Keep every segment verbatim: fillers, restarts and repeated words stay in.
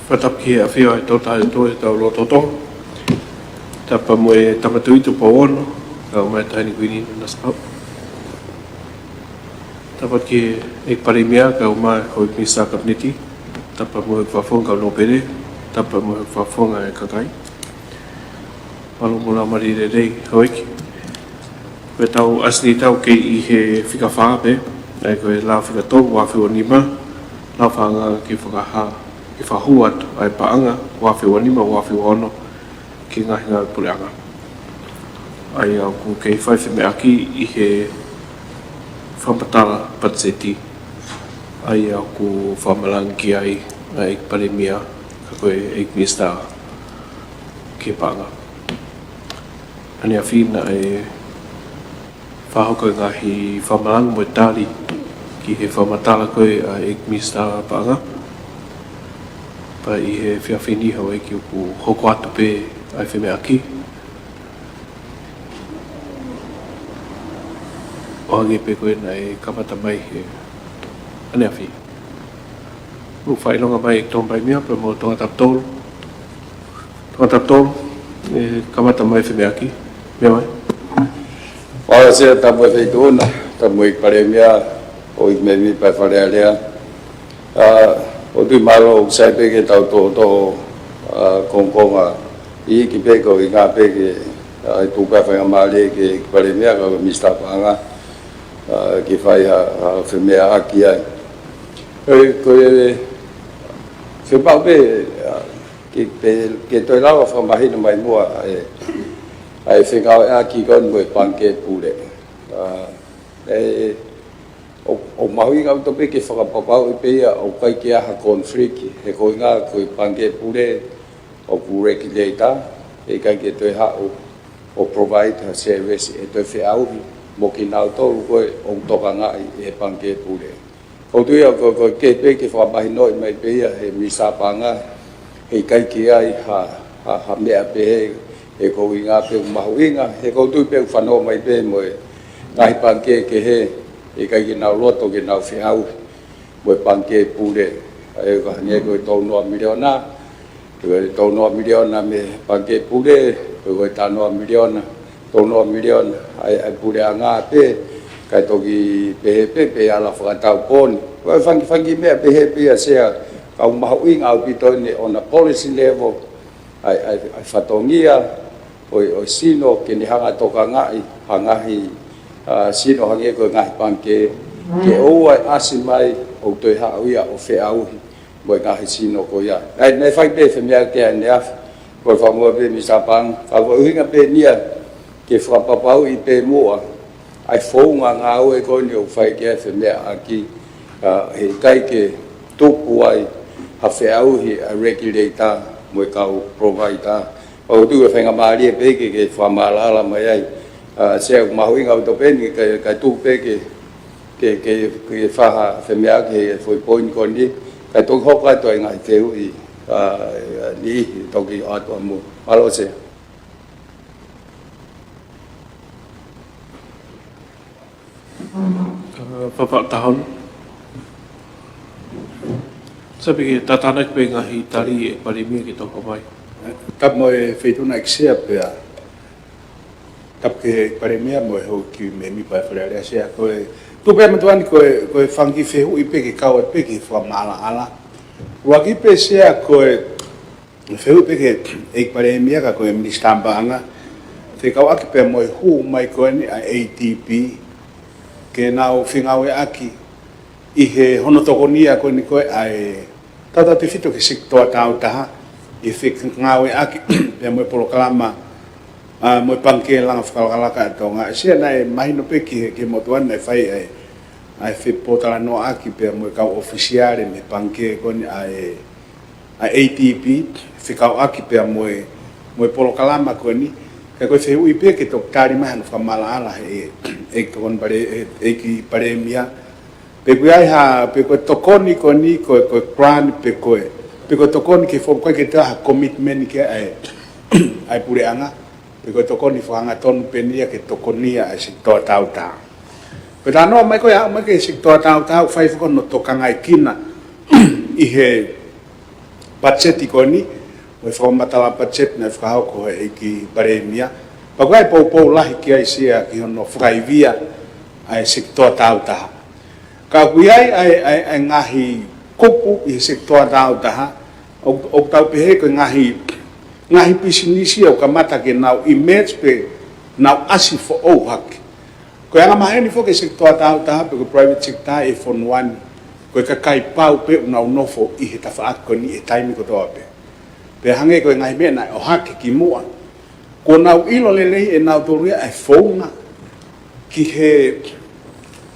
Fakatapu ki he ʻafio ʻa e Toketā Tauhi ʻo e Tau Lototong. Tapu mo e Tama Tuʻi Tupou Ono, kae ʻumaʻā e Taʻahine Kuini Nanasipauʻu. Tapu ki he ʻEiki Palēmia, kae ʻumaʻā e Houʻeiki Minisitā Kapineti. Tapu mo e Fakafofonga Kau Nōpele. Tapu mo e Fakafofonga e kakai. Mālō mo e laumālie lelei, Houʻeiki. Ko e taʻu ʻa e sini tau kei ʻi he fika fā pē, ʻa ia ko e lao fika tolu ua afe ua nima, lao fakaanga ke fakahā, ke fakahū atu ʻa e paʻanga ua afe ua nima, ua afe ua ono, ki he ngaahi ngāue puleʻanga. ʻA ia ʻoku kei fai femeʻaʻaki ʻi he fakamatala patiseti, ʻa ia ʻoku fakamalanga ki ai ʻa e ʻEiki Palēmia, kae ʻumaʻā e ʻEiki Minisitā ki he paʻanga. ʻAneafi naʻe fakahoko e ngaahi fakamalanga mo e tali ki he fakamatala ko ē ʻa e ʻEiki Minisitā Paʻanga. Pea ʻi he efiafi ni, Houʻeiki, ʻoku hoko atu pē ʻa e femeʻaʻaki, ʻo hangē pē ko ē naʻe kamata mai he ʻaneafi. ʻOku fakaʻilonga mai Tongatapu Meʻa pea mo Tongatapu Tolu. Tongatapu Tolu, ʻe kamata mai femeʻaʻaki. Meʻa mai. Mālō Sea, tapu mo e Feituʻuna, tapu mo e ʻEiki Palēmia, ʻEiki Mēmipa Fale Alea. ʻA, ʻoku ou tui mālō ʻoku sai pē ke tau toʻotoʻo, ʻa, kongokonga iiki pē, ko e ʻuhinga pē ke, ʻa, ʻe tuku pē ʻa e faingamālie ki he ʻEiki Palēmia kae ʻumaʻā e Minisitā Paʻanga, ʻa, ke fai ha, ha femeʻaʻaki ai. ʻE, ko e, ke pau pē, ʻa, ke, ke, ke toe lava fakamahino mai muʻa ʻa e, ʻa e fengāueʻaki ko eni mo e Pangikē Pule. ʻA, ʻe, ʻo, ʻoku mahuʻinga ʻaupito pē ke fakapapauʻi pē ia ʻoku ʻikai ke ʻi ai ha conflict, he ko e ʻuhinga ko e Pangikē Pule ʻoku regulator, ʻe ʻikai ke toe haʻu ʻo provide ha service ʻe toe feʻauhi mo kinautolu ko ē ʻoku tokangaʻi ʻe he Pangikē Pule. ʻOku ou tui au ko, ko e kehe pē ke fakamahinoʻi mai pē ia ʻe he Minisitā Paʻanga, he ʻikai ke ʻi ai ha, ha, ha meʻa pehē, he ko e ʻuhinga pē ʻoku mahuʻinga, he ʻoku ou tui pē ʻoku fanongo mai pē mo e ngaahi pangikē kehe, ʻe ʻikai ke nau loto ke nau feʻauhi mo e Pangikē Pule, ʻa ia ko e hangē ko e tolu noa miliona, pe ko e tolu noa miliona mei he Pangikē Pule, pe ko e taha noa miliona, tolu noa miliona, ʻa e, ʻa e puleʻanga pē, kae toki pehē pē, pe ʻe ala fakatau pē eni. Ko e fanga, fanga kiʻi meʻa pehē pē ia Sea, ka ʻoku mahuʻinga ʻaupito eni on a policy level, ʻa e, ʻa e, ʻa e fatongia ʻo e, ʻo e sino ke ne hanga ʻo tokangaʻi ha ngaahi, ʻa, sino hangē ko e ngaahi pangikē, ke ʻoua ʻe ʻasi mai ʻo toe haʻu ia ʻo feʻauhi mo e ngaahi sino ko ia. ʻA ia, naʻe fai pē femeʻaʻaki ʻaneafi, ko e fakamuʻa pē Minisitā Paʻanga, ka ko e ʻuhinga pē eni ia ke fakapapauʻi pē muʻa ʻa e founga ngāue ko eni ʻoku fai ki ai e femeʻaʻaki, ʻa, he ʻikai ke tupu ai ha feʻauhi ʻa e regulator mo e kau provider. ʻOku ou tui ko e faingamālie pē ke, ke fakamaʻalaʻala mai ai. ʻA, Sea, ʻoku mahuʻinga ʻaupito pē eni, kae, kae tuku pē ke, ke, ke, ke fai ha femeʻaʻaki he foʻi poini ko eni, kae toki hoko atu ʻa e ngaahi fehuʻi, ʻa, niʻihi toki ʻoatu ʻamui. Mālō Sea. ʻA, Papa Tahon. Sai pē ke tātānaki pē ngaahi tali ʻa e Palēmia ke toka mai. Tapu mo e Feituʻuna ʻEiki Sea pea tapu ki he Palēmia mo e Houʻeiki Mēmipa Fale Alea Sea. Ko e, tuku pē ʻa e motuʻa ni ko e, ko e fanga kiʻi fehuʻi pē ke kau ai pē ki he fakamaʻalaʻala. ʻUluaki pē Sea ko e fehuʻi pē ki he ʻEiki Palēmia kae ʻumaʻā e Minisitā Paʻanga, fekauʻaki pea mo e hū mai ko eni ʻa e ADB, ke nau fengāueʻaki ʻi he hono tokonia ko eni ko ē ʻa e tautautefito ki he sekitoa tāutaha, ʻi he fengāueʻaki pea mo e polokalama, ʻa, mo e Pangikē Langa Fakalakalaka ʻa Tonga. Sea, naʻe mahino pē ki he, ki he motuʻa ni naʻe fai ʻa e, ʻa e fepōtalanoaʻaki pea mo e kau ʻōfisiale mei he pangikē ko eni ʻa e, ʻa e ADB, fekauʻaki pea mo e, mo e polokalama ko eni. Kae ko e fehuʻi pē ke toki tali mai hano fakamaʻalaʻala ʻe, ʻe, ʻEiki Tokoni Pale-, ʻe, ʻEiki Palēmia. Pe ʻoku ʻi ai ha, pe ko e tokoni ko eni, ko e, ko e grant, pe ko e, pe ko e tokoni ke fokotuʻu ke toe ʻi ai ha commitment ki he, ʻa e, ʻa e puleʻanga. Pe ko e tokoni fakahangatonu pē eni ia ke tokonia ʻa e sekitoa tāutaha. Ko e talanoa mai ko ē, ʻa, mai ki he sekitoa tāutaha, ʻoku fai foki hono tokangaekina ʻi he, patiseti ko eni, mo e fakamatala patiseti naʻe fakahoko ʻe he ʻEiki Palēmia. Pea ko e poupou lahi ki ai Sia ki hono fakaivia ʻa e sekitoa tāutaha. Ka ʻoku ʻi ai ʻa e, ʻa e, ʻa e ngaahi kupu ʻi he sekitoa tāutaha, ʻo, ʻoku tau pehē ko e ngaahi, ngaahi pisinisi ʻoku kamata ke nau emerge pe nau ʻasi foʻou hake. Ko e anga maheni foki e sekitoa tāutaha pe ko e private sector ʻi he fonua ni, ko e kakai pau pē ʻoku nau nofo ʻi he tafaʻaki ko eni he taimi kotoa pē. Pea hangē ko e ngaahi meʻa naʻe ʻohake kimuʻa, kuo nau ʻilo lelei ʻe nautolu ia ʻa e founga ki he,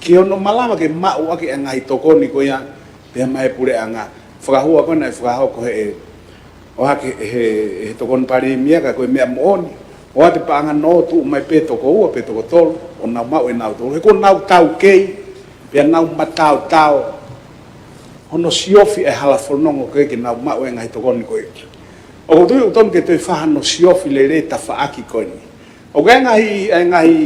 ki hono malava ke maʻu ʻaki ʻa e ngaahi tokoni ko ia pea maʻa e puleʻanga. Fakahua ko ē naʻe fakahoko ʻe he, ʻohake ʻe he, ʻe he Tokoni Palēmia ka ko e meʻa moʻoni. ʻOatu e paʻanga nō tuʻu mai pē toko ua pe toko tolu ʻo nau maʻu ʻe nautolu. He kuo nau taukei, pea nau mataotao hono siofi e hala fononga ko ē ke nau maʻu e ngaahi tokoni ko ē. ʻOku ou tui ʻoku totonu ke toe fai hano siofi lelei tafaʻaki ko eni. ʻOku ʻi ai e ngaahi, e ngaahi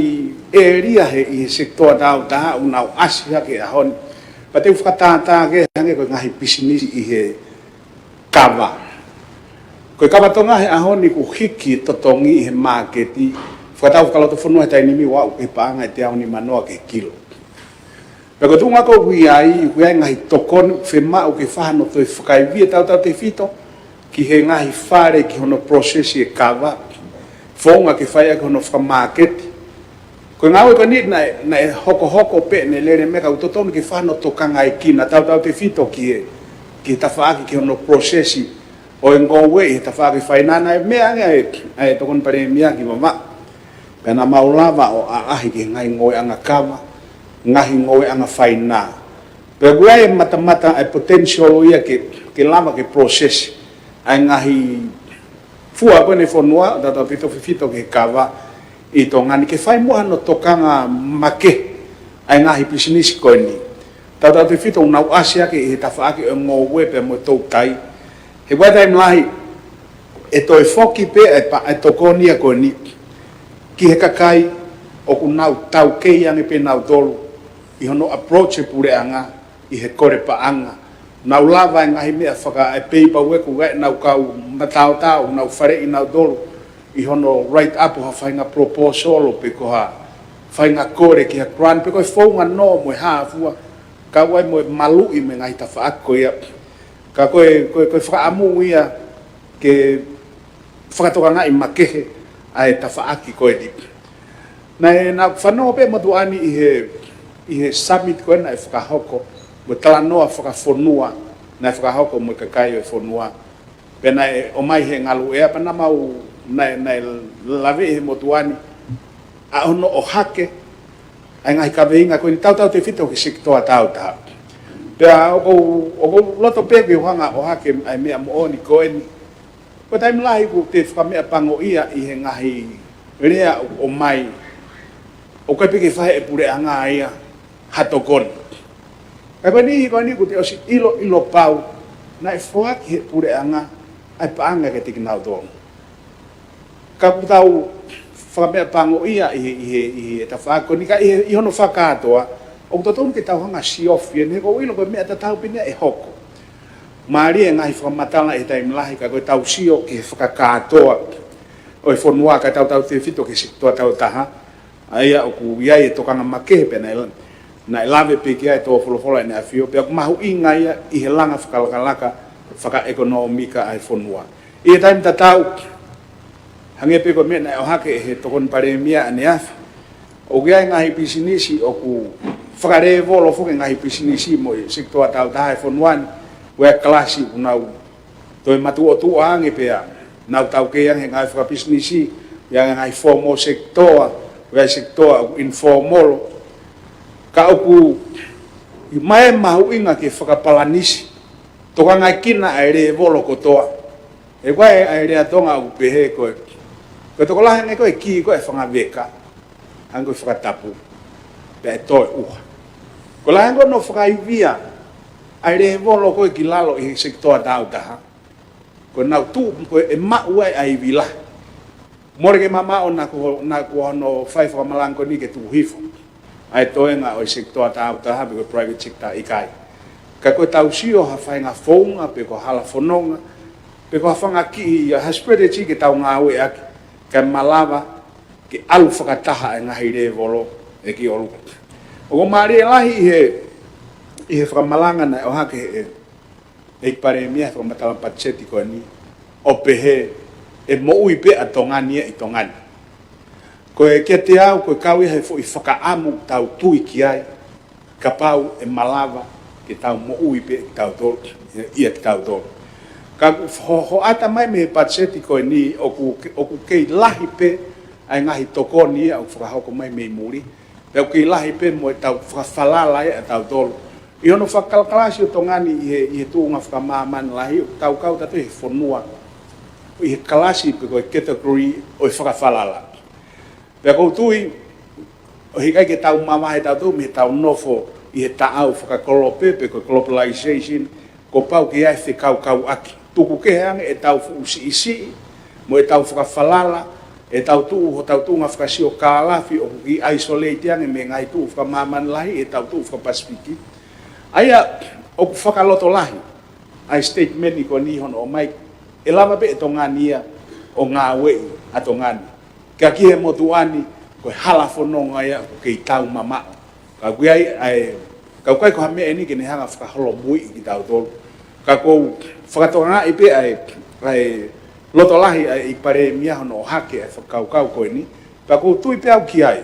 ʻēlia he, ʻi he sekitoa tāutaha ʻoku nau ʻasi hake he ʻaho ni. Pea te u fakatātā ki ai hangē ko e ngaahi pisinisi ʻi he kava. Ko e kava Tonga he ʻaho ni kuo hiki e totongi ʻi he māketi. Fakatau fakalotofonua he taimi ni ʻoku aʻu ki he paʻanga ʻe teau nimanoa ki he kilo. Pea ko e tuʻunga ko ē ʻoku ʻi ai, ʻoku ʻi ai e ngaahi tokoni ʻoku fiemaʻu ke fai hano toe fakaivia tautautefito ki he ngaahi fale ki hono process e kava, founga ke fai ʻaki hono fakamāketi. Ko e ngāue ko eni naʻe, naʻe hokohoko pē ʻene lele meʻa ka ʻoku totonu ke fai hano tokangaekina tautautefito ki he, ki he tafaʻaki ki hono process ʻo e ngoue ʻi he tafaʻaki fainana. Naʻe meʻa ange ʻa e, ʻa e Tokoni Palēmia ki Vavaʻu. Pea naʻa mau lava ʻo ʻaʻahi ki he ngaahi ngoueʻanga kava, ngaahi ngoueʻanga faina. Pea ʻoku ʻi ai e matamata e potential ia ke, ke lava ke process ʻa e ngaahi fua ko eni ʻa e fonua, tautautefito fifito ki he kava ʻi Tonga ni ke fai muʻa hano tokanga makehe ʻa e ngaahi pisinisi ko eni. Tautautefito ʻoku nau ʻasi hake ʻi he tafaʻaki ʻo e ngoue pea mo e toutai. He ʻoku ʻi ai e taimi lahi ʻe toe foki pē ʻa e pa-, ʻa e tokoni ia ko eni ki he kakai ʻoku nau taukei ange pē nautolu ʻi hono approach e puleʻanga ʻi he kole paʻanga. Nau lava e ngaahi meʻa faka-, e paperwork ʻoku ʻi ai ʻenau kau mataotao, nau faleʻi nautolu ʻi hono write up ha faʻahinga proposal pe ko ha faʻahinga kole ki ha grant pe ko e founga nō mo e hā fua, kau ai mo e maluʻi mo e ngaahi tafaʻaki ko ia. Ka ko e, ko e, ko e fakaʻamu ia ke fakatokangaʻi makehe ʻa e tafaʻaki ko eni. Naʻe, naʻa ku fanongo pē motuʻa ni ʻi he, ʻi he summit ko ē naʻe fakahoko, mo e talanoa fakafonua naʻe fakahoko mo e kakai ʻo e fonua. Pea naʻe ʻomai he ngaluʻea pea naʻa mau, naʻe, naʻe laveʻi he motuʻa ni ʻa hono ʻohake ʻa e ngaahi kaveinga ko eni tautautefito ki he sekitoa tāutaha. Pea ʻoku ou, ʻoku ou loto pē ke u hanga ʻo ʻohake ʻa e meʻa moʻoni ko eni. Ko e taimi lahi ʻoku te fakameʻapangoʻia ʻi he ngaahi lea ʻoku ʻomai, ʻoku ʻikai pē ke fai ʻe he puleʻanga ia ha tokoni. Ka ko e niʻihi ko eni ʻoku te ʻosi ʻiloʻilo pau naʻe foaki ʻe he puleʻanga ʻa e paʻanga kiate kinautolu. Ka ʻoku tau fakameʻapangoʻia ʻi he, ʻi he, ʻi he tafaʻaki ko eni ka ʻi he, ʻi hono fakakātoa, ʻoku totonu ke tau hanga ʻo siofi eni he ʻoku ou ʻilo ko e meʻa tatau pē eni ia ʻe hoko. Mālie e ngaahi fakamatala he taimi lahi ka ko e tau sio ki he fakakātoa ʻo e fonua ka tautautefito ki he sekitoa tāutaha, ʻa ia ʻoku ʻi ai e tokanga makehe pea naʻe, naʻe lave pē ki ai e tō folofola ʻEne ʻAfio, pea ʻoku mahuʻinga ia ʻi he langa fakalakalaka fakaʻekonōmika ʻa e fonua. ʻI he taimi tatau, hangē pē ko e meʻa naʻe ʻohake ʻe he Tokoni Palēmia ʻaneafi, ʻoku ʻi ai e ngaahi pisinisi ʻoku fakalēvolo foki e ngaahi pisinisi mo e sekitoa tāutaha e fonua ni, ʻoku ʻi ai e kalasi ʻoku nau toe matuʻotuʻa ange pea nau taukei ange he ngaahi fakapisinisi, ʻi ai e ngaahi formal sector, ʻi ai e sekitoa ʻoku informal. Ka ʻoku ʻi ai e mahuʻinga ke fakapalanisi, tokangaekina ʻa e lēvolo kotoa. He ko e, ʻa e lea Tonga ʻoku pehē ko e, ko e tokolahi ange ko e kī ko e fanga veka, hangē ko e fakatapu, pea ʻe toe ʻuha. Ko e lahi ange ko hono fakaivia ʻa e lēvolo ko ē ki lalo ʻi he sekitoa tāutaha, ko ʻenau tuʻu, ko e maʻu ai ʻa e ivi lahi. Mole ke mamaʻo naʻa ko, naʻa ko hono fai fakamalanga ko eni ke tuku hifo ʻa e toenga ʻo e sekitoa tāutaha pe ko e private sector, ʻikai. Ka ko e tau sio ha faʻahinga founga pe ko e hala fononga, pe ko ha fanga kiʻi, ʻa, ha strategy ke tau ngāueʻaki, kae malava ke ʻalu fakataha e ngaahi lēvolo ʻe ki ʻolunga. ʻOku mālie lahi ʻi he, ʻi he fakamalanga naʻe ʻohake ʻe he ʻEiki Palēmia he fakamatala patiseti ko eni, ʻo pehē ʻe moʻui pē ʻa Tonga ni ʻi Tonga ni. Ko e kiate au, ko e kau ia he foʻi fakaʻamu tau tui ki ai, kapau ʻe malava ke tau moʻui pē kitautolu, ʻia kitautolu. Ka ʻoku ho-, hoʻata mai mei he patiseti ko eni ʻoku, ʻoku kei lahi pē ʻa e ngaahi tokoni ia ʻoku fakahoko mai mei muli. Pea ʻoku kei lahi pē mo e tau fakafalala ia ʻa tautolu. ʻI hono fakakalakalasi ʻo Tonga ni ʻi he, ʻi he tuʻunga fakamāmani lahi, ʻoku tau kau tautolu he fonua ʻi he kalasi pe ko e category ʻo e fakafalala. Pea ʻoku ou tui, ʻoku ʻikai ke tau mavahe tautolu mei he tau nofo ʻi he taʻau fakakolope pe ko e globalization, kuo pau ke ʻi ai e fekaukauʻaki. Tuku kehe ange ʻetau fuʻu siʻisiʻi, mo ʻetau fakafalala, ʻetau tuʻu, hotau tuʻunga fakasiokālafi ʻoku kei isolate ange mei he ngaahi tuʻu fakamāmani lahi, ʻetau tuʻu fakaPasifiki. ʻA ia, ʻoku fakalotolahi ʻa e statement ko eni hono ʻomai, ʻe lava pē ʻe Tonga ni ia ʻo ngāueʻi ʻa Tonga ni. Ka ki he motuʻa ni, ko e hala fononga ia ʻoku kei tau mamaʻo. Ka ʻoku ʻi ai ʻa e, ka ʻoku ʻikai ko ha meʻa eni ke ne hanga fakaholomuiʻi kitautolu. Ka ʻoku ou fakatokangaʻi pē ʻa e, ʻa e loto lahi ʻa e ʻEiki Palēmia hono ʻohake ʻa e fakakaukau ko eni. Ka ʻoku ou tui pē au ki ai.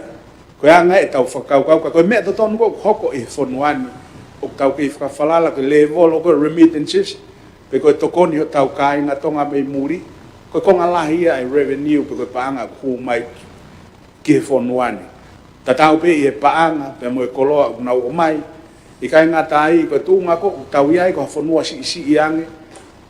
Ko e anga ʻetau fakakaukau, ka ko e meʻa totonu ʻoku hoko ʻi he fonua ni, ʻoku tau kei fakafalala ko e lēvolo ko e remittances, pe ko e tokoni hotau kāinga Tonga mei muli, ko e konga lahi ia ʻa e revenue pe ko e paʻanga ʻoku hū mai ki he fonua ni. Tatau pē ʻi he paʻanga, pea mo e koloa ʻoku nau ʻomai, ʻikai ngata ai, ko e tuʻunga ko ē ʻoku tau ʻi ai ko ha fonua siʻisiʻi ange,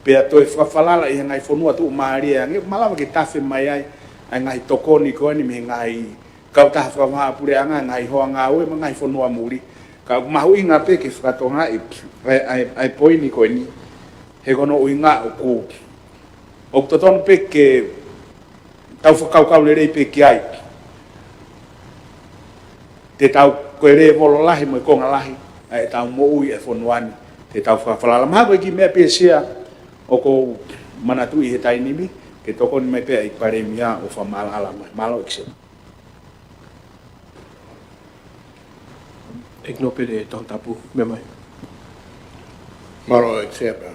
pea toe fakafalala ʻi he ngaahi fonua tuʻumālie ange, ʻoku malava ke tafe mai ai ʻa e ngaahi tokoni ko eni mei he ngaahi kautaha fakavahaʻapuleʻanga, ngaahi hoa ngāue, mo e ngaahi fonua muli. Ka ʻoku mahuʻinga pē ke fakatokangaʻi ʻa e, ʻa e, ʻa e poini ko eni, he ko hono ʻuhinga ʻoku, ʻoku totonu pē ke tau fakakaukau lelei pē ki ai. Te tau, ko e lēvolo lahi mo e konga lahi ʻa ʻetau moʻui ʻi he fonua ni, te tau fakafalala. Mahalo ko e kiʻi meʻa pē Sea ʻoku ou manatuʻi he taimi ni, ke tokoni mai pē ʻa e ʻEiki Palēmia ʻo fakamaʻalaʻala mai. Mālō ʻEiki Sea. ʻEiki Nōpele Tongatapu, meʻa mai. Mālō ʻEiki Sea pea.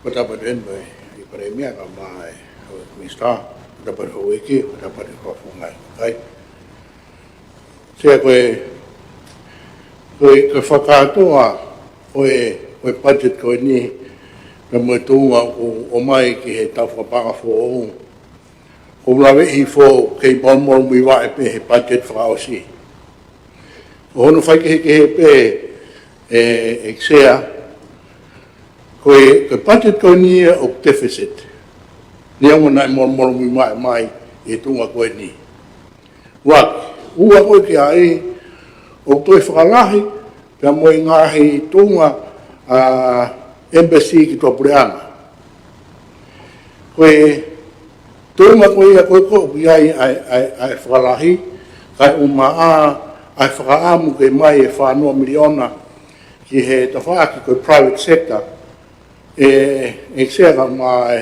Ko e tapu atu eni mo e ʻEiki Palēmia kae ʻumaʻā e Houʻeiki Minisitā, ko e tapu atu Houʻeiki, ko e tapu atu Fakafofonga ʻi he kakai. Sea, ko e, ko e, ko e fakakātoa ʻo e, ʻo e budget ko eni, pea mo e tuʻunga ʻoku ʻomai ki he taʻu fakapaʻanga foʻou. ʻOku ou laveʻi foki ke molomolomuivaʻe pē he budget fakaʻosi. Ko hono faikehekehe pē, ʻe, ʻEiki Sea, ko e, ko e budget ko eni ia ʻoku deficit. Neongo naʻe molomolomuivaʻe mai ʻi he tuʻunga ko eni. Ua, ua ko ē ki ai, ʻoku toe fakalahi, pea mo e ngaahi tuʻunga, ʻa, embassy ki tuʻapuleʻanga. Ko e tuʻunga ko ia ko ē ʻoku ʻi ai ʻa e, ʻa e, ʻa e fakalahi, kae ʻumaʻā ʻa e fakaʻamu ke ʻomai e fā noa miliona ki he tafaʻaki ko e private sector, ʻe, ʻEiki Sea kae ʻumaʻā e,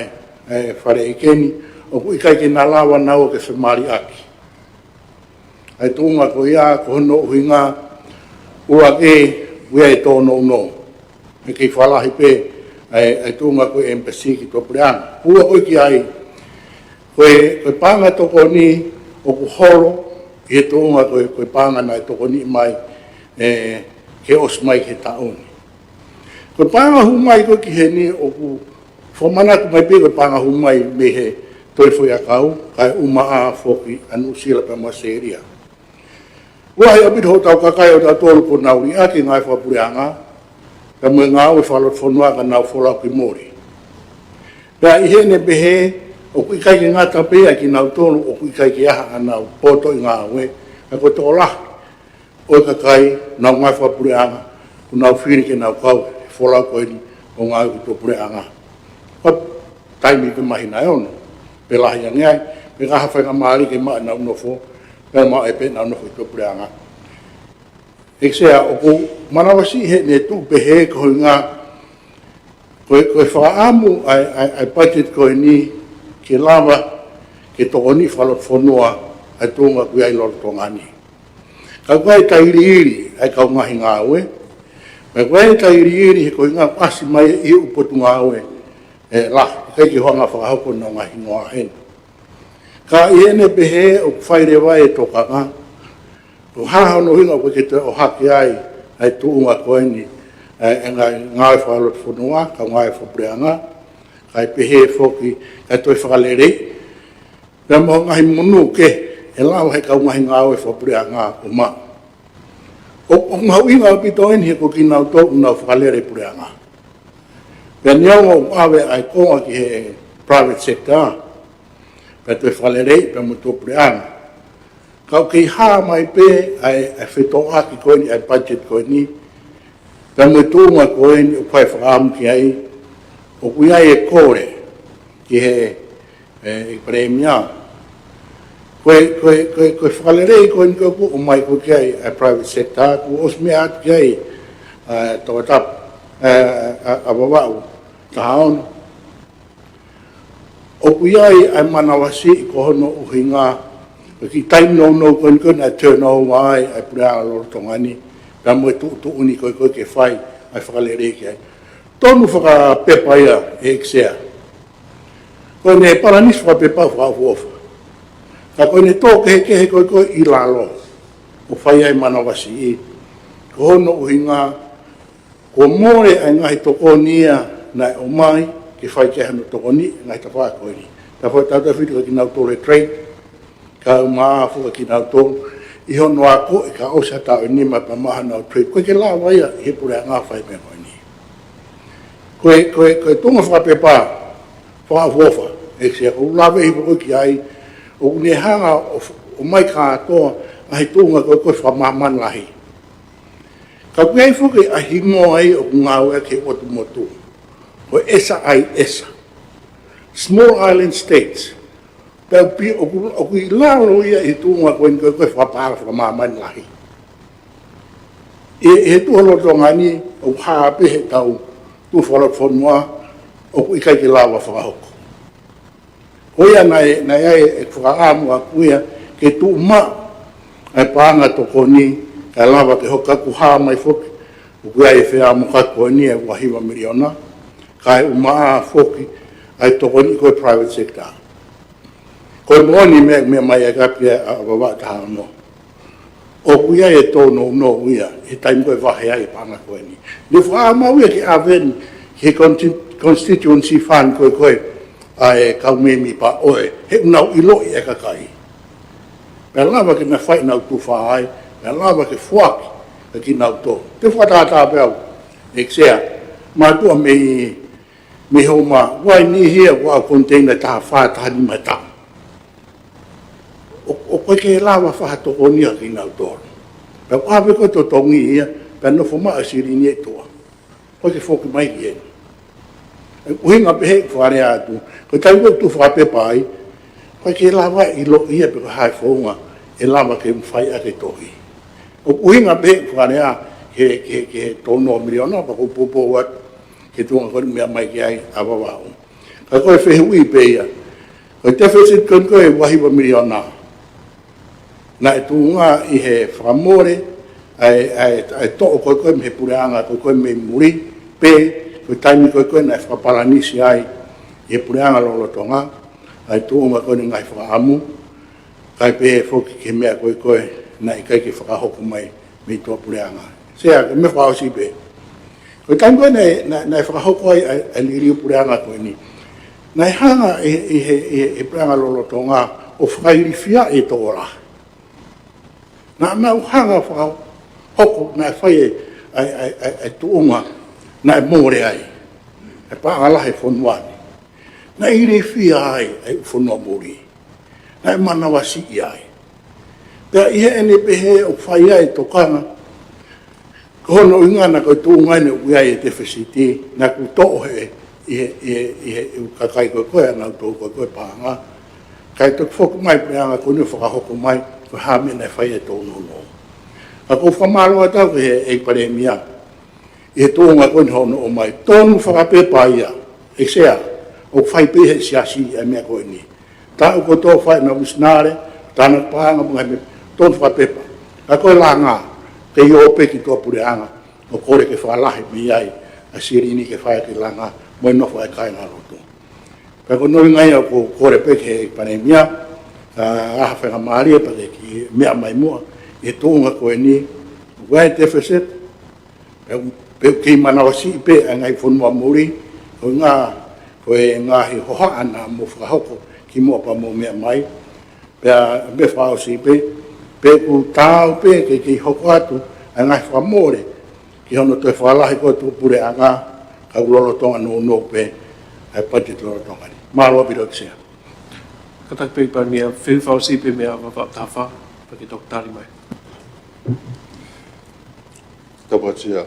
e Fale ʻEiki ni, ʻoku ʻikai ke na lava naua ke femāliʻaki. ʻA e tuʻunga ko ia, ko hono ʻuhinga, ʻuluaki, ʻoku ʻi ai e tōnounou. ʻE kei fakalahi pē ʻa e, ʻa e tuʻunga ko e embassy ki tuʻapuleʻanga. Ua ko ē ki ai, ko e, ko e paʻanga tokoni ʻoku holo ʻi he tuʻunga ko e, ko e paʻanga naʻe tokoniʻi mai, ʻe, ke ʻosi mai ki he taʻu ni. Ko e paʻanga hū mai ko ē ki heni ʻoku fakamanatu mai pē ko e paʻanga hū mai mei he Tohi Foʻiʻakau, kae ʻumaʻā foki ʻa Nuʻusila pea mo ʻAositelēlia. Lahi ʻaupito hotau kakai ʻo tautolu kuo nau liʻaki e ngāue fakapuleʻanga, pea mo e ngāue fakalotofonua ka nau folau ki muli. Pea ʻi heʻene pehē, ʻoku ʻikai ke ngata pē ia kinautolu, ʻoku ʻikai ke ʻi ai haʻanau potoʻi ngāue, ka ko e tokolahi ʻo e kakai, nau ngāue fakapuleʻanga, kuo nau fili ke nau kau he folau ko eni ʻo ngāue ki tuʻapuleʻanga. Ko e taimi pē māhina ʻe ono, pe lahi ange ai, pe ko ha faingamālie ke maʻu ʻenau nofo, pe maʻu ai pē ʻenau nofo ʻi tuʻapuleʻanga. ʻEiki Sea, ʻoku ou manavasiʻi heʻene tuʻu pehē ko e ʻuhinga Ko e, ko e fakaʻamu ʻa e, ʻa e, ʻa e budget ko eni ke lava ke tokoni fakalotofonua ʻa e tuʻunga ʻoku ʻi ai lolotonga ni. Ka ʻoku ʻi ai e tailiili ʻa e kau ngaahi ngāue, pea ʻoku ʻi ai e tailiili he ko e ngaahi ʻasi mai ʻi he ʻū potungāue ʻe lahi, ʻikai ke hanga fakahoko honau ngaahi hingoa heni. Ka ʻi heʻene pehē ʻoku fai leva e tokanga, ko e hā hono ʻuhinga ʻoku ʻikai ke toe ʻohake ai ʻa e tuʻunga ko eni, ʻa e, ʻa e ngaahi ngāue fakalotofonua, kau ngāue fakapuleʻanga, kae pehē foki ʻa e toe fakaleleiʻi pea mo e ngaahi monū kehe ʻe lava he kau ngaahi ngāue fakapuleʻanga ʻo maʻu. ʻO, ʻoku mahuʻinga ʻaupito eni he ko kinautolu ʻoku nau fakalele puleʻanga. Pea neongo ʻoku ʻave ʻa e konga ki he private sector, pea toe fakaleleiʻi pea mo e tuʻa puleʻanga. Ka ʻoku kei hā mai pē ʻa e, ʻa e fetōʻaki ko eni ʻa e budget ko eni, pea mo e tuʻunga ko eni ʻoku fai fakaʻamu ki ai, ʻoku ʻi ai e kole ki he, ʻe, ʻEiki Palēmia. Ko e, ko e, ko e, ko e fakalelei ko eni ko ē ʻoku ʻomai ko ē ki ai ʻa e private sector, kuo ʻosi meʻa atu ki ai ʻa Tongatapu, ʻa, ʻa, ʻa Vavaʻu taha ono. ʻOku ʻi ai ʻa e manavasiʻi ko hono ʻuhinga, ko e kiʻi taimi nounou ko eni ko ē naʻe turnover ai ʻa e puleʻanga lolotonga ni, pea mo e tuʻutuʻuni ko ē ko ē ke fai ʻa e fakalelei ki ai. Tonu fakapepa ia ʻEiki Sea. Ko ʻene palanisi fakapepa fakaʻofoʻofa. Ka ko ʻene tō kehekehe ko ē ko ē ʻi lalo ʻo fai ai manavasiʻi. Ko hono ʻuhinga, kuo mole ʻa e ngaahi tokoni ia naʻe ʻomai ke fai ki ai hano tokoni e ngaahi tafaʻaki ko eni. Tafaʻaki tautefito kia kinautolu e trade, kae ʻumaʻā foki kinautolu ʻi hono akoʻi ka ʻosi ha taʻu ʻe nima pea maʻu hanau trade. ʻOku ʻikai ke lava ia ʻi he puleʻanga fai meʻa ko eni. Ko e, ko e, ko e tuʻunga fakapepa fakaʻofoʻofa, ʻEiki Sea, ʻoku ou lave hifo ko ē ki ai, ʻoku ne hanga ʻo, ʻomai kātoa ʻa e tuʻunga ko ē ko ē fakamāmani lahi. Ka ʻoku ʻi ai foki ʻa e hingoa ia ʻoku ngāueʻaki he ʻotu motu, ko e S I S, Small Island States. Pea ʻoku pi-, ʻoku, ʻoku ʻi lalo ia ʻi he tuʻunga ko eni ko ē, ko e fakapaʻanga fakamāmani lahi. ʻI, ʻi he tuʻu lolotonga ni, ʻoku hā pē he tau tuʻu fakalotofonua, ʻoku ʻikai ke lava fakahoko. Ko ia naʻe, naʻe ʻi ai e fakaʻamu ʻaʻaku ia ke tuʻu maʻu ʻa e paʻanga tokoni, kae lava ke hoko. Kuo hā mai foki, ʻoku ʻi ai e feʻamokaki ko eni ʻe ua hiva miliona, kae ʻumaʻā foki ʻa e tokoni ko ē private sector. Ko e moʻoni meʻa, meʻa mai ʻa e kapi ʻa Vavaʻu taha ono. ʻOku ʻi ai e tōnounou ia he taimi ko ē vahe ai e paʻanga ko eni. Ne fakaʻamu ia ke ʻave eni ki he consti-, constituency fund ko ē ko ē ʻa e kau mēmipa ʻo ē, he ʻoku nau ʻiloʻi e kakai. Pea lava ke nau fai ʻenau tufa ai, pea lava ke foaki ʻa kinautolu. Te u fakatātā pē au, ʻEiki Sea, mātuʻa mei, mei Houma, ʻoku ʻi ai e niʻihi ia ʻoku ʻi ai e container ʻe taha fā, taha nima ʻe taha. ʻO, ʻoku ʻikai ke lava fakatokoniʻi kinautolu. Pea ʻoku ʻave ko ē totongi ia, pea nofo maʻu e silini ʻi tuʻa. ʻOku ʻikai ke foki mai ki heni. ʻUhinga pē he fakalea atu, ko e taimi ko ē ʻoku tuʻu fakapepa ai, ʻoku ʻikai ke lava ʻiloʻi ia pe ko e hā e founga ʻe lava ke fai ʻaki e tohi. ʻUhinga pē he fakalea ki he, ki he, ki he tōnounou miliona, pea ʻoku ou poupou atu ki he tuʻunga ko eni meʻa mai ki ai ʻa Vavaʻu. Ka ko e fehuʻi pē ia. Ko e deficit ko eni ko ē ua hiva miliona. Naʻe tuʻunga ʻi he fakamole ʻa e, ʻa e, ʻa e toʻo ko ē ko ē mei he puleʻanga ko ē ko ē mei muli, pe ko e taimi ko ē ko ē naʻe fakapalanisi ai ʻe he puleʻanga lolotonga ʻa e tuʻunga ko eni ngaahi fakaʻamu, kae pehē foki ki he meʻa ko ē ko ē naʻe ʻikai ke fakahoko mai mei tuʻapuleʻanga. Sea, ko e meʻa fakaʻosi pē. Ko e taimi ko ē naʻe, naʻe, naʻe fakahoko ai ʻa e, ʻa e liliu puleʻanga ko eni, naʻe hanga ʻe, ʻe he, ʻe he, ʻe he puleʻanga lolotonga ʻo fakailifiaʻi e tokolahi. Naʻa nau hanga fakahoko, naʻe fai e, ʻa e, ʻa e, ʻa e, ʻa e tuʻunga naʻe mole ai e paʻanga lahi e fonua ni. Naʻe ilifia ai ʻa e ʻū fonua muli. Naʻe manavasiʻi ai. Pea ʻi heʻene pehē ʻoku fai ai e tokanga, ko hono ʻuhinga naʻa ko e tuʻunga eni ʻoku ʻi ai e tefisiti, naʻa ku toʻo he, ʻi he, ʻi he, ʻi he ʻū kakai ko ē ko ē ʻa nautolu ko ē ko ē paʻanga. Kae toki foki mai puleʻanga ko eni ʻo fakahoko mai, ko e hā e meʻa naʻe fai ai e tōnounou. Ka ʻoku ou fakamālō atu au ki he, ʻEiki Palēmia. ʻI he tuʻunga ko eni hono ʻomai, tonu fakapepa ia, ʻe Sea, ʻoku fai pē he siasi ʻa e meʻa ko eni. Taʻu kotoa fai ʻenau misinale, tānaki paʻanga mo e ngaahi meʻa, tonu fakapepa. Ka ko e langa, kei ō pē ki tuʻapuleʻanga, ʻo kole ke fakalahi mei ai ʻa e silini ke fai ki he langa, mo e nofo ʻa e kāingalotu. Pea ko hono ʻuhinga ia ʻoku ou kole pē ki he Palēmia, ʻa, ʻa ha faingamālie pea ke kiʻi meʻa mai muʻa, ʻi he tuʻunga ko eni, ʻoku ʻi ai e deficit, pea, pea ʻoku kei manavasiʻi pē ʻa e ngaahi fonua muli, ko e ngaahi, ko e ngaahi hohaʻa naʻa mou fakahoko kimuʻa pea mou meʻa mai, pea, pea fakaʻosi pē, pea ʻoku taau pē ke kei hoko atu ʻa e ngaahi fakamole, ki hono toe fakalahi ko e tuʻapuleʻanga, ka ʻoku lolotonga nounou pē ʻa e patiseti lolotonga ni. Mālō ʻaupito ʻEiki Sea. Kātaki pē Palēmia, fehuʻi fakaʻosi pē meia Vavaʻu taha fā, pea ke toki tali mai. Tapu atu Sea,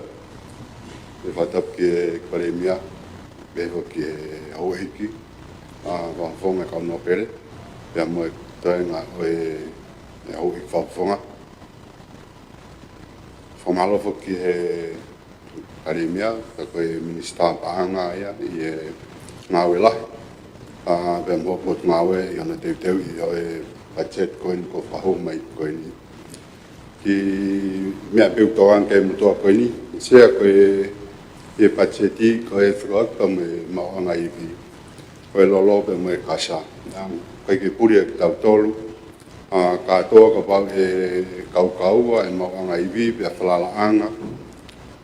ʻe fakatapu ki he Palēmia, pehē foki ki he houʻeiki, ʻa, fakafofonga e kau nōpele, pea mo e toenga ʻo e, e houʻeiki fakafofonga. Fakamālō foki ki he Palēmia, ka ko e Minisitā Paʻanga ia ʻi he ngāue lahi. ʻA, pea mo e potungāue ʻi hono teuteuʻi ʻo e patiseti ko eni kuo fakahū mai ko eni. Kiʻi meʻa pē ʻoku tokanga ki ai e motuʻa ko eni, Sea, ko e, ʻi he patiseti ko e fekauʻaki pea mo e maʻuʻanga ivi, ko e lolo pea mo e kasa. ʻA, ʻoku ʻikai ke puli ʻe kitautolu, ʻa, kātoa kapau ʻe kaukaua e maʻuʻanga ivi pea falalaʻanga,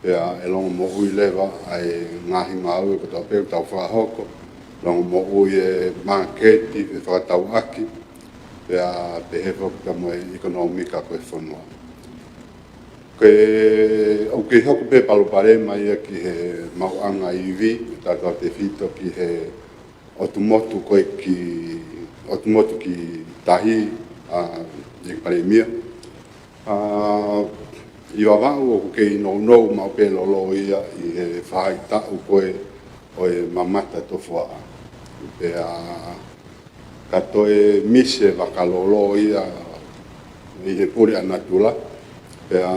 pea ʻe longomoʻui leva ʻa e ngaahi ngāue kotoa pē ʻoku tau fakahoko, longomoʻui e māketi, e fakatauʻaki, pea pehē foki pea mo e ʻekonōmika ko e fonua. Ko e, ʻoku kei hoko pē palopalema ia ki he maʻuʻanga ivi, tautautefito ki he ʻotu motu ko ē ki, ʻotu motu ki tahi, ʻa, ʻEiki Palēmia. ʻA, ʻi Vavaʻu ʻoku kei nounou maʻu pē lolo ia ʻi he faʻahitaʻu ko ē ʻo e mamata tofuaʻa. Pea ka toe misi e vaka lolo ia ʻi he pule ʻa natula. Pea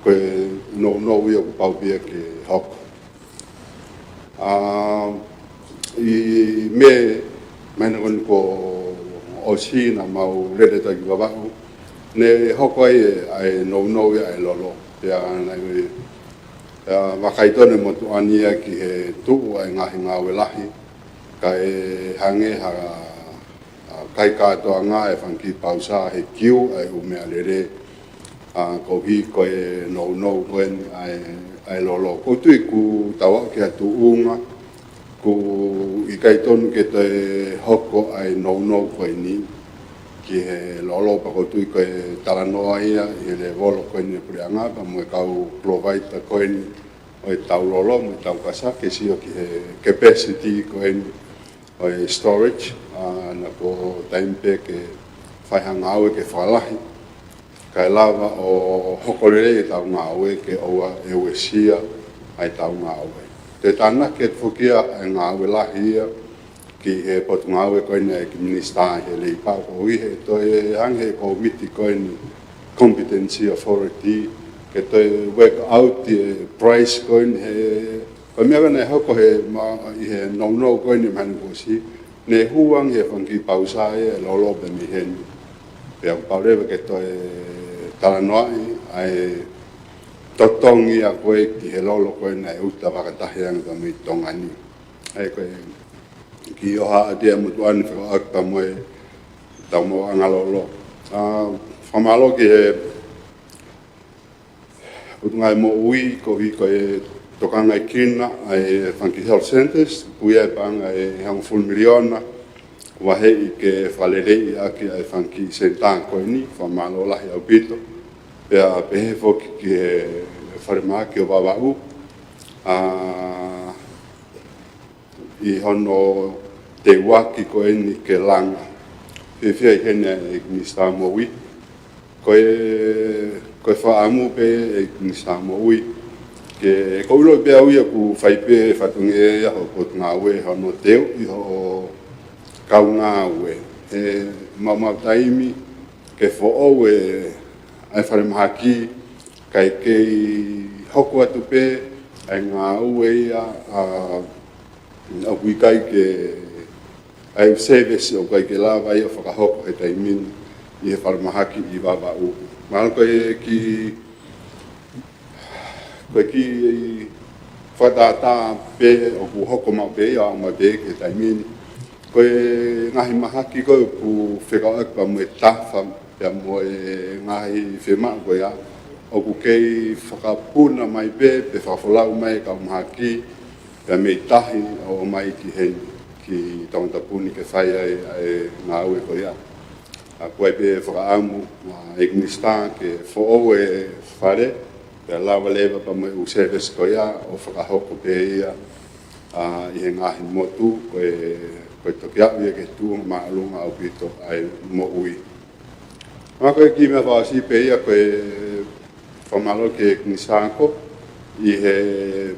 ko e nounou ia kuo pau pē ia ke hoko. ʻA, ʻi Mē, mahino ko eni kuo ʻosi naʻa mau lele atu ki Vavaʻu, ne hoko ai e, ʻa e nounou ia e lolo. Pea naʻe, pea vakai tonu e motuʻa ni ia ki he tuʻu ʻa e ngaahi ngāue lahi, kae hangē ha ʻa, kai kātoanga e fanga kiʻi pausā he kiu ʻa e ʻū meʻalele, ʻa, koeʻuhi ko e nounou ko eni ʻa e, ʻa e lolo. ʻOku ou tui kuo tau aʻu ki ha tuʻunga, ʻoku ʻikai tonu ke toe hoko ʻa e nounou ko eni ki he lolo, pea ʻoku ou tui ko e talanoa ia ʻi he lēvolo ko eni e puleʻanga pea mo e kau provider ko eni ʻo e tau lolo mo e tau kasa ke sio ki he capacity ko eni ʻo e storage, ʻa, naʻa ko e taimi pē ke fai ha ngāue ke fakalahi, kae lava ʻo hoko lelei e tau ngāue ke ʻoua ʻe uesia ʻa e tau ngāue. Te tānaki atu foki ʻa e ngāue lahi ia ki he potungāue ko eni ʻa e ʻEiki Minisitā ʻi he Leipa koeʻuhi he toe hanga he kōmiti ko eni Competency Authority ke toe work out e price ko eni he, ko e meʻa ko ē naʻe hoko he ma-, ʻi he nounou ko eni mahani kuo ʻosi, ne hū ange he fanga kiʻi pausā ia e lolo pē mei heni. Pea kuo pau leva ke toe talanoaʻi ʻa e totongi ia ko ē ki he lolo ko ē naʻe uta fakatahi ange pea mei Tonga ni. ʻA ia ko e kiʻi ʻoha atu ia e motuʻa ni fekauʻaki pea mo e tau maʻuʻanga lolo. ʻA, fakamālō ki he Potungāue Moʻui koeʻuhi ko e tokangaekina ʻa e fanga kiʻi health centres, puia e paʻanga ʻe hongofulu miliona, vaheʻi ke fakaleleiʻi ʻaki ʻa e fanga kiʻi senitā ko eni, fakamālō lahi ʻaupito. Pea pehē foki ki he falemahaki ʻo Vavaʻu, ʻa, ʻi hono teuaki ko eni ke langa. Fiefia ʻi heni ʻa e ʻEiki Minisitā Moʻui. Ko e, ko e fakaʻamu pē ʻEiki Minisitā Moʻui. Ke, ko e ʻilo pē au ia ʻoku fai pē fatongia ia hoʻo potungāue hono teuʻi hoʻo kau ngāue. He maumau taimi ke foʻou e, ʻa e falemahaki, kae kei hoko atu pē ʻa e ngāue ia, ʻa, ʻoku ʻikai ke, ʻa e service ʻoku ʻikai ke lava ia ʻo fakahoko he taimi ni ʻi he falemahaki ʻi Vavaʻu. Mahalo ko e kiʻi, ko e kiʻi fakatātā pē ʻoku hoko maʻu pē ia ʻo aʻu mai pē ki he taimi ni. Ko e ngaahi mahaki ko ē ʻoku fekauʻaki pea mo e tafa pea mo e ngaahi fiemaʻu ko ia, ʻoku kei fakapuna mai pē, pe fakafolau mai e kau mahaki, pea mei tahi ʻo ʻomai ki heni, ki Tongatapu ni ke fai ai ʻa e ngāue ko ia. ʻA, ʻoku ʻi ai pē fakaʻamu, ʻa, ʻEiki Minisitā ke foʻou e fale, pea lava leva pea mo e ʻū service ko ia ʻo fakahoko pē ia, ʻa, ʻi he ngaahi motu ko e, ko e toki aʻu ia ki he tuʻunga māʻolunga ʻaupito ʻa e moʻui. Mahalo ko e kiʻi meʻa fakaʻosi pē ia ko e fakamālō ki he ʻEiki Minisitā Ako ʻi he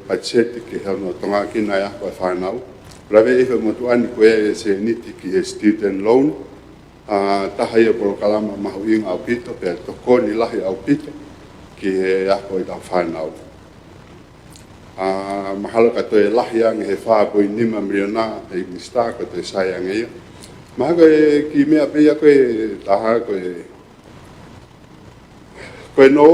patiseti ki hono tokanga ki he ako ʻa e fānau. Lave ʻi he motuʻa ni ko e sēniti ki he student loan, ʻa, taha ia e polokalama mahuʻinga ʻaupito, pea tokoni lahi ʻaupito ki he ako ʻetau fānau. ʻA, mahalo ka toe lahi ange he fā poini nima miliona, ʻEiki Minisitā, ka toe sai ange ia. Mahalo ko e kiʻi meʻa pē ia ko e taha ko e, ko e nō,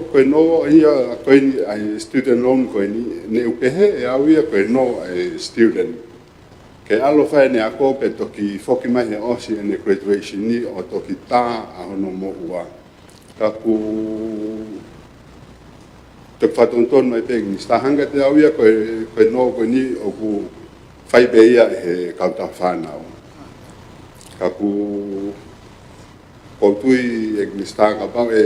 ko e nō ia ko eni ʻa e student loan ko eni, ne u pehē ʻe au ia ko e nō ʻa e student. Ke ʻalu ʻo fai ʻene ako pea toki foki mai he ʻosi ʻene graduation ni ʻo toki tā ʻa hono moʻua. Ka ʻoku toki fakatonutonu mai pē ʻEiki Minisitā, hangē kiate au ia ko e, ko e nō ko eni ʻoku fai pē ia ʻe he kautaha fānau. Ka ʻoku, ʻoku ou tui ʻEiki Minisitā kapau ʻe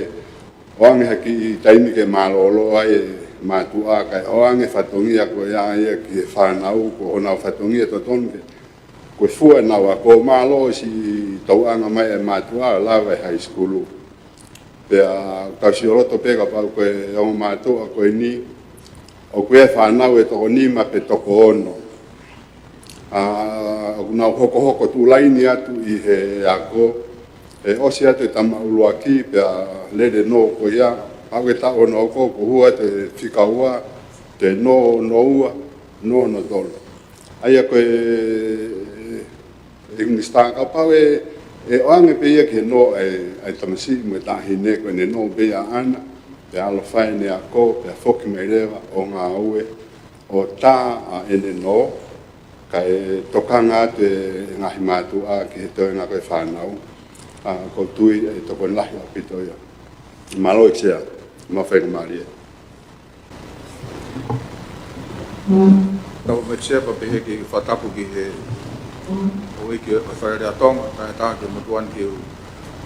ʻoange ha kiʻi taimi ke mālōlō ai e mātuʻa kae ʻoange fatongia ko ia ia ki he fānau, ko honau fatongia totonu ke, ko e fua ʻenau ako, mālō siʻi tauʻanga mai e mātuʻa ʻo lava e high school. Pea ʻoku tau sioloto pē kapau ko e ongo mātuʻa ko eni, ʻoku ʻi ai e fānau ʻe toko nima pe toko ono. ʻA, ʻoku nau hokohoko tuʻu laini atu ʻi he ako, ʻe ʻosi atu e tama ʻuluaki pea lele nō ko ia, aʻu ki he taʻu hono hoko, kuo hū atu e fika ua, toe nō hono ua, nō hono tolu. ʻA ia ko e, ʻEiki Minisitā, kapau ʻe, ʻe ʻoange pē ia ki he nō ʻa e, ʻa e tamasiʻi mo e taʻahine ko ʻene nō pē ia ʻaʻana, pea ʻalu ʻo fai ʻene ako, pea foki mai leva ʻo ngāue, ʻo tā ʻa ʻene nō, kae tokanga atu e ngaahi mātuʻa ki he toenga ko ē e fānau. ʻA, ʻoku ou tui ʻe tokoni lahi ʻaupito ia. Mālō ʻEiki Sea, mo e faingamālie. Tau mei Sea pea pehē ke fakatapu ki he houʻeiki ʻo e Fale Alea Tonga, taha taha ki he motuʻa ni ke u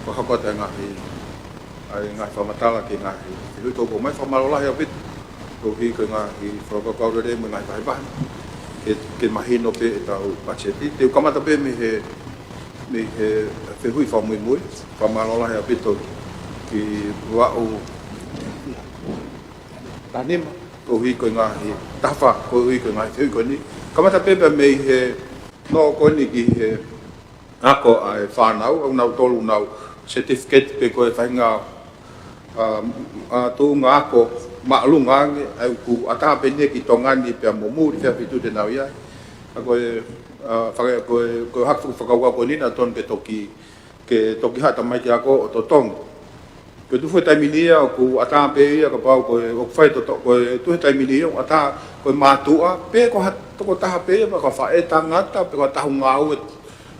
fakahoko atu e ngaahi, ʻa e ngaahi fakamatala ki he ngaahi fehuʻi kuo ʻomai. Fakamālō lahi ʻaupito. Koeʻuhi ko e ngaahi fakakaukau lelei mo e ngaahi vahevahe ke, ke mahino pē ʻetau patiseti. Te u kamata pē mei he, mei he fehuʻi fakamuimui. Fakamālō lahi ʻaupito ki Vaʻu Tanima, koeʻuhi ko e ngaahi tafa, koeʻuhi ko e ngaahi fehuʻi ko eni. Kamata pē pea mei he nō ko eni ki he ako ʻa e fānau, ʻa nautolu ʻoku nau certificate pe ko e faʻahinga, ʻa, ʻa, tuʻunga ako māʻolunga ange, ʻa ia ʻoku ʻatā pē eni ia ki Tonga ni pea mo muli, fēfē feituʻu te nau ʻi ai. Ka ko e, ʻa, faka-, ko e, ko e hako fakakaukau ko eni naʻe tonu ke toki, ke toki haʻu e tamaiki ako ʻo totongi. Ko e tuʻu he taimi ni ia ʻoku ʻatā pē ia kapau ko e, ʻoku fai toto-, ko e tuʻu he taimi ni ia ʻoku ʻatā ko e mātuʻa, pe ko ha tokotaha pē ia, pe ko ha faʻētangata, pe ko ha taha ʻoku ngāue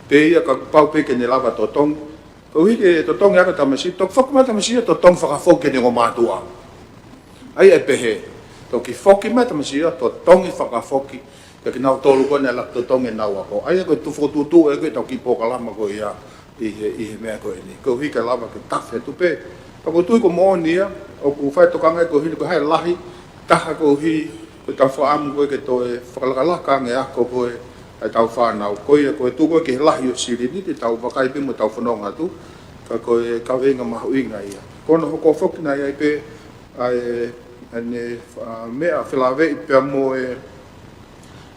pē ia kapau pē ke ne lava totongi. Koeʻuhi ke totongi ako e tamasiʻi, toki foki mai e tamasiʻi ia totongi fakafoki ki heʻene ongo mātuʻa. ʻA ia ʻe pehē, toki foki mai e tamasiʻi ia totongi fakafoki kia kinautolu ko ē naʻe lava totongi ʻenau ako. ʻA ia ko e tuʻu fokotuʻutuʻu ʻe ko ē ʻetau kiʻi polokalama ko ia ʻi he, ʻi he meʻa ko eni. Koeʻuhi ke lava ke tafe atu pē. Pea ʻoku ou tui ko e moʻoni ia, ʻoku fai e tokanga ia koeʻuhi ko e hā e lahi, taha koeʻuhi ko ʻetau fakaʻamu ko ē ke toe fakalakalaka ange e ako ko ē ʻa ʻetau fānau. Ko ia ko e tuʻu ko ē ki he lahi ʻo e silini, te tau vakai pē mo tau fononga atu, ka ko e kaveinga mahuʻinga ia. Ko hono hoko foki naʻe ʻi ai pē ʻa e, ʻa ʻene, ʻa, meʻa felāveʻi pea mo e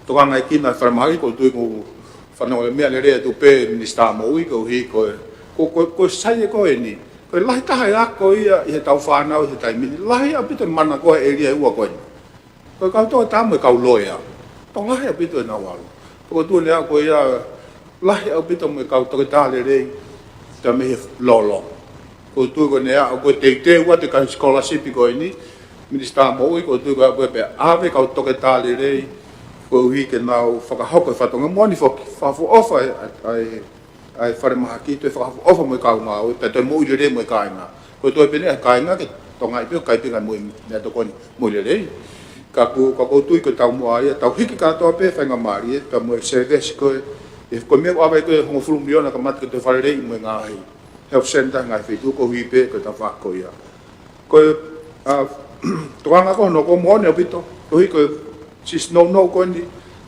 tokangaʻi kina e falemahaki, ʻoku ou tui ʻoku fanongo e meʻa lelei atu pē Minisitā Moʻui, koeʻuhi ko e, ko, ko, ko e sai ē ko eni. Ko e lahi taha e ako ia ʻi heʻetau fānau ʻi he taimi ni. Lahi ʻaupito e mana ko ē ʻa e ʻēlia ʻe ua ko eni. Ko e kau toketā mo e kau loea. Tokolahi ʻaupito ʻenau ʻalu. Pea ʻoku ou tui ko e ʻalu ko ia lahi ʻaupito mo e kau toketā lelei, tā mei he lolo. ʻOku ou tui ko e ʻalu ko e teuteu atu e kau scholarship ko eni, Minisitā Moʻui, ʻoku ou tui ko e ʻalu ko ia pē ʻave kau toketā lelei, koeʻuhi ke nau fakahoko e fatongia moʻoni foki, fakaʻofoʻofa e, e, e falemahaki, toe fakaʻofoʻofa mo e kau ngāue, pea toe moʻui lelei mo e kāinga. Ko e toe pehē ʻa e kāinga ke Tonga ʻi pē, ʻikai pē ke moʻui meʻatokoni moʻui lelei. Ka ʻoku, ka ʻoku ou tui ko e taumuʻa ia, tau hiki kātoa pē faingamālie, pea mo e service ko ē, ʻe ko e meʻa ʻoku ʻave ko ē hongofulu miliona ka mate ke toe fakaleleiʻi mo e ngaahi health centre, ngaahi feituʻu koeʻuhi pē ko e tafaʻaki ko ia. Ko e, ʻa, tokanga ko hono ʻoku moʻoni ʻaupito, koeʻuhi ko e siʻi nounou ko eni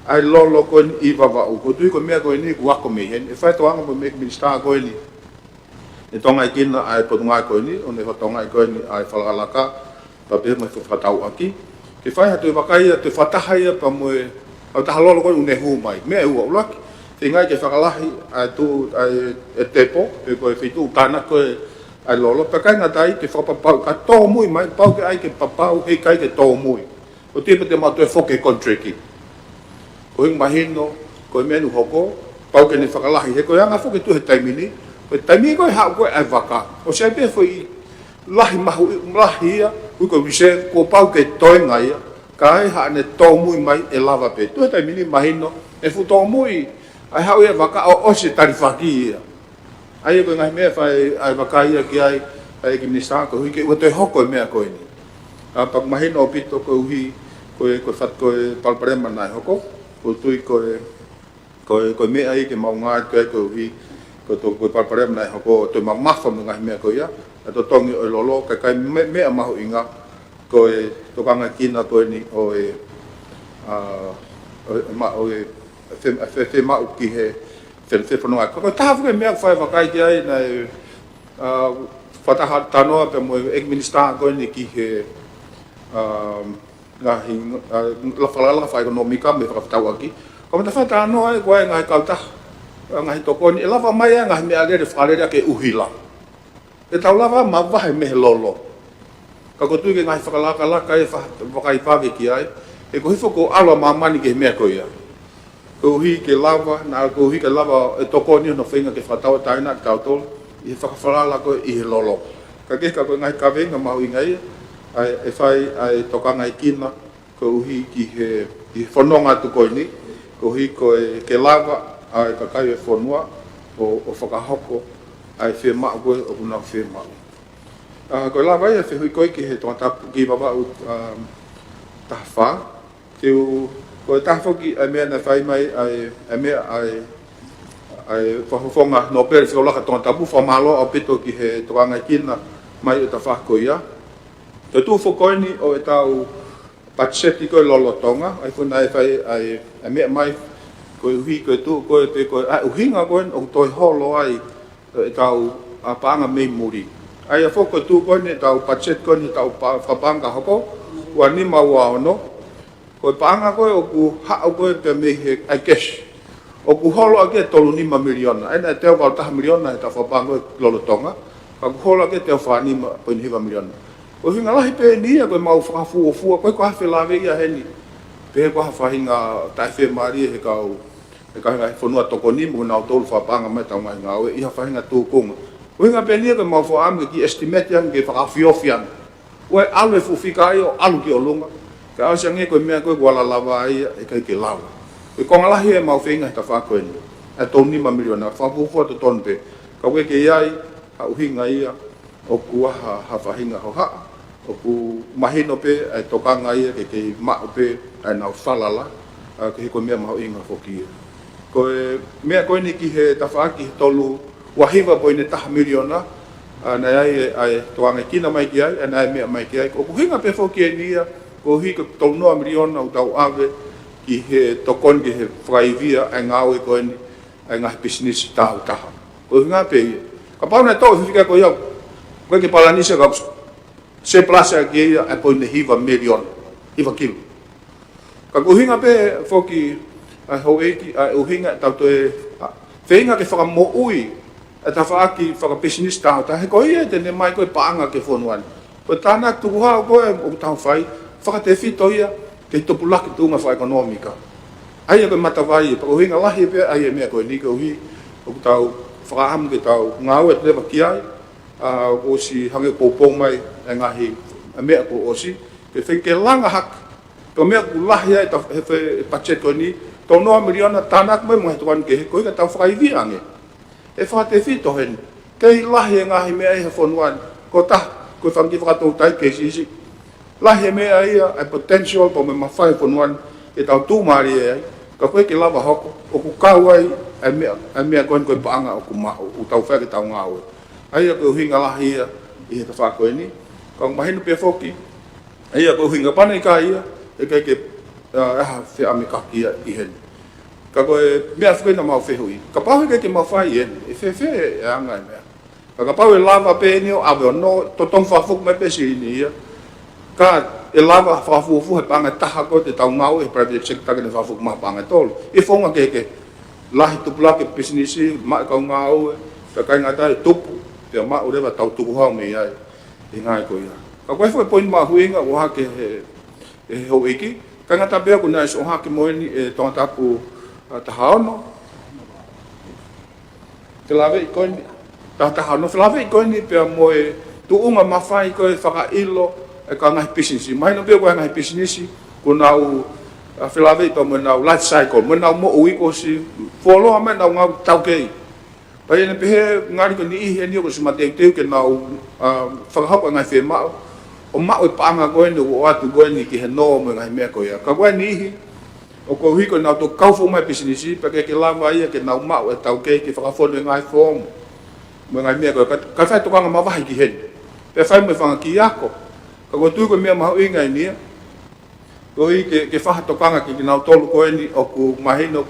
ʻa e lolo ko eni ʻi Vavaʻu. ʻOku ou tui ko e meʻa ko eni kuo ako mei heni. ʻE fai tokanga mo e Minisitā ko eni ʻe tokangaʻi kinaua ʻa e Potungāue ko eni, ʻo ne fai tokanga ko eni ʻa e fakalakalaka, pea pehē mo e fakatauʻaki. Ke fai ha toe vakai atu e fakataha ia pea mo e, ʻa e taha lolo ko eni ʻoku ne hū mai. Meʻa ʻe ua, ʻuluaki, feingaʻi ke fakalahi ʻa e tuʻu, ʻa e, e tepo, pe ko e feituʻu tānaki ko ē ʻa e lolo, pea ʻikai ngata ai ke fakapapauʻi, ka tōmui mai, pau ke ʻai ke papauʻi, heʻikai ke tōmui. ʻO tipa te mau toe foki he contract. Koeʻuhi mahino, ko e meʻa ʻoku hoko, pau ke ne fakalahi, he ko e anga foki e tuʻu he taimi ni, ko e taimi ko ē haʻu ko ē ʻa e vaka. ʻOsi ʻi ai pē foʻi lahi mahuʻi, lahi ia, ʻoku ko e reserve, kuo pau ke toenga ia, ka ʻi ai haʻane tōmui mai ʻe lava pē. Tuʻu he taimi ni mahino, ʻe fuʻu tōmui, ʻa e haʻu ia vaka ʻo ʻosi e talifaki ia. ʻA ia ko e ngaahi meʻa fai, ʻa e vakai ia ki ai, ʻa e ʻEiki Minisitā, koeʻuhi ke ʻoua toe hoko e meʻa ko eni. ʻA, pea ʻoku mahino ʻaupito koeʻuhi, ko e, ko e fat-, ko e palopalema naʻe hoko, ʻoku ou tui ko e, ko e, ko e meʻa ia ke mau ngāueʻaki koeʻuhi, ko e to-, ko e palopalema naʻe hoko, ʻo toe mamafa mo e ngaahi meʻa ko ia, ʻa e totongi ʻo e lolo, ka ʻikai me-, meʻa mahuʻinga, ko e tokangaʻi kinaua ko eni ʻo e, ʻa, ʻo e, ma-, ʻo e, fe-, fe-, fiemaʻu ki he, fe-, fefononga. Ko e taha foki e meʻa ʻoku fai e vakai ki ai naʻe, ʻa, fakataha talanoa pea mo e ʻEiki Minisitā ko eni ki he, ʻa, ngaahi, ʻa, la-, fakalakalaka fakaʻekonōmika mo e fakafetauʻaki. Ko e mata fakatalanoa ʻa e ko e ngaahi kautaha, ʻa, ngaahi tokoni, ʻe lava mai ʻa e ngaahi meʻalele fakalele ʻaki e ʻuhila. ʻE tau lava mavahe mei he lolo. Ka ʻoku ou tui ko e ngaahi fakalakalaka ʻe fa-, vakai vave ki ai, he ko e hifo ko e ʻalu ʻa māmani ki he meʻa ko ia. Koeʻuhi ke lava, naʻa koeʻuhi ke lava e tokoni hono feinga ke fakatauʻatāinaʻi kitautolu, ʻi he fakafalala ko ē ʻi he lolo. Ka ke ka ko e ngaahi kaveinga mahuʻinga ia, ʻa e, ʻe fai, ʻa e tokangaʻi kinaua, koeʻuhi ki he, ki he fononga atu ko eni, koeʻuhi ko e ke lava ʻa e kakai e fonua ʻo, ʻo fakahoko ʻa e fiemaʻu ko ē ʻoku nau fiemaʻu. ʻA, ko e lava ia e fehuʻi ko ē ki he Tongatapu ki Vavaʻu, ʻa, taha fā. Te u, ko e taha foki ʻa e meʻa naʻe fai mai ʻa e, ʻa e meʻa ʻa e, ʻa e fakafofonga Nōpele Fekauʻaki Tongatapu, fakamālō ʻaupito ki he tokangaʻi kinaua mai ʻo e tafaʻaki ko ia. Ko e tuʻu foki ko eni ʻo ʻetau patiseti ko ē lolotonga, ʻa ia ko ē naʻe fai ʻa e, ʻa e meʻa mai, koeʻuhi ko e tuʻu ko ē pe ko e, ʻa e ʻuhinga ko ē ʻoku toe holo ai ʻetau, ʻa, paʻanga mei muli. ʻA ia foki ko e tuʻu ko eni ʻetau patiseti ko eni ʻetau pa-, fakapaʻanga ka hoko, ua nima ua ono, ko e paʻanga ko ē ʻoku haʻu ko ē pea mei he, ʻa e cash. ʻOku holo ʻaki e tolu nima miliona. ʻA ia naʻe teau valu taha miliona ʻetau fakapaʻanga ko ē lolotonga. Ka ʻoku holo ʻaki e teau fā nima poini hiva miliona. Ko e ʻuhinga lahi pē eni ia ko e mau fakafuofua, ko e ko ha felāveʻi ia heni. Pehē ko ha faʻahinga taʻefiemālie he kau, he kau ngaahi fonua tokoni mo nautolu fakapaʻanga mai ʻetau ngaahi ngāue ʻi ha faʻahinga tūkunga. Ko e ʻuhinga pē eni ia ko e mau fakaʻamu ke kiʻi estimate ange ke fakaofiofi ange. ʻOua ʻe ʻalu e fuʻu fika ia ʻo ʻalu ki ʻolunga. Ka ʻosi ange ko e meʻa ko ē kuo ala lava ai ia ʻe ʻikai ke lava. Ko e konga lahi ʻemau feinga he tafaʻaki ko eni. ʻA e tolu nima miliona, fakafuofua totonu pē. Ka ʻoku ʻikai ke ʻi ai ha ʻuhinga ia ʻoku ʻi ai ha, ha faʻahinga hohaʻa. ʻOku mahino pē ʻa e tokanga ia ke kei maʻu pē ʻa ʻenau falala, ʻa, koeʻuhi ko e meʻa mahuʻinga foki ia. Ko e meʻa ko eni ki he tafaʻaki he tolu ua hiva poini taha miliona, ʻa, naʻe ʻi ai e, ʻa e tokangaʻi kinaua mai ki ai, ʻa, naʻe meʻa mai ki ai. ʻOku ʻuhinga pē foki eni ia, koeʻuhi ko e tolu noa miliona ʻoku tau ʻave ki he tokoni ki he fakaivia ʻa e ngāue ko eni ʻa e ngaahi pisinisi tāutaha. Ko e ʻuhinga pē ia. Kapau naʻe toʻo e fika ko ia, ko e ke palanisi ka surplus ʻaki ia ʻa e poini hiva miliona, hiva kilu. Ka ko e ʻuhinga pē foki ʻa e houʻeiki, ʻa e ʻuhinga ʻetau toe, ʻa, feinga ke fakamoʻui e tafaʻaki fakapisinisi tāutaha, he ko ia te ne ʻomai ko ē paʻanga ki he fonua ni. Ko e tānaki tukuhau ko ē ʻoku tau fai, fakatefito ia ke tupulaki tuʻunga fakaʻekonōmika. ʻA ia ko e matavai, pea ko e ʻuhinga lahi pē ʻa e meʻa ko eni koeʻuhi ʻoku tau fakaʻamu ke tau ngāue atu leva ki ai, ʻa, ʻosi hangē poupou mai e ngaahi, e meʻa kuo ʻosi, ke fai ke langa hake, ko e meʻa ʻoku lahi ai e ta-, he fe-, budget ko eni, tau noa miliona tānaki mai mo e tukuange he koeʻuhi ka tau fakaivia ange. ʻE fakatefito heni. Kei lahi e ngaahi meʻa ʻi he fonua ni. Ko e taha, ko e fanga kiʻi fakatoutai kei siʻisiʻi. Lahi e meʻa ia, e potential, pea mo e mafai e fonua ni, ke tau tuʻumālie ai. Ka ko e ke lava hoko, ʻoku kau ai, e meʻa, e meʻa ko eni ko e paʻanga ʻoku maʻu, ʻoku tau fai ke tau ngāue. ʻA ia ko e ʻuhinga lahi ia, ʻi he tafaʻaki ko eni. Ka ʻoku mahino pē foki, ʻa ia ko e ʻuhinga pea ʻikai ia, ʻe ʻikai ke, ʻa, ʻe ha feʻamekaki ia ʻi heni. Ka ko e meʻa foki naʻa mau fehuʻi. Kapau he ʻikai ke mau fai eni, ʻe fēfē e anga e meʻa. Ka kapau ʻe lava pē eni ʻo ʻave ʻo nō, totongi fakafoki mai pē silini ia. Ka ʻe lava fakafuofua he paʻanga ʻe taha ko ē te tau ngāue he private sector ke ne fakafoki mai paʻanga ʻe tolu. ʻI he founga kehekehe. Lahi tupulaki pisinisi, maʻu e kau ngāue, ka ʻikai ngata ai tupu, pea maʻu leva tau tukuhau mei ai. ʻI he ngaahi ko ia. Ka ko e foʻi poini mahuʻinga ʻoku ʻohake he, he houʻeiki, ʻikai ngata pē ʻoku nau ʻosi ʻohake mo eni e Tongatapu, ʻa, taha ono. Felāveʻi ko eni, taha taha ono felāveʻi ko eni pea mo e tuʻunga mafai ko e fakaʻilo e kau ngaahi pisinisi. Mahino pē ko e ngaahi pisinisi, ʻoku nau, ʻa, felāveʻi pea mo ʻenau life cycle, mo ʻenau moʻui kuo ʻosi fuoloa mai ʻenau ngāue taukei. Pea ʻi heʻene pehē ngali ko e niʻihi eni ʻoku ʻosi mateuteu ke nau, ʻa, fakahoko e ngaahi fiemaʻu, ʻo maʻu e paʻanga ko eni ʻoku ʻoatu ko eni ki he nō mo e ngaahi meʻa ko ia. Ka ko e niʻihi, ʻoku ou hiko nau toki kau foʻou mai pisinisi, pea ʻikai ke lava ia ke nau maʻu e taukei ke fakafonu e ngaahi foomu. Mo e ngaahi meʻa ko ia, ka, ka fai tokanga mavahe ki heni. Pea fai mo e fanga kiʻi ako. Ka ʻoku ou tui ko e meʻa mahuʻinga eni ia. Koeʻuhi ke, ke fai ha tokanga ki, kinautolu ko eni ʻoku mahino,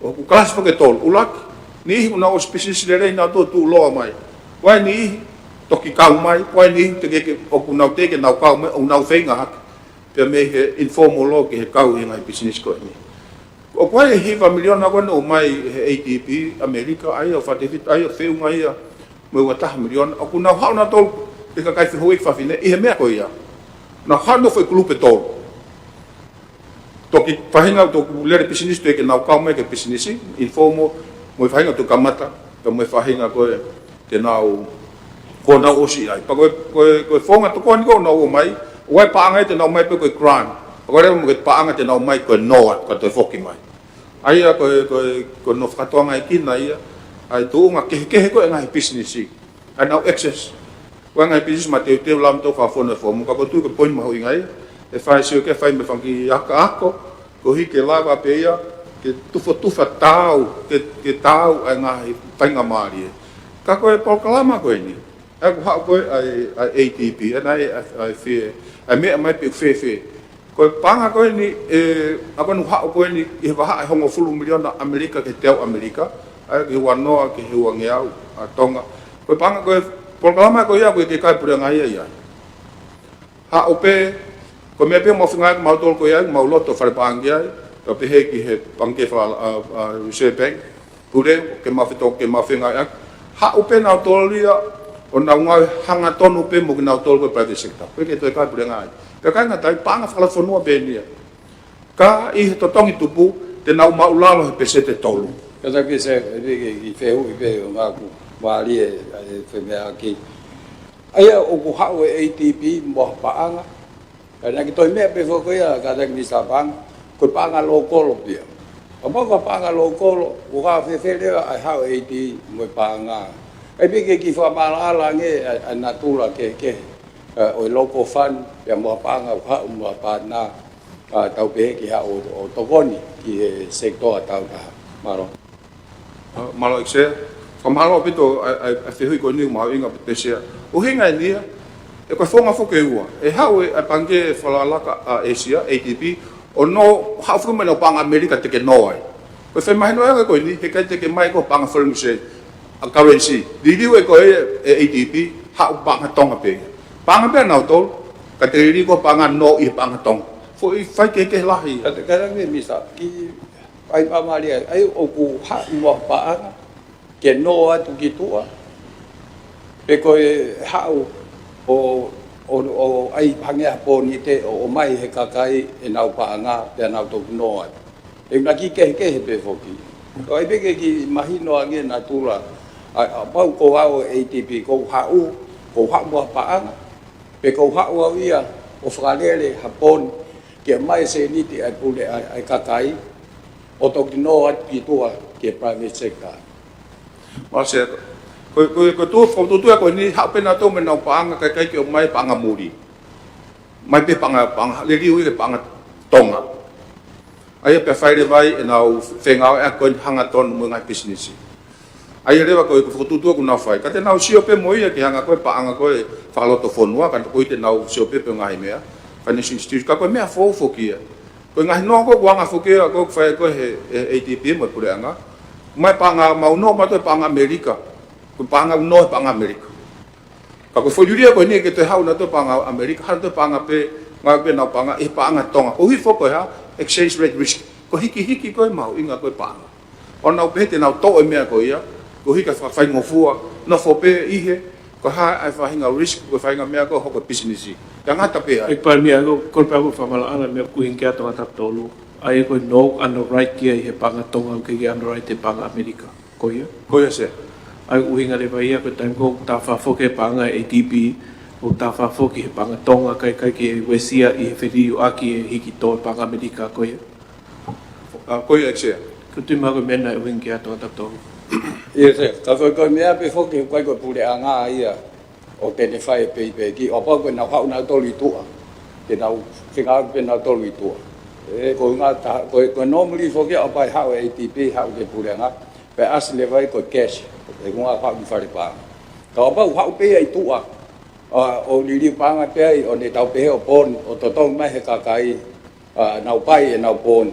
ʻoku kalasi foki ʻe tolu. ʻUluaki, niʻihi ʻoku nau ʻosi pisinisi lelei nautolu tuʻuloa mai. Ko e niʻihi, toki kau mai, ko e niʻihi teʻeki ke, ʻoku nau teʻeki ke nau kau mai, ʻoku nau feinga hake. Pea mei he informal law ki he kau ʻi he ngaahi pisinisi ko eni. ʻOku ʻi ai e hiva miliona ko eni ʻomai he A D B, ʻAmelika, ʻa ia ʻoku fakatefito, ʻa ia ʻoku feʻunga ia mo e ua taha miliona. ʻOku nau haʻu nautolu, e kakai fehuʻi fafine, ʻi he meʻa ko ia. Nau haʻu nautolu foʻi kulupu ʻe tolu. Toki faʻahinga toki lele pisinisi teʻeki ke nau kau mai ki he pisinisi, informal, mo e faʻahinga toki kamata, pea mo e faʻahinga ko ē te nau, kuo nau ʻosi ʻi ai. Pea ko e, ko e, ko e founga tokoni ko ē ʻoku nau ō mai, ʻoku ʻi ai e paʻanga ia te nau ʻomai ko e grant. Pea ko e leva mo e paʻanga te nau ʻomai ko e nō atu, ka toe foki mai. ʻA ia ko e, ko e, ko hono fakatokangaʻi kinautolu ia, ʻa e tuʻunga kehekehe ko ē e ngaahi pisinisi. ʻA ʻenau access. Ko e ngaahi pisinisi mateuteu lava ʻo fakafonu e foomu, ka ʻoku ou tui ko e poini mahuʻinga ia, ʻe fai sio ke fai mo e fanga kiʻi ako, koeʻuhi ke lava pē ia, ke tufotufa taau, ke, ke taau ʻa e ngaahi faingamālie. Ka ko e polokalama ko eni, ʻa ia ʻoku haʻu ko ē ʻa e, ʻa e A D B, ʻa ia ʻa e, ʻa e fie, ʻa e meʻa mai pe ʻoku fēfē. Ko e paʻanga ko eni, ʻe, ʻa ko eni ʻoku haʻu ko eni, ʻi he vahaʻa ʻe hongofulu miliona ʻAmelika ki he teau ʻAmelika, ʻa ia ki he ua noa, ki he ua ngeau, ʻa Tonga. Ko e paʻanga ko e, polokalama ko ia, ʻoku ʻikai ke kai puleʻanga ia ia. Haʻu pē, ko e meʻa pē ʻoku mau feinga ai kimautolu ko ia, mau loto fale paʻanga ai, ka pehē ki he pangikē faka-, ʻa, ʻa, Reserve Bank, pule, ke mau feto-, ke mau feinga ai. Haʻu pē nautolu ia, ʻo nau ngāue hangatonu pē mo kinautolu ko e private sector. ʻOku ʻikai ke toe kai puleʻanga ia. Ka ʻikai ngata ai, paʻanga fakalafonua pē eni ia. Ka ʻi he totongi tupu, te nau maʻulalo he peseti ʻe tolu. Ka ta pese, ʻe pē ke, ke fehuʻi pē ʻo ngāueʻaki, mālie, ʻa e femeʻaʻaki. ʻA ia ʻoku haʻu e A D B mo ha paʻanga. Ka naʻe ʻikai toe meʻa pē foki ia, ka ta ki Misa paʻanga. Ko e paʻanga lōkolo pē ia. Ka mau ka paʻanga lōkolo, ʻoku fēfē leva ʻa e haʻu A D mo e paʻanga. ʻAi pē ke kiʻi fakamaʻalaʻala ange ʻa, ʻa e natula kehekehe. ʻA, ʻo e local fund, pea mo ha paʻanga ʻoku haʻu mo ha pātena, ʻa, tau pehē ke haʻu ʻo, ʻo tokoni ki he sekitoa tau taha. Mālō. ʻA, mālō ʻEiki Sea. Fakamālō ʻaupito ʻa, ʻa, ʻa e fehuʻi ko eni mahuʻinga ʻaupito Sea. ʻUhinga eni ia, ʻe ko e founga foki ʻe ua. ʻE haʻu e, ʻa e Pangikē Fakalakalaka ʻa ʻĒsia, A D B, ʻo nō haʻu foki mai ʻenau paʻanga ʻAmelika te ke nō ai. Ko e fai mahino ʻa e ko eni, heʻikai te ke mai ko e paʻanga foreign reserve, ʻa e currency. Liliu ʻe koe e, e A D B, haʻu paʻanga Tonga pē. Paʻanga pē ʻanautolu, ka te liliu ko e paʻanga nō ʻi he paʻanga Tonga. Foʻi faikehekehe lahi. Ka te, ka te, Misa, ki, ʻai pā mālie ai, ʻa ia ʻoku haʻu mo ha paʻanga, ke nō atu ki tuʻa, pe ko e haʻu ʻo, ʻo, ʻo ʻai hangē ha pōnite ʻo, ʻomai he kakai ʻenau paʻanga pea nau toki nō atu. ʻE una ki kehekehe pē foki. Ko e peke ki mahino ange natula, ʻa, ʻa pau ko au ʻe ADB, ko u haʻu, ko u haʻu mo ha paʻanga, pe ko u haʻu au ia ʻo fakalele ha pōni, ke ʻomai e sēniti ʻa e pule ʻa, ʻa e kakai, ʻo toki nō atu ki tuʻa ki he private sector. Mālō Sea, ko, ko, ko tu, ko tu, tu, ko ni haʻu pē nautolu mo ʻenau paʻanga, kae ʻikai ke ʻomai paʻanga muli. Mai pē paʻanga, paʻanga, liliu ia ke paʻanga Tonga. ʻA ia pea fai leva ai ʻenau fengāueʻaki ko eni hangatonu mo e ngaahi pisinisi. ʻA ia leva ko e, ko e fokotuʻutuʻu ʻoku nau fai. Ka te nau sio pē mo ia ke hanga ko e paʻanga ko e fakalotofonua, ka ko e te nau sio pē pe ngaahi meʻa, financial institution, ka ko e meʻa foʻou foki ia. Ko e ngaahi noa ko ē ʻoku anga foki ia, ko e fai ko ē he, he ADB mo e puleʻanga. Mai paʻanga mau nō, mau toe paʻanga ʻAmelika. Ko e paʻanga nō he paʻanga ʻAmelika. Ka ko e foʻi liliu ko eni ke toe haʻu nautolu paʻanga ʻAmelika, haʻu nautolu paʻanga pē, ngāue pē ʻenau paʻanga, ʻi he paʻanga Tonga. Koeʻuhi foki ko e hā, exchange rate risk. Ko e hikihiki ko e mahuʻinga ko e paʻanga. ʻO nau pehē te nau toʻo e meʻa ko ia, koeʻuhi ka fakafaingofua, nofo pē ʻi he, ko e hā ʻa e faʻahinga risk, ko e faʻahinga meʻa ko ē hoko e pisinisi. Ka ngata pē ai. ʻEiki Palēmia, ko, ko e pau ko e fakamalaʻanga meʻa ʻoku ʻuhinga ki ai ʻa Tonga Tapu Tolu. ʻA ia ko e nō underwrite ia ʻi he paʻanga Tonga, ʻoku ʻikai ke underwrite he paʻanga ʻAmelika. Ko ia? Ko ia Sea. ʻA ia ʻoku ʻuhinga leva ia ko e taimi ko ē ʻoku tā fakafoki e paʻanga ʻa e ADB, ʻoku tā fakafoki he paʻanga Tonga, kae ʻikai ke uesia ʻi he feliliuaki e hiki tō e paʻanga ʻAmelika, ko ia? ʻA, ko ia ʻEiki Sea. Ko e tui mai ko e meʻa naʻe ʻuhinga ki ai ʻa Tonga Tapu Tolu. ʻIo Sea, ka ko e, ko e meʻa pē foki he ʻoku ʻikai ko e puleʻanga ia ʻoku te ne fai e peipeki, ʻo pau ko ʻenau haʻu nautolu ʻi tuʻa. Ke nau fengāueʻaki pē nautolu ʻi tuʻa. ʻE, ko e ngata, ko e, ko e normally foki ʻo pau ʻe haʻu e ADB, haʻu ki he puleʻanga, pea ʻasi leva ia ko e cash, ʻe ngā haʻu ki fale paʻanga. Ka ʻo pau haʻu pē ia ʻi tuʻa, ʻa, ʻo liliu paʻanga pē ai, ʻo ne tau pehē ʻo pōni, ʻo totongi mai he kakai, ʻa, nau pai ʻenau pōni.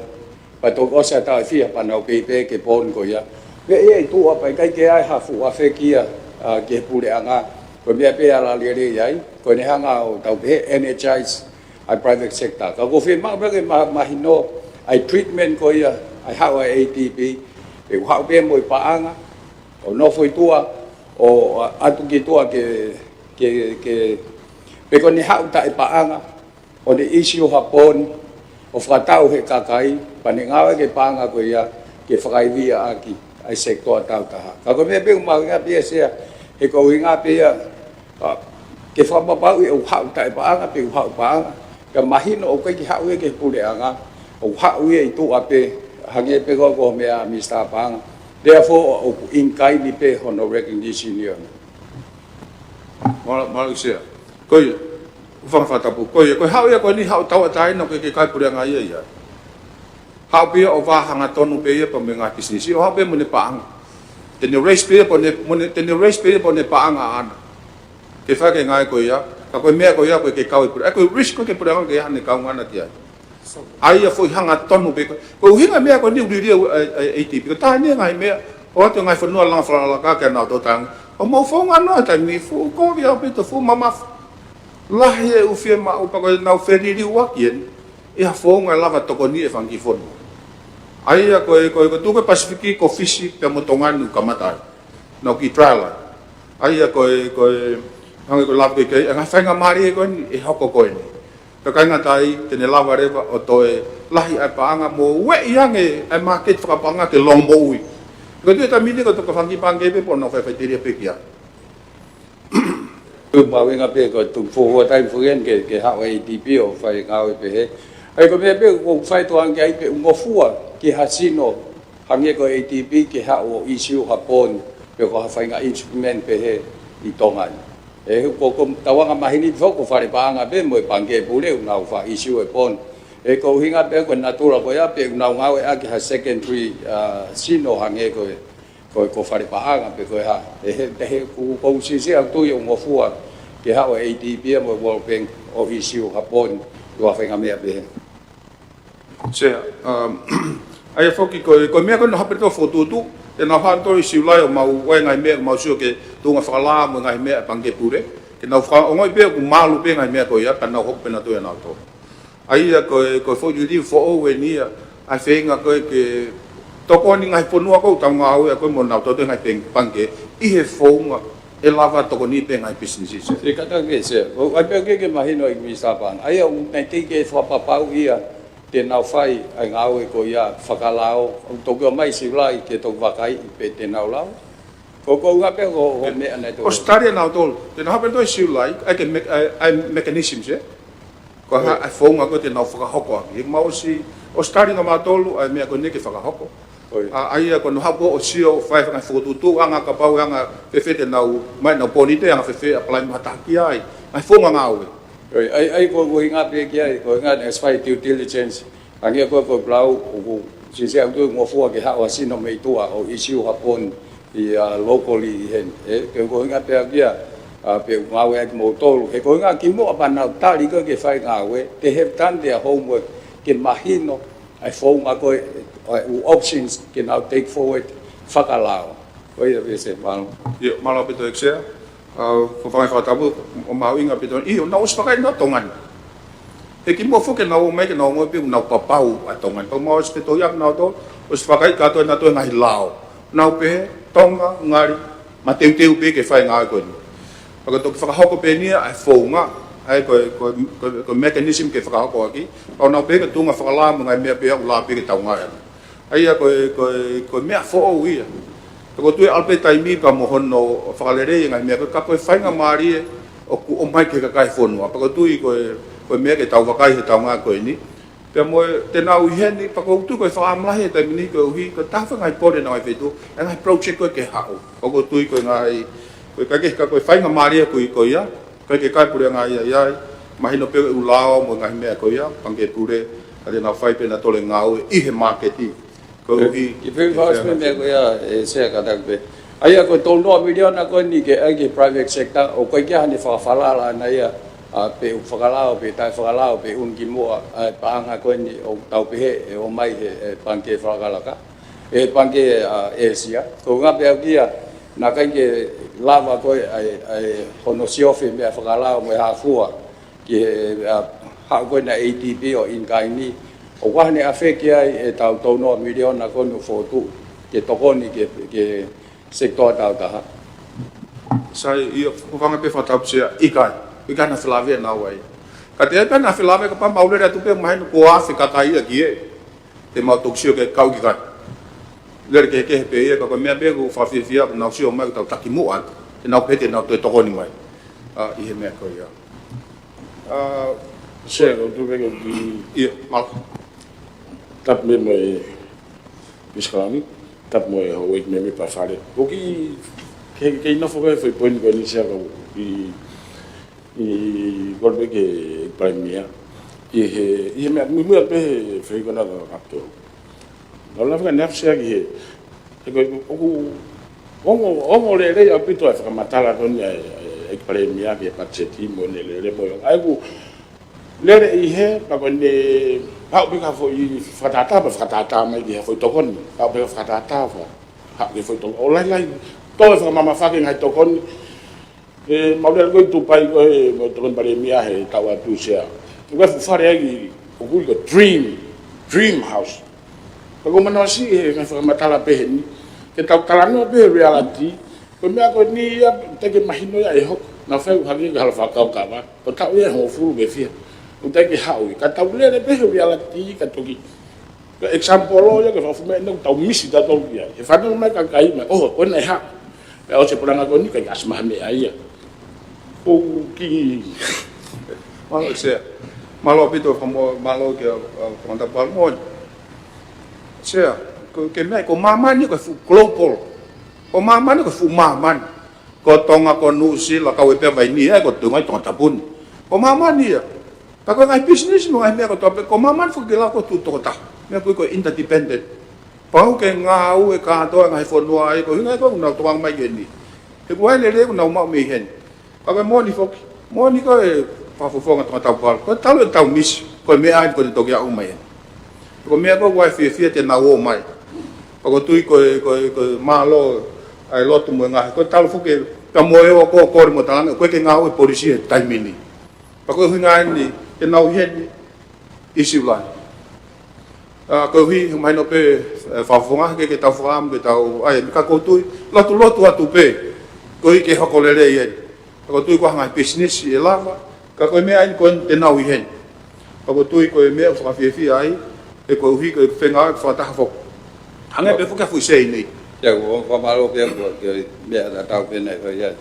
Pea toki ʻosi ʻa e taʻu ʻe fiha pea nau pay pē ki he pōni ko ia. Pea ʻi ai tuʻa pea ʻikai ke ʻi ai ha fuʻu ʻafeki ia, ʻa, ki he puleʻanga. Ko e meʻa pē ʻe ala lelei ai. Ko ʻene hanga ʻo tau pehē energize ʻa e private sector. Ka ʻoku ou fiemaʻu pē ke ma-, mahino ʻa e treatment ko ia ʻa e haʻu ʻa e ADB. ʻE haʻu pē mo e paʻanga. ʻO nofo ʻi tuʻa, ʻo, ʻa, ʻatu ki tuʻa ke, ke, ke, pe ko ʻene haʻu taʻepaʻanga, ʻo ne issue ha pōni, ʻo fakatau he kakai, pea ne ngāueʻaki e paʻanga ko ia, ke fakaivia ʻaki ʻa e sekitoa taautaha. Ka ko e meʻa pē ʻoku mahuʻinga pē ia Sea, he ko e ʻuhinga pē ia, ʻa, ke fakapapauʻi ʻoku haʻu taʻepaʻanga, pe ʻoku haʻu paʻanga, ka mahino ʻoku ʻikai ke haʻu ia ki he puleʻanga, ʻoku haʻu ia ʻi tuʻa pē, hangē pē ko e, ko e meʻa ʻa Minisitā Paʻanga. Therefore, ʻoku in kind pē hono recognition ia. Mālō, mālō Sea. Ko ia, ʻoku ou fakaʻamu fakatapu. Ko ia, ko e haʻu ia ko eni haʻu tauʻatāina ko e ʻikai ke ʻi ai puleʻanga ia ia. Haʻu pē ia ʻo vā hangatonu pē ia pea mo e ngaahi pisinisi, ʻo haʻu pē mo ʻene paʻanga. Te ne raise pē ia pea mo ʻene, mo ʻene, te ne raise pē ia pea mo ʻene paʻanga ʻaʻana. Ke fai ki he ngāue ko ia, ka ko e meʻa ko ia ʻoku ʻikai ke kau ʻi he puleʻanga. Ko e risk ko ē ki he puleʻanga ʻoku ʻikai haʻane kaungana ki ai. ʻA ia foʻi hangatonu pē ko e, ko e ʻuhinga meʻa ko eni ʻoku liliu ʻa e, ʻa e, ʻa e ADB. Ko e taha eni e ngaahi meʻa, ʻoatu e ngaahi fonua langa fakalaka ki he nau tōtang. ʻO mau founga noa taimi ni fuʻu kovi ʻaupito, fuʻu mamafa. Lahi e ʻū fiemaʻu pea ko ʻenau feliliuaki eni. ʻI ha founga ʻe lava tokoni e fanga kiʻi fonua. ʻA ia ko e, ko e, ko e tuʻu ko ē Pasifiki ko Fisi pea mo Tonga ni ʻoku kamata ai. Nau kiʻi trial ai. ʻA ia ko e, ko e, hangē ko e lava ko ē ki he, ʻa e ngaahi faingamālie ko eni, ʻe hoko ko eni. Ka ʻikai ngata ai, te ne lava leva ʻo toe lahi ʻa e paʻanga mo ueʻi ange ʻa e māketi fakapaʻanga ke longomoʻui. Ko e tuʻu he taimi ni ko e tokanga ki he pangikē pē pea nau fai faʻiteliha pē ki ai. Tuʻu mahuʻinga pē ko e tuʻu fuofua taimi foki eni ke, ke haʻu e ADB ʻo fai ngāue pehē. ʻA ia ko e meʻa pē ʻoku fai tuʻunga ki ai pē ʻoku ngofua ki ha sino hangē ko e ADB ke haʻu ʻo issue ha pōni pe ko ha faʻahinga instrument pehē ʻi Tonga ni. ʻE, ko, ko e tauʻanga maheni foki ko e fale paʻanga pē mo e pangikē pule ʻoku nau faʻa issue e pōni. ʻE, ko e ʻuhinga pē ko e natula ko ia pē ʻoku nau ngāueʻaki ha secondary, ʻa, sino hangē ko e, ko e, ko e fale paʻanga pe ko e hā. ʻE, he, he, ʻoku, ʻoku ou siʻisiʻi ʻaupito ʻoku ngofua ke haʻu e ADB mo e World Bank ʻo issue ha pōni, ʻo ha faʻahinga meʻa pehē. Sea, um, ʻa ia foki ko e, ko e meʻa ko ē naʻe haʻu pē ʻo fokotuʻutuʻu, te nau haʻu ʻo issue lahi ʻo mau ʻai ngaahi meʻa, mau sio ki he tuʻunga fakalā mo e ngaahi meʻa ʻa e pangikē pule. Ke nau fakaongoʻi pē ʻoku malu pē ngaahi meʻa ko ia, ka nau hoko pē nautolu ia nautolu. ʻA ia ko e, ko e foʻi liliu foʻou eni ia, ʻa e feinga ko ē ke tokoni ngaahi fonua ko ē ʻoku tau ngāueʻaki ko ē mo nautolu he ngaahi pang-, pangikē, ʻi he founga ʻe lava tokoni pē ngaahi business. Sē, kātaki pē, Sea. ʻOku ʻai pē ke, ke mahino ʻEiki Minisitā Paʻanga. ʻA ia ʻoku ʻikai te ke fakapapauʻi ia te nau fai ʻa e ngāue ko ia fakalao, ʻo toki ʻomai Siulai ke toki vakaiʻi pe te nau lava. Ko, ko e ʻuhinga pē ko, ko e meʻa naʻe tō. ʻOsi tali ʻe nautolu. Te nau haʻu pē ʻo tō ʻi Siulai, ʻai ke me-, ʻai, ʻai mechanisms, ē? Ko e hā, ʻOi. ʻA e founga ko ē te nau fakahoko ʻaki. ʻOku mau ʻosi, ʻosi tali ʻe nautolu ʻa e meʻa ko eni ke fakahoko. ʻOi. ʻA, ʻa ia ko hono haʻu ʻo sio, fai fanga fokotuʻutuʻu, anga kapau ʻe anga fēfē te nau, mai nau pōnite, anga fēfē apply mo ha taha ki ai. ʻA e founga ngāue. ʻOi, ʻa ia, ʻa ia ko, ko e ʻuhinga pē ki ai, ko e ʻuhinga naʻe fai due diligence. Hangē ko e, ko e lau, ʻoku, Sea, ʻoku ngofua ke haʻu ʻa Sino mei tuʻa ʻo issue ha bond ʻi, ʻa, locally ʻi heni. ʻE, ke ko e ʻuhinga pē ʻaku ia, ʻa, pe ʻoku ngāueʻaki ʻe moutolu. He ko e ʻuhinga kimuʻa pea nau tali ko ē ke fai ngāue, they have done their homework, ke mahino ʻa e founga ko ē, ʻa e ʻū options ke nau take forward fakalao. Ko ia pē, Sea, mālō. ʻIo, mālō ʻaupito, ʻEiki Sea. ʻA, ko e fanga fakatapu, ʻoku mahuʻinga ʻaupito. ʻIo, naʻa nau ʻosi fakaʻilo Tonga ni. He kimuʻa foki ke nau ō mai ke nau ō mai pē ʻoku nau papau ʻa Tonga ni. Pea mau ʻosi pē tohi ʻaki nautolu, ʻosi fakaʻilo kātoa nautolu e ngaahi lao. Nau pehē, Tonga, ngali, mateuteu pē ke fai ngāue ko eni. Pea ko e toki fakahoko pē eni ia ʻa e founga, ʻa e ko e, ko e, ko e, ko e mechanism ke fakahoko ʻaki. Pea nau pehē ko e tuʻunga fakalao mo e ngaahi meʻa pē ʻoku lava pē ke tau ngāue ʻaki. ʻA ia ko e, ko e, ko e meʻa foʻou ia. Pea ʻoku ou tui ʻe ʻalu pē taimi pea mo hono fakalelei e ngaahi meʻa ko ē, ka ko e faingamālie ʻoku ʻomai ki he kakai e fonua. Pea ʻoku ou tui ko e, ko e meʻa ke tau vakai he taʻu ngā ko eni. Pea mo e te nau ʻi heni, pea ʻoku ou tui ko e fakaʻamu lahi he taimi ni koeʻuhi, ko e taha e ngaahi pole ʻa e ngaahi feituʻu, e ngaahi project ko ē ke haʻu. Pea ʻoku ou tui ko e ngaahi, ko e kakai ka ko e faingamālie ko ē ko ia, ʻikai ke kai puleʻanga ia ʻi ai, mahino pē ʻoku lao mo e ngaahi meʻa ko ia, pangikē pule, ka te nau fai pē nautolu e ngāue ʻi he māketi. Koeʻuhi, ʻIo, ke fai e fakaʻosi pē meʻa ko ia, ʻe Sea, kātaki pē. ʻA ia ko e tolu noa miliona ko eni ke ʻai ki he private sector, ʻoku ʻikai ke ʻi ai haʻane fakafalala ʻana ia, ʻa, pe ʻoku fakalao, pe taʻe fakalao, pe ʻunu kimuʻa, ʻa, e paʻanga ko eni ʻoku tau pehē ʻe ō mai he, he pangikē fakalakalaka. ʻE pangikē, ʻa, ʻĒsia. Ko e ʻuhinga pē ʻaku ia, naʻe ʻikai ke lava ko ē, ʻa e, ʻa e hono siofi e meʻa fakalao mo e hā fua ki he, ʻa, haʻu ko ē ʻa e ADB ʻo in kind ni. ʻOku ʻi ai haʻane ʻafeki ai ʻetau tolu noa miliona ko eni ʻoku fokotuʻu ke tokoni ki he, ki he sekitoa taautaha. Sai, ʻio, ko e fanga pē fakatapu, Sea, ʻikai. ʻIkai naʻa felāveʻi naua ia. Ka te ʻai pē naʻa felāveʻi kapau mau lele atu pē mahino kuo afe kakai ia ki ai. Te mau toki sio ke kau ki kai. Lele kehekehe pē ia, ka ko e meʻa pē ʻoku fakafiefia, ʻoku nau sio mai ʻoku tau taki muʻa atu. Te nau pehē te nau toe tokoni mai. ʻA, ʻi he meʻa ko ia. ʻA, Sea, ʻoku ou tui pē ke u ki ʻIo, mālō. Tapu mo e Miss Kalani, tapu mo e houʻeiki mēmipa Fale. ʻOku ou kiʻi, ke, ke nofo ko e foʻi poini ko eni, Sea, ko e ʻi ʻi kole pē ki he Palēmia. ʻI he, ʻi he meʻa, muimui atu pē he fehikona ka kato. Lau la fika neafsea ki he, he ko e, ʻoku, ongo, ongo lelei ʻaupito ʻa e fakamatala ko eni ʻa e, ʻa e, ʻa e Palēmia ki he patiseti mo ʻene lele mo e. ʻA ia ʻoku lele ʻi he, pea ko ʻene, haʻu pē ki ha foʻi fakatātā, pea fakatātā mai ki ha foʻi tokoni. Haʻu pē ki ha fakatātā, fa-, haʻu ki ha foʻi tokoni. ʻO lahi lahi, toe fakamamafa ki he ngaahi tokoni. ʻE, mau lele ko ē ʻi Tupai ko ē, mo e tokoni Palēmia he taʻu atu, Sea. Ko e fuʻu fale ia ʻoku ui ko e dream, dream house. Ka ʻoku ou manavasiʻi he ngaahi fakamatala pehē ni. Ke tau talanoa pē he reality, ko e meʻa ko eni ia, teʻeki mahino ia ʻe hoko. Naʻa fai hangē ko e hala fakakaukau ka va. Ko e taʻu ia ʻe hongofulu mei he fiha. ʻOku teʻeki haʻu ia. Ka tau lele pē he reality, ka toki Ko e example ʻo ia, ko e fakafumeʻa ʻoku tau misi tautolu ia. He fanongo mai kakai mai, ʻoho, ko ena ʻe haʻu. Pea ʻosi e puleʻanga ko eni, ʻikai ke ʻasi mai ha meʻa ia. ʻOku ou kiʻi Mālō, Sea. Mālō ʻaupito, famo-, mālō ki he, ʻa, Tongatapu Palumoni. Sea, ko e, ko e meʻa, ko māmani ko e fuʻu global. Ko māmani ko e fuʻu māmani. Ko Tonga, ko Nuʻusila, kau ai pē ʻa Vainia, ko e tuʻunga ʻi Tongatapu ni. Ko māmani ia. Ka ko e ngaahi business mo e ngaahi meʻa kotoa pē, ko māmani foki ke lava ʻo tuʻu tokotaha. Meʻa ko ē ko e interdependent. Pau ke ngāue kātoa e ngaahi fonua ai, ko e ʻuhinga ia ʻoku nau tokanga mai ki heni. He ko e lelei ʻoku nau maʻu mei heni. Ka ko e moʻoni foki, moʻoni ko e fakafofonga Tongatapu Palu. Ko e talu ʻetau misi, ko e meʻa ia ko eni toki aʻu mai heni. Ko e meʻa ko ē ʻoku ou fiefia te nau ō mai. Pea ʻoku ou tui ko e, ko e, ko e mālō, ʻa e lotu mo e ngaahi. Ko e talu foki, ka mo e ō ko ē ʻo kole mo talanoa, ko e ke ngāue polisi he taimi ni. Pea ko e ʻuhinga eni, ke nau ʻi heni, ʻi Siulai. ʻA, koeʻuhi, mahino pē, ʻe, fakafofonga ke, ke tau fakaʻamu, ke tau, ʻai, meʻa ka ʻoku ou tui, lotu, lotu atu pē. Koeʻuhi ke hoko lelei eni. Ka ʻoku ou tui ko e ngaahi pisinisi ʻe lava, ka ko e meʻa eni ko eni te nau ʻi heni. Ka ʻoku ou tui ko e meʻa ʻoku fakafiefia ai, he koeʻuhi ko e fengāueʻaki fakataha foki. Hangē pē foki ha fuʻu sēini. Ia, ʻoku ou fakamālō pē ʻaku ki he meʻa tatau pē naʻe fai ai.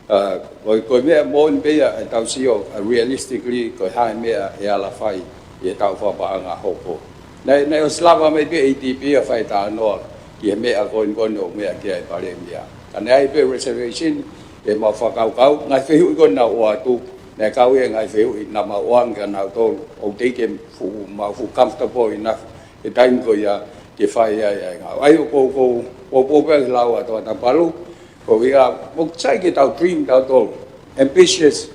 ʻA, ko, ko e meʻa moʻoni pē ia ʻetau sio, ʻa, realistically, ko e hā e meʻa ʻe ala fai ʻi he taʻu fakapaʻanga hoko. Naʻe, naʻe ʻosi lava mai pē ʻe ADB ʻa fai talanoa ki he meʻa ko eni ko eni ʻoku meʻa ki ai e Palēmia. Ka naʻe ʻi ai pē reservation, ʻemau fakakaukau, ngaahi fehuʻi ko eni naʻe ʻoatu, naʻe kau ia ngaahi fehuʻi naʻa mau ʻoange kia nautolu, ʻoku teʻeki ke fuʻu, mau fuʻu comfortable enough he taimi ko ia ke fai ai, ai ngāue. ʻA ia ʻoku ou, ʻoku ou, ʻoku ou pehē ki he lau ʻa Tongatapu Palu, ko ia, ʻoku sai ke tau dream tautolu, ambitious,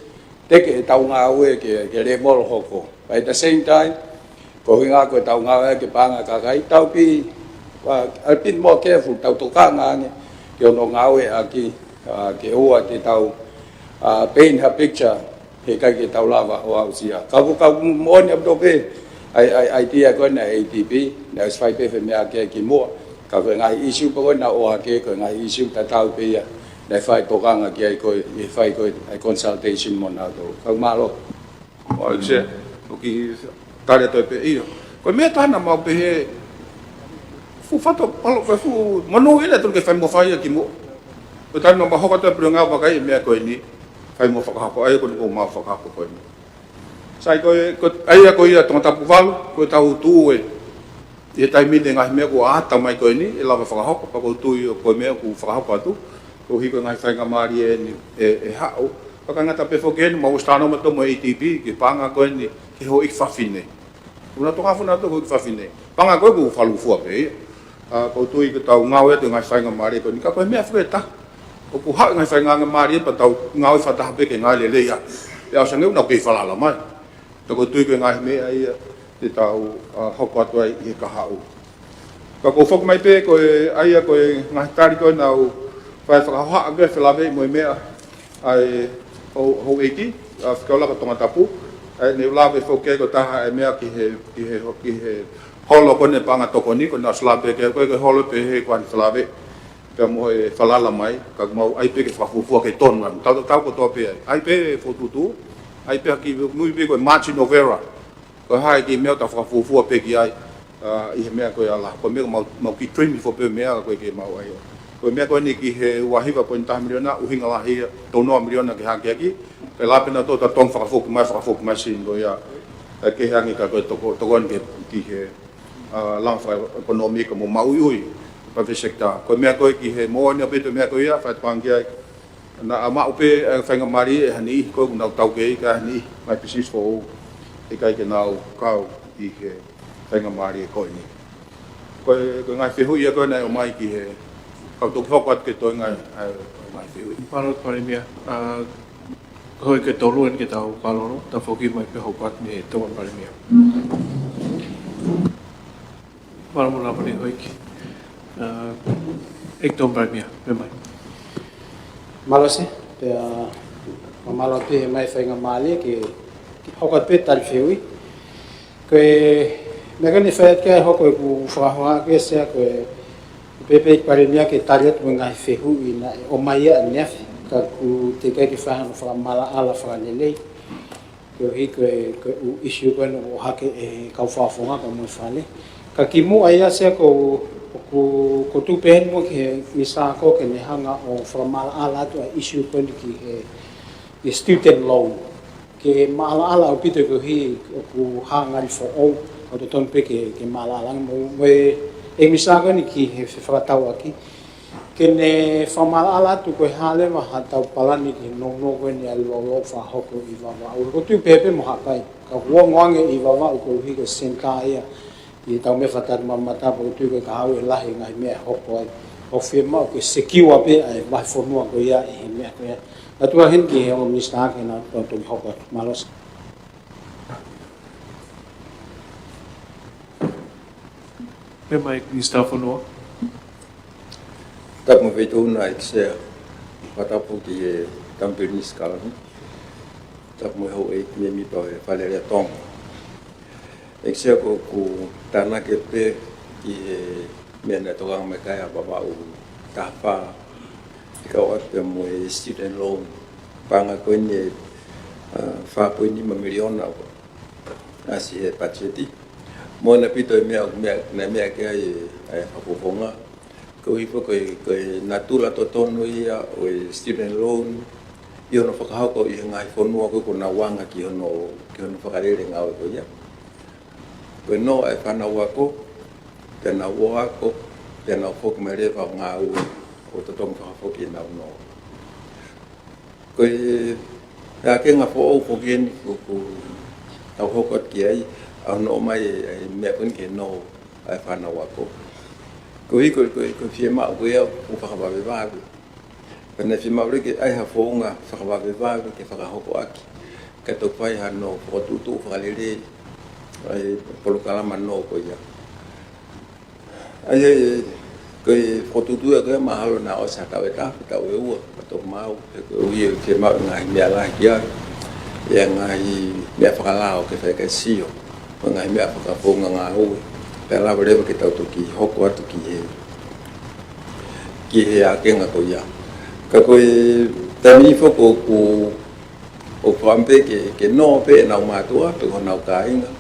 teʻeki ke tau ngāue ke, ke lēmolo hoko. But at the same time, ko e ʻuhinga ko ʻetau ngāue ki he paʻanga ʻa e kakai, tau be, uh, a bit more careful, tau tokanga ange ki hono ngāueʻaki, uh, ke ʻoua te tau, uh, paint ha picture heʻikai ke tau lava ʻo aʻusia. Ka ʻoku, ka ʻoku moʻoni ʻaupito pē ʻa e, ʻa e, ʻa e idea ko ena ʻa e ADB, naʻe ʻosi fai pē ha meʻa ki ai kimuʻa. Ka ko e ngaahi issue pē ko ena ʻoku ʻohake, ko e ngaahi issue tatau pē ia naʻe fai tokanga ki ai ko e, ʻi he fai ko e, ʻa e consultation mo nautolu. Ka mālō. ʻO ʻEiki Sea, ʻoku ou kiʻi tali atu pē ia. Ko e meʻa ʻe taha naʻa mau pehē, fuʻu fato, palo, ko e fuʻu monūʻia ʻaupito ke fai mo fai ia kimuʻa. Ko e taimi naʻa mau hoko atu e puleʻanga vakai e meʻa ko eni, fai mo fakahoko, ʻa ia ko eni ʻoku mau fakahoko ko eni. Sai ko e, ko, ʻa ia ko ia Tongatapu Valu, ko ʻetau tuʻu ē. ʻI he taimi ni ngaahi meʻa kuo ʻatā mai ko eni, ʻe lava fakahoko, pea ʻoku ou tui ʻoku ko e meʻa ʻoku fakahoko atu, koeʻuhi ko e ngaahi faingamālie eni ʻe, ʻe haʻu. Pea ʻikai ngata pē foki eni, mau ʻosi talanoa mo e ADB, ki he paʻanga ko eni, ki he houʻeiki fafine. ʻOku nau tokanga fua nautolu ki he houʻeiki fafine. Paʻanga ko ē ʻoku fakalūkufua pē ia. ʻA, ʻoku ou tui ke tau ngāue atu e ngaahi faingamālie ko eni. Ka ko e meʻa foki ʻe taha, ʻoku haʻu e ngaahi faingamālie pea tau ngāue fakataha pē ke ngāue lelei ai. Pea ʻosi ange ʻoku nau kei falala mai. Ka ʻoku ou tui ko e ngaahi meʻa ia te tau, ʻa, hoko atu ai ʻi he kahaʻu. Ka ʻoku ou foki mai pē ko e, ʻa ia ko e ngaahi tali ko ē naʻa ku fai fakahohaʻa ke felāveʻi mo e meʻa ʻa e hou-, houʻeiki, ʻa, Fika Ulafa Tongatapu, ʻa ia naʻa ku lave foki ai ko e taha e meʻa ki he, ki he, ki he holo ko eni paʻanga tokoni, ko ʻena ʻosi lave ki ai ko e, ko e holo pē he ko ʻena felāveʻi. Pea mo e falala mai, ka mau ʻai pē ke fakafuofua ke tonu ai. Tau, tau kotoa pē ai. ʻAi pē fokotuʻutuʻu, ʻai pē ha kiʻi mui pē ko e margin of error. Ko e hā e kiʻi meʻa ʻoku tau fakafuofua pē ki ai, ʻa, ʻi he meʻa ko ia la. Ko e meʻa mau, mau kiʻi trim hifo pē meʻa ko ē ke mau ʻai. Ko e meʻa ko eni ki he ua hiva poini taha miliona, ʻuhinga lahi ia, tolu noa miliona ke hakeaki. Pea lava pē nautolu ʻo tau tonu fakafoki mai, fakafoki mai sini ko ia. ʻE kehe ange ka ko e toko, tokoni ke, ki he ʻa, langa fakaʻekonōmika mo maʻuiʻui, private sector. Ko e meʻa ko ē ki he moʻoni ʻaupito meʻa ko ia, fai tuʻunga ki ai. Naʻa maʻu pē, ʻa e faingamālie ʻe ha niʻihi ko ē ʻoku nau taukei ka ha niʻihi, ngaahi pisinisi foʻou, ʻikai ke nau kau ʻi he faingamālie ko eni. Ko e, ko e ngaahi fehuʻi ia ko ē naʻe ʻomai ki he, kau toki hoko atu ke toe ngaahi, ʻa e, ngaahi fehuʻi. Mālō Palēmia, ʻa, houʻeiki ʻe tolu eni ke tau pālōlō, tau foki mai pē hoko atu mei he Tokoni Palēmia. Mālō mo e lava ni houʻeiki. ʻA, ʻEiki Tokoni Palēmia, meʻa mai. Mālō Sea, pea, ʻa, mālō atu he ʻomai faingamālie ke, ke hoko atu pē tali fehuʻi. Ko e meʻa ko eni fai atu ki ai hoko ʻeku fakahohaʻa ki ai Sea ko e pehē pē ʻEiki Palēmia ke tali atu mo e ngaahi fehuʻi naʻe ʻomai ʻaneafi, ka ʻoku teʻeki ai ke fai hano fakamaʻalaʻala fakalelei. Koeʻuhi ko e, ko e ʻū issue ko ē naʻe ʻohake ʻe he kau fakafofonga pea mo e Fale. Ka kimuʻa ia Sea ko, ʻoku, ʻoku ou tuku pehē ni muʻa ki he Minisitā ko ē ke ne hanga ʻo fakamaʻalaʻala atu ʻa e issue ko eni ki he, he student loan. Ke maʻalaʻala ʻaupito koeʻuhi ʻoku hā ngali foʻou, ʻoku totonu pē ke, ke maʻalaʻala mo, mo e, e Minisitā ko eni ki he fefakatauʻaki. Ke ne fakamaʻalaʻala atu ko e hā leva haʻatau palani ki he nounou ko eni ʻa e lolo fakahoko ʻi Vavaʻu. ʻOku ou tui pehē pē mo Haʻapai. Ka ʻoku ongo ange ʻi Vavaʻu koeʻuhi ko e senitā ia ʻi heʻetau meʻa fakataʻemata, pea ʻoku ou tui ko e kahaʻu ʻe lahi e ngaahi meʻa ʻe hoko ai. ʻOku fiemaʻu ke secure pē ʻa e vahefonua ko ia ʻi he meʻa ko ia. Atu ā heni ki he ongo minisitā ke na tau toki hoko atu. Mālō Sea. Meʻa mai Minisitā Fonua. Tapu mo e Feituʻuna ʻEiki Sea. Fakatapu ki he Tama Pilinisi Kalani. Tapu mo e houʻeiki mēmipa ʻo e Fale Alea Tonga. ʻEiki Sea, ko ʻeku tānaki pē ki he meʻa naʻe tokanga mai ki ai ʻa Vavaʻu taha fā, Kau atu pea mo e student loan. Paʻanga ko eni ʻe, ʻa, fā poini nima miliona ʻoku ʻasi he patiseti. Mo ʻena ʻaupito e meʻa, meʻa, naʻe meʻa ki ai ʻa e fakafofonga. Ko e hifo ko e, ko e natula totonu ia ʻo e student loan. ʻI hono fakahoko ʻi he ngaahi fonua ko ē ʻoku nau anga ki hono, ki hono fakalele ngāue ko ia. Ko e nō ʻa e fānau ako, pea nau ō ako, pea nau foki mai leva ʻo ngāue ʻo totongi fakafoki ʻenau nō. Ko e, ʻa e ʻakenga foʻou foki eni ʻoku, ʻoku tau hoko atu ki ai, ʻa hono ʻomai ʻa e, ʻa e meʻa ko eni ke nō ʻa e fānau ako. Ko e, ko e, ko e, ko e fiemaʻu ko ia ʻoku fakavavevave. Pea naʻe fiemaʻu leva ke ʻai ha founga fakavavevave ke fakahoko ʻaki. Kae toki fai hano fokotuʻutuʻu fakalelei ʻa e polokalama nō ko ia. ʻA ia, ko e fokotuʻutuʻu ia ko ia mahalo naʻe ʻosi ha taʻu ʻe taha, taʻu ʻe ua, pea toki maʻu, he koeʻuhi ʻoku fiemaʻu ngaahi meʻa lahi ki ai, ʻa e ngaahi meʻa fakalao ke fai ki ai e sio, mo e ngaahi meʻa fakafounga ngāue, pea lava leva ke tau toki hoko atu ki he, ki he ʻakenga ko ia. Ka ko e taimi ni foki ʻoku, ʻoku fiemaʻu pē ke, ke nō pē ʻenau mātuʻa, pe ko honau kāinga,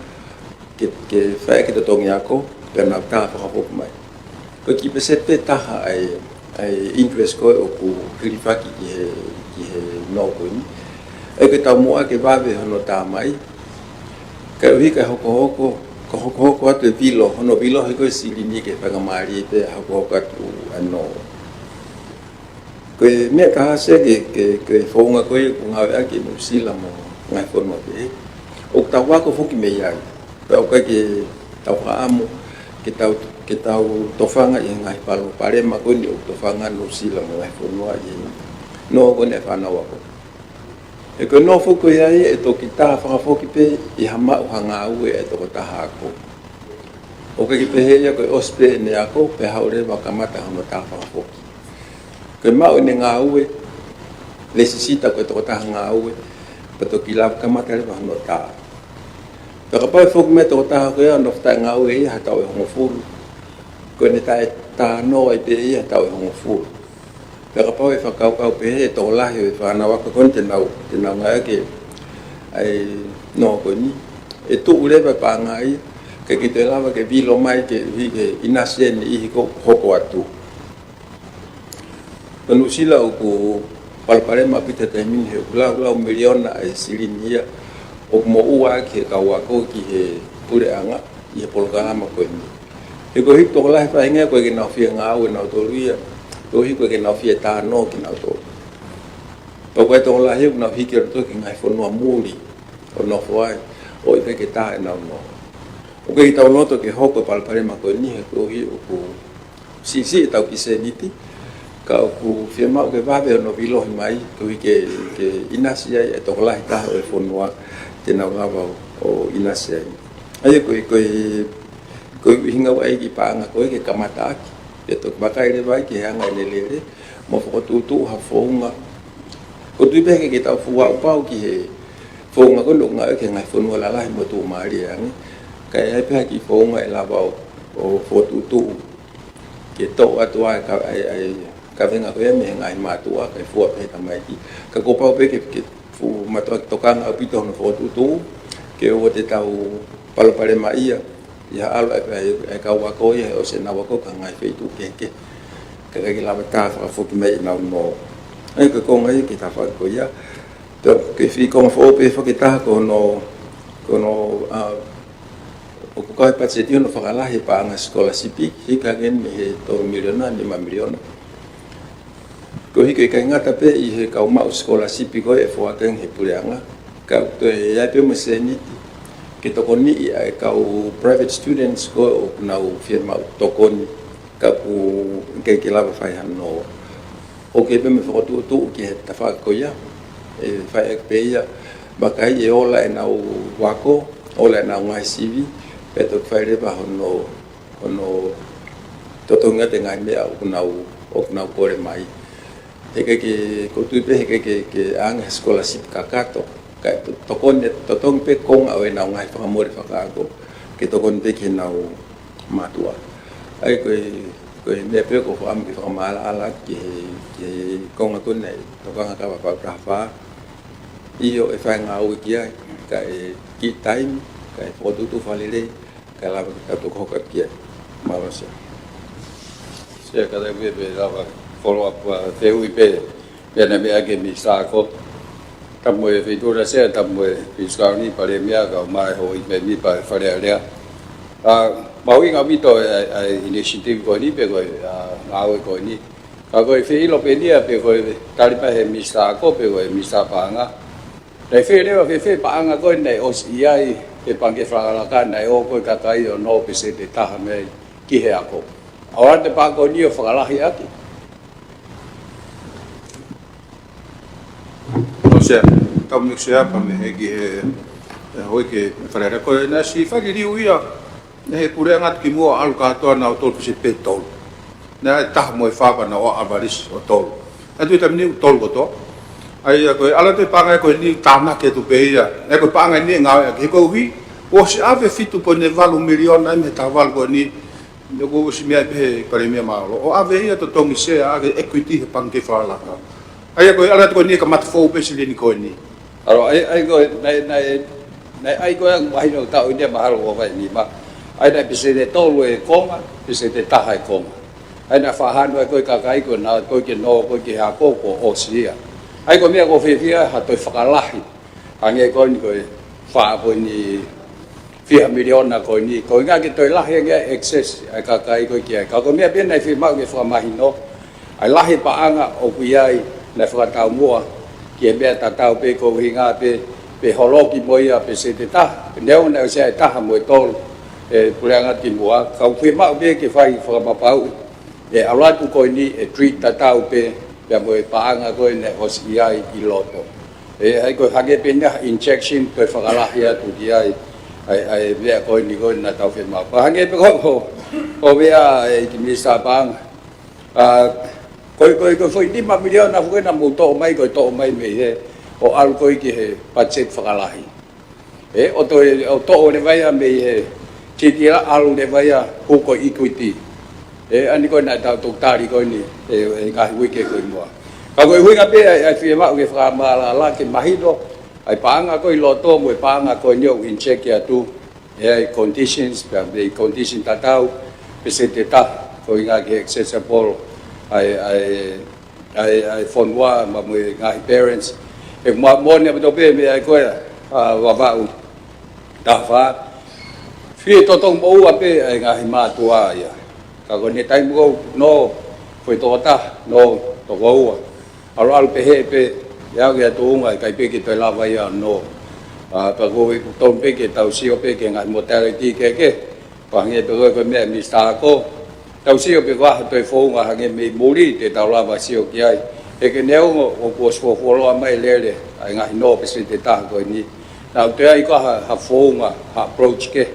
ke, ke fai ʻaki e totongi ako, pea nau tā fakafoki mai. Ko e kiʻi pēseti pē taha ʻa e, ʻa e interest ko ē ʻoku hilifaki ki he, ki he nō ko eni. ʻA ia ko e taumuʻa ke vave hono tā mai. Koeʻuhi ka hokohoko, ka hokohoko atu e vilo, hono vilo he ko e silini ke faingamālie pē hokohoko atu ʻa e nō. Ko e meʻa taha ʻe taha ke, ke, ke founga ko ē ʻoku ngāueʻaki ʻe Nuʻusila mo e ngaahi fonua pehē. ʻOku tau ako foki mei ai. Pea ʻoku ʻikai ke tau fakaʻamu, ke tau, ke tau tofanga ʻi he ngaahi palopalema ko eni ʻoku tofanga Nuʻusila mo e ngaahi fonua ʻi he nō ko eni ʻa e fānau ako. He ko e nō foki ko ia ʻe toki tā fakafoki pē ʻi ha maʻu ha ngāue ʻa e tokotaha ako. ʻOku ʻikai ke pehē ia ko e ʻosi pē ʻene ako, pea haʻu leva kamata hono tā fakafoki. Ko e maʻu ʻene ngāue, lēsisita ko e tokotaha ngāue, pea toki lava kamata leva hono tā. Pea kapau ʻe foki mai e tokotaha ko ia ʻo nofo taʻe ngāue ia ha taʻu ʻe hongofulu. Ko ʻene taʻe tā nō ai pē ia ha taʻu ʻe hongofulu. Pea kapau ʻe fakakaukau pehē e tokolahi ʻo e fānau ako ko eni te nau, te nau ngāueʻaki ʻa e nō ko eni, ʻe tuʻu leva e paʻanga ia, ʻikai ke toe lava ke vilo mai ke, ʻi he ʻinasi ʻe niʻihi ʻoku hoko atu. Ko Nuʻusila ʻoku palopalema ʻaupito he taimi ni he ʻoku laulau miliona ʻa e silini ia ʻoku moʻua ʻaki ʻe he kau ako ki he puleʻanga ʻi he polokalama ko eni. He koeʻuhi ko e tokolahi e faʻahinga ʻoku ʻikai ke nau fie ngāue nautolu ia, koeʻuhi ʻoku ʻikai ke nau fie tā nō kinautolu. Pea ko e tokolahi ʻoku nau hiki atu ki he ngaahi fonua muli ʻo nofo ai, ʻo ʻikai ke tā ʻenau nō. ʻOku ʻikai ke tau loto ke hoko e palopalema ko eni he koeʻuhi ʻoku siʻisiʻi ʻetau kiʻi sēniti, ka ʻoku fiemaʻu ke vave hono vilohi mai, koeʻuhi ke, ke ʻinasi ai e tokolahi taha ʻo e fonua te nau lava ʻo, ʻo ʻinasi ai. ʻA ia ko e, ko e, ko e ʻuhinga ia e kiʻi paʻanga ko ē ke kamata ʻaki, ke toki vakai leva ai ki he anga ʻene lele, mo fokotuʻutuʻu ha founga. ʻOku ou tui pē ʻe ʻikai ke tau fuʻu aʻu pau ki he founga ko ē ʻoku ngāueʻaki ʻe he ngaahi fonua lalahi mo tuʻumālie ange. Ka ʻe ʻi ai pē ha kiʻi founga ʻe lava ʻo, ʻo fokotuʻutuʻu ke toʻo atu ai ka, ʻa e, ʻa e kavenga ko ia mei he ngaahi mātuʻa, kae fua pē he tamaiki. Ka kuo pau pē ke, ke fuʻu mātuʻaki tokanga ʻaupito hono fokotuʻutuʻu, ke ʻoua te tau palopalemaʻia, ʻi ha ʻalu ʻa e, ʻa e, ʻa e kau ako ia, ʻosi ʻenau ako ki he ngaahi feituʻu kehekehe. Kae ʻikai ke lava tā fakafoki mai ʻenau nō. ʻA ia ko e konga ia ki he tafaʻaki ko ia. Pea ko e kiʻi konga foʻou pē foki ʻe taha ko hono, ko hono, ʻa, ʻoku kau he patiseti hono fakalahi e paʻanga sikolasipi, hiki hake eni mei he tolu miliona, nima miliona. Koeʻuhi ʻoku ʻikai ngata pē ʻi he kau maʻu sikolasipi ko ē ʻe foaki ange ʻe he puleʻanga, ka ʻoku toe ʻi ai pē mo e sēniti ke tokoniʻi ʻa e kau private students ko ē ʻoku nau fiemaʻu tokoni, ka ʻoku ʻikai ke lava fai hano. ʻOku ʻi ai pē mo e fokotuʻutuʻu ki he tafaʻaki ko ia, ʻe fai ʻaki pē ia, vakai ʻe ola ʻenau ako, ola ʻenau ngaahi sivi, pea toki fai leva hono, hono totongi atu e ngaahi meʻa ʻoku nau, ʻoku nau kole mai. He ʻikai ke, ʻoku ou tui pē he ʻikai ke, ke ʻange ha sikolasipi kakato, kae to-, tokoni, totongi pē konga ʻo ʻenau ngaahi fakamole fakaako, ke tokoni pē ki heʻenau mātuʻa. ʻA ia ko e, ko e meʻa pē ʻoku ou fakaʻamu ke fakamaʻalaʻala ki he, ʻI he konga ko eni ʻa e tokanga kava pau taha fā. ʻIo, ʻe fai ngāue ki ai, kae kiʻi taimi, kae fokotuʻutuʻu fakalelei, kae lava ke tau toki hoko atu ki ai. Mālō Sea. Sea, kātaki pē lava follow up, ʻa, fehuʻi pē, pea naʻe meʻa ki he Minisitā Ako. Tapu mo e Feituʻu na Sea, tapu mo e Prince County, Palēmia, kae ʻumaʻā e houʻeiki mēmipa ʻo e Fale Alea. ʻA, mahuʻinga ʻaupito ʻa e, ʻa e initiative ko eni pe ko e, ʻa, ngāue ko eni. Ka ko e feʻiloaki pē eni ia pe ko e tali mai ʻe he Minisitā Ako pe ko e Minisitā Paʻanga. Naʻe fēfē leva, fēfē paʻanga ko ē naʻe ʻosi ʻi ai he pangikē fakalakalaka, naʻe ō ko ē kakai ʻo nō peseti ʻe taha mei ai ki he ako. ʻAlu atu e paʻanga ko eni ʻo fakalahi ʻaki. ʻO Sea, tau mix it up mei he ki he, he houʻeiki Fale Alea ko ē naʻe ʻosi fai liliu ia. Naʻe puleʻanga atu kimuʻa ʻalu kātoa naʻa nau ō tolu peseti pē tolu. Naʻe taha mo e fā pea nau ō average ʻo tolu. Naʻe tui taimi ni ʻoku tolu kotoa. ʻA ia ko e ʻalu atu e paʻanga ko eni tānaki atu pē ia. Naʻe ko e paʻanga eni ʻe ngāueʻaki he koeʻuhi, ʻosi ʻave fitu poini valu miliona ia mei he taha valu ko eni. Naʻe ʻosi meʻa pē he Palēmia Mālōlō. ʻO ʻave ia totongi Sea ʻaki e equity he pangikē fakalakalaka. ʻA ia ko e ʻalu atu ko eni e kamata fou pē silini ko eni. ʻAlu, ʻa ia, ʻa ia ko e, naʻe, naʻe, naʻe ʻai ko ē ʻa e mahino taʻu ʻe nima mahalo ʻo fai nima. ʻA ia naʻe peseti ʻe tolu e konga, peseti ʻe taha e konga. ʻA ia naʻe fakahā ʻa e ko ē kakai ko ē naʻe ō ko ē ke nō ko ē ki he ako kuo ʻosi ia. ʻA ia ko e meʻa ʻoku ou fiefia ha toe fakalahi. Hangē ko eni ko e fā poini fiha miliona ko eni, ko e ʻuhinga ke toe lahi ange ʻa e access ʻa e kakai ko ē ki ai. Ka ko e meʻa pē naʻe fiemaʻu ke fakamahino, ʻa e lahi paʻanga ʻoku ʻi ai naʻe fakataumuʻa ki he meʻa tatau pē ko e ʻuhinga pē, pe holoki mo ia peseti ʻe taha, neongo naʻe ʻosi ʻi ai e taha mo e tolu he puleʻanga kimuʻa, ka ʻoku fiemaʻu pē ke fai fakapapauʻi ʻe ʻalu atu ko eni ʻe treat tatau pē, pea mo e paʻanga ko ē naʻe ʻosi ʻi ai ʻi loto. ʻE, ʻa ia ko e hangē pē ʻena injection ko e fakalahi atu ki ai, ʻa e, ʻa e meʻa ko eni ko ē naʻa tau fiemaʻu. Pea hangē pē ko, ko, ko e meʻa ʻa e ʻEiki Minisitā Paʻanga. ʻA, ko e, ko e, ko e foʻi nima miliona foki naʻa mou toʻo mai, ko e toʻo mai mei hē, ʻo ʻalu ko ē ki he budget fakalahi. ʻE, ʻo toe, ʻo toʻo leva ia mei he titila ʻalu leva ia hū ko e equity. ʻE, ʻa eni ko ē naʻa tau toki tali ko eni, ʻe, ʻe ngaahi uike ko ē ʻi muʻa. Ka ko e ʻuhinga pē ʻa e, ʻa e fiemaʻu ke fakamaʻalaʻala ke mahino, ʻa e paʻanga ko ē ʻi loto mo e paʻanga ko eni ʻoku inject atu, ʻe ʻi ai e conditions, pea mei he condition tatau, peseti ʻe taha, ko e ʻuhinga ke accessible, ʻa e, ʻa e, ʻa e, ʻa e fonua, pea mo e ngaahi parents. ʻE ma-, moʻoni ʻaupito pē meʻa ko ē, ʻa, Vavaʻu taha fā. Fie totongi moʻua pē ʻa e ngaahi mātuʻa ia. Ka ko ʻene taimi ko ē nō, foʻi toko taha, nō toko ua. ʻAlu ʻalu pē hē pē, ʻe aʻu ki ha tuʻunga ʻe ʻikai pē ke toe lava ia ʻo nō. ʻA, pea ko e ʻoku tonu pē ke tau sio pē ki he ngaahi mortality kehekehe. Pea hangē pē ko e, ko e meʻa ʻa e Minisitā Ako. Tau sio pē ko e hā ha toe founga hangē mei muli te tau lava sio ki ai. He ke neongo ʻoku ʻosi fuofuoloa mai lele ʻa e ngaahi nō peseti ʻe taha ko eni. Naʻa ʻoku ʻi ai ko ha, ha founga, ha approach kehe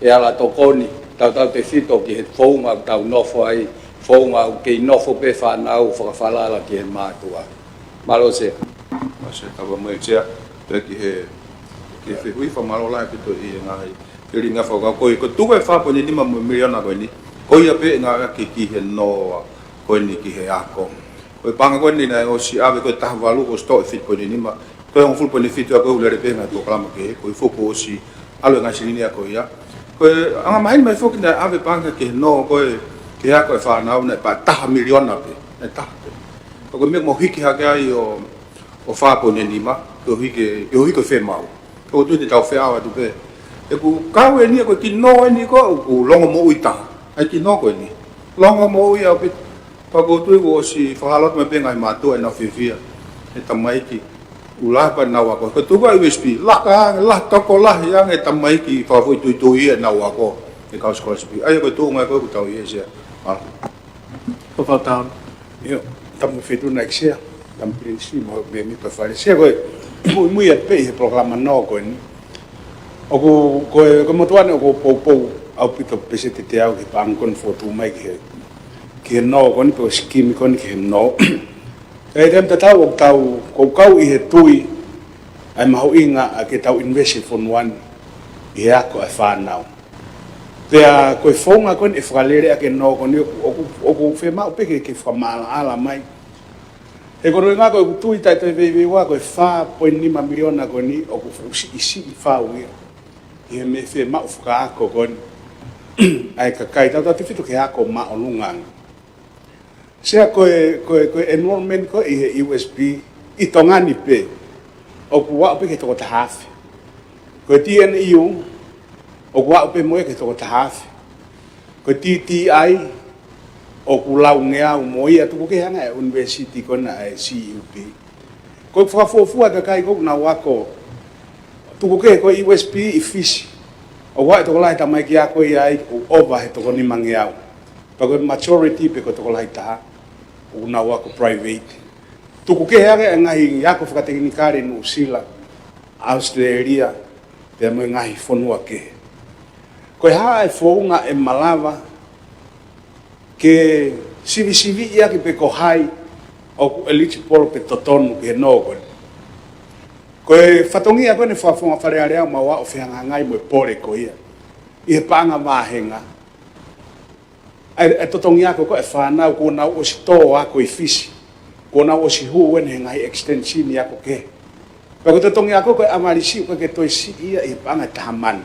ʻe ala tokoni, tautautefito ki he founga ʻoku tau nofo ai, founga ʻoku kei nofo pē fānau fakafalala ki he mātuʻa. Mālō Sea. Mālō Sea, kava mai Sea, pea ki he, ki he fehuʻi fakamālō lahi ʻaupito ʻi he ngaahi felinga fakakau ko ē, ko e tuku e fā poini nima miliona ko eni, ko ia pē ʻe ngāueʻaki ki he nō ko eni ki he ako. Ko e paʻanga ko eni naʻe ʻosi ʻave ko e taha valu ʻosi toʻo e fitu poini nima, toe hongofulu poini fitu ʻa ko e ʻoku lele pē ngaahi polokalama kehe, ko e fuʻu ʻosi ʻalu e ngaahi silini ia ko ia. Ko e anga maheni mai foki naʻe ʻave paʻanga ki he nō ko ē ki he ako e fānau naʻe pē taha miliona pē, naʻe taha pē. Ka ko e meʻa ʻoku mau hiki hake ai ʻo, ʻo fā poini nima, koeʻuhi ke, koeʻuhi ko e fiemaʻu. ʻOku ou tui te tau feʻao atu pē. ʻOku kau eni ia ko e kiʻi nō eni ko ē ʻoku longomoʻui taha. ʻA e kiʻi nō ko eni. Longomoʻui ʻaupito. Pea ʻoku ou tui kuo ʻosi fakahā atu mai pē ngaahi mātuʻa ʻenau fiefia he tamaiki ʻoku lahi pē ʻenau ako. Ko e tuku ʻa e U S P, laka ange, lahi tokolahi ange e tamaiki fakafoʻituitui ʻenau ako he kau scholarship. ʻA ia ko e tuʻunga ko ē ʻoku tau ʻi ai Sea. Mālō. Ko Fautau. ʻIo, tapu mo e Feituʻu na ʻEiki Sea, tapu mo Pilinisi, mo e mēmipa Fale Sea ko ē. Muimui atu pē ʻi he polokalama nō ko eni. ʻOku, ko e, ko e motuʻa ni ʻoku poupou ʻaupito peseti ʻe teau ki he paʻanga ko eni fokotuʻu mai ki he, ki he nō ko eni pe ko e sikimi ko eni ki he nō. ʻI he taimi tatau ʻoku tau, ʻoku ou kau ʻi he tui ʻa e mahuʻinga ʻa e ke tau invest ʻi he fonua ni ʻi he ako ʻa e fānau. Pea ko e founga ko eni ʻe fakalele ʻaki e nō ko eni ʻoku, ʻoku, ʻoku fiemaʻu pē ke, ke fakamaʻalaʻala mai. He ko hono ʻuhinga ko ʻeku tui taʻe toe veiveiua ko e fā poini nima miliona ko eni ʻoku fuʻu siʻisiʻi fau ia ʻi he meʻa fiemaʻu fakaako ko eni ʻa e kakai, tautautefito ki he ako māʻolunga ange. Sea, ko e, ko e, ko e enrollment ko ē ʻi he U S P ʻi Tonga ni pē ʻoku aʻu pē ki he toko taha afe. Ko e T N E U ʻoku aʻu pē mo ia ki he toko taha afe. Ko e T T I ʻoku laungeau mo ia, tuku kehe ange ʻa e university ko ena ʻa e C U P. Ko e fakafuofua kakai ʻoku nau ako, tuku kehe ko e U S P ʻi Fisi, ʻoku ʻi ai e tokolahi tamaiki ako ia ai ʻoku ʻova he toko nimangeau. Pea ko e majority pē ko e tokolahi taha ʻoku nau ako private. Tuku kehe ange ʻa e ngaahi ako fakatekinikale ʻi Nuʻusila, ʻAositelēlia, pea mo e ngaahi fonua kehe. Ko e hā e founga ʻe malava ke sivisiviʻi ʻaki pe ko hai ʻoku eligible pe totonu ki he nō ko eni? Ko e fatongia ko eni fakafofonga Fale Alea ʻoku mau aʻu ʻo fehangahangai mo e pole ko ia ʻi he paʻanga vāhenga. ʻA e, ʻa e totongi ako ko ē ʻa e fānau kuo nau ʻosi tō ako ʻi Fisi, kuo nau ʻosi hū eni he ngaahi extension ako kehe. Pea ko e totongi ako ko ē ʻa Malisi ʻoku ʻikai ke toe siʻi ia ʻi he paʻanga ʻe taha mano.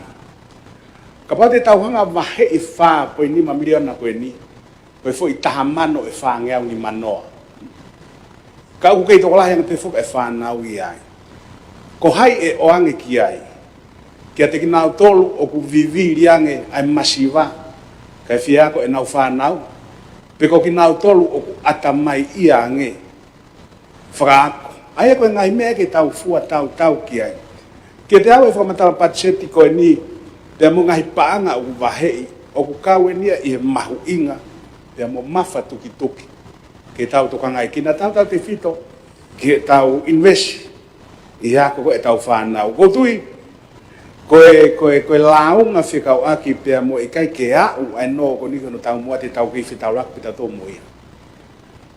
Kapau te tau hanga ʻo vaheʻi e fā poini nima miliona ko eni, ko e foʻi taha mano ʻe fāngeau nimanoa. Ka ʻoku kei tokolahi ange pē foki e fānau ia ai. Ko hai ʻe ʻoange ki ai? Kiate kinautolu ʻoku vivili ange ʻa e masiva kae fie ako ʻenau fānau, pe ko kinautolu ʻoku ʻatamaiʻia ange fakaako? ʻA ia ko e ngaahi meʻa ke tau fua tautau ki ai. Kiate au e fakamatala patiseti ko eni, pea mo e ngaahi paʻanga ʻoku vaheʻi, ʻoku kau eni ia ʻi he mahuʻinga pea mo e mafatukituki ke tau tokangaʻi kinautolu, tautautefito ki heʻetau invest ʻi he ako ko ē ʻetau fānau. ʻOku ou tui ko e, ko e, ko e lāunga fekauʻaki pea mo e ʻikai ke aʻu ʻa e nō ko eni ki hono taumuʻa, te tau kei fetaulaki pē tautolu mo ia.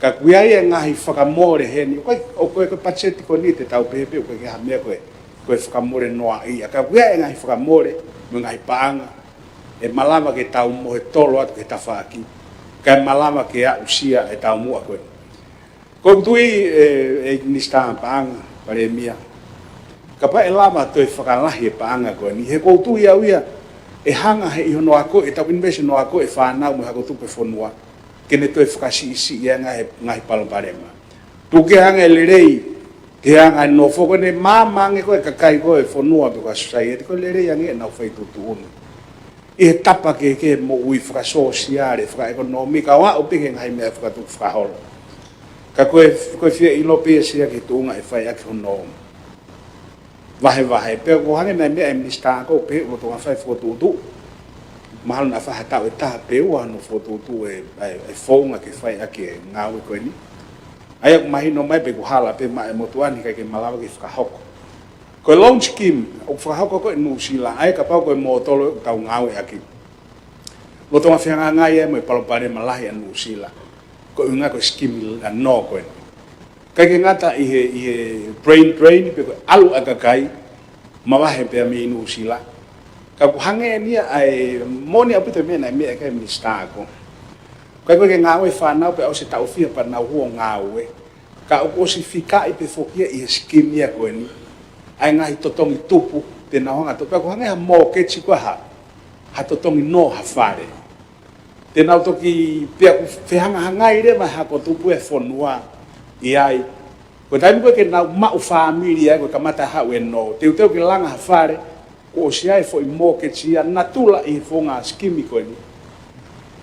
Ka ʻoku ʻi ai e ngaahi fakamole heni, ʻoku ʻikai, ʻoku ʻikai ko e patiseti ko eni te tau pehē pē ʻoku ʻikai ha meʻa ko e, ko e fakamole noaʻia. Ka ʻoku ʻi ai e ngaahi fakamole mo e ngaahi paʻanga ʻe malava ke tau mohetolo atu ki he tafaʻaki kae malava ke aʻusia e taumuʻa ko eni. Ko ʻeku tui ʻe, ʻe Minisitā Paʻanga, Palēmia, kapau ʻe lava toe fakalahi e paʻanga ko eni, he ʻoku ou tui au ia ʻe hanga he ʻi hono ako, ʻetau invest hono ako e fānau mo e hako tupu e fonua, ke ne toe fakasiʻisiʻi ʻa e ngaahi, ngaahi palopalema. Tuku kehe ange e lelei, ke anga e nofo ko eni, maama ange ko ē e kakai ko ē e fonua pe ko e society, ko e lelei ange ʻenau fai tuʻutuʻuni ʻi he tapa kehekehe moʻui fakasōsiale, fakaʻekonōmika, ʻo aʻu pē ki he ngaahi meʻa fakatukufakaholo. Ka ko e, ko e fie ʻilo pē ia Sea ki he tuʻunga ʻe fai ʻaki hono vahevahe. Pea ʻoku hangē naʻe meʻa e Minisitā ko ē ʻoku pehē ʻoku lolotonga fai e fokotuʻutuʻu. Mahalo naʻa fai ha taʻu ʻe taha pe ua hono fokotuʻutuʻu e, e, e founga ke fai ʻaki e ngāue ko eni. ʻA ia ʻoku mahino mai pē ʻoku hala pē maʻa e motuʻa ni, ʻikai ke malava ke fakahoko. Ko e loan scheme ʻoku fakahoko ko ē ʻi Nuʻusila, ʻa ia kapau ko e mōtolo ʻoku tau ngāueʻaki, lolotonga fehangahangai ai mo e palopalema lahi ʻa Nuʻusila, ko e ʻuhinga ko e scheme ʻa e nō ko eni. ʻIkai ke ngata ʻi he, ʻi he brain drain pe ko e ʻalu ʻa e kakai mavahe pea mei Nuʻusila. Ka ʻoku hangē eni ia ʻa e, moʻoni ʻaupito e meʻa naʻe meʻa ki ai e Minisitā ko ē. ʻIkai ko e ke ngāue e fānau pea ʻosi e taʻu fiha pea nau hū ʻo ngāue. Ka ʻoku ʻosi fikaʻi pē foki ia ʻi he scheme ia ko eni ʻa e ngaahi totongi tupu te nau hanga ʻo totongi, pea ʻoku hangē ha mortgage ko ē ha, ha totongi nō ha fale. Te nau toki pea ʻoku fehangahangai leva e hako tupu e fonua ʻi ai. Ko e taimi ko ē ke nau maʻu fāmili ai, ko e kamata haʻu e nō, teuteu ke langa ha fale, kuo ʻosi ʻi ai e foʻi mortgage ia, natula ʻi he founga scheme ko eni.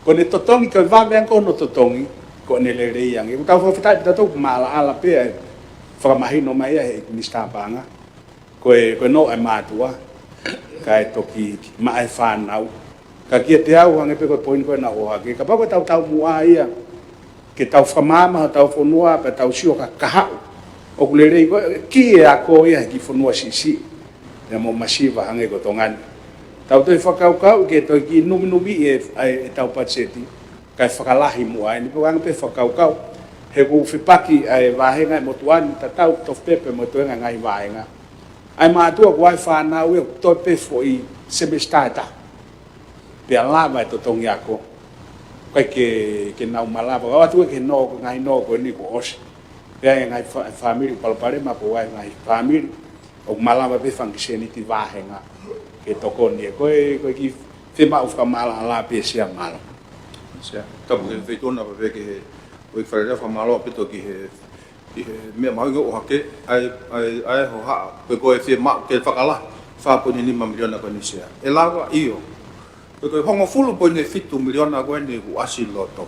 Ko ʻene totongi, ko e vave ange ko hono totongi, ko ʻene lelei ange. ʻOku tau fakafetaʻi pē tautolu ʻoku maʻalaʻala pē ʻa e fakamahino mai ʻa e Minisitā Paʻanga. Ko e, ko e nō ʻa e mātuʻa, kae toki maʻa e fānau. Ka kiate au hangē pē ko e poini ko ē naʻa ku ʻohake, kapau ko ʻetau taumuʻa ia ke tau fakamaama hotau fonua pea tau sio ki ha kahaʻu ʻoku lelei ko ē, ki he ako ia he kiʻi fonua siʻisiʻi pea mo masiva hangē ko Tonga ni. Tau toe fakakaukau ke toe kiʻi numinumiʻi e, e, ʻetau patiseti kae fakalahi muʻa eni, pe ko e anga pē fakakaukau, he ʻoku fepaki ʻa e vāhenga ʻa e motuʻa ni, tatau tofu pē pea mo e toenga e ngaahi vāhenga. ʻA e mātuʻa ʻoku ʻi ai e fānau ia ʻoku toe pē foʻi semesitā ʻe taha pea lava e totongi ako, ʻikai ke, ke nau malava. ʻOatu ki he nō, ko e ngaahi nō ko eni kuo ʻosi. Pea ʻi he ngaahi fa-, fāmili palopalema, pea ʻi he ngaahi fāmili ʻoku malava pē fanga kiʻi sēniti vāhenga ke tokoni. Ko e, ko e kiʻi fiemaʻu fakamaʻalaʻala pē, Sea, mālō. Sea, tapu ki he Feituʻu na pea pehē ki he, ko e Fale Alea, fakamālō ʻaupito ki he, ki he meʻa mahuʻinga ʻoku ʻohake, ʻa e, ʻa e, ʻa e hohaʻa, pe ko e fiemaʻu ke fakalahi fā poini nima miliona ko eni, Sea. ʻE lava? ʻIo. Ko e, ko e hongofulu poini fitu miliona ko eni kuo ʻasi loto.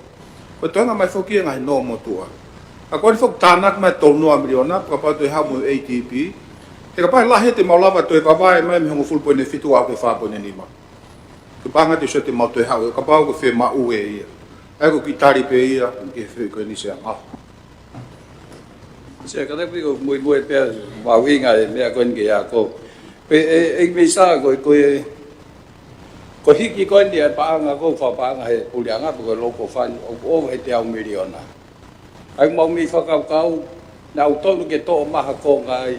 Ko e toenga mai foki e ngaahi nō motuʻa. ʻA ko eni foki tānaki mai tolu noa miliona, kapau toe haʻu mo e A D B. He kapau lahi te mau lava toe vavae mai mei he hongofulu poini fitu ʻo aʻu ki he fā poini nima. Ko e paʻanga te sio te mau toe haʻu, kapau ko e fiemaʻu ʻe ia. ʻA ia ko e kiʻi tali pē ia, ki he fehuʻi ko eni, Sea, mālō. Sea, ka te piko muimui pē mahuʻinga e meʻa ko eni ke ako. Pea ʻe, ʻe Minisitā, ko e, ko e, ko e hiki ko eni e paʻanga ko e fakapaʻanga he puleʻanga pe ko e local fund ʻoku ʻova he teau miliona. ʻA ia mau meimei fakakaukau, naʻa ʻoku tonu ke toʻo mai ha konga ai,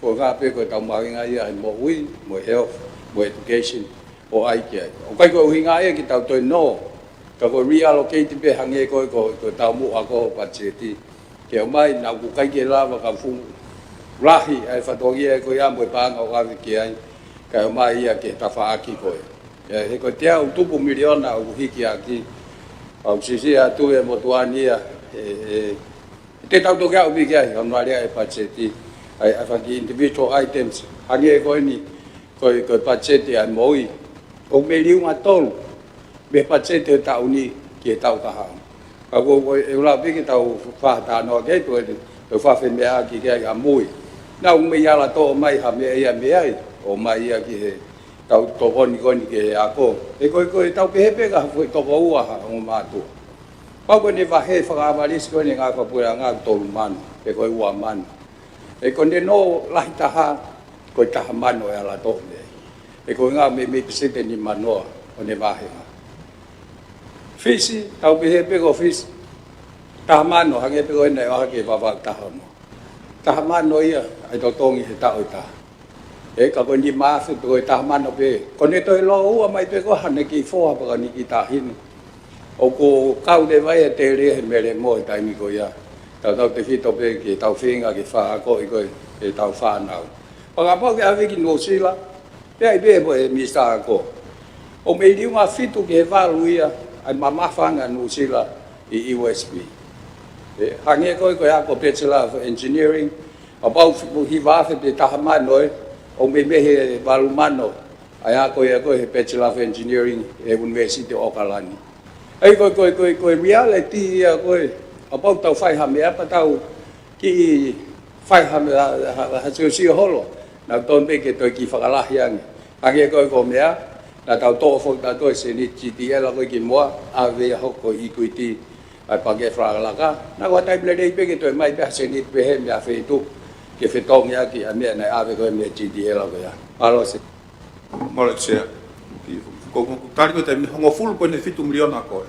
ko e ngaahi pē ko e tau mahuʻinga ia he moʻui, mo e health, mo e education, ʻo ʻai ki ai. ʻOku ʻikai ko e ʻuhinga ia ke tau toe nō, ka ko e reallocate pē hangē ko e, ko e, ko e taumuʻa ko e patiseti. Ke ʻomai, naʻa ʻoku ʻikai ke lava ka fuʻu lahi ʻa e fatongia ko ia mo e paʻanga ʻoku ʻave ki ai, kae ʻomai ia ki he tafaʻaki ko ē. ʻIo, he ko e teau tupu miliona ʻoku hiki ʻaki, ʻoku siʻisiʻi atu e motuʻa ni ia, ʻe, ʻe, te tau toki aʻu pē ki ai, ʻo ngali ʻa e patiseti, ʻa e, ʻa e fanga kiʻi individual items, hangē ko eni, ko e, ko e patiseti ʻa e moʻui, ʻoku mei liunga tolu mei he patiseti he taʻu ni ki he taʻu kahaʻu. Ka ko, ko e ʻuluaki pē ke tau fakatalanoa ki ai, ko e, ko e fakafiemaʻu ki ai ʻamui. Naʻa ʻoku mei ala toʻo mai ha meʻa ia mei ai, ʻomai ia ki he tau tokoni ko eni ki he ako. He ko e, ko e tau pehē pē ka ko e toko ua ha ongo mātuʻa. Pau ko eni vahe fakaʻavalisi ko eni ngaahi fakapuleʻanga tolu mano, pe ko e ua mano. He ko ʻene nō lahi taha, ko e taha mano ʻe ala toʻo mei ai. He ko e ʻuhinga meimei peseti ʻe nima noa ʻo ʻene vāhenga. Fisi, tau pehē pē ko Fisi, taha mano, hangē pē ko ena ʻe ʻohake Vavaʻu taha ono. Taha mano ia ʻa e totongi he taʻu ʻe taha. He ka ko e nima afe pe ko e taha mano pē. Ko ʻene toe lōua mai pē ko haʻane kiʻi foha pe ko haʻane kiʻi taʻahine. ʻOku kau leva ia ʻo tele he melemo he taimi ko ia. Tautautefito pē ki he tau feinga ke fakaakoʻi ko ē ʻetau fānau. Fakapapau ke ʻave ki Nuʻusila, pea ʻi pē mo e Minisitā Ako. ʻOku mei liunga fitu ki he valu ia ʻa e mamafa ʻa Nuʻusila ʻi U S P. ʻE, hangē ko e, ko e ako Bachelor of Engineering, kapau fu-, hiva afe pe taha mano ē, ʻoku mei mei he valu mano ʻa e ako ia ko ē he Bachelor of Engineering he University ʻo ʻAokalani. ʻA ia ko e, ko e, ko e, ko e reality ia ko ē, kapau tau fai ha meʻa pea tau kiʻi fai ha meʻa, ha, ha, ha siosio holo, naʻa tonu pē ke toe kiʻi fakalahi ange. Hangē ko e, ko e meʻa, naʻa tau toʻo foki tautolu e sēniti G D L ko ē kimuʻa, ʻave ia hoko ko e equity, ʻa e pangikē fakalakalaka, naʻa ko e taimi lelei pē ke toe ʻomai pē ha sēniti pehē mei ha feituʻu, ke fetongi ʻaki ʻa e meʻa naʻe ʻave ko ē mei he G D L ko ia. Mālō, Sea. Mālō, Sea. Ko, ko, ko e tali ko e taimi hongofulu poini fitu miliona ko ē.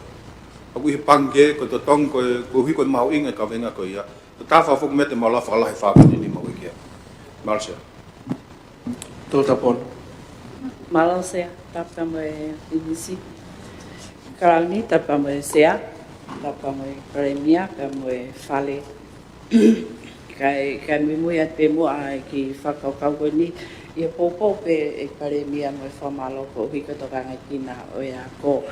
ʻOku ʻi he pangikē, ko e totongi ko ē, koeʻuhi ko e mahuʻinga e kaveinga ko ia. Ko e taha foki meʻa te mau lava fakalahi fā poini nima ko ē ki ai. Mālō, Sea. Tō tapon. Mālō, Sea, tapu mo e Pilinisi Kalauni, tapu mo e Sea, tapu mo e Palēmia, tapu mo e Fale. Kae, kae muimui atu pē muʻa ʻa e kiʻi fakakaukau ko eni, ʻi he poupou pē ʻe Palēmia mo e fakamālō koeʻuhi ko e tokangaʻi ʻa e ako.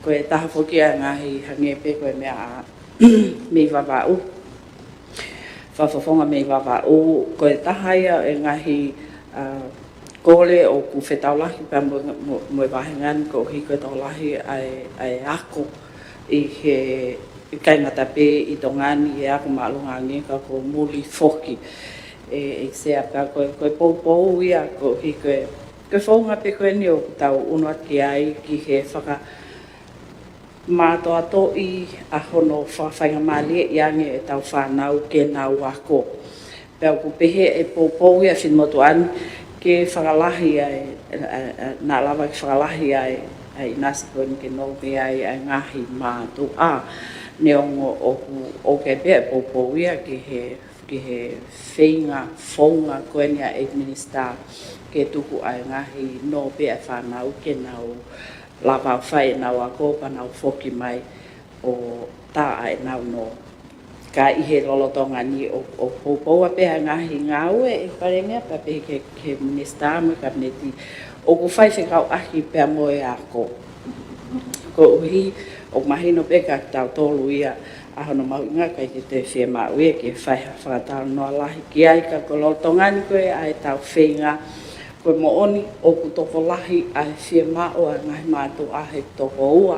Ko e taha foki ʻa e ngaahi hangē pē ko e meʻa ʻa mei Vavaʻu. Fakafofonga mei Vavaʻu, ko e taha ia e ngaahi, ʻa, kole ʻoku fetaulaki pea mo, mo, mo e vāhenga ni koeʻuhi ko e tokolahi ʻa e, ʻa e ako ʻi he, ʻikai ngata pē ʻi Tonga ni ʻi he ako māʻolunga ange ka ko muli foki. ʻE, ʻe Sea pea ko e, ko e poupou ia koeʻuhi ko e, ko e founga pē ko eni ʻoku tau ʻunu atu ki ai ki he faka- mātoatoʻi ʻa hono fakafaingamālieʻi ange ʻetau fānau ke nau ako. Pea ʻoku pehē ʻe poupou ia Finemotuʻa ni ke fakalahi ai, ʻa, ʻa, naʻa lava ke fakalahi ai, ʻa e ʻinasi ko eni ke nō mei ai ʻa e ngaahi mātuʻa. Neongo ʻoku, ʻoku pehē ʻe poupou ia ki he ki he feinga founga ko eni ʻa e Minisitā ke tuku ʻa e ngaahi nō pē ʻa e fānau ke nau lava ʻo fai ʻenau ako pea nau foki mai ʻo tā ʻa ʻenau nō. Ka ʻi he lolotonga ni ʻoku, ʻoku poupou pē ʻa e ngaahi ngāue ʻe Palēmia pea pehē ki he, ki he Minisitā mo e Kapineti ʻoku fai fekauʻaki pea mo e ako. Koeʻuhi ʻoku mahino pē kia tautolu ia ʻa hono mahuʻinga, ʻikai ke toe fiemaʻu ia ke fai ha fakatalanoa lahi ki ai, ka ko e lolotonga ni ko ē ʻa ʻetau feinga, ko e moʻoni ʻoku tokolahi ʻa e fiemaʻu ʻa e ngaahi mātuʻa he toko ua,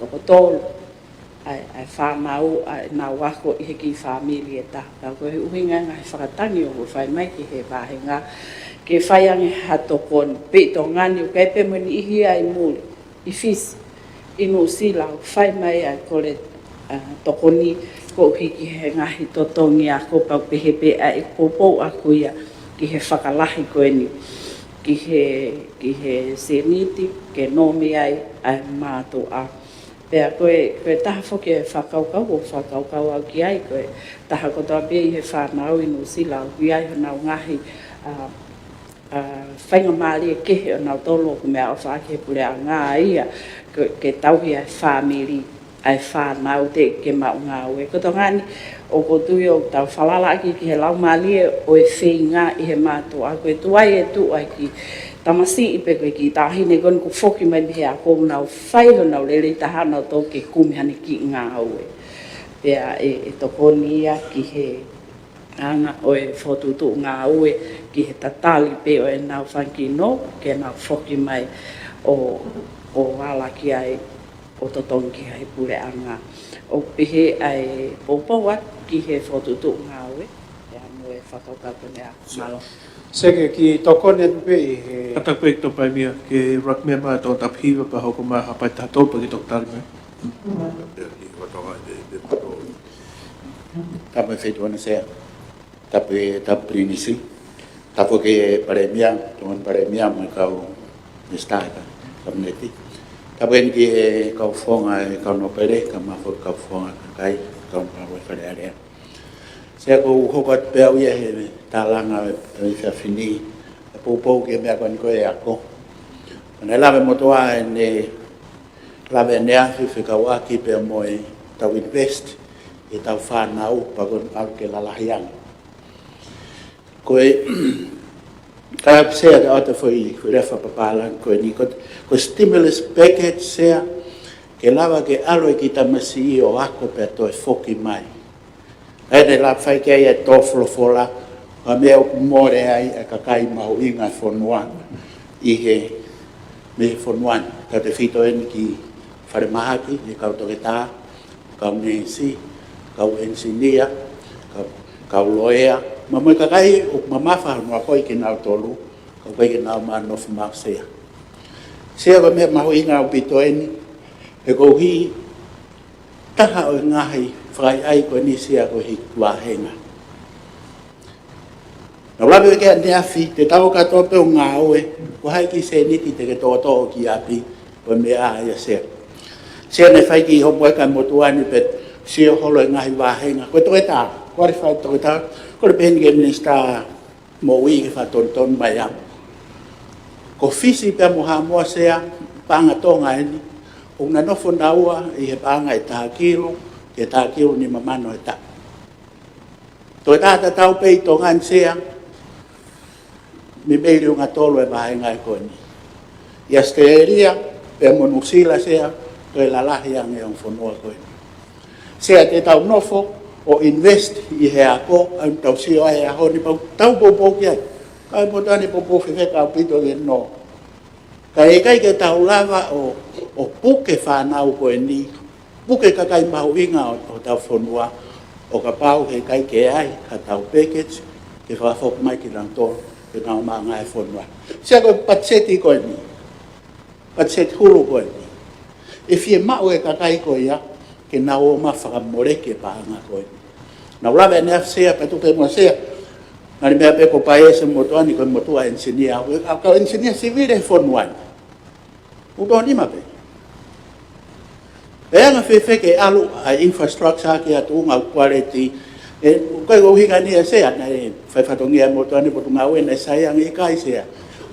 toko tolu ʻa e, ʻa e fānau ʻa ʻenau ako ʻi he kiʻi fāmili ʻe taha. Ka ko e ʻuhinga ia e ngaahi fakatangi ʻoku fai mai ki he vāhenga ke fai ange ha tokoni. Pea ʻi Tonga ni ʻoku ʻi ai pē mo e niʻihi ia ʻi muli, ʻi Fisi, ʻi Nuʻusila, ʻoku fai mai ʻa e kole, ʻa, tokoni koeʻuhi ki he ngaahi totongi ako, pea ʻoku pehē pē ʻa e poupou ʻaku ia ki he fakalahi ko eni, ki he, ki he sēniti, ke nōmi ai ʻa e mātuʻa. Pea ko e, ko e taha foki e fakakaukau, ʻoku fakakaukau au ki ai, ko e taha kotoa pē ʻi he fānau ʻi Nuʻusila, ʻoku ʻi ai honau ngaahi, ʻa, ʻa, faingamālie kehe ʻonautolu ʻoku meʻaʻofa ʻaki ʻe he puleʻanga ia, ke, ke tauhi ʻa e fāmili, ʻa e fānau teʻeki ke maʻu ngāue. Ko Tonga ni, ʻoku ou tui ʻoku tau falala ʻaki ki he laumālie ʻo e feinga ʻi he mātuʻa. Ko e tuai e tuʻu ʻa e kiʻi tamasiʻi pe ko e kiʻi taʻahine ko eni kuo foki mai mei he ako ʻoku nau fai honau lelei taha ʻonautolu ke kumi haʻane kiʻi ngāue. Pea ʻe, ʻe tokoni ia ki he anga ʻo e fokotuʻutuʻu ngāue, ki he tatali pē ʻo ʻenau fanga kiʻi nō, ke nau foki mai ʻo, ʻo ala ki ai ʻo totongi ki he puleʻanga. ʻOku pehē ʻa e poupou atu ki he fokotuʻutuʻu ngāue, pea mo e fakakaukau ko eni ʻa Malo. Seke, kiʻi tokoni atu pē ʻi he Ka tapu pē ki he Palēmia, ke rank member ʻa e Tongatapu Hiva pea hoko mai ʻa Haʻapai taha tolu pea ke toki tali mai. Tapu e Feituʻu Sea, tapu e, tapu Pilinisi, tapu ki he Palēmia, Tongatapu Palēmia mo e kau Minisitā ʻa e Kapineti. Tapu eni ki he kau fofonga e kau nōpele, kae ʻumaʻā foki e kau fofonga kakai, kau ngāue Fale Alea. Sea, ʻoku ou hoko atu pē au ia he tālanga e, e efiafi ni, e poupou ki he meʻa ko eni ko e ako. Naʻe lave e motuʻa ʻene lave ʻaneafi fekauʻaki pea mo ʻetau invest ʻi heʻetau fānau pea ko ʻene ʻalu ke lalahi ange. Ko e, ka Sea, ke ʻoatu e foʻi, foʻi lea fakapapālangi ko eni, ko, ko e stimulus package, Sea, ke lava ke ʻalu e kiʻi tamasiʻi ʻo ako pea toe foki mai. ʻA ia naʻe lava fai ki ai e tō folofola, ko e meʻa ʻoku mole ai e kakai mahuʻinga e fonua ʻi he, mei he fonua ni. Tautefito eni ki falemahaki, ʻi he kau toketā, kau neesi, kau enisinia, kau, kau loea, pea mo e kakai ʻoku mamafa hono ako ʻe kinautolu, ka ʻoku ʻikai ke nau ō mai ʻo nofo maʻu, Sea. Sea, ko e meʻa mahuʻinga ʻaupito eni, he koeʻuhi taha ʻo e ngaahi fakaʻaiʻai ko eni, Sea, ko e hiki vāhenga. Naʻa ku lave ki ai ʻaneafi, te tau kātoa pē ʻo ngāue, ko hai e kiʻi sēniti te ke toʻotoʻo ki ʻapi, ko e meʻa ia, Sea. Sea, naʻe fai e kiʻi homework ʻa e motuʻa ni pea sio holo e ngaahi vāhenga. Ko e toketā, qualified toketā, kole pē heni ki he Minisitā Moʻui ke fakatonutonu mai au. Ko Fisi pea mo Haʻamoa, Sea, paʻanga Tonga eni, ʻoku na nofo naua ʻi he paʻanga ʻe taha kilu, ki he taha kilu nima mano he taʻu. Toketā tatau pē ʻi Tonga ni, Sea, meimei liunga tolu e vāhenga ko eni. ʻI ʻAositelēlia pea mo Nuʻusila, Sea, toe lalahi ange e ongo fonua ko eni. Sea, te tau nofo ʻo invest ʻi he ako, ʻa ia ʻoku tau sio ai he ʻaho ni pea ʻoku tau poupou ki ai. Ka ʻi he motuʻa ni ʻoku poupou fefeka ʻaupito ki he nō. Ka ʻe ʻikai ke tau lava ʻo, ʻo puke e fānau ko eni, puke e kakai mahuʻinga ʻo, ʻo hotau fonua, ʻo kapau he ʻikai ke ʻi ai haʻatau package ke fakafoki mai kinautolu ke nau maʻu e ngaahi fonua. Sea, ko e patiseti ko eni, patiseti hulu ko eni, ʻe fiemaʻu e kakai ko ia ke nau ō mai ʻo fakamoleki e paʻanga ko eni. Naʻa ku lave ʻaneafi, Sea, pea tuku pē muʻa, Sea, ngali meʻa pē ko Paese, motuʻa ni ko e motuʻa enisinia, ʻa e kau enisinia sivile he fonua ni ʻoku toko nima pē. Pea ʻe anga fēfē ke ʻalu ʻa e infrastructure ki ha tuʻunga ʻoku quality, ʻe, ʻoku ʻikai ko e ʻuhinga ni ia, Sea, naʻe fai fatongia e motuʻa ni Potungāue naʻe sai ange, ʻikai, Sea.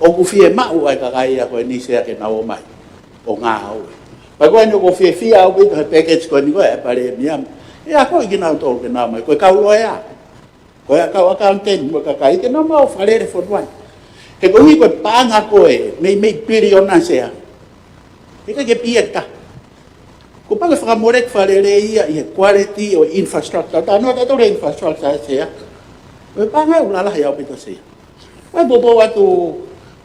ʻOku fiemaʻu ʻa e kakai ia ko eni, Sea, ke nau ō mai ʻo ngāue. Pea ko eni ʻoku ou fiefia ʻaupito he package ko eni ko ē ʻa e Palēmia, ʻE akoʻi kinautolu ke nau mai, ko e kau loea, ko e kau accountant, mo e kakai ke nau mai ʻo fakalele fonua ni. He koeʻuhi ko e paʻanga ko ē, meimei piliona, Sea, ʻikai ke pia kita. Kuo pau ke fakamoleki fakalelei ia ʻi he quality ʻo e infrastructure. Talanoa tautolu he infrastructure, Sea. Ko e paʻanga ʻoku lalahi ʻaupito, Sea. Ko e poupou atu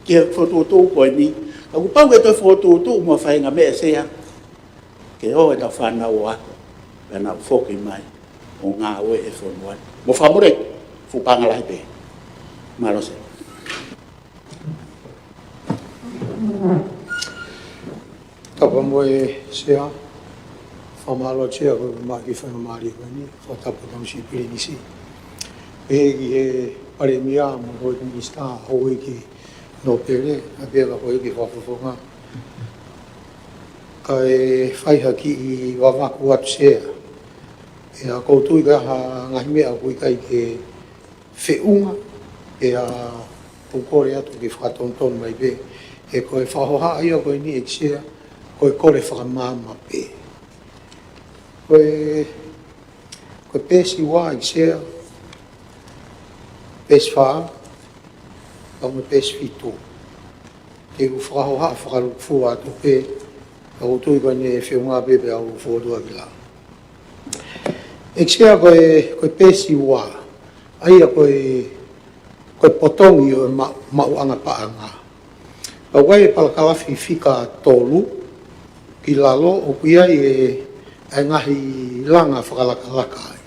ki he fokotuʻutuʻu ko eni, ka kuo pau ke toe fokotuʻutuʻu mo e faʻahinga meʻa, Sea, ke ō ʻetau fānau ʻo ako, pea nau foki mai ʻo ngāue he fonua ni. Mo fakamoleki, fuʻu paʻanga lahi pē. Mālō, Sea. Tapu mo e Sea, fakamālō Sea ko e maʻu e kiʻi faingamālie ko eni, fakatapu ki he Tauhi Pilinisi. Pehē ki he Palēmia mo e Minisitā, Houʻeiki Nōpele, ʻa ia pea ko e Houʻeiki Fakafofonga. Kae fai ha kiʻi vavaku atu, Sea. ʻE, ʻoku ou tui ko e hā e ngaahi meʻa ʻoku ʻikai ke feʻunga, pea ʻoku ou kole atu ke fakatonutonu mai pē. He ko e fakahohaʻa ia ko eni, ʻEiki Sea, ko e kole fakamaama pē. Ko e, ko e peesi ua, ʻEiki Sea, peesi fā, pea mo e peesi fitu. Te u fakahohaʻa fakalūkufua atu pē, ʻoku ou tui ko eni ʻe feʻunga pē pea u fokotuʻu ki lalo. ʻEiki Sea, ko e, ko e peesi ua, ʻa ia ko e, ko e potongi ʻo e ma-, maʻuʻanga paʻanga. Pea ʻoku ʻi ai e palakalafi fika tolu ki lalo, ʻoku ʻi ai e, e ngaahi langa fakalakalaka ai.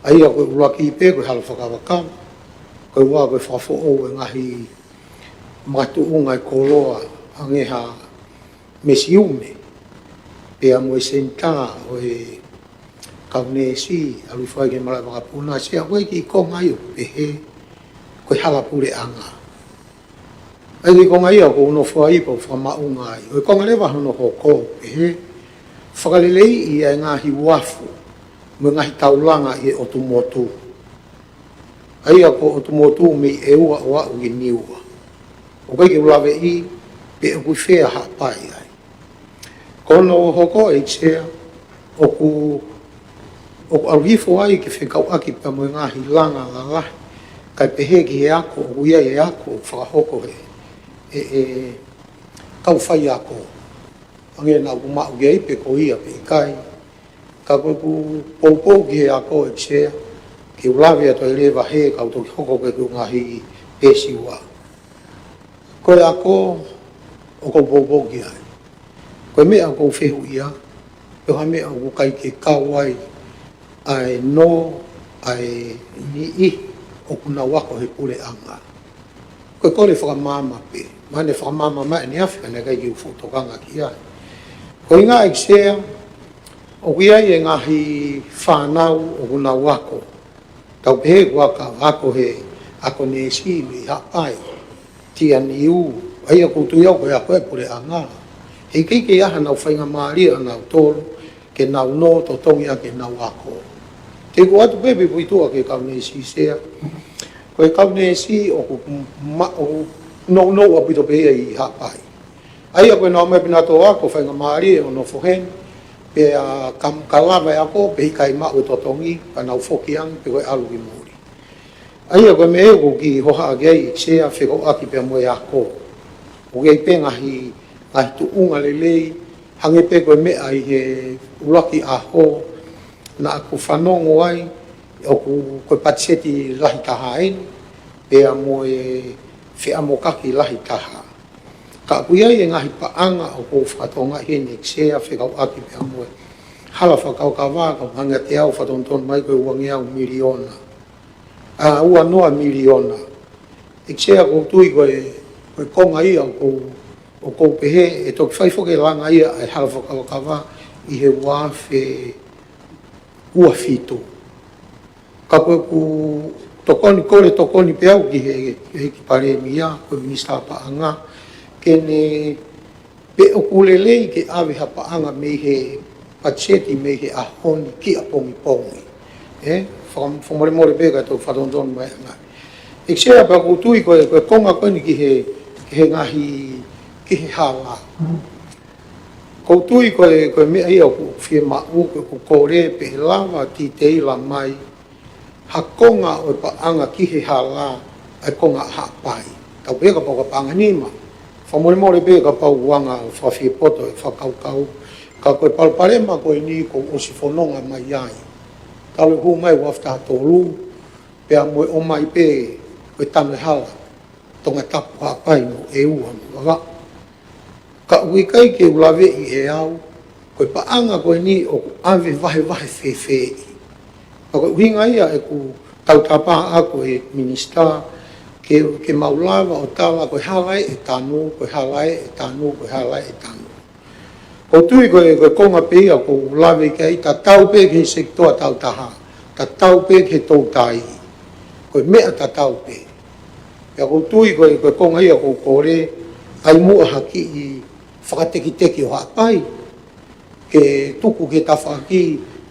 ʻA ia ko e ʻuluaki pē ko e hala fakavakava, ko e ua ko e fakafoʻou e ngaahi makatuʻunga e koloa, hangē ha mesiume, pea mo e senitā ʻo e kau neesi, ʻalu hifo ai ki he malaʻe vakapuna, Sea, ʻoku ʻi ai e kiʻi konga ia ʻoku pehē ko e hala puleʻanga. ʻA ia ko e konga ia ʻoku ou nofo ai pea u fakamaʻunga ai. Ko e konga leva hono hoko ʻoku pehē, fakaleleiʻi e ngaahi uafu mo e ngaahi taulanga ʻi he ʻotu motu. ʻA ia ko e ʻotu motu mei ʻEua ʻo aʻu ki Niua. ʻOku ʻikai ke u laveʻi pe ʻoku ʻi fē Haʻapai ai. Ko hono hoko, ʻEiki Sea, ʻoku, ʻoku ʻalu hifo ai ke fekauʻaki pea mo e ngaahi langa lalahi, kae pehē ki he ako, ʻoku ʻi ai e ako ʻoku fakahoko ʻe he, ʻe he kau faiako. Hangē naʻa ku maʻu ki ai pe ko ia pe ʻikai. Ka ko ʻeku poupou ki he ako, ʻEiki Sea, ke u lave atu ai leva he kau toki hoko ko ʻeku ngaahi peesi ua. Ko e ako ʻoku ou poupou ki ai. Ko e meʻa ʻoku ou fehuʻia, pe ko e hā e meʻa ʻoku ʻikai ke kau ai ʻa e nō, ʻa e niʻihi ʻoku nau ako he puleʻanga. Ko e kole fakamaama pē, mahalo ne fakamaama mai ʻaneafi ka naʻe ʻikai ke u fotokanga ki ai. Ko e ʻuhinga, ʻEiki Sea, ʻoku ʻi ai e ngaahi fānau ʻoku nau ako. Tau pehē ko e ako, ako he, ako neesi mei Haʻapai, T N U, ʻa ia ʻoku ou tui au ko e ako ʻa e puleʻanga. He ʻikai ke ʻi ai haʻanau faingamālie ʻanautolu ke nau nō totongi ʻaki ʻenau ako. Te u ʻoatu pē e puipuituʻa ki he kau neesi, Sea. Ko e kau neesi ʻoku ma-, ʻoku nounou ʻaupito pē ia ʻi Haʻapai. ʻA ia ko e nau mai pē nautolu ʻo ako, faingamālie ʻo nofo heni, pea ka, ka lava e ako, pe ʻikai maʻu e totongi, ka nau foki ange, pe ko e ʻalu ki muli. ʻA ia ko e meʻa ʻoku ou kiʻi hohaʻa ki ai, Sea, fekauʻaki pea mo e ako. ʻOku ʻi ai pē ngaahi, ngaahi tuʻunga lelei, hangē pē ko e meʻa ʻi he ʻuluaki ʻaho, naʻa ku fanongo ai, ʻoku ko e patiseti lahi taha eni, pea mo e feʻamokaki lahi taha. Ka ʻoku ʻi ai e ngaahi paʻanga ʻoku ou fakatokangaʻi heni, ʻEiki Sea, fekauʻaki pea mo e hala fakakavakava, ka ʻoku hangē ʻe au fakatonutonu mai ko e uangeau miliona. ʻA, uanoa miliona. ʻEiki Sea, ʻoku ou tui ko e, ko e konga ia ʻoku ou, ʻoku ou pehē ʻe toki fai foki e langa ia ʻa e hala fakakavakava ʻi he ua afe ua fitu. Ka ko ʻeku tokoni, kole tokoni pē au ki he, ki he Palēmia, ko e Minisitā Paʻanga, ke ne, pe ʻoku lelei ke ʻave ha paʻanga mei he patiseti mei he ʻaho ni ki ʻapongipongi. ʻE, faka-, fakamolemole pē ka ʻe toki fakatonutonu mai ʻanai. ʻEiki Sea, pea ʻoku ou tui ko e, ko e konga ko eni ki he, ki he ngaahi, ki he hala. ʻOku ou tui ko e, ko e meʻa ia ʻoku fiemaʻu, ko ʻeku kole pē ʻe lava titeila mai ha konga ʻo e paʻanga ki he hala, ʻa e konga Haʻapai. Tau pehē kapau ko e paʻanga nima. Fakamolemole pē kapau ʻoku anga fakafiepoto e fakakaukau. Ka ko e palopalema ko eni kuo u ʻosi fononga mai ai. Talu e hū mai ʻa e uaafe taha tolu, pea mo e ʻomai pē ko e tanu e hala, Tongatapu, Haʻapai mo ʻEua mo Vavaʻu. Ka ʻoku ʻikai ke u laveʻi ʻe au, ko e paʻanga ko eni ʻoku ʻave vahevahe fēfēʻi. Ka ko e ʻuhinga ia ʻeku tautapa ʻaʻaku ʻe Minisitā, ke, ke mau lava ʻo tala ko e hala ē ʻe tanu, ko e hala ē ʻe tanu, ko e hala ē ʻe tanu. ʻOku ou tui ko e, ko e konga pē ia ʻoku ou lave ki ai, tatau pē ki he sekitoa tau taha, tatau pē ki he toutai, ko e meʻa tatau pē. Pea ʻoku ou tui ko e, ko e konga ia ʻoku ou kole, ʻai muʻa ha kiʻi fakatekiteki ʻo Haʻapai, ke tuku ki he tafaʻaki,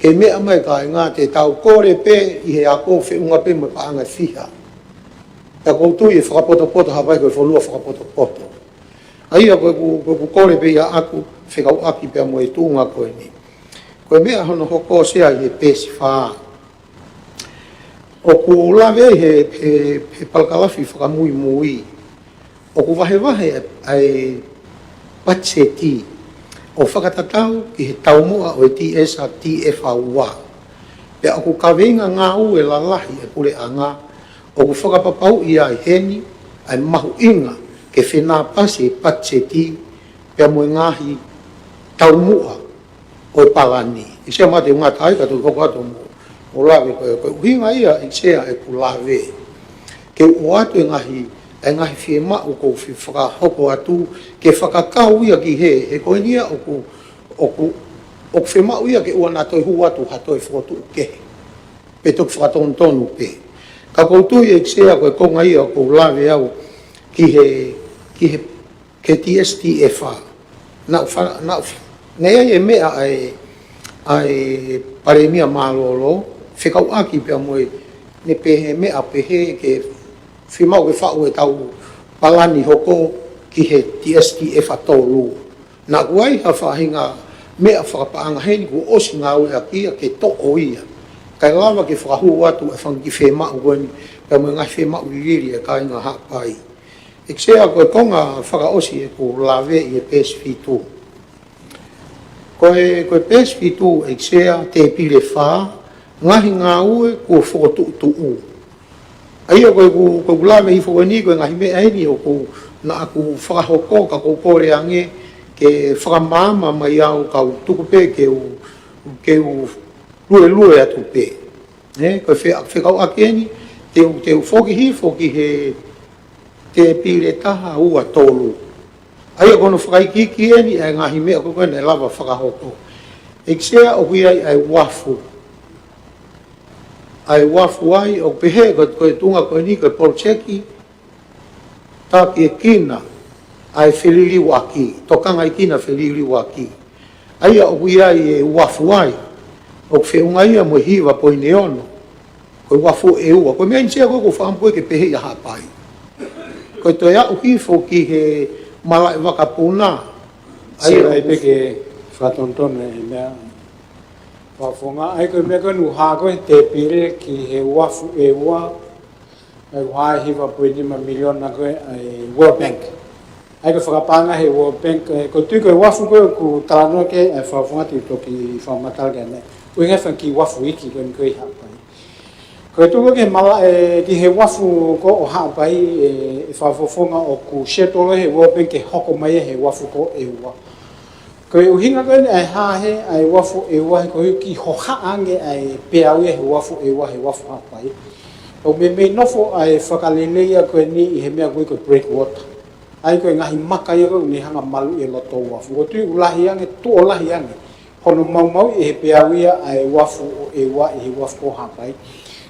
ke meʻa mai kāinga, te tau kole pē ʻi he ako feʻunga pē mo e paʻanga ʻe fiha. Pea ʻoku ou tui ʻe fakapotopoto Haʻapai, ko e fonua fakapotopoto. ʻA ia ko ʻeku, ko ʻeku kole pē ia ʻaʻaku fekauʻaki pea mo e tuʻunga ko eni. Ko e meʻa hono hoko, Sea, ʻi he peesi fā. ʻOku lave ai he, he, he palakalafi fakamuimui, ʻoku vahevahe ʻa e patiseti ʻo fakatatau ki he taumuʻa ʻo e TSTF ua. Pea ʻoku kaveinga ngāue lalahi e puleʻanga ʻoku fakapapauʻi ai heni ʻa e mahuʻinga ke fenāpasi e patiseti pea mo e ngaahi taumuʻa ʻo e palani. ʻIkai ke mate unga tai ka toki hoko atu mo, mo lave ko e, ko e ʻuhinga ia, ʻEiki Sea, ʻeku lave. Ke u ʻoatu e ngaahi, e ngaahi fiemaʻu ʻoku ou fie fakahoko atu, ke fakakau ia ki he, he ko eni ia ʻoku, ʻoku, ʻoku fiemaʻu ia ke ʻoua naʻa toe hū atu ha toe fokotuʻu kehe. Pe toki fakatonutonu pē. Ka ʻoku ou tui, ʻEiki Sea, ko e konga ia ʻoku ou lave au ki he, ki he ke TSTF. Naʻu fa-, naʻu fa-, naʻe ʻi ai e meʻa ʻa e, ʻa e Palēmia Mālōlō, fekauʻaki pea mo e, ne pehē meʻa pehē ke fiemaʻu ke faʻu e tau palani hoko ki he TSTF tolu. Naʻa ʻoku ʻi ai ha faʻahinga meʻa fakapaʻanga heni kuo ʻosi ngāueʻaki ia ke toʻo ia. Kae lava ke fakahū atu e fanga kiʻi fiemaʻu ko eni, pea mo e ngaahi fiemaʻu liliu e kāinga Haʻapai. ʻEiki Sea, ko e konga fakaʻosi ʻeku lave ʻi he peesi fitu. Ko e, ko e peesi fitu, ʻEiki Sea, tēpile fā, ngaahi ngāue kuo fokotuʻutuʻu. ʻA ia ko ʻeku, ko ʻeku lave hifo ko eni, ko e ngaahi meʻa eni ʻoku, naʻa ku fakahoko, ka ʻoku ou kole ange ke fakamaama mai au, kau tuku pē ke u, ke u luelue atu pē. Ē, ko e fe-, fekauʻaki eni, te u, te u foki hifo ki he tēpile taha ua tolu. ʻA ia ko hono fakaikiiki eni ʻa e ngaahi meʻa ko ē naʻe lava fakahoko. ʻEiki Sea, ʻoku ʻi ai ʻa e uafu. ʻA e uafu ai, ʻoku pehē ko, ko e tuʻunga ko eni ko e poloteki, takiekina ʻa e feliliuaki, tokangaekina feliliuaki. ʻA ia ʻoku ʻi ai e uafu ai, ʻoku feʻunga ia mo e hiva poini ono, ko e uafu ʻEua. Ko e meʻa eni, Sea, ko ʻeku fakaʻamu ko ē ke pehē ʻa Haʻapai. Ko e toe aʻu hifo ki he malaʻe vakapuna. ʻA ia Sea, ʻai ʻoku pē ke fakatonutonu e meʻa. Fakafofonga, ʻa ia ko e meʻa ko ē naʻe hā ko ē he tēpile ki he uafu ʻEua, ʻa ia ʻoku hā e hiva poini nima miliona ko ē ʻa e World Bank. ʻA ia ko e fakapaʻanga he World Bank, ē, ʻoku ou tui ko e uafu ko ē ʻoku talanoa ki ai e fakafofonga, te u toki fakamatala ki ai ʻanenai. ʻUhinga e fanga kiʻi uafu iiki ko eni ko ē ʻi Haʻapai. Ko e tuʻu ki he mala-, ē, ki he uafu ko ē ʻo Haʻapai, ē, ʻe fakafofonga ʻoku settle he World Bank ke hoko mai he uafu ko ē ʻEua. Ko e ʻuhinga ko eni ʻa e hā he ʻa e uafu ʻEua he ko e kiʻi hohaʻa ange ʻa e peau ia he uafu ʻEua he uafu Haʻapai. ʻOku meimei nofo ʻa e fakalelei ia ko eni ʻi he meʻa ko ē ko e breakwater. ʻA ia ko e ngaahi maka ia ko ē ʻoku ne hanga maluʻi e loto uafu. ʻOku ou tui ʻoku lahi ange, tuʻo lahi ange hono maumauʻi ʻe he peau ia ʻa e uafu ʻo ʻEua ʻi he uafu ko Haʻapai.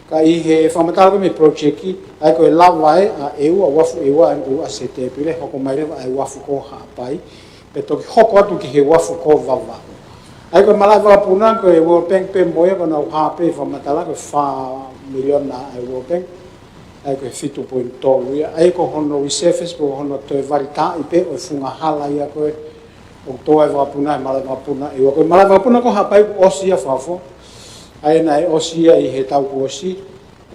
Ka ʻi he fakamatala ko ē mei he poloteki, ʻa ia ko e lava ē ʻa ʻEua, uafu ʻEua ʻa ʻEua ʻa e tēpile, hoko mai leva ʻa e uafu ko Haʻapai, pea toki hoko atu ki he uafu ko Vavaʻu. ʻA ia ko e malaʻe vakapuna, ko e World Bank pē mo ia, ko ʻenau hā pē fakamatala ko e fā miliona ʻa e World Bank, ʻa ia ko e fitu poini tolu ia, ʻa ia ko hono reserves, ko hono toe vali taaʻi pē ʻo e funga hala ia ko ē ʻOku tō ai e vakapuna, e malaʻe vakapuna. ʻE ua ko e malaʻe vakapuna ko Haʻapai kuo ʻosi ia, Fafo. ʻA ia naʻe ʻosi ia ʻi he taʻu kuo ʻosi,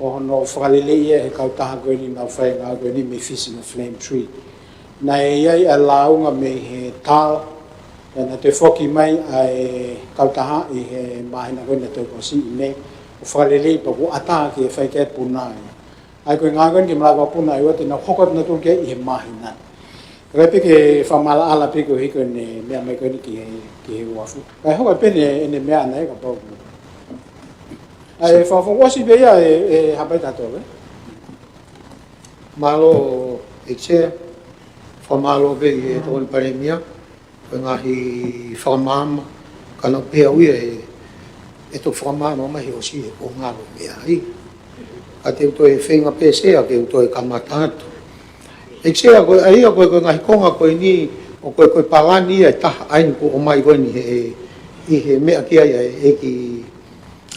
ʻo hono fakaleleiʻi ʻe he kautaha ko eni naʻa ku fai e ngāue ko eni mei Fisi, ko e Flame Tree. Naʻe ʻi ai ʻa e lāunga mei he tao, ʻa ia naʻe toe foki mai ʻa e kautaha ʻi he māhina ko eni naʻe toe ʻosi ʻi Mē, ʻo fakaleleiʻi pea kuo ʻatā ke fai ki ai e puna ia. ʻA ia ko e ngāue ko eni ki he malaʻe vakapuna ʻe ua te nau hoko atu nautolu ki ai ʻi he māhina ni. Kae pehē ke fakamaʻalaʻala pē koeʻuhi ko ʻene meʻa mai ko eni ki he, ki he uafu. Kae hoko pē ʻene, ʻene meʻa ʻana ia kapau. ʻA ia Fafo, ʻosi pē ia ē, ē Haʻapai taha tolu, ē? Mālō, ʻEiki Sea, fakamālō pē ki he Tokoni Palēmia, ko e ngaahi fakamaama, ka naʻa ku pehē au ia ʻe, ʻe toki fakamaama mai he ʻosi he kuo ngalo e meʻa ai. Ka te u toe feinga pē Sea ke u toe kamata atu. ʻEiki Sea, ko e, ʻa ia ko e, ko e ngaahi konga ko eni, ʻoku, ko e, ko e palani ia ʻe taha ʻa eni kuo ʻomai ko eni he, ʻi he meʻa ki ai ʻa e ʻEiki,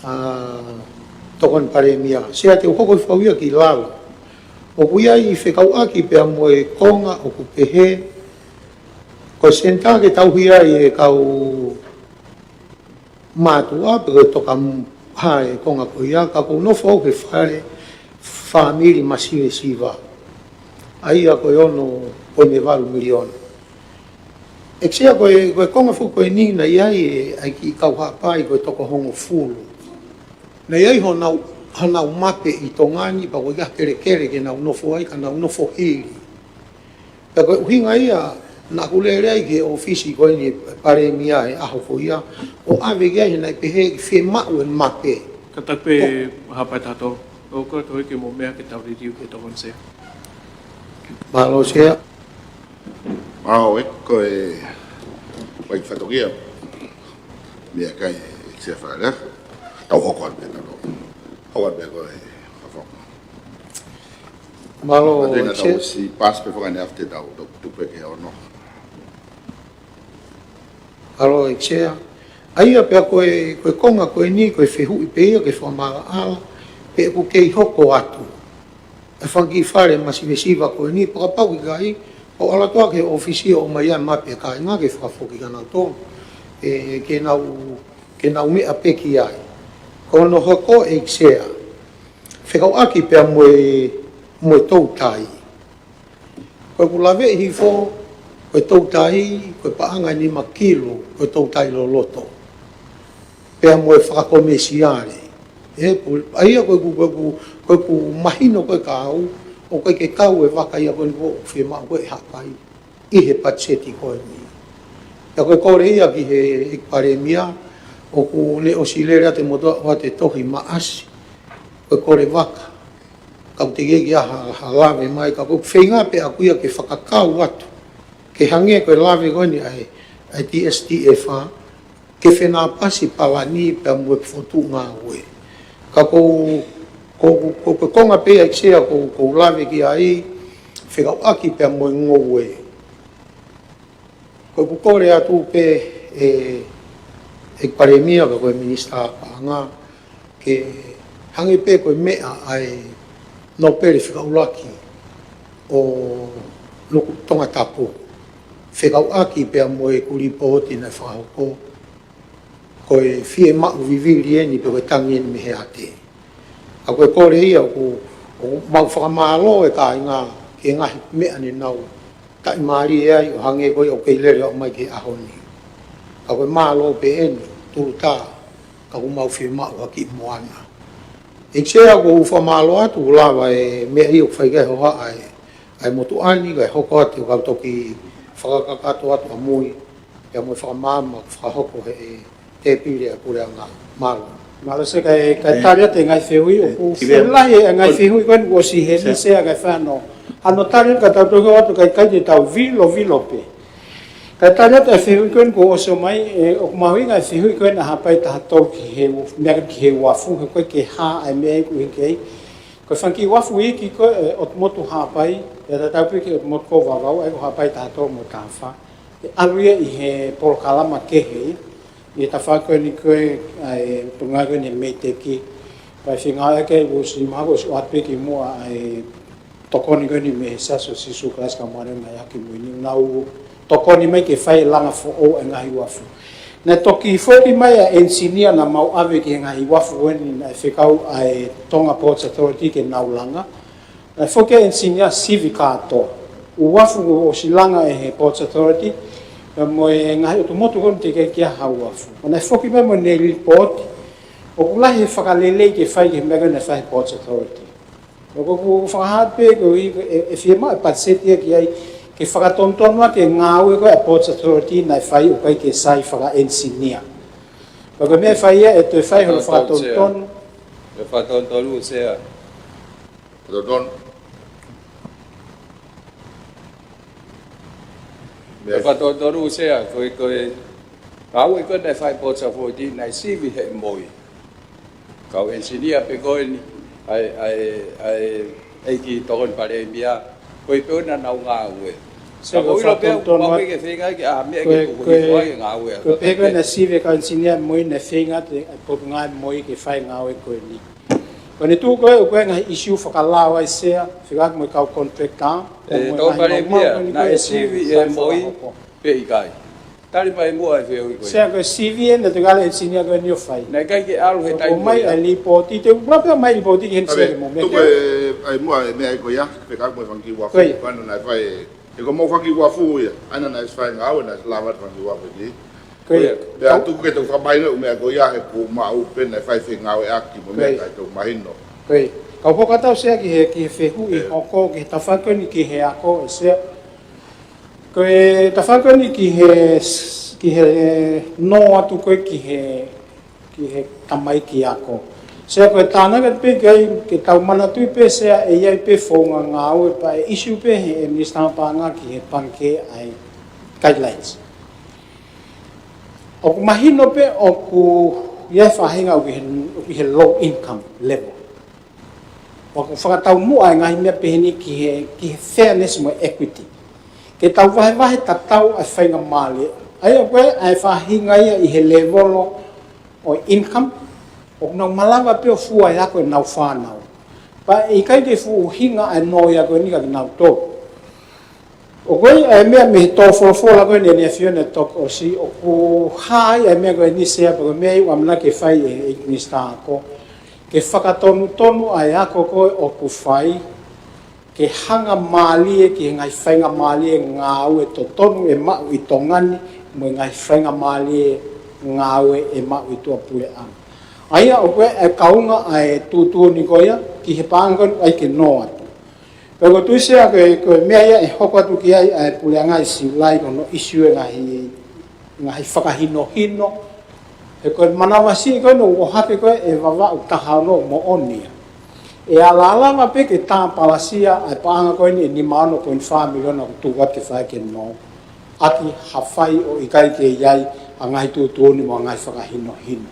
ā, Tokoni Palēmia. Sea, te u hoko hifo au ia ki lalo. ʻOku ʻi ai e fekauʻaki pea mo e konga ʻoku pehē, ko e senitā ke tauhi ai e kau mātuʻa pe ko e toka m-, hā e konga ko ia, ka ʻoku ou nofo au he fale fāmili masivesiva. ʻA ia ko e ono poini valu miliona. ʻEiki Sea, ko e, ko e konga foki ko eni naʻe ʻi ai e, ʻa e kiʻi kau Haʻapai ko e toko hongofulu. Naʻe ʻi ai honau, honau mape ʻi Tonga ni, pea ko e kelekele ke nau nofo ai, ka nau nofo hili. Pea ko e ʻuhinga ia naʻa ku lele ai ki he ʻōfisi ko eni Palēmia he ʻaho ko ia, ʻo ʻave ki ai he naʻe pehē ʻe fiemaʻu e mape. Kātaki pē Haʻapai taha tolu. ʻOku ou kole atu ke mou meʻa ke tau liliu ki he Tokoni Sea. Mālō Sea. Mālō ʻEiki, ko e ʻEiki Fatongia. Meʻa ki ai ʻEiki Sea Fakalea. Tau hoko atu pē tautolu. Hoko atu pē koe Fafo. Mālō, ʻEiki Sea. Tau ʻosi paasi pē fanga ne after tau, tau tuku pē ki he ono. Mālō, ʻEiki Sea. ʻA ia pea ko e, ko e konga ko eni, ko e fehuʻi pē ia ke fakamaʻalaʻala, pe ʻoku kei hoko atu e fanga kiʻi fale masivesiva ko eni, pea kapau ʻe ʻikai, ʻo ʻalu atu ki he ʻōfisi ʻo ʻomai ʻa e mape ʻa e kāinga ke fakafoki kia nautolu, ē, ke nau, ke nau meʻa pē ki ai. Ko hono hoko ʻEiki Sea, fekauʻaki pea mo e, mo e toutai. Ko ʻeku laveʻi hifo, ko e toutai, ko e paʻanga ʻe nima kilu, ko e toutai loloto. Pea mo e fakakomesiale. ʻE, pu-, ʻa ia ko ʻeku, ko ʻeku, ko ʻeku mahino ko ē kia au, ʻoku ʻikai ke kau e vaka ia ko eni ʻoku fiemaʻu ko ē ʻe Haʻapai ʻi he patiseti ko eni. Pea ko e kole ia ki he ʻEiki Palēmia, ʻoku ne ʻosi lele atu e motuʻa ʻo ʻoatu e tohi Maʻasi, ko e kole vaka. Ka ʻoku teʻeki ai ke ʻi ai ha, ha lave mai, ka ʻoku ou feinga pē ʻaku ia ke fakakau atu. Ke hangē ko e lave ko eni ʻa e, ʻa e T S T F, ke fenāpasi palani pea mo e fokotuʻungāue. Ka ko, ko, ko, ko e konga pē ia ʻEiki Sea ʻoku ou, ʻoku ou lave ki ai, fekauʻaki pea mo e ngoue. Ko ʻeku kole atu pē ʻe, ʻEiki Palēmia ka ko e Minisitā Paʻanga, ke hangē pē ko e meʻa ʻa e Nōpele Fika ʻUluaki ʻo Nuku Tongatapu. Fekauʻaki pea mo ʻeku lipooti naʻe fakahoko, ko e fiemaʻu vivili eni pe ko e tangi eni mei he ʻate. Ka ko e kole ia ʻoku, ʻoku mau fakamālō e kāinga ki he ngaahi meʻa ne nau taʻimālie ai ʻo hangē ko ia ʻoku kei lele ʻo aʻu mai ki he ʻaho ni. Ka ko e mālō pē eni, tulutā, ka ʻoku mau fiemaʻu ha kiʻi moana. ʻEiki Sea, ʻoku ou fakamālō atu, ʻoku lava e meʻa ia ʻoku fai ki ai e hohaʻa ʻa e, ʻa e motuʻa ni, kae hoko atu, kau toki fakakakato atu ʻamui, pea mo e fakamaama, fakahoko he, ʻe, tēpile ʻa e puleʻanga. Mālō. Mālō Sea, kae, kae tali atu e ngaahi fehuʻi, ʻoku fuʻu lahi e ngaahi fehuʻi ko eni kuo ʻosi heni Sea kae fano. Hano tali atu ka tau toki ʻoatu kae ʻikai te tau vilovilo pē. Kae tali atu e fehuʻi ko eni kuo ʻosi ʻomai, ʻe, ʻoku mahuʻinga e fehuʻi ko eni ʻa Haʻapai taha tolu ki he, meʻa ki he uafu, he ʻoku ʻikai ke hā e meʻa ʻoku ʻi heni. Ko e fanga kiʻi uafu iiki ko ē ʻo e motu Haʻapai, ʻe tatau pē ki he motu ko Vavaʻu, ʻa ia ko Haʻapai taha tolu mo taha fā. ʻE ʻalu ia ʻi he polokalama kehe ia, ʻi he tafaʻaki ko eni ko ē, ʻa e tuʻunga ko eni MEIDECC. Pea feinga ʻe ke ʻosi mahalo ʻosi ʻoatu pē kimuʻa ʻa e tokoni ko eni mei he Siasi ʻo Sīsū Kalaisi ʻo e Kau Māʻoniʻoni ʻi he Ngaahi ʻAho Kimui ni, nau tokoni mai ke fai e langa foʻou e ngaahi uafu. Naʻe toki foki mai ʻa e engineer naʻa mau ʻave ki he ngaahi uafu ko eni naʻe fekau ʻa e Tonga Ports Authority ke nau langa. Naʻe foki ʻa e engineer sivi kātoa. Uafu kuo ʻosi langa ʻe he Ports Authority, mo e ngaahi ʻotu motu ko eni teʻeki ai ke ʻi ai ha uafu. Ko ʻene foki mai mo ʻene report, ʻoku lahi e fakalelei ke fai ki he meʻa ko ē naʻe fai ʻe he Ports Authority. ʻOku ou fakahā pē ko e, ʻe, ʻe fiemaʻu e patiseti ia ki ai, ke fakatonutonu ʻaki e ngāue ko ē ʻa e Ports Authority naʻe fai ʻo ʻikai ke sai fakaengineer. Pea ko e meʻa ʻe fai ia ʻe toe fai hono fakatonutonu. Fakatonutonu, Sea. Fakatonutonu. Meʻa fakatonutonu, Sea, ko e, ko e ngāue ko ē naʻe fai ʻe he Ports Authority naʻe sivi ʻe he MOI. Kau engineer pē ko eni, ʻa e, ʻa e, ʻa e, ʻEiki Tokoni Palēmia, ko e pē ʻoku nau ngāue. Sea, ka ko e ʻilo pē ʻoku fakatonutonu ʻoku ʻikai ke feinga ke ʻi ai ha meʻa ke, ko e, ko e, ko e ngāue. Ko e pē ko ē naʻe sivi ʻe he kau engineer MOI naʻe feinga ʻe he Potungāue MOI ke fai e ngāue ko eni. Ko ʻene tuʻu ko ē, ʻoku ʻi ai e ngaahi issue fakalao ai, Sea, fekauʻaki mo e kau contractor, ʻe, mo e Tokoni Palēmia, naʻe sivi ʻe he MOI pe ʻikai? Tali mai muʻa e fehuʻi ko ē. Sea, ko e sivi eni naʻe tokanga e engineer ko eni ʻo fai. Naʻe ʻikai ke ʻalu he taimi ko ia. ʻOmai e lipooti, te u ʻomai pē ʻa e lipooti ki heni, Sea, ke mou meʻa. Tuku e, ʻai muʻa e meʻa ko ia, fekauʻaki mo e fanga kiʻi uafu. Ko ia. Ko ena naʻe fai, ʻe ko e fanga kiʻi uafu ia, ʻa ia naʻe fai e ngāue, naʻe lava e fanga kiʻi uafu ki. Ko ia. Pea tuku ke tau fakamahino e meʻa ko ia he ʻoku maʻu pē naʻe fai e fengāueʻaki mo e meʻa, ko ia, ʻikai tau mahino. Ko ia. Kau foki atu, Sea, ki he, ki he fehuʻi hoko ki he tafaʻaki ko eni ki he ako, ʻe Sea. Ko e tafaʻaki ko eni ki he, ki he nō atu ko ē ki he, ki he tamaiki ako. Sea, ko e tānaki pē ki ai, ke tau manatuʻi pē, Sea, ʻe ʻi ai pē founga ngāue pea ʻe issue pē ʻe he Minisitā Paʻanga ki he pangikē ʻa e guidelines. ʻOku mahino pē ʻoku ʻi ai e faʻahinga ʻoku ʻi he, ʻoku ʻi he low income level. Pea ʻoku fakataumuʻa e ngaahi meʻa pehē ni ki he, ki he fairness mo e equity. Ke tau vahevahe tatau ʻa e faingamālie. ʻA ia ko e, ʻa e faʻahinga ia ʻi he lēvolo ʻo e income, ʻoku nau malava pē ʻo fua e ako ʻenau fānau. Pea ʻe ʻikai ke fuʻu ʻuhinga ʻa e nō ia ko eni kia kinautolu. ʻOku ʻi ai e meʻa mei he tō folofola ko eni ʻa e ʻAfio ʻi he toki ʻosi, ʻoku hā ai e meʻa ko eni, Sea, pea ko e meʻa ia ʻoku ʻamanaki ke fai ʻe he Minisitā Ako. Ke fakatonutonu ʻa e ako ko ē ʻoku fai, ke hanga mālie ki he ngaahi faingamālie ngāue totonu ʻe maʻu ʻi Tonga ni, mo e ngaahi faingamālie ngāue ʻe maʻu ʻi tuʻapuleʻanga. ʻA ia ʻoku ʻi ai e kaunga ʻa e tuʻutuʻuni ko ia, ki he paʻanga ko eni ʻoku ʻai ke nō atu. Pea ʻoku ou tui, Sea, ko e, ko e meʻa ia ʻe hoko atu ki ai ʻa e puleʻanga ʻi Siulai ko hono issue e ngaahi, ngaahi fakahinohino. He ko e manavasiʻi ko ē naʻe ʻohake ko ē ʻe Vavaʻu taha ono moʻoni ia. ʻE alālanga pē ke tāpalasia ʻa e paʻanga ko eni ʻe nima ono poini fā miliona ʻoku tuku atu ke fai ke nō ʻaki ha fai ʻo ʻikai ke ʻi ai ha ngaahi tuʻutuʻuni mo ha ngaahi fakahinohino.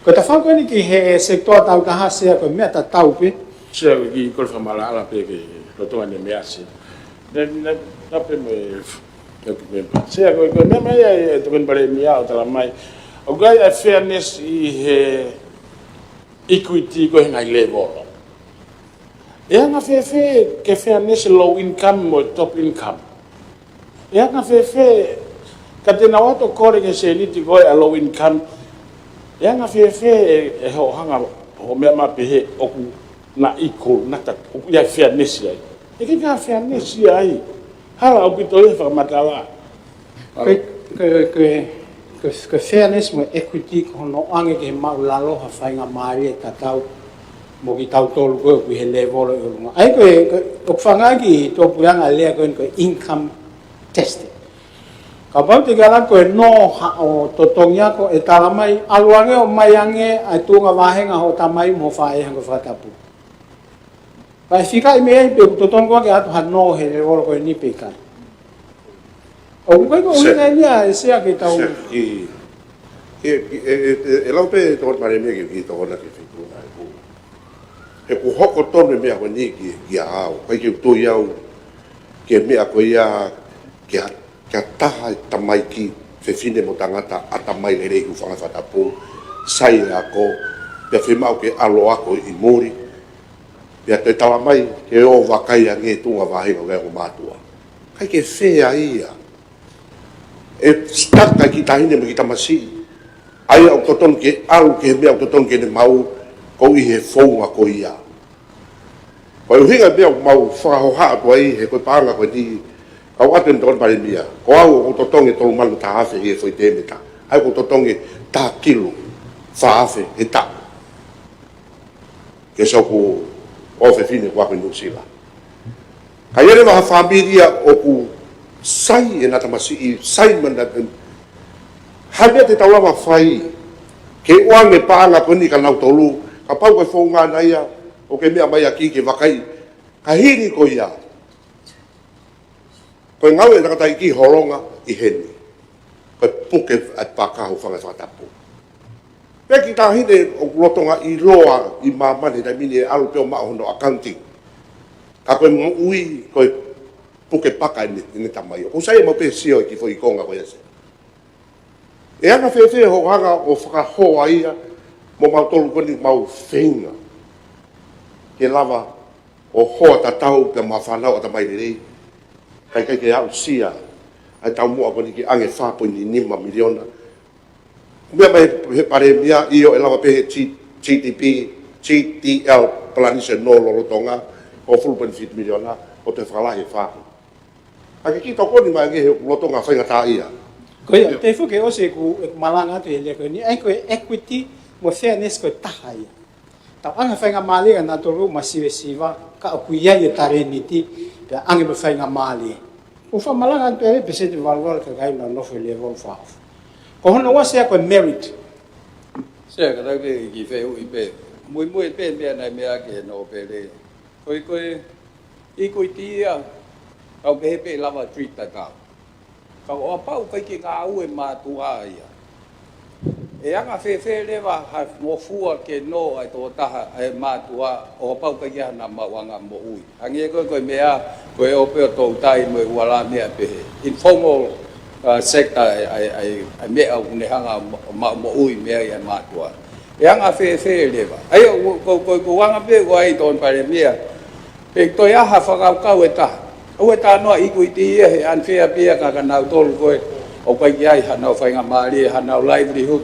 Ko e tafaʻaki ko eni ki he sekitoa taautaha, Sea, ko e meʻa tatau pē. Sea, ko e kiʻi kole fakamaʻalaʻala pē ki he lotolotonga ʻene meʻa, Sea. Naʻe, naʻe, naʻe pehē mo e, mo e, Sea, ko e, ko e meʻa mai ʻa e Tokoni Palēmia ʻo tala mai ʻoku ʻi ai e fairness ʻi he equity ko ē he ngaahi lēvolo. ʻE anga fēfē ke fairness low income mo e top income? ʻE anga fēfē, ka te nau ō atu ʻo kole ki he sēniti ko ē ʻa e low income, ʻe anga fēfē ʻe, ʻe hoʻo hanga hoʻo meʻa mai pehē ʻoku na equal, na ta, ʻoku ʻi ai e fairness ai? ʻE ʻikai ke ʻi ai e fairness ia ai. Hala ʻaupito ia e fakamatala. Ko e, ko e, ko e, ko e, ko e fairness mo e equity ko hono ʻoange ke maʻulalo ha faingamālie tatau mo kitautolu ko ē ʻoku ʻi he lēvolo ʻi ʻolunga. ʻA ia ko e, ko e, ʻoku fakaangaʻi ʻe he tuʻapuleʻanga e lea ko eni ko e income testing. Kapau te ke ʻalu ko ē ʻo nō haʻo totongi ako, ʻe tala mai, ʻalu ange ʻo ʻomai ange ʻa e tuʻunga vāhenga hoʻo tamai mo hoʻo faʻē hangē ko e fakatapu. Pea ʻe fikaʻi mei ai pe ʻoku totonu koā ke ʻoatu ha nō he lēvolo ko eni pe ʻikai. ʻOku ʻikai ko e ʻuhinga ia ʻe Sea ke tau. Sea, ki, ki, ki, ʻe, ʻe, ʻe, ʻe lau pē Tokoni Palēmia ke, ke tokona ke fituna e ku. He ʻoku hoko tonu e meʻa ko eni ki, kia au. ʻIkai ke u tui au ki he meʻa ko ia, ke ha, ke ha taha e tamaiki, fefine mo tangata, ʻatamai lelei, hūfanga he fakatapu, sai e ako, pea fiemaʻu ke ʻalu ʻo ako ʻi muli. Pea toe tala mai ke ō ʻo vakai ange tuʻunga vāhenga ʻo e ongo mātuʻa. ʻIkai ke fair ia. ʻe sitaka ki he taʻahine mo e kiʻi tamasiʻi, ʻa ia ʻoku totonu ke ʻalu ki he meʻa ʻoku totonu ke ne maʻu, koeʻuhi he founga ko ia. Ko e ʻuhinga e meʻa ʻoku mau fakahohaʻa atu ai he ko e paʻanga ko eni, kau ʻoatu eni Tokoni Palēmia, ko au ʻoku totongi tolu mano taha afe he foʻi tēmeta, ʻa ia ʻoku totongi taha kilu fā afe he taʻu. Ke soku ʻofefine ko aku ʻi Nuʻusila. Ka ʻi ai leva ha fāmili ia ʻoku sai ʻena tamasiʻi, sai mana, ha meʻa te tau lava fai ke ʻoange paʻanga ko eni kia nautolu, kapau ko e founga ʻana ia, ʻoku ke meʻa mai ʻaki ke vakai, ka hili ko ia. Ko e ngāue ʻa e tangataʻeiki Holonga ʻi heni. Ko e puke ʻa e paka, hūfanga he fakatapu. Pea kiʻi taʻahine ʻoku lolotonga ʻiloa ʻi māmani he taimi ni ʻe ʻalu pē ʻo maʻu hono accounting. Ka ko e moʻui, ko e puke paka ʻene, ʻene tamai. ʻOku sai ʻemau pē sio ki he foʻi konga ko ia, Sea. ʻE anga fēfē hoʻo hanga ʻo fakahoa ia mo mautolu ko eni ʻoku mau feinga ke lava ʻo hoa tatau pea mo ha fānau ʻatamai lelei, kae ʻikai ke aʻusia ʻa e taumuʻa ko eni ke ʻange fā poini nima miliona. Meʻa mai he Palēmia, ʻio, ʻe lava pē he G-, G D P, G D L, palani se no lolotonga, hongofulu poini fitu miliona, ʻo toe fakalahi e fā. Ka ke kiʻi tokoni mai ange he lolotonga faingataʻaʻia. Ko ia, ʻio. Te fuke ʻosi ʻeku, ʻeku malanga atu he lea ko eni, ʻa ia ko e equity mo fairness ko e taha ia. Tau ʻange faingamālie kia nautolu ʻoku masivesiva, ka ʻoku ʻi ai e talēniti, pea ʻange mo e faingamālie. ʻOku fakamalanga atu pē peseti valuvalu kakai ʻoku nau nofo he lēvolo fakaofo. Ko hono ua, Sea, ko e merit. Sea, ka tau ke kiʻi fehuʻi pē. Muimui pē meʻa naʻe meʻa ki he nōpele. Ko e, ko e, equity ia, kau pehē pē lava treat tatau. Ka ʻo kapau ʻikai ke ngāue e mātuʻa ia, ʻe anga fēfē leva ha ngofua ke nō ʻa e tokotaha ʻa e mātuʻa ʻo kapau ʻikai ke ʻi ai hano maʻuʻanga moʻui? Hangē ko e, ko e meʻa, ko e ʻope ʻo toutai mo e uala, meʻa pehē. Informal, uh, sector, ʻa e, ʻa e, ʻa e, ʻa e meʻa ʻoku ne hanga ʻo ma-, ma-, moʻui mei ai ʻa e mātuʻa. ʻE anga fēfē leva? ʻA ia, ko, ko, ko, ko e anga pē ko ē ʻa e Tokoni Palēmia. Pea toe ʻai ha fakakaukau ʻe taha. ʻOua ʻe talanoa equity ia he unfair pē ia kia nautolu ko ē ʻoku ʻikai ke ʻi ai hanau faingamālie, hanau livelihood,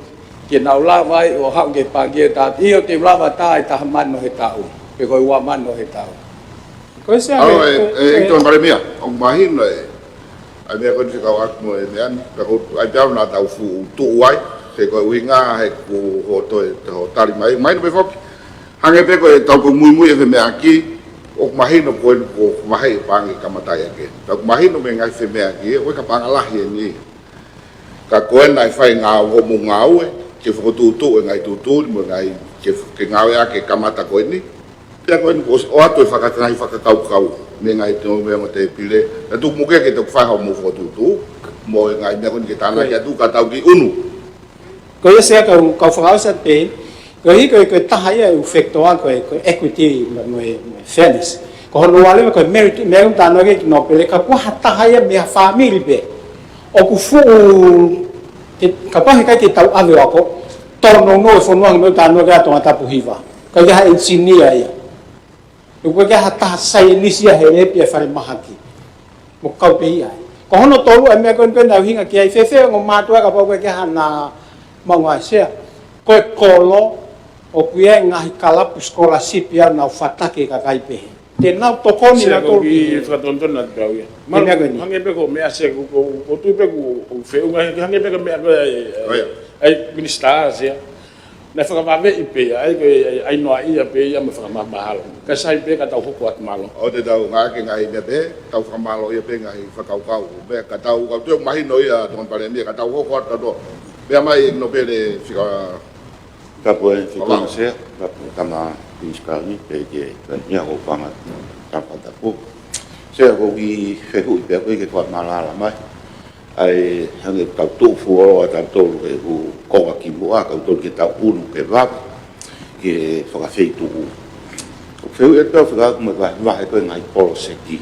ke nau lava ai ʻo haʻu ki he pangikē, tā, ʻio, te u lava tā e taha mano he taʻu, pe ko e ua mano he taʻu. Ko e Sea, ʻAlo, ko e, e, ko e, e, Tokoni Palēmia, ʻoku mahino e, ʻa e meʻa ko eni fekauʻaki mo e meʻa ni, ka ko e ʻai pē au naʻa tau fuʻu tuʻu ai, he ko e ʻuhinga he kuo hoʻo toe, hoʻo tali mai, mahino pē foki. Hangē pē ko e tau ko muimui e femeʻaʻaki, ʻoku mahino ko eni kuo vahe e paʻanga kamata ia ke. Tau mahino mei he ngaahi femeʻaʻaki, ʻoku ʻikai ko ha paʻanga lahi eni. Ka ko ena ʻe fai ngāue mo ngāue, ke fokotuʻutuʻu e ngaahi tuʻutuʻuni mo e ngaahi ke, ke ngāueʻaki e kamata ko eni. Pea ko eni kuo ʻoatu e faka-, ngaahi fakakaukau mei he ngaahi tino mei ongo tēpile. Naʻa tuku muʻa ke tau fai haʻamou fokotuʻutuʻu mo e ngaahi meʻa ko eni ke tānaki atu ka tau kiʻi ʻunu. Ko ia, Sea, kau, kau fakaʻosi atu pē. Ko e, ko e, ko e taha ia ʻeku factor ko e, ko e equity mo, mo e, mo e fairness. Ko hono ua leva ko e merit, meʻa ʻoku talanoa ki ai e nōpele, ka ko ha taha ia mei ha fāmili pē ʻoku fuʻu, te, kapau heʻikai te tau ʻave ʻo ako, tōnounou e fonua hangē ko e meʻa ʻoku talanoa ki ai ʻa Tongatapu Hiva. ʻIkai ke ʻi ai ha engineer ia. ʻOku ʻikai ke ʻi ai ha taha saienisi ia he lēpi ʻa e falemahaki. Mo kau pē ia. Ko hono tolu ʻa e meʻa ko eni ko ē naʻe ʻuhinga ki ai, fēfē ongo mātuʻa kapau ʻoku ʻikai ke ʻi ai hano maʻuʻanga, Sea? Ko e kolo, ʻoku ʻi ai e ngaahi kalapu scholarship ia ʻoku nau fataki e kakai pehē. Te nau tokoni Sea, nautolu ko e ki he fakatonutonu atu pē au ia. He meʻa ko eni. Hangē pē ko e meʻa, Sea, ko, ko, ko e tuʻu pē ko e, ko e feʻunga, hangē pē ko e meʻa ko ē ʻa e, ʻa e, ʻa e minisitā, Sea. Naʻe fakavaveʻi pē ia, ʻa ia ko e, ʻa e, ʻa e noaʻia pē ia mo e fakamahalo. Ka sai pē ka tau hoko atu mālō. ʻOku te tau ngāueʻaki e ngaahi meʻa pē, tau fakamālōʻia pē e ngaahi fakakaukau. Meʻa ka tau, ka tau mahino ia Tokoni Palēmia, ka tau hoko atu ʻo meʻa mai e nōpele fika. Ka ko e fika Hola. Sea, ka ko e tama Pinisipali, pea ki he Palēmia, ko Fanga Tapa Tapu. Sea, ko e kiʻi fehuʻi pē ko ē ke fakamalala mai. ʻA e hangē ʻoku tau tuʻu fuoloa ʻa tautolu he ʻū konga kimuʻa, ʻa tautolu ke tau ʻunu ke vave, ke fakafeituʻu. ʻOku fehuʻi atu pē au fekauʻaki mo e vahevahe ko ē e ngaahi poloseki.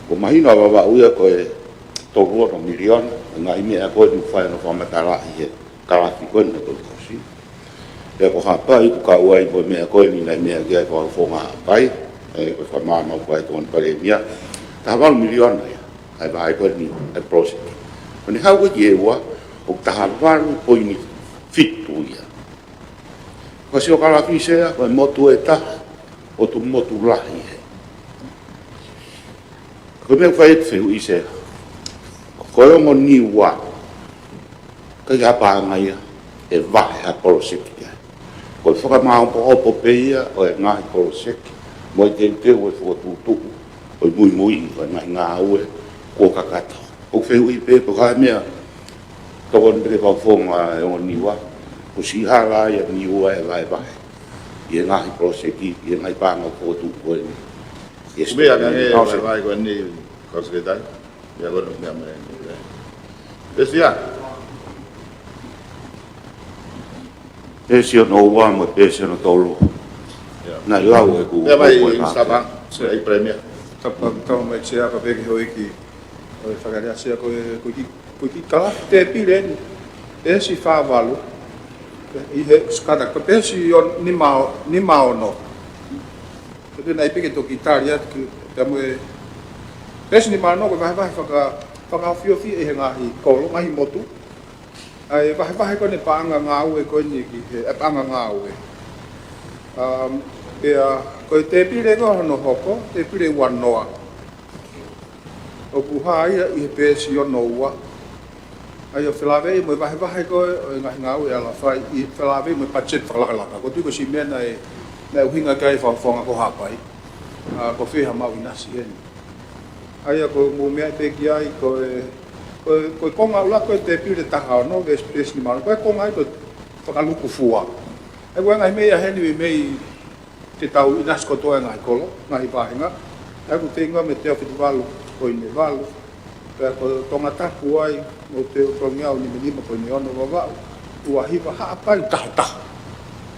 ʻOku mahino ʻa Vavaʻu ia ko e tolu ono miliona, ngaahi meʻa ko ē ʻoku fai hono fakamatalaʻi he kalafi ko ē naʻe tolu tausi. Pea ko Haʻapai ʻoku kau ai ko e meʻa ko eni naʻe meʻa ki ai ko Haufonga Haʻapai, ʻa e ko e fakamaama ko ē ʻa e Tokoni Palēmia. Taha valu miliona ia, ʻa e vahe ko eni ʻa e project. ʻOku ne haʻu ki he ua, ʻoku taha valu poini fitu ia. Ko Siokalafi Sea, ko e motu ʻe taha, ʻoku motu lahi ē. Ko e meʻa ʻoku fai ʻe he fehuʻi Sea, ko e ongo Niua, ʻikai ha paʻanga ia ʻe vahe ha poloseki ai. Ko e fakamaopoopo pē ia ʻo e ngaahi poloseki, mo e teuteu ʻo e fokotuʻutuʻu, ʻo e muimuiʻi ʻo e ngaahi ngāue kuo kakato. ʻOku fehuʻi pē pe ko e hā e meʻa, tokoni pē ki he fakafofonga ʻa e ongo Niua, kuo siʻi hala ai ʻa Niua ʻe vahevahe ʻi he ngaahi poloseki, ʻi he ngaahi paʻanga fokotuʻu ko eni. Yes, Meʻa ka nge, yes. Vahevahe ko eni, Kau Sekelitali. Ia ko e meʻa mai ni, ē. Peesi ia. Peesi hono ua mo e peesi hono tolu. Ia. Naʻe lau ʻe ku Ia mai, ko e Minisitā Paʻanga, ʻEiki Palēmia. Tapa, tapa mai Sea, pea pehē ki he houʻeiki ʻo e Fakaʻeiki Sea, ko e, ko e kiʻi, ko e kiʻi kalafi tēpile eni. Peesi fā valu. ʻI he skata, ko e peesi ʻo nima, nima ono. Pea naʻe pehē ke toki tali atu ki, pea mo e peesi nima ono ko e vahevahe faka-, fakaofiofi ʻe he ngaahi kolo, ngaahi motu. ʻA e vahevahe ko eni paʻanga ngāue ko eni ki he, ʻa e paʻanga ngāue. Um, pea ko e tēpile ko hono hoko, tēpile ua noa. ʻOku hā ia ʻi he peesi ono ua. ʻA ia ʻoku felāveʻi mo e vahevahe ko ē ʻo e ngaahi ngāue ʻe ala fai ʻi he felāveʻi mo e patiseti fakalakalaka. ʻOku ou tui ko e siʻi meʻa naʻe, naʻe ʻuhinga ki ai e fakafofonga ko Haʻapai. ʻA, ko e fē ha maʻu ʻinasi heni. ʻA ia ko e mou meaʻi pē ki ai ko e, ko e, ko e konga ʻuluaki ko e tēpile taha ono, peesi, peesi nima ono. Ko e konga ia ko e fakalukufua. ʻA ia ko e ngaahi meʻa ia heni mei, mei te tau ʻinasi kotoa e ngaahi kolo, ngaahi vāhenga. ʻA ia ko e feinga mei he teau fitu valu poini valu. Pea ko e Tongatapu ai, mo e teau Tongiao nima nima poini ono, Vavaʻu ua hiva, Haʻapai taha taha.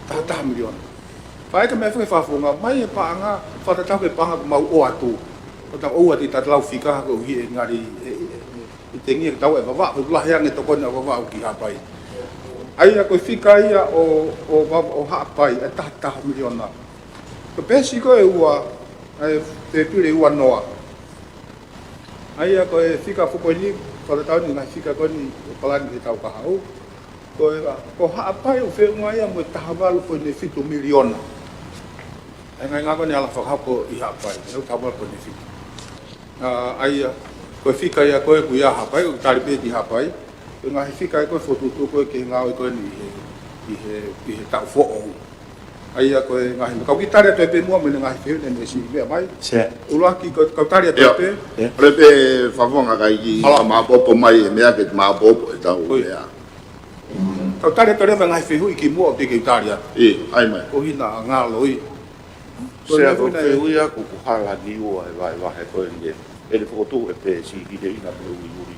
Taha taha miliona. Pea ʻikai ke meʻa fakafofonga mai e paʻanga, fakatatau ki he paʻanga kuo mau ʻoatu. Ko e tau ʻoua te tau lau fika koeʻuhi ʻe ngali, ʻe, ʻe, ʻe, ʻe tengia ke tau ʻe Vavaʻu, ko e lahi ange tokoni ʻa Vavaʻu ki Haʻapai. ʻA ia ko e fika ia ʻo, ʻo Va-, ʻo Haʻapai, ʻa e taha taha miliona. Ko e peesi ko ē ua, ʻa e tēpile ua noa. ʻA ia ko e fika foʻou ko eni, fakatatau ni ngaahi fika ko eni, ʻo palani ki he taʻu kahaʻu. Ko e, ko Haʻapai ʻoku feʻunga ia mo e taha valu poini fitu miliona. ʻA e ngaahi ngāue ko eni ala fakahoko ʻi Haʻapai, ʻe taha valu poini fitu. ʻA, ʻa ia, ko e fika ia ko ē ʻoku ʻi ai ʻa Haʻapai, ʻoku tali pē ki Haʻapai. Ko e ngaahi fika ia ko ē fokotuʻutuʻu ko ē ki he ngāue ko eni ʻi he, ʻi he, ʻi he taʻu foʻou. ʻA ia ko e ngaahi, kau kiʻi tali atu pē muʻa mo e ngaahi fehuʻi naʻe siʻi meʻa mai. Sea. ʻUluaki ko, kau tali atu pē. ʻIo. ʻIo. ʻOku pehē fakafofonga kae kiʻi Hala. Ka maopoopo mai e meʻa ke maopoopo e tau Oi. Meʻa. Kau tali atu leva e ngaahi fehuʻi kimuʻa ʻo te ke tali atu. ʻIo, ʻai mai. Ko hina ngalo i. Ko Sea, e ko e fehuʻi naʻe fehuʻi ia ko e hala Niua ʻe vahevahe ko eni. ʻE ne fokotuʻu e peesi ki he ina pe ui uri.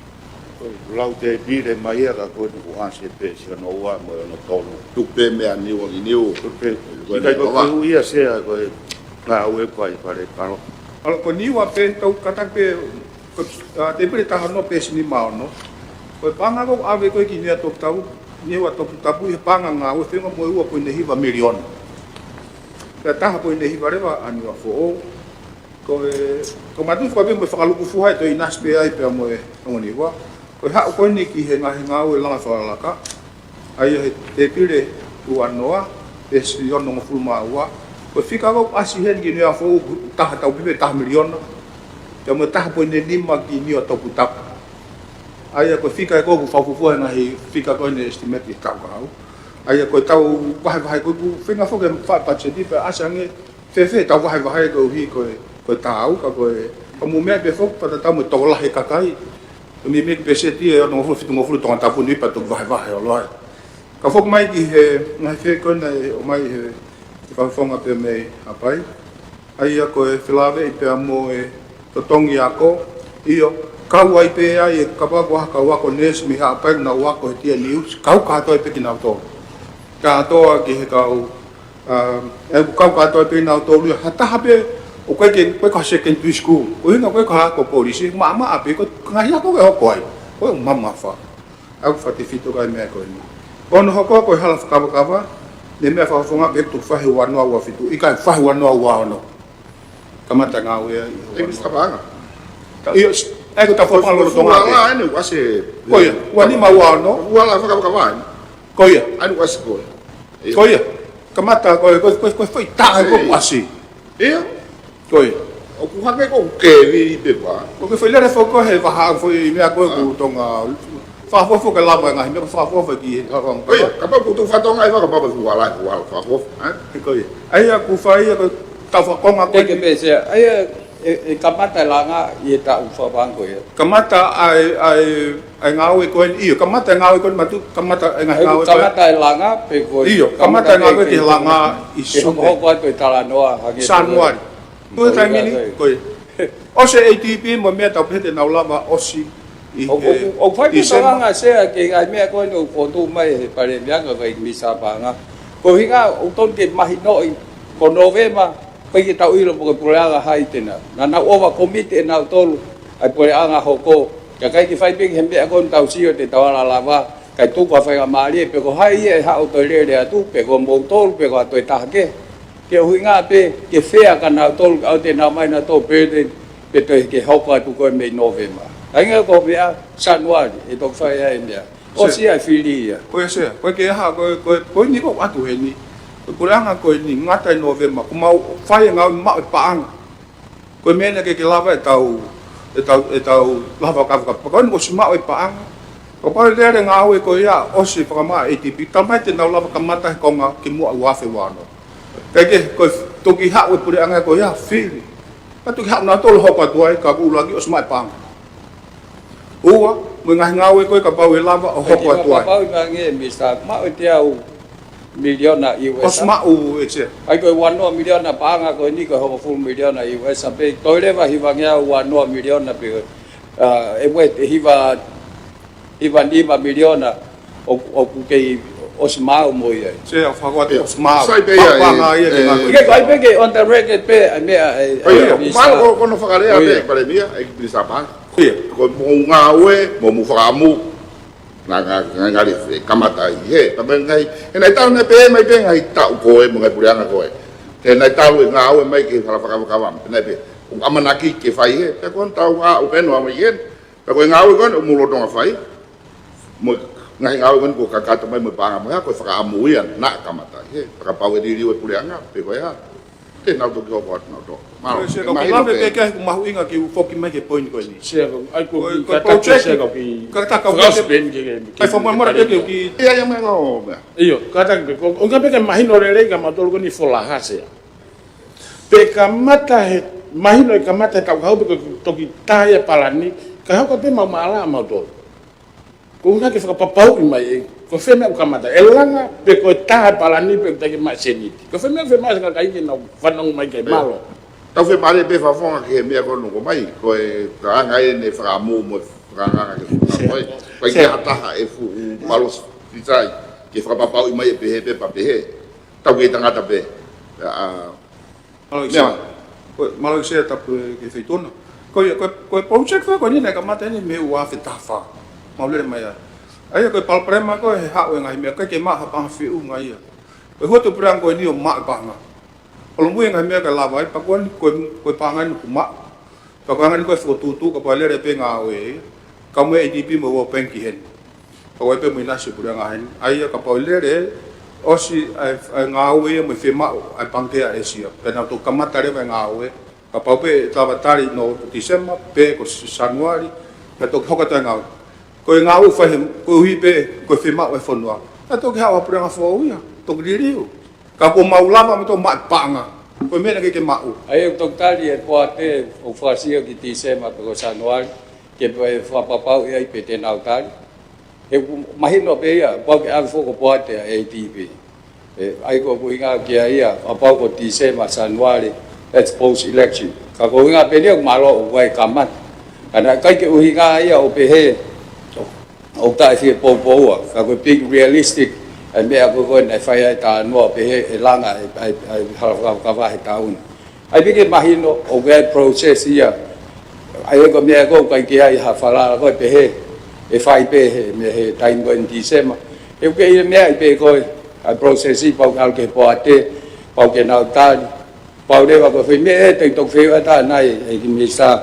Lau tēpile mai ia ka ko eni kuo ʻasi e peesi hono ua mo e hono tolu. Tuku pē meʻa Niua ki Niua. Tuku pē. Ko ʻIkai ko e ua. Fehuʻi ia Sea ko e ngāue ʻoku fai Fale Kalo. ʻAlu ko Niua pē tau kātaki pē, ko, ʻa, tēpile taha ono peesi nima ono. Ko e paʻanga ʻoku ʻave ko ē ki Niua Toputapu, Niua Toputapu ʻi he paʻanga ngāue feʻunga mo e ua poini hiva miliona. Pea taha poini hiva leva ʻa Niua Foʻou. Ko e, ko e matu fakape mo e fakalukufua ʻe toe ʻinasi pē ai pea mo e ongo Niua. Ko e haʻu ko eni ki he ngaahi ngāue langa fakalakalaka. ʻA ia he tēpile ua noa, peesi onongofulu mā ua. Ko e fika ʻoku ʻasi heni ki Niua Foʻou taha tau pē taha miliona. Pea mo e taha poini nima ki Niua Toputapu. ʻA ia ko e fika ʻoku fakafuofua he ngaahi fika ko eni estimate ʻi he taʻu kahaʻu. ʻA ia ko e tau vahevahe ko ē ʻoku feinga foki e fai patiseti pea ʻasi ange fēfē tau vahevahe koeʻuhi ko e, ko e taau ka ko e, ka mou meaʻi pē foki fakatatau mo e tokolahi e kakai. Ko e meimei kiʻi peseti ʻe onongofulu fitungofulu Tongatapu ni pea toki vahevahe ʻo loa ai. Ka foki mai ki he ngaahi fehuʻi ko ena ʻe ʻomai he, he fakafofonga pē mei Haʻapai. ʻA ia ko e felāveʻi pea mo e totongi ako, ʻio, kau ai pē ai e kapau ko ha kau ako neesi mei Haʻapai ʻoku nau ako he T N U, kau kātoa pē kinautolu. Kātoa ki he kau, ʻa, ʻe kau kātoa pē kinautolu ia, ha taha pē, ʻoku ʻikai ke, ko e ko ha secondary school, ko e ʻuhinga ko e ko ha ako kolisi, maʻamaʻa pē, ko e ngaahi ako ke hoko ai, ko e mamafa. ʻOku fakatefito ki he meʻa ko eni. Ko hono hoko ko e hala fakakavakava, ne meʻa fakafofonga pē tuku fai he ua noa ua fitu, ʻikai fai he ua noa ua ono. Kamata ngāue ai ʻi he ʻEiki Minisitā Paʻanga. Ka ʻio, s-, ʻA ia ko e tau fakapapau lolotonga pē. Fuala ʻa eni ʻoku ʻasi. Ko ia, ua nima ua ono. Fuala fakapapau ʻa eni. Ko ia. ʻA eni ʻoku ʻasi ko ē. Ia. Ko ia. Kamata ko e, ko e, ko e, ko e foʻi taʻu eni ʻoku ʻasi. Ia. Ko ia. ʻOku hangē ko e kevi pē pā. Ko e foʻi lele foki ko ē he vahaʻa foʻi meʻa ko ē ʻoku Tonga. Fakafuofua ke lava e ngaahi meʻa, fakafuofua ki he hawang. Ko ia, kapau ʻoku tau fakatonga ʻi he fakapapau fuala, fuala, fakafuofua, ē? Ko ia. ʻA ia ʻoku fai ia ko e tau fakakonga ko ē. Teke pē Sea, ʻa ia ʻe, ʻe kamata e langa ʻi he taʻu fakavango ia. Kamata ʻa e, ʻa e, ʻa e ngāue ko eni, ʻio, kamata e ngāue ko eni Matu, kamata e ngaahi ngāue ko ē. Kamata e langa, pe ko e. ʻIo, kamata e ngāue ke langa ʻi Sune. Hokohoko atu e talanoa, hangē Sanuali. Ko e taimi ni, ko e. ʻOsi e ADB mo e meʻa tau pehē te nau lava ʻosi ʻi he Tīsema. ʻOku, ʻoku, ʻoku fai pē Tīsema. Talanga Sea ki he ngaahi meʻa ko eni ʻoku fotu mai he Palēmia ka ʻikai ke misa paʻanga. Ko e ʻuhinga ʻoku tonu ke mahinoʻi ko Nōvema, ʻikai ke tau ʻilo pe ko e puleʻanga hai te nau. Naʻa nau ova komiti ʻe nautolu, ʻa e puleʻanga hoko. Ka ʻikai ke fai pē ki he meʻa ko eni tau sio te tau ala lava, kae tuku ha faingamālie, pe ko hai ia ʻe haʻu ʻo toe lele atu, pe ko moutolu, pe ko ha toe taha kehe. Ke ʻuhinga pē, ke fea kia nautolu, ʻoua te nau ʻomai nautolu burden, pe toe ke hoko atu ko ē mei Nōvema. Ka ʻi he ngaahi ko e meʻa, Sanuali, ʻe toki fai ai e meʻa. ʻOsi ia e fili ia. Ko ia Sea, ko e ke aha, ko e, ko e, ko eni ʻoku ʻatu heni. Ko e puleʻanga ko eni, ngata ʻi Nōvema, kuo mau fai e ngāue maʻu e paʻanga. Ko e meʻa naʻe ʻikai ke lava ʻetau, ʻetau, ʻetau lava kavakava. Pea ko eni kuo ʻosi maʻu e paʻanga. Kapau ʻe lele e ngāue ko ia ʻosi fakamaʻa ADB, talamai te nau lava kamata he konga kimuʻa ua afe ua ono. Kae kehe, ko e toki haʻu e puleʻanga ko ia, fili. Ka toki haʻu nautolu hoko atu ai, ka ʻoku ʻuluaki ʻosi maʻu e paʻanga. Ua, mo e ngaahi ngāue ko ē kapau ʻe lava ʻo hoko atu ai. Kapau ʻe ngāue, Mister, maʻu e teau miliona U S. ʻOsi maʻu ʻe Sea. ʻA ia ko e ua noa miliona paʻanga ko eni ko e hongofulu miliona U S pē. Toe leva hivangeau ua noa miliona pē. ʻA, ʻe ue te hiva, hiva nima miliona ʻoku, ʻoku kei ʻosi maʻu mo ia. Sea, fakaʻosi ʻosi maʻu. Sai pē ia, paʻanga ia ke ngāue. ʻIkai ko ia pē ke on the record pē, ʻa e meʻa, ʻa e, ʻa e, mālō ko hono fakalea pē, Palēmia, ʻe Minisitā Paʻanga. Ko ia. Ko hoʻomou ngāue, mo hoʻomou fakaʻamu. Naʻa, naʻa, naʻa, naʻa, kamata ai, he, ka mei he ngaahi, he naʻe talu naʻe pehē mai pē ngaahi taʻu ko ē, mo e ngaahi puleʻanga ko ē. He naʻe talu e ngāue mai ki he hala fakakavakava, pea naʻe pehē, ʻoku ʻamanaki ke fai he, pea ko eni tau ʻā, ʻoku pehē noa mai eni. Pea ko e ngāue ko eni, ʻoku mou lolotonga fai. Mo e ngaahi ngāue ko eni kuo kakato mai mo e paʻanga mo e hā, ko e fakaʻamu ia, naʻa kamata ai, he, fakapapau ʻe liliu e puleʻanga, pe ko e hā. Te nau toki hoko atu nautolu. Mālō. Ko e Sea, ʻoku lave pē ke ʻoku mahuʻinga ke u foki mai ki he poini ko eni. Sea, ʻai ko e, ko e project, Sea, ko e, ka ta ka fakaʻosi pē eni ke, ke, ʻai fakamolemole pē ke u ki. Ia, ia, meʻa ngā o meʻa. ʻIo, kātaki pē, ko, ʻoku ʻikai pē ke mahino lelei kia mautolu ko eni fuala ha Sea. Pea kamata he, mahino ʻe kamata he taʻu kahaʻu pē ko e toki tā e palani, ka hoko pē mau maʻala mautolu. Ko e ʻuhinga ke fakapapauʻi mai ē, ko fē meʻa ʻoku kamata. ʻE langa, pe ko e tā e palani, pe ʻoku teʻeki ke maʻu seniti. Ko fē meʻa ʻoku fiemaʻu ʻe he kakai ke nau fanongo mai ki ai, mālō. Tau fie mālieʻia pē Fakafofonga ki he meʻa ko ē ʻoku hoko mai, ko e taʻanga eni fakaʻamu mo e fakaʻanganga ke fakaʻamu ai. Sea. ʻIkai ke ha taha ʻe fuʻu mālō sitai, ke fakapapauʻi mai ʻe pehē pē pea pehē. Tau kei tangata pē. ʻA, Mālō ʻEiki Sea. Ko e, mālō ʻEiki Sea, tapu ki he feituʻu na. Ko ia, ko e, ko e project ko eni naʻe kamata eni mei he ua afe taha fā. Mau lele mai ai. ʻA ia ko e palopalema ko ē he haʻu e ngaahi meʻa ʻikai ke maʻu ha paʻanga feʻunga ia. Ko e hū atu e puleʻanga ko eni ʻo maʻu e paʻanga. Palopalema e ngaahi meʻa ʻikai lava ai, pea ko eni, ko e, ko e paʻanga eni ʻoku maʻu. Pea ko e anga eni ko e fokotuʻutuʻu kapau ʻe lele pē ngāue ia. Kau mo e ADB mo e World Bank ki heni. Pea ko e pē mo e ʻinasi e puleʻanga heni. ʻA ia kapau ʻe lele, ʻosi ʻa e, ʻa e ngāue ia mo e fiemaʻu ʻa e Pangikē ʻa ʻĒsia. Pea nau toki kamata leva e ngāue. Kapau pē ʻe lava tali ʻi Tīsema, pe ko Sanuali, pea toki hoko atu e ngāue. Ko e ngāue ʻoku fai he, koeʻuhi pē, ko e fiemaʻu e fonua. Pea toki haʻu ha puleʻanga foʻou ia, toki liliu. Ka kuo mau lava mo tau maʻu e paʻanga. Ko e meʻa naʻe ʻikai ke maʻu. ʻA ia ʻoku toki tali e poate ʻoku fakasio ki Tīsema pe ko Sanuali, ke pehē fakapapauʻi ai pe te nau tali. He ʻoku mahino pē ia, pau ke ʻave foki ko e poate ʻa e ADB. ʻE, ʻa ia ko e ʻuhinga ki ai ia, kapau ko Tīsema, Sanuali, that's post election. Ka ko e ʻuhinga pē eni ʻoku mālō ʻoku ʻai kamata. Ka naʻe ʻikai ke ʻuhinga ia ʻo pehē, ʻoku taʻe fie poupoua, ka ko e big realistic, ʻa e meʻa ko ē ko ē naʻe fai ai e talanoa pehē ʻe langa ʻa e, ʻa e, ʻa e hala fakakavakava he taʻu ni. ʻAi pē ke mahino, ʻoku ʻi ai e process ia. ʻA ia ko e meʻa ko ē ʻoku ʻikai ke ʻi ai ha falala ko ē pehē, ʻe fai pē he, mei he taimi ko ē ʻi Tīsema. He ʻoku ʻi ai e meʻa ʻi pē ko ē, ʻa e process ia pau ke ʻalu ki he poate, pau ke nau tali, pau leva ko e foʻi meʻa ʻe te toki fehuʻi atu ai, ʻEiki Minisitā.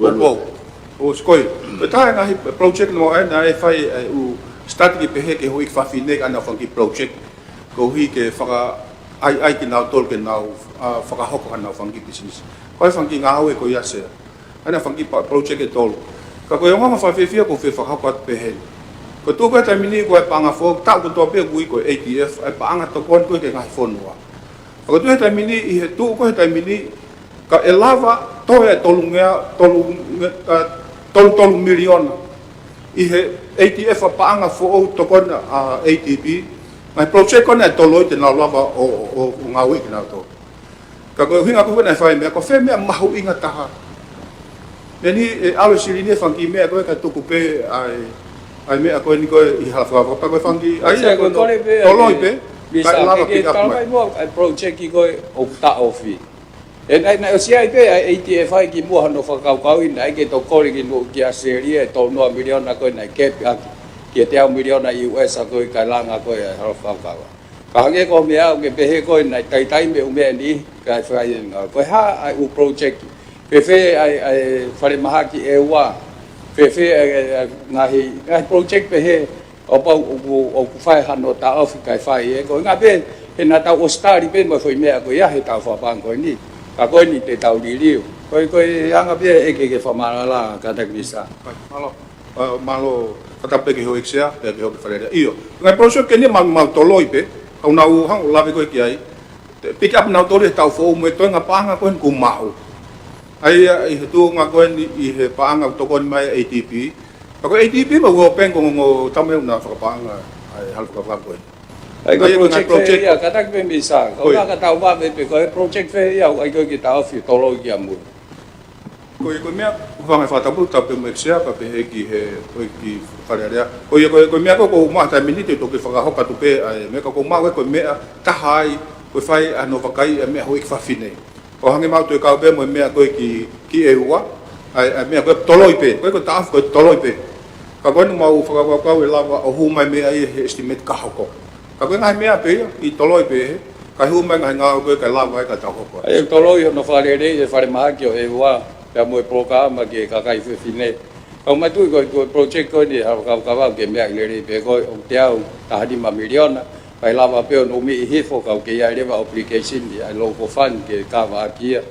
Ua, ua. Ko e taha e ngaahi project naʻe ʻai naʻe fai e ʻū study ki pehē ki he houʻeiki fafine ki heʻenau fanga kiʻi project. Koeʻuhi ke faka-, ʻai, ʻai kinautolu ke nau, ʻa, fakahoko ʻenau fanga kiʻi business. Ko e fanga kiʻi ngāue ko ia Sea. ʻA ʻenau fanga kiʻi pa-, project ʻe tolu. Ka ko e ongoongo fakafiefia ʻoku ou fie fakahoko atu pehē ni. Ko e tuʻu ko ē he taimi ni ko e paʻanga foʻou, taʻu kotoa pē ʻoku ui ko e A T F, ʻa e paʻanga tokoni ko ē ki he ngaahi fonua. Ka ko e tuʻu he taimi ni, ʻi he tuʻu ko ē he taimi ni, ka ʻe lava toe ʻe tolu ngeau, tolu nge-, ʻa, tolu tolu miliona. ʻI he A T F ʻa e paʻanga foʻou tokoni ʻa ADB, ngaahi project ko ena ʻe tolu ʻoku te nau lava ʻo, ʻo, ʻo, ʻo ngāueʻi kinautolu. Ka ko e ʻuhinga ko ē naʻe fai e meʻa, ko e fē meʻa mahuʻinga taha. Meʻa ni ʻe ʻalu e silini e fanga kiʻi meʻa ko ē kae tuku pē ʻa e, ʻA e meʻa ko eni ko ē ʻi Halafakafaka, pea ko e fanga kiʻi ʻai ia ko e toloi pē, Misa, kae lava ke pick up mai. Tala mai muʻa ʻa e project ko ē ʻoku taʻofi. ʻE naʻe, naʻe ʻosi ʻi ai pē ʻa e A T F I kimuʻa hono fakakaukauʻi, naʻe ʻikai ke tokoni ki nuʻu ki ʻAositelēlia, ʻe tolunoa miliona ko ē naʻe kepi ʻaki ki he teau miliona U S ko ē kae langa ko ē ʻa Halafakafaka. Ka hangē ko e meʻa ʻoku ke pehē ko ē naʻe taʻetaʻe mei he ʻū meʻa ni, kae fai e ngāue. Ko e hā ʻa e ʻū project, fēfē ʻa e, ʻa e falemahaki ʻEua, fēfē ʻa e, ʻa e ngaahi, ngaahi project pehē, ʻo pau ʻoku, ʻoku fai hano taʻofi kae fai ē. Ko e ngaahi pē, he naʻa tau ʻosi tali pē mo e foʻi meʻa ko ia he taʻu fakapaʻanga ko eni. Ka ko eni te tau liliu. Ko e, ko e anga pē ē ke, ke fakamālō ʻa e kātaki Misa. Mālō. ʻA, mālō, fakatapu pē ki he houʻeiki Sea, pea ki he houʻeiki Fale Alea. ʻIo. Ngaahi project ko eni mau, mau toloi pē, ʻoku nau hanga ʻo lave ko ē ki ai. Te pick up nautolu he taʻu foʻou mo e toenga paʻanga ko eni kuo maʻu. ʻA ia, ʻi he tuʻunga ko eni, ʻi he paʻanga ʻoku tokoni mai A D B. Pea ko e A D B mo e World Bank ko e ongo tama ʻoku na fakapaʻanga ʻa e Halafakafaka ko eni. ʻA ia ko e project fē ia, kātaki pē Misa, ko ia ka tau vave pē, ko e project fē ia, ʻa ia ko ē ke taʻofi toloi ki a mui. Ko ia ko e meʻa, ʻoku ou fakaʻamu ke fakatapu, tapu pē mo e Sea, pea pehē ki he, ko e ki Fale Alea. Ko ia ko e, ko e meʻa ko ē ʻoku ou maʻu he taimi ni te u toki fakahoko atu pē, ʻa e meʻa ko ē ʻoku ou maʻu ē ko e meʻa taha ai, ko e fai hano vakai ʻa e meʻa houʻeiki fafine. ʻO hangē mau toe kau pē mo e meʻa ko ē ki, ki ʻEua, ʻa e, ʻa e meʻa ko ē toloi pē, ko e ko e taʻofi ko e toloi pē. Ka ko eni mau fakakaukau ʻe lava ʻo hū mai meʻa ia he estimate ka hoko. Ka ko e ngaahi meʻa pē ia, ʻi toloi pē he, kae hū mai ngaahi ngāue ko ē kae lava ai ka tau hoko. ʻA ia toloi hono fakalelei e falemahaki ʻo ʻEua, pea mo e polokalama ki he kakai fefine. Ka ʻoku ou tui ko e, ko e project ko eni Halafakafaka ke meʻa lelei pē ko ē ʻoku teau taha nima miliona, kae lava pē ʻo numi ʻi hifo ka ʻoku ʻi ai leva obligation ʻi he local fund ke kava ʻaki ia.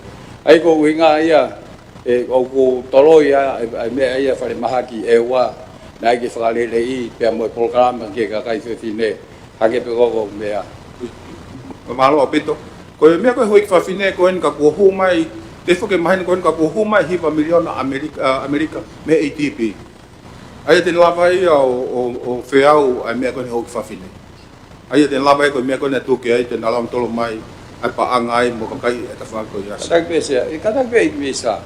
ʻA ia ko e ʻuhinga ia, ʻe, ʻoku toloi ʻa e, ʻa e meʻa ia falemahaki ʻEua, naʻe ʻikai ke fakaleleiʻi, pea mo e polokalama ki he kakai fefine, hangē pē ko e meʻa. Mālō ʻaupito. Ko e meʻa ko ē houʻeiki fafine ko eni ka kuo hū mai, te u foki mahino ko eni ka kuo hū mai hiva miliona ʻAmelika, ʻa, ʻAmelika mei he A D B. ʻA ia te ne lava ia ʻo, ʻo, ʻo feau ʻa e meʻa ko eni houʻeiki fafine. ʻA ia te ne lava ia ko e meʻa ko eni ʻa tuke ai, te ne lava tolo mai ʻa e paʻanga ai mo e kakai ʻe tafa ko ia. Kātaki pē Sea, ʻe kātaki pē ʻEiki Misa.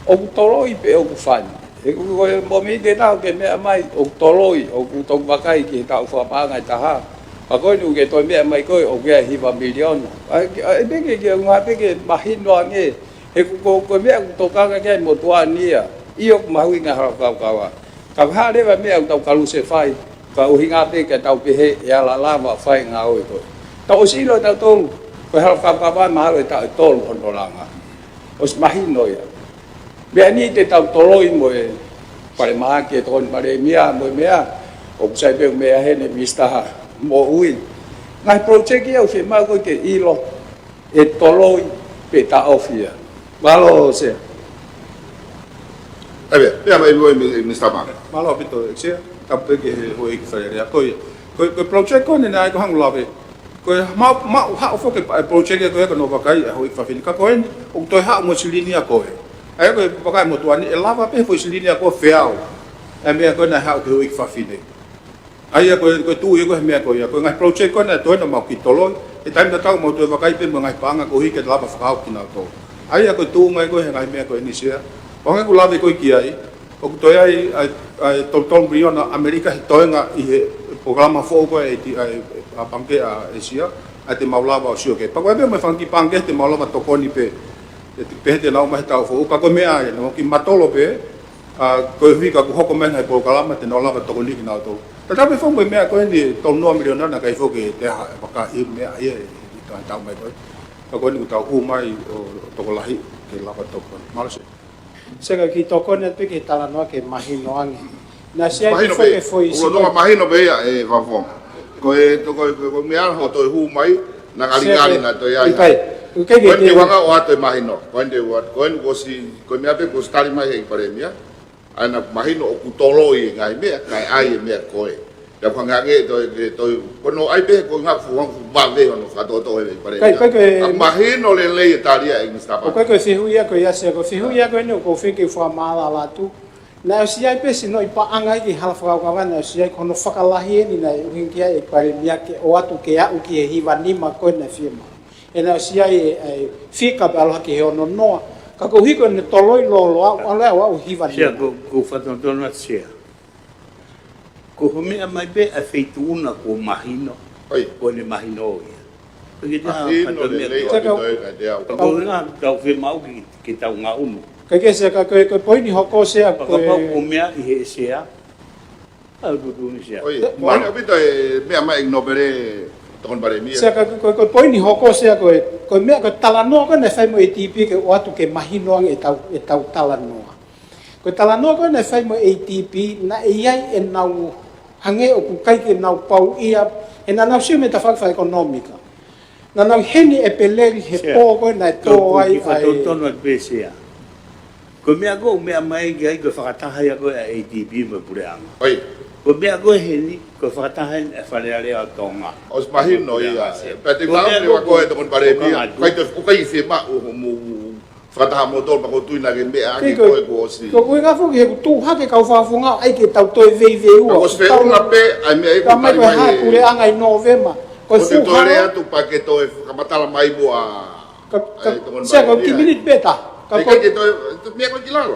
ʻOku toloi pē ʻoku fund. He ko e, ko e mōmeniti ʻe taha ʻoku ke meʻa mai, ʻoku toloi, ʻoku toki vakai ki he taʻu fakapaʻanga ʻe taha. Pea ko eni ʻoku ke toe meʻa mai ko ē, ʻoku ʻi ai e hiva miliona. ʻA, ʻa, ʻe pehē ke, ke, ʻuhinga pē ke mahino ange. He ko, ko, ko e meʻa ʻoku tokanga ki ai e motuʻa ni ia. ʻIo ʻoku mahuʻinga Halafakafaka. Ka ko e hā leva e meʻa ʻoku tau kalusefai, ka ʻuhinga pē ke tau pehē ʻe ala lava fai ngāue ko ē. Tau ʻosi ʻilo ʻe tautolu, ko e Halafakafaka mahalo ʻe taʻu ʻe tolu hono langa. ʻOsi mahino ia. Meʻa ni te tau toloi mo e falemahaki ʻe tokoni Palēmia mo e meʻa, ʻoku sai pē meʻa heni Misa Moʻui. Ngaahi project ia ʻoku fiemaʻu ko ē ke ʻilo, ʻe toloi pe taʻofi ia. Mālō Sea. ʻE, pea, pea mai mo e Mi-, Misa Mā. Mālō ʻaupito ʻEiki Sea, tapu pē ki he houʻeiki Fale Alea. Ko ia, ko, ko e project ko eni naʻe ʻikai ke u hanga ʻo lave. Ko e ma-, ma-, haʻu foki e project ko ē ko hono vakai ʻa e houʻeiki fafine. Ka ko eni, ʻoku toe haʻu mo e silini ia ko ē. ʻA ia ko e vakai motuʻa ni, ʻe lava pē foʻi silini ia ko ē ʻo feau ʻa e meʻa ko ē naʻe haʻu ki he houʻeiki fafine. ʻA ia ko e, ko e tuʻu ia ko ē he meʻa ko ia, ko e ngaahi project ko ē naʻe toe ʻosi mau kiʻi toloi, he taimi tatau mau toe vakai pē mo e ngaahi paʻanga koeʻuhi ke lava fakahoko kinautolu. ʻA ia ko e tuʻunga ia ko ē he ngaahi meʻa ko eni Sea. ʻO hangē ko e lave ko ē ki ai, ʻoku toe ʻi ai, ʻa e, ʻa e tolu tolu miliona ʻAmelika he toenga ʻi he polokalama foʻou ko ē ʻa e, ʻa e, ʻa e Pangikē ʻa ʻĒsia, ʻa ia te mau lava ʻo sio ki ai. Pea ko e pē mo e fanga kiʻi pangikē te mau lava tokoni pē, ʻe te pehē te nau ō mai he taʻu foʻou, ka ko e meʻa ia, nau kiʻi matolo pē, ʻa, koeʻuhi ka kuo hoko mai e ngaahi polokalama te nau lava tokoni kinautolu. Tatau pē foki mo e meʻa ko eni tolunoa miliona naʻe ʻikai foki ke toe ʻi ai ha vaka ʻi he meʻa ia ʻi he taʻu mai ko ē. Ka ko eni kuo tau hū mai ʻo, ʻo tokolahi ke lava tokoni. Mālō Sea. Sea, kiʻi tokoni atu pē ki he talanoa ke mahino ange. Naʻe ʻosi ʻi ai pē foʻi silini. Mahino pē ia ʻe Fafo. Ko e toko, ko e, ko e meʻa ʻoku toe hū mai, naʻe ngalingali naʻe toe ʻi ai. ʻIkai. Ko eni te u hanga ʻo ʻoatu e mahino. Ko eni te u ʻoatu. Ko eni kuo ʻosi, ko e meʻa pē kuo ʻosi tali mai ʻe he Palēmia. ʻA ia naʻe mahino ʻoku toloi e ngaahi meʻa, kae ʻai e meʻa ko ē. Pea ko e hangē ko e, ko e, ko hono ʻai pē ko e ngaahi fuʻu, fuʻu vave hono fakatoto ʻe he Palēmia. ʻIkai, ʻikai ko e, ka mahino lelei e tali ia ʻe Misa Mā. ʻIkai ko e fehuʻi ia ko ia Sea, ko e fehuʻi ia ko eni ʻoku ou fie ke u fakamaʻalaʻala atu. Naʻe ʻosi ʻi ai pē sinoʻi paʻanga ia ki Halafakafaka, naʻe ʻosi ʻi ai, ko hono fakalahi eni naʻe ʻuhinga ki ai e Palēmia ke ʻoatu ke aʻu ki he hiva nima ko ē naʻe fiemaʻu. He naʻe ʻosi ʻi ai e, e fika pea ʻalu hake ki he ono noa. Ka koeʻuhi ko ʻene toloi lōloa, ʻalu ʻo aʻu hiva nima. Sea, ko, ko e fakatonutonu atu Sea. Ko e meʻa mai pē ʻa e feituʻu na kuo mahino. ʻOi. Kuo ne mahino ia. Ko e ke te Mahino hanga lelei ʻo te toe ka te au. Ka ko e ngaahi tau fiemaʻu ke, ke tau ngaʻunu. Ka ke Sea, ka ko e, ko e poini hoko Sea, ka ko e kapau ko e meʻa ʻi he Sea. ʻA e tuʻutuʻuni Sea. ʻOi, Te- moʻoni ʻaupito e meʻa mai ʻEiki Nōpele, Tokoni Palēmia. Sea, ka ko e, ko e poini hoko Sea, ko e, ko e meʻa ko e talanoa ko ē naʻe fai mo e ADB ke ʻoatu ke mahino ange ʻetau, ʻetau talanoa. Ko e talanoa ko ē naʻe fai mo e ADB, naʻe ʻi ai ʻenau hangē ʻoku ʻikai ke nau pau ia, he naʻa nau sio mei he tafaʻaki fakaʻekonōmika. Naʻa nau ʻi heni ʻEpeleli he Sea. Pō ko ē naʻe Ka tō ʻoku ai ki ʻa e fakatotonu atu pē Sea. Ko e meʻa ko ē ʻoku meʻa mai ki ai ko e fakataha ia ko ē ʻa e ADB mo e puleʻanga. ʻOi. Ko e meʻa ko ē heni, ko e fakataha eni ʻa e Fale Alea ʻo Tonga. ʻOsi mahino ia. Sea. Pea te Ko e meʻa tau ko ē ko e Tokoni Palēmia. Ko e ngatu. ʻIkai te, ʻoku ʻikai fiemaʻu hoʻomou fakataha moutolu pea ʻoku ou tui naʻa ke meʻa ange Kiko, ko e kuo ʻosi. Ko e kuinga foki he ʻoku tuʻu hake kau fakafofonga ai ke tau toe veiveiua. Ka ko e ʻosi feʻunga pē ʻa e meʻa ʻoku tau mai tali ko e mai hā e puleʻanga ʻi Nōvema. Ko e ʻosi fuʻu toe lea atu pea ke toe fakamatala mai muʻa. Ka, ka, ʻa e Tokoni Palēmia. Sea, ko e kiʻi miniti pē tā. Ka ko e ʻikai ke toe, meʻa ko ē ki lalo.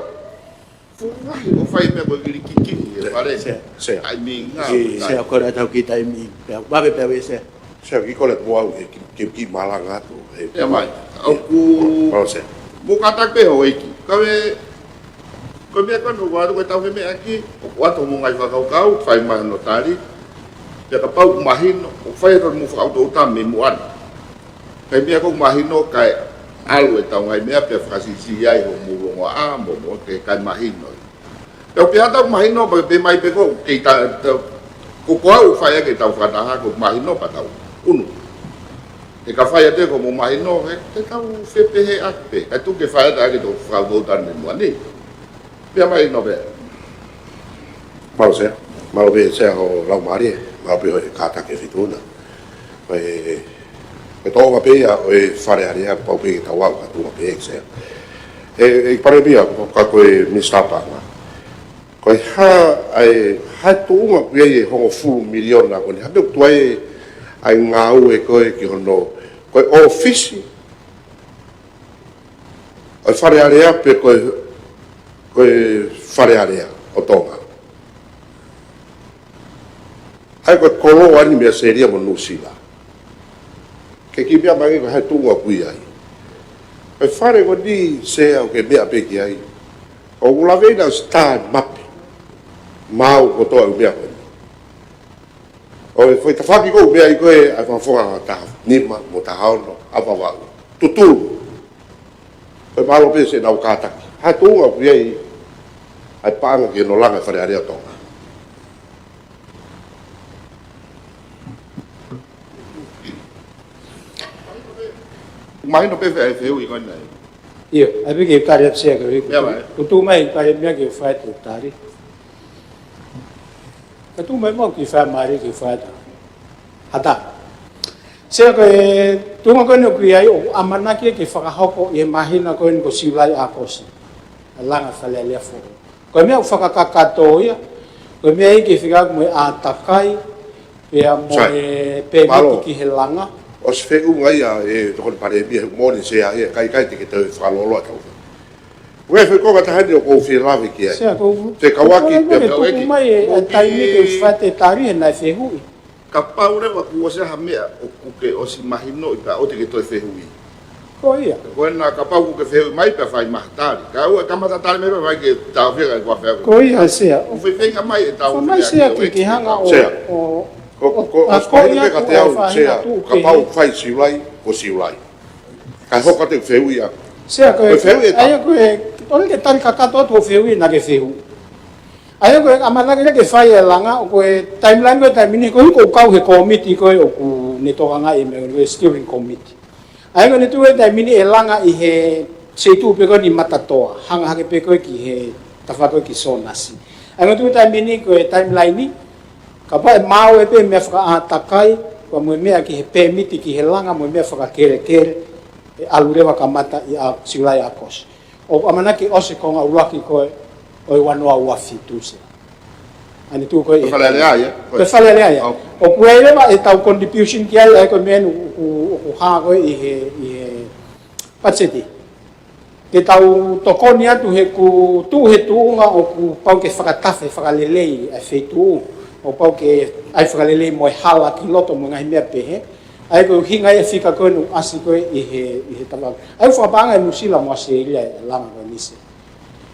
Fuʻu ngaahi ʻo fai meʻa ko e kilikiki ʻi he fale. Sea, Sea. Taimi ngā Sea, ko e Sea, ko e tau ki taimi. Pea, vave pea vave Sea. Sea, kiʻi kole atu muʻa au he kiʻi, kiʻi, kiʻi malanga atu. He Sea mai. ʻOku Malo Sea. Mou kātaki pē houʻeiki. Ka ʻoku, ko e meʻa ko ē ʻoku ʻoatu ko e tau he meʻa ki, ʻoku ʻoatu mo e ngaahi fakakaukau, fai mai hono tali. Pea kapau ʻoku mahino, ʻoku fai atu mo fakaʻutoʻuta mei muʻa ni. Ka e meʻa ko ē ʻoku mahino kae ʻalu ʻetau ngaahi meʻa pea fakasiʻisiʻi ai hoʻomou longoaʻa, mo, mo ke kai mahino. Pea ʻoku pehē atu ʻoku mahino, pea pehē mai pē ko, ke ta, ta, ko, ko au fai ake ʻetau fakataha, ko mahino pea tau unu. He ka fai atu ko mou mahino, he, te tau fepehē ake pē. Kae tuku ke fai atu ake ʻetau fakakaukau mei muʻa ni. Pea mai no pē. Malo Sea, malo pē Sea hoʻo laumālie, malo pē hoʻo kātaki e feituʻu na. Ko e, ko e tōʻonga pē ia ʻo e Fale Alea, pau pē ke tau aʻu ki tuʻa pē Sea. ʻE, ʻEiki Palēmia, ka ko e Minisitā Paʻanga. Ko e hā, ʻa e, hā e tuʻunga ʻoku ʻi ai e hongofulu miliona ko eni, hā pē ʻoku tuai ʻa e ngāue ko ē ki hono, ko e ʻōfisi, ʻo e Fale Alea pe ko e, ko e Fale Alea ʻo Tonga. ʻA ia ko e kolo ʻeni mei ʻAositelēlia mo Nuʻusila. Ke kiʻi meʻa mai ko e hā e tuʻunga ʻoku ʻi ai. Ko e fale ko eni Sea ʻoku ke meʻa pē ki ai. ʻOku ou lave ʻi he ʻosi tā e mape. Maʻu kotoa e meʻa ko eni. ʻO e foʻi tafaʻaki ko ē ʻoku meʻa ai ko ē ʻa e fakafofonga taha nima mo taha ono ʻa Vavaʻu. Tutulu. Ko e malo pē Sea ʻenau kātaki. Hā e tuʻunga ʻoku ʻi ai ʻa e paʻanga ki hono langa e Fale Alea ʻo Tonga. Mahino pē fē ʻa e fehuʻi ko ena. ʻIo, ʻai pē ke u tali atu Sea ka ʻoku ʻikai. Meʻa mai. Ko e tuʻu mai Palēmia ke fai atu e tali. Ka tuʻu mai mo ke fai mai ke fai atu. Hata. Sea ko e tuʻunga ko eni ʻoku ʻi ai ʻoku ʻamanaki ke fakahoko ʻi he māhina ko eni ko Siulai ʻAokosi. ʻA e langa Fale Alea foʻou. Ko e meʻa ʻoku fakakakato ia, ko e meʻa ia ke fika mo e ʻātakai, pea mo Sai. e pēmiti Malo. ki he langa. ʻOsi feʻunga ia e Tokoni Palēmia he ʻoku moʻoni Sea ia, ʻikai, ʻikai te ke toe fakalōloa tau. Ue fai ko e ngata heni ʻoku ou fie lave ki ai. Sea, ko u-, Te kauaki, ko u pea ʻoku tuku mai e, e taimi ke u fai atu e tali he naʻe fehuʻi. Kapau leva kuo ʻosi ha meʻa ʻoku ke ʻosi mahinoʻi pea ʻoua te ke toe fehuʻi. Ko ia. Ko ena kapau ʻoku ke fehuʻi mai pea fai mai ha tali. Ka ʻoua kamata tali mai pea fai ke tau fia ka kua fea. Ko ia Sea. ʻOku fefeinga mai e tau Fai mai fia Sea ke ke hanga ʻo, Sea. ʻo, Ko, ʻo, ko, ʻa, ʻosi ko ia pē ka ko te au, ʻo fai Sea, atu kapau pē. fai Siulai, ko Siulai. Ka hoko atu e fehuʻi ʻaku. Sea ko Ko e e, fehuʻi e ʻa ia tau. ko e, ʻoua te tali kakato atu hoʻo fehuʻi naʻa ke fehuʻi. ʻA ia ko e ʻamanaki ke fai e langa, ʻo ko e timeline ko e taimi ni, ko e ʻoku ou kau he kōmiti ko ē ʻoku ne tokangaʻi e meʻa ko e steering committee. ʻA ia ko ʻene tuʻu e taimi ni e langa ʻi he seituʻu pē ko eni Matatoa, hanga hake pē ko ē ki he tafaʻaki ko ē ki Sōnasi. ʻA ia ko ʻene tuʻu e taimi ni ko e timeline ni, kapau ʻe maʻu e pē meʻa fakaʻātakai, pea mo e meʻa ki he pēmiti ki he langa mo e meʻa fakakelekele, ʻe ʻalu leva kamata ʻi ʻa-, Siulai ʻAokosi. ʻOku ʻamanaki ʻosi e konga ʻuluaki ko ē ʻo e ua noa ua fitu Sea. ʻA ʻene tuʻu ko ē Ko e Fale Alea ia? Ko e Fale Alea ia. ʻOku ʻi ai leva ʻetau contribution ki ai, ʻa ia ko e meʻa eni ʻoku, ʻoku hā ko ē ʻi he, ʻi he patiseti. Ke tau tokoni atu he ʻoku tuʻu he tuʻunga ʻoku pau ke fakatafe fakalelei ʻa e feituʻu. ʻo pau ke ʻai fakalelei mo e hala ki loto mo e ngaahi meʻa pehē. ʻA ia ko e ʻuhinga ia e fika ko ē naʻe ʻasi ko ē ʻi he, ʻi he tapa. ʻA ia ʻoku fakapaʻanga ʻe Nuʻusila mo ʻAositelēlia e langa ko eni, Sea.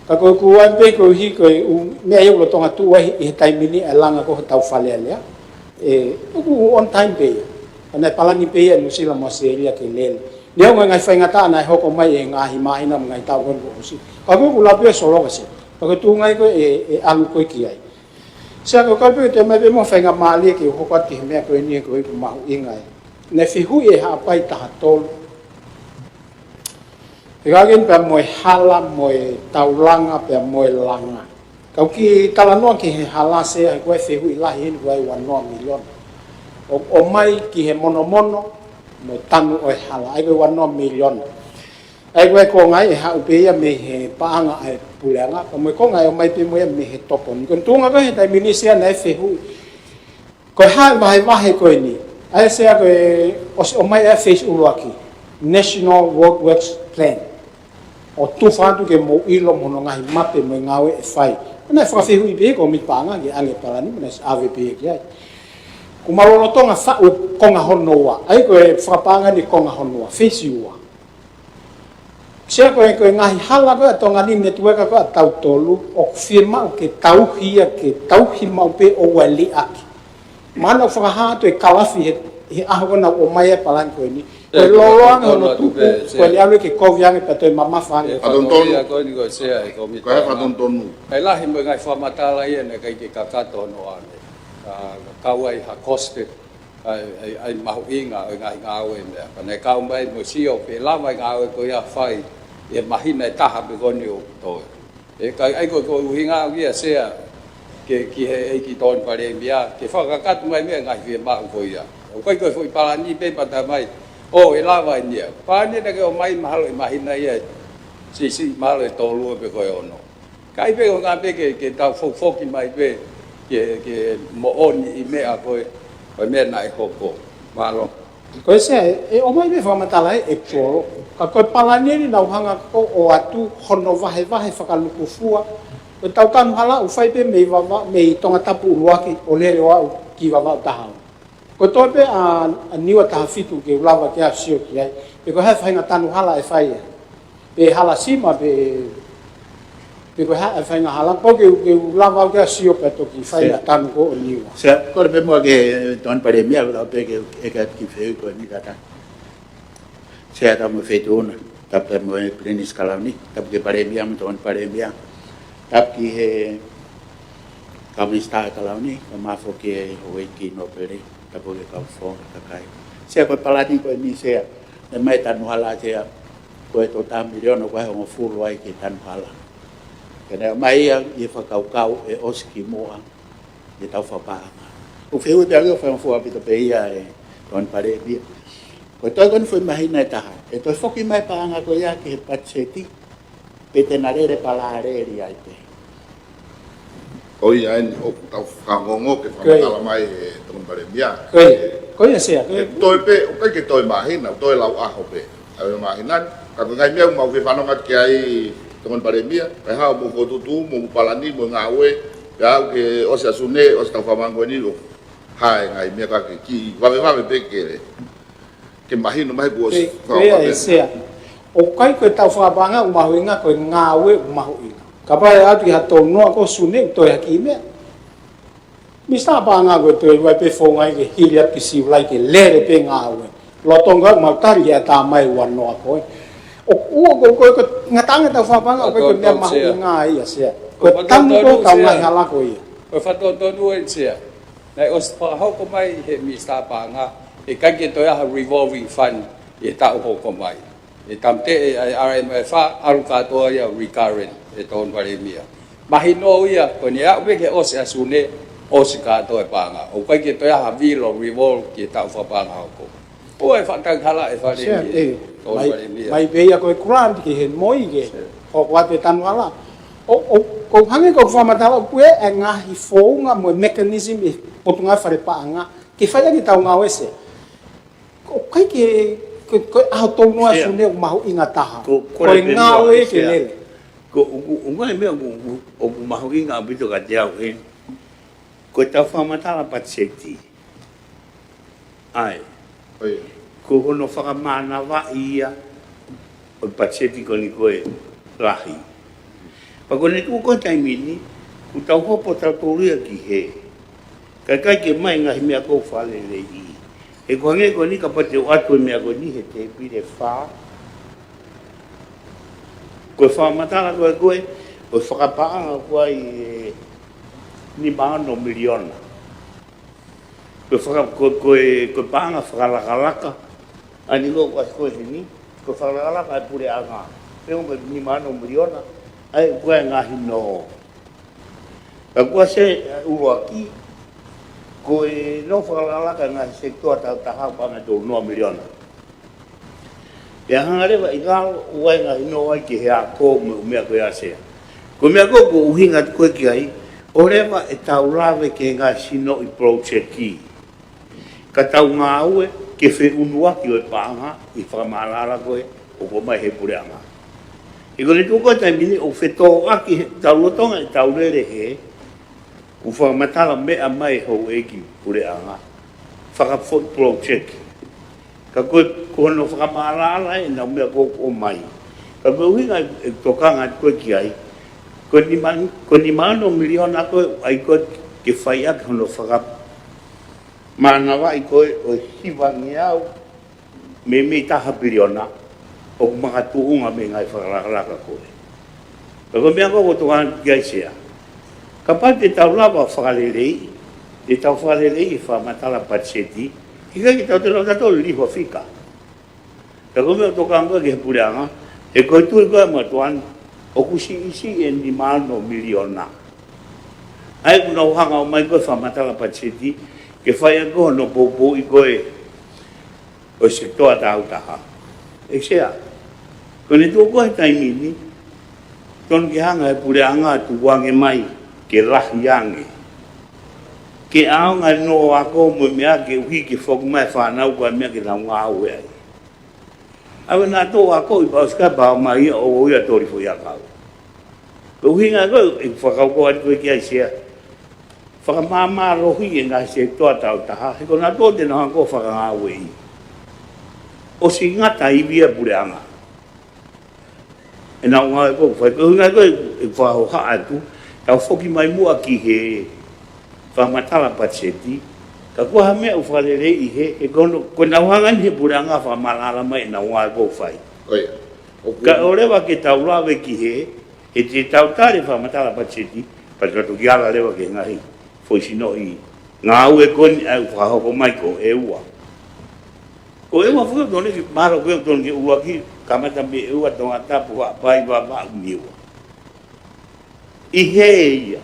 Ka ko e ʻuhinga pē ko e hiko e ʻū meʻa ia ʻoku lolotonga tuʻu ai ʻi he taimi ni e langa ko ē hotau Fale Alea. ʻE, ʻoku on time pē ia. Ka naʻe palani pē ia ʻe Nuʻusila mo ʻAositelēlia ke lele. Neongo e ngaahi faingataʻa naʻe hoko mai he ngaahi māhina mo e ngaahi taʻu ko ē kuo ʻosi. Ka ko e ʻuhinga pē ia Soloka Sea. Ka ko e tuʻunga ia ko ē ʻe, ʻe ʻalu ko ē ki ai. Sea, ko e kau pē ke toe ʻomai pē mo e faingamālie ke u hoko atu ki he meʻa ko eni ko ē ʻoku mahuʻinga ai. Naʻe fehuʻi e Haʻapai taha tolu. Pea kau ki ai pea mo e hala, mo e taulanga, pea mo e langa. Kau kiʻi talanoa ki he hala Sea, he ko e fehuʻi lahi eni ko e ua noa miliona. ʻO, ʻomai ki he monomono, mo e tanu ʻo e hala. ʻA ia ko e ua noa miliona. ʻA ia ko e konga ia ʻe haʻu pē ia mei he paʻanga ʻa e puleʻanga, ka mo e konga ia ʻe ʻomai pē mo ia mei he tokoni. Ko e tuʻunga ko ē he taimi ni Sea naʻe fehuʻi. Ko e hā e vahevahe ko eni. ʻA ia Sea ko e ʻosi ʻomai ʻa e phase ʻuluaki. National Roadworks Plan. ʻO tufa atu ke mou ʻilo mo hono ngaahi mape mo e ngāue ʻe fai. Naʻe fakafehuʻi pē ko e Kōmiti Paʻanga ke ʻoange palani, mo naʻe ʻave pē ki ai. Kuo mau lolotonga faʻu e konga hono ua. ʻA ia ko e fakapaʻanga ni konga hono ua. Phase ua. Sea ko e, ko e ngaahi hala ko ē ʻa Tonga ni, netiueka ko ē ʻa tautolu, ʻoku fiemaʻu ke tauhi ia, ke tauhi maʻu pē ʻo ua liʻaki. Mahalo naʻe fakahā atu e kalafi he, he ʻaho ko ē naʻe ʻomai ai e palani ko eni. Ko e lōloa ange hono tuku, ko eni ʻalu ke kovi ange pea toe mamafa ange. Fatongia ko eni ko e Sea e Kōmiti. Ko e fatongia. ʻE lahi mo e ngaahi fakamatala ia naʻe ʻikai ke kakato hono ʻoange. Ka, ka kau ai ha kosi pē ʻa e, ʻa e, ʻa e mahuʻinga ʻo e ngaahi ngāue meʻa. Ka naʻe kau mai mo sio pe ʻe lava e ngāue ko ia ʻo fai ʻi he māhina ʻe taha pē ko eni ʻoku toe. ʻE, ka ʻi ai ko e, ko e ʻuhinga ʻoku ʻi ai Sea ke, ki he ʻEiki Tokoni Palēmia, ke fakakakato mai meʻa ngaahi fiemaʻu ko ia. ʻOku ʻikai ko e foʻi palani pē pea tā mai, ʻo, ʻe lava eni ia. Palani naʻa ke ʻomai mahalo ʻi he māhina ia, siʻisiʻi mahalo ʻe tolu pē ko e ono. Ka ʻi ai pē ko e ngaahi pē ke, ke tau fokifoki mai pē ke, ke moʻoni ʻi he meʻa ko ē, ko e meʻa naʻe hoko. Mālō. Ko e Sea, ʻe, ʻe ʻomai pē fakamatala ʻe, ʻe tuolo. Ka ko e palani eni naʻa ku hanga ko ē ʻo ʻoatu hono vahevahe fakalūkufua. Ko e tau tanu hala ʻoku fai pē mei Vavaʻu, mei Tongatapu ʻUluaki ʻo lele ʻo aʻu ki Vavaʻu taha ua. Ko e toe pē ʻa, ʻa Niua taha fitu ke u lava ke u sio ki ai. Pe ko e hā e faʻahinga tanu hala ʻe fai ai. Pe hala sima pe, pe ko e hā e faʻahinga hala. Pau ke, ke u lava ke u sio pea toki fai Sea. ʻA tanu ko ē ʻo Niua. Sea, kole pē muʻa ki he Tokoni Palēmia, ʻoku lava pē ke, ʻeke atu e kiʻi fehuʻi ko eni kātaki. Sea, tapu mo e Feituʻuna, tapu mo e Pilinisi Kalauni, tapu ki he Palēmia mo e Tokoni Palēmia, tapu ki he kau Minisitā Kalauni, kae ʻumaʻā foki e houʻeiki nōpele, tapu ki he kau fofonga kakai. Sea, ko e palani ko eni Sea, ʻomai e tanu hala Sea, ko e toko taha miliona ʻoku ʻi ai e hongofulu ai ki he tanu hala. Ka naʻe ʻomai ia ʻi he fakakaukau ʻe ʻosi kimuʻa ʻi he taʻu fakapaʻanga. ʻOku fehuʻi pē au ʻoku faingofua ʻaupito pē ia ʻe Tokoni Palēmia. Ko e toe ko eni foʻi māhina ʻe taha. ʻE toe foki mai e paʻanga ko ia ki he patiseti, pe te na lele palāleli ai pē. Ko ia eni ʻoku tau fakaongo ke Ko ia. fakamatala mai ʻe Tokoni Palēmia. Ko ia. Ko ia Sea, ko ia. ʻE toe pē, ʻoku ʻikai ke toe māhina, toe lau ʻaho pē. ʻA e māhina ni, ka ko e ngaahi meʻa ʻoku mau fie fanongo atu ki ai Tokoni Palēmia, pe ko e hā hoʻomou fokotuʻutuʻu, mo hoʻomou palani, mo e ngāue, pea aʻu ki he ʻosi ʻa Sune, ʻosi e taʻu fakapaʻanga ko eni ʻo hā e ngaahi meʻa ka ke kiʻi vavevave pē ke, ke mahino mai kuo ʻosi Pe, fakapaʻanga pe ʻe pē. Sea. ʻOku ʻikai ko e taʻu fakapaʻanga ʻoku mahuʻinga, ko e ngāue ʻoku mahuʻinga. Kapau ʻe ʻatu ʻi ha tolu noa ko Sune ʻoku toe ha kiʻi meʻa. Minisitā Paʻanga ko e toe ʻai pē founga ia ke hili atu ki Siulai ke lele pē ngāue. Lolotonga ʻoku mau tali ʻa e tā mai ua noa ko ē. ʻOku, ʻoku, ʻoku, ʻoku ngataʻanga e taʻu fakapaʻanga, ʻoku ʻikai ko e meʻa Fatongia. mahuʻinga ia Sea. Ko e Fatongia tanu ko ē Sea. kau ngaahi hala ko ia. Ko e fatongia eni Sea. Naʻe ʻosi fakahoko mai he Minisitā Paʻanga, ʻe ʻikai ke toe ʻi ai ha revolving fund ʻi he taʻu hoko mai. ʻE tāmateʻi ʻe he R M F ʻalu kātoa ia recurrent ʻe Tokoni Palēmia. Mahino ia, ko eni aʻu pē ki he ʻosi ʻa Sune, ʻosi kātoa e paʻanga. ʻOku ʻikai ke toe ʻi ai ha vilo revolve ki he taʻu fakapaʻanga hoko. ʻOku ʻi ai e faʻahinga hala ʻe fale Sea, ki he ʻe, Tokoni mai, Palēmia. mai pē ia ko e grant ki he M O I ke Sea. hoko atu e tanu hala. ʻO, ʻo, ʻoku hangē ko e fakamatala ʻoku ʻi ai e ngaahi founga mo e mechanism ʻi he Potungāue Fale Paʻanga ke fai ʻaki ʻetau ngāue Sea. ʻOku ʻikai ke, ko, ko e ʻaho tolu noa Sea. Sune ʻoku mahuʻinga taha. Ko, Ko e kole pē ngāue muʻa ke Sea. lele. Ko, ʻoku, ʻoku ngaahi meʻa ʻoku, ʻoku, ʻoku mahuʻinga ʻaupito kiate au he. Ko e tau fakamatala patiseti. ʻAi. ʻOi. Ko hono fakamānavaʻi ia ʻo e patiseti ko eni ko e lahi. Pea ko ʻene tuʻu ko e taimi ni, kuo tau hopo tautolu ia ki hē. Kae ʻikai ke ʻomai ngaahi meʻa ʻoku fakaleleiʻi. He ko e hangē ko eni kapau te u ʻoatu e meʻa ko eni he tēpile fā. Ko e fakamatala ko ē ko ē, ko e fakapaʻanga ko ē ʻe nima ono miliona. Ko e faka-, ko, ko e, ko e paʻanga fakalakalaka, ʻa eni ko ē ʻoku ʻasi ko ē heni, ko e fakalakalaka ʻa e puleʻanga. Pea ko e nima ono miliona, ʻa ia ko e ngaahi nō. Ka ko e ʻuluaki, ko e nō fakalakalaka ngaahi sekitoa taautaha paʻanga ʻe tolu noa miliona. Pea hanga leva ʻi lalo ʻo ʻai ngaahi nō ai ki he ako mo e ʻū meʻa ko ia Sea. Ko e meʻa ko ē ʻoku ou ʻuhinga atu ko ē ki ai, ʻoua leva ʻe tau lave ki he ngaahi sinoʻi project. Ka tau ngāue ki he feʻunuaki ʻo e paʻanga ʻi he fakamaʻalaʻala ko ē ʻoku ʻomai he puleʻanga. He ko ʻene tuʻu ko e taimi ni ʻoku fetōʻaki he tau lolotonga ʻetau lele hē, ʻoku fakamatala meʻa mai houʻeiki puleʻanga, fakafoʻi project. Ka ko e, ko hono fakamaʻalaʻala ʻenau meʻa ko ē ʻoku ʻomai. Ka ko e ʻuhinga ʻeku tokanga atu ko ē ki ai, ko e nima, ko e nima ono miliona ko ē ʻai ko ē ke fai ʻaki hono fakamānavaʻi ko ē ʻo e hivangeau meimei taha piliona ʻoku makatuʻunga mei he ngaahi fakalakalaka ko ē. Ka ko e meʻa ko ē ʻoku ou tokanga ki ai Sea. Kapau te tau lava fakaleleiʻi, te tau fakaleleiʻi e fakamatala patiseti, ʻikai ke tau toe lava tautolu liliu ha fika. Ka ko e meʻa ʻoku ou tokanga ko ē ki he puleʻanga, he ko e tui ko ē ʻa e mātuʻa ni, ʻoku siʻisiʻi e nima ono miliona. ʻA ia ʻoku nau hanga ʻo ʻomai ko ē fakamatala patiseti, ke fai ʻaki ko ē hono poupouʻi ko ē ʻo e sekitoa taautaha. ʻE Sea, ko ʻene tuʻu ko ē he taimi ni, tonu ke hanga he puleʻanga ʻo tukuange mai ke lahi ange. Ke ʻaonga e nō ako mo e meʻa ke uhi ke foki mai e fānau ko e meʻa ke nau ngāue ai. ʻAve naʻa tō ako ʻi Pausika pea ō mai ia ʻo ʻo ia toli foʻi ʻakau. Ko e ʻuhinga ko ē ʻeku fakakaukau atu ko ē ki ai Sea. Fakamāmālohi e ngaahi sekitoa taautaha, he ko nautolu te nau hanga ko ē ʻo fakangāueʻi. ʻOsi ngata ivi ʻa e puleʻanga. ʻEnau ngāue ko ē ʻoku fai, ko e ʻuhinga ko ē ʻeku fakahohaʻa atu, tau foki mai muʻa ki he fakamatala patiseti, ka ko e hā e meʻa ʻoku fakaleleiʻi hē, he ko hono, ko ʻenau hanga eni he puleʻanga ʻo fakamaʻalaʻala mai ʻenau ngāue ko ē ʻoku fai. ʻOi. ʻOku Ka ʻoua leva ke tau lave ki hē, he te tau tali e fakamatala patiseti, pea tau toki ala leva ki he ngaahi foʻi sinoʻi ngāue ko eni ʻoku fakahoko mai ko ʻEua. Ko ʻEua foki ʻoku tonu ke mahalo ko ē ʻoku tonu ke ʻuluaki kamata mei ʻEua, Tongatapu, Haʻapai, Vavaʻu, Niua. ʻI hē ia.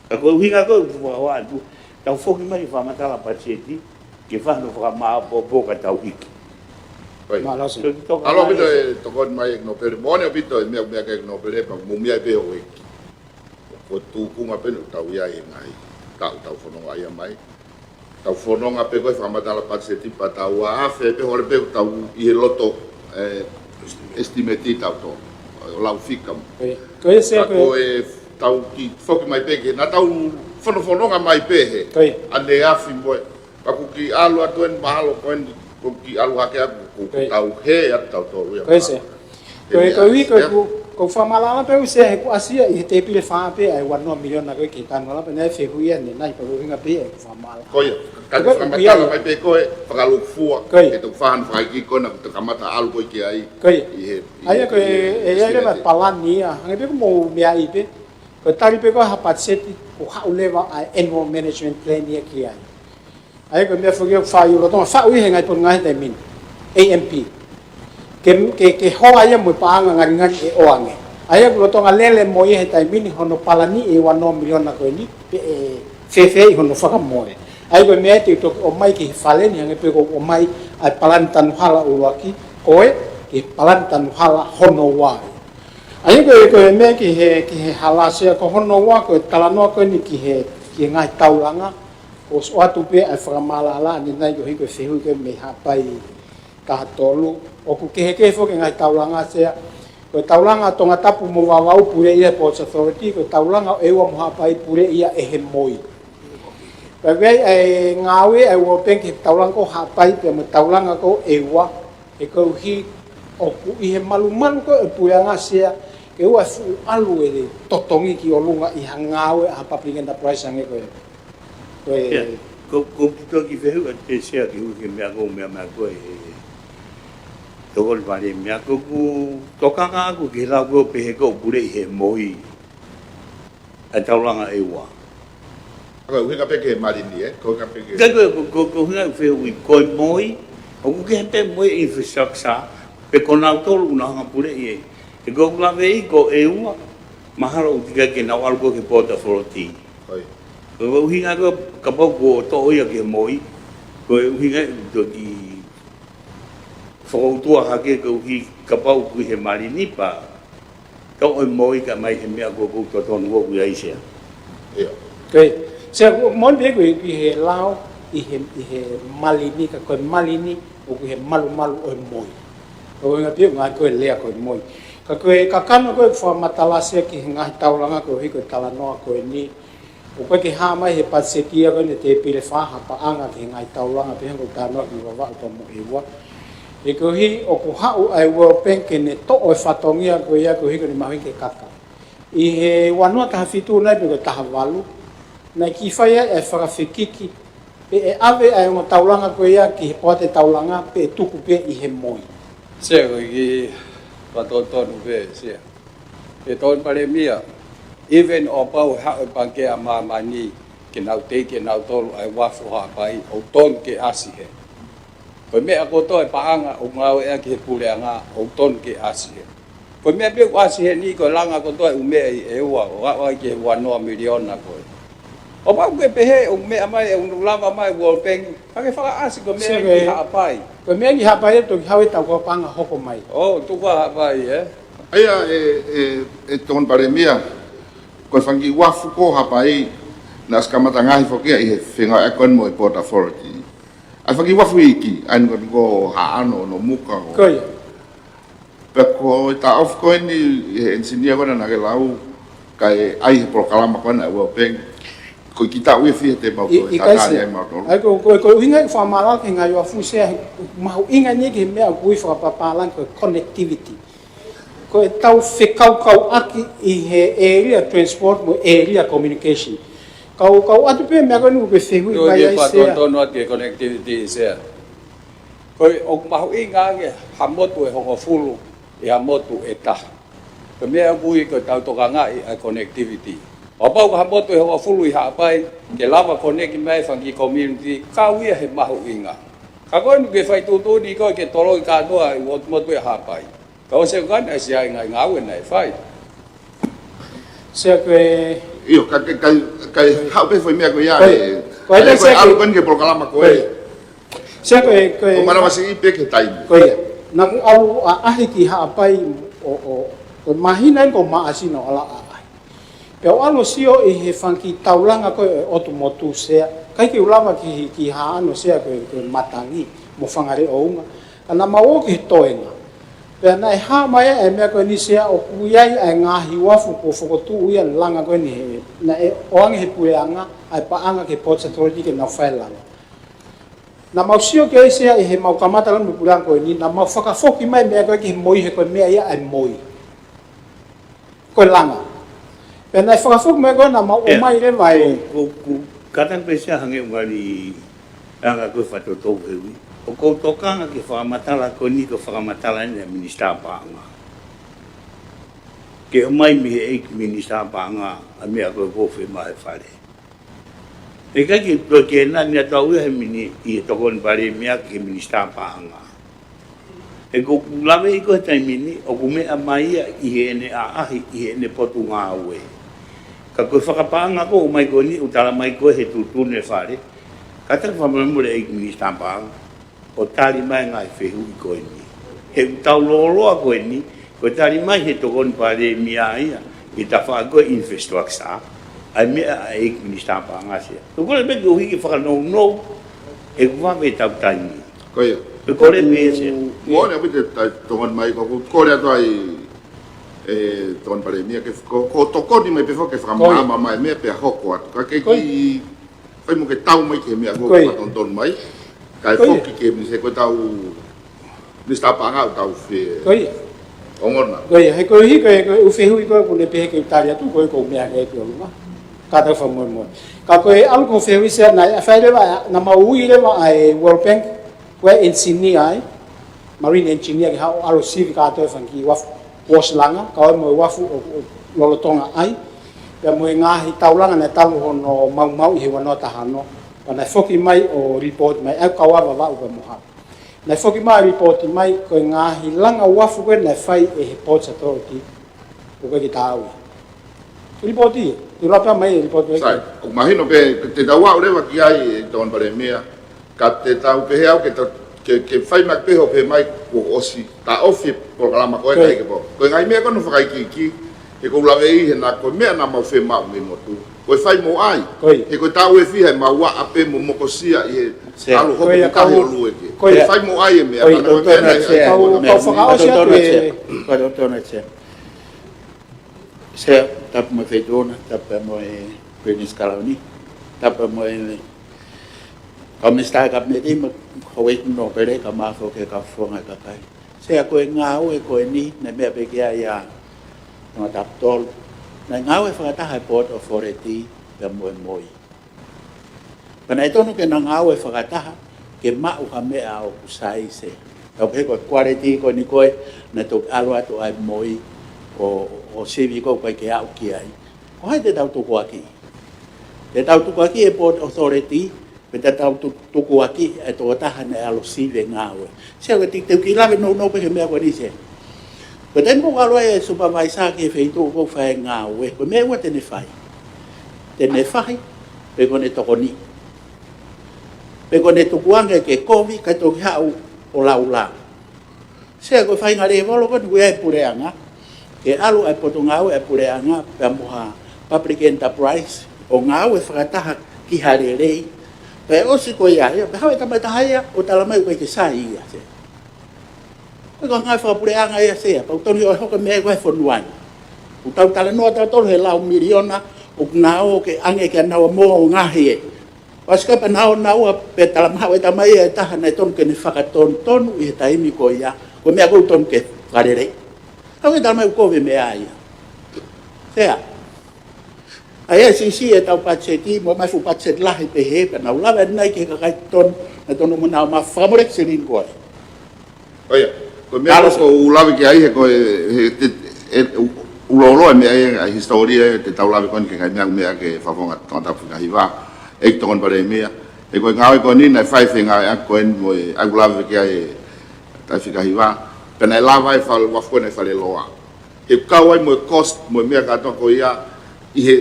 Ka ko e ʻuhinga ko ē ʻoku ou fakahohaʻa atu, tau foki mai ki he fakamatala patiseti, ke fai hono fakamāʻopoʻopo ka tau hiki. ʻOi. Mālō Sea. Toki toka Mālō mai ʻaupito Sea. E tokoni mai ʻEiki Nōpele. Moʻoni ʻaupito e meʻa, meʻa ki ai ʻEiki Nōpele, pea mou meʻa ai pē houʻeiki. Ko e tuʻunga pē ʻoku tau ʻi ai he ngaahi taʻu ʻoku tau fononga ai mai. Tau fononga pē ko ē he fakamatala patiseti pea tau ʻafe pē holo pē ʻoku tau ʻi he loto, ē, estimate ʻi tautolu. ʻO lau fika mo. Ko ia. Ko ia Sea Ka ko e ko e tau kiʻi foki mai pē ke, naʻa tau fonofononga mai pē he. Ko ia. ʻAneafi mo e. Pea ʻoku kiʻi ʻalu atu eni mahalo ko eni, ʻoku kiʻi ʻalu hake atu, ʻoku Ko ia. tau hē atu tautolu ia Ko ia mahalo. Sea. Ko e, Ia, ko e ui, ko e ia. ku, ko e fakamaʻalaʻala pē ʻoku Sea he kuo ʻasi ia ʻi he tēpile fā pē ʻa e ua noa miliona ko ē ki he tanu hala pē naʻe fehuʻi ia ʻanenai pea ko e ʻuhinga pē ia ʻeku fakamaʻalaʻala. Ko ia, ka Ko e, fakamatala ia. mai pē ko ē, fakalūkufua, Ko ia. ke tau fahana fakaiki ko ē naʻa tau kamata ʻalu ko ē ki ai. Ko ia. ʻI he, ʻi ʻA ia he, ko e, ʻi he ʻe ia leva estimate. Palani ia, hangē pē ko hoʻomou meʻa ai pē, ko e tali pē ko ē ha patiseti, ʻoku haʻu leva ʻa e annual management plan ia ki ai. ʻA ia ko e meʻa foki ʻoku fai ʻi lolotonga faʻu ʻi he ngaahi Potungāue he taimi ni, A M P. Ke, ke, ke hoa ia mo e paʻanga ngalingali ʻe ʻoange. ʻA ia ʻoku lolotonga lele mo ia he taimi ni hono palani e ua noa miliona ko eni, pe ʻe fēfē hono fakamoʻoni. ʻA ia ko e meʻa te u toki ʻomai ki he fale ni, hangē pē ko e ʻomai ʻa e palani tanu hala ʻuluaki, ko e, ki he palani tanu hala hono ua. ʻA ia ko e, ko e meʻa ki he, ki he hala Sea ko hono ua, ko e talanoa ko eni ki he, ki he ngaahi taulanga, ʻosi ʻoatu pē ʻa e fakamaʻalaʻala ʻanenai koeʻuhi ko e fehuʻi ko ē mei Haʻapai taha tolu. ʻOku kehekehe foki e ngaahi taulanga Sea. Ko e taulanga ʻo Tongatapu mo Vavaʻu puleʻi ia ʻe he Ports Authority, ko e taulanga ʻo ʻEua mo Haʻapai puleʻi ia ʻe he MOI. Pea ʻoku ʻi ai e ngāue ʻa e World Bank ki he taulanga ko Haʻapai pea mo e taulanga ko ʻEua, he koeʻuhi ʻoku ʻi he malumalu ko ē ʻo e puleʻanga Sea, ke ʻoua ʻe fuʻu ʻalu e totongi ki ʻolunga ʻi ha ngāue ʻa ha public enterprise hangē ko e, ko e. Yeah. Ko, ko e kiʻi toki fehuʻi atu pē Sea ke u ke meʻa ko e meʻa mai ko e, Tokoni Palēmia, ko ʻeku tokanga ʻaʻaku ki he lau ko ē ʻo pehē ko e puleʻi he MOI ʻa e taulanga ʻEua. Ko e ʻuhinga pē ki he malini, ē? Ko e ʻuhinga pē ki he. Ka ko, ko, ko, ko e ʻuhinga ʻeku fehuʻi, ko e MOI, ʻoku kehe pē MOI infrastructure, pe ko nautolu ʻoku nau hanga ʻo puleʻi ē. He ko ʻeku laveʻi ko ʻEua, mahalo ʻoku teʻeki ke nau ʻalu ko ē ki he Port Authority. ʻOi. Ko e ʻuhinga ko ē kapau kuo toʻo ia ki he MOI, ko e ʻuhinga ʻeku toki fakautua hake koeʻuhi kapau ʻoku ʻi he malini pea toʻo e MOI kae ʻomai he meʻa ko ē ʻoku totonu ʻoku ʻi ai Sea. ʻIo. Ko ia. Sea, moʻoni pē ʻoku ʻi he lao, ʻi he, ʻi he malini, ka ko e malini ʻoku ʻi he malumalu ʻo e MOI. Ko e ʻuhinga pē ʻoku ngāueʻaki e lea ko e MOI. Ka ko e kakano ko ē ʻoku fakamatala Sea ki he ngaahi taulanga koeʻuhi ko e talanoa ko eni, ʻoku ʻikai ke hā mai he patiseti ia ko eni ʻa e tēpile fā ha paʻanga ki he ngaahi taulanga pehē ko e talanoa ki Vavaʻu pea mo ʻEua. He koeʻuhi ʻoku haʻu ʻa e World Bank ke ne toʻo e fatongia ko ia koeʻuhi ko ʻene mahuʻinga ki he kaka. ʻI he ua noa taha fitu nai pe ko e taha valu, naʻe kiʻi fai ai e fakafekiki pe ʻe ʻave ʻa e ongo taulanga ko ia ki he poate taulanga pe ʻe tuku pē ʻi he MOI. Sea, ko e kiʻi fakatotonu pē Sea. He Tokoni Palēmia, even ʻo kapau ʻe haʻu e Pangikē ʻa Māmani ke nau tei ke nau tolu ʻa e uafu Haʻapai, ʻoku tonu ke ʻasi hē. Ko e meʻa kotoa e paʻanga ʻoku ngāueʻaki he puleʻanga, ʻoku tonu ke ʻasi hē. Ko e meʻa pē ʻoku ʻasi heni ko e langa kotoa e ʻū meʻa ʻi ʻEua, ʻo aʻu ai ki he ua noa miliona ko ē. ʻO kapau ʻoku ke pehē ʻoku meʻa mai, ʻoku lava mai World Bank, ka ke fakaʻasi ko e meʻa Sea, ki Haʻapai. Ko e meʻa ki Haʻapai ʻe toki haʻu e tau ko e paʻanga hoko mai. ʻO, tuku ā Haʻapai, ē? ʻA ia, ʻe, ʻe, ʻe Tokoni Palēmia, ko e fanga kiʻi uafu ko Haʻapai, naʻe ʻosi kamata ngaahi foki ia ʻi he fengāueʻaki ko eni mo e Port Authority. ʻA e fanga kiʻi uafu iiki, ʻa eni ko e ko Haʻano, Nomuka, ʻo. Ko ia. Pea ko e taʻofi ko eni ʻe he engineer ko ena naʻa ke lau, kae ʻai he polokalama ko ena ʻa e World Bank, ko e kiʻi taʻu ia fiha te mau ʻIkai toe Sea. Tatali ai mautolu. ʻA ia ko, ko, ko e ʻuhinga ʻeku fakamālō ki he ngaahi uafu Sea, mahuʻinga eni ki he meʻa ʻoku ui fakapapālangi ko e connectivity. Ko e tau fekaukauʻaki ʻi he area transport mo e area communication. Kau, kau ʻoatu pē meʻa ko eni ʻoku ke fehuʻi mai ai Sea. Tonu atu ki he connectivity Sea. Ko e ʻoku mahuʻinga ange ha motu ʻe hongofulu ʻi ha motu ʻe taha. Ko e meʻa ʻoku ui ko e tau tokangaʻi ʻa e connectivity. ʻO kapau ko ha motu ʻe hongofulu ʻi Haʻapai, ke lava connect mai e fanga kiʻi community, kau ia he mahuʻinga. Ka ko eni ʻoku ke fai tuʻutuʻuni ko ē ke toloi kātoa ʻa e motu, motu ʻi Haʻapai. Ka ʻosi ʻoku ʻikai ʻasi ai e ngaahi ngāue naʻe fai. Sea ko e. ʻIo, ka, ka, ka, ka haʻu pē foʻi meʻa ko ia Ko e, ē. Ko e ʻAlu Sea ko e ʻalu ko eni ki he polokalama ko ē. Sea ko e, ko e. ʻO manavasiʻi pē ki he taimi. Ko ia. Naʻa ku ʻalu ʻaʻahi ki Haʻapai ʻo, ʻo, ko e māhina eni ko Maʻasi naʻa ku ʻalu ʻaʻahi. Pea u ʻalu ʻo sio ʻi he fanga kiʻi taulanga ko ē ʻo e ʻotu motu Sea. ʻIkai ke u lava ki, ki Haʻano Sea ko e, ko e matangi mo Fangaleʻounga. Ka naʻa mau ō ki he toenga. Pea naʻe hā mai ʻa e meʻa ko eni Sea ʻoku ʻi ai ʻa e ngaahi uafu kuo fokotuʻu ia e langa ko eni he, naʻe ʻoange he puleʻanga ʻa e paʻanga ki he Ports Authority ke nau fai e langa. Naʻa mau sio ki ai Sea ʻi he mau kamata lanu puleʻanga ko eni, naʻa mau fakafoki mai e meʻa ko ē ki he MOI he ko e meʻa ia ʻa e MOI. Ko e langa. Pea naʻe fakafoki mai ko ē naʻa mau ʻomai leva e. Ko, ko, ko, kātaki pē Sea hangē ʻoku ngali anga ko e fakatotonu he ui. ʻOku ou tokanga ki he fakamatala ko eni ko e fakamatala eni ʻa e Minisitā Paʻanga. Ke ʻomai mei he ʻEiki Minisitā Paʻanga ʻa e meʻa ko ē ʻoku fiemaʻu he fale. ʻIkai ke toe ke nani atu au ia he mini, ʻi he Tokoni Palēmia ki he Minisitā Paʻanga. He ko ʻeku laveʻi ko ē he taimi ni, ʻoku meʻa mai ia ʻi heʻene ʻaʻahi, ʻi heʻene potungāue. Ka ko e fakapaʻanga ko ē ʻoku ʻomai ko eni, ʻoku tala mai ko ē he tuʻutuʻuni ʻa e fale. Kātaki fakamolemole ʻEiki Minisitā Paʻanga ʻo tali mai e ngaahi fehuʻi ko eni. He ʻoku tau lōloa ko eni, ko e tali mai he Tokoni Palēmia ia, ʻi he tafaʻaki ko ē infrastructure, ʻa e meʻa ʻa e ʻEiki Minisitā Paʻanga Sea. Ko e kole pē ke u hiki fakanounou, ʻeku vave ʻetau taimi. Ko ia. Ko e kole pē Sea. Moʻoni ʻaupito e tai-, tokoni mai ko ʻeku kole atu ai, ʻe Tokoni Palēmia ke ko, ko e tokoni mai pē foki ke fakamaama mai e meʻa pea hoko atu. Ka ke kiʻi Ko e mo ke tau mai ki he meʻa ko ē ʻoku fakatonutonu mai. Kae foki ki he Minisitā, ko ʻetau Minisitā Paʻanga ʻoku tau feʻongoʻi. Ko ia, he ko e hiko, he ko e ʻū fehuʻi ko ē ʻoku ne pehē ke u tali atu, ko e ʻoku ou meʻa ki ai ki ʻolunga. Ka tau fakamolemole. Ka ko e ʻalu ko e fehuʻi Sea, naʻe fai leva, naʻa mau ui leva ʻa e World Bank, ko e engineer ai, marine engineer ke haʻu ʻo ʻalu sivi kātoa e fanga kiʻi uafu, uosi langa, kau ai mo e uafu ʻo, ʻo lolotonga ai, pea mo e ngaahi taulanga naʻe talu hono maumauʻi he ua noa taha ono, pea naʻe foki mai ʻo report mai, ʻa ia kau ava Vavaʻu pea mo Haʻa. Naʻe foki mai ʻo report mai, ko e ngaahi langa uafu ko ē naʻe fai ʻe he Ports Authority, ʻoku ʻikai ke taau ia. Report ia, te u lau pē mai e report ia. Sai, ʻoku mahino pē, te tau aʻu leva ki ai, ʻEiki Tokoni Palēmia, ka te tau pehē au ke ta-, ke, ke fai mai pē hoʻo pehē mai kuo ʻosi taʻofi e polokalama ko ē. Ko ia. Kae kehe pē. Ko e ngaahi meʻa ko ē naʻe fakaikiiki, he ʻoku ou lave ʻi hena ko e meʻa naʻa mau fiemaʻu mei he motu. Ko e fai mo ʻai. Ko ia. He ko e taʻu ʻe fiha ʻe mau aʻa pē mo mokosia ʻi he Sea. ʻAlu hoko Ko ia, ki tahi kau, ʻo lue ke. Ko ia. Fai mo ʻai e meʻa, Ko ia, ka naʻe tau tonu ʻai e Sea. Kau, Ko ia. kau fakaʻosi atu e Ko ia, tonu ʻai e Sea. Sea, tapu mo e Feituʻu na, tapu mo e Pilinisi Kalauni, tapu mo e kau Minisitā Kapineti, mo Houʻeiki Nōpele, kae ʻumaʻā foki e kau fofonga kakai. Sea, ko e ngāue ko eni, naʻe meʻa pē ki ai ʻa Tongatapu tolu. Naʻe ngāue fakataha e Port Authority pea mo e MOI. Pea naʻe tonu ke na ngāue fakataha ke maʻu ha meʻa ʻoku sai, Sea. Tau pehē ko e quality ko eni ko ē naʻe toki ʻalu atu ai e MOI ʻo, ʻo sivi ko ē ʻoku ʻikai ke aʻu ki ai. Ko hai te tau tukuakiʻi? Te tau tukuakiʻi e Port Authority, pe te tau tu-, tukuakiʻi e tokotaha naʻe ʻalu sivi e ngāue? Sea, ko e te-, te u kiʻi lave nounou pē ki he meʻa ko eni, Sea. Ko e taimi ʻoku ʻalu ai e supervisor ki he feituʻu ʻoku fai ai e ngāue, ko e meʻa ʻe ua te ne fai. Te ne fahi, pe ko ʻene tokoniʻi. Pe ko ʻene tukuange ke kovi, kae toki haʻu ʻo laulau. Sea, ko e faʻahinga lēvolo ko eni ʻoku ʻi ai e puleʻanga, ke ʻalu ʻa e potungāue ʻa e puleʻanga, pea mo ha public enterprise, ʻo ngāue fakataha ki ha lelei. Pea ʻosi ko ia ia, pea haʻu e tama ʻe taha ia ʻo talamai ʻoku ʻikai ke sai ia, Sea. Ko e ngaahi fakapuleʻanga ia, Sea, pea ʻoku tonu ʻo hoko e meʻa ko ē he fonua ni. ʻOku tau talanoa tautolu he lau miliona, ʻoku nau ō ke ʻange kia naua mo ngaahi ē. ʻOsi ko ia pea nau ō naua pea talamahaʻu e tama ia ʻe taha naʻe tonu ke ne fakatonutonu ʻi he taimi ko ia, ko e meʻa ʻoku tonu ke fakalelei. Ka ʻoku talamai ʻoku kovi e meʻa ia. Sea. ʻA ia ʻe siʻisiʻi ʻetau patiseti, mo e ʻomai fuʻu patiseti lahi pehē, pea nau lava ʻe nai ki he kakai tonu, naʻe tonu mo nau ma fakamole ki selini ko ē. ʻO ia, ko e meʻa Talo ko ē ʻoku ou lave ki ai he ko e, he te, e, u-, ulolo e meʻa ia, ʻa e hisitōlia ʻe te tau lave ko eni ki he ngaahi meʻa, meʻa ki he fakafofonga Tongatapu fika hiva, ʻEiki Tokoni Palēmia, he ko e ngāue ko eni naʻe fai fengāueʻaki ko eni mo e, ʻa ia ʻoku lave ki ai e taʻu fika hiva, pea naʻe lava e fale, uafu ko ē naʻe Faleloa. He kau ai mo e cost, mo e meʻa kātoa ko ia, ʻi he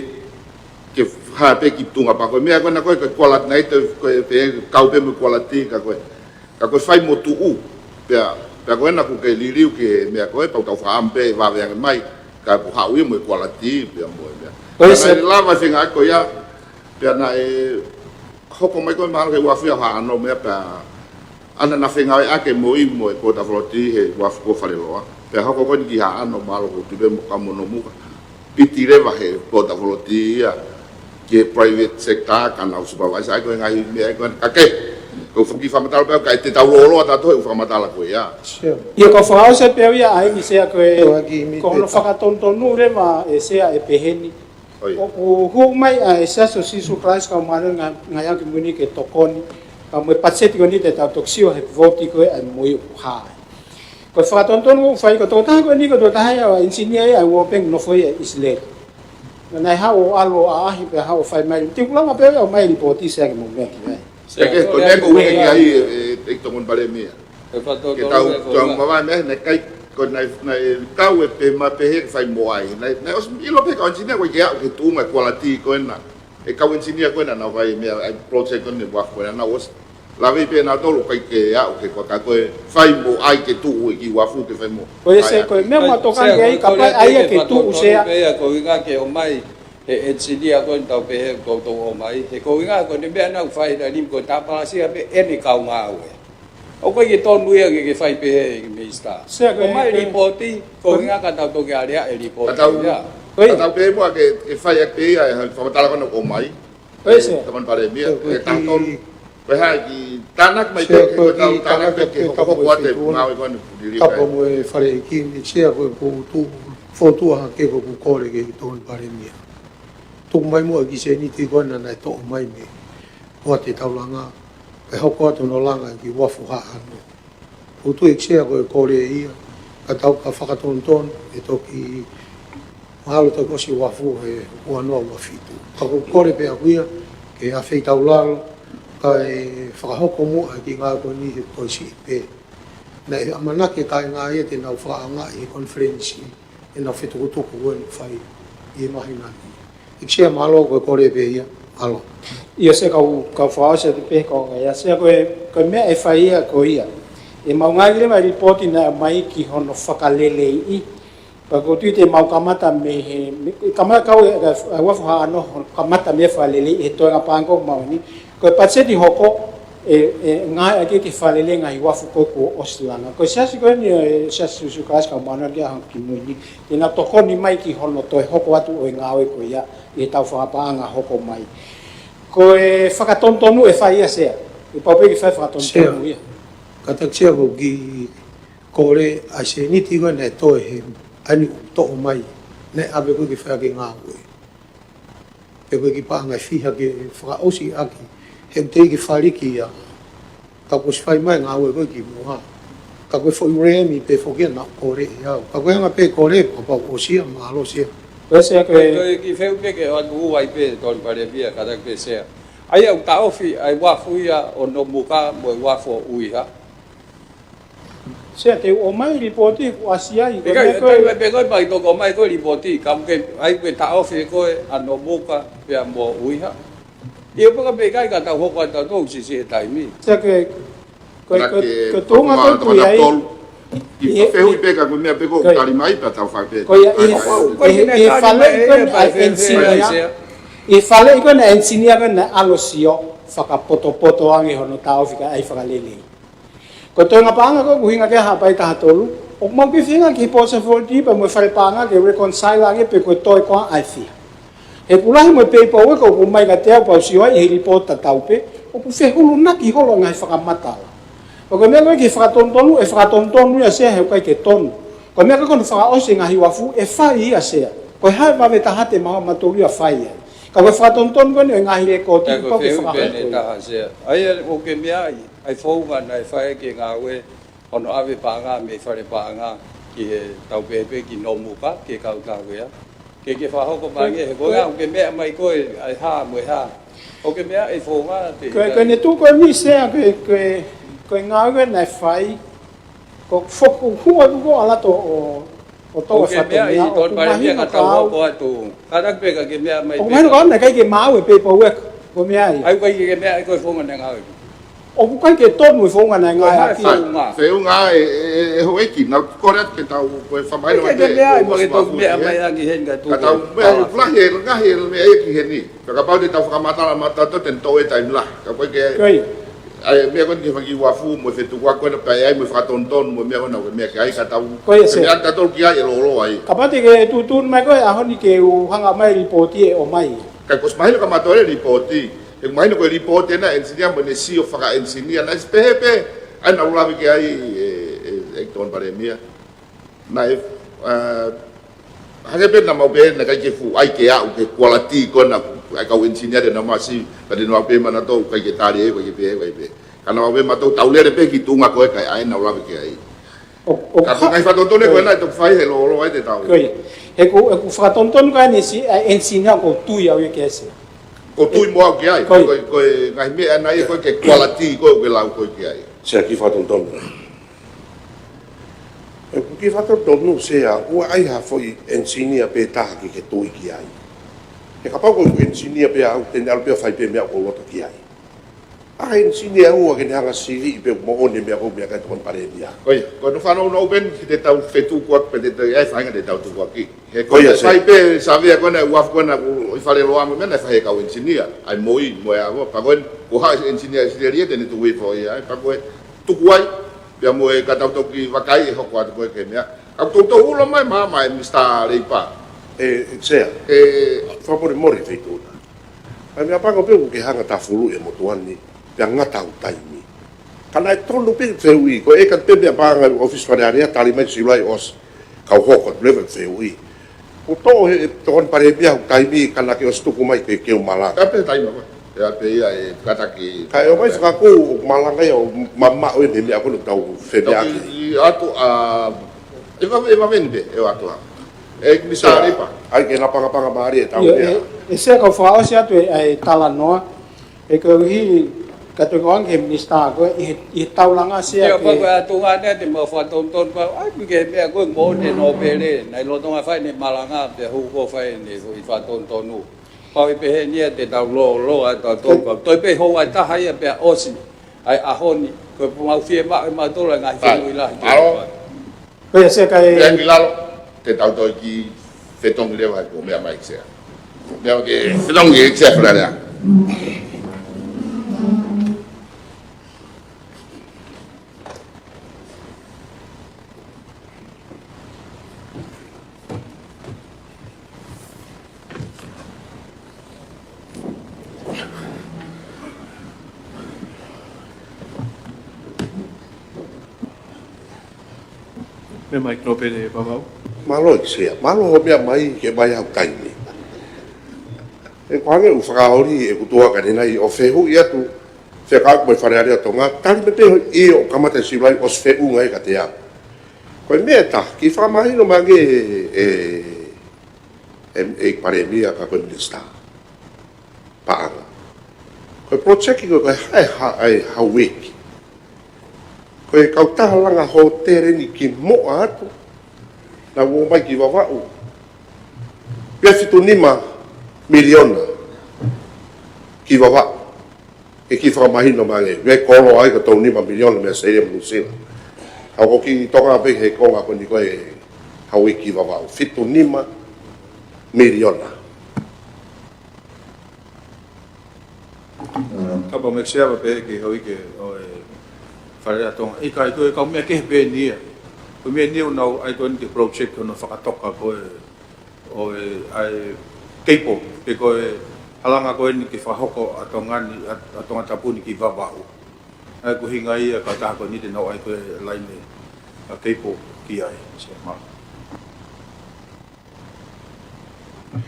ke hā pē ki tuʻunga pea ko e meʻa ko ena ko e, ko e quality naʻe te, ko e pē kau pē mo e quality ka ko e, ka ko e fai mo tuʻu, pea, pea ko ena ʻoku ke liliu ki he meʻa ko ē, pea ʻoku tau fakaʻamu pē ʻe vave ange mai, ka ʻoku haʻu ia mo e quality, pea mo e meʻa. Ko e Pea Sea. naʻe lava e fengāueʻaki ko ia, pea naʻe hoko mai ko ē mahalo ki he uafu ia Haʻa ʻAno meʻa pea ʻa ia naʻe fengāueʻaki e MOI mo e Port Authority he uafu ko ē Faleloa. Pea hoko ko eni ki Haʻa ʻAno mahalo ko Tupe mo ka mo Nomuka. Piti leva he Port Authority ia ki he private sector ka nau supervise ai ko e ngaahi meʻa ko ē ka ke. Ko e fuʻu kiʻi fakamatala pē ka ʻe te tau loloa tautolu he fakamatala ko ia. Sure. Ia ko e fakaʻosi pē ia ʻa eni Sea ko e, Tō aki mi ko hono peta. fakatonutonu leva ʻe Sea ʻe pehē ni. ʻOi. ʻOku hū mai ʻa e Siasi ʻo Sīsū Kalaisi ʻo e Kau Māʻoniʻoni ʻi he Ngaahi ʻAho Kimui Ni ke tokoni, pea mo e patiseti ko eni te tau toki sio he vote ko ē ʻa e MOI ʻoku hā ai. Ko e fakatonutonu ʻoku fai ko e tokotaha ko eni ko e tokotaha ia ʻa e engineer ia ʻa e World Bank nofo ia ʻi ʻIsileli. Naʻa ne haʻu ʻo ʻalu ʻo ʻaʻahi pea haʻu ʻo fai mai. Te u lava pē ʻo ʻomai e lipooti Sea ke mou meʻa ki ai. Ke, ke, ko e meʻa ʻoku ou ʻuhinga ki ai ʻe, ʻe, ʻEiki Tokoni Palēmia. Ke tau, tau mavae meʻa, naʻe ʻikai, ko naʻe, naʻe kau e pē ma pehē ke fai mo ʻai. Naʻe, naʻe ʻosi ʻilo pē kau engineer ko ē ke aʻu ki he tuʻunga quality ko ena. ʻE kau engineer ko ena naʻa nau fai meʻa, ʻa e project ko ena, uafu ko ena, naʻa nau ʻosi lave pē nautolu ʻikai ke aʻu ki he ko e ka ko e fai mo ʻai ke tuʻu e kiʻi uafu ke fai mo Ko ia ʻai Sea, ko e ʻaki. meʻa ma toka Sea, ki ai, ko e kapau ʻai ke tuʻu Sea. Ko e ʻuhinga ke ʻomai he engineer ko ena tau pehē ko tau ʻomai. He ko e ʻuhinga ko e meʻa naʻa nau fai na ni ko e tāpalasia pē ʻene kau ngāue. ʻOku ʻikai ke tonu ia ke, ke fai pehē ʻe he Minisitā. Sea, ko e, ʻOmai ko e lipooti, ko e ʻuhinga ka tau toki aleaʻi e lipooti Ka tau, ia. Ko ia. ka tau pehē muʻa ke, ke fai ʻaki pē ia e fakamatala ko ena ʻoku ʻomai. Ko e Sea. Tokoni Palēmia, Sea, ko e e taha tolu. Ki Ko e hā ki tānaki mai Sea, pē, ko ko e tau ki tānaki tānaki pē pē ki he kapo hoko mo e atu e feituʻu na. Ngāue ko eni ʻoku liliu Kapo pē. Mo e fale ʻeiki ni, Sea, ko e potu fotu ʻa hake ko ʻeku kole ki he Tokoni Palēmia. Tuku mai muʻa e kiʻi sēniti ko ena naʻe toʻo mai mei Poate Taulanga, kae hoko atu hono langa ki Uafu Haʻano. ʻOku ou tui ʻEiki Sea ko e kole ia, ka tau ka fakatonutonu, ʻe toki mahalo toki ʻosi uafu he ua noa ua fitu. Ka ko e kole pē ʻaku ia, ke afeitaulalo, kae fakahoko muʻa e kiʻi ngāue ko eni he toe siʻi pē. Naʻe ʻamanaki e kāinga ia te nau fakaʻaongaʻi he konifelenisi, ʻenau fetukutuku ko eni ʻoku fai ʻi he māhina ni. ʻEiki Sea, mālō, ko e kole pē ia. Mālō. ʻIo Sea, kau, kau fakaʻosi atu pē ko e ngaahi ʻa Sea, ko e, ko e meʻa ʻe fai ia ko ia. ʻE mau ngaahi leva e lipooti naʻe ʻomai ki hono fakaleleiʻi. Pea ʻoku ou tui te mau kamata mei he, mei, kamata kau e, e, e Uafu Haʻano, kamata mei he fakaleleiʻi he toenga paʻanga ko ē ʻoku maʻu ni. Ko e patiseti hoko, ʻe, ʻe ngāueʻaki ke fakalelei e ngaahi uafu ko ē kuo ʻosi langa. Ko e siasi ko eni, e Siasi Sīsū Kalaisi ʻo e Kau Māʻoniʻoni ʻi he Ngaahi ʻAho Kimui ni, te nau tokoni mai ki hono toe hoko atu ʻo e ngāue ko ia ʻi he taʻu fakapaʻanga hoko mai. Ko e fakatonutonu ʻe fai ia Sea. ʻE pau pē ke fai Sea. Fakatonutonu ia. Kātaki Sea, ko e kiʻi kole, ʻa e sēniti ko ē naʻe toe he ʻaho ni ʻoku toʻo mai, naʻe ʻave ko ē ke fai ʻaki e ngāue. Pe ko e kiʻi paʻanga ʻe fiha ke fakaʻosi ʻaki, he ʻoku teʻeki ke faliki ia. Ka kuo ʻosi fai mai e ngāue ko ē kimuʻa. Ka ko e foʻi remi pē foki ia naʻe kole ʻe au. Ka ko e anga pē kole, kapau ʻosi ia, mālō Sea. Ko e Sea ko Ko e e toe kiʻi fehuʻi pē ke ʻoatu ai pē Tokoni Palēmia, kātaki pē Sea. ʻA ia ʻoku taʻofi ʻa e uafu ia ʻo Nomuka mo e uafu ʻo ʻUiha. Sea, te u ʻomai lipooti kuo ʻasi ai, ko e ʻIkai, meʻa ko ʻikai e mai pē ko e mai toko mai ko e lipooti, ka ʻoku ke, ʻai ko e taʻofi ko ē ʻa Nomuka pea mo ʻUiha. ʻIo, pea ka pehē ʻikai ka tau hoko atu ʻo siʻisiʻi e taimi. Sea, ko e, ko e, Mana ko e, ke ko e tuʻunga ko ē ʻoku ʻi ai. Tolu. ʻI ʻI he, fehuʻi ʻi pē ka ko e meʻa pē ko ē ʻoku ko e, tali mai pea tau fai pē. Ko ia, ʻi he, Fai, fai. ʻi he, ʻi he faleʻi ko eni ʻa e ʻenisinia. ʻI he faleʻi ko eni ʻa e ʻenisinia ko ē naʻe ʻalu ʻo sio fakapotopoto ange hono taʻofi kae ʻai fakalelei. Ko e toenga paʻanga ko ē ʻoku ʻuhinga ki ai e Haʻapai taha tolu, ʻoku mau kiʻi feinga ki he Port Authority pea mo e fale paʻanga ke reconcile ange pe ko e toe ko ā ʻa e fiha. He ʻoku lahi mo e paperwork ʻoku ʻomai kiate au pea u sio ai he lipooti tatau pē, ʻoku fehulunaki holo e ngaahi fakamatala. Pea ko e meʻa ko ē ki he fakatonutonu, ʻe fakatonutonu ia Sea he ʻoku ʻikai ke tonu. Ko e meʻa ko ē ko hono fakaʻosi e ngaahi uafu, ʻe fai ia Sea. Ko e hā e vave taha te mau maʻu mautolu ia ʻo fai ai. Ka ko e fakatonutonu ko eni e ngaahi lēkooti Ē, ko e pau ke fehuʻi pē fakahoko ʻe ia. Taha Sea. ʻA ia ʻoku ke meaʻi ʻa e founga naʻe fai ki he ngāue hono ʻave paʻanga mei fale paʻanga ki he tau pehē pē ki Nomuka, ki he kautaha ko ia. Ke ke fakahoko mai Ko e, ange, he ko e ko e ngā ʻoku ke meʻa mai ko ē, ʻa e hā mo e hā. ʻOku ke meaʻi e founga te Ko e, ʻikai. ko e ne tuʻu ko eni Sea, ko e, ko e, ko e ngāue naʻe fai, ko e fokotuʻu atu ko ē ʻa e lato ʻo ʻo tau ʻOku ke meaʻi, Tokoni Palēmia, ka tau hoko atu. Kātaki pē ka ke meaʻi mai ʻOku pē mahino ka ka naʻe ʻikai ke maʻu e paperwork, ko e meʻa ia. ʻAi, ʻoku ʻikai ke meaʻi ko e founga naʻe ngāueʻaki. ʻOku ʻikai ke tonu e founga naʻe ngāueʻaki. Ko e hā e founga? Feʻunga ʻe, ʻe, ʻe, ʻe houʻeiki, naʻa ku kole atu ke tau, ko e fakamahino ʻIkai ke ke meaʻi, ko e ʻoku ke tau meaʻi mai ange heni ka tuku. Ka tau meaʻi, lahi, lahi e meʻa ia ki heni. Ka kapau te tau fakamatala maʻatautolu te ne toʻo e taimi lahi. Ka ko e ke Ko ia. ʻAi, meʻa ko eni ki he fanga kiʻi uafu mo e fetukuaki ko ena pea ʻai mo e fakatonutonu mo e meʻa ko ena ʻoku ke meʻa ki ai ka tau. Ko ia, Sea. Meʻa ʻatautolu ki ai ʻe lōloa ia. Kapau te ke tuʻutuʻuni mai ko e ʻaho ni ke u hanga mai lipooti ʻe ʻomai. Ka kuo ʻosi mahino ka maʻu ʻe he lipooti. He mahino ko e lipooti ena ʻenisinia mo ʻene sio fakaʻenisinia naʻe ʻosi pehē pē. ʻAi naʻa ku lave ki ai ʻe, ʻe, ʻe Tokoni Palēmia. Naʻe, ʻa, hangē pē naʻa mau pehē naʻe ʻikai ke fuʻu ʻai ke aʻu ki he quality ko ena ʻa e kau ʻenisinia te nau ʻomai, ka te nau pehē maʻanautolu ʻikai ke tali ʻe, ʻikai ke pehē, ʻikai pehē. Ka naʻa mau pehē maʻatautolu tau lele pē ki he tuʻunga ko ē kae ʻai naʻa ku lave ki ai. ʻO, ʻo Ka ka- ko e ngaahi fakatonutonu ko ē naʻe toki fai he lōloa ʻe te tau. Ko ia. He ko, he ko e fakatonutonu ko eni Sea, ʻa e ʻenisinia ʻoku ou tui au ia ki ai Sea. ʻOku ou tui mo au ki ai. Ko ia. Ko e, ko e ngaahi meʻa naʻe ʻai ko ē ki he quality ko ē ʻoku ke lau ko ē ki ai. Sea, kiʻi fakatonutonu. ʻE, kiʻi fakatonutonu Sea, ʻoua ʻe ʻai ha foʻi ʻenisinia pē taha ke ke tui ki ai. He kapau ko e ʻenisinia pē au, te ne ʻalu pē ʻo fai pē meʻa ʻoku ou loto ki ai. ʻA e ʻenisinia ʻoku ke ne hanga ʻo sili pē moʻoni e meʻa ʻoku ou meʻa ki ai Tokoni Palēmia. Ko ia, ko hono fanongo open ki he tau fetukuaki pea te tau ʻai e faʻahinga te tau tukuaki. He ko Ko ia, ia Sea. Fai pē savea ko ena ʻa e uafu ko ena ʻoku ʻi Faleloa mo e meʻa naʻe fai ʻe he kau ʻenisinia. ʻAi moʻui mo e ʻavo, pea ko ena, ko e hā e ʻenisinia ʻIsileli ia te ne tuku hifo ia, ʻai, pea ko e tuku ai, pea mo e ka tau toki vakai ʻe hoko atu ko ē ki he meʻa. Ka ʻoku toutou ulo mai maʻa e Mister Leipa. ʻE, ʻe Sea. ʻE, Fakamolemole feituʻu na. ʻA e meʻapango pē ʻoku ke hanga tafulu e motuʻa ni, pea ngata hoʻo taimi. Ka naʻe tonu pē fehuʻi, ko e ka pē meʻapango ʻa e ʻōfisi Fale Alea, tali mai Siulai ʻosi, kau hoko atu leva fehuʻi. Ko e toʻo he, e tokoni Palēmia hoʻo taimi, ka naʻa ke ʻosi tuku mai ke, ke u malanga. Ka pē taimi ko ē. ʻIa pē ia e kātaki. Ka ʻe ʻomai fakakū, ʻoku malanga ia ʻo mamaʻo e meʻa ko eni ʻoku tau femeʻaʻaki. Tau ki atu ʻa, ʻe vave, ʻe vave ni pē, ʻe ʻatu ʻa. ʻE ki misa ripa. ʻAi ke lapangapanga mālie e tau ia, meʻa. ʻE, ʻe Sea, kau fakaʻosi atu e, e talanoa. ʻE koeʻuhi, ka toe ko ange he minisitā ko ē, ʻi he, ʻi he taulanga Sea. Ia, ke pau ko e ʻatu ngā ne te mau fakatonutonu pau. ʻAi, ke meʻa ko ē mo ne nōpele, naʻe lolotonga fai ʻene malanga, pea hū ko ē fai ʻene foʻi fakatonutonu. Pau ʻe pehē ni ia te tau lōloa ʻa e tau tonu, pau. Toe pē houa ʻe taha ia pea ʻosi. ʻAi ʻaho ni, ko e pau mau fiemaʻu ʻe mautolu ʻa e ngaahi fehuʻi lahi. Ko ia Sea, kae meʻa ki lalo, te tau toe kiʻi fetongi leva ko e meʻa mai Sea. Meʻa ke fetongi Sea Fale Alea. Meʻa mai ki nōpele Vavau. Mālō ʻEiki Sea, mālō hoʻo meʻa mai ke ʻomai hoʻo taimi. ʻE ko ange ʻoku fakaoli ʻeku tuʻa ka ne nai ʻo fehuʻi atu, fekauʻaki mo e Fale Alea ʻo Tonga, tali mai pē ʻio ʻo kamata Siulai ʻosi feʻunga ia kiate au. Ko e meʻa ʻe taha, kiʻi fakamahino mai ange ʻe, ʻe, ʻe Palēmia ka ko e minisitā paʻanga. Ko e project ko ē, ko e hā, hā, ʻa e Hauiki. Ko e kautaha langa hōtele ni ki moʻa atu, naʻa nau ō mai ki Vavaʻu. Pea fitu nima miliona ki Vavaʻu. ʻE kiʻi fakamahino mai ange, ʻe koloa ai ko e tolu nima miliona mei ʻAositelēlia mo Nuʻusila. Ka ko e kiʻi Tonga pē he konga ko eni ko e Hauiki Vavaʻu, fitu nima miliona. Kapau ʻe meʻa Sea pea pehē ki he Hauiki ʻo e Fale Alea ʻo Tonga. ʻIkai, ko e kau meʻa kehe pē eni ia. Ko e meʻa eni ia ʻoku nau ʻai ko eni ki he project hono fakatoka ko ē ʻo e, ʻa e cable, pe ko e halanga ko eni ke fakahoko ʻa Tonga ni, ʻa, ʻa Tongatapu ni ki Vavaʻu. ʻA ia ko e ʻuhinga ia e kautaha ko eni te nau ʻai ko e laine ʻa e cable ki ai, Sea, mālō.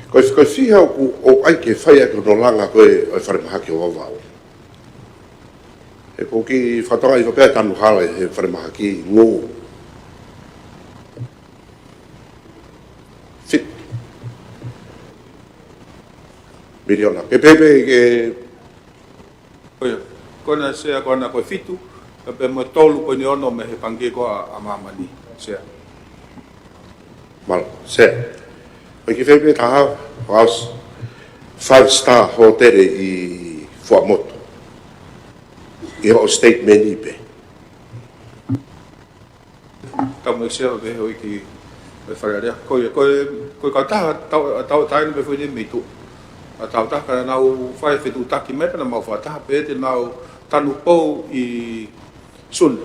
Ko e, ko e fiha ʻoku, ʻoku ʻai ke fai ʻaki hono langa ko ē ʻo e falemahaki ʻo Vavaʻu. He ko e kiʻi fakatokanga ʻi pea tanu hala he falemahaki ngū. Fitu miliona. Ke pehē pē ke Ko ia, ko ena Sea ko ena ko e fitu, ka pea mo e tolu poini ono mei he Pangikē ko ē ʻa, ʻa Māmani, Sea. Mālō, Sea. ʻOku ʻi ai e kiʻi fehuʻi ʻe taha, ʻosi, five star hōtele ʻi Fuaʻamotu. ʻI hoʻo statement ni pē. Tau mai Sea pea pehē ʻo ʻEiki ʻo e Fale Alea. Ko ia, ko e, ko e kautaha tau, tau, tau ʻai ni pē foʻi ni mei tuʻa. ʻA e kautaha ka naʻa nau fai fetuʻutaki mai pea naʻa mau fakataha pē te nau tanu pou ʻi Sune.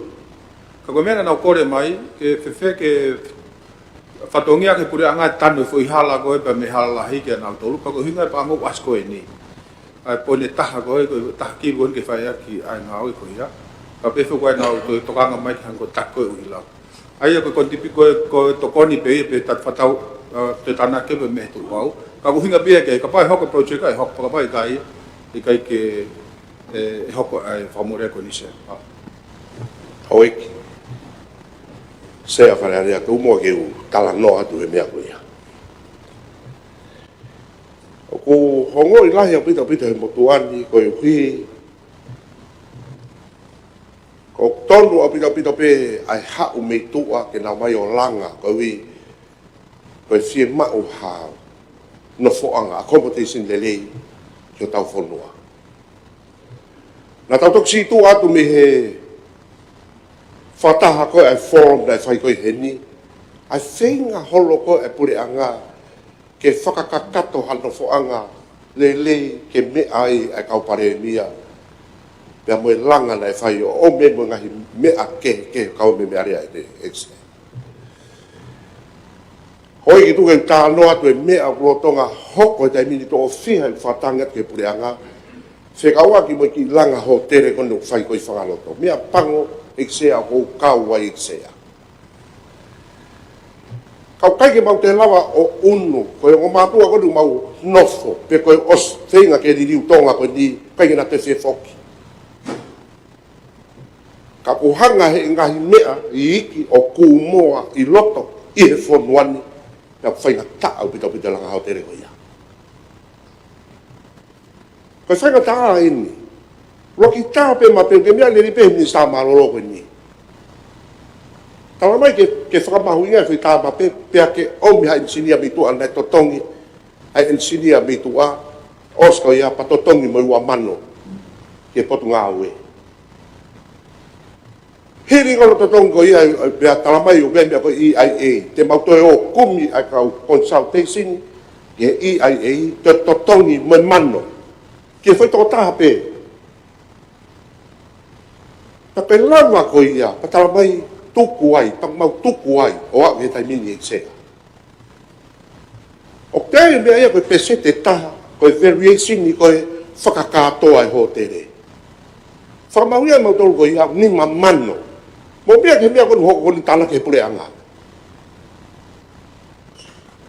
Ka ko e meʻa naʻa nau kole mai, ke fēfē ke fatongia ki he puleʻanga ʻo tanu e foʻi hala ko ē pea mei he hala lahi kia nautolu, pea ko e ʻuhinga e paʻanga ʻoku ʻasi ko eni. ʻA e poini ʻe taha ko ē, ko e taha kilu ko eni ke fai ʻaki ʻa e ngāue ko ia. Ka pehē foki ko ē naʻa nau toe tokanga mai ki he hangē ko e taki ko ē ʻuhilau. ʻA ia ko e konitipi ko ē, ko e tokoni pē ia pe tau fakatau, ʻa, te tānaki pē mei he tuʻu pau. Ka ko e ʻuhinga pē ia ke, kapau ʻe hoko e project ʻe hoko, kapau ʻikai, ʻikai ke, ʻe, ʻe hoko ʻa e fakamole ko eni Sea. ʻA. Houʻeiki. Sea Fale Alea, tuʻu muʻa ke u talanoa atu he meʻa ko ia. ʻOku ou ongoʻi lahi ʻaupito ʻaupito he motuʻa ni koeʻuhi ʻoku tonu ʻaupito ʻaupito pē ʻa e haʻu mei tuʻa ke nau ō mai ʻo langa koeʻuhi ko e fiemaʻu ha nofoʻanga accommodation lelei ki hotau fonua. Naʻa tau toki sītuʻa atu mei he fakataha ko ē ʻa e forum naʻe fai ko ē heni, ʻa e feinga holo ko ē ʻa e puleʻanga ke fakakakato ha nofoʻanga lelei ke meʻa ai ʻa e kau palēmia, pea mo e langa naʻe fai ʻo ʻomai mo e ngaahi meʻa kehekehe kau meʻa meʻa lea ʻe te ʻEiki Sea. ʻOku ʻikai ke u talanoa atu e meʻa ʻoku lolotonga hoko he taimi ni, toʻo fiha e fakatangi atu ki he puleʻanga, fekauʻaki mo e kiʻi langa hōtele ko eni ʻoku fai ko ē ʻi Fangaloto. Meʻa pango ʻEiki Sea, ʻoku ou kau ai ʻEiki Sea. Ka ʻoku ʻikai ke mau toe lava ʻo ʻunu, ko e ongo mātuʻa ko eni ʻoku mau nofo, pe ko e ʻosi feinga ke liliu Tonga ko eni, ʻikai ke na toe fie foki. Ka ʻoku hanga he ngaahi meʻa iiki ʻo kūmoa ʻi loto ʻi he fonua ni, pea ʻoku faingataʻa ʻaupito ʻaupito e langa hōtele ko ia. Ko e faingataʻa eni. Loki tā pē ma pē ke meʻa lelei pē he Minisitā Mālōlō ko eni. Talamai ke, ke fakamahuʻingaʻi e foʻi tā ma pē, pea ke ʻomi ha ʻenisinia mei tuʻa naʻe totongi, ha ʻenisinia mei tuʻa, ʻosi ko ia pea totongi mo e ua mano ki he Potungāue. Hili hono totongi ko ia, ʻa ia pea talamai ʻoku ʻi ai e meʻa ko e E I A, te mau toe ō kumi ʻa e kau consultation ki he E I A, toe totongi mo e mano ki he foʻi tokotaha pē. Pea ko e lava ko ia, pea talamai tuku ai, pea mau tuku ai, ʻo aʻu ki he taimi ni ʻEiki Sea. ʻOku ʻi ai e meʻa ia ko e peseti ʻe taha, ko e variation ni ko e fakakātoa e hōtele. Fakamahuʻingaʻi ʻe mautolu ko ia ʻe nima mano. Mou meʻa ki he meʻa ko eni ʻoku hoko ko eni, tānaki ʻe he puleʻanga.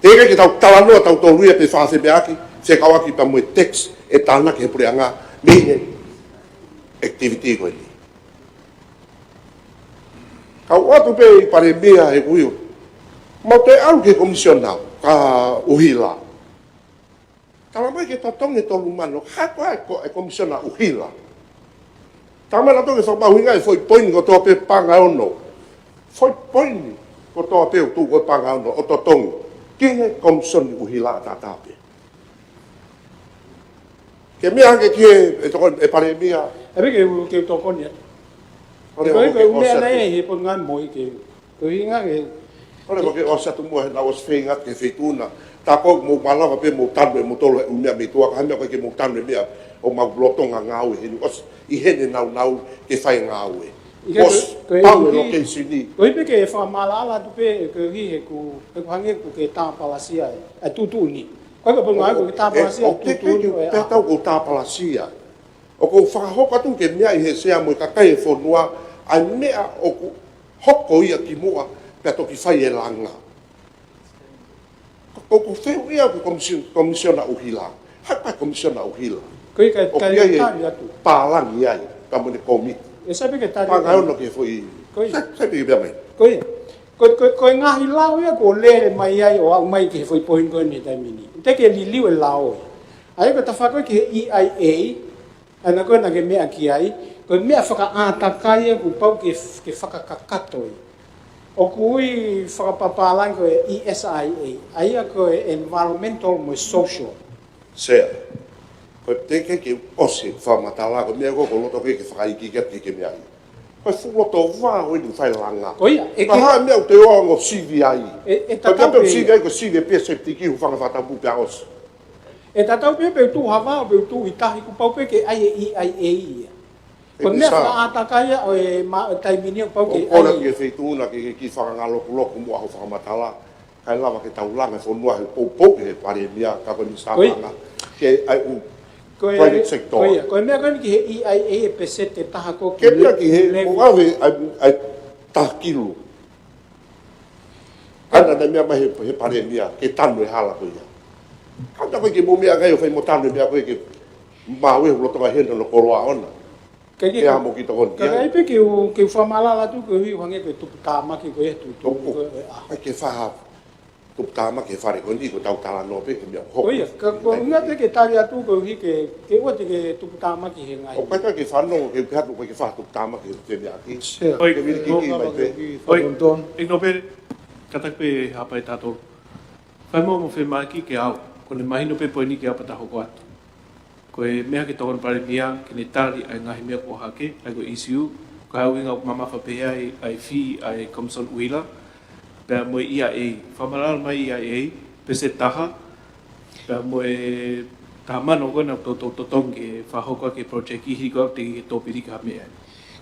Teʻeki ke tau talanoa tautolu ia pe fakafemeʻaʻaki, fekauʻaki pea mo e tax ʻe tānaki ʻe he puleʻanga mei he activity ko eni. Kau atu pē ʻEiki Palēmia he kuio. Mau toe ʻalu ki he Komisiona ko ʻUhila. Talamai ke totongi e tolu mano, ha ko e ko e Komisiona ʻUhila. Talamai naʻa toki fakamahuʻingaʻi e foʻi poini kotoa pē paʻanga ʻe ono. Foʻi poini kotoa pē ʻoku tuʻu ko e paʻanga ʻe ono ʻo totongi ki he Komisiona ʻUhila ʻataʻatā pē. Ke meʻa hake ki he, ʻe toko, ʻe Palēmia. ʻE pē ke u, ke u tokoni atu. ʻOle, ko e ʻoku ke ʻoku meʻa ʻosi atu. Naʻe he ponga mo i ke, ko hinga ke. ʻOle, ʻoku ke ʻosi atu muʻa he naʻa ʻosi feinga ke feituʻuna. Tā ko ē ʻoku mou malava pē ʻo mou tanu ʻe moutolu e ʻū meʻa mei tuʻa, ka ha meʻa ʻoku ʻikai ke mou tanu e meʻa ʻoku mau lolotonga ngāue heni, ʻosi ʻi heni e nāunau ke fai e ngāue. ʻIkai, ʻosi ko e, ko e pau e ʻuhi, location ni. Ko e pē ke fakamaʻalaʻala atu pē, ko e ʻuhi he ʻoku, he ʻoku hangē ʻoku ke tāpalasia e, e tuʻutuʻuni. Ko e ka ponga ʻoku ke tāpalasia e tuʻutuʻuni ʻo e ʻaho. ʻOku ou tāpalasia. ʻOku ou fakahoko atu ke meaʻi ʻe he Sea mo e kakai e fonua ʻa e meʻa ʻoku hoko ia kimuʻa pea toki fai e langa. Ko, ko, ko e fehuʻi ia ko e Komisi-, Komisiona ʻUhila. Ha ko e Komisiona ʻUhila. Ko ia ka, ʻoku ʻi ai e tali atu. Pālangi ai, ka mo ʻene kōmiti. ʻE sai pē ke tali atu. Paʻanga ʻe ono ki he foʻi. Ko ia. Sai, sai pē ke meʻa mai. Ko ia. Ko, ko, ko e ngaahi lao ia kuo lele mai ai ʻo aʻu mai ki he foʻi poini ko eni he taimi ni. Te ke liliu e lao ia. ʻA ia ko e tafaʻaki ko ē ki he E I A, ʻa ia ko ē naʻa ke meʻa ki ai, ko e meʻa fakaʻātakai ia kuo pau ke, ke fakakakato ia. ʻOku ui fakapapālangi ko e E S I A, ʻa ia ko e environmental mo e social. Sea, ko e teʻeki ke ʻosi fakamatala, ko e meʻa ko ē ʻoku ou loto ke, ke fakaikiiki atu ke, ke meaʻi. Ko e fuʻu loto vā ʻo e ʻū fai langa. Ko ia, ʻe ka ke ha meʻa ʻoku te ō ʻo sivi ai. ʻE, ʻe tatau pē ia. Sivi ai ko e sivi pē septic, hūfanga he fakatapu pea ʻosi. ʻE tatau pē pe ʻoku tuʻu ha vao pe ʻoku tuʻu ʻi tahi, kuo pau pē ke ʻai e E I A ia. Ko e meʻa fakaʻātakai ia ʻo e ma-, ʻo e taimi ni ʻoku pau ke ʻai. ʻOku ou kole ki he feituʻu na ke, ke, ke fakangalokuloku muʻa hoʻo fakamatala. Kae lava ke tau langa e fonua he poupou ki he Palēmia ka ko e Minisitā Paʻanga. Ke ʻai ʻū private sector. Ko ia, ko e meʻa ko eni ki he E I A e peseti ʻe taha ko e ke meʻa ki he levy. Ko ʻave ʻa e, ʻa e taha kilu. ʻA ia naʻe meʻa mai he, he Palēmia, ke tanu e hala ko ia. Ka ʻoku ʻikai ke mou meʻa ngai ʻo fai mo tanu e meʻa ko ē ke maʻu e lolotonga heni hono koloa ʻona. Ke, ke, ke ʻai pē ke u, ke u fakamaʻalaʻala atu ko e ʻuhi ʻoku hangē ko e tuputāmaki ko ē tuʻutuʻuni ko ē ʻa. ʻIkai ke faha tuputāmaki he fale ko eni, ko ʻetau talanoa pē ki he meʻa ʻoku hoko. Ko ia, ka ko e ʻuhinga pē ke tali atu ko e ʻuhi ke, ke ʻoua te ke tuputāmaki he ngaahi. ʻOku ʻikai ke fanongo ke u ke hatu, ʻoku ʻikai ke faha tuputāmaki he meʻa ki. Ke vili ki ki mai pē. ʻOi, ʻEiki Nōpele, kātaki pē hapai tato. Fai mo mo femaki ke au, ko ʻene mahino pē poini ke au pea ta hoko atu. Ko e meʻa ke tokoni Palēmia, ke ne tali ʻa e ngaahi meʻa kuo hake, ʻa ia ko e ʻīsiu, ko e ʻuhinga ʻoku mamafa pē ai ʻa e fee ʻa e Komisoni ʻUhila, pea mo e E I A, fakamaʻalaʻala mai E I A, peseti ʻe taha, pea mo e taha mano ko ē naʻa toutou totongi ke fakahoko ʻaki e project ʻi he ko ē te ke tōpilika ha meʻa.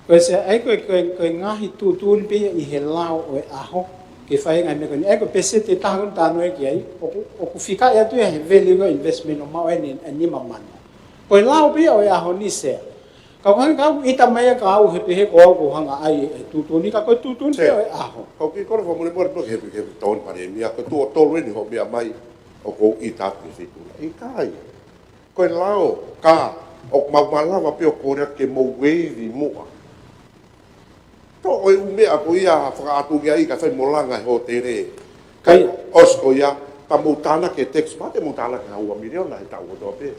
Ko e Sea, ʻa ia ko e, ko e, ko e ngaahi tuʻutuʻuni pē ia ʻi he lao ʻo e ʻaho. ke fai e ngaahi meʻa ko eni. ʻA ia ko e peseti ʻe taha ko eni ʻoku talanoa ki ai, ʻoku, ʻoku fika atu ia he value ʻo e investment ʻo maʻu ai ʻene, ʻene nima mano. Ko e lao pē ia ʻo e ʻaho ni, Sea. Ka ʻoku hangē ʻoku ʻita mai ia kiate au he pehē ko au ʻoku ou hanga ʻai e tuʻutuʻuni, ka ko e tuʻutuʻuni pē ia ʻo e ʻaho. Ko e kiʻi kole fakamolemole pē ki he, ki he tokoni palēmia, ko e tuʻo tolu eni hoʻo meʻa mai ʻoku ou ʻita atu ki he feituʻu. ʻIkai. Ko e lao, ka ʻoku mau malava pē ʻo kole atu ke mou waive muʻa. Toʻo e ʻū meʻa ko ia fakaʻatungiaʻi kae fai mo langa e hōtele. Kae ʻosi ko ia, ka mou tānaki e tax, pea te mou tānaki ha ua miliona he taʻu kotoa pē.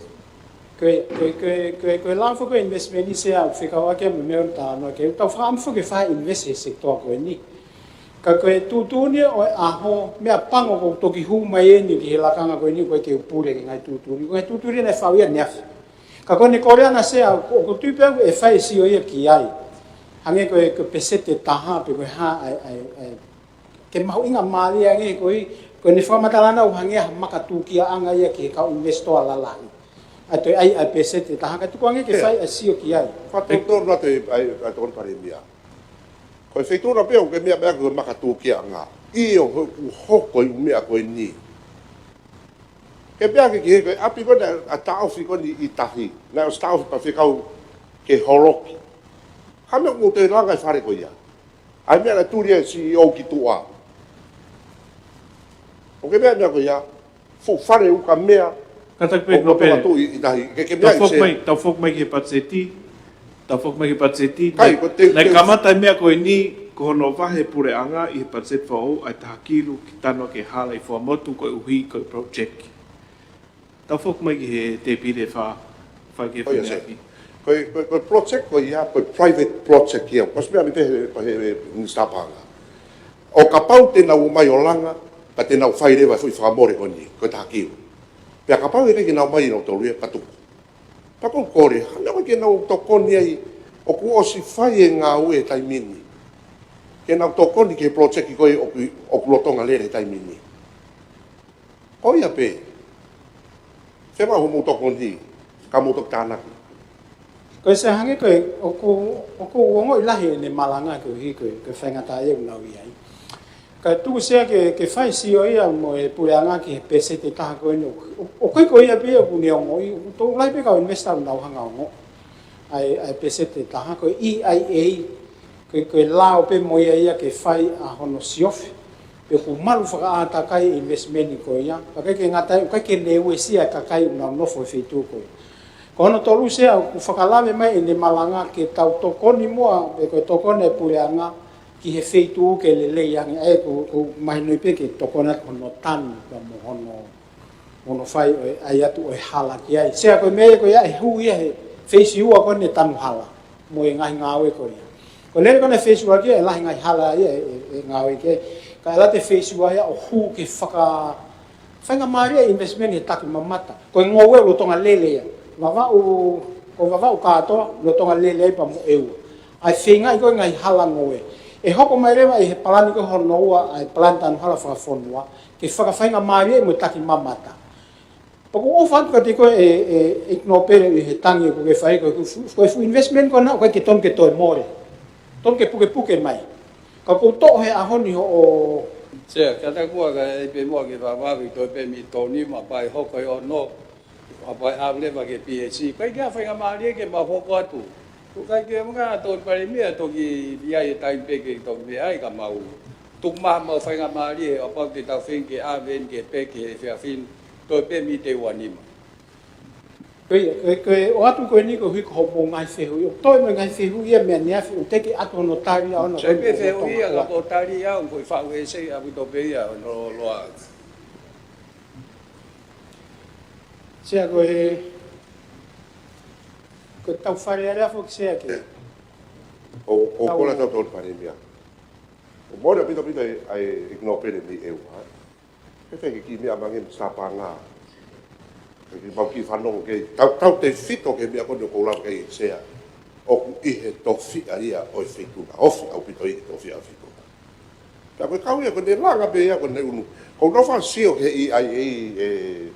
Ko e, ko e, ko e, ko e, ko e lao foki ʻo e investment ni, Sea, ʻoku fekauʻaki ia mo e meʻa ʻoku talanoa ki ai, ʻoku tau fakaʻamu foki ke fai invest he sector ko eni. Ka ko e tuʻutuʻuni ʻo e ʻaho, meʻapango ʻoku toki hū mai eni ki he lakanga ko eni, ʻoku ʻikai ke u pule ki he ngaahi tuʻutuʻuni, ko e ngaahi tuʻutuʻuni naʻe fai ia ʻaneafi. Ka ko ʻene kole ʻana, Sea, ʻoku, ʻoku ou tui pē ʻe fai e sio ia ki ai. Hangē ko e, ko e peseti ʻe taha, pe ko e hā, ʻa e, ʻa e, ʻa e, ke mahuʻingamālie ange ko ē, ko ʻene fakamatala ʻana ʻoku hangē ha makatūkiaʻanga ia ki he kau investor lalahi. ʻA e toe ʻai ʻa e peseti ʻe taha, ka tuku ange ke fai e sio ki ai. Fakatotonu atu ʻa e, ʻa e tokoni palēmia. Ko e feituʻu na pē ʻoku ke meʻa, meʻa ko e makatūkiaʻanga. ʻIo, ʻoku hoko e ʻū meʻa ko eni. Ke pehē ange ki he ko e ʻapi ko ē naʻe taʻofi ko eni ʻi tahi. Naʻe ʻosi taʻofi pea fekau ke holoki. Ka meʻa ʻoku te langa e fale ko ia. ʻA e meʻa naʻe tuli ai e C E O ki tuʻa. ʻOku ke meʻa, meʻa ko ia. Fuʻu fale ukamea. Kātaki pē ʻo Nōpele. Tuʻi ʻi tahi. Ke, ke meʻa ʻi Sea. Tau foki mai, tau foki mai ki he patiseti. Tau foki mai ki he patiseti. Kai, naʻe, ko te, naʻe te kamata e meʻa ko eni, ko hono vahe puleʻanga ʻi he patiseti foʻou, ʻa e taha kilu ki tanu ʻaki e hala ʻi Fuaʻamotu koeʻuhi ko e project. Tau foki mai ki he tēpile ʻe fā, fai ki he femeaʻaki. Ko e, ko e, ko e project ko ia, ko e private project ia. Ko e meʻa mai pē he, he, he Minisitā Paʻanga. ʻO kapau te nau ō mai ʻo langa, pea te nau fai leva e foʻi fakamole ko eni, ko e taha kilu. Pea kapau ʻe ʻikai ke nau ō mai ʻo tolu ia, pea tuku. Pea ko e kole, hangē ʻoku ʻikai ke nau tokoni ai, ʻoku ʻosi fai e ngāue he taimi ni. Ke nau tokoni ki he project ko ē ʻoku, ʻoku lolotonga lele he taimi ni. Ko ia pē. Fiemaʻu hoʻomou tokoni, ka mou toki tānaki. Ko e Sea, hangē ko e, ʻoku, ʻoku ou ongoʻi lahi ʻene malanga koeʻuhi ko e, ko e faingataʻaʻia ʻoku nau ʻi ai. Ka tuku Sea ke, ke fai sio ia mo e puleʻanga ki he peseti ʻe taha ko eni. ʻO, ʻo, ʻoku ʻikai ko ia pē ia ʻoku ne ongoʻi, ʻoku tokolahi pē kau investor ʻoku nau hanga ʻo ongoʻi ʻa e, ʻa e peseti ʻe taha, ko e E I A, ko e, ko e lao pē mo ia ia ke fai ʻa hono siofi. Pe ʻoku malu fakaʻātakai e investment ko ia, ka ʻikai ke ngata ai, ʻoku ʻikai ke ne uesia e kakai ʻoku nau nofo he feituʻu ko ia. Ko hono tolu Sea, ʻoku fakalave mai ʻene malanga ke tau tokoni muʻa, pe ko e tokoni e puleʻanga ki he feituʻu ke lelei ange, ʻa ia ʻoku, ʻoku mahinoʻi pē ke tokoni atu hono tanu, pea mo hono hono fai ʻo e ʻai atu ʻo e hala ki ai. Sea, ko e meʻa ia ko ia ʻe hū ia he feisi ua ko eni e tanu hala mo e ngaahi ngāue ko ia. Ko e lele ko eni e feisi ua ki ai, ʻe lahi e ngaahi hala ia ʻe, ʻe, ʻe ngāue ki ai. Ka ʻe lava e feisi ua ia ʻo hū ke faka-, faingamālie e investment he taki mamata. Ko e ngoue lolotonga lele ia. Vavaʻu, ko Vavaʻu kātoa, lolotonga lele ai pea mo ʻEua. ʻA e feingaʻi ko e ngaahi hala ngoue. ʻE hoko mai leva ʻi he palani ko hono ua, ʻa e palani tanu hala fakafonua, ke fakafaingamālie mo e taki mamata. Pea ʻoku ou ʻofa atu kiate koe ʻe, ʻe, ʻe Nōpele ʻi he tangi ʻoku ke fai, ko e fu-, ko e fuʻu investment ko ena ʻoku ʻikai ke tonu ke toe mole. Tonu ke pukepuke mai. Ka ʻoku ou toʻo he ʻaho ni hoʻo. Sea, kātaki muʻa kae ʻai pē muʻa ke vavavi toe pē mei tō nima pea ʻe hoko e ono. ʻA pea ʻave leva ki he P S C. ʻIkai ke ʻi ai ha faingamālie ke mau hoko atu. ʻOku ʻikai ke manga tokoni palēmia toki ʻi ai e taimi pē ke toki meʻa ai ka mau. Tuku mai haʻamau faingamālie he ʻo kapau te tau feinga ke ʻave eni ki he pē ki he efiafi ni. Toe pē mei te ua nima. Ko ia, ko e, ko e ʻoatu ko eni koeʻuhi ko hoʻomou ngaahi fehuʻi. ʻOku toe mo e ngaahi fehuʻi ia mei ʻaneafi ʻoku teʻeki atu hono tali ʻa hono. Sai pē fehuʻi ia ka ko e tali ia ʻoku ou faʻu ʻe Sea ʻaupito pē ia hono loa. Sea ko e, ko e tau Fale Alea foki Sea ke. ʻO, ʻo tau kole atu tokoni palēmia. ʻOku mole ʻaupito ʻaupito ʻa e, ʻa e Nōpele mei ʻEua. Ke fai ke kiʻi meʻa mai ange Minisitā Paʻanga. Ke kiʻi mau kiʻi fanongo ki ai. Tau, tautefito ki he meʻa ko eni ʻoku ou lave ki ai Sea. ʻOku ʻi he tofiʻa ia ʻo e feituʻu na. Ofi ʻaupito ʻi he tofiʻa ʻo e feituʻu na. Pea ko e kau ia, ko ʻene langa pē ia, ko ʻene unu. Ko hono fai sio ki he E I A ʻe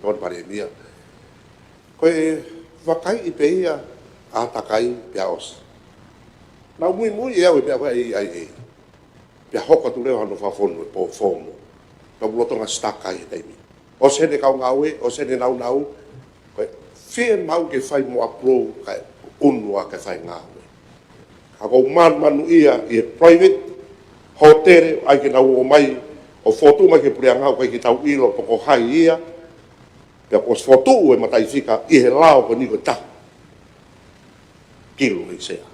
tokoni palēmia. Ko e vakaiʻi pē ia ʻa e takai pea ʻosi. Naʻa ku muimui ʻe au he meʻa ko e E I A. Pea hoko atu leva hono fakafonu e pō fomu. Pea ʻoku lolotonga stuck ai he taimi. ʻOsi ʻene kau ngāue, ʻosi ʻene naunau, ko e fiemaʻu ke fai mo approve kae ʻunu ʻa e fai ngāue. Ka ʻoku ou manumanuʻia ʻi he private, hōtele, ʻai ke nau ō mai, ʻo fotu mai ki he puleʻanga ʻoku ʻikai ke tau ʻilo pe ko hai ia, pea kuo ʻosi fotu e mataʻifika ʻi he lao ko eni ko e taha kilu ʻe Sea.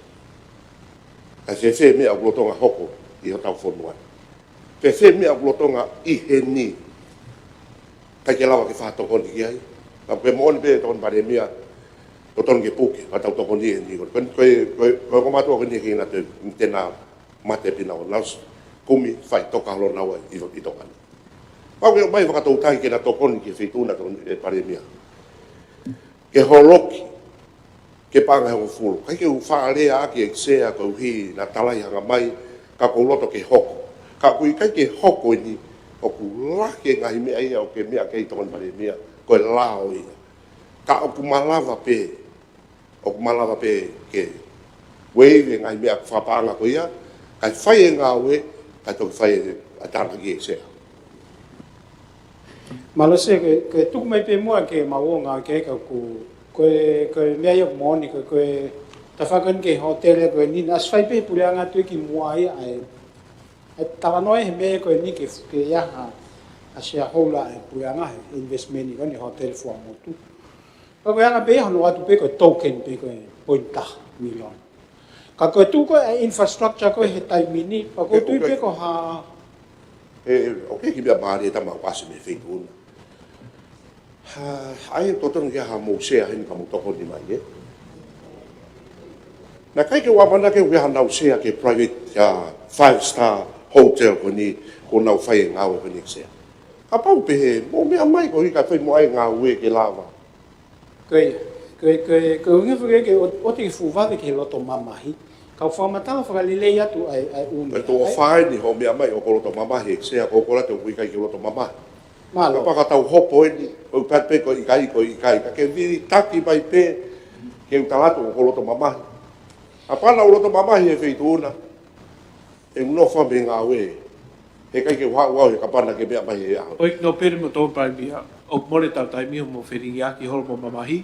Kae fēfē meʻa ʻoku lolotonga hoko ʻi hotau fonua ni. Fēfē meʻa ʻoku lolotonga ʻi heni. ʻIkai ke lava ke fakatokoni ki ai. Ka ko e moʻoni pē Tokoni Palēmia, ʻoku totonu ke puke, ka tau tokoni heni. Ko e, ko e, ko e, ko e ko mātuʻa ko eni ke na te, te na mate pina ʻo nau ʻosi kumi faʻitoka holo naua ʻi, ʻi Tonga ni. Pau ke ʻomai fakatoutai ke na tokoni ki he feituʻu na Tokoni Palēmia. Ke holoki, ke paʻanga ʻe hongofulu. ʻIkai ke u faʻa lea ʻaki ʻe Sea koeʻuhi naʻa tala ʻi hanga mai, ka ʻoku ou loto ke hoko. Ka ʻoku ʻikai ke hoko eni, ʻoku lahi e ngaahi meʻa ia ʻoku ke meʻa ki ai Tokoni Palēmia, ko e lao ia. Ka ʻoku malava pē, ʻoku malava pē ke waive e ngaahi meʻa fakapaʻanga ko ia, kae fai e ngāue, kae toki fai e tānaki ʻe Sea. Mālō Sea, ko e, ko e tuku mai pē muʻa ke mau ō ngāue ki ai ka ʻoku, ko e, ko e meʻa ia ʻoku moʻoni, ko e, ko e tafaʻaki ko eni ki he hōtele ko eni, naʻe ʻosi fai pē he puleʻanga atu ki muʻa ia ʻa e, ʻa e talanoa he meʻa ko eni ke, ke ʻi ai ha, ha shareholder ʻa e puleʻanga he investment ko eni hōtele Fuaʻamotu. Ka ko e anga pē ia hono ʻoatu pē ko e token pē ko e poini taha miliona. Ka ko e tuʻu ko e infrastructure ko e he taimi ni, pea ʻoku ou tui pē ko ha. ʻE, ʻe, ʻoku ʻikai ke meʻa mālie e tama ʻoku ʻasi mei he feituʻu na. Ha, ʻai ʻe totonu ke ʻi ai hamou Sea heni ka mou tokoni mai, ē? Naʻe ʻikai ke u ʻamanaki ke ʻi ai hanau Sea ki he private, ʻa, five star hotel ko eni, ʻoku nau fai e ngāue ko eni Sea. Kapau pehē, mou meʻa mai koeʻuhi kae fai mo au e ngāue ke lava. Ko ia, ko e, ko e, ko e ʻuhinga foki ke ʻo-, ʻoua te ke fuʻu vave ki he loto mamahi. Kau fakamatala fakalelei atu ʻa e, ʻa e ʻuhinga. Ko e tuʻo fā eni hoʻo meʻa mai ʻoku ke loto mamahi, ʻe Sea, ko e kole atu ʻoku ʻikai ke loto mamahi. Mālō. Kapau ka tau hopo eni, ʻoku pehē pē ko e ʻikai, ko e ʻikai. Ka ke vilitaki mai pē, ke u tala atu ʻoku ke loto mamahi. Kapau naʻa ku loto mamahi he feituʻu na. ʻE nofo mei he ngāue. Heʻikai ke u haʻu au he kapau naʻa ke meʻa mai he ʻaho. ʻOi, Nōpele mo Tokoni Palēmia, ʻoku mole ʻetau taimi ʻo mou felingiʻaki holo mo mamahi,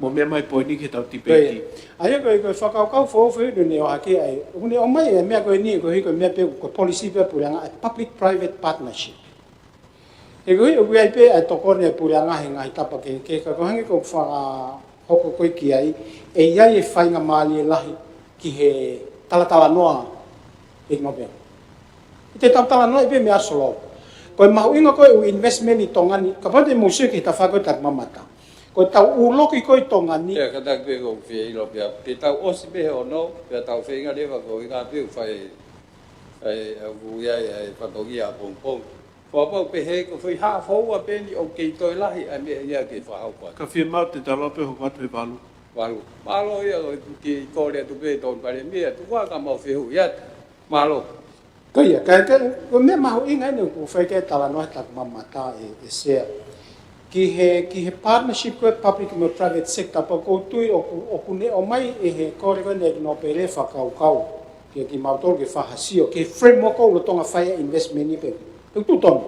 mou meʻa mai poini ki heʻetau tipeiti. Ko ia. ʻA ia ko e, ko e fakakaukau foʻou foʻou naʻe ʻohake ai. ʻOku ne ʻomai e meʻa ko eni, koeʻuhi ko e meʻa pē ko e policy pē puleʻanga, ʻa e public private partnership. He koeʻuhi ʻoku ʻi ai pē ʻa e tokoni ʻa e puleʻanga he ngaahi tapa kehekehe, ka ko e hangē ko e fakahoko ko ē ki ai, ʻe ʻi ai e faingamālie lahi ki he talatalanoa ʻi Nōpele. ʻI he talatalanoa ʻi pē meʻa solo. Ko e mahuʻinga ko e ʻū investment ʻi Tonga ni, kapau te mou sio ki he tafaʻaki ko e takimamata. Ko ʻetau ʻū loki ko ē ʻi Tonga ni. Pea kātaki pē ʻoku ou fie ʻilo pē, pea tau ʻosi pē he ono, pea tau feinga leva ko e ʻuhinga pē ʻoku fai, ʻa e, ʻoku ʻi ai ʻa e fatongia ʻapongipongi. Fakapapau pehē ko e foʻi hā foʻou pē eni ʻoku kei toe lahi ʻa e meʻa ia ke fakahoko atu. Ka fiemaʻu te tau lau pē hoko atu he valu. Valu. Mālō ia ko e tuku ki he kole atu pē Tokoni Palēmia, tuku ā ka mau fehuʻi atu. Mālō. Ko ia, ka, ka, ko e meʻa mahuʻinga eni ʻoku fai ki ai e talanoa he takimamata ē, ē Sea. Ki he, ki he partnership ko e public mo e private sector, pea ʻoku ou tui ʻoku, ʻoku ne ʻomai ʻe he kole ko eni ʻa Nōpele fakakaukau. Ke, kimautolu ke fakasio, ki he framework ʻoku lolotonga fai ai e investment ni pē. Pea ʻoku tuʻu tonu,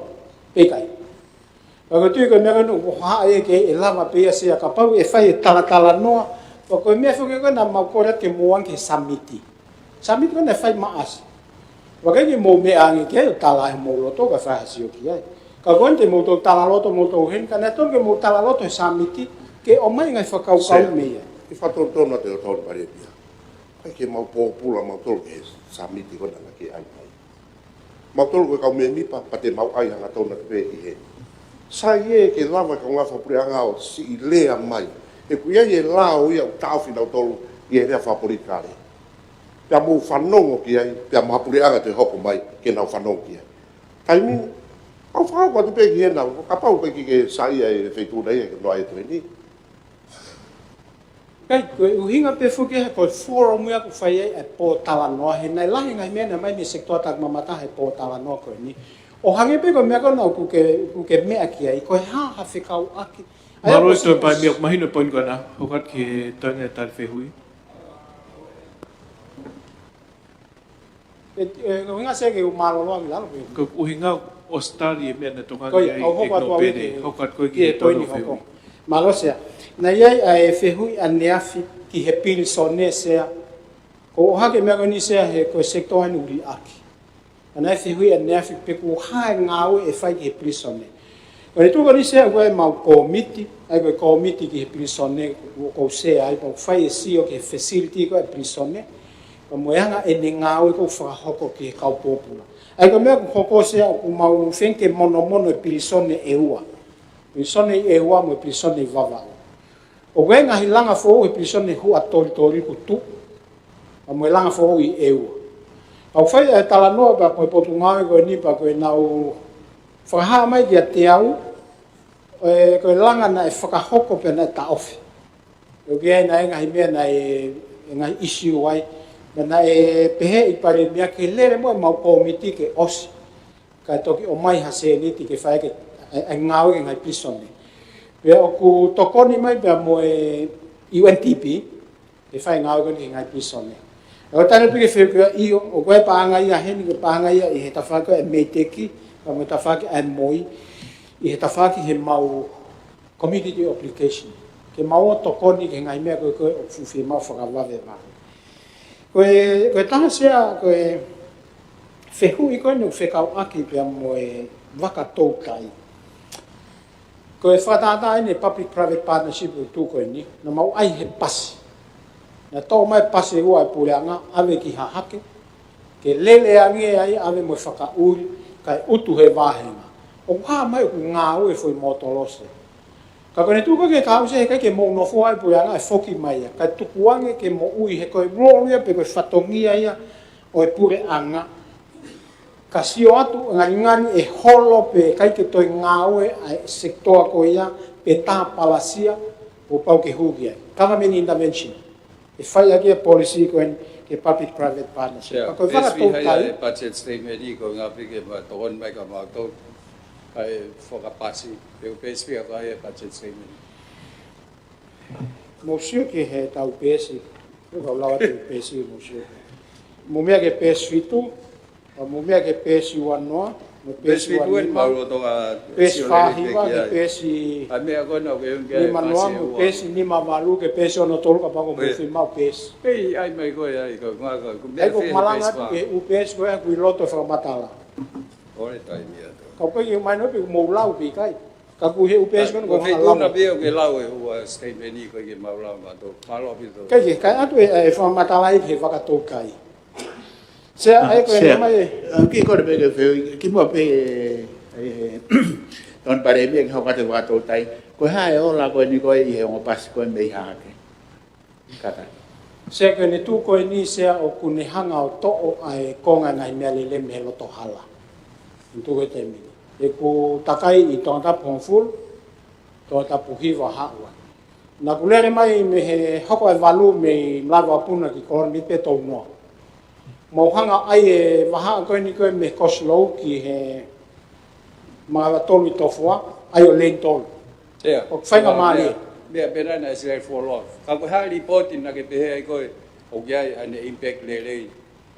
pea ʻikai. Pea ʻoku ou tui ko e meʻa ko eni ʻoku hā ai ke ʻe lava pē ia Sea kapau ʻe fai e talatalanoa. Pea ko e meʻa foki ko ē naʻa mau kole atu ke mou ō ange ki he summit. Summit ko ē naʻe fai Maʻasi. Pea ʻikai ke mou meʻa ange ki ai ʻo tala ai homou loto kae fai ha sio ki ai. Ka ko eni te mou toe talaloto mou toe heni, ka naʻe totonu ke mou talaloto he summit, ke ʻomai e ngaahi fakakaukau mei ai. Sea, ʻi he fakatonutonu atu ʻa Tokoni Palēmia. ʻIkai ke mau pōpula mautolu ki he summit ko ena naʻa ke ʻai mai. Mautolu ko e kau mēmipa, pea te mau ʻai hangatonu atu pē ʻi heni. Sai ē ke lava e kau ngāue fakapuleʻanga ʻo siʻi lea mai. He ʻoku ʻi ai e lao ia ʻoku taʻofi kinautolu ʻi he lea fakapolitikale. Pea mou fanongo ki ai, pea mo ha puleʻanga te hoko mai, ke nau fanongo ki ai. Taimi ni, ʻoku ou fakahoko atu pē ki hena, kapau ʻoku ʻikai ke saiʻia e feituʻu na ia ke nau ʻai atu eni. ʻIkai, ko e ʻuhinga pē foki he ko e forum ia ʻoku fai ai e pōtalanoa, he naʻe lahi e ngaahi meʻa naʻe ʻomai mei he sekitoa takimamata he pōtalanoa ko eni. ʻO hangē pē ko e meʻa ko ena ʻoku ke, ʻoku ke meʻa ki ai, ko e hā ha fekauʻaki. ʻA ia Mālō ko e Tokoni Palēmia, mahino e poini ko ena, hoko atu ki he toenga e tali fehuʻi. ʻE, ʻe, ko e ʻuhinga Sea ke u mālōlō ange ʻi lalo pē. Ko e ʻuhinga ʻosi tali e meʻa naʻe tokanga ki ai ʻEiki Nōpele, hoko atu au ki he, hoko atu koe ki he tohi ʻa e fehuʻi. Mālō Sea. Naʻe ʻi ai ʻa e fehuʻi ʻaneafi ki he pilīsone Sea. Ko e ʻohake meʻa ko eni Sea he ko e sekitoa eni ʻoku liʻaki. Naʻe fehuʻi ʻaneafi pe ko e hā e ngāue ʻe fai ki he pilīsone. Ko e tuʻu ko eni Sea ko e mau kōmiti, ʻa ia ko e kōmiti ki he pilīsone, ʻoku ou Sea ai, pea ʻoku fai e sio ki he facility ko e pilīsone, pea mo e anga ʻene ngāue ʻoku fakahoko ki he kau pōpula. ʻA ia ko e meʻa ʻoku hoko Sea ʻoku mau feinga ke monomono e pilīsone ʻe ua. Pilīsone ʻi ʻEua mo e pilīsone ʻi Vavaʻu. ʻOku ʻi ai e ngaahi langa foʻou he pilīsone Huʻatolitoli kuo tuʻu, pea mo e langa foʻou ʻi ʻEua. Kau fai e talanoa pea ko e potungāue ko eni pea ko e nau fakahā mai kiate au, ʻe, ko e langa naʻe fakahoko pea naʻe taʻofi. ʻOku ʻi ai naʻe ngaahi meʻa naʻe, ngaahi issue ai, naʻe pehē ʻe he Palēmia ke lele mo e mau kōmiti ke ʻosi. Kae toki ʻomai ha sēniti ke fai ke, ʻa e, ʻa e ngāue ki he ngaahi pilīsone. Pea ʻoku tokoni mai pea mo e U N D P, ke fai e ngāue ko eni ki he ngaahi pilīsone. ʻE, ʻoku tali pē ke fehuʻi ʻio, ʻoku ʻi ai e paʻanga ia heni, ko e paʻanga ia ʻi he tafaʻaki ʻa e MEIDECC, pea mo e tafaʻaki ʻa e MOI, ʻi he tafaʻaki he mau community obligation. Ke mau ō ʻo tokoni ki he ngaahi meʻa ko ē ʻoku fuʻu fiemaʻu fakavavevave. Ko e, ko e taha Sea, ko e fehuʻi ko eni ʻoku fekauʻaki pea mo e vaka toutai. Ko e fakatātā eni e public private partnership ʻoku tuʻu ko eni, naʻa mau ʻai he pasi. Naʻe toʻo mai pasi ʻe ua ʻa e puleʻanga, ʻave ki Hahake, ke lele ange ai ʻave mo e fakaʻuli, kae utu he vāhenga. ʻOku hā mai ʻoku ngāue e foʻi motolo Sea. Ka ko ʻene tuʻu ko ē ki he kahaʻu Sea he ʻikai ke mou nofo ai e puleʻanga ʻe foki mai ia. Kae tukuange ke moʻui he ko e role ia pe ko e fatongia ia ʻo e puleʻanga. Ka sio atu, ngalingali ʻe holo pe ʻikai ke toe ngāue ʻa e sekitoa ko ia pe tā palasia ʻoku pau ke hū ki ai. Government intervention. ʻE fai ʻaki e policy ko eni ki he public private partnership. Sea, ka ko e pēsi fika fiha ia toutai e budget statement ʻi ko e ngaahi piki ma tokoni mai kia mautolu. Kae fakapasi, pe ko e pēsi fiha ia e budget statement. Mou sio ki heʻetau pēsi, ʻoku ou lau atu pēsi mou sio. Mou meʻa ki he pēsi fitu, mou meʻa ki he pēsi uanoa, mo e pēsi uanima, pēsi fā hiva, ki he pēsi nima noa, mo e pēsi nima valu, ki he pēsi ono tolu kapau ʻoku mou fiemaʻu pēsi. Pea ʻai mai ko ē ʻa e, ko e, ko e, ko e, ʻai ko e malanga atu ki he ʻū pēsi ko ē ʻoku ʻi loto e fakamatala. ʻOku ʻi ai e taimi atu. Ka ʻoku ʻikai ke u mahino pe ʻoku mou lau pe ʻikai. Ka ʻoku ʻi he ʻū pēsi ko ē ʻoku ou hanga lau. Pea ʻoku ʻi ai e lau ʻe ua statement ʻi ko ē ke mau lau mautolu. Mālō ʻaupito. Kae, kae ʻatu e, e fakamatala ʻi he vaka toutai. Sea, ʻa ia ko e Sea, mai e, ʻa, kiʻi kole pē ke fehuʻi, kimuʻa pē e, e, e, Tokoni Palēmia ke hoko atu e vaka toutai. Ko e hā e ola ko eni ko ē ʻi he ongo pasi ko ē mei Hahake? Kata. Sea, ko ʻene tuʻu ko eni Sea ʻoku ne hanga ʻo toʻo ʻa e konga ngaahi meʻalele mei he loto hala. ʻEne tuʻu ko ē taimi ni. ʻOku takai ʻi Tongatapu hongofulu, Tongatapu hiva haʻu ai. Naʻa ku lele mai mei he hoko e valu mei Malaʻe Vakapuna ki Koloni pē tolu noa. Mau hanga ʻai e vahaʻa ko eni ko ē mei he Coslou ki he Makaʻiva tolu ʻi Tofoa, ʻai ʻo lane tolu. Sea. ʻOku faingamālie. Meʻa, meʻa pē naʻe sila follow up. Ka ko e hā e lipooti naʻa ke pehē ai ko ē, ʻoku ʻi ai ʻene impact lelei.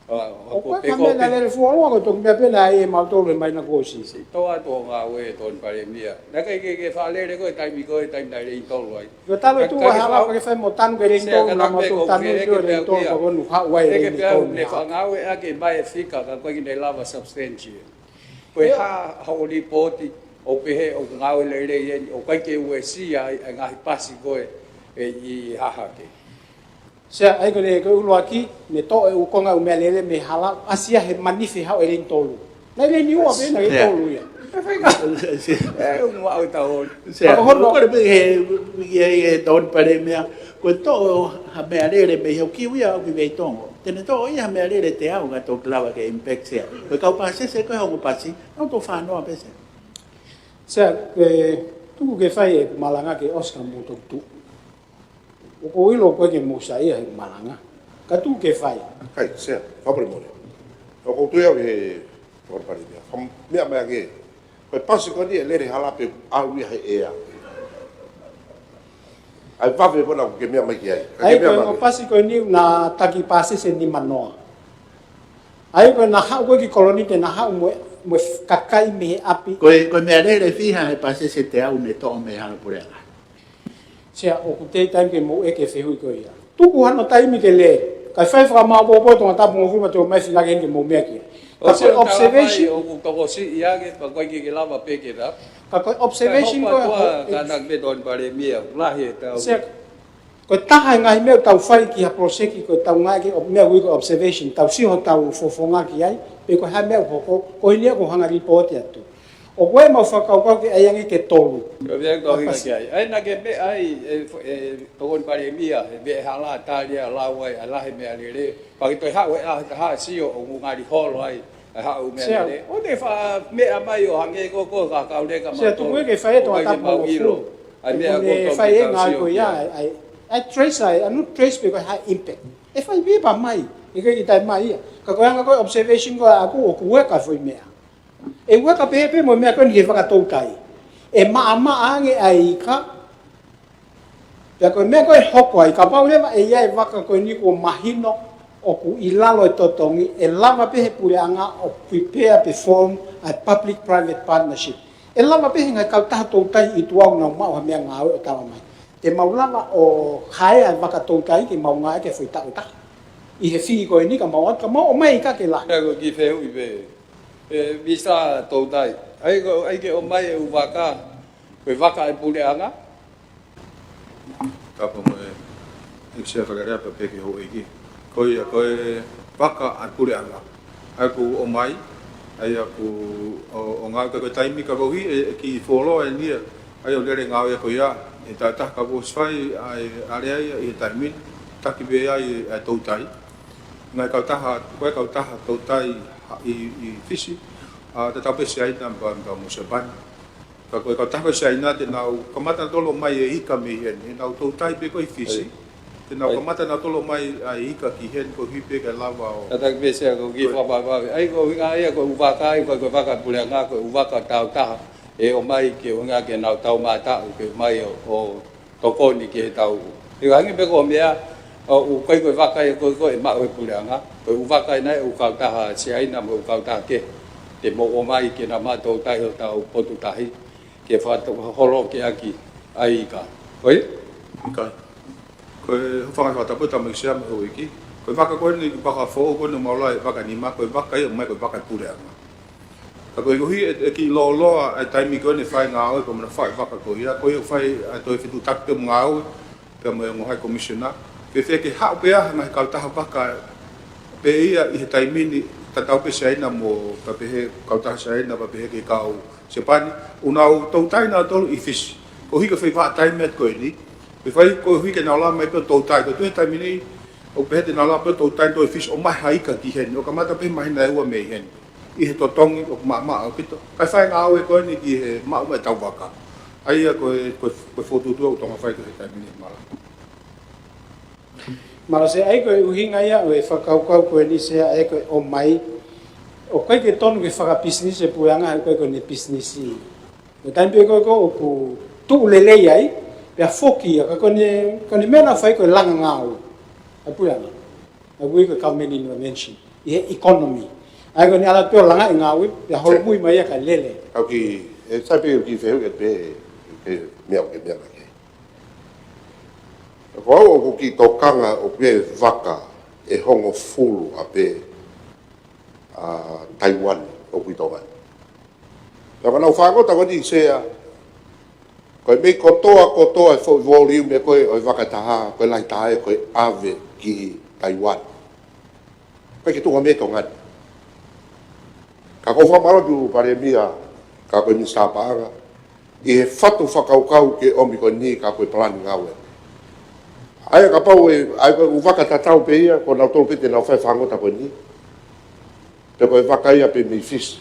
ʻA, ʻoku ʻikai ko e meʻa naʻe lele follow up, ko e toki meʻa pē naʻe ʻai ʻe mautolu he māhina kuo ʻosi. Siʻi toʻo atu hoʻo ngāue Tokoni Palēmia. Naʻe ʻikai ke, ke faʻa lele ko ē taimi ko ē, taimi naʻe lane tolu ai. Ko e talu e tuʻu ai hala pea ke fai mo tanu ke lane tolu, naʻa mau tanu ke lane tolu, ko ʻene haʻu ai e lane tolu. Ke pehē ʻoku ne faʻa ngāue ʻaki mai e fika, ka ʻoku ʻikai ke ne lava substantiate. Ko e hā hoʻo lipooti ʻoku pehē ʻoku ngāue lelei eni, ʻoku ʻikai ke uesia ai e ngaahi pasi ko ē ʻi Hahake. Sea, ʻa ia ko ʻene, ko e ʻuluaki, ne toʻo e ʻū konga ʻū meʻalele mei hala, ʻasi ia he manife haʻu e lane tolu. Naʻe lane ua pē, naʻe lane tolu ia. Ē, ʻoku mau ʻalu atu. Sea, ka ko hono kole pē he, he, he Tokoni Palēmia, ko e toʻo ha meʻalele mei he ʻoku ui ia ʻoku ʻi Veitongo. Te ne toʻo ia ha meʻalele teau ka toki lava ke impact Sea. Ko e kau pāsese ko ē he ongo pasi, nau toki fānoa pē Sea. Sea, ko e tuku ke fai ʻeku malanga ke ʻosi ka mou toki tuʻu. ʻOku ou ʻilo ʻoku ʻikai ke mou saiʻia he malanga. Ka tuku ke fai. ʻIkai, Sea, fakamolemole. ʻOku ou tui au he Tokoni Palēmia. Kam-, meʻa mai ange. Ko e pasi ko eni ʻe lele hala pe ʻalu ia he ʻea. ʻA e vave ko ena ʻoku ke meʻa mai ki ai. ʻA ia ko e ongo pasi ko eni naʻe taki pāsese nima noa. ʻA ia ko e naʻa haʻu ko ē ki Kolonite, naʻa haʻu mo, mo e kakai mei he ʻapi. Ko e, ko e meʻalele fiha he pāsese te u ne toʻo mei he hala puleʻanga? Sea, ʻoku tei taimi ke mou ʻeke e fehuʻi ko ia. Tuku hano taimi ke lele. Kae fai fakamaʻopoʻopo Tongatapu mo Fuima te o mai fila ke mou meʻa ki ai. Ka ko e observation, ʻoku tokosiʻi ange, pea ko e ke lava pē ke ta. Ka ko e observation ko e ho-, ka na me Tokoni Palēmia, lahi e tau. Sea, ko e taha e ngaahi meʻa ʻoku tau fai ki ha project, ko e tau ngāueʻaki e meʻa ʻoku ui ko e observation, tau sio hotau fofonga ki ai, pe ko e hā e meʻa ʻoku hoko, ko eni ʻoku hanga ʻo lipooti atu. ʻOku ʻi ai ʻemau fakakaukau ke ʻai ange ke tolu. Ko e meʻa ʻoku tau hinga ki ai. ʻA ia naʻa ke meʻa ai, e, e, Tokoni Palēmia, e meʻa hala tali ʻa e lau ai, ʻa e lahi e meʻalele. Pea ke toe haʻu e ʻaho ʻe taha sio ʻoku ngali holo ai, ʻa e haʻu e meʻalele. ʻOku te faʻa meʻa mai ʻo hangē ko e, ko e kau leka. Sea, tuku e ke fai e Tongatapu mo Fuima. ʻA e meʻa ʻoku tau fai e ngāue ko ia, ʻa e, ʻa e trace ai, ʻa e no trace pe ko e hā e impact. ʻE fai pē pea mai, ʻe ke ʻikai ke taʻe mai ia. Ka ko e anga ko e observation ko ē ʻaʻaku ʻoku ʻueka e foʻi meʻa. ʻE ʻueka pē pē mo e meʻa ko eni ki he vaka toutai. ʻE maʻamaʻa ange ʻa e ika. Pea ko e meʻa ko ē hoko ai, kapau leva ʻe ʻi ai e vaka ko eni kuo mahino ʻoku ʻi lalo e totongi, ʻe lava pē he puleʻanga ʻo prepare pe form ʻa e public private partnership. ʻE lava pē he ngaahi kautaha toutai ʻi tuʻa ʻoku nau maʻu ha meʻangāue ʻo tala mai. Te mau lava ʻo haea e vaka toutai ke mau ngāueʻaki e foʻi taʻu ʻe taha. ʻI he fī ko eni ka mau ʻatu, ka mau ʻomai e ika ke lahi. Pea ko e kiʻi fehuʻi pē, e, Misa Toutai. ʻAi ko, ʻai ke ʻomai e ʻū vaka, ko e vaka e puleʻanga? Tapu mo e, ʻEiki Sea Fakalea pea pehē ki he houʻeiki. Ko ia, ko e vaka ʻa e puleʻanga. ʻAi ʻoku ʻomai, ʻai ʻoku ʻo, ʻo ngāueʻaki ko e taimi ka koeʻuhi, e, e kiʻi fuoloa eni ia, ʻai ʻo lele ngāue ko ia, ʻe taha taha ka kuo ʻosi fai, ʻa e, ʻa e lea ia ʻi he taimi ni, taki pē ai, ʻa e toutai. Ngaahi kautaha, ko e kautaha toutai ha-, ʻi, ʻi Fisi, ʻa, tatau pē Siaina pea, pea mo Siapani. Ka ko e kautaha ko ē Siaina te nau kamata nautolu ʻomai e ika mei heni, ʻenau toutai pē ko ē ʻi Fisi. ʻAi. Te nau kamata nautolu ʻomai ʻa e ika ki heni koeʻuhi pē ke lava ʻo. Tataki pē Sea ko e kiʻi fakapapave. ʻAi ko e ʻuhinga ia ko e ʻū vaka ʻi, ko e, ko e vaka puleʻanga, ko e ʻū vaka tāutaha. ʻE ʻomai ke ʻuhinga ke nau tau mātaʻu ke ʻomai ʻo, ʻo tokoni ki he tau. ʻE hangē pē ko e meʻa, ʻoku ʻikai ko e vaka ia ko ē ʻe maʻu ʻe he puleʻanga. Ko e ʻū vaka ʻena ʻa e ʻū kautaha Siaina mo e ʻū kautaha kehe. Te mou ʻomai ke nau maʻu toutai hotau potu tahi. Ke fakaholo ke ʻaki ʻa e ika. Ko ia? ʻIkai. Ko e hūfanga he fakatapu, tau meʻa ki Sea mo e houʻeiki. Ko e vaka ko eni, vaka foʻou ko eni ʻoku mau lau e vaka nima, ko e vaka ia ʻoku ʻomai ko e vaka e puleʻanga. Ka koeʻuhi ʻe, ʻe kiʻi lōloa e taimi ko eni e fai ngāue pea mo e fai vaka ko ia, ko ia ʻoku fai ʻa e toe fetuʻutaki pea mo e ngāue, pea mo e ongo High Commissioner. Fēfē ke haʻu pē ʻa e ngaahi kautaha vaka pē ia ʻi he taimi ni, tatau pē Siaina mo, pea pehē kautaha Siaina, pea pehē ki he kau Siapani, ʻoku nau toutai nautolu ʻi Fisi. Koeʻuhi ke fai vaʻa taimi atu ko eni. Pea fai koeʻuhi ke nau lava mai pē ʻo toutai. Ko e tuʻu he taimi ni, ʻoku pehē te nau lava pē ʻo toutai nautolu ʻi Fisi ʻo ʻomai ha ika ki heni. ʻO kamata pē māhina ʻe ua mei heni. ʻI he totongi ʻoku maʻamaʻa ʻaupito. Kae fai ngāue ko eni ki he maʻu mai e tau vaka. ʻA ia ko e, ko e, ko e fokotuʻutuʻu ʻoku totonu ke fai ko ē he taimi ni, mālō. Mālō Sea, ʻai ko e ʻuhinga ia ʻo e fakakaukau ko eni Sea, ʻai ko e ʻomai. ʻOku ʻikai ke tonu ke fakapisinisi e puleʻanga, ʻai ko e ko ʻene pisinisi. Ko e taimi pē ko ē ko ē ʻoku tuʻu lelei ai, pea foki ia, ka ko ʻene, ko ʻene meʻa naʻa fai ko e langa ngāue ʻa e puleʻanga. ʻA ia ko e government intervention ʻi he economy. ʻA ia ko ʻene ala pē ʻo langa e ngāue, pea holomui mai ia kae lele. ʻOku ʻi, ʻe sai pē ʻoku ʻi he fehuʻi ʻe pehē, pehē meʻa ʻoku ke meʻa mai ki ai. Ko au ʻoku kiʻi tokanga ʻoku ʻi ai e vaka ʻe hongofulu ʻa pē ʻa Taiwan ʻoku ʻi Tonga ni. Pea ko ʻenau fāngota ko eni Sea, ko e meʻa kotoa, kotoa e foʻi volume ko ē ʻo e vaka ʻe taha, ko e lahi taha ia ko e ʻave ki Taiwan. ʻIkai ke tuʻu ha meʻa ʻi Tonga ni. Ka ʻoku ou fakamālō ki he Palēmia, ka ko e Minisitā Paʻanga, ʻi he fatu fakakaukau ke ʻomi ko eni ka ko e palani ngāue. ʻA ia kapau ʻe, ʻa ia ko e ʻū vaka tatau pē ia, ko nautolu pē te nau fai e fāngota ko eni. Pea ko e vaka ia pē mei Fisi.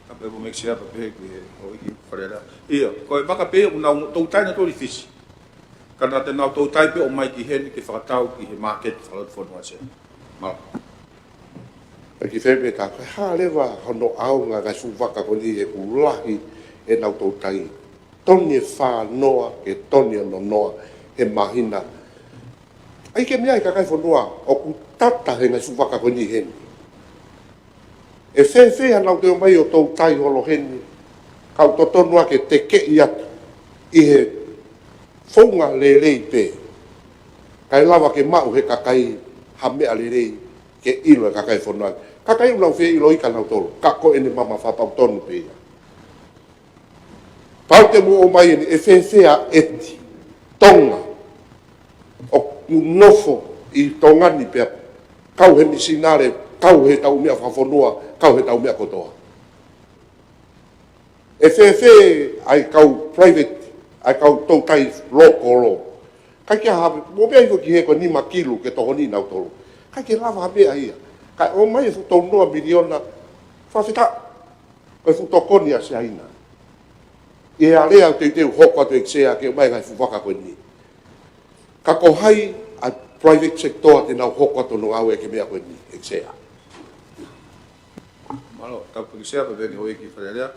Ka pehē ʻoku make sure pea pehē ki he houʻeiki Fakalea. ʻIo, ko e vaka pē ia ʻoku nau toutai nautolu ʻi Fisi. Ka naʻa te nau toutai pē ʻo ʻomai ki heni ke fakatau ki he māketi fakalotofonua Sea. Mālō. Pea kiʻi fehuʻi pē ka, ko e hā leva hono ʻaonga e ngaahi fuʻu vaka ko eni he ʻoku lahi ʻenau toutai. Toni ʻe fā noa, ke toni ʻe ono noa, he māhina. ʻAi ke meʻa ʻa e kakai e fonua, ʻoku tata he ngaahi fuʻu vaka ko eni heni. ʻE fēfē haʻanau toe ʻomai ʻo toutai holo heni, ka ʻoku totonu ke tekeʻi atu ʻi he founga lelei pē, kae lava ke maʻu he kakai ha meʻa lelei ke ʻilo e kakai fonua. Kakai ʻoku nau fie ʻilo ika nautolu, ka ko ʻene mamafa pau tonu pē ia. Pau te mou ʻomai eni, ʻe fēfē ʻa ʻEti, Tonga, ʻoku nofo ʻi Tonga ni pea kau he misinale, kau he tau meʻa fakafonua, kau he tau meʻa kotoa. ʻE fēfē ʻa e kau private, ʻa e kau toutai lōkolo. Kae kehe ha, mo pea hifo ki he ko e nima kilu ke tokoni nautolu. Kae ke lava ha meʻa ia. Kae ʻomai e fuʻu tolu noa miliona, fakafetaʻi, ko e fuʻu tokoni ʻa Siaina. ʻI he area ʻoku teuteu hoko atu ʻEiki Sea ke ʻomai e ngaahi fuʻu vaka ko eni. Ka ko hai ʻa e private sector te nau hoko atu hono ngāue ki he meʻa ko eni, ʻEiki Sea? Mālō, tapu ʻEiki Sea, pea pehē ki he houʻeiki Fale Alea.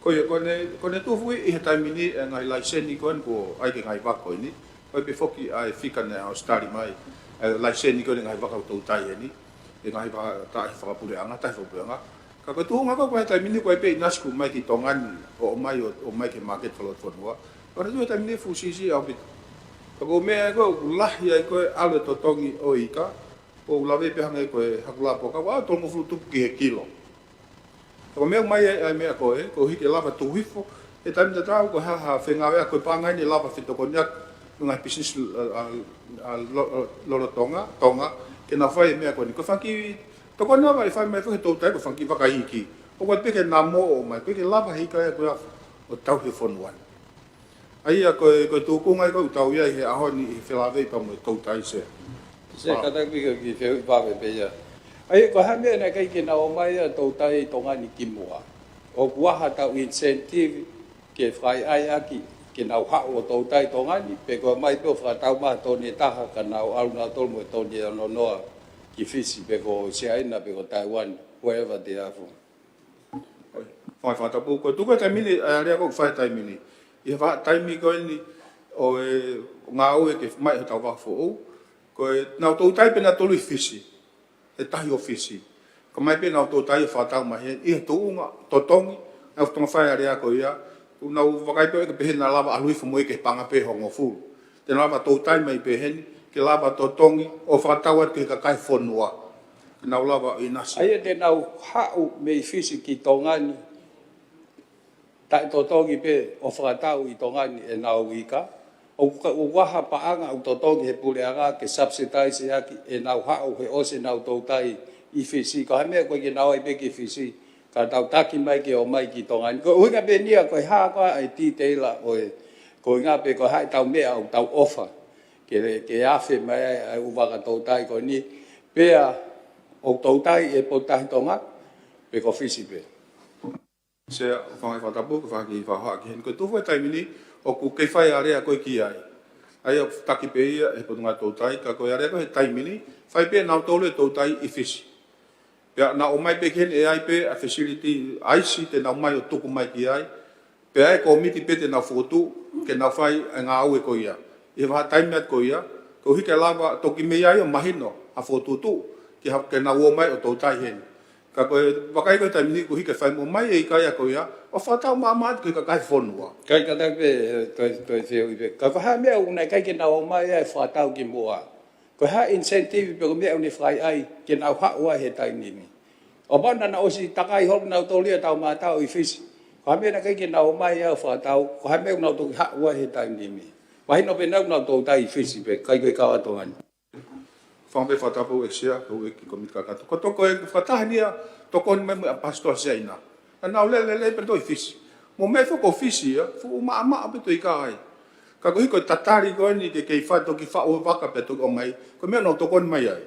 Ko ia, ko ʻene, ko ʻene tuʻu foki ʻi he taimi ni e ngaahi laiseni ko eni ko ē ʻa e ngaahi vaka ko eni. Ko e pehē foki ʻa e fika naʻe ʻosi tali mai, e laiseni ko eni ngaahi vaka ʻoku toutai eni, e ngaahi vaka taʻe fakapuleʻanga, taʻe fakapuleʻanga. Ka ko e tuʻunga ko ē ko e taimi ni ko e pē ʻinasi ʻoku ʻomai ki Tonga ni, ʻo ʻomai, ʻo, ʻomai ki he māketi fakalotofonua. Ko e tuʻu he taimi ni fuʻu siʻisiʻi ʻaupito. Ka ko e meʻa ko ē ʻoku lahi ai ko e ʻalu e totongi ʻo e ika, ʻoku lave pē hangē ko e hakulā pō ka ua tolungofulu tupu ki he kilo. Ka ko e meʻa mai ai, ʻa e meʻa ko ē, koeʻuhi ke lava tuʻu hifo, he taimi tatau ko e hā ha fengāueʻaki ko e paʻanga eni ʻe lava fetokoniʻaki mo e ngaahi pisinisi, ʻa, ʻa, ʻa, lo-, lo-, lolotonga, Tonga, ke nau fai e meʻa ko eni. Ko e fanga kiʻi tokoni lava ʻe fai mai foki he toutai, ko e fanga kiʻi vaka iiki. ʻOku ʻikai pē ke nau moʻo mai, ko e ke lava he ika ia ko ia ʻo tauhi e fonua ni. ʻA ia ko e, ko e tūkunga ia ʻoku tau ʻi ai he ʻaho ni ʻi he felāveʻi pea mo e toutai, Sea. Sea, kātaki pē ke u fehuʻi vave pē ia. ʻA ia ko e hā e meʻa naʻe ʻikai ke nau ō mai ʻo toutai ʻi Tonga ni kimuʻa? ʻOku ʻi ai haʻatau incentive ke fakaʻaiʻaiʻaki ke nau haʻu ʻo toutai ʻi Tonga ni, pe ko e ō mai pē ʻo fakatau mai ha tone ʻe taha ka nau ʻalu nautolu mo e tone ʻe ono noa ki Fisi pe ko Siaina pe ko Taiwan, wherever they are from. ʻOi, fai fakatapu, ko e tuʻu ko ē taimi ni, ʻa e lea ko ē ʻoku fai taimi ni. ʻI he vahaʻa taimi ko eni ʻo e ngāue ke mai hotau vaka foʻou, ko e nau toutai pē nautolu ʻi Fisi, he tahi ʻo Fisi. Ka ʻomai pē nau toutai ʻo fakatau mai heni, ʻi he tuʻunga totongi, nau fatongia fai ʻa e lea ko ia, ʻoku nau vakai pē ʻo ʻeke pe ʻe lava ʻalu hifo mo ia ki he paʻanga pē ʻe hongofulu. Te nau lava toutai mai pē heni, ke lava totongi ʻo fakatau atu ki he kakai fonua. Ke nau lava ʻinasi. ʻA ia te nau haʻu mei Fisi ki Tonga ni, taʻetotongi pē ʻo fakatau ʻi Tonga ni ʻenau ika. ʻOku ka-, ʻoku ʻi ai ha paʻanga ʻoku totongi he puleʻanga ke subsidize ʻaki ʻenau haʻu he ʻosi ʻenau toutai ʻi Fisi. Ko e hā e meʻa ko ē ke nau ō ai pē ki Fisi, ka tau taki mai ke ō mai ki Tonga ni. Ko e ʻuhinga pē eni ia, ko e hā ko ā e detail ʻo e, ko e ʻuhinga pē ko e hā ʻetau meʻa ʻoku tau ʻofa ke, ke afe mai ai ʻa e ʻū vaka toutai ko eni, pea ʻoku toutai ʻe he Potutahi Tonga, pe ko Fisi pē? Sea, ʻoku ou fie fakatapu, ʻoku ou fie fakahohaʻa ki heni. Ko e tuʻu he taimi ni, ʻoku kei fai ʻa e lea ko ē ki ai. ʻA ia ʻoku taki pē ia ʻe he Potungāue Toutai, ka ko e lea ko ē he taimi ni, fai pē ʻe nautolu e toutai ʻi Fisi. Pea nau ō mai pē ki heni, ʻe ʻi ai pē ʻa e facility ʻaisi te nau ō mai ʻo tuku mai ki ai. Pea ʻe ʻi ai e kōmiti pē te nau fokotuʻu ke nau fai e ngāue ko ia. ʻI he vahaʻa taimi atu ko ia, koeʻuhi ke lava toki mei ai ʻo mahino ha fokotuʻutuʻu ke ha-, ke nau ō mai ʻo toutai heni. Ka ko e vakai ko ē taimi ni koeʻuhi ke fai mo ʻomai e ika ia ko ia, ʻo fakatau maʻamaʻa atu ki he kakai fonua. Kae kātaki pē, toe, toe fehuʻi pē. Ko e hā e meʻa ʻoku nau ʻikai ke nau ō mai ai ʻo fakatau kimuʻa? Ko e hā e incentive pe ko e meʻa ʻoku ne fakaʻaiʻai ke nau haʻu ai he taimi ni? ʻO pau naʻa nau ʻosi takai holo nautolu ia ʻetau mātao ʻi Fisi. Ko e hā e meʻa naʻe ʻikai ke nau ō mai ai ʻo fakatau, ko e hā e meʻa ʻoku nau toki haʻu ai he taimi ni? Mahino pē naʻa nau toutai ʻi Fisi pē, ʻikai ko e kau ʻa Tonga ni. Fanga pē fakatapu ʻEiki Sea, ko e houʻeiki kōmiti kakato. Ko e toko e fakataha eni ia, tokoni mai mo e ʻaposetolo ʻa Siaina. Naʻa nau lele lelei pē ʻi Fisi. Mo e meʻa foki ko Fisi ia, fuʻu maʻamaʻa pē ʻi he ika ai. Ka koeʻuhi ko e tatali ko eni ke kei fai toki faʻu vaka pea toki ō mai, ko e meʻa ʻoku nau tokoni mai ai.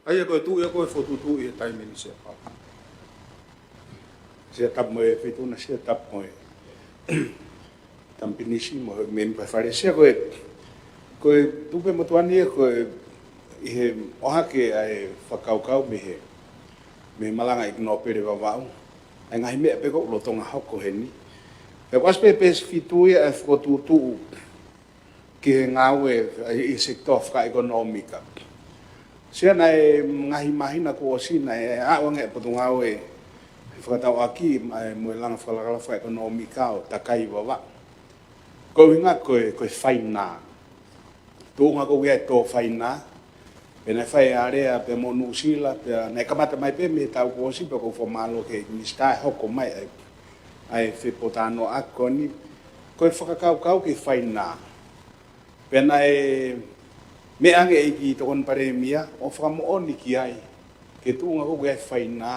ʻA ia ko e tuʻu ia ko e fokotuʻutuʻu ʻi he taimi ni, Sea. Sea, tapu mo e Feituʻuna, Sea, tapu mo e Tamu Pilinisi mo e mēmipa Fale Alea, Sea. Ko e, ko e tupe motuʻa eni ia ko e ʻi he ʻohake ʻa e fakakaukau mei he, mei he malanga ʻEiki Nōpele Vavaʻu, ʻa e ngaahi meʻa pē ʻoku lolotonga hoko heni. Pea ʻoku ʻasi pē he peesi fitu ia ʻa e fokotuʻutuʻu ki he ngāue ʻi he sekitoa fakaʻekonōmika. Sea, naʻe ngaahi māhina kuo ʻosi naʻe aʻu ange e Potungāue fakatauʻaki, ʻa e, mo e langa fakalakalaka fakaʻekonōmika ʻo takai Vavaʻu. Ko e ʻuhinga ko e, ko e fainā. Tuʻunga ko ia e tō fainā. Pea naʻe fai e alea pea mo Nuʻusila, pea naʻe kamata mai pē mei he taʻu kuo ʻosi, pea ʻoku ou fakamālō ki he Minisitā e hoko mai ʻa e, ʻa e fepōtalanoaʻaki ko eni. Ko e fakakaukau ki he fainā. Pea naʻe meʻa ange ʻEiki Tokoni Palēmia ʻo fakamoʻoni ki ai, ki he tuʻunga ko ia e fainā,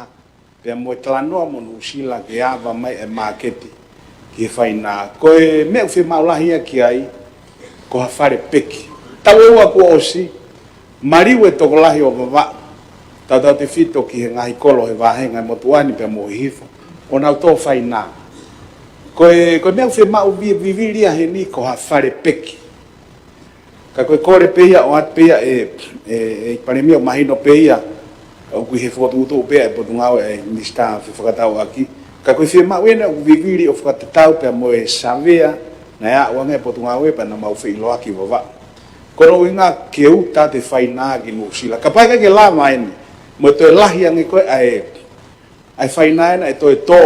pea mo e talanoa mo Nuʻusila ke ava mai e māketi ki he fainā. Ko e meʻa ʻoku fiemaʻu lahi ia ki ai, ko ha fale peki. Taʻu ʻe ua kuo ʻosi, maliu e tokolahi ʻo Vavaʻu, tautautefito ki he ngaahi kolo he vāhenga ʻo e motuʻa ni pea mo Hihifo, ʻo nau tō fainā. Ko e, ko e meʻa ʻoku fiemaʻu vi-, vivili ia heni ko ha fale peki. Ka ko e kole pē ia ʻo ʻoatu pē ia ʻe, ʻe, ʻe Palēmia ʻo mahino pē ia, ʻoku ʻi he fokotuʻutuʻu pē ʻa e Potungāue ʻa e Minisitā Fefakatauʻaki. Ka ko e fiemaʻu ena ʻoku vivili ʻo fakatatau pea mo e savea naʻe aʻu ange ʻa e Potungāue pea naʻa mau feʻiloaki Vavaʻu. Ko hono ʻuhinga ke uta atu e fainā ki Nuʻusila. Kapau ʻe ʻikai ke lava eni, mo e toe lahi ange ko ē ʻa e, ʻa e fainā ena ʻe toe tō,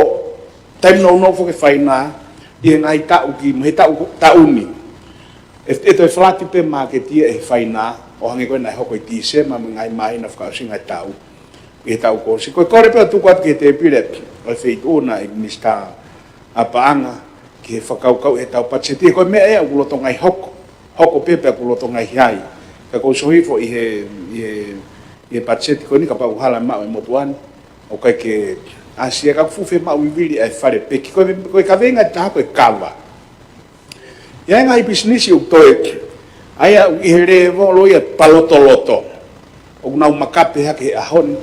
taimi nounou foki e fainā, ʻi he ngaahi taʻu ki, mo e taʻu, taʻu ni. ʻE, ʻe toe falati pē māketi ia ʻe he fainā, ʻo hangē ko ē naʻe hoko ʻi Tīsema mo e ngaahi māhina fakaʻosinga e taʻu, ʻi he taʻu kuo ʻosi. Ko e kole pē ʻo tuku atu ki he tēpile ʻo e Feituʻu na ʻEiki Minisitā ʻa Paʻanga, ki he fakakaukau ʻetau patiseti, ko e meʻa ia ʻoku lolotonga ʻi hoko, hoko pē pea ʻoku lolotonga ʻi ai. Ka ʻoku ou sio hifo ʻi he, ʻi he, ʻi he patiseti ko eni kapau ʻoku hala maʻu e motuʻa ni, ʻoku ʻikai ke ʻasi ia, ka ʻoku fuʻu fiemaʻu vivili ʻa e fale peki. Ko e, ko e kaveinga ʻe taha ko e kava. ʻI ai e ngaahi pisinisi ʻoku toe, ʻa ia ʻoku ʻi he lēvolo ia palotoloto. ʻOku nau makape hake he ʻaho ni.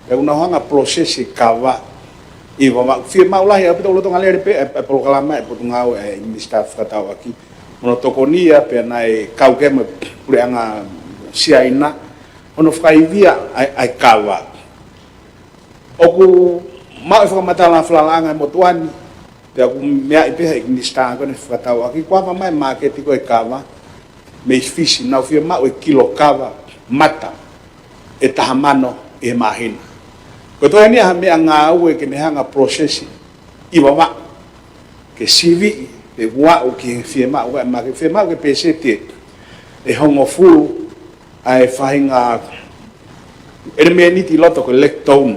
Pea ʻoku nau hanga ʻo process e kava ʻi Vavaʻu. Fiemaʻu lahi ʻaupito, ʻoku lolotonga lele pē ʻa e, ʻa e polokalama ʻa e Potungāue ʻa e Minisitā Fefakatauʻaki, mo hono tokoni ia pea naʻe kau ki ai mo e puleʻanga Siaina, hono fakaivia ʻa e, ʻa e kava. ʻOku maʻu e fakamatala falalaʻanga ʻa e motuʻa ni, pea ʻoku meaʻi pē ʻe he ʻEiki Minisitā ko eni Fefakatauʻaki, kuo ava mai māketi ko ē e kava mei Fisi, nau fiemaʻu e kilo kava mata ʻe taha mano ʻi he māhina. Ko e toe eni ha meʻangāue ke ne hanga ʻo process ʻi Vavaʻu, ke siviʻi, ke ʻave ki he fiemaʻu, ʻa e māketi fiemaʻu ke peseti ʻe hongofulu ʻa e faʻahinga ʻelemēniti ʻi loto ko e lactone.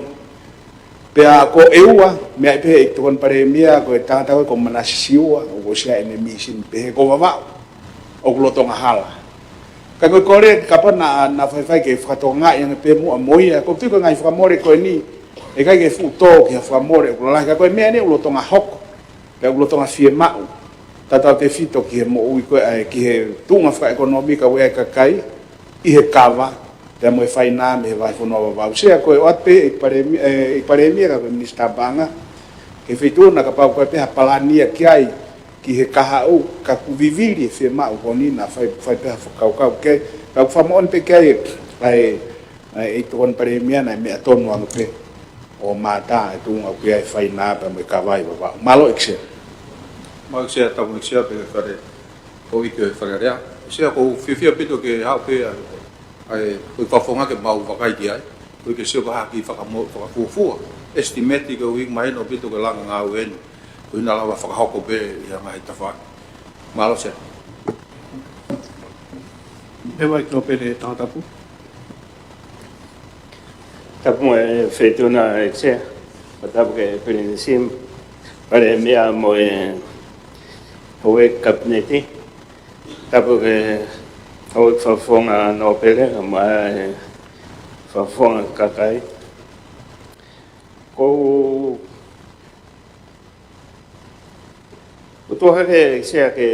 Pea ko e ua, meaʻi pē ʻe he ʻEiki Tokoni Palēmia, ko e tangata ko ē ko Manase Siua, ʻoku ʻosi ʻi ai ʻene mīsini pehē ko Vavaʻu ʻoku lolotonga hala. Ka ko e kole kapau naʻa, naʻa faifai ke fakatokangaʻi ange pē muʻa mo ia, ʻoku ou tui ko e ngaahi fakamole ko eni, ʻe ʻikai ke fuʻu tō ki ha fakamole ʻoku lalahi, ka ko e meʻa eni ʻoku lolotonga hoko, pea ʻoku lolotonga fiemaʻu, tautautefito ki he moʻui ko ē, ʻa e, ki he tuʻunga fakaʻekonōmika ʻa e kakai, ʻi he kava, pea mo e fainā mei he vahefonua Vavaʻu. Sea, ko e ʻoatu pē ʻEiki Palēmi-, ʻe, ʻEiki Palēmia ka ko e Minisitā Paʻanga, ki he Feituʻu na kapau ko e pē ha palani ia ki ai, ki he kahaʻu, ka ʻoku vivili e fiemaʻu ko eni naʻa fai, fai pē ha fakakaukau ki ai, ka ʻoku fakamoʻoni pē ki ai, ʻa e, ʻa e ʻEiki Tokoni Palēmia naʻe meʻa tonu ange pē ʻo mātā e tuʻunga ʻoku ʻi ai e fainā pea mo e kava ʻi Vavaʻu. Mālō ʻEiki Sea. Mālō ʻEiki Sea, tapu mo ʻEiki Sea, pea fale, ko e ʻEiki ʻo e Fale Alea. ʻEiki Sea, ʻoku ou fiefia ʻaupito ke haʻu pē ʻa e, ʻa e, ko e fakafofonga ke mau vakai ki ai. Ko e ke sio ka haki fakamo-, fakafuofua. Estimate koeʻuhi mahino ʻaupito ko e langa ngāue eni. Ko e ʻuhinga lava fakahoko pē ʻi he ngaahi tafaʻaki. Mālō Sea. Pea mai ki he Tangatapu. Tapu mo e Feituʻu na ʻEiki Sea. Pea tapu ki he Pilinisi, Palēmia mo e houʻeiki Kapineti. Tapu ki he houʻeiki fakafofonga nōpele, mo e fakafofonga kakai. Ko u, u tuʻu hake ʻEiki Sea ke,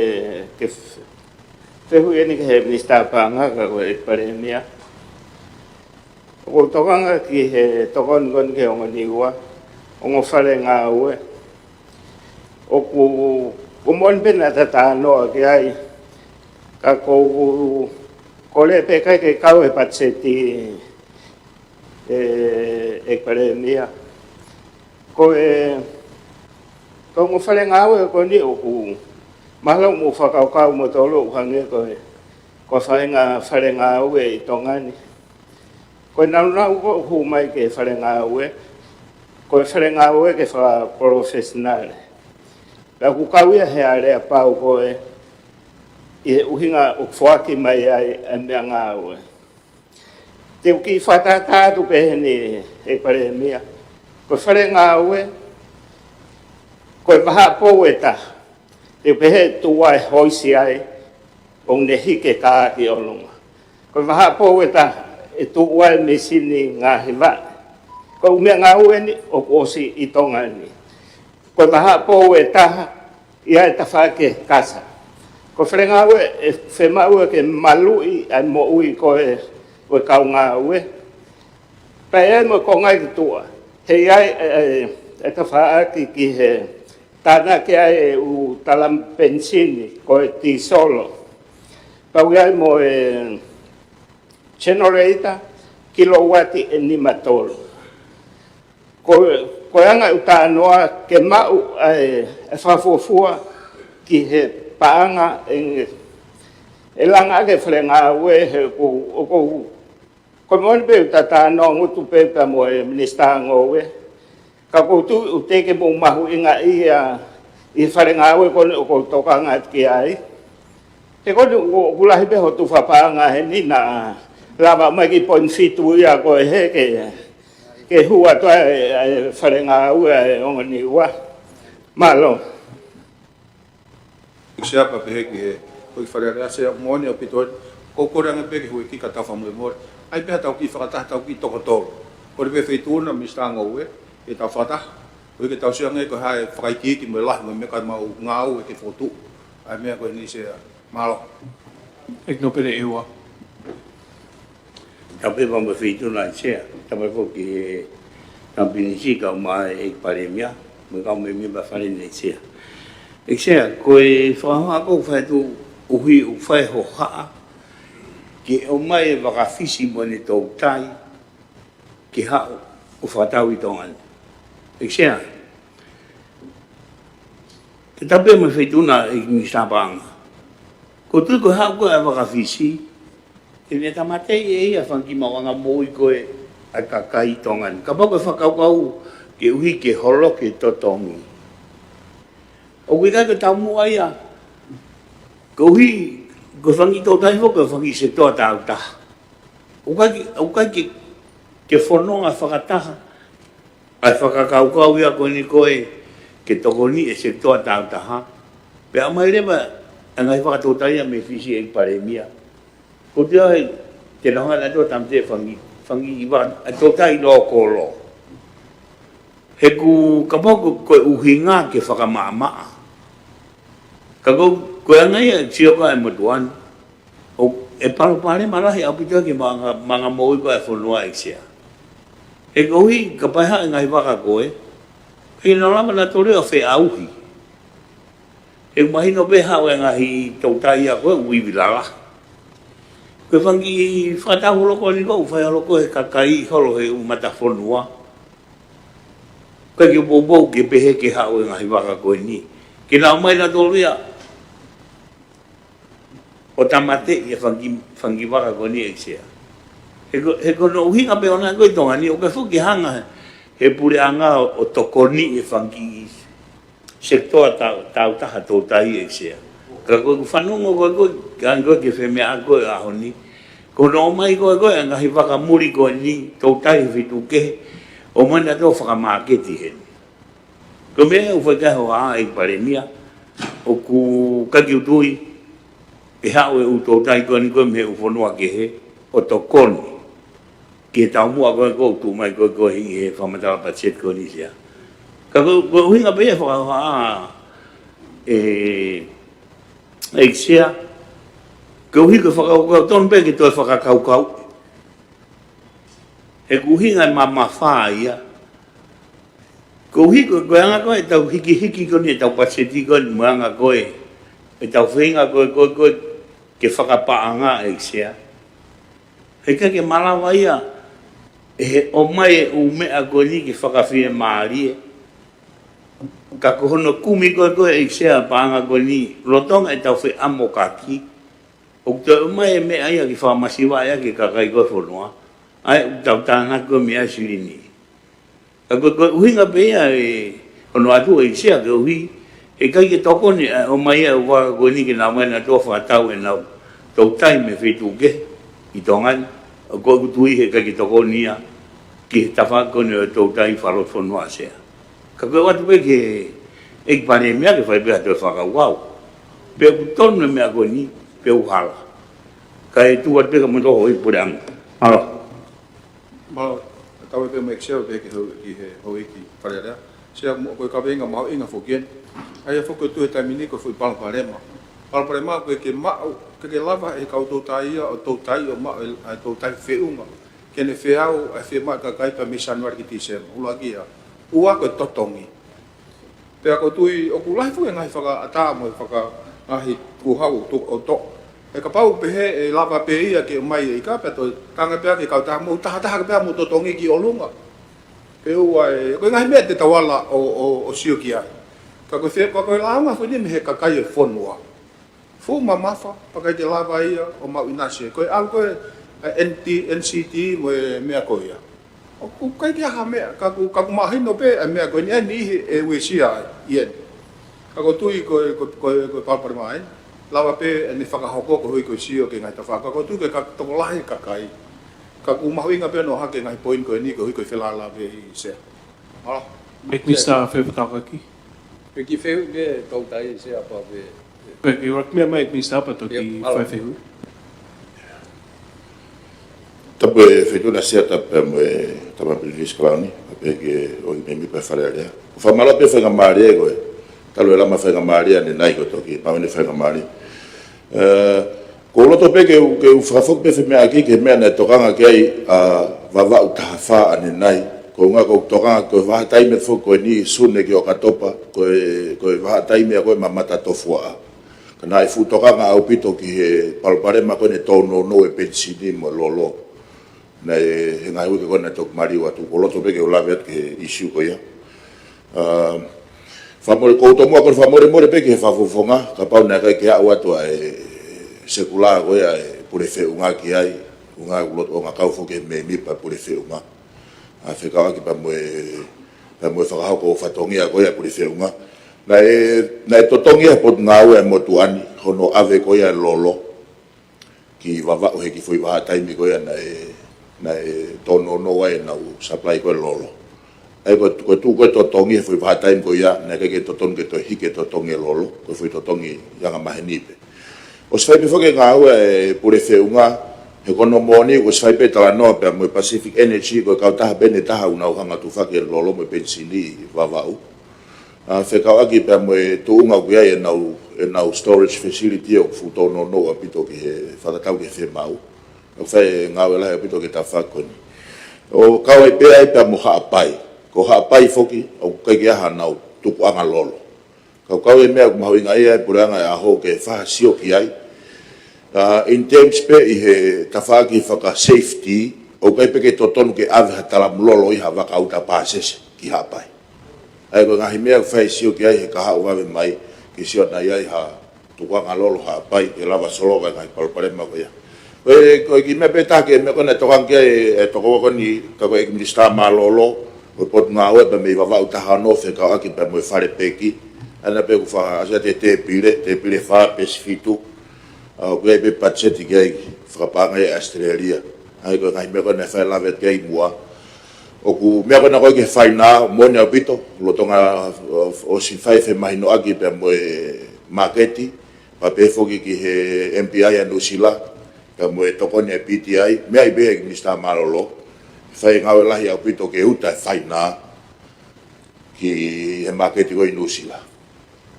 ke f-, fehuʻi eni ki he Minisitā Paʻanga ka ko e Palēmia. ʻOku ou tokanga ki he tokoni ko eni ki he ongo Niua, ongo fale ngāue. ʻOku, ʻoku moʻoni pē naʻa ta talanoa ki ai, ka ko u, ko e lea pē ʻikai ke kau he patiseti ʻe, ʻe Palēmia. Ko e, ko e ongo fale ngāue ko eni ʻoku mahalo mou fakakaukau moutolu ʻo hangē ko e, ko e faʻahinga fale ngāue ʻi Tonga ni. Ko e nāunau ko ē ʻoku hū mai ki he fale ngāue, Ko e fale ngāue ke fakapalofesinale. Pea ʻoku kau ia he aleapau ko ē ʻi he ʻuhinga ʻoku foaki mai ai ʻa e meʻangāue. Te u kiʻi fakatātā atu pē heni, ʻEiki Palēmia. Ko e fale ngāue, ko e vahaʻa pou ʻe taha. Te u pehē tuʻu ai hoisi ai, ʻo ne hiki e kā ki ʻolunga. Ko e vahaʻa pou ʻe taha, ʻe tuʻu ai e mīsini ngaahi vaʻe. Ko e ʻū meʻangāue ni ʻoku ʻosi ʻi Tonga ni. Ko e vahaʻa pou ʻe taha, ʻi ai e tafaʻaki kasa. Ko e fale ngāue ʻe fiemaʻu ke maluʻi ʻa e moʻui ko ē ʻo e kau ngāue. Pea ʻi ai mo e konga ia ki tuʻa. ʻE ʻi ai e, e, e tafaʻaki ki he tānaki ai e ʻū talamu penisini, ko e tīsolo. Pea ʻi ai mo e generator, kilowati ʻe nima tolu. Ko, ko e anga ʻeku talanoa ke maʻu ʻa e, e fakafuofua ki he paʻanga ʻe, ʻe langa ʻaki e fale ngāue he ʻoku, ʻoku, ko e moʻoni pē ʻoku ta talanoa ngutu pē pea mo e Minisitā Ngoue. Ka ʻoku ou tui ʻoku teʻeki ke mou mahuʻingaʻia ʻi he fale ngāue ko eni ʻoku ou tokanga atu ki ai. He ko eni ʻoku, ʻoku lahi pē hoʻo tufa paʻanga heni naʻa lava mai ki he poini fitu ia ko ē he ke, ke hū atu ai e, e fale ngāue ʻa e Ongo Niua. Mālō. ʻEiki Sea, pea pehē ki he, ko e Fale Alea Sea, moʻoni ʻaupito eni, ʻoku ou kole ange pē ki he Houʻeiki ka tau fakamolemole. ʻAi pē ha tau kiʻi fakataha, tau kiʻi toko tolu. Kole pē Feituʻuna, Minisitā Ngoue, ke tau fakataha. ʻOku ʻikai ke tau sio ange ko e hā e fakaikiiki mo e lahi mo e meʻa ka mau ngāue ke fokotuʻu ʻa e meʻa ko eni Sea. Mālō. ʻEiki Nōpele ʻEua. Tapu mo e Feituʻuna ʻEiki Sea, tapu foki ki he Kau Pilinisi, kau mai ʻEiki Palēmia, mo e kau mēmipa Fale ni ʻEiki Sea. ʻEiki Sea, ko e fakahohaʻa ʻoku fai atu ʻuhi ʻoku fai hohaʻa ke ʻomai e vaka Fisi mo ʻene toutai ke haʻu ʻo fakatau ʻi Tonga ni. ʻEiki Sea, ke tapu mo e Feituʻuna ʻEiki Minisitā Paʻanga. ʻOku ou tui ko e haʻu ko ē ʻa e vaka Fisi, ʻe ne tāmateʻi ʻe ia e fanga kiʻi maʻuʻanga moʻui ko ē ʻa e kakai ʻi Tonga ni. Kapau ko e fakakaukau ke ʻuhi ke holo ke totongi, ʻoku ʻikai ke taumuʻa ia. Koeʻuhi, ko e fanga kiʻi toutai foki, ko e fanga kiʻi sekitoa tāutaha. ʻOku ʻikai ke, ʻoku ʻikai ke, ke fononga fakataha ʻa e fakakaukau ia ko eni ko ē ke tokoniʻi e sekitoa tāutaha. Pea ʻomai leva e ngaahi vaka toutai ia mei Fisi ʻEiki Palēmia. ʻOku ou tui au he te nau hanga ʻo tāmateʻi e fanga kiʻi, fanga kiʻi vaka, ʻa e toutai lōkolo. He ʻoku kapau ko, ko e ʻuhinga ke fakamaʻamaʻa. Ka ko, ko e anga ia ʻeku sio ko ē ʻa e motuʻa ni. ʻOku, ʻe palopalema lahi ʻaupito ki he maʻuʻanga, maʻuʻanga moʻui ko ē ʻa e fonua ʻEiki Sea. He koeʻuhi, kapau ʻe haʻu e ngaahi vaka ko ē, ʻikai ke nau lava nautolu ia ʻo feʻauhi. He ʻoku mahino pē haʻu e ngaahi toutai ia ko ē ʻoku ivi lalahi. Ko e fanga kiʻi fakatau holo ko eni ʻoku fai holo ko ē he kakai holo he ʻū matafonua. ʻIkai ke poupou ke pehē ke haʻu e ngaahi vaka ko eni ke nau ō mai nautolu ia ʻo tāmateʻi e fanga kiʻi, fanga kiʻi vaka ko eni ʻEiki Sea. He ko, he ko hono ʻuhinga pē ʻoʻona ko ē ʻi Tonga ni, ʻoku ʻikai foki ke hanga he, he puleʻanga ʻo, ʻo tokoniʻi e fanga kiʻi sekitoa tau, tāutaha toutai ʻEiki Sea. Ka ko ʻeku fanongo ko ē ko ē, ka ko ē ki he femeʻa ko ē ʻaho ni. Ko hono ō mai ko ē ko ē e ngaahi vaka muli ko eni, toutai he feituʻu kehe, ʻo ō mai nautolu ʻo fakamāketi heni. Ko e meʻa ʻoku fai ki ai e hohaʻa ʻEiki Palēmia, ʻoku ʻikai ke u tui ʻe haʻu e ʻū toutai ko eni ko ē mei he ʻū fonua kehe ʻo tokoni ki he taumuʻa ko ē ʻoku tuʻu mai ko ē ko ē ʻi he fakamatala patiseti ko eni Sea. Ka ko, ko e ʻuhinga pē ia e fakahohaʻa ʻe, ʻEiki Sea, koeʻuhi ko e fakakaukau tonu pē ke toe fakakaukau. He ʻoku ʻuhinga e mamafa ia. Koeʻuhi ko, ko e anga ko ē ʻetau hikihiki ko eni ʻetau patiseti ko eni mo e anga ko ē ʻetau feinga ko ē, ko ē, ko ē ke fakapaʻanga ʻEiki Sea. He ʻikai ke malava ia ʻe he ʻomai e ʻū meʻa ko eni ke fakafiemālie. Ka ko hono kumi ko ē ko ē ʻEiki Sea paʻanga ko eni lolotonga ʻetau feʻamokaki, ʻoku toe ʻomai e meʻa ia ke fakamasiva ia ki he kakai ko ē ʻo e fonua. ʻA ia ʻoku tau tānaki ko ē mei ai e silini. Ka ko e, ko e ʻuhinga pē ia ʻe hono ʻatu ʻe Sea koeʻuhi ʻe ʻikai ke tokoni ʻa e ʻomai ʻa e vaka ko eni ke nau ō mai ʻo fakatau ʻenau toutai mei he feituʻu kehe ʻi Tonga ni, ʻoku ou tui he ʻikai ke tokoni ia ki he tafaʻaki ko eni ʻo e toutai fakalotofonua ʻa Sea. Ka ko e ʻoatu pē ki he ʻEiki Palēmia ke fai pē ha toe fakakaukau. Pe ʻoku tonu e meʻa ko eni, pe ʻoku hala. Kae tuku atu pē kia moutolu houʻeiki puleʻanga. Mālō. Mālō, tau pē mo e ʻEiki Sea pea ki he, ki he houʻeiki Fale Alea. Sea, mo, ko e kaveinga mahuʻinga foki eni. ʻA ia foki ʻoku tuʻu he taimi ni ko e foʻi palopalema. Palopalema ko e ke maʻu, ke ke lava ʻe he kau toutai ia ʻo toutai ʻo maʻu e, ʻa e toutai feʻunga. Ke ne feau ʻa e fiemaʻu ʻa e kakai pea mei Sānuali ki Tīsema. ʻUluaki ia. Ua ko e totongi. Pea ʻoku ou tui ʻoku lahi foki e ngaahi fakaʻatā mo e faka-, ngaahi kuhau ʻo to-, ʻo toʻo. He kapau pehē ʻe lava pē ia ke ʻomai e ika pea toe tanga pē ʻa e kautaha mo tahataha pē mo totongi ki ʻolunga. Pea ʻoua ē, ko e ngaahi meʻa te tau ala ʻo, ʻo, ʻo sio ki ai. Ka ko e fie, ka ko e lāunga foki eni mei he kakai e fonua. Fuʻu mamafa, pea ʻikai ke lava ia ʻo maʻu ʻinasi. Ko e ʻalu ko ē, ʻa e N T, N C T mo e meʻa ko ia. ʻOku ʻikai ke ʻi ai ha meʻa, ka ʻoku, ka ʻoku mahino pē ʻa e meʻa ko eni ʻe niʻihi ʻe uesia ai ʻi heni. Ka ʻoku ou tui ko e, ko e, ko e, ko e palopalema eni. Lava pē ʻene fakahoko koeʻuhi ko e sio ki he ngaahi tafaʻaki. Ka ʻoku ou tui ko e ka-, tokolahi e kakai. Ka ʻoku mahuʻinga pē hono ʻohake e ngaahi poini ko eni koeʻuhi ko e felāveʻi Sea. Mālō. ʻEiki Minisitā Fehuʻi Fakaʻakiʻakí. Pe ki fehuʻi pē toutai Sea pea pē. Pe ki rak mea mai Minisitā pea toki fai fehuʻi. Tapu e Feituʻu na Sea, tapu pē mo e Tama Pilinisi Kalauni, pea pehē ki he ʻEiki Mēmipa Fale Alea. Ko e fakamālō pē faingamālie ko e, talu e lama faingamālie ʻanenai ko e toki maʻu eni faingamālie. Ē, ʻoku ou loto pē ke u, ke u fakafoki pē femeʻaʻaki ki he meʻa naʻe tokanga ki ai ʻa Vavaʻu taha fā ʻanenai. Ko e ʻuhinga ʻoku tokanga ko e vahaʻa taimi foki ko eni Sune ki ʻOkatopa, ko e, ko e vahaʻa taimi ia ko e mamata tofuaʻa. Ka naʻe fuʻu tokanga ʻaupito ki he palopalema ko eni tōnounou e penisini mo e lolo. Naʻe, he ngaahi uike ko ē naʻe toki maliu atu, ʻoku ou loto pē ke u lave atu ki he issue ko ia. Ā, fakamole, ʻoku ou tomuʻa ko e fakamolemole pē ki he fakafofonga, kapau naʻe ʻikai ke aʻu atu ʻa e sekulā ko ia ʻa e pule feʻunga ki ai, ʻuhinga ʻoku ou loto ʻo ngākau foki he mēmipa pule feʻunga. Ā, fekauʻaki pea mo e, pea mo e fakahoko ʻo e fatongia ko ia pule feʻunga. Naʻe, naʻe totongi ʻe he Potungāue ʻa e motuʻa ni, hono ʻave ko ia e lolo ki Vavaʻu he kiʻi foʻi vahaʻa taimi ko ia naʻe, naʻe tōnounou ai ʻenau supply ko e lolo. ʻA ia ko e, ko e tuʻu ko e totongi he foʻi vahaʻa taimi ko ia, naʻe ʻikai ke totonu ke toe hiki e totongi e lolo, ko e foʻi totongi anga maheni pē. ʻOsi fai pē foki e ngāue e pule feʻunga, he ko hono moʻoni, ʻosi fai pē talanoa pea mo e Pacific Energy, ko e kautaha pē ʻe taha ʻoku nau hanga ʻo tufaki e lolo mo e penisini ʻi Vavaʻu. Ā, fekauʻaki pea mo e tuʻunga ʻoku ʻi ai ʻenau, ʻenau storage facility ʻoku fuʻu tōnounou ʻaupito ki he fakatatau ki he fiemaʻu. ʻOku fai e ngāue lahi ʻaupito ki he tafaʻaki ko eni. ʻO kau ai pē ai pea mo Haʻapai. Ko Haʻapai foki, ʻoku ʻikai ke ʻi ai haʻanau tukuʻanga lolo. Ka ʻoku kau e meʻa ʻoku mahuʻinga ia e puleʻanga ʻo e ʻaho ke fakasio ki ai. Ā, in terms pē ʻi he tafaʻaki faka-safety, ʻoku ʻikai pē ke totonu ke ʻave ha talamu lolo ʻi ha vaka ʻuta pāsese ki Haʻapai. ʻA ia ko e ngaahi meʻa ʻoku fai e sio ki ai he kahaʻu vave mai, ke sio naʻa ʻi ai ha tukuʻanga lolo Haʻapai, ke lava solova e ngaahi palopalema ko ia. Ko e, ko e kiʻi meʻa pē taha ki he meʻa ko ē naʻe tokanga ki ai e tokoua ko eni, ka ko e ʻEiki Minisitā Mālōlō ʻo e Potungāue pea mei Vavaʻu taha ono fekauʻaki pea mo e Fale Peki. ʻA ia naʻa pē ʻoku fakaʻasi atu e tēpile, tēpile fā, peesi fitu. Ā, ʻoku ʻi ai pē patiseti ki ai fakapaʻanga ʻi ʻAositelēlia. ʻA ia ko e ngaahi meʻa ko ē naʻe fai lave atu ki ai muʻa. ʻOku meʻa ko ena ko ē ki he fainā, moʻoni ʻaupito, lolotonga, ʻo, ʻosi fai e femahinoʻaki pea mo e māketi, pea pehē foki ki he M P I ʻa Nuʻusila, pea mo e tokoni ʻa e P T I, meʻa ʻi pē ʻEiki Minisitā Mālōlō, fai e ngāue lahi ʻaupito ke uta e fainā ki he māketi ko ē ʻi Nuʻusila.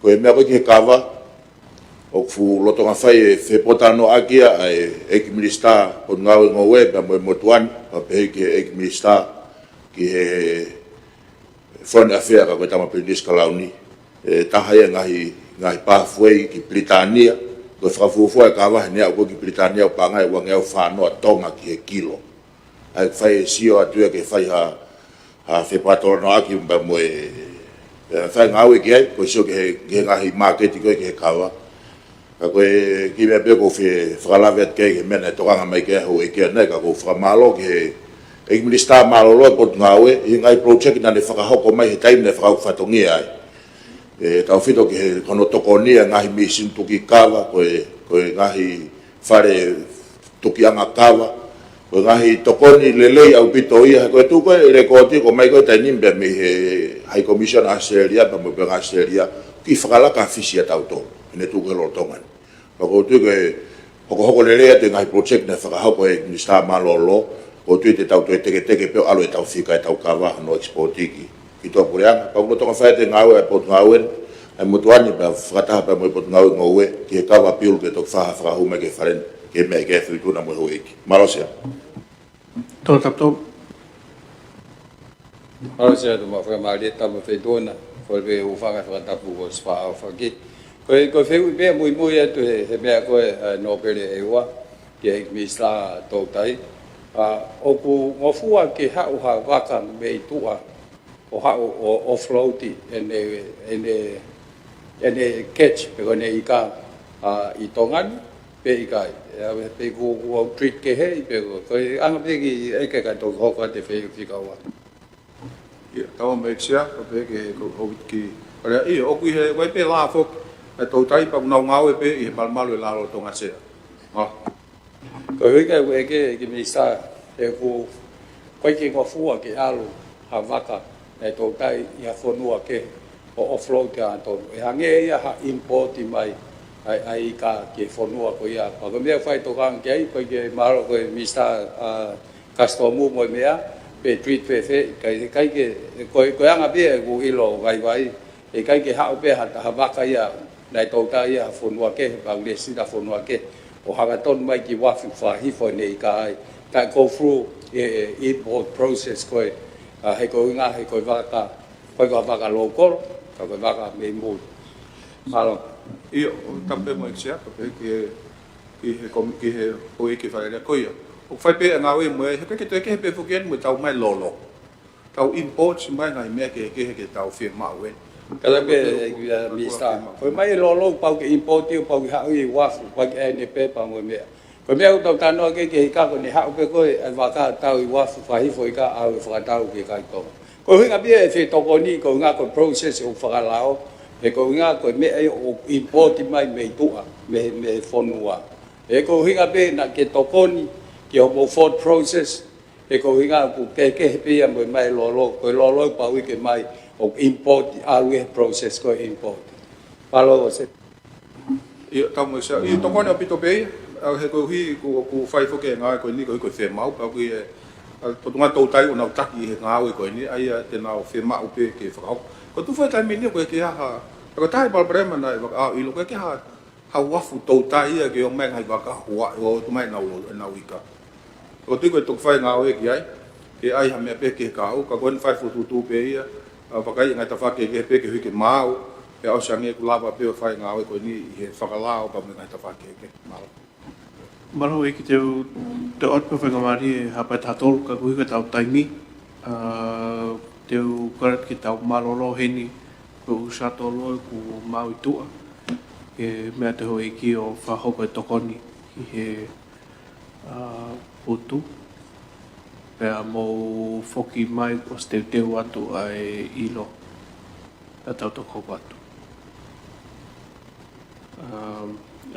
Ko e meʻa ko ē ki he kava, ʻoku fuʻu lolotonga fai e fepōtalanoaʻaki ia ʻa e ʻEiki Minisitā Potungāue Ngoue pea mo e motuʻa ni, pea pehē ki he ʻEiki Minisitā ki he Foreign Affairs ka ko e Tama Pilinisi Kalauni, ʻe taha ia e ngaahi, ngaahi pathway ki Pilitānia, ko e fakafuofua e kava he naʻe aʻu ko ē ki Pilitānia ʻo paʻanga ʻe uangeau fā noa Tonga ki he kilo. ʻA ia fai e sio atu ia ke fai ha, ha fepōtalanoaʻaki pea mo e, ʻe, fai ngāue ki ai, ko e sio ki he, ki he ngaahi māketi ko ē ki he kava. Ka ko e kiʻi meʻa pē ʻoku ou fie fakalave atu ki ai ki he meʻa naʻe tokanga mai ki ai e houʻeiki ʻanenai, ka ʻoku ou fakamālō ki he, ʻEiki Minisitā mālōlō ʻo e Potungāue, ʻi he ngaahi project naʻa ne fakahoko mai he taimi naʻe fakahoko fatongia ai. ʻE tautefito ki he hono tokoni ʻa e ngaahi mīsini tuki kava, ko e, ko e ngaahi fale tukiʻanga kava, ko e ngaahi tokoni lelei ʻaupito ia, ko e tuʻu ko e lēkooti ko e ʻomai ko e taimi ni pē mei he High Commission ʻAositelēlia, pea mo e Puleʻanga ʻAositelēlia, ki he fakalaka fisi ʻatautolu, ʻi heʻene tuʻu ko e lolotonga ni. Pea ʻoku ou tui ko e hokohoko lelei atu e ngaahi project naʻe fakahoko ʻe he Minisitā mālōlō, ʻoku ou tui te tau toe teketeke pē ʻo ʻalu ʻetau fika ʻetau kava hono export ki, ki tuʻapuleʻanga. Pea ʻoku lolotonga fai atu e ngāue ʻa e Potungāue, ʻa e motuʻa ni pea fakataha pea mo e Potungāue Ngoue, ki he kava bill ke toki fakahā fakahū mai ki he Fale ni, ki he meʻa ʻi he feituʻu na mo e houʻeiki. Mālō Sea. Tō tapu tō. Mālō Sea, tau fakamālō atu mo e feituʻu na, ko e pē ʻoku ou fakaʻaufaki atu ko e sifa ʻaufaki. Ko e, ko e fehuʻi pē muimui atu he, he meʻa ko e, ʻa e nōpele ʻe ua, ki he ʻEiki Minisitā Toutai. ʻA, ʻoku ngofua ke haʻu ha vaka mei tuʻa, ʻo haʻu ʻo offload ʻene, ʻene, ʻene catch, pe ko ʻene ika, ʻa, ʻi Tonga ni, pe ʻikai. ʻE, ʻa, pe ʻoku, ʻoku treat kehe, pe ko, ko e anga pē ki he ʻEiki ka toki hoko atu e fehuʻi fika ua. ʻIa, tau mai Sea, ko e pehē ke ko, ko ki, ʻa ia, ʻoku ʻi he, ko e pē lā foki, ʻa e Toutai pea ʻoku nau ngāue pē ʻi he malumalu ʻi lalo Tonga Sea. ʻA. Ko e ʻuhinga ʻoku ʻeke ʻEiki Minisitā, he ʻoku ʻikai ke ngofua ke ʻalu ha vaka ʻa e Toutai ʻi ha fonua kehe ʻo offload ʻa e tonu. ʻE hangē ia ha import mai ʻa e, ʻa e ika ki he fonua ko ia. Pea ko e meʻa ʻoku fai tokanga ki ai, ʻoku ʻikai ke mahalo ko e Minisitā, ʻa, Customs mo e meʻa, pe treat fēfē, ʻikai, ʻikai ke, ko e, ko e anga pē ia ʻeku ʻilo vaivai, ʻe ʻikai ke haʻu pē ha, ha vaka ia, naʻe Toutai ia ha fonua kehe, pea ʻoku lēsisita fonua kehe, ʻo hanga tonu mai ki uafu fakahifo ʻene ika ai. Ka ʻe go through e, e import process ko ē, ʻa, he ko e ʻuhinga, he ko e vaka, ʻikai ko ha vaka local, ka ko e vaka mei muli. Mālō. ʻIo, ʻo tapu pē mo e Sea, ko e pehē ki he, ki he komi-, ki he houʻeiki Fale Alea ko ia. ʻOku fai pē ʻa e ngāue mo ia, he ʻoku ʻikai ke toe kehe pē foki eni mo ʻetau ʻomai lolo. Tau import mai ngaahi meʻa kehekehe ke tau fiemaʻu eni. Ka la pē, ʻEiki Minisitā. Ko e ʻomai e lolo pau ke import ʻo pau ke haʻu ʻi uafu, pau ke ʻai ʻene pepa mo e meʻa. Ko e meʻa ʻoku tau talanoa ki ai, ki he ika ko eni haʻu pē ko ē ʻa e vaka ʻo tau ʻi uafu fakahifo ika ʻo ʻave fakatau ki he kakai Tonga. Ko e ʻuhinga pē ia e fetokoni, ko e ʻuhinga ko e process ʻoku fakalao, he ko e ʻuhinga ko e meʻa ia ʻoku import mai mei tuʻa, mei, mei he fonua. He ko e ʻuhinga pē naʻa ke tokoni ki hoʻomou food process, he ko e ʻuhinga ʻoku kehekehe pē ia mo e ʻomai lolo, ko e lolo pau ke ʻomai ʻo import ʻalu he process ko e import. Mālō Sea. ʻIo, tau mai Sea. ʻIo, tokoni ʻaupito pē ia, ʻa, he koeʻuhi ʻoku, ʻoku fai foki e ngāue ko eni koeʻuhi ko e fiemaʻu, pea ʻoku ʻi ai e, ʻa, Potungāue Toutai ʻoku nau taki he ngāue ko eni, ʻa ia te nau fiemaʻu pē ke fakahoko. Ko e tuʻu foki e taimi ni ʻoku ʻikai ke ʻi ai ha, ko e taha e palopalema naʻe vaka-, ʻa, ʻilo ʻoku ʻikai ke ʻi ai ha, ha uafu Toutai ia ke ʻomai ngaahi vaka ʻo, ʻo ʻomai ʻenau, ʻenau ika. ʻOku ou tui ko e toki fai ngāue ki ai, ke ʻai ha meʻa pē ki he kahaʻu, ka ko eni fai fokotuʻutuʻu pē ia, ʻa, vakai e ngaahi tafaʻaki kehekehe pē koeʻuhi ke maau, pea ʻosi ange ʻoku lava pē ʻo fai ngāue ko eni ʻi he fakalao pea mo e ngaahi tafaʻaki kehekehe. Mālō. Mālō ʻEiki, te u, te u ʻoatu pē faingamālie ʻe hapa ʻe taha tolu ka koeʻuhi ko ʻetau taimi, ʻa, te u kole atu ke tau mālōlō heni, ko e ʻū shuttle ʻoku maau ʻi tuʻa, ke meʻa atu e houʻeiki ʻo fakahoko e tokoni ki he ʻa, putu, pea mou foki mai ʻosi teuteu atu ʻa e ʻilo ʻa ʻetau toki hoko atu. ʻA,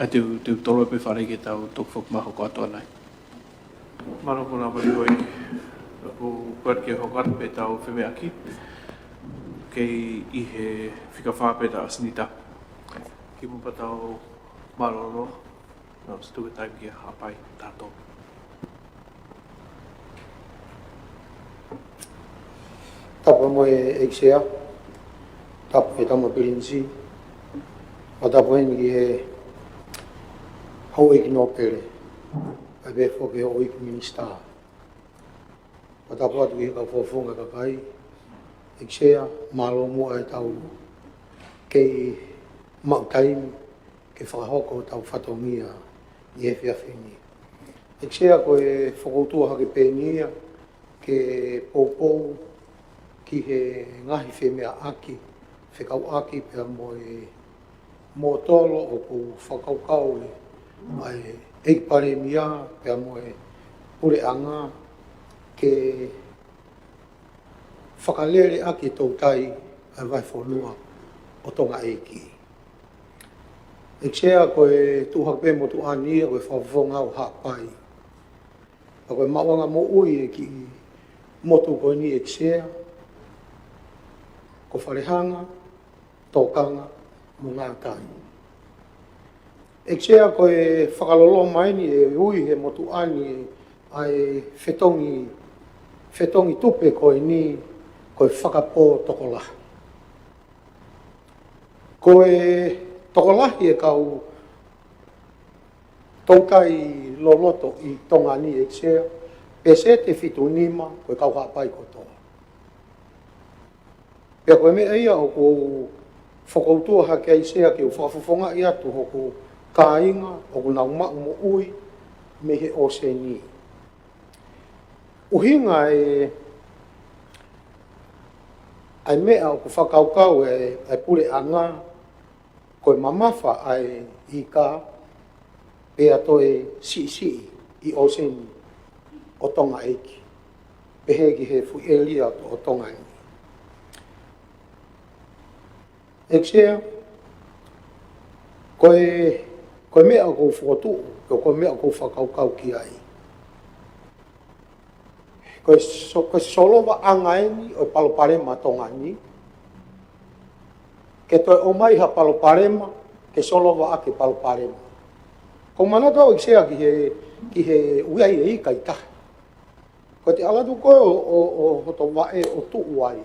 ʻa te u, te u toloi pē Fale ke tau toki foki mai hoko atu ʻanai. Mālō Honourable Ioe, ʻoku ou kole atu ke hoko atu pē ʻetau femeʻaʻaki, kei ʻi he fika fā pē ʻetau ʻasenita. Kimuʻa pea tau mālōlō. Nau ʻosi tuku e taimi ke hapai tato. Tapu mo e ʻEiki Sea, tapu e Tama Pilinisi, mo tapu heni ki he houʻeiki nōpele, ʻa ia pē foki houʻeiki minisitā. Mo tapu atu ki he kau fakafofonga kakai, ʻEiki Sea, mālō muʻa ʻetau kei maʻu taimi ke fakahoko hotau fatongia ʻi he efiafi ni. ʻEiki Sea, ko e fokoutua hake pē eni ia ke poupou ki he ngaahi femeʻaʻaki fekauʻaki pea mo e mōtolo ʻoku fakakaukau ʻe ʻEiki Palēmia pea mo e puleʻanga ke fakalele ʻaki e toutai ʻa e vahefonua ʻo Tonga ʻEiki. ʻEiki Sea, ko e tuʻu hake pē motuʻa ni ia ko e fakafofonga ʻo Haʻapai. Ka ko e maʻuʻanga moʻui e kiʻi motu ko eni, ʻEiki Sea, ko Falehanga, Tokanga mo Ngātai. ʻEiki Sea, ko e fakaloloma eni ʻe ui he motuʻa ni ʻa e fetongi, fetongi tupe ko eni ko e fakapō tokolahi. Ko e tokolahi e kau toutai loloto ʻi Tonga ni, ʻEiki Sea, peseti ʻe fitu nima ko e kau Haʻapai kotoa. Pea ko e meʻa ia ʻoku ou fokoutua hake ai, Sea, ke u fakafofongaʻi atu hoku kāinga ʻoku nau maʻu moʻui mei he ʻōseni. ʻUhinga e, ʻa e meʻa ʻoku fakakaukau e, e puleʻanga, ko e mamafa ʻa e ika, pea toe siʻisiʻi ʻi ʻōseni ʻo Tonga ʻEiki, pehē ki he fuʻu ʻēlia ʻo Tonga ni. ʻEiki Sea, ko e, ko e meʻa ʻoku ou fokotuʻu, ko, ko e meʻa ʻoku ou fakakaukau ki ai. Ko e so-, ko e solovaʻanga eni ʻo e palopalema Tonga ni, ke toe ʻomai ha palopalema ke solova ʻaki e palopalema. Ko e manatu au, ʻEiki Sea, ki he, ki he ʻoku ʻi ai e ika ʻi tahi. Ko e te ʻalu atu koe ʻo, ʻo, ʻo hoto vaʻe ʻo tuʻu ai,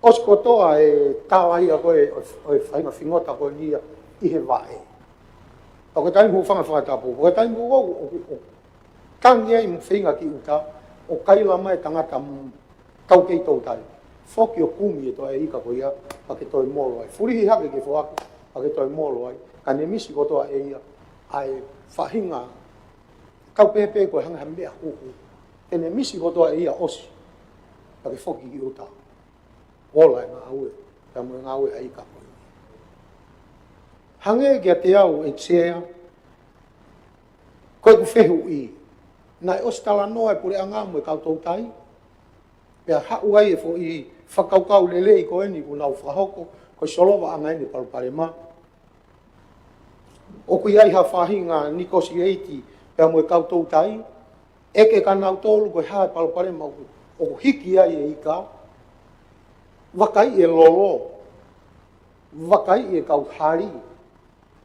ʻosi kotoa e tala ia ko ē ʻo, ʻo e faʻahinga fingota ko eni ia ʻi he vaʻe. Pea ko e taimi ʻoku ou fanga fakatapu, ko e taimi ʻoku, ʻoku, ʻoku tangi ai mo feinga ki ʻuta, ʻo kaila mai e tangata, mm, kau kei toutai, foki ʻo kumi e toe ika ko ia, pea ke toe molo ai. Fulihi hake ke foaki, pea ke toe molo ai. Ka ne misi kotoa ʻe ia ʻa e faʻahinga kau pēpē ko e hangē ha meʻa huhu. Te ne misi kotoa ʻe ia ʻosi, pea ke foki ki ʻuta. Ola e ngāue, pea mo e ngāue ʻa e ika ko ē. Hangē kiate au, ʻEiki Sea, ko ʻeku fehuʻi, naʻe ʻosi talanoa e puleʻanga mo e kau toutai, pea haʻu ai e foʻi fakakaukau lelei ko eni ʻoku nau fakahoko, ko e solovaʻanga eni e palopalema. ʻOku ʻi ai ha faʻahinga nikosieti pea mo e kau toutai, ʻeke kia nautolu ko e hā e palopalema ʻoku, ʻoku hiki ai e ika, vakaiʻi e lolo, vakaiʻi e kau hali.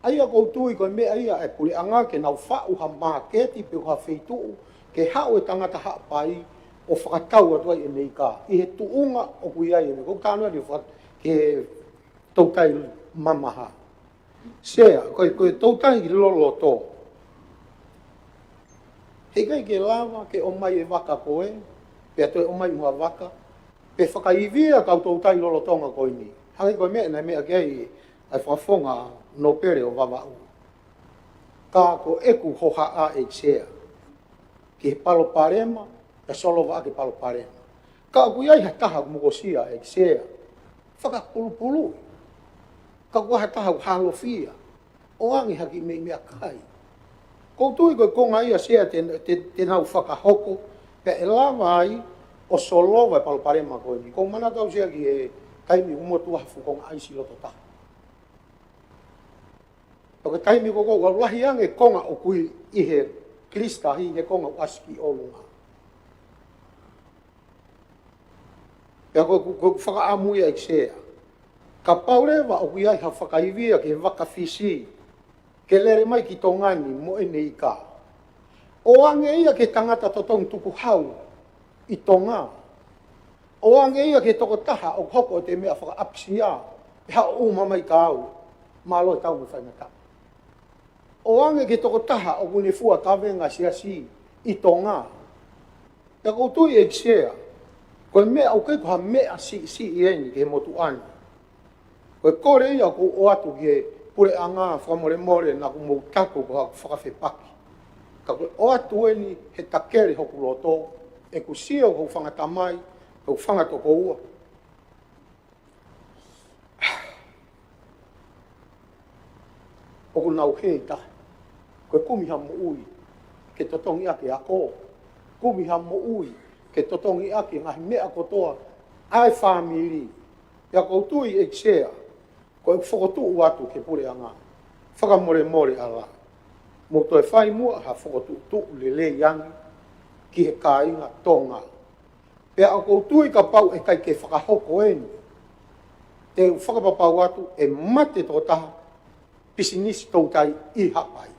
ʻA ia ʻoku ou tui ko e meʻa ia e puleʻanga ke nau faʻu ha māketi pe ko ha feituʻu ke haʻu e tangata Haʻapai ʻo fakatau atu ai ʻene ika ʻi he tuʻunga ʻoku ʻi ai ʻene, ko e kanoa ni fa-, ke toutai mamaha. Sea, ko e, ko e toutai loloto. Heʻikai ke lava ke ʻomai e vaka ko ē, pea toe ʻomai ʻuha vaka, pe fakaivia kau toutai lolotonga ko eni. Hangē ko e meʻa naʻe meʻa ki ai ʻa e fakafofonga Nōpele ʻo Vavaʻu. Ka ko ʻeku hohaʻa, ʻEiki Sea, ki he palopalema, pea solova ʻaki e palopalema. Ka ʻoku ʻi ai ha taha ʻoku mokosia, ʻEiki Sea, fakapulupulu. Ka ʻoku ʻi ai ha taha ʻoku halofia, ʻoange ha kiʻi meʻi meʻakai. ʻOku ou tui ko e konga ia, Sea, te, te, te nau fakahoko, pea ʻe lava ai ʻo solova e palopalema ko eni. ʻOku ou manatu au, Sea, ki he taimi ʻoku motuʻa ha fuʻu konga ʻaisi loto taha. Pea ko e taimi ko ē ʻoku lahi ange e konga ʻoku ʻi, ʻi he kilisitahi, he konga ʻoku ʻasi ki ʻolunga. Pea ko, ko, ko e fakaʻamu ia, ʻEiki Sea, kapau leva ʻoku ʻi ai ha fakaivia ki he vaka Fisi ke lele mai ki Tonga ni mo ʻene ika, ʻoange ia ki he tangata totongi tukuhau ʻi Tonga. ʻOange ia ki he tokotaha ʻoku hoko ʻo te meʻa fakaʻapasia, pe haʻu ʻo ʻuma mai kia au, mālō e tau mo e faingataʻa. ʻOange ki he tokotaha ʻoku ne fua kavenga siasi ʻi Tonga. Pea ʻoku ou tui, ʻEiki Sea, ko e meʻa ʻoku ʻikai ko ha meʻa siʻisiʻi eni ki he motuʻa ni. Ko e kole ia ʻoku ou ʻoatu ki he puleʻanga, fakamolemole naʻa ku mou taku ko haʻaku fakafepaki. Ka ko e ʻoatu eni he takele hoku loto, ʻeku sio ki hoku fanga tamai, hoku fanga tokoua, ʻoku nau hē ʻi tahi. Ko e kumi ha moʻui ke totongi ʻaki e ako. Kumi ha moʻui ke totongi ʻaki e ngaahi meʻa kotoa ʻa e fāmili. Pea ʻoku ou tui ʻEiki Sea, ko e fokotuʻu atu ki he puleʻanga, fakamolemole ʻalā, mou toe fai muʻa ha fokotuʻutuʻu lelei ange ki he kāinga Tonga. Pea ʻoku ou tui kapau ʻe ʻikai ke fakahoko eni, te u fakapapau atu ʻe mate tokotaha pisinisi toutai ʻi Haʻapai.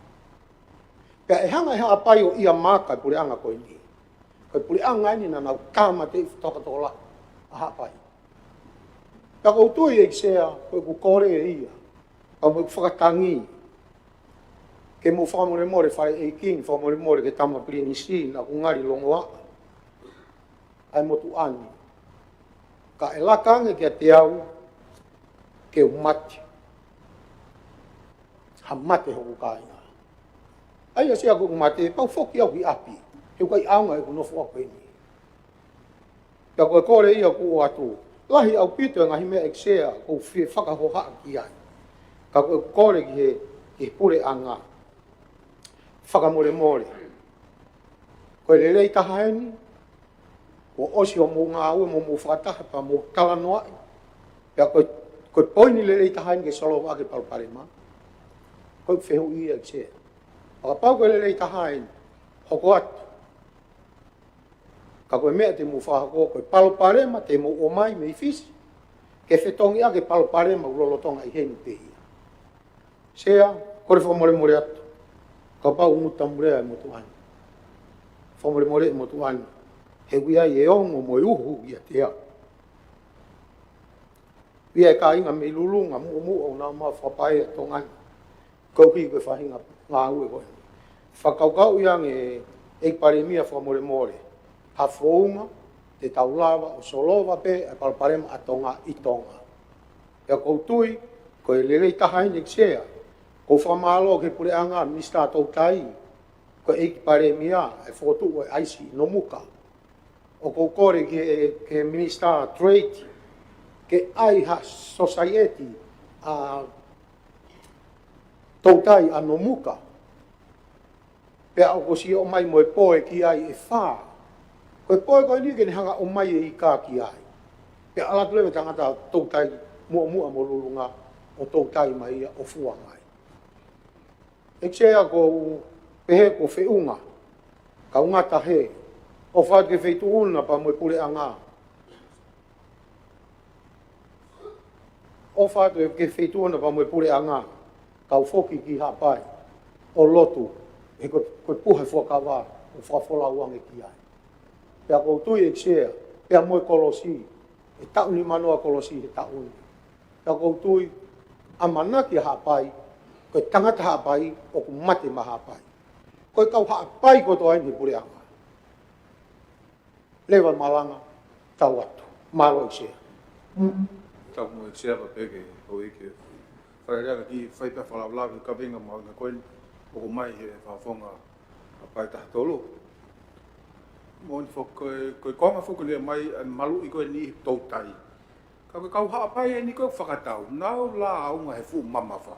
Pea ʻe hanga ʻe Haʻapai ʻo ia maka e puleʻanga ko eni. Ko e puleʻanga eni naʻa nau tāmateʻi fakatokatola ʻa Haʻapai. Pea ʻoku ou tui ʻEiki Sea, ko ʻeku kole ia, pea mo ʻeku fakatangi, ke mou fakamolemole Fale ʻEiki ni, fakamolemole ki he Tama Pilinisi, naʻa ku ngali longoaʻa ʻa e motuʻa ni. Ka ʻe laka ange kiate au ke u mate, ha mate hoku kāinga. ʻA ia Sea, ko ʻeku mate, pau foki au ki ʻapi, he ʻoku ʻikai ʻaonga ʻeku nofo ʻaʻaku eni. Pea ko e kole ia ʻoku ou ʻoatu. Lahi ʻaupito e ngaahi meʻa ʻEiki Sea ʻoku ou fie fakahohaʻa ki ai. Ka ko ʻeku kole ki he, ki he puleʻanga, fakamolemole. Ko e lelei taha eni, kuo ʻosi hoʻomou ngāue mo hoʻomou fakataha pea mou talanoaʻi. Pea ko e, ko e poini lelei taha eni ke solova ʻaki e palopalema. Ko ʻeku fehuʻi ia ʻEiki Sea. Kapau ko e lelei taha eni, hoko atu. Ka ko e meʻa te mou fakahoko, ko e palopalema te mou ʻomai mei Fisi, ke fetongi ʻaki e palopalema ʻoku lolotonga ʻi heni pē ia. Sea, kole fakamolemole atu. Kapau ʻoku mutamulea e motuʻa ni, fakamolemole e motuʻa ni. He ʻoku ʻi ai e ongo mo e uhu ʻiate au. ʻI ai e kāinga mei Lulunga, Muʻomuʻa, ʻoku nau maʻu fakapaea ʻa Tonga ni. Ko e ʻuhi ko e faʻahinga ngāue ko eni. Fakakaukauʻi ange ʻEiki Palēmia, fakamolemole, ha founga te tau lava ʻo solova pē ʻa e palopalema ʻa Tonga ʻi Tonga. Pea ʻoku ou tui, ko e lelei taha eni ʻEiki Sea, ʻoku ou fakamālō ki he puleʻanga, Minisitā Toutai, ko e ʻEiki Palēmia, e fokotuʻu e ʻaisi ʻi Nomuka. ʻOku ou kole ki he, ki he Minisitā Trade, ke ʻai ha sōsaieti ʻa toutai ʻa Nomuka. Pea ʻoku ʻosi ʻomai mo e poe ki ai ʻe fā. Ko e poe ko eni ke ne hanga ʻomai e ika ki ai. Pea ʻalu atu leva e tangata toutai Muʻomuʻa mo Lulunga ʻo toutai mai ia ʻo fua mai. ʻEiki Sea, ʻoku ou pehē ko e feʻunga, kae ngata he, ʻofa atu ki he Feituʻu na pea mo e puleʻanga. ʻOfa atu ki he Feituʻu na pea mo e puleʻanga, kau foki ki Haʻapai ʻo lotu, he ko, ko e puha e fuakava ʻoku fakafolau ange ki ai. Pea ʻoku ou tui ʻEiki Sea, pea mo e kolosi, ʻe taʻu nimanoa kolosi he taʻu ni. Pea ʻoku ou tui, ʻamanaki ʻa Haʻapai, ko e tangata Haʻapai ʻoku mate maʻa Haʻapai. Ko e kau Haʻapai kotoa eni he puleʻanga. Leva e malanga, tau atu. Mālō ʻEiki Sea. Tau mo ʻEiki Sea pea pehē ki he houʻeiki. Fakalelei ange ke fai pē ha fakalavelave ki he kaveinga mahuʻinga ko eni ʻoku ʻomai he fakafofonga ʻa Haʻapai taha tolu. Moʻoni foki ko e, ko e konga foki ʻoku ne ʻomai e maluʻi ko eni ʻi he toutai. Ka ko e kau Haʻapai eni ko e fakatau, nau lāunga he fuʻu mamafa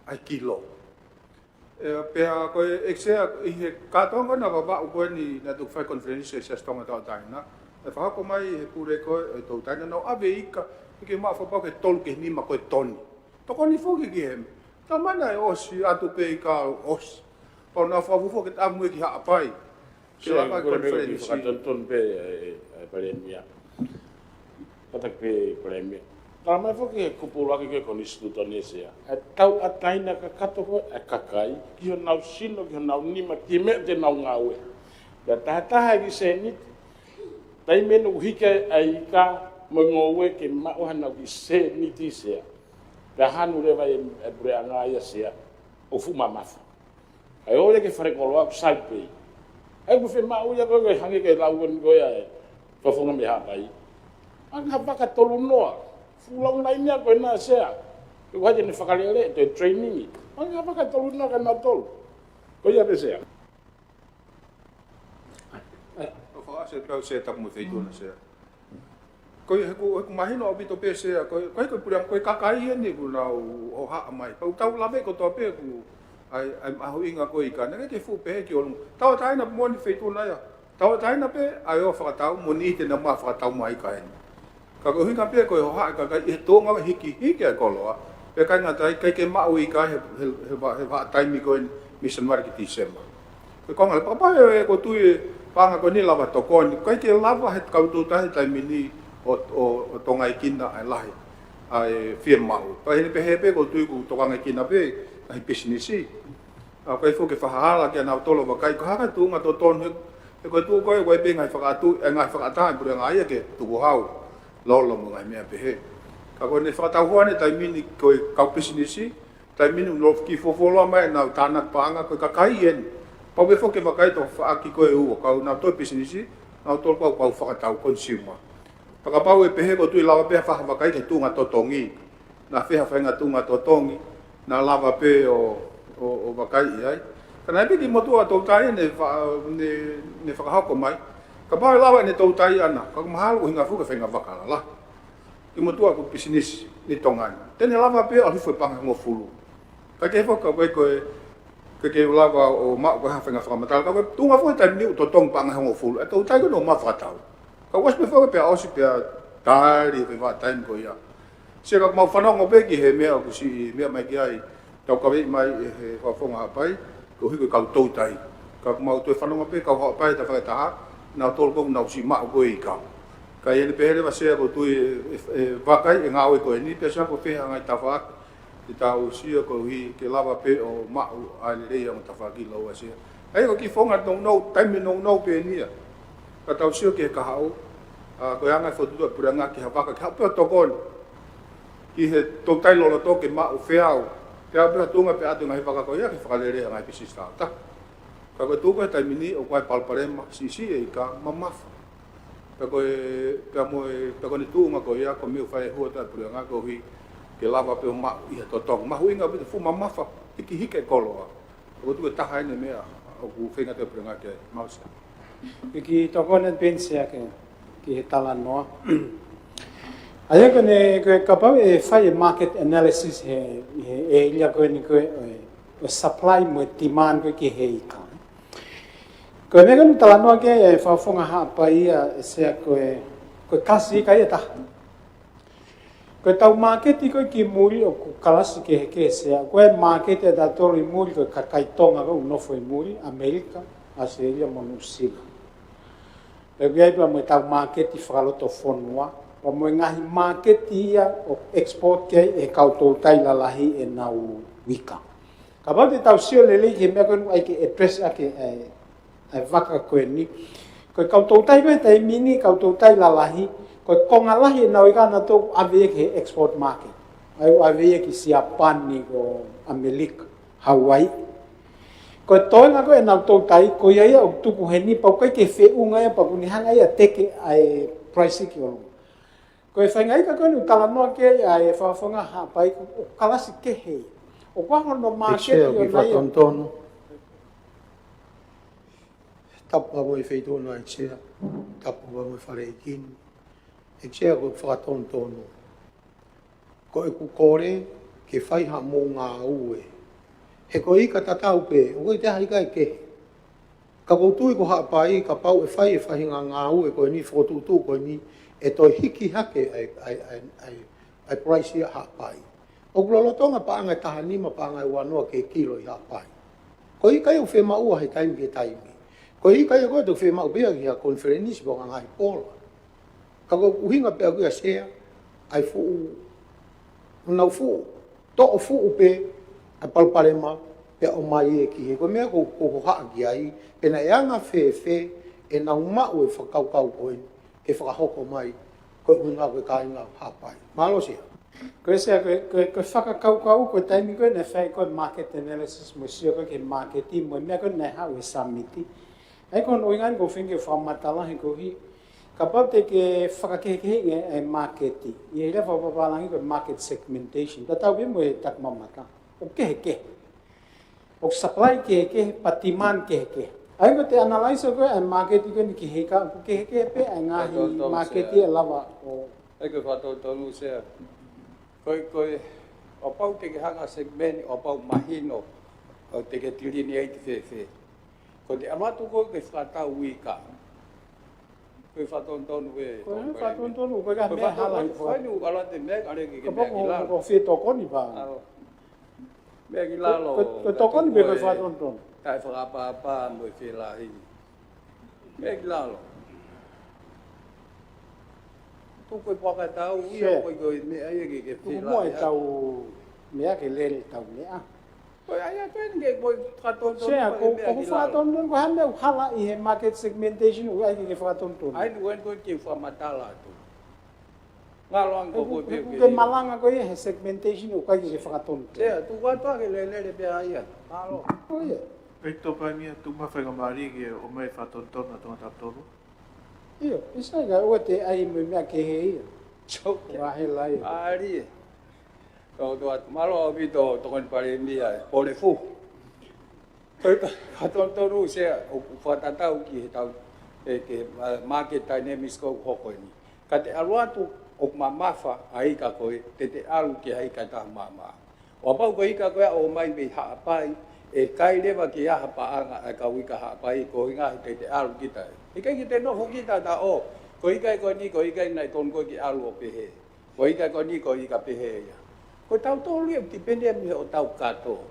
ʻa e kilo. ʻE, pea ko e ʻEiki Sea ʻi he kātoanga naʻa Vavaʻu ko eni naʻa tuku fai konifelenisi ʻa e Siasi Tonga Tauʻatāina. ʻE fakahoko mai he pule ko e toutai naʻa nau ʻave ika, ʻikai ke maʻu fakapapau ke tolu ki he nima ko e toni. Tokoni foki ki he, talamai naʻe ʻosi atu pē ika ʻosi. Pau naʻa fakafuofua ke tamu ia ki Haʻapai. Ke lava e konifelenisi. Fakatonutonu pē ʻe, ʻe, ʻe Palēmia. Kātaki pē Palēmia. Talamai foki he kupu ʻuluaki ko e konisitūtone Sea, ʻe tauʻatāina kakato ko e kakai, ki honau sino, ki honau nima, ki he meʻa te nau ngāue. Pea tahataha e kiʻi sēniti, taimi ʻoku hiki ai e ika mo e ngoue ke maʻu hanau kiʻi sēniti Sea. Pea hanu leva e, e puleʻanga ia Sea, ʻo fuʻu mamafa. ʻAi ʻo ia ki he falekoloa ʻoku sai pē. ʻAi ʻoku fiemaʻu ia ko e, ko e hangē ko e lau ko eni ko ia e fakafofonga mei Haʻapai. ʻAi ha vaka tolu noa. Fuʻu lau mai nia ko ena Sea. Ko e ʻai ke ne fakalele, toe training. ʻAi ha vaka tolu noa ka na tolu. Ko ia pē Sea. ʻO fakaʻasi pē au Sea, tapu mo e Feituʻu na Sea. Ko ia he ʻoku, he ʻoku mahino ʻaupito pē Sea, ko e, ko e, ko e puleʻanga, ko e kakai eni ʻoku nau hohaʻa mai. Pea ʻoku tau lave kotoa pē ʻoku ʻi ai, ʻi ai e mahuʻinga ko e ika. Naʻe ʻikai ke fuʻu pehē ki ʻolunga. Tauʻatāina moʻoni Feituʻu na ia. Tauʻatāina pē ʻa e ō fakatau mo e niʻihi te nau maʻu fakatau mai ʻi he ika ni. Ka ko e ʻuhinga pē ko e hohaʻa e kakai ʻi he tuʻunga hikihiki ʻa e koloa, pea ʻikai ngata ai, ʻikai ke maʻu ʻi he ika he, he, he, vahaʻa taimi ko eni mei Sānuali ki Tīsema. Ko e konga leva, kapau ʻe, ʻoku ou tui e paʻanga ko eni lava tokoni, ʻikai ke lava he kau toutai he taimi ni ʻo, ʻo, ʻo tokangaekina ʻa e lahi ʻa e fiemaʻu. Pea ʻi heʻene pehē pē ʻoku ou tui ʻoku tokangaekina pē ʻa e pisinisi. ʻA, ʻikai foki ke fakahala kia nautolu vakai, ko e hā e tuʻunga totonu he, he ko e tuʻu ko ē, ko e pē ngaahi fakaʻatā, ʻe ngaahi fakaʻatā ʻa e puleʻanga ia ke tukuhau lolo mo e ngaahi meʻa pehē. Ka ko ʻene fakatau hono taimi ni ko e kau pisinisi, taimi ni ʻoku nau kiʻi fuofua loa mai ʻenau tānaki paʻanga ko e kakai eni. Pau pē foki ke vakai ʻi he tafaʻaki ko ē ʻoku ʻi ai ʻenau toe pisinisi, nautolu pau pau fakatau consumer. Pea kapau ʻe pehē ʻoku ou tui lava pē ha fakaʻamu vakai ki he tuʻunga totongi. Naʻa fēfē ha faʻahinga tuʻunga totongi, naʻa lava pē ʻo, ʻo, ʻo vakai ai. Ka naʻe piki motuʻa toutai ne fa-, ne, ne fakahoko mai. Kapau ʻe lava ʻene toutai ʻana, ka ʻoku mahalo ʻuhinga foki ki he faʻahinga vaka lalahi. Kiʻi motuʻa ko e pisinisi ʻi Tonga ni. Te ne lava pē ʻo hifo e paʻanga ʻe hongofulu. Ka ke foki ka ko e, ko e, ke ke lava ʻo maʻu ko ha faʻahinga fakamatala. Ka ko e tuʻunga foki taimi ni ʻoku totongi paʻanga ʻe hongofulu. ʻE toutai ko ē ʻo maʻu fakatau. Ka ʻosi pē foki pea ʻosi pea tali pē vahaʻa taimi ko ia. Sai, ka ʻoku mau fanongo pē ki he meʻa ʻoku siʻi meʻa mai ki ai. Tau kavei mai ʻe he Fakafofonga Haʻapai, koeʻuhi ko e kau toutai. Ka ʻoku mau toe fanongo pē kau Haʻapai tafaʻaki taha, nautolu ʻoku nau siʻi maʻu ko ē ika. Ka ʻi heʻene pehē leva Sea ʻoku ou tui ʻe, ʻe, ʻe vakai e ngāue ko eni, pea Sea ko e fēfē ha ngaahi tafaʻaki te tau sio koeʻuhi ke lava pē ʻo maʻu ʻa e lelei ʻa e ongo tafaʻaki lōua Sea. ʻA ia ko e kiʻi founga nounou, taimi nounou pē eni ia. Ka tau sio ki he kahaʻu, ʻa, ko e anga e fokotuʻutuʻu ʻa e puleʻanga ki ha vaka, ki ha pē ʻo tokoni. Ki he toutai loloto ke maʻu feau. Feau pē ha tuʻunga pē ʻa e ngaahi vaka ko ia ke fakalelei ʻa e ngaahi pisinisi tāutaha. Ka ko e tuʻu ko ē he taimi ni ʻoku ʻi ai e palopalema siʻisiʻi e ika, mamafa. Pea ko e, pea mo e, pea ko ʻene tuʻunga ko ia, ko e meʻa ʻoku fai ʻe he houʻeiki ʻa e puleʻanga koeʻuhi ke lava pē ʻo maʻu ʻi ha totongi. Mahuʻinga ʻaupito, fuʻu mamafa, hikihiki e koloa. ʻOku ou tui ko e taha eni e meʻa ʻoku feinga atu e puleʻanga ke maʻu Sea. Kiʻi tokoni pē eni Sea ki he, ki he talanoa. ʻA ia ko ʻene, ko e kapau ʻe fai e market analysis he, he ʻēlia ko eni ko e, ʻo e, ʻo e supply mo e demand ko ē ki he ika. Ko e meʻa ko ē naʻe talanoa ki ai e Fakafofonga Haʻapai ia ʻe Sea ko e, ko e kalasi ika ia ʻe taha. Ko ʻetau māketi ko ē ki muli ʻoku kalasi kehekehe Sea. Ko e māketi ʻatautolu ʻi muli ko e kakai Tonga ko ē ʻoku nofo ʻi muli, ʻAmelika, ʻAositelēlia mo Nuʻusila. Pea ʻoku ʻi ai pea mo ʻetau māketi fakalotofonua, pea mo e ngaahi māketi ia ʻoku export ki ai e kau toutai lalahi ʻenau ika. Kapau te tau sio lelei ki he meʻa ko ē ʻoku ʻai ke address ʻaki e, e vaka ko eni. Ko e kau toutai ko ē he taimi ni, kau toutai lalahi, ko e konga lahi ʻenau ika naʻa nau ʻave ia ki he export market. ʻA ia ʻoku ʻave ia ki Siapani, ko ʻAmelika, Hawaii. Ko e toenga ko ē ʻenau toutai, ko ia ia ʻoku tuku heni, pea ʻoku ʻikai ke feʻunga ia, pea ʻoku ne hanga ia ʻo teke ʻa e price ki ʻolunga. Ko e faʻahinga ika ko eni ʻoku talanoa ki ai e Fakafofonga Haʻapai ʻoku kalasi kehe. ʻOku ʻi ai hono māketi ʻo ia. Tapu mo e feituʻu na ʻEiki Sea. Tapu mo e fale ʻeiki ni. ʻEiki Sea ko e fakatonutonu. Ko ʻeku kole ke fai haʻamou ngāue. He ko e ika tatau pē, ʻoku ʻi ai e taha ika ʻe kehe. Ka ʻoku ou tui ko Haʻapai, kapau ʻe fai e faʻahinga ngāue ko eni, fokotuʻutuʻu ko eni, ʻe toe hiki hake ʻa e, ʻa e, ʻa e, ʻa e, ʻa e price ia Haʻapai. ʻOku lolotonga paʻanga ʻe taha nima, paʻanga ʻe ua noa ki he kilo ʻi Haʻapai. Ko e ika ia ʻoku fiemaʻua he taimi ki he taimi. Ko e ika ia ko ē ʻoku fiemaʻu pē ia ki ha konifelenisi pe ko ha ngaahi pola. Ka ko e ʻuhinga pē ʻaʻaku ia Sea, ʻa e fuʻu, nau fuʻu, toʻo fuʻu pē ʻa e palopalema, pea ʻomai ia ki hē. Ko e meʻa ʻoku, ʻoku ou hohaʻa ki ai, pe naʻe anga fēfē ʻenau maʻu e fakakaukau ko eni, ke fakahoko mai, ko e ʻuhinga ko e kāinga ʻo Haʻapai. Mālō Sea. Ko e Sea, ko e, ko e, ko e fakakaukau, ko e taimi ko ē naʻe fai ko ē market analysis mo e sio ko ē ki he māketi, mo e meʻa ko ē naʻe haʻu he sāmiti. ʻA ia ko hono ʻuhinga eni ʻoku ou feinga ke fakamatala he koeʻuhi, kapau te ke fakakehekeheʻi e, e māketi. ʻI he lea fakapapālangi ko e market segmentation. Tatau pē mo e taku mamata. ʻOku kehekehe. ʻOku supply kehekehe, pea demand kehekehe. ʻA ia ko ʻete analyze ko ē e māketi ko eni ki he ika, ʻoku kehekehe pē ʻa e ngaahi māketi ʻe lava ʻo. ʻA ia ko e fakatonutonu Sea. Ko e, ko e, ʻo kapau te ke hanga ʻo segment, ʻo kapau mahino, ʻo te ke delineate fēfē. Ko ʻete ʻalu atu ko ē ke fakatau ika. Ko e fakatonutonu ē. Ko e fakatonutonu, ko e ka meʻa hala i fua. Ko e nu ala te meʻa, ale ke ke Kapau meʻa ki lalo. Ko fie tokoni pa. Alo. Meʻa ki lalo. Ko e tokoni pe ko e fakatonutonu. Kae fakapapa mo e fie lahi. Meʻa ki lalo. Tuku e puaka tau ia ko e ko e meʻa ia ke ke fie lahi. Tuku mo e tau meʻa ke lele tau meʻa. Ko e ai atu eni ke ko e fakatonutonu. Sea, ko e fakatonutonu ko hame u hala i he market segmentation u ai ke fakatonutonu. Ai nu uen ko e ke fakamatala atu. Ngalo ang ko ko pe ke malanga ko ia he segmentation u kai ke fakatonutonu. Sea, tu kua tua ke lelele pe ai atu. Ngalo. Ko ia. Pe topa mia tu ma fai ka mari ke o mai fakatonutonu a tonga tatolo. Io, isa ka ua te ai mo mea ke he ia. Choke. Wa he lai. Ari. Tau tau atu mālō ʻaupito Tokoni Palēmia, Pole Fu. Ko e ka, ka tonu tonu se ʻoku fakatatau ki he tau, e ke market dynamics ko ʻoku hoko eni. Ka te ʻalu atu ʻoku mamafa ʻa e ika ko ē, te te ʻalu ki ha ika taha mama. ʻO kapau ko e ika ko ē ʻoku ʻomai mei Haʻapai, ʻe kai leva ke ʻi ai ha paʻanga ʻa e kau ika Haʻapai, ko e ʻuhinga he te te ʻalu kita ē. ʻIkai ke te nofo kita ta ʻo, ko e ika ko eni, ko e ika naʻe tonu ko ē ke ʻalu ʻo pehē. Ko e ika ko eni, ko e ika pehē ia. Ko tautolu ia, tipende mei hotau kato.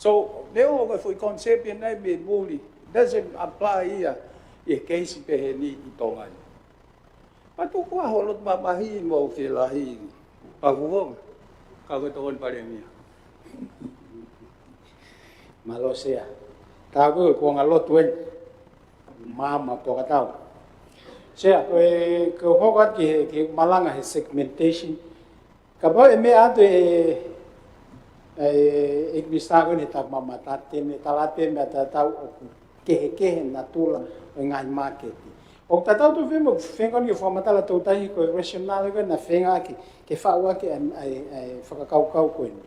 So, neongo ko e foʻi concept ia naʻe mei muli, doesn't apply ia ʻi he case pehē ni ʻi Tonga ni. Patu kua holo mamahi mo ke lahi, pafuonga, ka ko e Tokoni Palēmia. Mālō Sea. Tā ko e kuonga lotu eni. Mama po ka tau. Sea, ko e, ko e hoko atu ki he, ki he malanga he segmentation. Kapau ʻe meʻa atu e, e, e Minisitā ko eni he taʻu mama, ta te ne tala atu e meʻa tatau ʻoku kehekehe natula ʻo e ngaahi māketi. ʻOku tatau tu femo, fenga ni fakamatala toutai ko e rationale ko ē naʻe feinga ke, ke faʻu ʻaki e, e, e fakakaukau ko eni.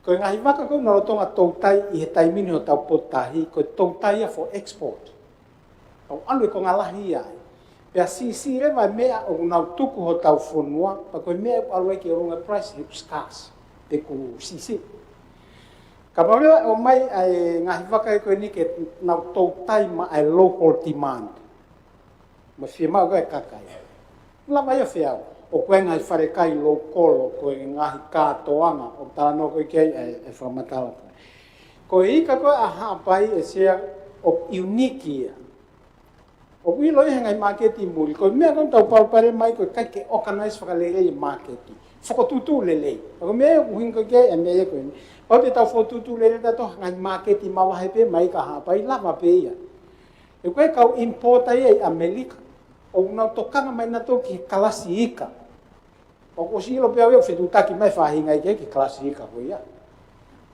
Ko e ngaahi vaka ko ē naʻe lolotonga toutai ʻi he taimi ni hotau potu tahi, ko e toutai ia for export. Kau ʻalu e konga lahi ai. Pea siʻisiʻi leva e meʻa ʻoku nau tuku hotau fonua, pea ko e meʻa ʻoku ʻalu ai ki ʻolunga price he ʻoku scarce, pe ʻoku siʻisiʻi. Kapau leva ʻe ʻomai ʻa e ngaahi vaka ko eni ke nau toutai maʻa e local demand. Mo e fiemaʻu ko ē ʻa e kakai. Lava ia ʻo feau. ʻOku ʻi ai e ngaahi falekai local, ko e ngaahi kātoanga, ʻoku talanoa ko ē ki ai e, e fakamatala ko ē. Ko e ika ko ē ʻa Haʻapai ʻe Sea ʻoku unique ia. ʻOku ʻilo ia he ngaahi māketi muli. Ko e meʻa ko ē tau palopalema mai ko e ʻikai ke organize fakalelei e māketi. Fokotuʻutuʻu lelei. Ko e meʻa ʻoku ʻuhinga ki ai e meʻa ko eni. ʻOku te tau fokotuʻutuʻu lelei tautolu ha ngaahi māketi mavahe pē mai ka Haʻapai lava pē ia. He ko e kau importer ia ʻi ʻAmelika, ʻoku nau tokanga mai nautolu ki he kalasi ika. ʻOku ʻosi ʻilo pē au ia ʻoku fetuʻutaki mai faʻahinga ika ki he kalasi ika ko ia.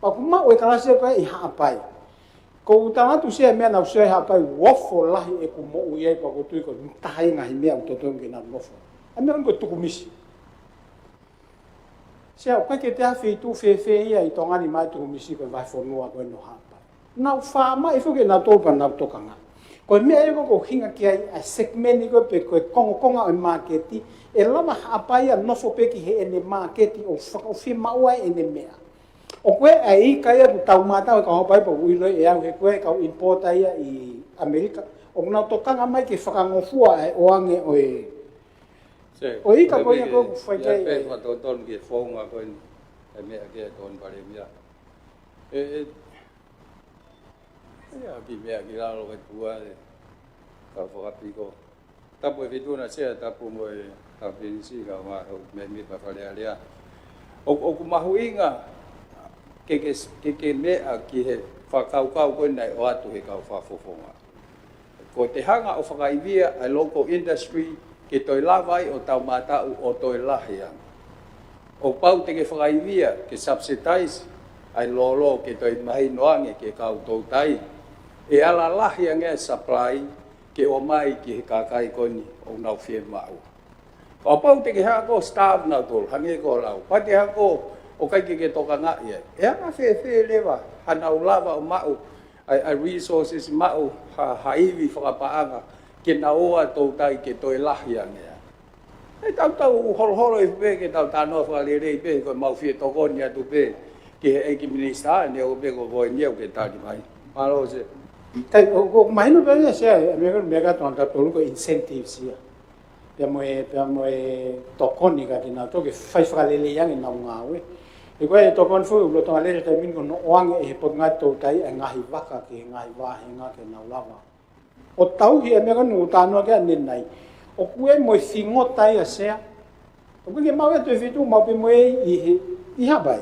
Pea ʻoku maʻu e kalasi ika ʻi Haʻapai. Ko u tala atu Sea meʻa naʻa ku sio ai Haʻapai, ʻoku ofo lahi ʻeku moʻui ai pea ʻoku ou tui ko e taha ia e ngaahi meʻa ʻoku totonu ke nau nofo. ʻA e meʻa ko eni ko e tukumisi. Sea, ʻoku ʻikai ke toe ʻi ai ha feituʻu fēfē ia ʻi Tonga ni maʻu e tukumisi ko e vahefonua ko eni ʻo Haʻapai. Nau fāmaʻi foki ʻe nautolu pea nau tokanga. Ko e meʻa ia ko ē ʻoku ou ʻuhinga ki ai ʻa e segment ko ē pe ko e kongokonga ʻo e māketi, ʻe lava Haʻapai ʻo nofo pē ki heʻene māketi ʻo fakaʻofi maʻu ai ʻene meʻa. ʻOku ʻi ai e ika ia ʻoku tau mātau he kau Haʻapai pea ʻoku ʻilo ʻe au he ko e kau importer ia ʻi ʻAmelika. ʻOku nau tokanga mai ke fakangofua e ʻoange ʻo e ʻo e ika ko ia ko ē ʻoku fai ki ai e. Ia pē fakatonutonu ki he founga ko eni, e meʻa ki he Tokoni Palēmia. ʻE, ʻe, ia ki meʻa ki lalo ke tua e, ka fakapiko. Tapu e Fituna Sea, tapu mo e Tapenisi, ka ma hau me mi pa Fale Alea. ʻO, ʻoku mahuʻinga ke, ke, ke, ke meʻa ki he fakakaukau ko ē naʻe ʻoatu he kau fakafofonga. Ko e te hanga ʻo fakaivia ʻa e local industry ke toe lava ai ʻo tau mātaʻu ʻo toe lahi ange. ʻO pau te ke fakaivia ke subsidize ʻa e lolo ke toe mahino ange ki he kau toutai. ʻE ala lahi ange ʻa e supply ke ʻomai ki he kakai ko eni ʻoku nau fiemaʻu. Ka ʻo pau te ke hako starve nautolu, hangē ko e lau. Pea te hako ʻoku ʻikai ke ke tokangaʻi ai. ʻE anga fēfē leva hanau lava ʻo maʻu ʻa e, ʻa e resources maʻu ha, ha ivi fakapaʻanga ke nau ō ʻo toutai ke toe lahi ange ai. ʻE tau tau holoholo ʻi he pē ke tau talanoa fakalelei pē ko e mau fie tokoni atu pē ki he ʻEiki Minisitā, neongo pē ko e foʻi niʻihi ʻoku ke tali mai. Mālō Sea. Kai, ʻoku mahino pē ia Sea, ʻa e meʻa ko eni, meʻa ka tona ta polu ko incentives ia. Pea mo e, pea mo e tokoni ka kinautolu ke fai fakalelei ange ʻenau ngāue. ʻE ko e tokoni foʻi ʻoku lolotonga lele he taimi ni ko hono ʻoange ʻe he Potungāue Toutai ʻa e ngaahi vaka ki he ngaahi vāhenga ke nau lava ʻo tauhi ʻa e meʻa ko eni ʻoku talanoa ki ai ʻanenai. ʻOku ʻi ai mo e fingota ia Sea. ʻOku ʻikai ke maʻu ʻe he Toefitu, maʻu pē mo ia ʻi he, ʻi Haʻapai.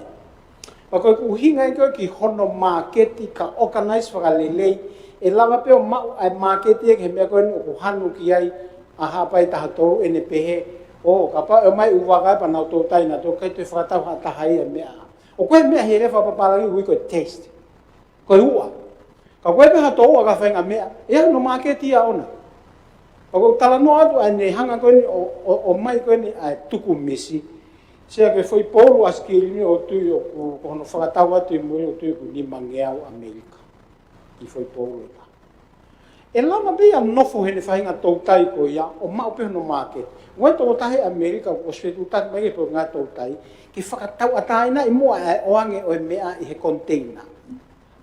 Pea ko e ʻuhinga ia ko ē ki hono māketi ka organize fakalelei, ʻe lava pē ʻo maʻu ʻa e māketi ia ki he meʻa ko eni ʻoku hanu ki ai ʻa Haʻapai taha tolu ʻene pehē, ʻo kapau ʻe ʻomai ʻū vaka ia pea nau toutai nautolu, ʻikai toe fakatau ha taha ia meʻa. ʻOku ʻi ai meʻa he lea fakapapālangi ʻoku ui ko e taste. Ko e uʻa. Ka ko e pē ha tō uʻa ka faʻahinga meʻa, ʻe ʻi ai hono māketi ia ʻona. Pea ʻoku ou talanoa atu ʻa ʻene hanga ko eni ʻo, ʻo, ʻomai ko eni ʻa e tuku misi. Sea, ko e foʻi poulu ʻa Sikilini ʻoku ou tui ʻoku, ko hono fakatau atu ʻi muli ʻoku ou tui ʻoku nimangeau ʻAmelika. Kiʻi foʻi poulu ʻe taha. ʻE lava pē ia ʻo nofo heʻene faʻahinga toutai ko ia, ʻo maʻu pē hono māketi. ʻOku ʻi ai e tokotaha ʻi ʻAmelika, ʻoku ʻosi fetuʻutaki mai ki he Potungāue Toutai, ke fakatauʻatāinaʻi muʻa ʻa e ʻoange ʻo e meʻa ʻi he container.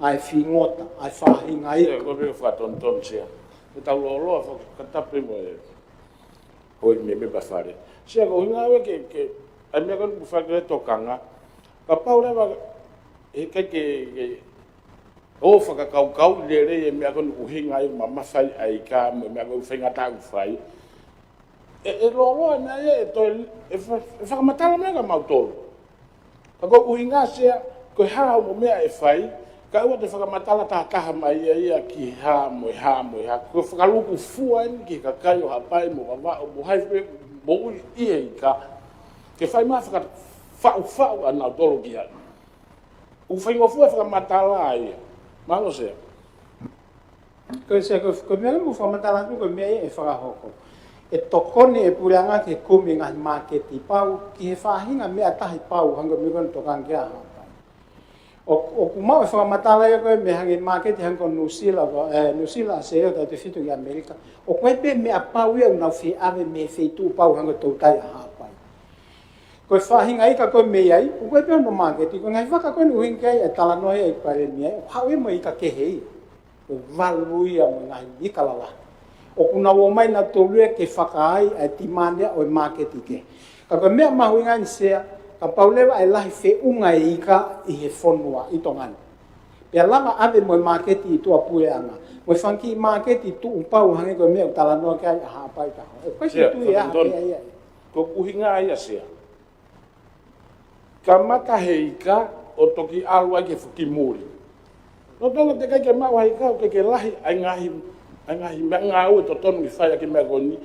ʻA e fingota, ʻa e faʻahinga ika. Ia, ko e meʻa fakatonutonu Sea. Ke tau lōloa fakatapu mo e ʻo e meʻa meʻa pē fale. Sea, ko e ʻuhinga ia ke, ke, ʻa e meʻa ko eni ʻoku fai ki ai e tokanga. Kapau leva, ʻe ʻikai ke, ke, ʻo fakakaukau lelei e meʻa ko eni ʻuhinga ia mamafa ai ʻa e ika mo e meʻa ko eni faingataʻa ʻoku fai. ʻE, ʻe lōloa e meʻa ia, ʻe toe, ʻe fa-, ʻe fakamatala mai kia mautolu. Ka ko e ʻuhinga Sea, ko e hā hoʻomo meʻa ʻe fai, kae ʻoua te fakamatala tahataha mai ia ia ki he hā mo e hā mo e hā. Ko e fakalūkufua eni ki he kakai ʻo Haʻapai mo Vavaʻu mo hai pē moʻui ʻi he ika. Ke fai mai faka-, faʻufaʻu ʻa nautolu ki ai. ʻOku faingofua e fakamatala ia. Mālō Sea. Ko e Sea, ko, ko e meʻa ʻoku fakamatala atu, ko e meʻa ia ʻe fakahoko. ʻE tokoni e puleʻanga ke kumi e ngaahi māketi pau, ki he faʻahinga meʻa tahi pau, hangē ko e meʻa ko eni ʻoku tokanga ki ai ʻa Haʻapai. ʻO, ʻoku maʻu e fakamatala ia ko e meʻa hangē māketi hangē ko Nuʻusila, ʻe, Nuʻusila, ʻAositelēlia, Toefitu ki ʻAmelika. ʻOku ʻi ai pē meʻa pau ia ʻoku nau fie ʻave mei he feituʻu pau hangē ko e toutai ʻa Haʻapai. Ko e faʻahinga ika ko ē mei ai, ʻoku ʻi ai pē hono māketi, ko e ngaahi vaka ko eni ʻoku ʻuhinga ki ai e talanoa ia ʻa e Palēmia, ʻoku haʻu ia mo e ika kehe ia. Ko e valu ia mo e ngaahi ika lalahi. ʻOku nau ō mai nautolu ia ke fakaai ʻa e timanea ʻo e māketi kehe. Ka ko e meʻa mahuʻinga eni Sea, kapau leva ʻe lahi feʻunga e ika ʻi he fonua ʻi Tonga ni, pea lava ʻave mo e māketi ʻi tuʻapuleʻanga, mo e fanga kiʻi māketi tuʻu pau hangē ko e meʻa ʻoku talanoa ki ai ʻa Haʻapai taha. ʻOku ʻikai ke Sea, tui ʻa e fakatonutonu. Meʻa ia. Ko e ʻuhinga ia Sea. Kamata he ika ʻo toki ʻalu ai ki he foʻi muli. Lolotonga teʻeki ai ke maʻu ha ika, teʻeki ke lahi ʻa e ngaahi, ʻa e ngaahi meʻa ngāue totonu ke fai ʻaki e meʻa ko eni.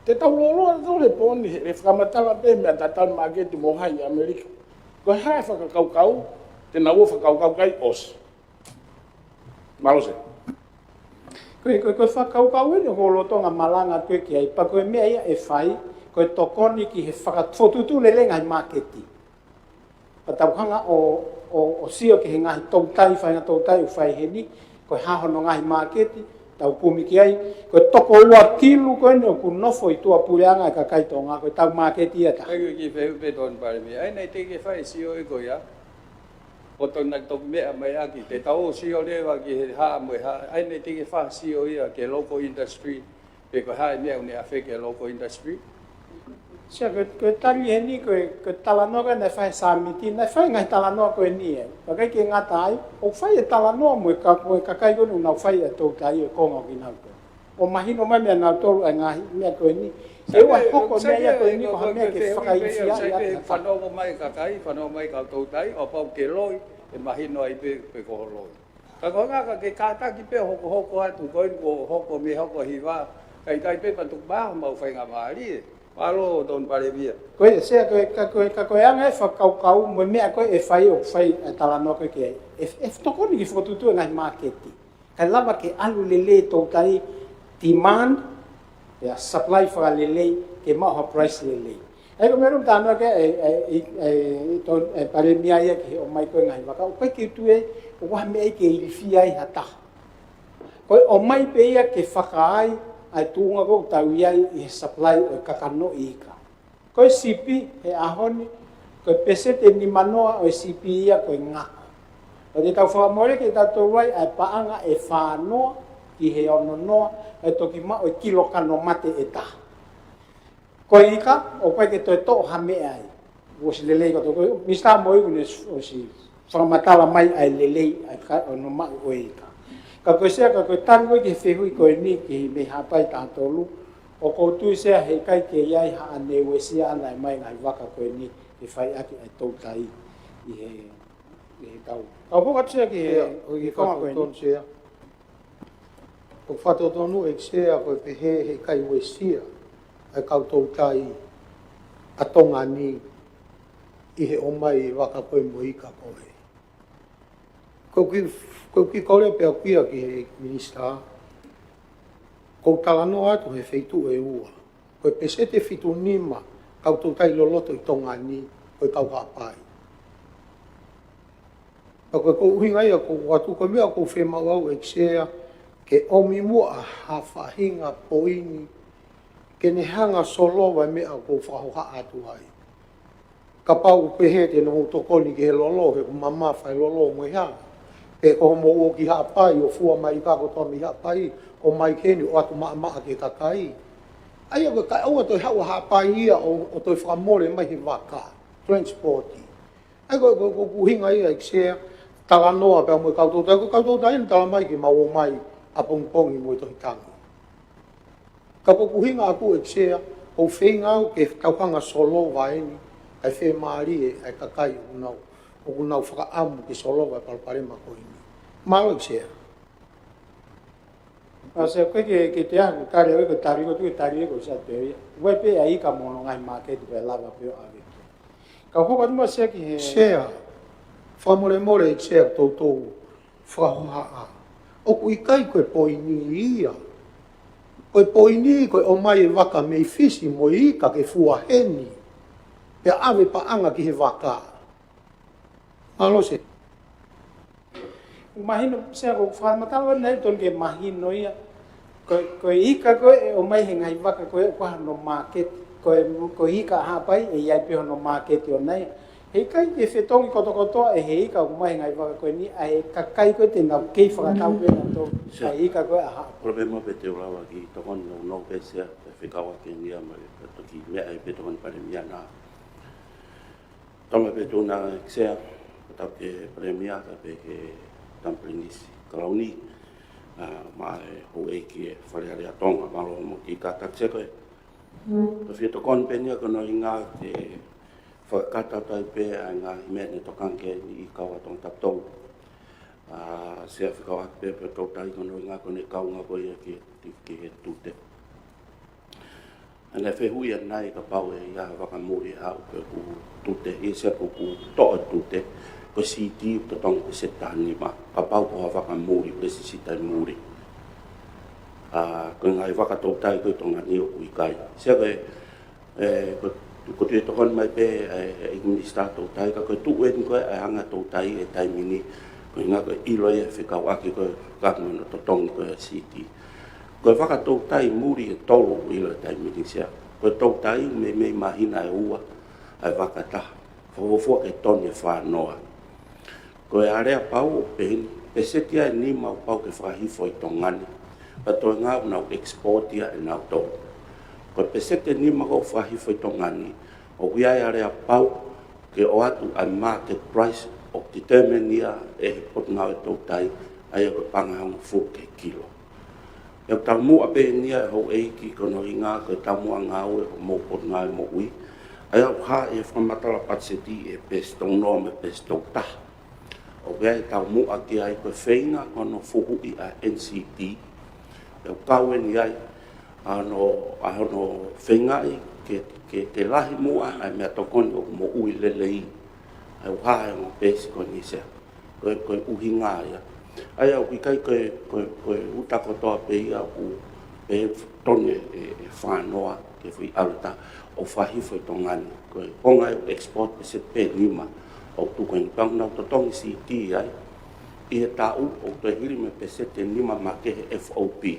Te tau lōloa atu he pō ni, he, he fakamatala pē meʻa tatau māketi mo hai ʻi ʻAmelika. Ko e hā e fakakaukau te nau ō fakakaukau ki ai ʻosi? Mālō Sea. Ko e, ko e, ko e fakakaukau eni ʻoku ou lolotonga malanga atu ki ai, pea ko e meʻa ia ʻe fai, ko e tokoni ki he fakafotutuʻu lelei e ngaahi māketi. Pea tau hanga ʻo, ʻo, ʻo sio ki he ngaahi toutai, faʻahinga toutai ʻoku fai heni, ko e hā hono ngaahi māketi, tau kumi ki ai, ko e toko ua kilu ko eni ʻoku nofo ʻi tuʻapuleʻanga e kakai Tonga, ko e tau māketi ia taha. ʻIkai ke fehuʻi pē Tokoni Palēmia. ʻA ia naʻe teʻeki ke fai e sio ia ko ia. ʻO tau na toki meʻa mai ʻaki, te tau sio leva ki he hā mo e hā, ʻa ia naʻe teʻeki ke fai ha sio ia ki he local industry, pe ko e hā e meʻa ʻoku ne affect e local industry. Sea, ko e, ko e tali heni, ko e, ko e talanoa ko ē naʻe fai he sāmiti, naʻe fai e ngaahi talanoa ko eni ai. Pea ʻikai ke ngata ai, ʻoku fai e talanoa mo e ka-, mo e kakai ko eni ʻoku nau fai e toutai ʻi he konga ʻo kinautolu. ʻO mahino mai meia nautolu ʻa e ngaahi meʻa ko eni. Ke ʻoua ʻe hoko e meʻa ia ko eni ko ha meʻa ke fakailifia ai ʻa e kakai. Fanongo mai kakai, fanongo mai kau toutai, ʻo pau ke loi, ʻe mahino ai pē, pe ko ho loi. Ka ko e ngaahi ka ke kātaki pē hokohoko atu, ko eni kuo hoko mei he hoko hiva, ka ʻikai pē pea tuku mai homau faingamālie. Mālō Tokoni Palēmia. Ko ia, Sea, ko e, ka ko e, ka ko e anga e fakakaukau, mo e meʻa ko ē ʻe fai ʻoku fai e talanoa ko ē ki ai. ʻE, ʻe tokoni ki he fokotuʻutuʻu e ngaahi māketi. Kae lava ke ʻalu lelei e toutai, demand, pea supply fakalelei, ke maʻu ha price lelei. ʻA ia ko e meʻa ʻoku talanoa ki ai e, e, e, e, to-, e Palēmia ia ki he ʻomai ko ē ngaahi vaka. ʻOku ʻikai ke u tui ʻoku ʻi ai ha meʻa ia ke ilifia ai ha taha. Ko e ʻomai pē ia ke fakaai ʻa e tuʻunga ko ē ʻoku tau ʻi ai ʻi he supply ʻo e kakanoʻi ika. Ko e sipi he ʻaho ni, ko e peseti ʻe nimanoa ʻo e sipi ia ko e ngako. Pea te tau fakamole ke tau tolu ai ʻa e paʻanga ʻe fānoa, ki he ono noa, ʻe toki maʻu e kilo kano mate ʻe taha. Ko e ika, ʻoku ʻikai ke toe toʻo ha meʻa ai. ʻOsi lelei kotoa, ko e Minisitā Moʻui kuo ne ʻosi fakamatala mai ʻa e lelei ʻa e ka, ʻo hono maʻu ʻo e ika. Ka ko e Sea, ka ko e tali ko ē ki he fehuʻi ko eni ki he meʻa Haʻapai taha tolu, ʻoku ou tui Sea heʻikai ke ʻi ai haʻane uesia ʻana e ʻomai ngaahi vaka ko eni ke fai ʻaki ʻa e toutai ʻi he, ʻi he kau. Ka ʻoku ou kau atu Sea ki he, ʻIo, ʻoku ki he konga ko eni. Tonu Sea. ʻOku fakatotonu ʻEiki Sea ko e pehē heʻikai uesia ʻa e kau toutai ʻa Tonga ni ʻi he ʻomai e vaka ko ē mo e ika ko ē. Ko e kiʻi, ko e kiʻi kole pē ʻaʻaku ia ki he Minisitā, ʻoku ou talanoa atu he feituʻu ʻe ua. Ko e peseti ʻe fitu nima kau toutai loloto ʻi Tonga ni, ko e kau Haʻapai. Ka ko e, ko e ʻuhinga ia ʻoku ou ʻoatu, ko e meʻa ʻoku ou fiemaʻu au ʻEiki Sea, ke ʻomi muʻa ha faʻahinga poini, ke ne hanga ʻo solova e meʻa ʻoku ou fakahohaʻa atu ai. Kapau ʻoku pehē te nau tokoni ki he lolo, he ʻoku mamafa e lolo mo e hā. Pe ko hoʻomou ō ki Haʻapai ʻo fua mai ika kotoa mei Haʻapai, ʻomai ki heni ʻo ʻoatu maʻamaʻa ki he kakai. ʻA ia ko e kae ʻoua toe haʻu ʻa Haʻapai ia ʻo, ʻo toe fakamole mai he vaka, transport. ʻA ia ko e, ko e, ko e ʻuhinga ia ʻEiki Sea, talanoa pea mo e kau toutai, ko e kau toutai ʻoku ne tala mai ke mau ō mai ʻapongipongi mo e tohi tangi. Ka ko e ʻuhinga ʻaʻaku ʻEiki Sea, ʻoku ou feinga au ke tau hanga ʻo solova eni ʻa e fiemālie ʻa e kakai ʻoku nau, ʻoku nau fakaʻamu ke solova e palopalema ko eni. Mālō ʻEiki Sea. ʻA Sea, ko e ke, ke te ahu, tali au, ko e tali, ko e tali, ko e Sea te ia. Uai pē ʻa e ika mo hono ngaahi māketi pea lava pē ʻo ʻave ki ai. Ka ʻoku ou kau atu muʻa Sea ki he Sea, fakamolemole ʻEiki Sea toutou fakahohaʻa. ʻOku ʻikai ko e poini ia. Ko e poini ko e ʻomai e vaka mei Fisi mo e ika ke fua heni. Pea ʻave paʻanga ki he vaka. Mālō Sea. Mahino Sea ko e fakamatala ʻana ʻoku totonu ke mahino ia. Ko, ko e ika ko ē ʻomai he ngaahi vaka ko ē ʻoku ʻi ai hono māketi. Ko e, ko e ika ʻa Haʻapai ʻe ʻi ai pē hono māketi ʻona ia. Heʻikai ke fetongi kotokotoa ʻe he ika ʻoku ʻomai he ngaahi vaka ko eni ʻa e kakai ko ē te nau kei fakatau pē nautolu. Sea. ʻA e ika ko ē ʻa Haʻapai. Ko e meʻa pē te u lava ke tokoni nounou pē Sea, pea fekauʻaki eni ia mo e toki meʻa ai pē Tokoni Palēmia na. Tama pē tuna ʻEiki Sea, tau ki he Palēmia, ka pehē ki he Tama Pilinisi Kalauni, ʻa, mo e Houʻeiki ʻo e Fale Alea ʻo Tonga, mālō mo e kiʻi kātaki Sea ko e. Ko e fie tokoni pē eni ia ko hono ʻuhinga ke fakakakato atu ai pē ʻa e ngaahi meʻa ne tokanga ki ai e kau ʻa Tonga Tapu Tolu. ʻA, Sea fekauʻaki pē pea tau tali ko hono ʻuhinga ko ʻene kaunga ko ia ki, ki, ki he tute. ʻA ʻene fehuʻi ʻanenai kapau ʻe ʻi ai ha vaka muli ʻe haʻu pea ʻoku tute, ʻi Sea ʻoku toʻo e tute, ko e siti ʻoku totongi ko e seti taha nima, kapau ko ha vaka muli, ko e sisita e muli. ʻA, ko e ngaahi vaka toutai ko ē ʻi Tonga ni ʻoku ʻikai. Sea ko e, ʻe, ko, ko e tui tokoni mai pē, ʻe, ʻe Minisitā Toutai, ka ko e tuʻu eni ko ē ʻa e anga toutai he taimi ni, ko e ʻuhinga ko e ʻilo ia ʻe fekauʻaki ko e kau mano totongi ko ē siti. Ko e vaka toutai muli ʻe tolu ʻoku ʻilo he taimi ni Sea. Ko e toutai meimei māhina ʻe ua ʻa e vaka ʻe taha. Fakafuofua ke toni ʻe fā noa. Ko e aleapau ʻoku pehē ni, peseti ia ʻe nima ʻoku pau ke fakahifo ʻi Tonga ni. Pea toenga ʻoku nau export ia ʻe nautolu. Ko e peseti ʻe nima ʻoku fakahifo ʻi Tonga ni, ʻoku ʻi ai e aleapau ke ʻoatu ʻa e market price ʻoku determine ia ʻe he Potungāue Toutai, ʻa ia ko e paʻanga ʻe hongofulu ki he kilo. ʻE taumuʻa pē eni ia ʻe Houʻeiki ko hono ʻuhinga ko e taumuʻa ngāue ʻo hoʻomou Potungāue Moʻui. ʻA ia ʻoku hā ʻi he fakamatala patiseti ʻi he peesi tolu noa mo e peesi tolu taha. ʻOku ʻi ai e taumuʻa ki ai ko e feinga ko hono fuhuʻi ʻa e N C D. ʻE kau eni ai ʻa hono, ʻa hono feingaʻi ke, ke, ke lahi muʻa ʻa e meʻatokoni ʻoku moʻui lelei. ʻA ia ʻoku hā he ongo peesi ko eni Sea. Ko e, ko e ʻuhinga ia. ʻA ia ʻoku ʻikai ko e, ko e, ko e uta kotoa pē ia ʻoku pehē toni ʻe, ʻe, ʻe fā noa ki he foʻi ʻalu ʻe taha ʻo fakahifo ʻi Tonga ni. Ko e konga ʻe export peseti pē ʻe nima ʻoku tuku eni, pea ʻoku nau totongi siti ai ʻi he taʻu ʻoku toe hili mei he peseti ʻe nima makehe F O B.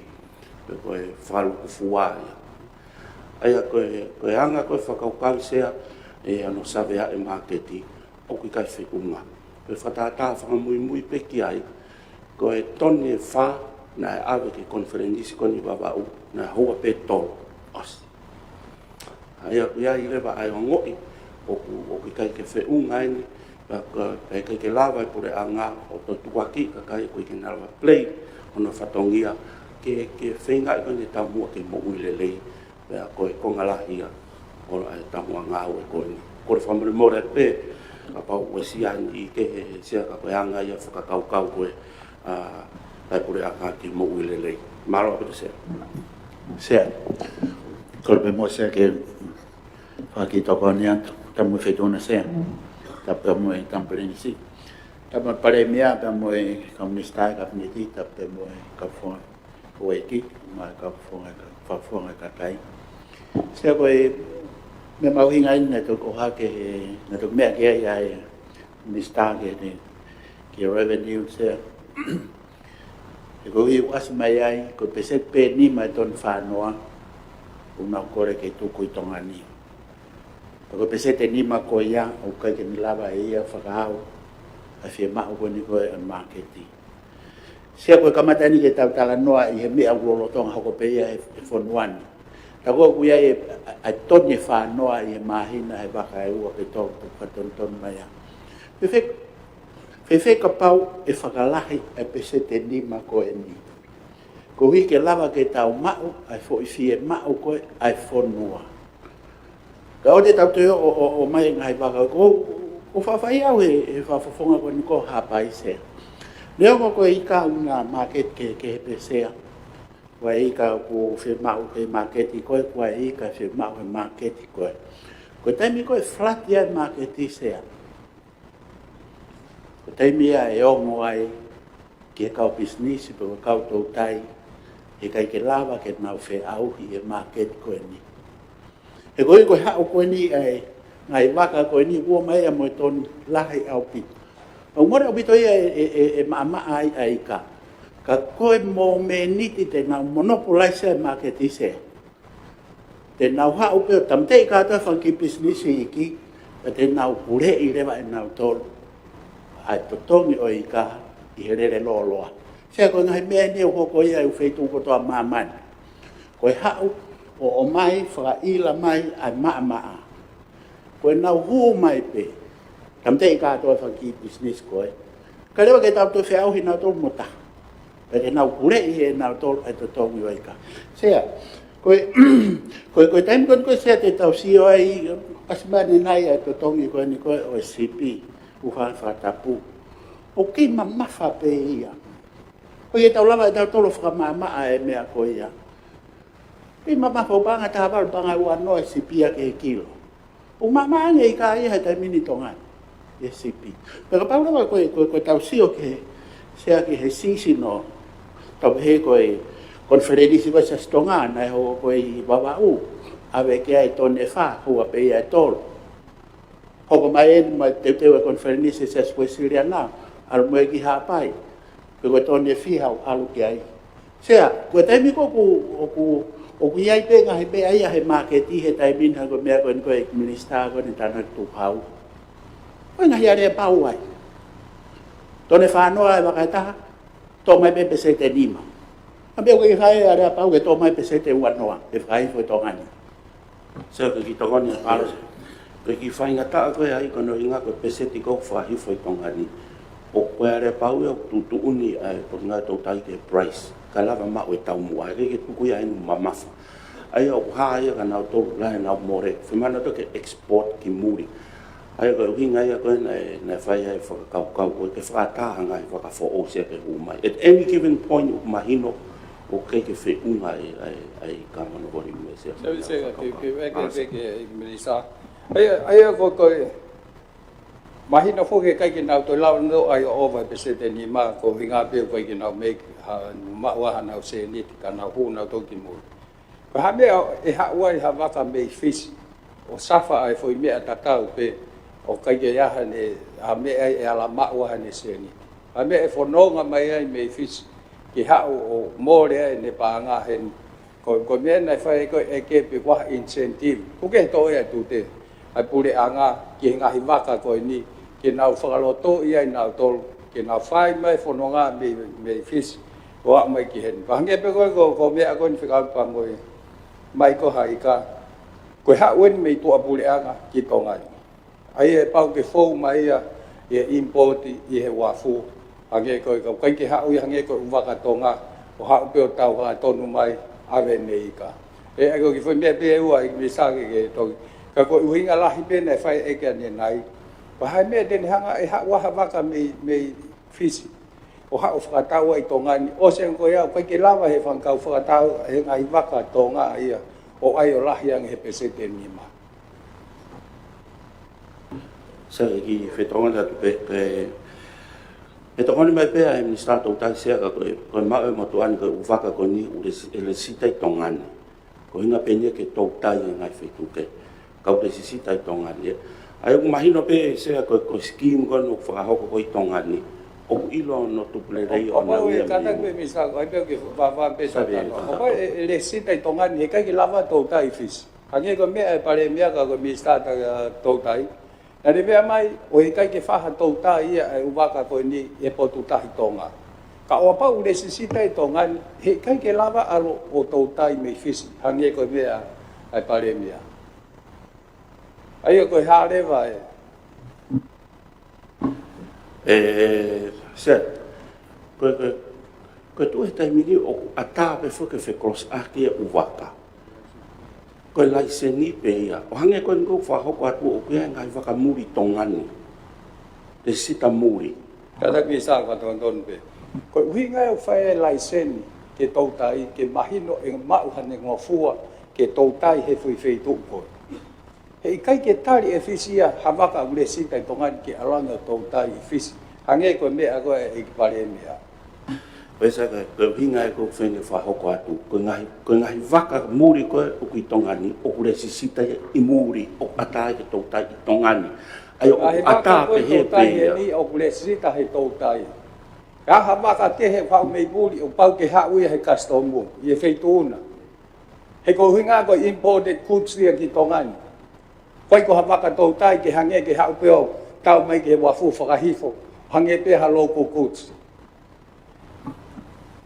Pe ko e fakalukufua ia. ʻA ia ko e, ko e anga ko ē fakakaukau Sea ʻi hono saveaʻi e māketi ʻoku ʻikai feʻunga. Ko e fakatātā fakamuimui pē ki ai, ko e toni ʻe fā naʻe ʻave ki he konifelenisi ko eni Vavaʻu, naʻe houa pē tolu ʻosi. ʻA ia, ʻoku ʻi ai leva ʻa e ongoʻi ʻoku, ʻoku ʻikai ke feʻunga eni, pea ka, pea ʻikai ke lava e puleʻanga ʻo totuaki kakai ʻoku ʻikai ke nau lava play hono fatongia ke, ke feingaʻi ko eni e taumuʻa ke moʻui lelei, pea ko e konga lahi ia ʻo e taumuʻa ngāue ko eni. Kole fakamolemole pē, kapau ʻoku ʻi ai ha niʻihi kehe he Sea ka ko e anga ia e fakakaukau ko ē ʻa e puleʻanga ke moʻui lelei. Mālō ʻaupito Sea. Sea. Kole pē mo Sea ke fakakītokoni atu, tapu mo e Feituʻuna Sea. Tapu mo e Konifelenisi. Tapu mo e Palēmia, tapu mo e kau Minisitā ʻo e Kapineti, tapu mo e kau fofonga ʻo e ʻEiki, mo e kau fofonga, kau fofonga kakai. Sea ko e meʻa mahuʻinga eni naʻe toki ʻohake he, naʻe toki meʻa ki ai ʻa e Minisitā ki he, ki he Revenue Sea. He koeʻuhi ʻoku ʻasi mai ai, ko e peseti pē ʻe nima ʻo e toni fānoa ʻoku nau kole ke tuku ʻi Tonga ni. Pea ko e peseti ʻe nima ko ia, ʻoku ʻikai ke ne lava ʻe ia fakaʻau ʻa e fiemaʻu ko eni ko ē ʻa e māketi. Sea ko e kamata eni ke tau talanoa ʻi he meʻa ʻoku lolotonga hoko pē ia he, he fonua ni. Tā ko ē ʻoku ʻi ai e, ʻa e toni ʻe fānoa ʻi he māhina he vaka ʻe ua pe tolu, tau fakatonutonu mai ai. Fēfē, fēfē kapau ʻe fakalahi ʻa e peseti ʻe nima ko eni, koeʻuhi ke lava ke tau maʻu ʻa e foʻi fiemaʻu ko ē ʻa e fonua. Ka ʻoua te tau toe ō, ō, ō mai e ngaahi vaka ko, ʻoku faʻa fai au he, he fakafofonga ko eni ko Haʻapai Sea. Neongo ko e ika ʻoku na māketi kehekehe pē Sea. Ko e ika ʻoku fiemaʻu he māketi ko ē, ko e ika fiemaʻu he māketi ko ē. Ko e taimi ko ē ʻe flat ai e māketi Sea, ko e taimi ia ʻe ongo ai ki he kau pisinisi pe ko e kau toutai, he ʻikai ke lava ke nau feʻauhi e māketi ko eni. He koeʻuhi ko e haʻu ko eni ʻa e ngaahi vaka ko eni ʻoku ō mai ia mo e toni lahi ʻaupito. ʻOku mole ʻaupito ia ʻe, ʻe, ʻe, ʻe maʻamaʻa ai ʻa e ika. Ka ko e mōmeniti te nau monopolize e māketi Sea, te nau haʻu pē ʻo tāmateʻi kātoa e fanga kiʻi pisinisi iiki, pea te nau puleʻi leva ʻe nautolu ʻa e totongi ʻo e ika ʻi he lele lōloa. Sea ko e ngaahi meʻa eni ʻoku hoko ia ʻi he feituʻu kotoa ʻo māmani. Ko e haʻu ʻo ʻomai, fakaʻila mai ʻa e maʻamaʻa. Ko ʻenau hū mai pē, tāmateʻi kātoa e fanga kiʻi pisinisi ko ē. ʻIkai leva ke tau toe feʻauhi nautolu mo taha. Pea te nau puleʻi ʻe nautolu e totongi ʻo e ika. Sea, ko e, ko e, ko e taimi ko eni ko ē Sea te tau sio ai, ʻasi mai ʻanenai ʻa e totongi ko eni ko ē ʻo e sipi, ʻoku fa-, fakatapu. ʻOku kei mamafa pē ia. ʻOku ʻikai ke tau lava ʻe tautolu ʻo fakamaʻamaʻa e meʻa ko ia. Kei mamafa, ʻoku paʻanga taha valu, paʻanga ua noa e sipi ia ki he kilo. ʻOku maʻamaʻa ange e ika ia he taimi ni ʻi Tonga ni, e sipi. Pea kapau leva ko e, ko e, ko ʻetau sio ki he, Sea, ki he seasonal, tau pehē ko e konifelenisi ko ē Siasi Tonga naʻe hoko ko ē ʻi Vavaʻu, ʻave ki ai e toni ʻe fā, houa pē ia ʻe tolu. Hoko mai eni mo e teuteu e konifelenisi Siasi Uēsiliana, ʻalu mo ia ki Haʻapai. Pe ko e toni ʻe fiha ʻoku ʻalu ki ai. Sea, ko e taimi ko ē ʻoku, ʻoku, ʻoku ʻi ai pē ngaahi meʻa ia he māketi he taimi ni, ko e meʻa ko eni ko e Minisitā ko eni Tānaki Tukuhau. Ko e ngaahi aleapau ai. Toni ʻe fānoa e vaka ʻe taha, toʻo mai pē peseti ʻe nima. ʻA e meʻa ʻoku ʻikai fai e aleapau ke toʻo mai peseti ʻe ua noa, ke fakahifo ʻi Tonga ni. Sea, ko e kiʻi tokoni ʻa Palo. Ko e kiʻi faingataʻa ko ē ai ko hono ʻuhinga ko e peseti ʻoku fakahifo ʻi Tonga ni. ʻOku ʻi ai e aleapau ia ʻoku tuʻutuʻuni ai e potungāue toutai ki he price. Kae lava maʻu e taumuʻa, ʻikai ke tuku ia ʻo mamafa. ʻA ia ʻoku hā ia kia nautolu, lahi ʻenau mole. Fiemaʻu nautolu ke export ki muli. ʻA ia ko e ʻuhinga ia ko ē naʻe, naʻe fai ai e fakakaukau ko ē ke fakaʻatā ha ngaahi vaka foʻou Sea ke hū mai. At any given point ʻoku mahino ʻoku ʻikai ke feʻunga ai, ai, ai ka mono volume Sea. Sea, Sea, ke, ke, ke, ke, ke, Minisitā. ʻA ia, ʻa ia ko, ko e, mahino foki ʻikai ke nau toe lava ʻo ʻai ʻo ʻova e peseti ʻe nima, ko e ʻuhinga pē ʻoku ʻikai ke nau make ha, maʻu ha nau sēniti, ka nau hū nautolu ki muli. Ko e hā e meʻa ʻe haʻu ai ha vaka mei Fisi ʻo safa ʻa e foʻi meʻa tatau pē, ʻoku ʻikai ke ʻi ai haʻane, ha meʻa ʻe ala maʻu ai haʻane sēniti. Ha meʻa ʻe fononga mai ai mei Fisi ke haʻu ʻo mole ai ʻene paʻanga heni. Ko, ko e meʻa naʻe fai ko ē ke pe ko ha incentive. ʻOku ke toʻo ia ʻe tute ʻa e puleʻanga ki he ngaahi vaka ko eni, ke nau fakalotoʻi ai nautolu, ke nau fai mai e fononga mei, mei Fisi. ʻo aʻu mai ki heni. Pea hangē pē ko e, ko, ko e meʻa ko eni fekauʻaki mo e, mai ko e hā e ika, ko e haʻu eni mei tuʻapuleʻanga ki Tonga ni. ʻA ia ʻe pau ke fou mai ia ʻi he import ʻi he uafu. Hangē ko e, ka ʻoku ʻikai ke haʻu ia hangē ko e ʻū vaka Tonga, ʻo haʻu pē ʻo tau hangatonu mai ʻave ʻene ika. ʻE, ʻa ia ko e kiʻi foʻi meʻa pē ʻe ua ʻEiki Minisitā ke, ke toki. Ka ko e ʻuhinga lahi pē naʻe fai ʻe ʻEiki ʻanenai, ko e hā e meʻa te ne hanga ʻe haʻu ha vaka mei, mei Fisi ʻo haʻu ʻo fakatau ʻi Tonga ni, ʻosi ange ko ia ʻoku ʻikai ke lava he fanga kau fakatau he ngaahi vaka Tonga ia ʻo ʻai ʻo lahi ange he pēseti ʻe nima. Sai, kiʻi fetokoniʻi atu pē, pē, fetokoniʻi mai pē ʻa e Minisitā Toutai, Sea, ka ko e, ko e maʻu ʻe he motuʻa ni ko e ʻū vaka ko eni ʻoku lesi-, ʻe lesitai ʻi Tonga ni. Ko e ʻuhinga pē eni ia ke toutai e ngaahi feituʻu kehe, ka ʻoku lesitai ʻi Tonga ni. ʻA ia ʻoku mahino pē, Sea, ko, ko e scheme ko eni ʻoku fakahoko ko ē ʻi Tonga ni, ʻoku ʻilo hono tupulelei ʻo, ʻo ʻoku nau ia kātaki mei pē Minisitā, ko e pē ke vāvā pē. Sai, sa tano. Ka ʻoku ʻe, ʻe lesitai ʻi Tonga ni, heʻikai ke lava toutai ʻi Fisi. Hangē ko e meʻa ʻa e Palēmia ka ko e Minisitā ta-, Toutai, naʻa ne meʻa mai ʻoku ʻikai ke fai ha toutai ia ʻa e ʻū vaka ko eni ʻi he potu tahi Tonga. Ka ʻo kapau ʻoku lesitai ʻi Tonga ni, heʻikai ke lava ʻalu ʻo toutai mei Fisi, hangē ko e meʻa ʻa e Palēmia. ʻA ia ko e hā leva e. ʻE, Sea, ko e, ko e, ko e tuʻu he taimi ni ʻoku ʻatā pē foki ke fekolosi ʻaki e ʻū vaka. Ko e laiseni pē ia. ʻO hangē ko eni ʻoku fakahoko atu ʻoku ʻi ai e ngaahi vaka muli ʻi Tonga ni, lesita muli. Kātaki Minisitā, fakatonutonu pē. Ko e ʻuhinga ia ʻoku fai ai e laiseni ke toutai, ke mahino ʻe maʻu haʻane ngofua ke toutai he foʻi feituʻu ko ē. Heʻikai ke tali ʻe Fisi ia ha vaka ʻoku lesitai ʻi Tonga ni ke ʻalu ange ʻo toutai ʻi Fisi. Hangē ko e meʻa ko ē ʻa e ʻEiki Palēmia. Pea Sea, ka ko e ʻuhinga ia ʻoku ou feinga ke fakahoko atu, ko e ngaahi, ko e ngaahi vaka muli ko ē ʻoku ʻi Tonga ni, ʻoku lesitai ʻi muli, ʻoku ʻatā ke toutai ʻi Tonga ni. ʻA ia ʻoku ʻatā pē he pē ia. Ngaahi vaka ko ē toutai ʻi heni ʻoku lesitai he toutai. Ka ha vaka kehe ʻoku haʻu mei muli, ʻoku pau ke haʻu ia he customs, ʻi he feituʻu na. He ko e ʻuhinga ko e imported goods ia ki Tonga ni. ʻOku ʻikai ko ha vaka toutai ke hangē ke haʻu pē ʻo tau mai ki he uafu fakahifo, hangē pē ha local goods.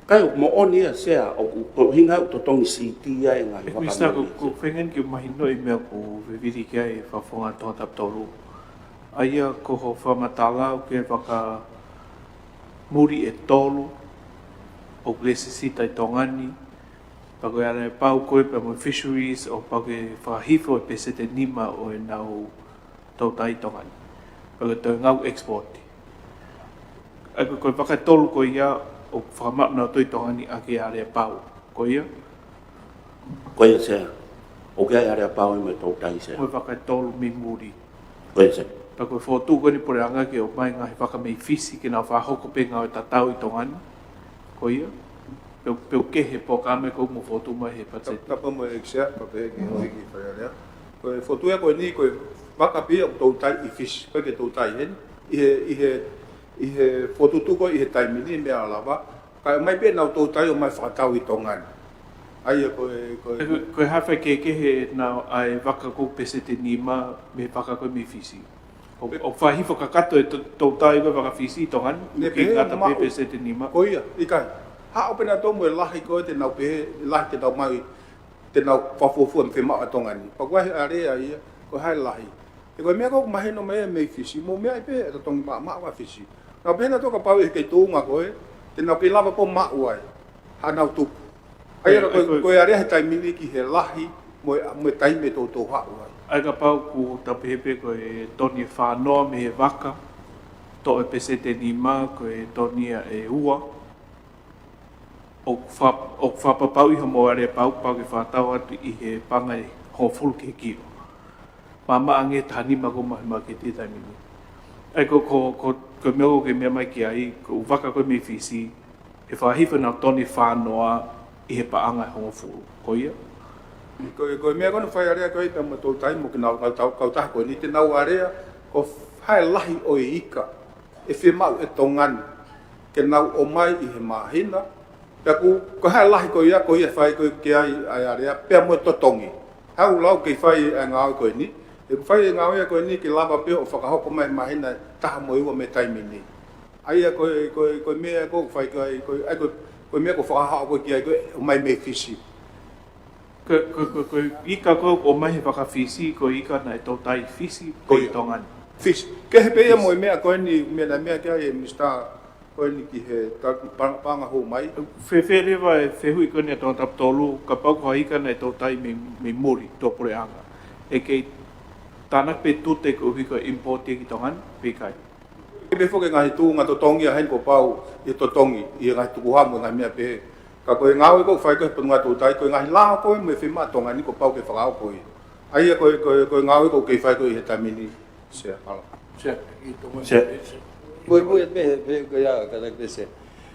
Ka ʻoku moʻoni ia, Sea, ʻoku, ko e ʻuhinga ʻoku totongi siʻi ia e ngaahi vaka muli. Minisitā, ʻoku, ʻoku ou feinga ke mahinoʻi e meʻa ʻoku ou vivili ki ai, Fakafofonga Tongatapu tolu. ʻA ia ko hoʻo fakamatala ʻoku ʻi ai e vaka muli ʻe tolu ʻoku lesitai ʻi Tonga ni, pea ko e aleapau ko ē pea mo e fisheries, ʻoku pau ke fakahifo e pēseti ʻe nima ʻo ʻenau toutai ʻi Tonga ni. Pea ko e toe ngāue export. ʻA ia ko e, ko e vaka ʻe tolu ko ia ʻoku fakamaʻu nautolu ʻi Tonga ni ʻaki e aleapau. Ko ia? Ko ia, Sea. ʻOku ʻi ai e aleapau ia mo e toutai, Sea. Ko e vaka ʻe tolu mei muli. Ko ia, Sea. Pea ko e fokotuʻu ko eni e puleʻanga ke ʻomai e ngaahi vaka mei Fisi ke nau fakahoko pē e ngāue tatau ʻi Tonga ni. Ko ia? Pe ʻoku, pe ʻoku kehe e polokalama ko ē ʻoku mou fokotuʻu mai he patiseti? Tapu mo e ʻEiki Sea, pea pehē ki he ʻEiki Fale Alea. Ko e fokotuʻu ia ko eni ko e vaka pē ia ʻoku toutai ʻi Fisi, ʻikai ke toutai heni. ʻI he, ʻi he, ʻi he fokotuʻutuʻu ko ē ʻi he taimi ni, meʻa lava, kae ʻomai pē ʻenau toutai ʻo ʻomai fakatau ʻi Tonga ni. ʻA ia ko e, ko e, ko e, ko e hā e faikehekehe ʻenau ʻai e vaka ko ē pēseti ʻe nima mei he vaka ko ē mei Fisi? ʻOku, ʻoku fakahifo kakato e to-, toutai ko ē vaka Fisi ʻi Tonga ni, ʻoku ʻikai ke ngata pē he pēseti ʻe nima? Ko ia, ʻikai. Haʻu pē nautolu mo e lahi ko ē te nau pehē, lahi te nau ʻomai, te nau fakafuofua mo e fiemaʻu ʻa Tonga ni. Pea ko e ʻai ʻa e aleapau ia, ko e hā e lahi. He ko e meʻa ko ē ʻoku mahino mai ia mei Fisi, mo e meʻa ia pē ʻe totongi maʻamaʻa ʻa Fisi. Nau pehē nautolu kapau ʻe ʻi he feituʻu ko ē, te nau kei lava pē ʻo maʻu ai haʻanau tupu. ʻA ia ko e, ko e alea he taimi ni ki he lahi mo e, mo e taimi ʻe toutou haʻu ai. ʻA ia kapau ʻoku tau pehē pē ko e toni ʻe fā noa mei he vaka, toʻo e pēseti ʻe nima, ko e toni ia ʻe ua, ʻoku fa-, ʻoku fakapapauʻi hoʻomou aleapau pau ke fakatau atu ʻi he paʻanga ʻe hongofulu ki he kilo. Maʻamaʻa ange taha nima ko ē mei he māketi he taimi ni. ʻA ia ko, ko, ko, ko e meʻa ʻoku ke meʻa mai ki ai, ko e ʻū vaka ko ē mei Fisi, ʻe fakahifo ʻenau toni ʻe fā noa ʻi he paʻanga ʻe hongofulu. Ko ia? Ko e, ko e meʻa ko ē naʻe fai alea ko ē pea mo e toutai mo e kau, kau, kau, kautaha ko eni te nau alea, ko e hā e lahi ʻo e ika ʻe fiemaʻu ʻe Tonga ni ke nau ʻomai ʻi he māhina. Pea ko, ko e hā e lahi ko ia, ko ia ʻe fai ko ē ki ai ʻa e alea, pea mo e totongi. Haʻu lau kei fai e ngāue ko eni. ʻOku fai e ngāue ko eni ke lava pē ʻo fakahoko mai he māhina ʻe taha mo e ua mei he taimi ni. ʻA ia ko e, ko e, ko e meʻa ko ē ʻoku fai ko ē, ko e, ʻa ia ko e, Ko e meʻa ʻoku fakahaʻu ko ē ki ai ko e ʻomai mei Fisi. Ko, ko, ko, ko e ika ko ē ʻoku ʻomai he vaka Fisi, ko e ika naʻe toutai Fisi, ko e Tonga ni. Fisi. Kehe pē ia mo e meʻa ko eni, meʻa naʻe meʻa ki ai e Minisitā ko eni ki he ta-, pa-, paʻanga hū mai. Fēfē leva e fehuʻi ko eni ʻa Tongatapu tolu, kapau ko ha ika naʻe toutai mei, mei muli, tuʻapuleʻanga. ʻE kei tānaki pē tute koeʻuhi ko e import ia ki Tonga ni, pe ʻikai. Ke pehē foki e ngaahi tuʻunga totongi ʻa heni kuo pau ʻe totongi ʻi he ngaahi tukuhau mo e ngaahi meʻa pehē. Ka ko e ngāue ʻoku fai ko ē he potungāue toutai, ko e ngaahi lao ko ē mo e fiemaʻu ʻa Tonga ni kuo pau ke fakaʻau ko ia. ʻA ia ko e, ko e, ko e ngāue ʻoku kei fai ko ē ʻi he taimi ni. Sea, hala. Sea, ʻi Tonga. Sea. Ko e, ko e, pehē, pehē ko ia, kātaki pē Sea.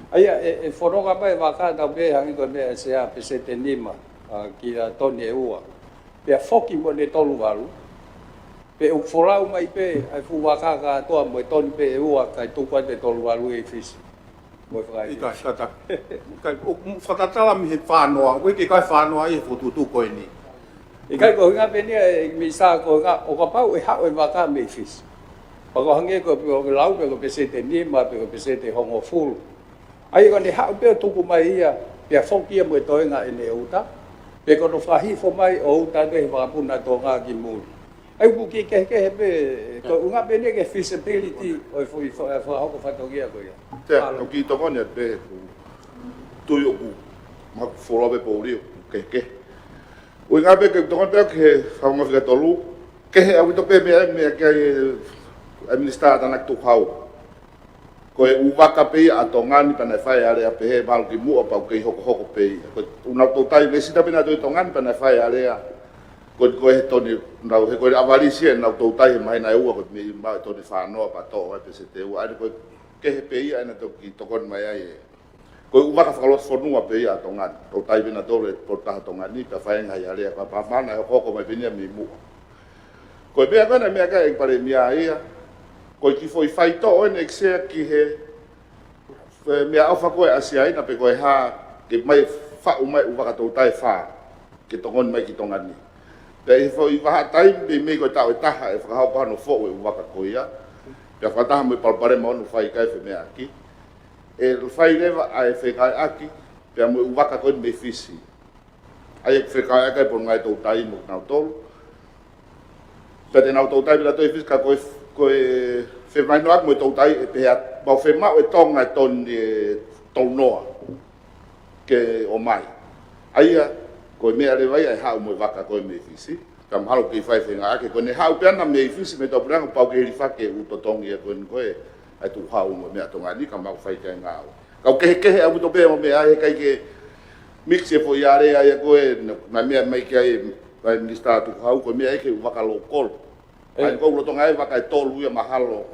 ʻA ia, ʻe, ʻe fononga mai e vaka tau pehē hangē ko e meʻa ʻa Sea, peseti ʻe nima, ʻa, ki ha toni ʻe ua. Pea foki mo ʻene tolu valu. Pe ʻoku folau mai pē ʻa e fuʻu vaka kātoa mo e toni pē ʻe ua kae tuku atu e tolu valu ʻi Fisi. Mo e fakaʻi. ʻIkai, kātaki. ʻIkai, ʻoku fakatatala mei he fānoa, ʻoku ʻikai ke fānoa ʻi he fokotuʻutuʻu ko eni. ʻIkai, ko e ʻuhinga pē eni ʻe Minisitā, ko e ʻuhinga, ʻo kapau ʻe haʻu e vaka mei Fisi. Pea ko e hangē ko e, pe ko e lau, pe ko e peseti ʻe nima, pe ko e peseti ʻe hongofulu. ʻA ia ko ʻene haʻu pē ʻo tuku mai ia, pea foki ia mo e toenga ʻene uta, pe ko hono fakahifo mai ʻo uta atu he vakapuna Tonga ki muli. ʻA ia ʻoku kei kehekehe pē, ko e ʻuhinga pē eni ki he feasibility ʻo e foʻi fa-, fakahoko fatongia ko ia. Sea, ʻoku ou kiʻi tokoni atu pē he tui ʻoku maʻu folau pē poʻuli ʻoku kehekehe. ʻUhinga pē ke tokoni pē ki he fakaongo fika tolu, kehe ʻaupito pē meʻa, meʻa ki ai e, e Minisitā Tānaki Tukuhau. Ko e ʻū vaka pē ia ʻa Tonga ni pea naʻe fai e alea pehē mahalo kimuʻa pau kei hokohoko pē ia. Ko e ʻū nau toutai, lesita pē nautolu ʻi Tonga ni pea naʻe fai e alea. Ko e, ko e he toni, nau, he ko e ʻavalisi ʻenau toutai he māhina ʻe ua ko e meimei maʻu e toni fānoa pea toʻo ai peseti ʻe ua. ʻA ia ko e kehe pē ia ʻena toki tokoni mai ai e. Ko e ʻū vaka fakalotofonua pē ia ʻa Tonga ni. Toutai pē nautolu e pō taha Tonga ni, pea fai e ngaahi alea, pea pā mana e hokohoko mai pē ia mei muʻa. Ko e meʻa ko ena meʻa ki ai e Palēmia ia. Ko e kiʻi foʻi faitoʻo ʻeni ʻEiki Sea ki he, he meʻaʻofa ko ē ʻa Siaina pe ko e hā, ke mai faʻu mai ʻū vaka toutai ʻe fā, ke tokoni mai ki Tonga ni. Pea ʻi he foʻi vahaʻa taimi meimei ko e taʻu ʻe taha ʻe fakahoko hano foʻu e ʻū vaka ko ia. Pea fakataha mo e palopalema ʻoku fai ki ai e femeʻaʻaki. ʻE fai leva ʻa e fekauʻaki, pea mo e ʻū vaka ko eni mei Fisi. ʻA ia ʻoku fekauʻaki ai e potungāue toutai mo kinautolu. Pea te nau toutai pē nautolu ʻi Fisi ka ko e, ko e femahinoʻaki mo e toutai ʻe pehē atu, mau fiemaʻu ʻe Tonga e toni ʻe tolunoa ke ʻomai. ʻA ia, ko e meʻa leva ia ʻe haʻu mo e vaka ko ē mei Fisi. Ka mahalo kei fai fenga ake, ko ʻene haʻu pē ʻana mei Fisi mei tuʻapuleʻanga pau ke hilifaki e ʻū totongi ia ko eni ko ē, ʻa e tukuhau mo e meʻa Tonga ni ka mau fai ki ai e ngāue. Ka ʻoku kehekehe ʻaupito pē mo e meʻa ʻa e kai ke mix e foʻi alea ia ko ē, naʻe meʻa mai ki ai e Minisitā Tukuhau, ko e meʻa ia ki he ʻū vaka local. ʻE. ʻA ia ko e lolotonga e vaka ʻe tolu ia mahalo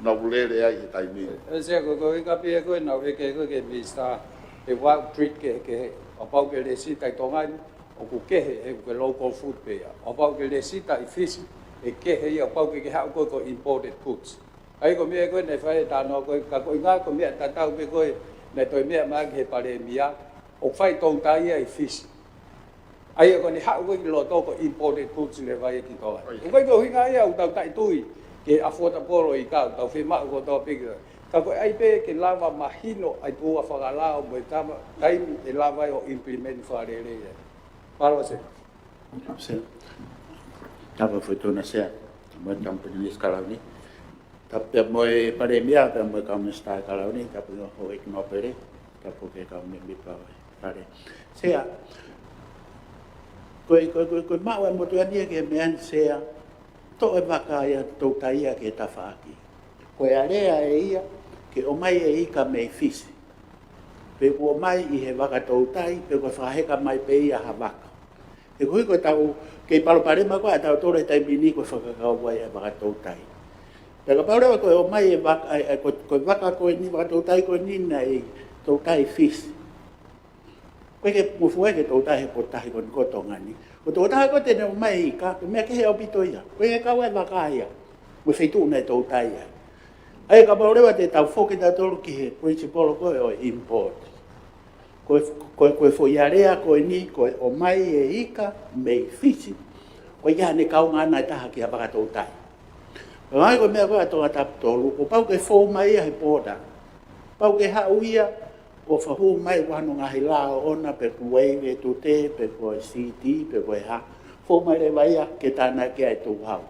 nau lele ai he taimi ni. ʻE, Sea, ko e, ko e ʻuhinga pē ia ko ē naʻa ku ʻeke ko ē ki he Minisitā, he ʻoku ʻi ai e treat kehekehe, ʻo pau ke lesita ʻi Tonga ni, ʻoku kehe, he ʻoku ke local food pē ia. ʻO pau ke lesita ʻi Fisi, ʻe kehe ia, ʻo pau ke ke haʻu ko ē ko e imported goods. ʻA ia ko e meʻa ko ē naʻe fai e talanoa ko ē, ka ko e ʻuhinga ko e meʻa tatau pē ko ē, naʻe toe meʻa mai ki he Palēmia, ʻoku fai toutai ia ʻi Fisi. ʻA ia ko ʻene haʻu ko ē ki loto ko e imported goods leva ia ki Tonga. ʻIo. ʻOku ʻikai ko e ʻuhinga ia ʻoku tau taʻetui ki he affordable ʻi ka ʻoku tau fiemaʻu kotoa pē ki. Ka ko e ʻai pē ke lava mahino ai tuʻa fakalao mo e tama, taimi ʻe lava ai ʻo implement fakalelei ai. Mālō Sea. Sea. Tapu foʻi tuna Sea. Mo e Kau Minisitā Kalauni. Tapu pea mo e Palēmia, pea mo e Kau Minisitā Kalauni, tapu mo e Houʻeiki Nōpele, tapu ki he kau mēmipa ʻo e Fale. Sea, ko e, ko e, ko e, ko e maʻu ʻa e motuʻa ni ia ki he meʻa ni Sea, toʻo e vaka ia, toutai ia ki he tafaʻaki. Ko e alea ʻe ia, ke ʻomai e ika mei Fisi. Pe kuo ʻomai ʻi he vaka toutai, pe kuo fakaheka mai pē ia ha vaka. He koeʻuhi ko e tau, kei palopalema ko ē ʻa tautolu he taimi ni ko e fakakau ai e vaka toutai. Pea kapau leva ko e ʻomai e vaka, ʻa e, ʻa e, ko, ko e vaka ko eni, vaka toutai ko eni naʻe toutai Fisi. Ko e ke mufua ke toutai he pō tahi ko eni ko Tonga ni. Ko e tokotaha ko ē te ne ʻomai e ika, ko e meʻa kehe ʻaupito ia. Ko e kau e vaka ia. Mo e feituʻu naʻe toutai ai. ʻA ia kapau leva te tau foki tautolu ki he principle ko ē ʻo e import. Ko e, ko e, ko e foʻi alea ko eni, ko e ʻomai e ika mei Fisi. Ko ia ne kaunga ʻana e taha ki ha vaka toutai. Pea ko e meʻa ko ē ʻa Tongatapu tolu, kuo pau ke fou mai ia he pō tahi. Pau ke haʻu ia, ʻO fakahū mai ʻa hono ngaahi lao ʻoʻona pe ko e vete, pe ko e C T, pe ko e hā. Fou mai leva ia ke tānaki ai e Touhau.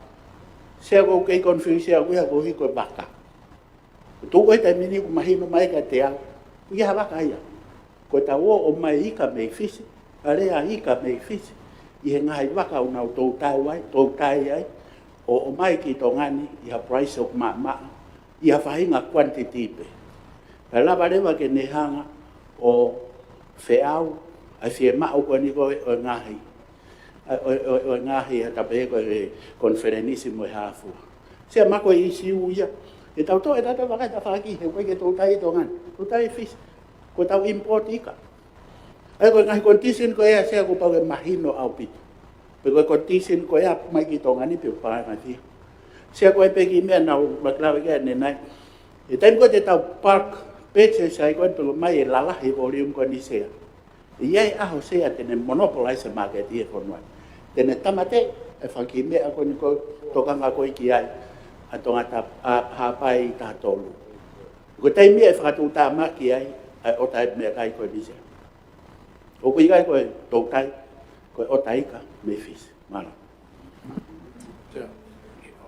Sea, ʻoku ou kei confuse au ia koeʻuhi ko e vaka. Tuʻu ʻi he taimi ni ʻoku mahino mai kiate au, ʻoku ʻi ai ha vaka ia. Ko ʻetau ō ʻo ʻomai ika mei Fisi, alea ika mei Fisi, ʻi he ngaahi vaka ʻoku nau toutai ai, toutai ai, ʻo, ʻomai ki Tonga ni ʻi ha price ʻoku maʻamaʻa, ʻi ha faʻahinga quantity pē. Kae lava leva ke ne hanga ʻo feʻao ʻa e fiemaʻu ko eni ko ē ʻo e ngaahi, ʻa, ʻo, ʻo, ʻo e ngaahi, ha tape ko e konifelenisi mo e hā fua. Sea, ma ko e ʻīsiu ia. ʻE tau toʻo ʻetau vaka ʻi tafaʻaki, he ʻoku ʻikai ke toutai ʻi Tonga ni. Toutai ʻi Fisi. Ko ʻetau import ika. ʻA ia ko e ngaahi condition ko ia, Sea, kuo pau ke mahino ʻaupito. Pe ko e condition ko ia ʻoku ʻomai ki Tonga ni pe ʻoku paʻanga tia. Sea, ko e pē kiʻi meʻa naʻa ku lave ki ai ʻanenai. ʻI he taimi ko ē te tau bulk purchase ai ko ē pe ʻomai e lalahi e volume ko eni, Sea, ʻe ʻi ai e ʻaho, Sea, te ne monopolize e market ʻi he fonua ni. Te ne tāmateʻi e fanga kiʻi meʻa ko eni ʻoku tokanga ko ē ki ai ʻa Tongatapu, ʻa Haʻapai taha tolu. Ko e taimi ia ʻe fakatuʻutāmaki ai ʻa e ʻota e meʻakai ko eni, Sea. ʻOku ʻikai ko e toutai, ko e ʻota ika mei Fisi. Mālō. Sea,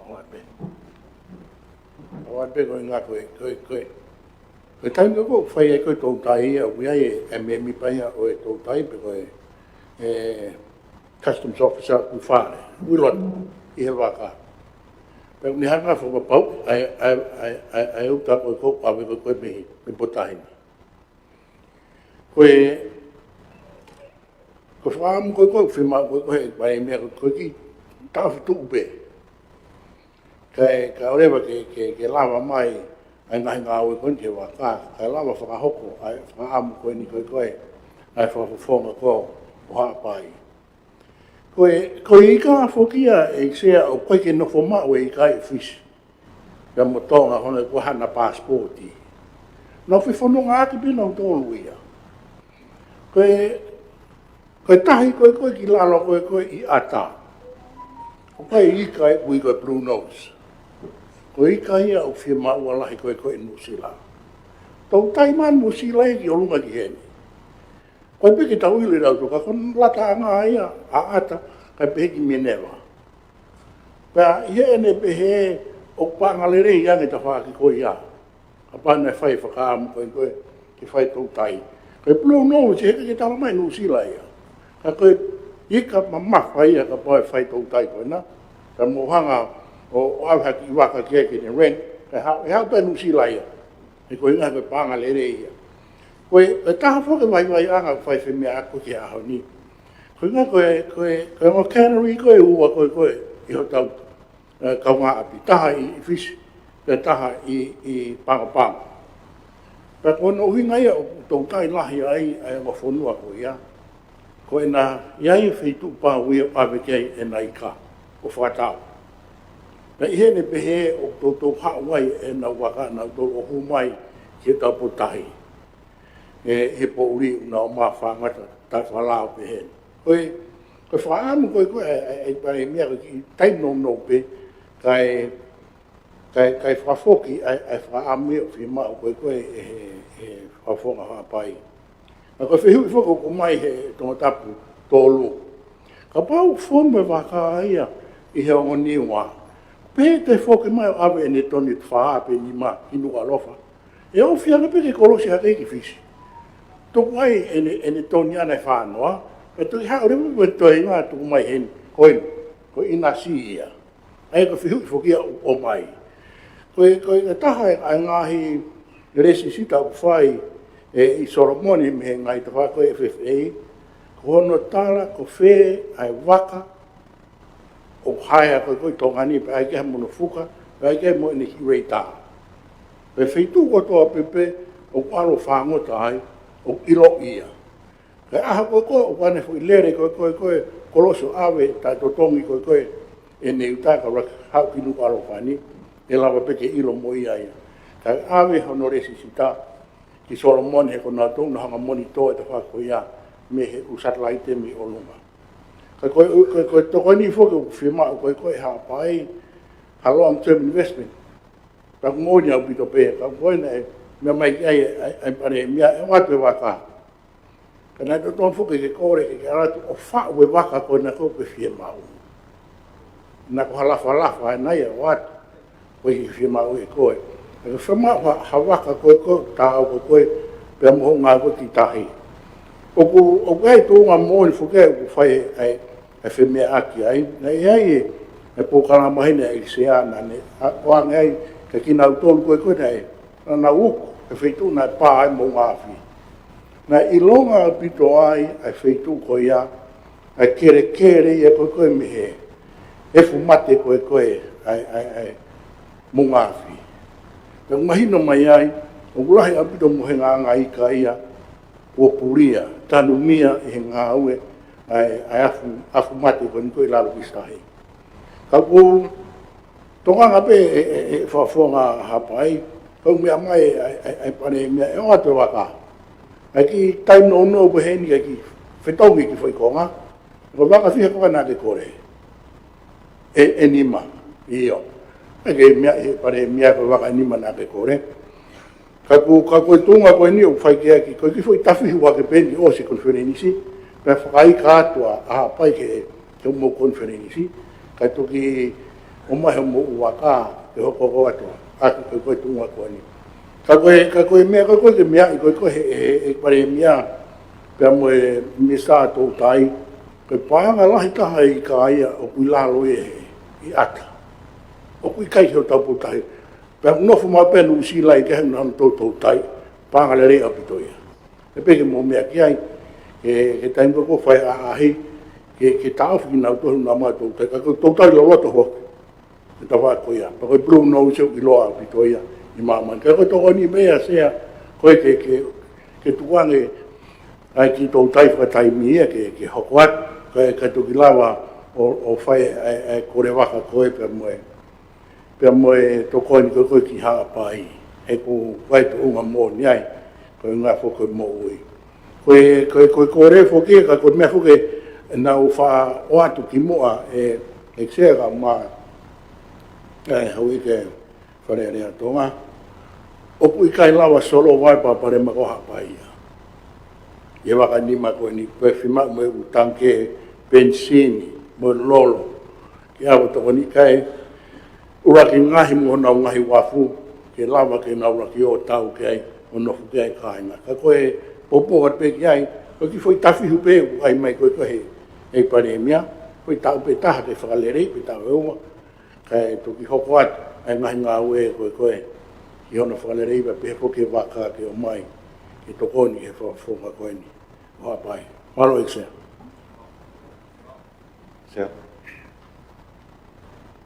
ʻoua pē. ʻOua pē, ko e ngaahi, ko e, ko e, ko e, ko e taimi ko ē ʻoku fai ai ko ē toutai ia, ʻoku ʻi ai e, e mēmipa ia ʻo e toutai pe ko e, e customs officer ʻoku fale, ʻoku ʻi loto ʻi he vaka. Pea ʻoku ne hanga fakapapauʻi ʻa e, ʻa e, ʻa e, ʻa e, ʻa e uta ko ē ʻoku ʻave ko ē mei, mei Potahi ni. Ko e, ko e fakaʻamu ko ē ʻoku fiemaʻu ko ē ʻe he Palemia ko ē, ko e kiʻi taʻofi tuʻu pē. Kae, kae ʻoua leva ke, ke, ke lava mai ʻa e ngaahi ngāue ko eni ki he vaka, kae lava fakahoko ʻa e fakaʻamu ko eni ko ē, ʻa e fakafofonga ko ē ʻo Haʻapai. Ko e, ko e ika foki ia, ʻe Sea, ʻoku ʻikai ke nofo maʻu e ika ʻi Fisi. Pea mo Tonga, hono ʻikai ko haʻana passport. Nau fefonongaʻaki pē nautolu ia. Ko e, ko e tahi ko ē ko ē ki lalo ko ē ko ē ʻi ʻAta, ʻoku ʻi ai e ika ʻoku ui ko e Blue Nose. Ko e ika ia ʻoku fiemaʻua lahi ko ē ko ē ʻe Nuʻusila. Toutai mai Nuʻusila ia ki ʻolunga ki heni. Ko e pē ke tau ʻilo ʻe lautoka, ko e lataʻanga ia ʻa ʻAta, kae pehē ki Mineva. Pea ʻi heʻene pehē ʻoku paʻanga lelei ange e tafaʻaki ko ia. Kapau naʻe fai e fakaʻamu ko ē ko ē ke fai e toutai. Ko e Blue Nose, ʻe ʻikai ke tala mai Nuʻusila ia. Ka ko e ika mamafa ia kapau ʻe fai e toutai ko ena. Ka mou hanga ʻo, ʻo ʻave ha kiʻi vaka ki ai ke ne rent, kae haʻu, ʻe haʻu pē Nuʻusila ia. He ko e ʻuhinga ko e paʻanga lelei ia. Ko e, ko e taha foki e vaivaiʻanga ʻoku fai femeʻaʻaki ki he ʻaho ni. Ko e ʻuhinga ko e, ko e, ko e ongo cannery ko ē ʻe ua ko ē ko ē ʻi hotau, ē, kaungāʻapi, taha ʻi, ʻi Fisi, pea taha ʻi, ʻi Pago Pago. Pea ko hono ʻuhinga ia ʻoku toutai lahi ai ʻa e ongo fonua ko ia. Ko ʻena ʻi ai e feituʻu pau ia ʻo ʻave ki ai ʻena ika ʻo fakatau. Pea ʻi heʻene pehē ʻoku toutou haʻu ai ʻenau vaka nautolu ʻo hū mai ki hotau Potahi. ʻI he poʻuli ʻoku nau ō mai ʻo fāngota taʻefakalao pehē ni. Ko e, ko e fakaʻamu ko ē ko ē ʻa e, ʻa e, ʻa e Palemia ko e kiʻi taimi nounou pē, kae kae, kae fakafoki ʻa e, ʻa e fakaʻamu ia ʻoku fiemaʻu ko ē ko ē ʻe he, he fakafofonga Haʻapai. Ka ko e fehuʻi foki ʻoku ʻomai ʻe he Tongatapu tolu. Kapau ʻoku fonu e vaka ia ʻi he ongo Niua, pea toe foki mai ʻo ʻave ʻene toni ʻe fā pe nima ki Nukuʻalofa, ʻe ofi ange pē ke kolosi hake ki Fisi. Tuku ai ʻene, ʻene toni ʻana ʻe fā noa, pea toki haʻu leva pē toe ʻi ai ʻo tuku mai heni, ko eni, ko e ʻinasi ia. ʻA ia ko e fehuʻi foki ia ʻoku ʻomai. Ko e, ko e taha e, ʻa e ngaahi lēsisita ʻoku fai ʻe, ʻi Solomone mei he ngaahi tafaʻaki ʻo e F F A, ko hono tala ko fē ʻa e vaka ʻoku haea ko ē ko ē ʻi Tonga ni, pe ʻai ki ai ha monofuka, pe ʻai ki ai mo ʻene kiʻi radar. Pea feituʻu kotoa pē pē ʻoku ʻalu ʻo fāngota ai, ʻoku ʻiloʻi ia. Kae ʻaho ko ē ko ē ʻoku ʻi ai e foʻi lele ko ē ko ē ko ē, kolosi ʻo ʻave taʻetotongi ko ē ko ē ʻene uta kae ʻuluaki haʻu ki Nukuʻalofa ni, ʻe lava pē ke ʻilo mo ia ia. Kae ʻave hono lēsisita ki Solomone, he ko nautolu naʻa nau hanga ʻo monitor e tafaʻaki ko ia mei he ʻū satelaite mei ʻolunga. Ka ko e, ko e, ko e tokoni foki ʻoku fiemaʻu ko ē ko ē ʻe Haʻapai, ha long term investment. Pea ʻoku moʻoni ʻaupito pē, ka ko ena ʻe, Meʻa mai ki ai, ʻa e, ʻa e Palēmia, ʻe ʻoatu e vaka. Ka naʻe totonu foki ke kole ke, ke ʻalu atu ʻo faʻu e vaka ko ena ʻoku ke fiemaʻu. Naʻa ko ha lafalafa ʻa ena ia ʻoatu. Ko e fiemaʻu ʻe koe. Ka ke fiemaʻu ha, ha vaka ko ē ko ē, taau ko ē ko ē, pea mo hoʻo ngāue ki tahi. ʻOku, ʻoku ʻi ai e tuʻunga moʻoni foki ʻoku fai ai, ʻa e femeʻaʻaki ai, naʻe ʻi ai e, e polokalama heni ʻa e Sea naʻa ne, ʻa, ʻoange ai, kia kinautolu ko ē ko ē naʻe, naʻa nau uku, e feituʻu naʻe pā ai moʻunga afi. Naʻe ʻilonga ʻaupito ai, ʻa e feituʻu ko ia, ʻa e kelekele ia ko ē ko ē mei he, efu mate ko ē ko ē, ʻa e, ʻa e, ʻa e, moʻunga afi. Pea mahino mai ai, ʻoku lahi ʻaupito mohenga ʻa e ika ia, kuo pulia, tanumia ʻi he ngāue, ʻa e, ʻa e afu, afu mate ko eni ko ē ʻi lalo ki tahi. Ka ʻoku tokanga pē ʻe, ʻe, ʻe Fakafofonga Haʻapai, kau meʻa mai ʻa e, ʻa e, ʻa e Palēmia ʻe ʻoatu e vaka. ʻA e kiʻi taimi nounou pē heni ʻa e kiʻi fetongi ki foʻi konga, ko e vaka fiha ko ē naʻa ke kole. ʻE, ʻe nima, ʻio. ʻA e kiʻi meʻa ʻe Palēmia ko e vaka ʻe nima naʻa ke kole. Ka ko, ka ko e tuʻunga ko eni ʻoku fai ki ai ki, ko e kiʻi foʻi tafihu ʻa ke peni ʻosi e konifelenisi, pea fakaika atu ʻa Haʻapai ke, ke mo konifelenisi, kae toki ʻomai hoʻomou vaka, ke hoko ko ē atu, ʻaki ko e, ko e tuʻunga ko eni. Ka ko e, ka ko e meʻa, ka ko e ke meʻa, ʻi ko e, ko e he, he, he Palēmia, pea mo e Minisitā Toutai, ko e paʻanga lahi taha ʻi ika ia ʻoku ʻi lalo ʻi he, ʻi ʻata. ʻOku ʻikai ke hotau potu tahi. Pea nofo mai pē Nuʻusila ʻi he hanga ʻo toutou tai, paʻanga lelei ʻaupito ia. ʻE pehē ke mou meʻa ki ai, ke, ke taimi ko ē ʻoku fai ʻaʻahi, ke, ke taʻofi kinautolu naʻa mau toutai, ka ko e toutai loloto hoki. Ke tau faʻa ko ia, pea ko e Blue Nose ʻoku ʻiloa ʻaupito ia, ʻi māmani. Ka ko e tokoni pē ia Sea, ko e ke, ke, ke tukuange, ʻa e kiʻi toutai fakataimi ia, ke, ke hoko atu, ka, ka toki lava ʻo, ʻo fai ʻa e, ʻa e kole vaka ko ē pea mo e. Pea mo e tokoni ko ē ko ē ki Haʻapai, he ʻoku ʻi ai e tuʻunga moʻoni ai, ko e ngaahi foʻi ko e moʻui. Ko e, ko e, ko e kole foki, ka ko e meʻa foki naʻa ku faʻa ʻoatu kimuʻa ʻe, ʻe Sea ka ma, ʻe, hau i ke Fale Alea Tonga. ʻOku ʻikai lava solo vai pea pale mako Haʻapai ia. ʻI he vaka nima ko eni pea fiemaʻu mo e ʻū tangikē penisini, mo e lolo. Ke ʻave ʻo tokoni ki ai, ʻuluaki ngaohi mo honau ngaahi uafu, ke lava ke nau ʻuluaki ō ʻo tau ki ai, ʻo nofo ki ai e kāinga. Ka ko e poupou atu pē ki ai, ko e kiʻi foʻi tafihu pē, ʻoku ʻai mai ko ē ko ē he, he Palēmia, foʻi taʻu pē taha ke fakaleleiʻi, pē taʻu ʻe ua, kae toki hoko atu, ʻa e ngaahi ngāue ko ē ko ē, ki hono fakalelei pea pehē foki e vaka ke ʻomai, ke tokoni he fakafofonga ko eni, ʻo Haʻapai. Mālō ʻEiki Sea. Sea.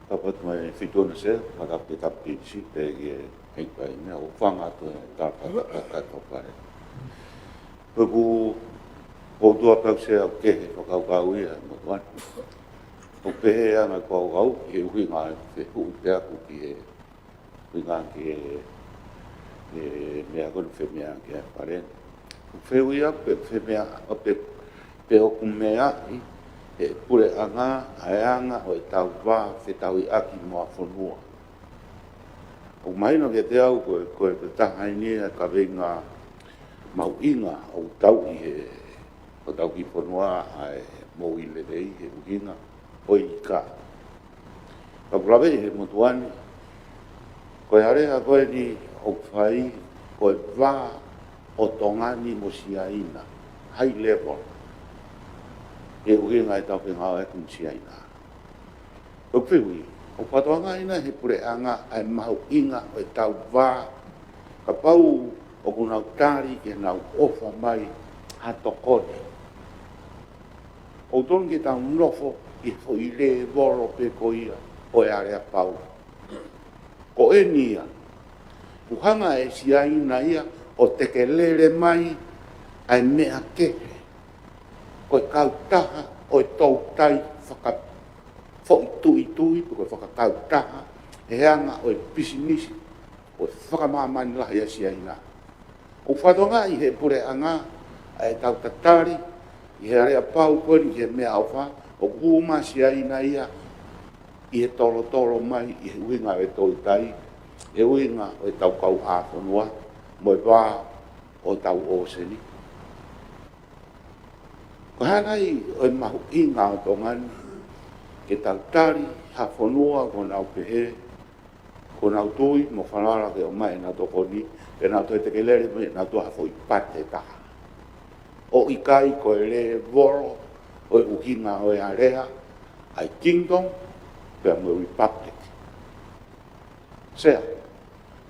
Kapau mai fitu na Sea, maka pe tapi si pe ye hei pai ne o fanga to ta ta ta ta ta pare. Peku o tua kau Sea ke he fakakaukau ia mo tua. ʻO pehē ʻa e ngaahi kau kau, he ʻuhinga ʻe fehuʻi pē ʻaku ki he ʻuhinga ki he, he meʻa ko eni femeʻaʻaki ʻa e pale. ʻOku fehuʻi ʻaku pe femeʻa, ʻo pe, pe ʻoku meaʻi ʻe he puleʻanga ʻa e anga ʻo ʻetau vā fetauhiʻaki mo e fonua. ʻOku mahino kiate au ko e, ko e taha eni ʻa e kaveinga mahuʻinga ʻoku tauʻi he hotau kiʻi fonua ʻa e moʻui lelei he ʻuhinga ʻo e ika. Ka ʻoku laveʻi he motuʻa ni, ko e alea ko eni ʻoku fai, ko e vā ʻo Tonga ni mo Siaina, high level. He ʻuhinga ʻetau fengāueʻaki mo Siaina. ʻOku fehuʻi, ʻoku fakatokangaʻi nai ʻe he puleʻanga ʻa e mahuʻinga ʻo ʻetau vā, kapau ʻoku nau tali ke nau ʻofa mai ha tokoni. ʻOku totonu ke tau nofo ʻi he foʻi lēvolo pē ko ia ʻo e aleapau. Ko eni ia, ʻoku hanga ʻe Siaina ia ʻo tekelele mai ʻa e meʻa kehe. Ko e kautaha ʻo e toutai faka-, foʻi tuitui, pe ko e fakakautaha, he anga ʻo e pisinisi, ʻo e fakamāmani lahi ʻa Siaina. ʻOku fakatokangaʻi ʻe he puleʻanga ʻa ʻetau tatali ʻi he aleapau ko eni ki he meʻaʻofa, ʻoku hū mai Siaina ia ʻi he tolotolo mai ʻi he ʻuhinga ʻo e toutai, he ʻuhinga ʻo ʻetau kauʻāfonua, mo e vā ʻo hotau ʻōseni. Ko e hā nai ʻa e mahuʻinga ʻo Tonga ni ke tau tali ha fonua kuo nau pehē, kuo nau tui mo falala ke ʻomai ʻenau tokoni, ke nau toe tekelele mai ʻenau toe ha foʻi pate ʻe taha. ʻO ʻikai ko e lēvolo ʻo e ʻuhinga ʻo e alea ʻa e Kingdom pea mo e Republic. Sea,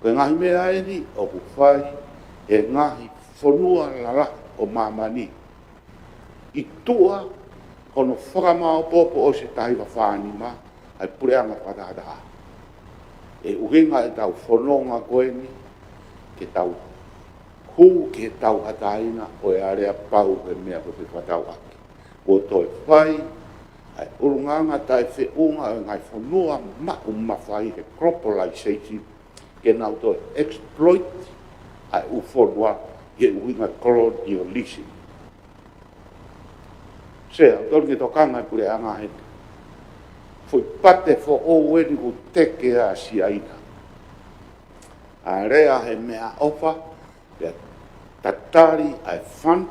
ko e ngaahi meʻa eni ʻoku fai ʻe he ngaahi fonua lalahi ʻo māmani ʻi tuʻa hono fakamaopoopo ʻo e taha hiva fā nima ʻa e puleʻanga fakatahataha. ʻE ʻuhinga ʻetau fononga ko eni ke tau hū ki he tauʻatāina ʻo e aleapau he meʻa ko e fefakatauʻaki. Kuo toe fai ʻa e ʻulungaanga taʻefeʻunga ʻo e ngaahi fonua maʻu mafai he globalization ke nau toe exploit ʻa e ʻū fonua ʻi he ʻuhinga colonialism. Sea, ʻoku totonu ke tokanga e puleʻanga he foʻi pate foʻou eni kuo teke ʻa Siaina. Alea he meʻaʻofa, pea tatali ʻa e fund,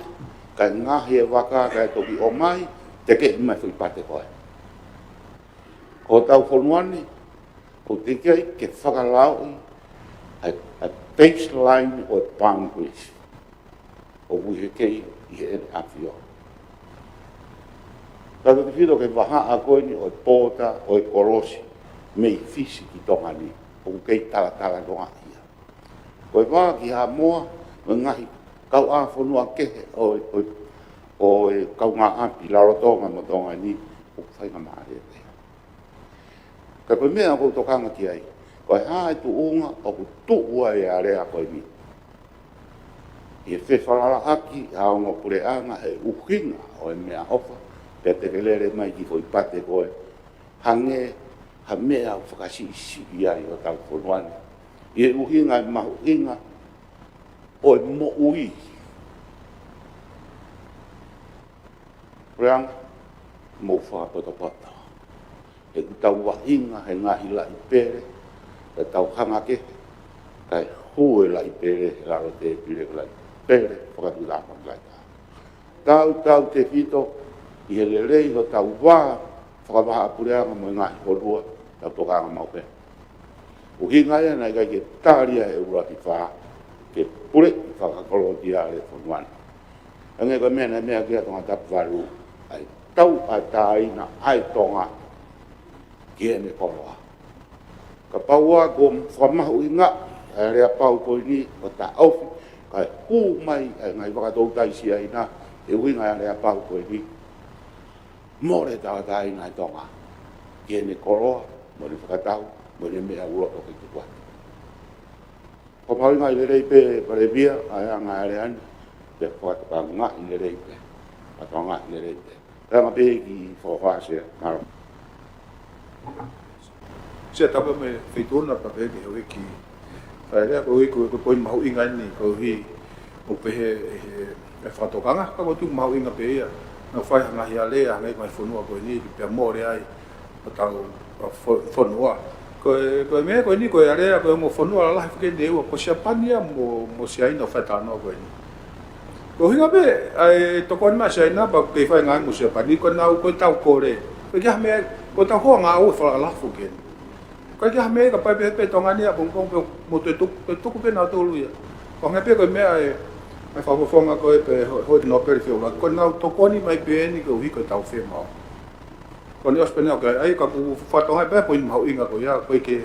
kae ngaohi e vaka kae toki ʻomai, tekeʻi mai foʻi pate ko ē. Ko hotau fonua ni, ʻoku teʻeki ai ke fakalauʻi ʻa e, ʻa e baseline ʻo e boundaries ʻoku ʻi he kei ʻi heʻene ʻAfio. Tautefito ki he vahaʻa ko eni ʻo e pōta ʻo e kolosi mei Fisi ki Tonga ni, ʻoku kei talatalanoaʻi ia. Ko e vā ki Haʻamoa, mo e ngaahi kauʻāfonua kehe ʻo, ʻo, ʻo e kaungāʻapi Rarotonga mo Tonga ni, ʻoku faingamālie pē. Ka ko e meʻa ʻoku ou tokanga ki ai, ko e hā e tuʻunga ʻoku tuʻu ai e alea ko eni? ʻI he fefalalaʻaki ʻa e ongo puleʻanga he ʻuhinga ʻo e meʻaʻofa, pea tekelele mai ki he foʻi pate ko ē, hangē ha meʻa ʻoku fakasiʻisiʻi ai hotau fonua ni ʻi he ʻuhinga e mahuʻinga ʻo e moʻui. Puleʻanga, mou fakapotopoto. He ʻoku tau vaʻinga he ngaahi laʻi pele, ka tau hanga kehe, kae hū e laʻi pele he lalo tēpile, ko e laʻi pele fakatuʻutāmaki lahi taha. Tau, tautefito ʻi he lelei hotau vā fakavahaʻapuleʻanga mo e ngaahi fonua, tau tokanga maʻu pē. ʻUhinga ia naʻe ʻikai ke tali ia ʻe he ʻuluaki fā ke puleʻi fakakolonia e fonua ni. Hangē ko e meʻa naʻe meʻa ki ai Tongatapu valu, ʻa e tauʻatāina ʻa e Tonga ki heʻene koloa. Kapau ʻoku fakamahuʻingaʻi ʻa e aleapau ko eni ʻo taʻofi, kae hū mai ʻa e ngaahi vakatoutai Siaina he ʻuhinga e aleapau ko eni, mole tauʻatāina e Tonga ki heʻene koloa, mo ʻene fakatau, mo ʻene meʻa ʻuluaki ke tuku atu. Fakamahuʻingaʻi lelei pē, Palēmia, ʻa e anga e alea ni, pea fakatokangaʻi lelei pē, fakatokangaʻi lelei pē. Pea ʻoku pehē ki he Fakafofonga, mālō. Sea, tapu mo e Feituʻuna, pea pehē ki he Houʻeiki Fale Alea, ko e, ko e, ko e poini mahuʻinga eni, koeʻuhi ʻoku pehē ʻe he, ʻe he fakatokanga, ka ʻoku tuku mahuʻinga pē ia, naʻa nau fai ha ngaahi alea, ngaahi, ngaahi fonua ko eni, pea mole ai hotau, ʻa, fo-, fonua. Ko e, ko e meʻa ko eni, ko e alea, ko e ongo fonua lalahi foki eni ʻe ua, ko Siapani ia mo, mo Siaina ʻoku fai e talanoa ko eni. Ko e ʻuhinga pē ʻa e tokoni mai ʻa Siaina, pea ʻoku kei fai ngāue mo Siapani, ko ʻenau, ko ʻetau kole. Ko e ʻikai ha meʻa, ko ʻetau hoa ngāue fakalalafi foki eni. Ko e ʻikai ha meʻa, kapau ʻe pehē pē Tonga ni ʻapongipongi pē, mou toe tuku, toe tuku pē nautolu ia. Ko e ʻuhinga pē ko e meʻa ʻa e, ʻa e Fakafofonga ko ē pea ho-, houʻeiki nōpele feʻuluaki, ko ʻenau tokoni mai pē eni koeʻuhi ko ʻetau fiemaʻu. Ko eni ʻosi pē ʻeni, ʻoku ʻi ai, ka ʻoku fakatokangaʻi pē poini mahuʻinga ko ia, ʻoku ʻikai ke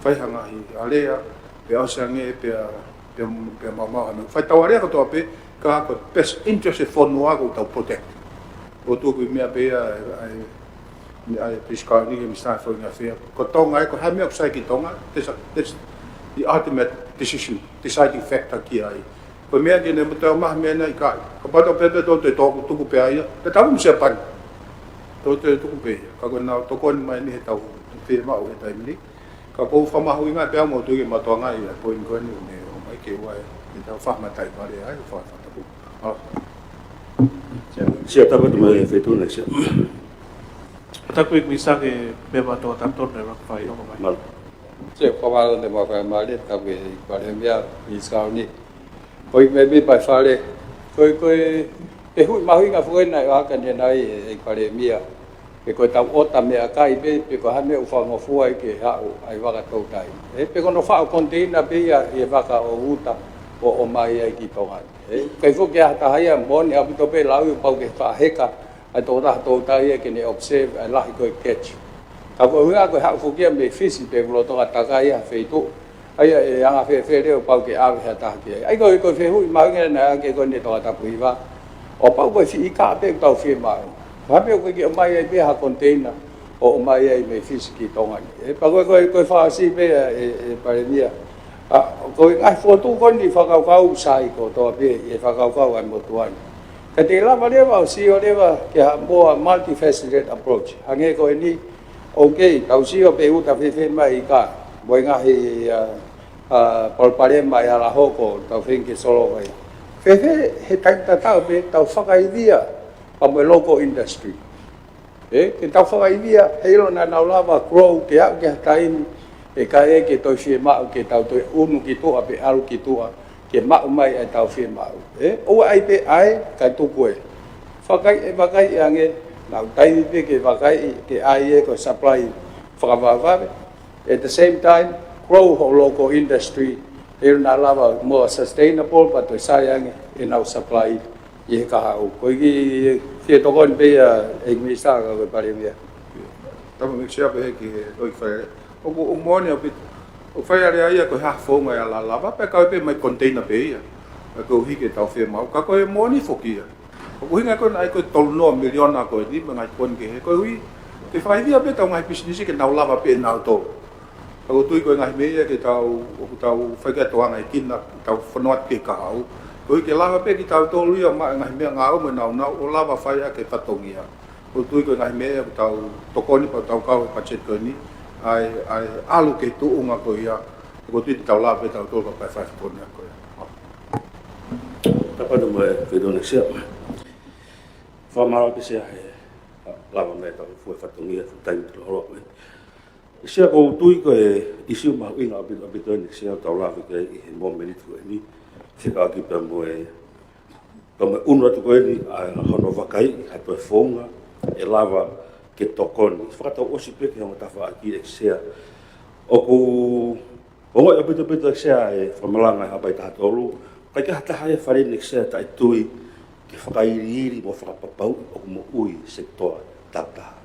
fai ha ngaahi alea, pea ʻosi ange, pea, pea, pea maumau ha meʻa. Fai ʻetau alea kotoa pē, ka ko e best interest e fonua ʻoku tau protect. ʻOku tuku e meʻa pē ia, ʻa e, ʻa e, ʻa e Peace Colony, ʻa e Minisitā Foreign Affairs. Ko Tonga ē, ko e hā e meʻa ʻoku sai ki Tonga, that's, that's the ultimate decision, deciding factor ki ai. Ko e meʻa ke ne mataʻu maha meʻa naʻe ʻikai. Kapau te tau pehē pē ʻoku tau toe tuku pē ia, pea tau mo Siapani. Tau toe tuku pē ia. Ka ko ʻenau tokoni mai eni heʻetau fiemaʻu he taimi ni. Ka ʻoku ou fakamahuʻingaʻi pē au mo tui ke mātuʻaki ʻa e poini ko eni ʻoku ne ʻomai ke ʻoua ʻe, ke tau fakamataʻi vale ai, fakatapu. ʻA. Sea, tapu atu mo e Feituʻuna, Sea. Tapu e Minisitā ke pehē mai Tongatapu tonu ne fai ʻo mai. Mālō. Sea, fakamālō atu mo e faingamālie, tapu ki he Palēmia, Minisitā Kauni. Ko e meʻa pē ʻa e Fale, ko e, ko e, ko e fehuʻi mahuʻinga foki ena ʻa e ʻEiki Palēmia. Pe ko e tau ʻota meʻakai pē, pe ko e hā e meʻa ʻoku fakangofua ai ke haʻu ʻa e vaka toutai. Ē, pe ko hono faʻo container pē ia ʻi he vaka ʻo uta ʻo, ʻomai ai ki Tonga. Ē, ʻikai foki ke ʻi ai ha taha ia, moʻoni ʻaupito pē lau ʻoku pau ke fakaheka ʻa e tokotaha toutai ia ke ne observe ʻa e lahi ko ē catch. Ka ko e ʻuhinga ko e haʻu foki ia mei Fisi pe ʻoku lolotonga takai ha feituʻu. ʻA ia ʻe anga fēfē leva ʻoku pau ke ʻave ha taha ki ai. ʻA ia ko e, ko e fehuʻi mahuʻinga ena ʻa e ʻEiki ko eni Tongatapu Hiva. ʻOku pau ko e fika pē ʻoku tau fiemaʻu. Ko e hā e meʻa ʻoku ʻikai ke ʻomai ai pē ha container ʻo, ʻomai ai mei Fisi ki Tonga ni. Ē, pea ko e, ko e, ko e fakaʻosi pē ē, ē, ʻEiki Palēmia. ʻA, ko e ngaahi fokotuʻu ko eni fakakaukau sai kotoa pē, ʻi he fakakaukau ʻa e motuʻa ni. Ka te lava leva ʻo sio leva ki ha more multifaceted approach. Hangē ko eni, okay, tau sio pe uta fēfē mai ika, mo e ngaahi, ʻa, ʻa, palopalema ʻe ala hoko, tau feinga ke solova ia. Fēfē he taimi tatau pē, tau fakaivia, pea mo e local industry. Ē, ke tau fakaivia, heiʻilo naʻa nau lava grow, ke aʻu ki ha taimi, ʻe ʻikai ke toe fiemaʻu, ke tau toe unu ki tuʻa, pe ʻalu ki tuʻa, ke maʻu mai ʻa e tau fiemaʻu. Ē, ʻoua ʻe ʻai pē ʻai, kae tuku ē. Fakaʻi, ʻe fakaʻi ange, nau taimi pē ke fakaʻi, ke ʻai ē ko e supply fakavavevave. At the same time, grow ho local industry, heiʻilo naʻa lava more sustainable, pea toe sai ange ʻenau supply ʻi he kahaʻu. Ko e kiʻi, kiʻi tokoni pē ia ʻEiki Minisitā ka ko e Palēmia. Tapu mo e Sea pehē ki he ʻEiki Fale. ʻOku, ʻoku moʻoni ʻaupito. ʻOku fai ʻa e lea ia ko e hā e founga ʻe ala lava, pea kau pē mai container pē ia. Pea ko e ʻuhi ke tau fiemaʻu. Ka ko e moʻoni foki ia. ʻOku ʻuhinga ko ena ʻa e ko e tolu noa miliona ko eni mo e ngaahi tokoni kehe. Ko e ʻuhi, ke fakaivia pē ʻetau ngaahi pisinisi ke nau lava pē ʻe nautolu. Ka ʻoku ou tui ko e ngaahi meʻa ia ke tau, ʻoku tau fai ki ai ʻetau anga e kina, tau fanongo atu ki he kahaʻu. Ko e ʻuhi ke lava pē kitautolu ia ʻo maʻu e ngaahi meʻangāue mo e nāunau ʻo lava fai ʻaki e fatongia. ʻOku ou tui ko e ngaahi meʻa ia ʻoku tau tokoni pea tau kau he patiseti ko eni, ʻa e, ʻa e ʻalu ki he tuʻunga ko ia, ʻoku ou tui te tau lava pē tautolu ka pae fai fatongia ko ia. Tapu atu mo e Feituʻu ʻEiki Sea. Fakamālō atu Sea he lava mai ʻetau fua fatongia, fuʻu taimi tō holo ko ē. ʻEiki Sea, ʻoku ou tui ko e ʻīsiu mahuʻinga ʻaupito, ʻaupito eni ʻEiki Sea ʻoku tau lave ki ai ʻi he momeniti ko eni. Fekauʻaki pea mo e, pea mo e ʻunu atu ko eni ʻa hono vakaiʻi ha toe founga ʻe lava ke tokoni. Fakatau ʻosi pē ki he ongo tafaʻaki ʻEiki Sea. ʻOku ongoʻi ʻaupito ʻaupito ʻEiki Sea e fakamalanga ʻa e Haʻapai Taha Tolu. ʻIkai ke ʻi ai ha taha ia he Fale ni ʻEiki Sea taʻetui ke fakailiili mo fakapapauʻi ʻoku moʻui e sekitoa takitaha.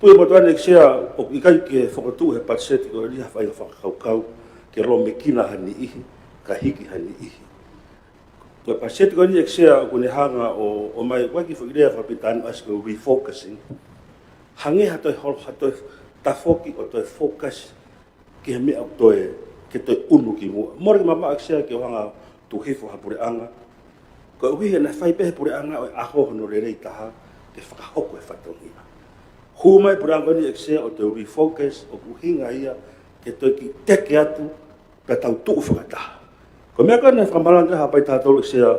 Tui motuʻa ni ʻEiki Sea ʻoku ʻikai ke fokotuʻu he patiseti ko eni ha faʻahinga fakakaukau ke lōmekina ha niʻihi, kae hiki ha niʻihi. Ko e patiseti ko eni ʻEiki Sea ʻoku ne hanga ʻo, ʻomai, ʻoku ʻi ai e kiʻi foʻi lea faka-Pilitānia ʻoku ʻasi ko e refocusing. Hangē ha toe holo, ha toe tafoki ʻo toe focus ki he meʻa ʻoku toe, ke toe ʻunu ki muʻa. Mole ke mamaʻo ʻEiki Sea ke u hanga ʻo tuku hifo ha puleʻanga. Koeʻuhi he naʻe fai pē he puleʻanga ʻo e ʻaho hono lelei taha ke fakahoko e fatongia. Hū mai e puleʻanga ko eni ʻEiki Sea ʻo toe refocus, ʻoku ʻuhinga ia ke toe kiʻi teke atu pea tau tuʻu fakataha. Ko e meʻa ko ē naʻe fakamalanga ki ai e Haʻapai Taha Tolu ʻEiki Sea,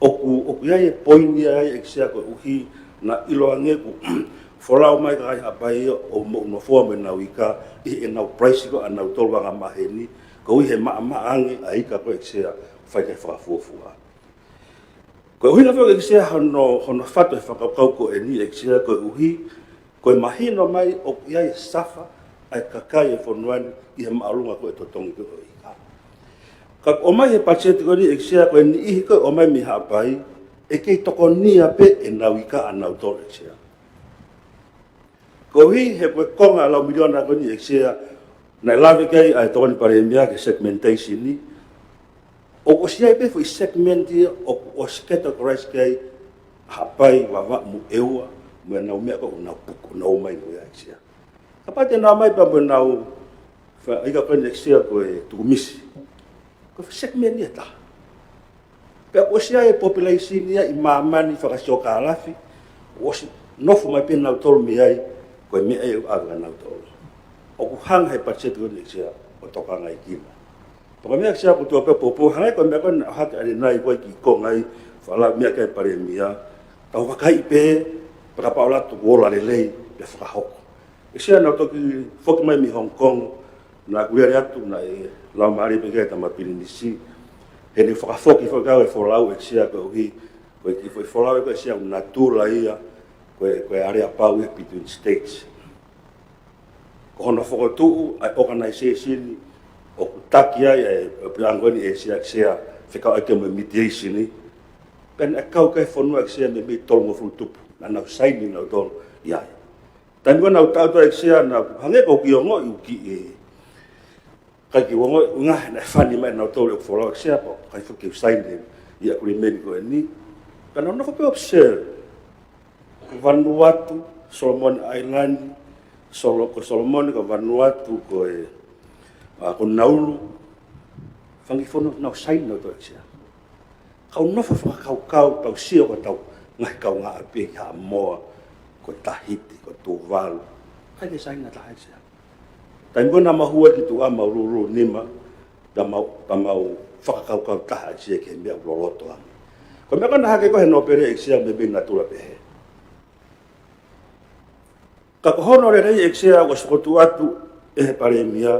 ʻoku, ʻoku ʻi ai e poini ia ai ʻEiki Sea koeʻuhi naʻe ʻiloange kuo folau mai e kakai Haʻapai ia ʻo moʻunofoa mo ʻenau ika ʻi heʻenau price ko ē ʻanautolu anga maheni, koeʻuhi he maʻamaʻa ange ʻa e ika ko ē ʻEiki Sea fai ki ai e fakafuofua. Ko e ʻuhinga foki ʻEiki Sea hono, hono fatu e fakakaukau ko eni ʻEiki Sea koeʻuhi ko e mahino mai ʻoku ʻi ai e safa ʻa e kakai e fonua ni ʻi he māʻolunga ko ē e totongi ko ē ʻo e ika. Ka ʻoku ʻomai he patiseti ko eni ʻEiki Sea ko e niʻihi ko ē ʻomai mei Haʻapai ʻe kei tokonia pē ʻenau ika ʻanautolu ʻEiki Sea. Koeʻuhi he ko e konga lau miliona ko eni ʻEiki Sea naʻe lave ki ai ʻa e Tokoni Palēmia ki he segmentation ni. ʻOku ʻosi ʻi ai pē foʻi segment ia ʻoku ʻosi categorize ki ai Haʻapai, Vavaʻu mo ʻEua, mo ʻenau meʻa ko ē ʻoku nau puke, ʻoku nau ō mai mo ia ʻEiki Sea. Kapau te nau ō mai pea mo ʻenau faʻahinga ko eni ʻEiki Sea ko e tukumisi. Ko e segment ia ʻe taha. Pea ʻoku ʻosi ʻi ai e population ia ʻi māmani fakasiokālafi, ʻoku ʻosi nofo mai pē nautolu mei ai, ko e meʻa ia ʻoku ʻave kia nautolu. ʻOku hanga he patiseti ko eni ʻEiki Sea ʻo tokangaʻi kina. Pea ko e meʻa ʻEiki Sea ʻoku ou tui pē ʻoku poupou, hangē ko e meʻa ko ē naʻe ʻohake ʻanenai ko ē ki he konga ʻi he fakalao meʻa ki ai e Palēmia, tau vakaiʻi pē, pea kapau ʻe ʻalu atu kuo ola lelei, pea fakahoko. ʻEiki Sea, naʻa ku toki foki mai mei Hong Kong, naʻa ku lele atu, naʻe laumālie pē ki ai e tama pilinisi. He ne fakafoki foki ʻe au e folau ʻEiki Sea koeʻuhi, ko e kiʻi foʻi folau ʻEiki Sea ʻoku natula ia, ko e, ko e aleapau ia between states. Ko hono fokotuʻu ʻa e organization ʻoku taki ai ʻa e, ʻa e puleʻanga ko eni ʻEiki Sea, ʻEiki Sea, fekauʻaki mo e mediation ni. Pea naʻe kau ki ai e fonua ʻEiki Sea meimei tolungofulu tupu, naʻa nau saini nautolu ia. Taimi ko ē naʻa ku taʻu atu ai ʻEiki Sea naʻa ku hangē ʻoku ou ongoʻi ʻoku kiʻi, ʻikai ke u ongoʻi ʻuhinga he naʻe fani mai nautolu ʻeku folau ʻEiki Sea pea ʻikai foki ke u saini ʻa e agreement ko eni. Pea naʻa ku nofo pē ʻo observe. Ko Vanuatu, Solomon Island, Solo-, ko Solomon, ko Vanuatu, ko e, ʻa, ko Nauru, fanga kiʻi fonua naʻa nau saini nautolu ʻEiki Sea. Kau nofo fakakaukau, tau sio ko ʻetau ngaahi kaungāʻapi ʻi Haʻamoa, ko Tahiti, ko Tuvalu. ʻIkai ke saini ha taha ʻEiki Sea. Taimi ko ē naʻa mau hū ai ki tuʻa mau lūlū nima, pea mau, pea mau fakakaukau taha ʻEiki Sea ki he meʻa ʻoku loloto ange. Ko e meʻa ko ē naʻe hake ko ē he nōpele ʻEiki Sea meimei natula pehē. Ka ko hono lelei ʻEiki Sea ʻoku ʻosi fokotuʻu atu ʻe he Palēmia,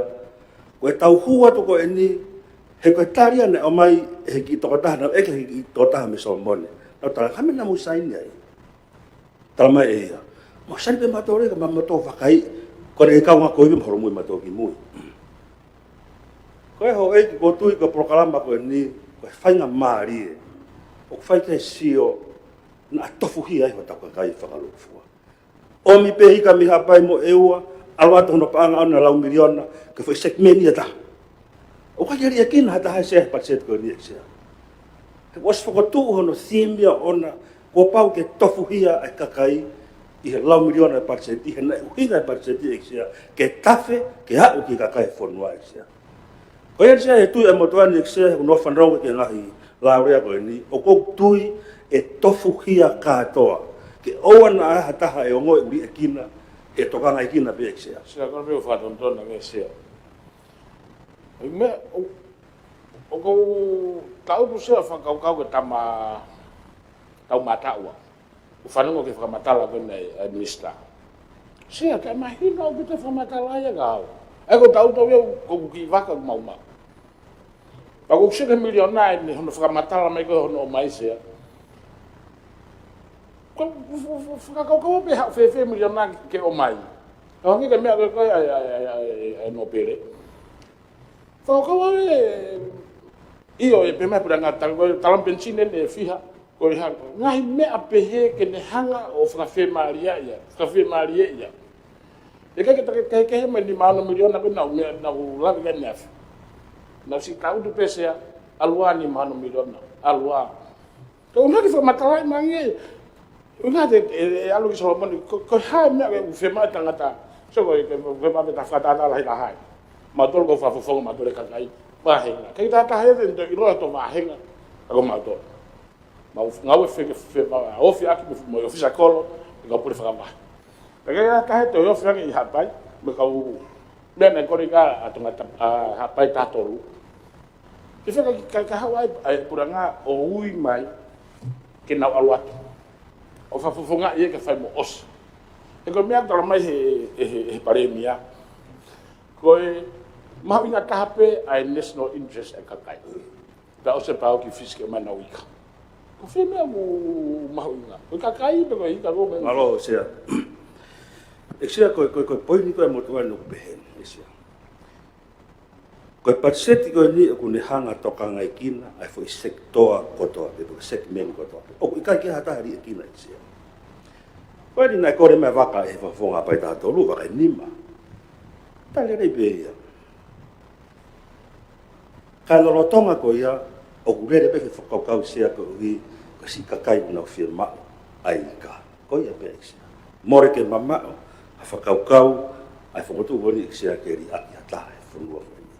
ko ʻetau hū atu ko eni, he ko e tali ia naʻe ʻomai ʻe he kiʻi tokotaha, naʻe ʻeke ʻe he kiʻi tokotaha mei Solomone. Naʻa ku tala, ko e hā e meʻa naʻa mou saini ai? Tala mai ʻe ia, mou saini pē mautolu ia ka mautolu vakai, ko ʻene kaungā kovi mo holomui mautolu kimui. Ko e houʻeiki, ʻoku ou tui ko e polokalama ko eni, ko e faingamālie ʻoku fai ki ai e sio, naʻa tofuhia ai hotau kakai fakalūkufua. ʻOmi pē ika mei Haʻapai mo ʻEua, ʻalu atu hono paʻanga ʻoʻona lau miliona, ki he foʻi segment ia ʻe taha. ʻOku ʻikai ke liʻekina ha taha ʻEiki Sea he patiseti ko eni ʻEiki Sea. He ʻoku ʻosi fokotuʻu hono theme ia ʻoʻona, kuo pau ke tofuhia e kakai ʻi he lau miliona e patiseti, ʻi he naʻe ʻuhinga e patiseti ʻEiki Sea, ke tafe, ke aʻu ki he kakai e fonua ʻEiki Sea. Ko ia ʻEiki Sea, he tui ʻa e motuʻa ni ʻEiki Sea, he ʻoku ou fanongo ki he ngaahi lāurea ko eni, ʻoku ou tui ʻe tofuhia kātoa, ke ʻoua naʻa ha taha ʻe ongoʻi ʻoku liʻekina, ʻe tokangaekina pē ʻEiki Sea. Sea, ko e meʻa fakatonutonu ange Sea. ʻI he meʻa, ʻo, ʻoku ou taʻutu Sea fakakaukau ke tama, tau mataʻua. ʻOku fanongo ki he fakamatala ko eni ʻa e, ʻa e Minisitā. Sea, ʻikai mahino ʻaupito e fakamatala ia ka au. ʻA ia ko e taʻutu ia ʻoku ou kiʻi vaka ʻoku mau maʻu. Pea ʻoku ou sio ki he miliona ʻi hono fakamatala mai ko ē hono ʻomai Sea. Ko e, ko e, ko e, ko e fakakaukau pē haʻu fēfē miliona ke ʻomai. Ka hangē ko e meʻa ko ē ʻa e, ʻa e, ʻa e, ʻa e, ʻa e nōpele. Fakakaukau ʻe, ʻio, ʻe pehē mai puleʻanga, tala, ko e taloni penisini ʻe fiha, ko e hā, ngaahi meʻa pehē ke ne hanga ʻo fakafiemālieʻi ia, fakafiemālieʻi ia. ʻE ʻikai ke ta kehekehe mai nima ono miliona ko ē naʻa ku meʻa, naʻa ku lave ki ai ʻaneafi. Naʻa ku siʻi taʻutu pē Sea, ʻalu ā nima ono miliona, ʻalu ā. Ka ʻoku ʻikai ke fakamatalaʻi mai ange. ʻOku ʻikai te, ʻe, ʻe ʻalu ki Solomone, ko, ko e hā e meʻa ʻoku fiemaʻu ʻe he tangata. So ko e, ko e, ko e meʻa te ta fakatātā lahi ka hai. Mautolu ko e fakafofonga mautolu e kakai. Vāhenga. ʻIkai ke ta taha ia te nau ʻiloa ʻe he tau vāhenga. Ka ko mautolu. Mau ngāue feke, fe, ma, ofi ʻaki mo, mo e ʻōfisa kolo, ʻe kau pule fakavahe. Ka ʻikai ke ta taha ia te ofi ange ʻi Haʻapai, mo e kau meʻa naʻe kole ki ai ʻa Tongatapu, ʻa Haʻapai taha tolu. Ke feka ki, ka, ka haʻu ai, ʻa e puleʻanga ʻo ui mai, ke nau ʻalu atu. ʻO fakafofongaʻi ia ke fai mo ʻosi. He ko e meʻa tala mai he, he, he, he Palēmia. Ko e mahuʻinga taha pē ʻa e national interest ʻa e kakai. Pea ʻosi pau ki Fisi ke ʻomai ʻenau ika. Ko fē meʻa ʻoku mahuʻinga? Ko e kakai pe ko e ika ko e meʻa? Mālō, Sea. ʻEiki Sea, ko e, ko e, ko e poini ko ē ʻa e motuʻa ni ʻoku pehē ni, ʻEiki Sea. Ko e patiseti ko eni ʻoku ne hanga ʻo tokangaekina ʻa e foʻi sekitoa kotoa, pe ko e segment kotoa. ʻOku ʻikai ke ʻi ai ha taha ʻe liʻekina ʻEiki Sea. Ko eni naʻe kole mai e vaka ʻe he fakafofonga Haʻapai taha tolu, vaka ʻe nima. Tali lelei pē ia. Ka lolotonga ko ia, ʻoku lele pē e fakakaukau Sea koeʻuhi, ko e siʻi kakai ʻoku nau fiemaʻu ʻa e ika. Ko ia pē ʻEiki Sea. Mole ke mamaʻo ha fakakaukau ʻa e fokotuʻu ko eni ʻEiki Sea ke liʻaki ha taha he fonua ko eni.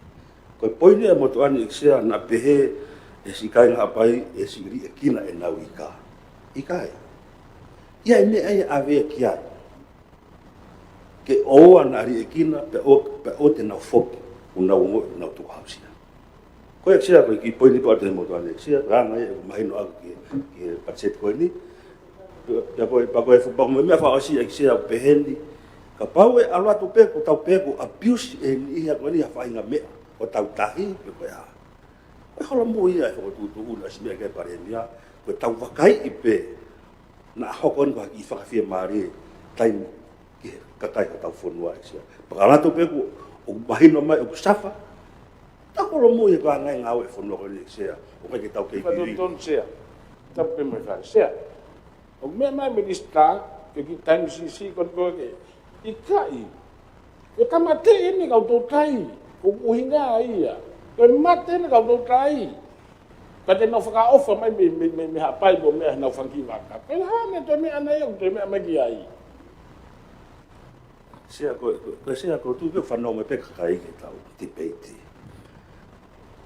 Ko e poini ʻa e motuʻa ni ʻEiki Sea naʻa pehē ʻe he siʻi kāinga Haʻapai ʻe siʻi liʻekina ʻenau ika. ʻIkai. ʻI ai e meʻa ia ʻe ʻave ki ai. Ke ʻoua naʻa liʻekina, pea ʻo, pea ʻoua te nau foki, ʻoku nau ongoʻi, ʻoku nau tukuhausia. Ko ia ʻEiki Sea, ko e kiʻi poini pē ʻa e motuʻa ni ʻEiki Sea, langa ia ʻoku mahino ʻaku ki he, ki he patiseti ko eni. Pea ko e, pea ko e fu-, pea ko e meʻa fakaʻosi ʻEiki Sea ʻoku pehē ni. Kapau ʻe ʻalu atu pē, ʻoku tau pehē ʻoku abuse ʻe he niʻihi ko eni ha faʻahinga meʻa, ʻo tau tahi, pe ko e hā. Ko e holomui ia e fokotuʻutuʻu naʻe ʻosi meʻa ki ai e Palēmia, ko e tau vakaiʻi pē naʻa hoko eni ko ha kiʻi fakafiemālie taimi ki he kakai hotau fonua, ʻEiki Sea. Pea ka ʻalu atu pē ʻoku, ʻoku mahino mai ʻoku safa, tau holomui he ko e anga e ngāue e fonua ko eni, ʻEiki Sea, ʻoku ʻikai ke tau kei pili. Tonu, Sea. Tapu pē mo e fai, Sea. ʻOku meʻa mai e Minisitā, ke kiʻi taimi siʻisiʻi ko eni ko ē ke ʻikai. Ko e tāmateʻi eni e kau toutai, ko e ʻuhinga ia. Ko e mate eni e kau toutai. Ka te nau fakaʻofa mai mei, mei, mei, mei Haʻapai mo meʻa heʻenau fanga kiʻi vaka. Ko e hā e meʻa, toe meʻa ʻana ia, ʻoku toe meʻa mai ki ai. Sea ko, ko, ko Sea ko tu ke fanau mai pē kakai ke tau tipeiti.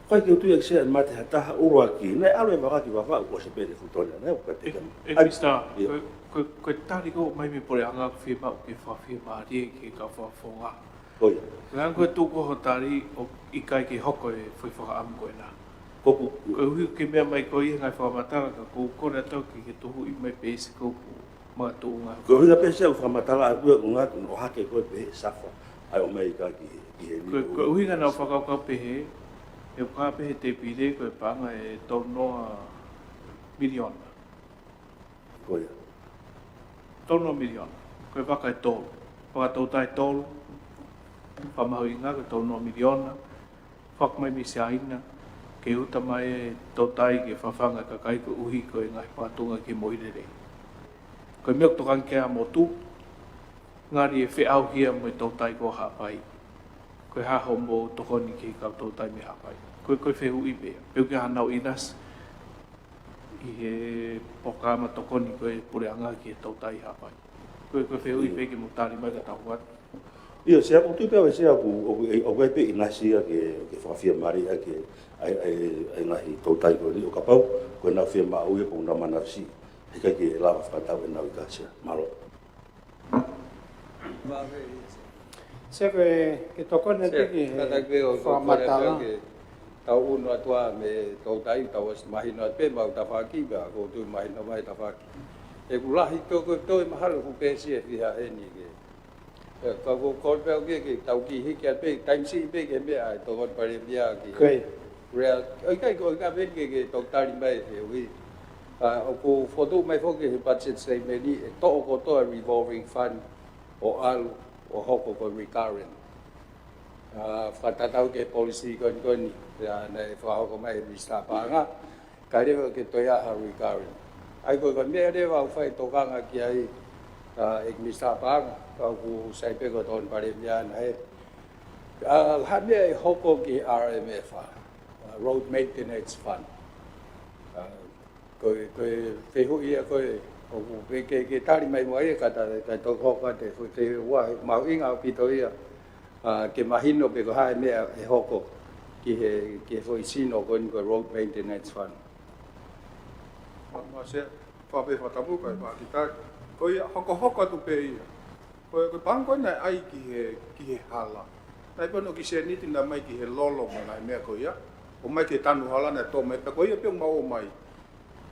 Ko e ke tu ia Sea mate ha taha ʻuluaki. Naʻe ʻalu e vaka ki Vavaʻu ʻosi pē ʻene futonia, naʻe ʻo ka te kam. E, e, ai, Minisitā, ia. Ko, ko, ko e tali ko ē mai mei he puleʻanga ʻoku fiemaʻu ke fakafiemālie ki he kau fakafofonga. Ko ia. Langa ko e tuku ho tali ʻoku ʻikai ke hoko e foʻi fakaʻamu ko ena. Ko ku. Koeʻuhi ke meʻa mai ko ia he ngaahi fakamatala ka ʻoku ou kole atu ke, ke tuhuʻi mai pē Sea ko ku makatuʻunga. Ko e ʻuhinga pē Sea ʻoku fakamatala atu ʻoku ngata ʻo hake ko ē pē he safa ʻa e ʻomai ka ki, ki he ko, ko e ʻuhinga naʻa ku fakakaukau pehē, he ʻoku hā pē he tēpile ko e paʻanga ʻe tolu noa miliona. Ko ia. Tolu noa miliona. Ko e vaka ʻe tolu. Vaka toutai ʻe tolu. Fakamahuʻinga ko e tolu noa miliona. Fakamaʻu mai mei Siaina, ke uta mai e toutai ke fafanga e kakai koeʻuhi ko e ngaahi makatuʻunga ke moʻui lelei. Ko e meʻa ʻoku tokanga ki ai e motu, ngali ʻe feʻauhia mo e toutai ko Haʻapai. Ko e hā hoʻomou tokoni ki he kau toutai mei Haʻapai. Ko e, ko e fehuʻi pē ia. Pe ʻoku ʻi ai haʻanau ʻinasi ʻi he polokalama tokoni ko ē puleʻanga ki he toutai Haʻapai. Ko e, ko e fehuʻi pē ke mou tali mai ka tau atu. ʻIo, Sea ʻoku ou tui pē au Sea ʻoku, ʻoku, ʻoku ʻi ai pē ʻinasi ia ke, ke fakafiemālie ia ke ʻai, ʻai, ʻai ngaahi toutai ko eni ʻo kapau ko ʻenau fiemaʻu ia ko ʻenau manavasiʻi. He ʻikai ke lava fakatau ʻenau ika Sea. Mālō. Sea ko e, ke tokoni atu ki he fakamatala. Tau ʻunu atu ā mei he toutai, tau ʻosi mahino atu pē ʻemau tafaʻaki, pea ʻoku ou tui mahino mai e tafaʻaki. ʻOku lahi toko toe mahalo ʻoku pēsi e fiha eni ke. Pea ka ʻoku ou kole pē au ke, ke tau kiʻi hiki atu pē, taimi siʻi pē ki he meʻa ʻa e tokoni Palēmia ki he. Ko ia. Rea, ʻoku ʻikai, ʻoku ʻikai pē ke, ke tau tali mai he ui. ʻA, ʻoku fotu mai foki he budget statement ʻe toʻo kotoa revolving fund ʻo ʻalu ʻo hoko ko e recurrent. ʻA, fakatatau ki he policy ko eni ko eni, ʻa, naʻe fakahoko mai he Minisitā Paʻanga, ʻikai leva ke toe ʻi ai ha recurrent. ʻA ia ko e, ko e meʻa leva ʻoku fai tokanga ki ai, ʻa, ʻEiki Minisitā Paʻanga, ka ʻoku sai pē ko e tokoni Palēmia ʻana he. ʻA, ha meʻa ʻe hoko ki he R M F, ʻa, Road Maintenance Fund. ʻA, ko e, ko e fehuʻi ia ko ē, ʻoku pē ke, ke tali mai mo ia ka ta, ta toko hoko atu e foʻi fehuʻi ua, mahuʻinga ʻaupito ia, ʻa, ke mahino pe ko e hā e meʻa ʻe hoko ki he, ki he foʻi sino ko eni ko e Road Maintenance Fund. Ma, ma Sea, fakape fakatapu ka e fakakita, ko ia hokohoko atu pē ia. Ko e, ko e paʻanga ko ē naʻe ʻai ki he, ki he hala. Naʻe pē ʻoku ʻi ai e kiʻi sēniti naʻe ʻomai ki he lolo mo e ngaahi meʻa ko ia. ʻOmai ki he tanu hala naʻe toʻo mai pē ko ia pē ʻoku mau ʻomai.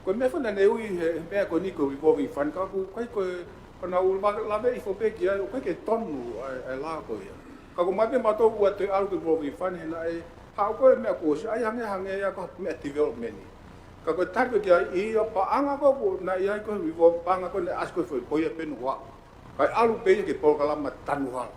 Ko e meʻa foki naʻe ui he, he meʻa ko eni ko e revolving fund ka ʻoku ʻikai ko e, ko ʻenau lave, lave hifo pē ki ai, ʻoku ʻikai ke tonu ʻa e, ʻa e lā ko ia. Ka ʻoku ʻomai pē mautolu ʻo toe ʻalu ki he revolving fund he naʻe haʻu ko e meʻa kuo ʻosi, ʻai hangē, hangē ia ko e meʻa development. Ka ko e tali ko ē ki ai, ʻi he paʻanga ko ē ʻoku naʻe ʻi ai ko e revolving paʻanga ko ē naʻe ʻasi ko ē foʻi ko ia pē ʻoku haʻu. Kae ʻalu pē ia ki he polokalama tanu hala.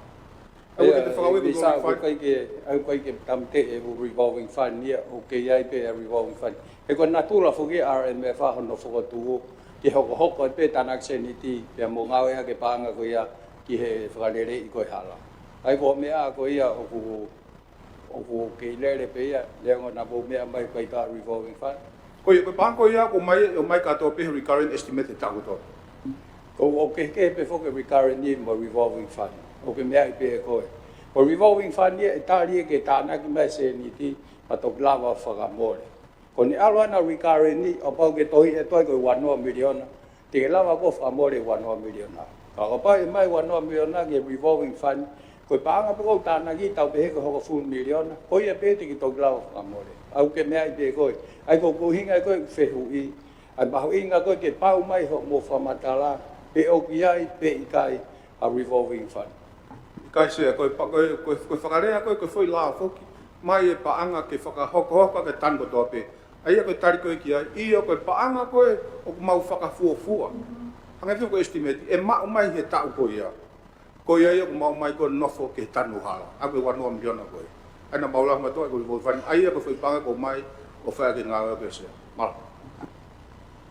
ʻOku ʻikai ke te fakaueʻi ko e revolving fund. ʻOku ʻikai ke, ʻoku ʻikai ke tāmateʻi e revolving fund ia, ʻoku ʻi ai pē e revolving fund. He ko e natula foki e R M F ʻa hono fokotuʻu, ke hokohoko pē tānaki sēniti, pea mo ngāueʻaki e paʻanga ko ia ki he fakaleleiʻi ko e hala. ʻA ia ko e meʻa ko ia ʻoku ʻoku kei lele pē ia, neongo naʻa mou meʻa mai ʻoku ʻikai ha revolving fund. Ko ia, ko e paʻanga ko ia, ʻoku ʻomai, ʻomai kātoa pē he recurrent estimate he taʻu kotoa. Ko e, ʻoku kehekehe pē foki e recurrent ni mo e revolving fund. ʻOku ke meaʻi pē ʻe koe. Ko e revolving fund ia ʻe tali ia ke tānaki mai e sēniti, pea toki lava fakamole. Ko ʻene ʻalu ʻana recurrent ni, ʻo pau ke tohi ʻe toe ko e ua noa miliona, te ke lava koe ʻo fakamole ua noa miliona. Ka ʻo pau ʻe ʻomai ua noa miliona ki he revolving fund, ko e paʻanga pē ʻoku tānaki tau pehē ko e hongofulu miliona, ko ia pē te ke toki lava fakamole. ʻOku ke meaʻi pē ʻe koe, ʻa ia ko e ʻuhinga ia ko e fehuʻi, ʻa e mahuʻinga ko ē ke pau mai hoʻomou fakamatala, pe ʻoku ʻi ai, pe ʻikai, ʻa e revolving fund. ʻIkai Sea, ko e pa-, ko e, ko e, ko e fakalea ko ē, ko e foʻi lao foki. mai e paʻanga ke fakahokohoko ke tanu kotoa pē. ʻA ia ko e tali ko ē ki ai, ʻio ko e paʻanga ko ē ʻoku mau fakafuofua. Hangē foki ko e estimate, ʻe maʻu mai he taʻu ko ia. Ko ia ia ʻoku maʻu mai ko e nofo ke tanu hala. ʻA ko e ua noa miliona ko ē. ʻA ia naʻa mau lau mautolu ko e foʻi fund, ʻa ia ko e foʻi paʻanga ʻoku mai ʻo fai ʻaki e ngāue ko ē Sea. Mālō.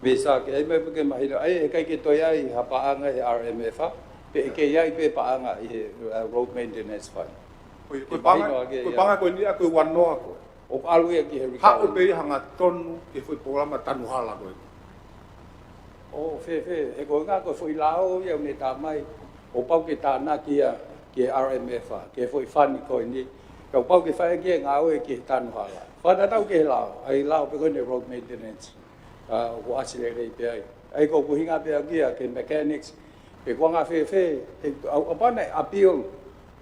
Misa ke ai mai ke mahino, ʻa ia ʻe ʻikai ke toe ʻi ai ha paʻanga he R M F a, pe ʻe kei ʻi ai pē paʻanga ʻi he, uh, road maintenance fund. Ko e, ko e paʻanga, mahino ake ko e ia. Paʻanga ko eni ʻa ko e ua noa ko ē. ʻOku ʻalu ia ki he recovery. Haʻu pē ia hangatonu ki he foʻi polokalama tanu hala ko ē. ʻO fēfē, he ko e ʻuhinga ko e foʻi lao ia ʻoku ne tā mai, ʻoku pau ke tānaki ia ki he R M F a, ki he foʻi fund ko eni, ka ʻoku pau ke fai ʻaki e ngāue ki he tanu hala. Fakatatau ki he lao, ʻa e lao pē ko eni road maintenance. ʻA, ʻoku ʻasi lelei pē ai. ʻA ia ko ʻeku ʻuhinga pē ʻaʻaku ia ki he mechanics, pe ko e anga fēfē, he ʻoku, ʻoku pau naʻe appeal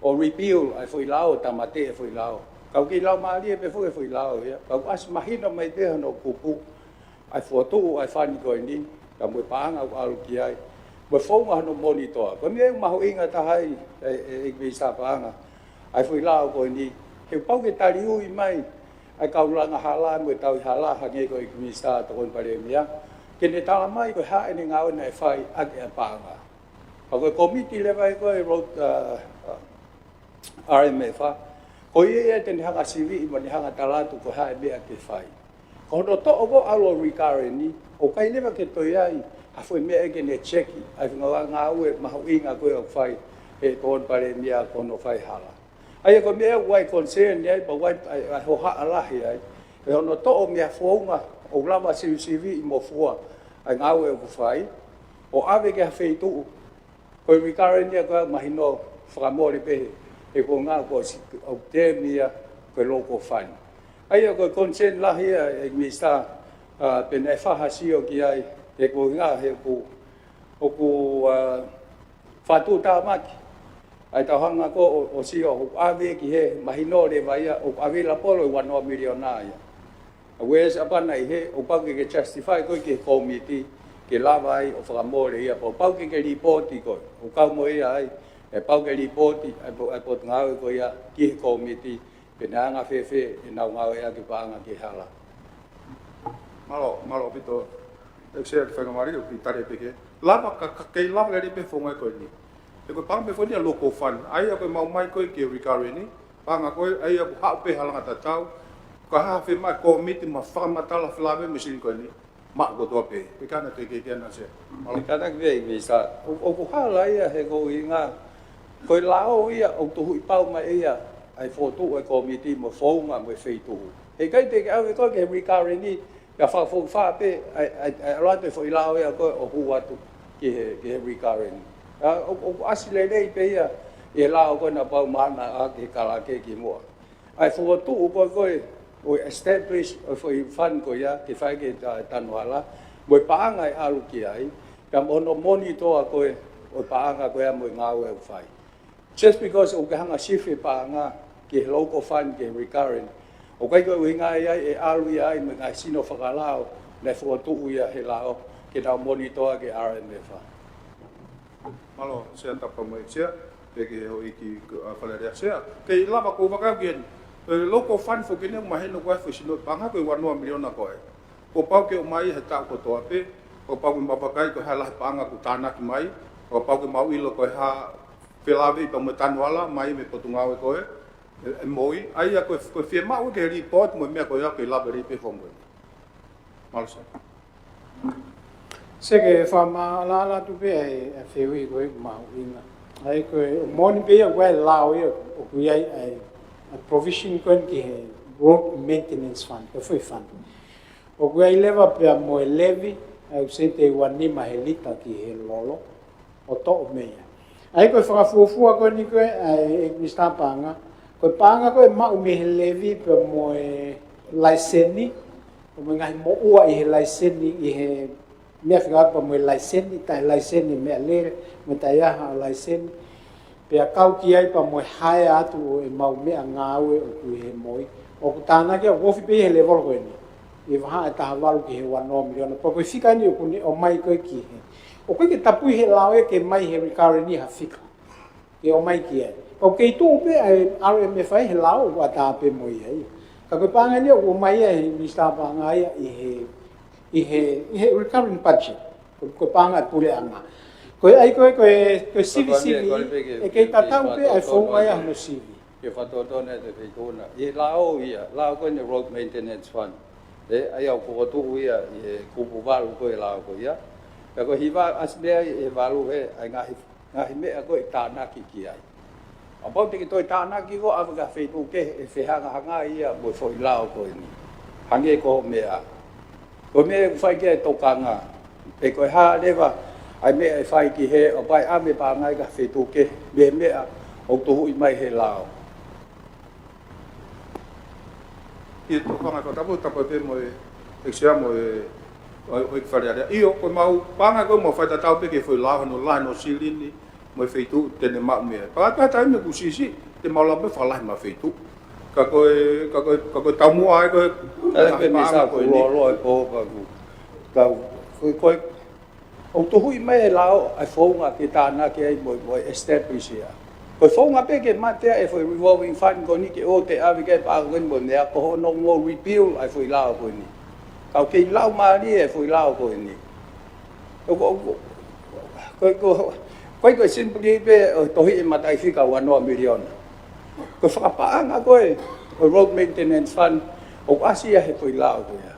ʻo repeal ʻa e foʻi lao, tāmateʻi e foʻi lao. Ka ʻoku kei laumālie pē foki e foʻi lao ia. Ka ʻoku ʻasi mahino mai pē hono kupu ʻa e fokotuʻu ʻa e fund ko eni, ka mo e paʻanga ʻoku ʻalu ki ai. Mo e founga hono monitor. Ko e meʻa ʻoku mahuʻinga taha ai, ʻe, ʻe, ʻEiki Minisitā Paʻanga, ʻa e foʻi lao ko eni, he ʻoku pau ke taliui mai ʻa e kau langa hala mo e tauhi hala hangē ko e ʻEiki Minisitā Tokoni Palēmia, ke ne tala mai ko e hā ʻene ngāue naʻe fai ʻaki e paʻanga. Ka ko e kōmiti leva ʻi ko ē road, uh, uh, R M F a, ko ia ia te ne hanga siviʻi mo ne hanga tala atu ko e hā e meʻa ke fai. Ko hono toʻo ko ē ʻalu ʻo recurrent, ʻoku ʻikai leva ke toe ʻi ai ha foʻi meʻa ke ne cheki ʻa e ngā-, ngāue mahuʻinga ko ē ʻoku fai ʻe he Tokoni Palēmia ko hono fai hala. ʻA ia ko e meʻa ʻoku ʻi ai e concern ai, pea ʻoku ʻi ai e, e hohaʻa lahi ai. ʻE hono toʻo meʻa founga ʻoku lava siviʻi mo fua ʻa e ngāue ʻoku fai, ʻo ʻave ki ha feituʻu. Ko e recurrent ia ko e mahino fakamole pē he, he ko e ʻuhinga ko e si-, ʻoku term ia ko e local fund. ʻA ia ko e concern lahi ia ʻEiki Minisitā, uh, pea naʻe fai ha sio ki ai, he ko e ʻuhinga he ʻoku, ʻoku, uh, fakatuʻutāmaki ʻa e tauhanga ko ē ʻo, ʻo sio ʻoku ʻave ki he mahino leva ia ʻoku ʻave lapolo ʻe ua noa miliona ia. Whereas ʻa pau naʻe ʻi hē, ʻoku pau ke ke justify koe ki he kōmiti, ke lava ai ʻo fakamole ia, pea ʻoku pau ke ke lipooti koe, ʻoku kau mo ia ai, ʻe pau ke lipooti ʻa e po-, ʻa e potungāue ko ia ki he kōmiti, pe naʻe anga fēfē ʻenau ngāueʻaki e paʻanga ki he hala. Mālō, mālō ʻaupito. ʻEiki Sea ki he faingamālie ʻoku ou tali pē ke lava ka, ka kei lava lelei pē founga ko eni. He ko e paʻanga pē foʻi eni ʻa e local fund. ʻA ia ko e maʻu mai ko ē ki he recurrent, paʻanga ko ē, ʻa ia ʻoku haʻu pē ha langa tatau. Ka hā ha fiemaʻu kōmiti mo ha fakamatala felāveʻi mo e sini ko eni, maʻu kotoa pē. Pea ka naʻe teʻeki ke ʻi ai ha Sea. Mālō. Kātaki pē ʻEiki Minisitā. ʻO, ʻoku hala ia he ko e ʻuhinga ko e lao ia ʻoku tuhuʻi pau mai ia ʻa e fokotuʻu e kōmiti mo e founga mo e feituʻu. He ʻikai te ke ʻave koe ki he recurrent, ka fakafokifā pē ʻa e, ʻa e, ʻa e ʻalu atu e foʻi lao ia ko ē ʻo hū atu ki he, ki he recurrent. ʻA, ʻo, ʻoku ʻasi lelei pē ia ʻi he lao ko ē naʻa pau maʻana ʻa ki he kalake ki muʻa. ʻA e fokotuʻu ko ē ko ē ʻo establish ʻo e foʻi fund ko ia ke fai ʻaki e ta-, tanu hala, mo e paʻanga ʻe ʻalu ki ai, pea mo hono monitor ko ē ʻo e paʻanga ko ia mo e ngāue ʻoku fai. Just because ʻoku ke hanga sifi e paʻanga ki he local fund, ki he recurrent, ʻoku ʻikai ko e ʻuhinga ia ʻe ʻalu ia ai mo e ngaahi sino fakalao naʻe fokotuʻu ia he lao ke nau monitor ki he R M F a. Mālō Sea Tapu mo e Sea, pea ki he houʻeiki ko, ʻa, Fale Alea Sea. Kei lava ko e vakai ki heni. E local fund foki eni ʻoku mahino ko e foʻi sino paʻanga ko e ua noa miliona ko ē. Kuo pau ke ʻomai he taʻu kotoa pē, kuo pau ke mau vakai ko e hā e lahi paʻanga kuo tānaki mai, kuo pau ke mau ʻilo ko e hā felāveʻi pea mo e tanu hala mai mei he potungāue ko ē, ʻe, ʻe MOI, ʻa ia ko e, ko e fiemaʻu ke report mo e meʻa ko ia ke lava lelei pē founga ko ē. Mālō Sea. Sea ke fakamaʻalaʻala atu pē ʻa e, ʻa e fehuʻi ko ē ʻoku mahuʻinga. ʻA ia ko e, ʻoku moʻoni pē ia ʻoku ʻi ai e lao ia, ʻoku ʻi ai ʻa e, ʻa e provision ko eni ki he road maintenance fund, ko e foʻi fund. ʻOku ʻi ai leva pea mo e levy, ʻa e ʻū sēniti ʻe ua nima he lita ki he lolo, ʻo toʻo mei ai. ʻA ia ko e fakafuofua ko eni ko ē, ʻa e, ʻEiki Minisitā Paʻanga, ko e paʻanga ko ē ʻe maʻu mei he levy pea mo e laiseni, pea mo e ngaahi moʻua ʻi he laiseni, ʻi he meʻa fika pea mo e laiseni, taʻe laiseni meʻalele, mo e taʻe ʻi ai ha laiseni, pea kau ki ai pea mo e hae atu ʻo ʻemau meʻangāue ʻoku ʻi he MOI, ʻoku tānaki ʻoku ofi pē ia he levolo ko eni. ʻI he vahaʻa ʻe taha valu ki he ua noa miliona. Pea ko e fika eni ʻoku ne ʻomai ko ē ki he. ʻOku ʻikai ke tapui he lao ia ke ʻomai he recurrent ia ha fika ke ʻomai ki ai. ʻOku kei tuʻu pē ʻa e R M F ʻi he lao ʻoku ʻatā pē mo ia ia. Ka ko e paʻanga ia ʻoku ʻomai ia ʻe he Minisitā Paʻanga ia ʻi he, ʻi he, ʻi he recurrent budget. Ko, ko e paʻanga ʻa e puleʻanga. Ko e ʻai ko e, ko e, ko e sivisivi, ʻe kei tatau pē ʻa e founga ia hono sivi. Ke fakatotonu ʻa e feituʻu na. ʻI he lao ia, lao ko eni Road Maintenance Fund. ʻE, ʻa ia ʻoku fokotuʻu ia ʻi he kupu valu ko e lao ko ia. Pea ko e hiva ʻasi mei ai ʻe valu he, ʻa e ngaahi, ngaahi meʻa ko e tānaki ki ai. ʻA pau te ke toe tānaki ko ʻave ki ha feituʻu kehe ʻe fehangahangai ia mo e foʻi lao ko eni. Hangē ko e meʻa. Ko e meʻa ʻoku fai ki ai e tokanga. Pe ko e hā leva ʻa e meʻa ʻe fai ki he ʻo pai ʻave paʻanga ki ha feituʻu kehe mei he meʻa ʻoku tuhuʻi mai he lao. ʻI he tokanga ko tapu, tapu pē mo e, ʻEiki Sea mo e, ʻo, ʻo e Fale Alea. ʻIo, ko e mau, paʻanga ko e mau fai tatau pē ki he foʻi lao hono lahi hono silini, mo e feituʻu te ne maʻu mei ai. Pea ʻi he taimi ʻoku siʻisiʻi, te mau lava pē fakalahi mai feituʻu. Ka ko e, ka ko e, ka ko e taumuʻa ai ko e, ʻa e ngaahi paʻanga ko eni. Lolo e pō ka ku. Ka ko e, ko e, ʻoku tuhuʻi mai e lao ʻa e founga ke tānaki ai mo, mo establish ia. Ko e founga pē ke mate ai e foʻi revolving fund ko eni ke ʻoua te ʻave ki ai e paʻanga ko eni mo e meʻa ko hono mo repeal ʻa e foʻi lao ko eni. Ka ʻoku kei laumālie e foʻi lao ko eni. ʻOku, ʻoku, ko, ko, ko, ko e simply pē ʻo tohi e mataʻi fika ua noa miliona. Ko e fakapaʻanga ko e, ʻo e Road Maintenance Fund, ʻoku ʻasi ia he foʻi lao ko ia.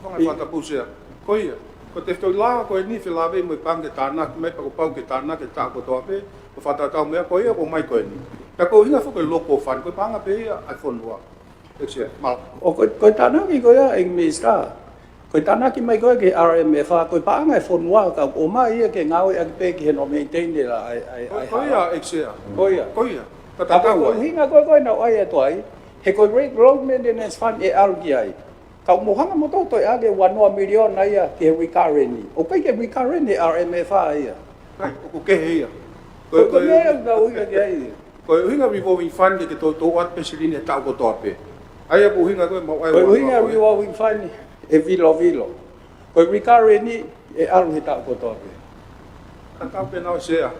Ko e ngaahi fakatapu Sea. Ko ia. Ko e tefitoʻi lao ko eni felāveʻi mo e paʻanga ke tānaki mai, pea kuo pau ke tānaki e taʻu kotoa pē, ko e fakatatau meʻa ko ia ʻoku ʻomai ko eni. Pea ko e ʻuhinga foki ko e local fund, ko e paʻanga pē ia ʻa e fonua. ʻEiki Sea, mālō. ʻO ko e, ko e tānaki ko ia ʻEiki Minisitā. Ko e tānaki mai ko ia ki he R M F, ko e paʻanga ʻa e fonua ka ʻoku ʻomai ia ke ngāueʻaki pē ki hono maintain ʻa e, ʻa e, ʻa e, ʻa e hala. Ko ia, ʻEiki Sea. Ko ia. Ko ia. Ka ko e, ka ko e ʻuhinga ko ē ko ē naʻa ku ʻai atu ai, he ko e Road Maintenance Fund ʻe ʻalu ki ai. Ka ʻoku mou hanga moutolu ʻo toe ʻave ua noa miliona ia ki he recurrent. ʻOku ʻikai ke recurrent he R M F ia. ʻIkai, ʻoku kehe ia. Ko e, ko e, ko e meʻa ʻoku ʻuhinga ki ai. Ko e ʻuhinga revolving fund ke, ke toutou ʻoatu pē silini he taʻu kotoa pē. ʻA ia ko e ʻuhinga ko ē mau ʻai ua noa ko ē. Ko e ʻuhinga revolving fund ʻe vilovilo. Ko e recurrent ʻe ʻalu he taʻu kotoa pē. Tatau pē naʻa Sea.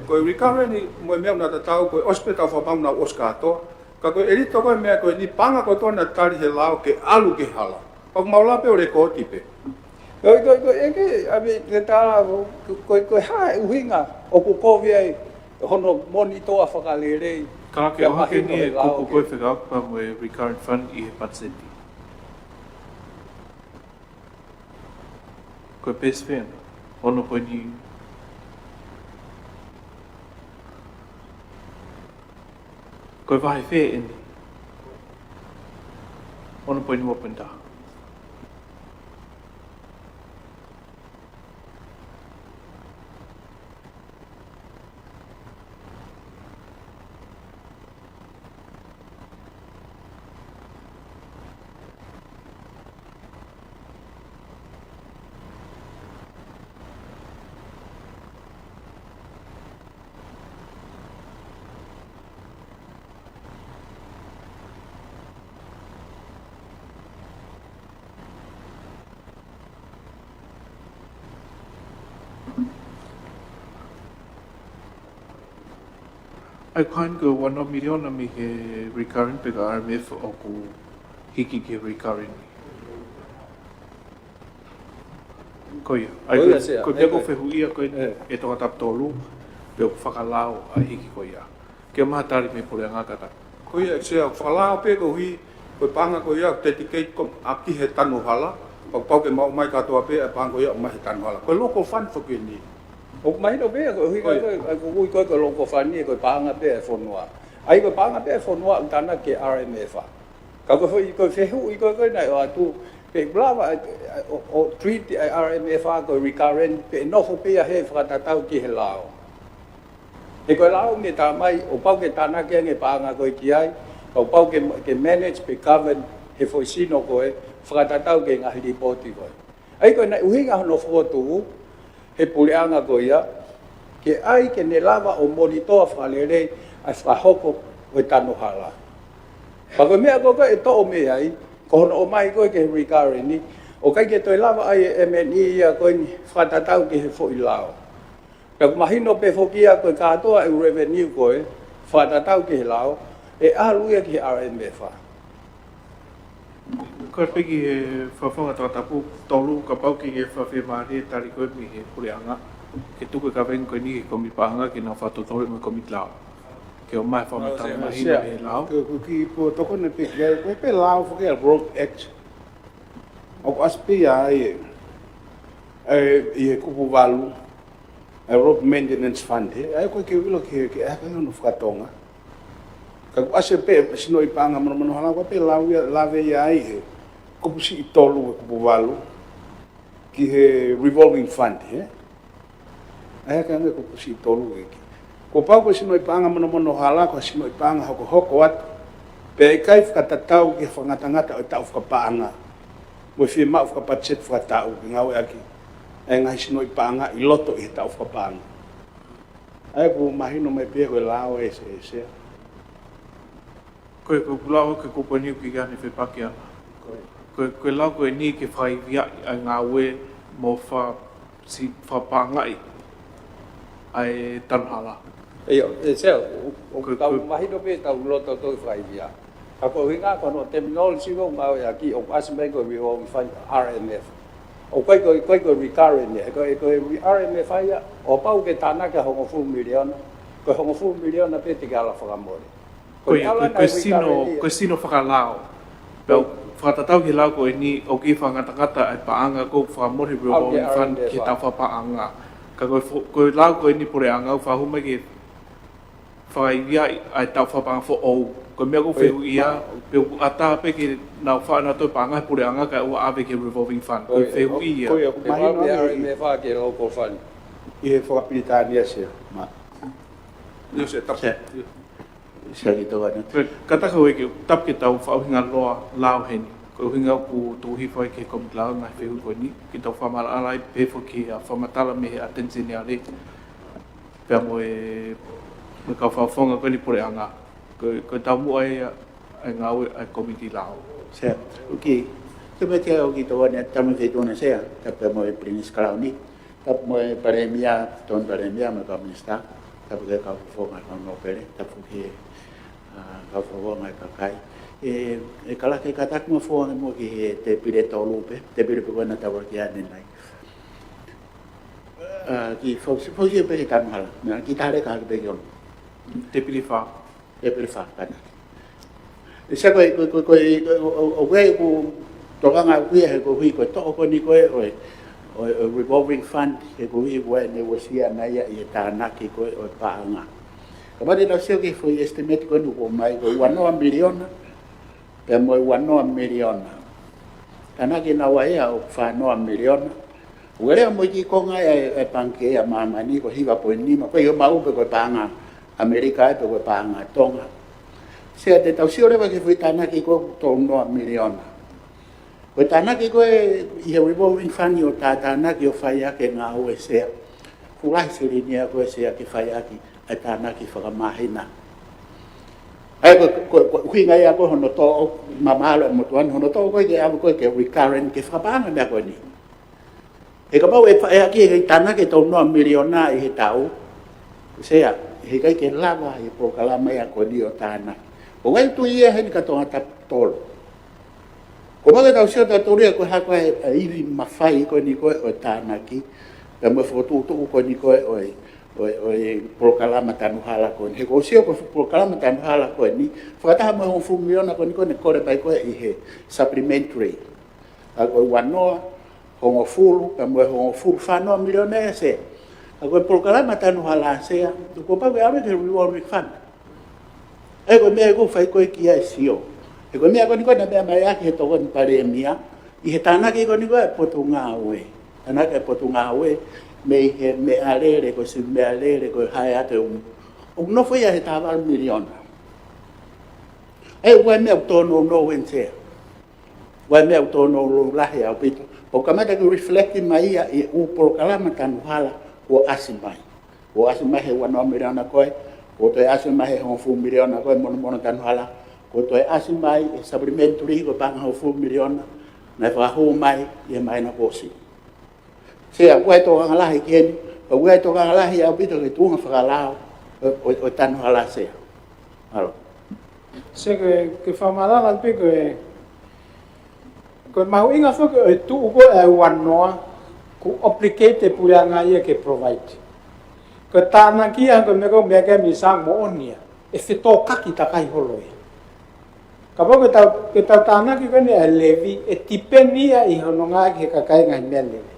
Ko e recurrent mo e meʻa naʻa tatau ko e ʻosi pē taʻu fakamaau naʻa ʻosi kātoa. Ka ko e ʻelito ko e meʻa ko eni paʻanga kotoa naʻe tali he lao ke ʻalu ki he hala. Pea ʻoku mau lava pē ʻo lēkooti pē. Ko e, ko e, ko e, ʻEiki, ʻa ia te tala ko e, ko e, ko e hā e ʻuhinga ʻoku kovi ai hono monitor fakalelei. Ka ke ʻohake ni e kupu ko e fekauʻaki mo e recurrent fund ʻi he patiseti. Ko e peesi fē ʻena? Ono poini. Ko e vahe fē ʻeni? Ono poini ua poini taha. ʻA ia ko e hā eni ko e ua noa miliona mei he recurrent pe ko e R M F ʻoku hiki ki he recurrent? Ko ia. ʻA ia ko e, ko e meʻa ko e fehuʻi ia ko ē ʻe Tongatapu tolu, pe ʻoku fakalao ʻa e hiki ko ia. Ke maha tali mei he puleʻanga kātoa. Ko ia, ʻEiki Sea, fakalao pē koeʻuhi, ko e paʻanga ko ia, dedicate ko ē ki he tanu hala, pea kuo pau ke maʻu mai kātoa pē ʻa e paʻanga ko ia ʻomai he tanu hala. Ko e local fund foki eni. ʻOku mahino pē, ko e ʻuhinga ko ē, ʻa ia ko e ui ko ē ko e local fund ʻe ko e paʻanga pē ʻa e fonua. ʻA ia ko e paʻanga pē ʻa e fonua ʻoku tānaki ki he R M F. Ka ko e foʻi, ko e fehuʻi ko ē ko ē naʻe ʻoatu, pe ʻe lava ʻo, ʻo, ʻo treat ʻa e R M F ko e recurrent, pe ʻe nofo pē ia he fakatatau ki he lao. He ko e lao ʻoku ne tā mai, ʻoku pau ke tānaki ange paʻanga ko ē ki ai, ka ʻoku pau ke, ke manage pe govern he foʻi sino ko ē, fakatatau ki he ngaahi lipooti ko ē. ʻA ia ko e ʻuhinga hono fokotuʻu he puleʻanga ko ia, ke ʻai ke ne lava ʻo monitor fakalelei ʻa e fakahoko ʻo e tanu hala. Pea ko e meʻa ko ē ʻe toʻo mei ai, ko hono ʻomai ko ē ki he recurrent, ʻoku ʻikai ke toe lava ʻa e M N E ia ko eni fakatatau ki he foʻi lao. Ka ʻoku mahino pē foki ia ko e kātoa e revenue ko ē fakatatau ki he lao, ʻe ʻalu ia ki he R M F. Ko e piki he fafonga tangatapu tolu kapau ʻoku ke fie mālie e tali ko ē mei he puleʻanga ke tuku e kaveinga ko eni ki he kōmiti paʻanga ke nau fakatotolo mo e kōmiti lao ke ʻomai e fakamatala mahino mei he lao. Ko e kiʻi pō tokoni pē ki ai, ko e pē lao foki ʻa e Road Act ʻoku ʻasi pē ia ʻi he kupu valu, ʻa e Road Maintenance Fund, ʻa ia ko e ke ʻilo ki he ʻaho ko ē hono fakatonga. Ka ʻoku ʻasi pē sinoʻi paʻanga monomono hala, ko e pē lao ia, lave ia ʻi he kupu siʻi tolu e kupu valu ki he revolving fund, ē? ʻA ia ko e kupu siʻi tolu ē. Kuo pau ko e sinoʻi paʻanga monomono hala, ko e sinoʻi paʻanga hokohoko atu, pea ʻikai fakatatau ki he fakangatangata ʻo e taʻu fakapaʻanga mo e fiemaʻu fakapatiseti fakataʻu ke ngāueʻaki ʻa e ngaahi sinoʻi paʻanga ʻi loto ʻi he taʻu fakapaʻanga. ʻA ia ʻoku mahino mai pē ia ko e lao ʻe Sea. Ko e, ko e lao ko e kupu eni ʻoku ke ʻi ai ʻene fepaki ʻana. Ko e, ko e lao ko eni ke fakaivia ʻa e ngāue mo fa, si, fakapaʻangaʻi ʻa e tanu hala. ʻIo, ʻe Sea, ʻoku tau mahino pē tau loto tau fakaivia. Ka ko e ʻuhinga ko hono terminology ʻoku ngāueʻaki ʻoku ʻasi mai ko e revolving fund, R M F. ʻOku ʻikai ko e, ʻikai ko e recurrent ia, ko e, ko e R M F ia, ʻo pau ke tānaki ʻa e hongofulu miliona, ko e hongofulu miliona pē te ke ala fakamole. Ko e, ko e, ko e sino, ko e sino fakalao. Pea fakatatau ki he lao ko eni ʻoku ke fakangatangata ʻa e paʻanga ko e fakamole revolving fund ki he taʻu fakapaʻanga. Ka ko e, ko e lao ko eni puleʻanga ʻoku fakahū mai ke fakaivia ʻa e taʻu fakapaʻanga foʻou. Ko e meʻa ʻoku fehuʻia, pe ʻoku ʻatā pē ke nau faʻa nau toe paʻanga he puleʻanga kae ʻoua ʻave ki he revolving fund. Ko e fehuʻia. Ko e ʻoku mahino ʻa e R M F ki he local fund. ʻI he fakapilitānia Sea. Ma. ʻIo Sea, tapu. Sea ki tō ane. Ka taka ue ke tapu ke tau fakaʻuhinga loa lao heni. Ko e ʻuhinga ʻoku tuʻu hifo ai ki he kōmiti lao ngaahi fehuʻi ko eni. Ke tau fakamaʻalaʻala ai pē foki ʻa e fakamatala mei he ʻAteni Seniale pea mo e, mo e kau fakafofonga ko eni puleʻanga. Ko e, ko e taumuʻa ia ʻa e ngāue ʻa e kōmiti lao. Sea, ʻoku ke, ke mea te au ki tō ane, tamu ke tōna Sea, tapu mo e Pilinisi Kalauni, tapu mo e Palēmia, Tokoni Palēmia, mo e kau minisitā, tapu ki he kau fakafofonga kau nōpele, tapu ki he, ʻa, kau fakafofonga e kakai. ʻE, ʻe kala ke kātaki mo e fofonga mo ki he tēpile tolu pē, tēpile pē ko ena tau ʻaki ʻanenai. ʻA, ki fo, fo, fo, pē ki he tanu hala, meʻa ki tale ka pē ki ono. Tēpile fā. ʻE pele fākana. ʻE Sea ko e, ko e, ko e, ko e, ʻo, ʻo, ʻo, ko e, ʻoku tokanga ʻoku ʻi ai he koeʻuhi ko e toʻo ko eni ko ē ʻo e, ʻo e, ʻo e revolving fund, he koeʻuhi ko e ne uesia ʻana ia ʻi he tānaki ko ē ʻo e paʻanga. Kapau te tau sio ki he foʻi estimate ko eni ʻoku ʻomai ko e uanoa miliona, pea mo e uanoa miliona. Tānaki naua ia ʻoku fānoa miliona. ʻOku lea mo e kiʻi konga ʻa e, ʻa e Pangikē ʻa Māmani ko e hiva poini nima, ko e ʻomai pē ko e paʻanga ʻAmelika ē pe ko e paʻanga Tonga. Sea te tau sio leva ki he foʻi tānaki ko ē ʻoku tolunoa miliona. Ko e tānaki ko ē ʻi he revolving fund ʻo tā, tānaki ʻo fai ʻaki e ngāue Sea. Fuʻu lahi silini ia ko ē Sea ke fai ʻaki ʻa e tānaki fakamāhina. ʻA ia ko e, ko e, ko e ʻuhinga ia ko ē hono toʻo, mamalu e motuʻa ni hono toʻo ko ē ke ʻalu ko ē ke recurrent ke fakapaʻanga meʻa ko eni. He kapau ʻe fa, ʻe ʻaki e tānaki e tolunoa miliona ʻi he taʻu, Sea, heʻikai ke lava e polokalama ia ko eni ʻo tānaki. ʻOku ʻi ai e tui ia heni ka tongatapu tolu. Ko e meʻa ke tau sio tautolu ia ko e hā ko ē ʻa e ivi mafai ko eni ko ē ʻo e tānaki, pea mo e fokotuʻutuʻu ko eni ko ē ʻo e, ʻo e, ʻo e polokalama tanu hala ko eni. He ʻoku ou sio ko e polokalama tanu hala ko eni, fakataha mo e hongofulu miliona ko eni ko ē ne kole mai ko ē ʻi he supplementary. ʻA ko e uanoa, hongofulu, pea mo e hongofulu, fānoa miliona ē Sea. ʻA ko e polokalama tanu hala Sea, kuo pau ke ʻave ki he revolving fund. ʻA ia ko e meʻa ʻoku ou fai ko ē ki ai e sio. He ko e meʻa ko eni ko ē naʻe meʻa mai ʻaki he Tokoni Palēmia, ʻi he tānaki ko eni ko ē ʻa e Potungāue. Tānaki ʻa e Potungāue, mei he meʻalele, ko e sivi meʻalele, ko e hae atu e umu. ʻOku nofo ia he taha valu miliona. ʻA ia ʻoku ʻi ai e meʻa ʻoku tōnounou eni Sea. ʻOku ʻi ai e meʻa ʻoku tōnounou lahi ʻaupito. Pea ʻoku kamata ke reflect mai ia ʻi he ʻū polokalama tanu hala kuo ʻasi mai. Kuo ʻasi mai he uanoa miliona ko ē, kuo toe ʻasi mai he hongofulu miliona ko ē monomono tanu hala, kuo toe ʻasi mai he supplementary ko e paʻanga hongofulu miliona, naʻe fakahū mai ʻi he māhina kuo ʻosi. Sea, ʻoku ʻi ai e tokanga lahi ki heni, ʻOku ʻi ai e tokanga lahi ʻaupito ki he tuʻunga fakalao ʻo, ʻo, ʻo e tanu hala, Sea. Mālō. Sea, ke, ke fakamatala pē ko e, ko e mahuʻinga foki ʻo e tuʻu ko ē ʻa e ua noa, ʻoku obligate e puleʻanga ia ke provide. Ko e tānaki ia, ko e meʻa ko ē meʻa ke misa moʻonia. ʻE fetōkaki takai holo ia. Kapau ko ʻetau, ko ʻetau tānaki ko eni ʻa e levy, ʻe tipeni ia ʻi hono ngāueʻaki ʻe he kakai e ngaahi meʻalele.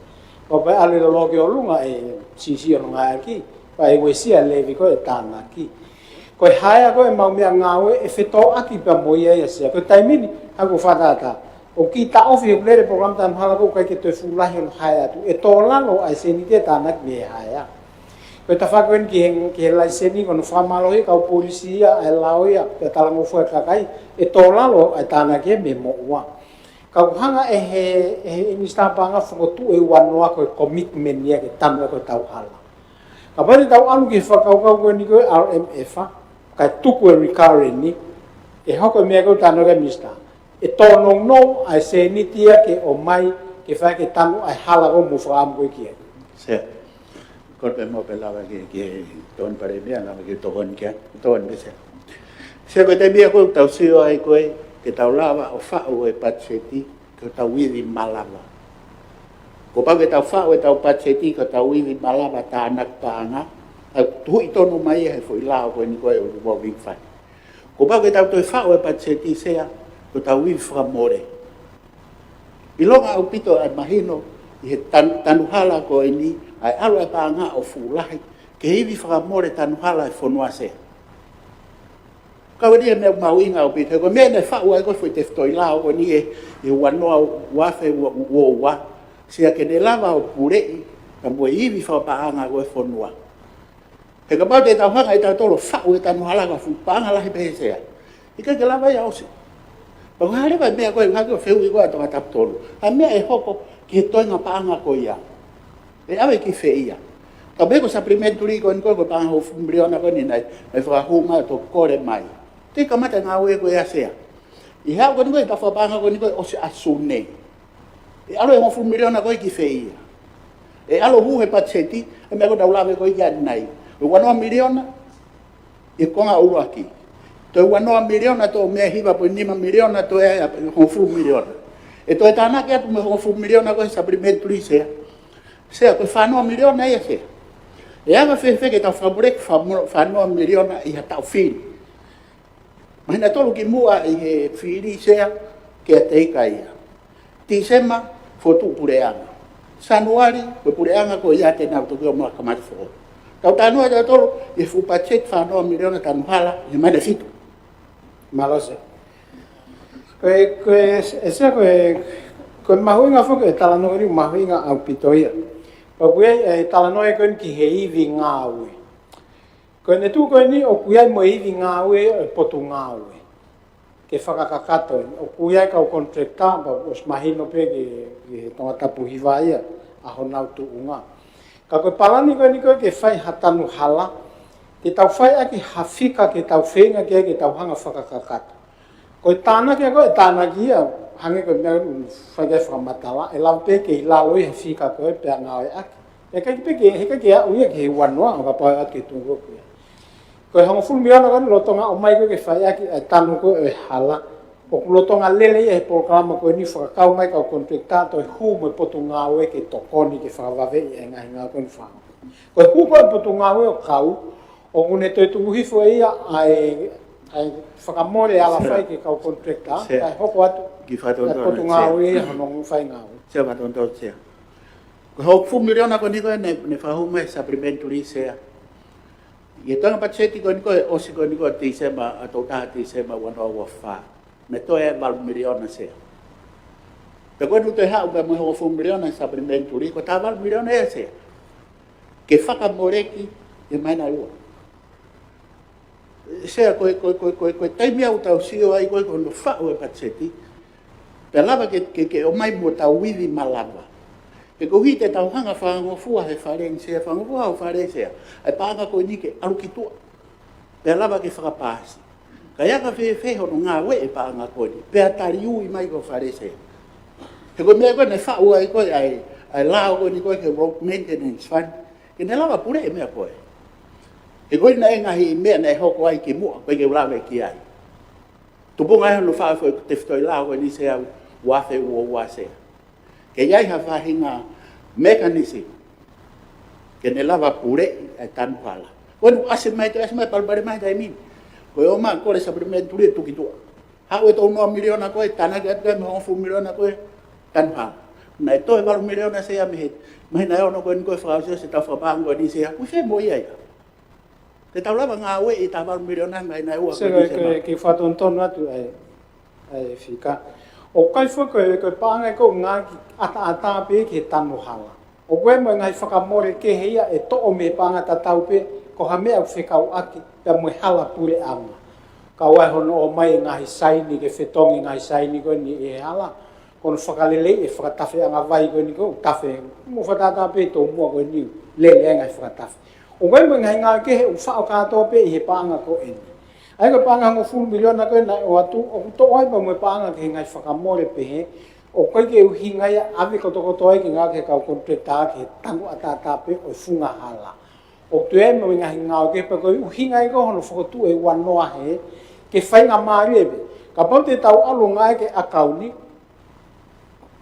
Kapau ʻe ʻalu e lolo ki ʻolunga, ʻe siʻisiʻi hono ngāueʻaki, pea ʻe uesia e levy ko ē ʻe tānaki. Ko e haea ko ē ʻemau meʻangāue, ʻe fetōʻaki pea mo ia ia, Sea. Ko e taimi ni, ʻoku fakatātā. ʻOku kiʻi taʻofi he ʻoku lele e polokalama tanu hala ko ē ʻoku ʻikai ke toe fuʻu lahi hono haea atu. ʻE tō lalo ʻa e sēniti ʻe tānaki mei he haea. Ko e tafaʻaki ko eni ki he, ki he laiseni, ko hono fakamālohi e kau polisi ia, ʻa e lao ia, pea talangofua e kakai, ʻe tō lalo ʻa e tānaki ia mei he moʻua. Ka ʻoku hanga ʻe he, ʻe he Minisitā Paʻanga ʻo fokotuʻu e ua noa ko e commitment ia ke tanu ʻaki ʻetau hala. Kapau te tau ʻalu ki he fakakaukau ko eni ko e R M F, kae tuku e recurrent ni, ʻe hoko e meʻa ko ē ʻoku tanu ʻaki e Minisitā. ʻE tōnounou ʻa e sēniti ia ke ʻomai ke fai ke tanu ʻa e hala ko ē ʻoku mou fakaʻamu ko ē ki ai. Sea. Kole pē mo e lava ke, ke tokoni Palēmia, lava ke tokoni ki ai, tokoni pē Sea. Sea, ko e taimi ia ʻoku tau sio ai ko ē, ke tau lava ʻo faʻu e patiseti, ke tau ivi malava. Kuo pau ke tau faʻu ʻetau patiseti, ke tau ivi malava tānaki paʻanga, ʻa e tuhuʻi tonu mai ia he foʻi lao ko eni ko e revolving fund. Kuo pau ke tau toe faʻu e patiseti, Sea, ke tau ivi fakamole. ʻIlonga ʻaupito ʻa e mahino ʻi he tan-, tanu hala ko eni, ʻa e ʻalu ʻa e paʻanga ʻo fuʻu lahi, ke ivi fakamole tanu hala e fonua, Sea. Ka ʻoku ʻi ai e meʻa mahuʻinga ʻaupito, he ko e meʻa naʻe faʻu ai ko ē foʻi tefitoʻi lao ko eni ʻi he, ʻi he ua noa ua afe ua, ua ua, Sea, ke ne lava ʻo puleʻi, ka mo e ivi fakapaʻanga ko ē e fonua. He kapau te tau hanga ʻe tautolu ʻo faʻu e tanu hala ka fuʻu paʻanga lahi pē, Sea, ʻikai ke lava ia ʻo ʻosi. Pea ko e hā leva e meʻa ko ē, hangē ko e fehuʻi ko ē ʻa Tongatapu tolu. Ko e hā e meʻa ʻe hoko ki he toenga paʻanga ko ia? ʻE ʻave ki fē ia? Ka pehē ko e supplementary ko eni ko e, ko e paʻanga hongofulu miliona ko eni naʻe, naʻe fakahū mai ʻo toki kole mai. Te kamata ngāue ko ia, Sea. ʻI he aʻu ko eni ko e tafa paʻanga ko eni ko ē ʻosi ʻa Sune. ʻE ʻalu e hongofulu miliona ko ē ki fē ia? ʻE ʻalu ʻo hū he patiseti, ʻa e meʻa ko ē naʻa ku lave ko ē ki ai ʻanenai. Ko e ua noa miliona ʻi he konga ʻuluaki. Toe ua noa miliona, toe meʻa hiva poini nima miliona, toe ʻa e hongofulu miliona. ʻE toe tānaki atu mo e hongofulu miliona ko ē he supplementary, Sea. Sea, ko e fā noa miliona ia, Sea. ʻE anga fēfē ke tau fakamoleki fā mo-, fā noa miliona ʻi ha taʻu fili? Māhina ʻe tolu kimuʻa ʻi he fili, Sea, ke ʻa e ika ia. Tīsema, fokotuʻu puleʻanga. Sānuali, ko e puleʻanga ko ia te nau toki ō mai ʻo kamata fokotuʻu. Tau talanoa ʻe tautolu ʻi he fuʻu patiseti fā noa miliona tanu hala ʻi he māhina ʻe fitu. Mālō, Sea. Ko e, ko e, ʻe Sea, ko e, ko e mahuʻinga foki e talanoa ni, mahuʻinga ʻaupito ia. Pea ʻoku ʻi ai e talanoa ko eni ki he ivi ngāue. Ko e tuʻu ko eni ʻoku ʻi ai mo e ivi ngāue ʻa e Potungāue ke fakakakato eni. ʻOku ʻi ai e kau contractor, pea ʻosi mahino pē ki, ki he Tongatapu hiva ia ʻa honau tuʻunga. Ka ko e palani ko eni ko ē ke fai ha tanu hala, ke tau fai ʻaki ha fika ke tau feinga ke, ke tau hanga ʻo fakakakato. Ko e tānaki ko ē, tānaki ia, hangē ko e meʻa ʻoku fai ki ai e fakamatala, ʻe lava pē ke ʻi lalo ia he fika ko ē pea ngāueʻaki. He ʻikai pē ke, he ʻikai ke aʻu ia ki he ua noa, ʻo kapau ʻe ʻoatu ki he tuʻunga ko ia. Ko e hongofulu miliona ko eni lolotonga ʻomai ko ē ke fai ʻaki ʻa e tanu ko ē ʻo e hala, ʻoku lolotonga lele ia he polokalama ko eni, fakakau mai e kau contractor, toe hū mo e Potungāue ke tokoni ke fakavaveʻi e ngaahi ngāue ko eni fanga. Ko e hū ko ē e Potungāue ʻo kau, ʻoku ne toe tuku hifo ia ʻa e, ʻa e fakamole ala fai ki he kau contractor, Sea. Kae hoko atu ki he Potungāue ia hono fai ngāue. Sea, fakatontonu, Sea. Ko e hongofulu miliona ko eni ko ē naʻe, naʻe fakahū mai he supplementary, Sea. ʻI he toenga patiseti ko eni ko ē ʻosi ko eni ko ē Tīsema, ʻa e toko taha Tīsema ua noa ua fā, naʻe toe ʻi ai e valu miliona, Sea. Pea ko eni ʻoku toe haʻu pē mo e hongofulu miliona he supplementary, ko e taha valu miliona ia, Sea, ke fakamoleki he māhina ʻe ua. Sea, ko e, ko e, ko e, ko e, ko e taimi ʻoku tau sio ai ko ē ki hono faʻu e patiseti, pea lava ke, ke, ke ʻomai mo ʻetau ivi malava. He koeʻuhi te tau hanga ʻo fakangofua he Fale ni, Sea, fakangofua ho Fale, Sea, ʻa e paʻanga ko eni ke ʻalu ki tuʻa, pea lava ke fakapaasi. Ka ʻe anga fēfē hono ngāueʻi e paʻanga ko eni, pea taliui mai ki ho Fale, Sea? He ko e meʻa ko ē naʻe faʻu ai ko ē ʻa e, ʻa e lao ko eni ko ē ki he Road Maintenance Fund, Ke ne lava puleʻi e meʻa ko ē. He ko e naʻe ngaahi meʻa naʻe hoko ai kimuʻa, ʻoku ʻikai ke u lave ki ai. Tupunga ʻi hono faʻu foʻi tefitoʻi lao ko eni Sea, ua afe ua ua Sea. Ke ʻi ai ha faʻahinga mechanism ke ne lava puleʻi e tanu hala. Ko eni ʻasi mai, toe ʻasi mai, palopalema he taimi ni. Ko e ō mai kole supplementary ʻo tuki tuʻa. Haʻu e tolu noa miliona ko ē, tānaki atu ki ai mo e hongofulu miliona ko ē, tanu hala. Naʻe toe valu miliona Sea mei he, mei he naʻe ono ko eni ko e fakaʻosiʻosi ʻetau fakapaʻanga ko eni Sea, ʻoku ʻi fē mo ia ia? Te tau lava ngāueʻi ʻetau valu miliona mei he naʻe ua ko eni Sea, ke, ke fakatonutonu atu ai, ai fika. ʻOku ʻikai foki ko e, ko e paʻanga ko ē ʻoku ngāueʻaki ʻataʻatā pē ki he tanu hala. ʻOku ʻi ai mo e ngaahi fakamole kehe ia ʻe toʻo mei he paʻanga tatau pē, ko ha meʻa ʻoku fekauʻaki pea mo e hala puleʻanga. Kau ai hono ō mai e ngaahi saini ke fetongi e ngaahi saini ko eni ʻi he hala. Ko hono fakaleleiʻi e fakatafeʻanga vai ko eni ko ē, tafe mo fakatātā pē ʻi tomuʻa ko eni, lele ai e ngaahi fakatafe. ʻOku ʻi ai mo e ngaahi ngāue kehe ʻoku faʻo kātoa pē ʻi he paʻanga ko eni. ʻA ia ko e paʻanga hongofulu miliona ko ē naʻe ʻoatu, ʻoku toʻo ai pea mo e paʻanga ki he ngaahi fakamole pehē, ʻoku ʻikai ke ʻuhinga ia ʻave kotokotoa ia ke ngāueʻaki ʻe he kau contractor ki he tanu ʻataʻatā pē ʻo e funga hala. ʻOku toe ʻi ai mo e ngaahi ngāue kehe pea ko e ʻuhinga ia ko hono fokotuʻu e ua noa hē, ke faingamālie pē. Kapau te tau ʻalu ʻo ngāueʻaki e ʻakauni,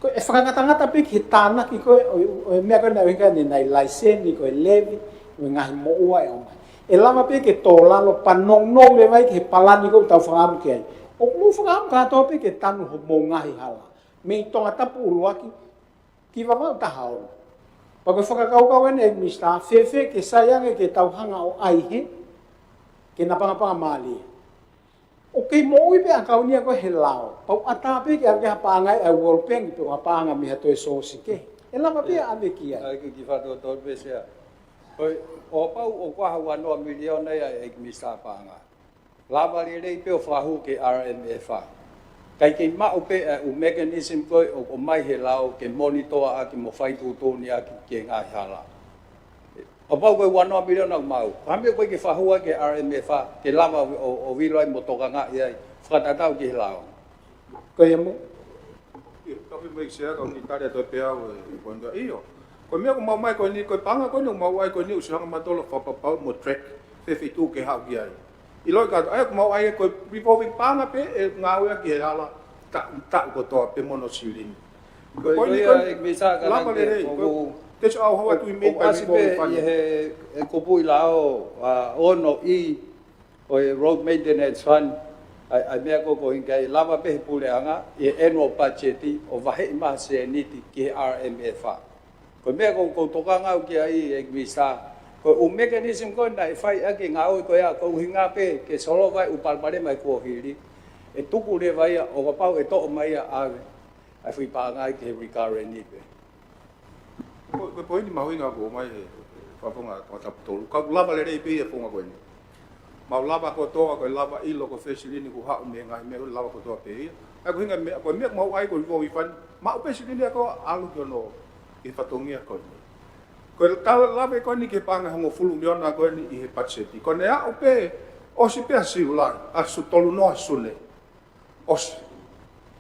ko e fakangatangata pē ki he tānaki ko ē ʻo, ʻo e meʻa ko ē naʻe ʻuhinga ki ai ʻanenai, laiseni, ko e levy, mo e ngaahi moʻua ʻe ō mai. ʻE lava pē ke tō lalo pea nounou leva ia ki he palani ko ē ʻoku tau fakaʻamu ki ai. ʻOku mou fakaʻamu kātoa pē ke tanu homou ngaahi hala. Mei Tongatapu ʻuluaki ki Vavaʻu taha ono. Pea ko e fakakaukau eni ʻEiki Minisitā, fēfē ke sai ange ke tau hanga ʻo ʻai hē, ke napangapangamālie. ʻOku kei moʻui pē ʻakauni ia ko ē he lao. Pea ʻoku ʻatā pē ke ʻave ki ha paʻanga ʻa e World Bank pe ko ha paʻanga mei ha toe sōsi kehe. ʻE lava pē ʻo ʻave ki ai. ʻA ia ke kiʻi fakatonutonu pē Sea. Ko e, ʻo kapau ʻoku ʻi ai ha ua noa miliona ia ʻEiki Minisitā Paʻanga, lava lelei pē ʻo fakahū ki he R M F. Kae kei maʻu pē ʻa e ʻū mechanism ko ē ʻoku ʻomai he lao ke monitor ʻaki mo fai tuʻutuʻuni ʻaki ki he ngaahi hala. ʻO kapau ko e ua noa miliona ʻoku maʻu, ko e hā e meʻa ʻoku ʻikai ke fakahū ai ki he R M F ke lava ʻo, ʻo, ʻo vilo ai mo tokangaʻi ai, fakatatau ki he lao? Ko ia mo. ʻIo, tau pē mai Sea, kau kiʻi tali atu pē au e poini ko ē. ʻIo. Ko e meʻa ʻoku maʻu mai ko eni, ko e paʻanga ko eni ʻoku maʻu ai ko eni ʻoku sio hanga mautolu ʻo fakapapauʻi mo track fē feituʻu ke haʻu ki ai. ʻIloʻi kātoa, ʻa ia ʻoku maʻu ai ko e revolving paʻanga pē ʻe ngāueʻaki he hala taʻu, taʻu kotoa pē mo hono silini. Ko e, ko e, ko e, ʻEiki Minisitā, ka lava lelei, ko e, ʻoku, te sio au hau atu i mei ʻoku ʻasi pē ʻi he, he kupuʻi lao, ʻa, ono ʻi ʻo e Road Maintenance Fund, ʻa e, ʻa e meʻa ko ē ʻoku ʻikai lava pē he puleʻanga, ʻi he annual budget, ʻo vaheʻi mai ha sēniti ki he R M F. Ko e meʻa ʻoku ou tokanga au ki ai ʻEiki Minisitā, ko e ʻū mechanism ko ē naʻe fai ʻaki e ngāue ko ia, ko e ʻuhinga pē ke solova e ʻū palopalema he kuohili, ʻe tuku leva ia ʻo kapau ʻe toʻo mai ia ʻave ʻa e foʻi paʻanga ia ki he recurrent pē. Ko, ko e poini mahuʻinga ʻoku ʻomai he fakafofonga Tongatapu tolu. Ka ʻoku lava lelei pē ia e founga ko eni. Mau lava kotoa, ko e lava ʻilo ko fē silini ʻoku haʻu mei he ngaahi meʻa, lava kotoa pē ia. ʻA ia ko e ʻuhinga e meʻa, ko e meʻa ʻoku maʻu ai ko e revolving fund, maʻu pē silini ia ko ē ʻalu ki hono, ki he fatongia ko eni. Ko e tala lave ko eni ki he paʻanga hongofulu miliona ko eni ʻi he patiseti. Ko ʻene aʻu pē, ʻosi pē ʻa Siulai, ʻa Su-, tolu noa Sune. ʻOsi.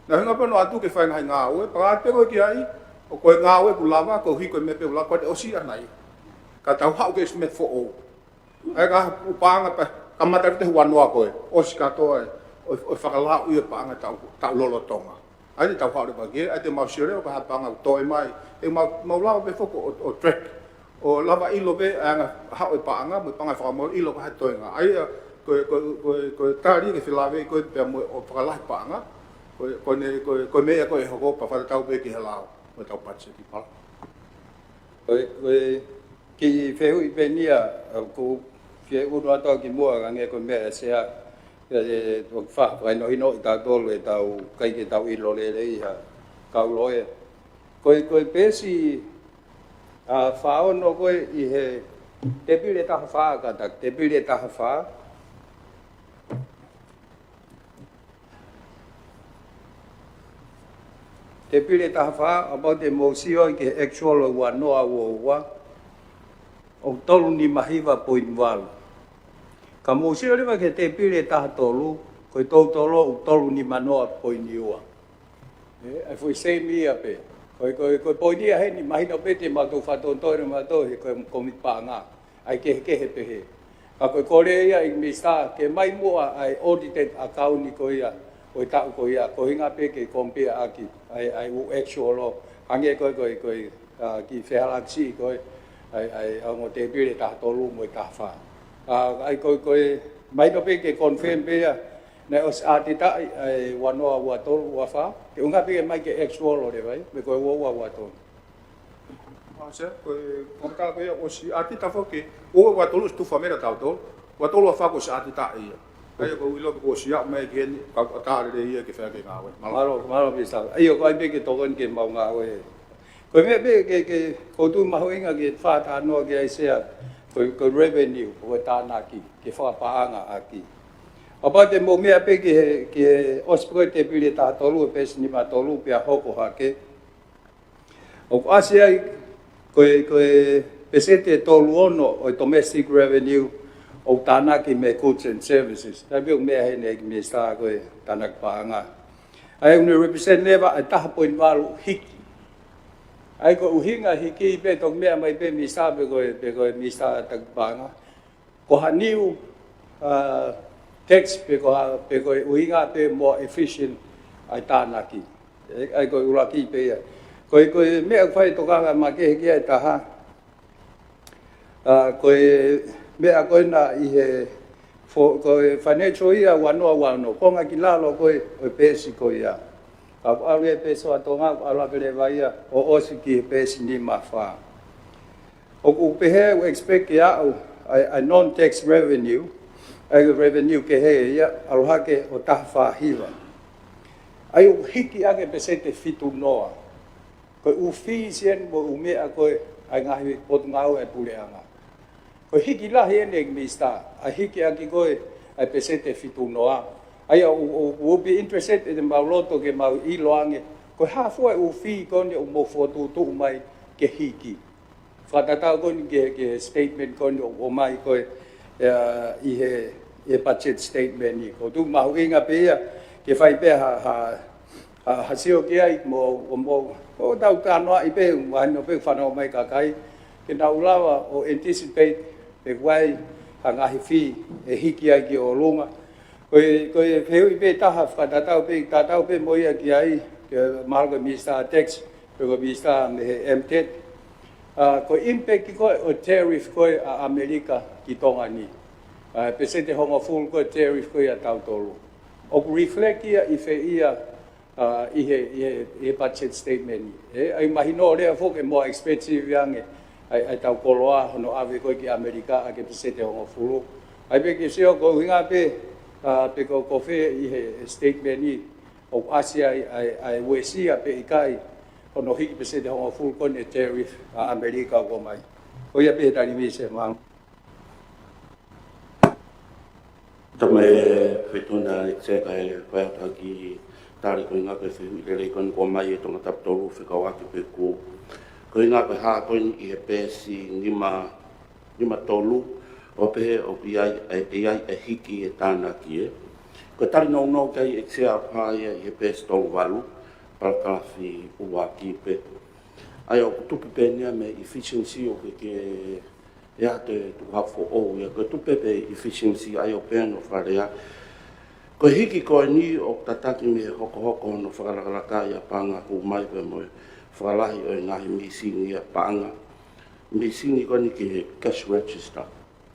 Naʻe ʻuhinga pē hono ʻatu ke fai e ngaahi ngāue, pea ʻatu pē ko ē ki ai, ʻo ko e ngāue kuo lava, koeʻuhi ko e meʻa pē kuo lava, ko ʻene ʻosi ʻana ia. Ka tau haʻu ki he estimate foʻou. ʻA ia ko e ʻū paʻanga pē, kamata ki he ua noa ko ē, ʻosi kātoa ē, ʻo, ʻo fakalao ia e paʻanga taʻu, taʻu lolotonga. ʻA ia te tau haʻu leva ki ai, ʻa ia te mau sio leva ko e hā e paʻanga ʻoku toe mai, ʻe mau, mau lava pē foki ʻo, ʻo track. ʻO lava ʻilo pē ʻa e anga haʻu e paʻanga, mo e paʻanga fakamole ʻilo ko e hā e toenga. ʻA ia, ko e, ko e, ko e, ko e tali ke felāveʻi ko ē pea mo e ʻo fakalahi paʻanga. Ko e, ko ʻene, ko e, ko e meʻa ko ē ʻe hoko pea fakatatau pē ki he lao, mo ʻetau patiseti pala. Ko e, ko e kiʻi fehuʻi pē eni ia, ʻoku ou fie ʻunu atu au ki muʻa, hangē ko e meʻa ʻa e Sea, ʻe, ʻe, ʻoku fa-, fakahinohinoʻi kitautolu ʻe tau, ʻikai ke tau ʻilo lelei ha kau loea. Ko e, ko e peesi, ʻa, fā ono ko ē ʻi he tēpile taha fā, kātaki, tēpile taha fā. Tēpile taha fā, kapau te mou sio ki he actual ʻo e ua noa ua ua, ʻoku tolu nima hiva poini valu. Ka mou sio leva ki he tēpile taha tolu, ko e total ʻoku tolu nima noa poini ua. ʻE, ʻa e foʻi same ia pē. Ko e, ko e, ko e poini ia heni, mahino pē te mau toe fakatonutonu mautolu he ko e kōmiti paʻanga ʻa e kehekehe pehē. Ka ko e kole ia ʻEiki Minisitā, ke ʻomai muʻa ʻa e audited account ko ia ʻo e taʻu ko ia, ko e ʻuhinga pē ke compare ʻaki ʻa e, ʻa e ʻū actual ʻo hangē ko e, ko e, ko e, ʻa, kiʻi fehālaaki siʻi ko e, ʻa e, ʻa e ongo tēpile taha tolu mo e taha fā. ʻA, ʻa ia ko e, ko e, mahino pē ke confirm pē ia, naʻe ʻosi ʻatitaʻi ʻa e ua noa, ua tolu, ua fā, ke ʻuhinga pē ke ʻomai ke actual ʻo leva ia, pe ko e ua ua, ua tolu. ʻA, Sea, ko e, ko e tā ko ia ʻosi ʻatitaʻi foki, ua ua, ua tolu ʻosi tufa mei tautolu, ua tolu, ua fā kuo ʻosi ʻatitaʻi ia. ʻA ia ko e ʻilo ko e ʻosi aʻu mai ki heni, ka ʻoku ʻatā lelei ia ke fai ʻaki e ngāue. Mālō. Mālō, mālō, Minisitā. ʻA ia ko e ʻai pē ke tokoni ke mau ngāue. Ko e meʻa pē ke, ke, ʻoku ou tui mahuʻinga ke fakatalanoa ki ai Sea, ko e, ko e revenue, ko e tānaki, ke fakapaʻanga ʻaki. Kapau te mou meʻa pē ki he, ki he ʻosi ko e tēpile taha tolu, peesi nima tolu, pea hoko hake. ʻOku ʻasi ai, ko e, ko e pēseti ʻe tolu ono ʻo e domestic revenue ʻoku tānaki mei he goods and services. Taimi ʻoku meʻa heni ʻEiki Minisitā ko e tānaki paʻanga. ʻA ia ʻoku ne represent leva ʻa e taha poini valu hiki. ʻA ia ko e ʻuhinga hiki pē toki meʻa mai pē Minisitā pe ko e, pe ko e Minisitā taki paʻanga. Ko ha new, uh, tax pe ko ha, pe ko e ʻuhinga pē more efficient ʻa e tānaki. ʻE, ʻa ia ko e ʻuluaki pē ia. Ko e, ko e meʻa ʻoku fai tokanga makehe ki ai ʻe taha. ʻA, ko e meʻa ko ena ʻi he fo-, ko e financial year ua noa ua ono, konga ki lalo ko e, ʻo e peesi ko ia. Ka ʻoku ʻalu ia he peesi ʻa Tonga, ʻoku ʻalu ake leva ia ʻo ʻosi ki he peesi nima fā. ʻOku pehē ʻoku expect ke aʻu ʻa e, ʻa e non-tax revenue, ʻa e revenue kehe ia, ʻalu hake ʻo taha fā hiva. ʻA ia ʻoku hiki ʻaki e pēseti ʻe fitu noa. Ko e ʻū fees eni mo e ʻū meʻa ko ē ʻa e ngaahi potungāue ʻa e puleʻanga. Ko e hiki lahi eni ʻEiki Minisitā, ʻa e hiki ʻaki ko ē ʻa e pēseti ʻe fitu noa. ʻA ia ʻoku, ʻoku, ʻoku be interested ʻe te mau loto ke mau ʻilo ange, ko e hā fua e ʻū fee ko eni ʻoku mou fokotuʻutuʻu mai ke hiki. Fakatatau ko eni ki he, ki he statement ko eni ʻoku ʻomai ko ē, ʻa, ʻi he, ʻi he budget statement ni. ʻOku ou tui mahuʻinga pē ia, ke fai pē ha, ha, ha, ha sio ki ai mo, mo, mo, ʻo tau talanoaʻi pē, mahino pē fanongo mai kakai, ke nau lava ʻo anticipate pe ko e hā ha ngaahi fee ʻe hiki ai ki ʻolunga. Ko e, ko e fehuʻi pē ʻe taha, fakatatau pē, tatau pē mo ia ki ai, ke mahalo ko e Minisitā Tax, pe ko e Minisitā mei he MTET. ʻA, ko e impact ko ē ʻo e tariff ko ē ʻa ʻAmelika ki Tonga ni. ʻA, pēseti ʻe hongofulu ko ē tariff ko ē ʻa tautolu. ʻOku reflect ia ʻi fē ia, ʻa, ʻi he, ʻi he, ʻi he budget statement ni. ʻE, ʻa ia mahino leva foki ʻe more expensive ange ʻa e, ʻa e tau koloa hono ʻave ko ē ki ʻAmelika ʻaki e pēseti ʻe hongofulu. ʻA ia pē ke sio ko e ʻuhinga pē, ʻa, pe ko, ko fē ʻi he statement ni, ʻoku ʻasi ai, ʻa e, ʻa e uesia pe ʻikai, hono hiki pēseti ʻe hongofulu ko eni e tariff ʻa ʻAmelika ʻoku ʻomai. Ko ia pē he tali mai Sea, mālō. Tama e Faitona ʻEiki Sea, kae fai atu ha kiʻi tali ko e ʻuhinga ko e fehuʻi lelei ko eni kuo ʻomai ʻe Tongatapu tolu fekauʻaki pē kuo. Ko e ʻuhinga ko e hā ko eni ʻi he peesi nima, nima tolu, ʻo pehē ʻoku ʻi ai, ʻe, ʻi ai e hiki e tānaki ē. Ko e tali nounou ki ai ʻEiki Sea, ʻoku hā ia ʻi he peesi tolu valu, parakalafi ʻuluaki pē. ʻA ia ʻoku tupu pē eni ia mei he efficiency ʻoku ke, ke ʻi ai ha tukuhau foʻou ia, ko e tupu pē efficiency ʻa ia ʻoku pehē hono fakalea. Ko e hiki ko eni ʻoku tataki mei he hokohoko hono fakalakalaka ʻa e paʻanga ʻoku ʻomai pea mo e fakalahi ʻo e ngaahi mīsini ʻa e paʻanga. Mīsini ko eni ki he cash register.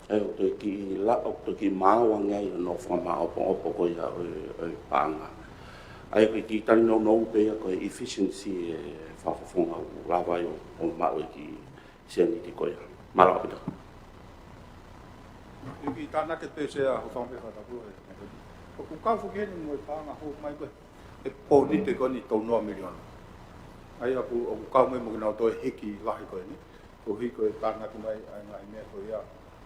ʻA ia ʻoku toe kiʻi la-, ʻoku toe kiʻi maau ange ai hono fakamāʻopoʻopo ko ia ʻo e, ʻo e paʻanga. ʻA ia ko e kiʻi tali nounou pē ia ko e efficiency e fakafofonga ʻoku lava ai ʻo, ʻo maʻu e kiʻi sēniti ko ia. Mālō ʻaupito. ʻI he tānaki pē Sea, hūfanga pē he fakatapu ē. ʻOku kau foki eni mo e paʻanga hū mai ko ē, e pōnite ko eni tolu noa miliona. ʻA ia ʻoku, ʻoku kau mai mo kinautolu e hiki lahi ko eni. Koeʻuhi ko e tānaki mai ʻa e ngaahi meʻa ko ia.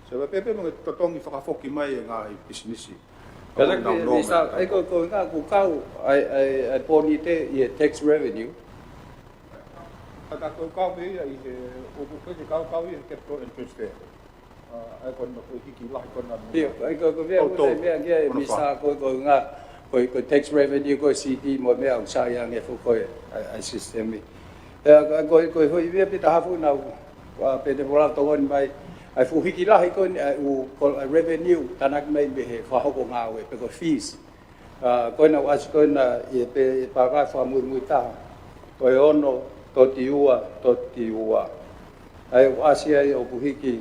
Sea, pea pehē mo e totongi fakafoki mai e ngaahi pisinisi. Ka ʻoku laki nau e nō Minisitā, mai ʻa ia ko, ko e ʻuhinga ʻoku kau ʻa e, ʻa e, ʻa e pōnite ʻi he tax revenue. Ka, ka ʻoku kau pē ia ʻi he, ʻoku, ʻoku kau, kau ia he capital interest ē. ʻA, ʻa ia ko ena ko e hiki lahi ko ena. ʻIo, ʻa ia ko, ko e meʻa, ʻoku ou tui meʻa ki ai e Minisitā ko, ko e ʻuhinga, ko, ko e tax revenue ko e CD mo e meʻa ʻoku sai ange foki ko ē ʻa e, ʻa e system ni. Pea ko e, ko e, ko e foʻi meʻa pē taha foʻi naʻa ku, ʻa, pē te vola tokoni mai, ʻa e fuʻu hiki lahi ko eni, ʻa e ʻū ko, ʻa e revenue tānaki mai mei he fakahoko ngāue, pe ko e fees. ʻA, ko ena ʻoku ʻasi ko ena ʻi he pē, ʻi he paʻanga fakamuimui taha, ko e ono toti ua toti ua. ʻA ia ʻoku ʻasi ai ʻoku hiki,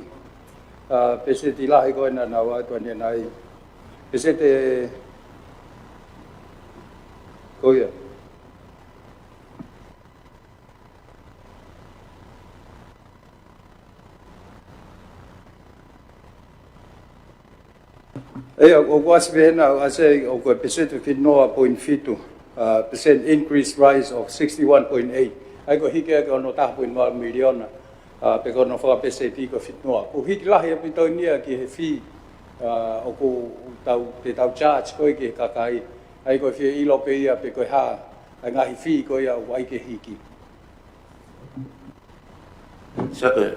ʻa, peseti lahi ko ena naʻa ku ʻoatu ʻanenai. Peseti ko ia. ʻE, ʻoku ʻasi pē hena, ʻoku ʻasi ai ʻoku ko e peseti fitungofulu point fitu, ʻa, percent increase rise of sixty-one point eight. ʻA ia ko e hiki ʻaki ʻo e ono taha poini valu miliona, ʻa, pe ko hono fakapeseti ko e fitungofulu. ʻOku hiki lahi ʻaupito ia ki he fee, ʻa, ʻoku tau, te tau charge ko ē ki he kakai. ʻA ia ko e fie ʻilo pē ia pe ko e hā ʻa e ngaahi fee ko ia ʻoku ʻai ke hiki. Sake,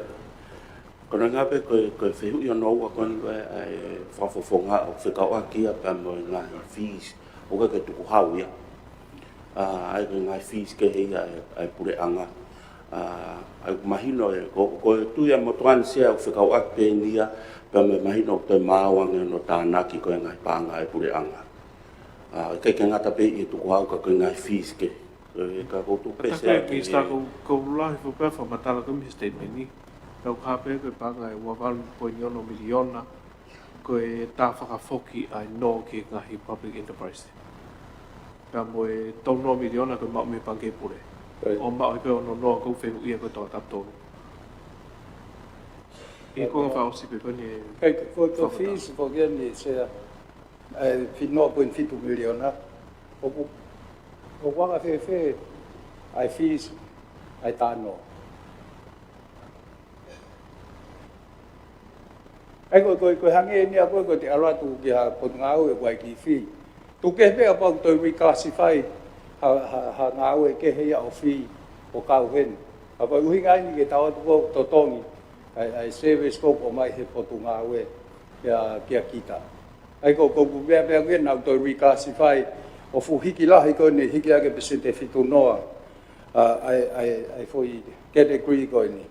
ko e ngaahi pē ko e, ko e fehuʻi hono ua ko eni ko e, ʻa e fakafofonga ʻoku fekauʻaki ia pea mo e ngaahi fees ʻoku ʻikai ke tukuhau ia. ʻA, ʻa ia ko e ngaahi fees kehe ia ʻa e, ʻa e puleʻanga. ʻA, ʻa ia ʻoku mahino ē, ko, ko e tui ʻa e motuʻa ni Sea ʻoku fekauʻaki pē eni ia, pea mahino ʻoku toe maau ange hono tānaki ko e ngaahi paʻanga ʻa e puleʻanga. ʻA, ʻikai ke ngata pē ʻi he tukuhau ka ko e ngaahi fees kehe. Ko e ka ko e tuku pē Sea ke Minisitā, ko, ko e lahi foʻi pē fakamatala ko e mei he statement ni. Tau ka pē ko e paʻanga ʻe ua valu poini ono miliona, ko e tā fakafoki ʻa e nō ki he ngaahi public enterprise. Pea mo e tolu noa miliona ko e maʻu mei he Pangikē Pule. ʻOku maʻu ai pē ʻo noa noa ko e fehuʻi ia ko e toko taha tolu. ʻI he konga fakaʻosi pē ko eni ʻe fakamatala. Ko e fees foki eni Sea, ʻa e fitungofulu point fitu miliona. ʻOku, ʻoku anga fēfē ʻa e fees ʻa e tā nō. ʻA ia ko, ko, ko e hangē eni ia ko e, ko e te ʻalu atu ki ha potungāue ʻoku ʻai ki fee. Tuku kehe pē kapau ʻoku toe reclassify ha, ha, ha ngāue kehe ia ʻo fee ʻo kau heni. Ka ko e ʻuhinga eni ke tau ʻatu ko e totongi ʻa e, ʻa e service ko ē ʻoku ʻomai he potungāue kia, kia kita. ʻA ia ko, ko e meʻa pē ko ē naʻa nau toe reclassify ʻo fuʻu hiki lahi ko eni hiki ʻaki e peseti fitungofulu, ʻa, ʻa e, ʻa e, ʻa e foʻi category ko eni.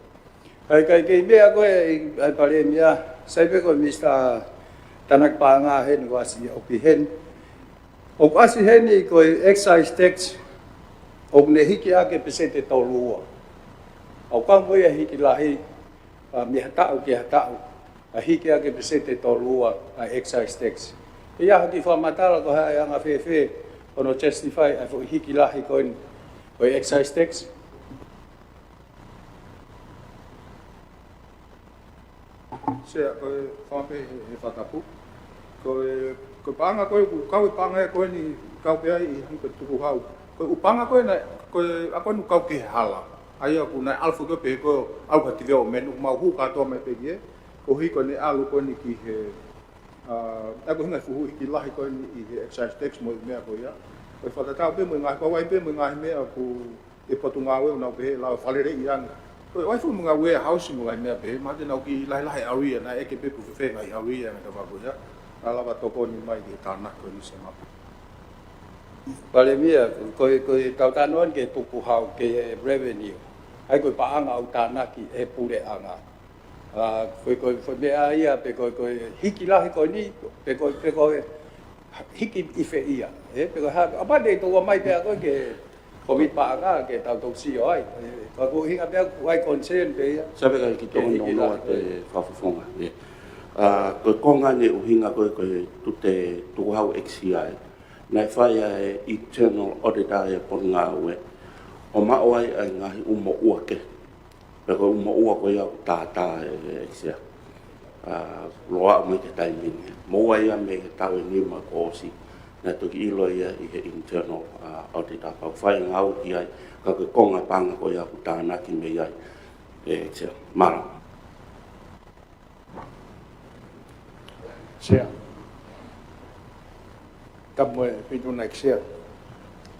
ʻA ia ʻikai ke meʻa ko ē ʻa e Palēmia, sai pē ko e Minisitā Tānaki Paʻanga heni ʻoku ʻasi ʻoku ʻi heni. ʻOku ʻasi heni ko e excise tax ʻoku ne hiki ʻaki e peseti tolu ua. ʻOku ʻikai mo ia hiki lahi, ʻa, mei ha taʻu ki ha taʻu, ʻa e hiki ʻaki e peseti tolu ua ʻa e excise tax. ʻE ʻi ai ha kiʻi fakamatala ko e hā e anga fēfē hono justify ʻa e foʻi hiki lahi ko eni ʻo e excise tax? Sea, ko e fakape he, he fakatapu. Ko e, ko e paʻanga ko ē, ʻoku kau e paʻanga ē ko eni, kau pē ai ʻi he hangē ko e tukuhau. Ko e ʻū paʻanga ko ē naʻe, ko e, ʻa ko ē naʻe kau ki he hala. ʻA ia ʻoku nau ʻalu foki pē ko e ʻalu ka tive o menu, mau hū kātoa mai pē ki he, koeʻuhi ko ʻene ʻalu ko eni ki he, ʻa, ʻa ko e ʻuhinga e fuʻu hiki lahi ko eni ʻi he excise tax mo e meʻa ko ia. Ko e fakatatau pē mo e ngaahi kau ai pē mo e ngaahi meʻa ʻoku ʻi he potungāue ʻoku nau pehē ʻe lava faleleiʻi ange. Ko e ʻai foki mo e ngaahi warehouse mo e ngaahi meʻa pehē, mahalo te nau kiʻi lahilahi ʻalu ia, naʻe ʻeke pē pe ko e fē ngaahi ʻalu ia, ngaahi tapa ko ia. Ka lava tokoni mai ki he tānaki ko eni Sea Mapu. Palēmia, ko e, ko e tau talanoa ni ki he tukuhau, ki he revenue. ʻA ia ko e paʻanga ʻoku tānaki ʻe he puleʻanga. ʻA, ko e, ko e, ko e meʻa ia, pe ko e, ko e hiki lahi ko eni, pe ko e, pe ko e hiki ʻi fē ia. ʻE, pe ko e hā, ʻa pea te tau ʻomai pē ʻa ko ē ki he Komiti Paʻanga ke tau toki sio ai. ʻE, ka ko e ʻuhinga pē ʻoku ʻai concern pē ia. Sea, pea ka kiʻi tokoni noa atu e fakafofonga. ʻE. ʻA, ko e konga eni ʻuhinga ko e, ko e tute tukuhau ʻeku Sea ē. Naʻe fai ʻa e internal audit ʻa e potungāue ʻo maʻu ai ʻa e ngaahi ʻū moʻua kehe. Pea ko e ʻū moʻua ko ia ʻoku tātā ʻe, ʻe Sea. ʻA, ʻo aʻu mai ki he taimi ni. Moʻua ia mei he taʻu ʻe nima kuo ʻosi. Naʻe toki ʻilo ia ʻe he internal, ʻa, audit ʻa pau fai ngāue ki ai. Ka ko e konga paʻanga ko ia ʻoku tānaki mei ai ʻe Sea. Mālō. Sea. Ka mo e Feituʻu na ʻeku Sea.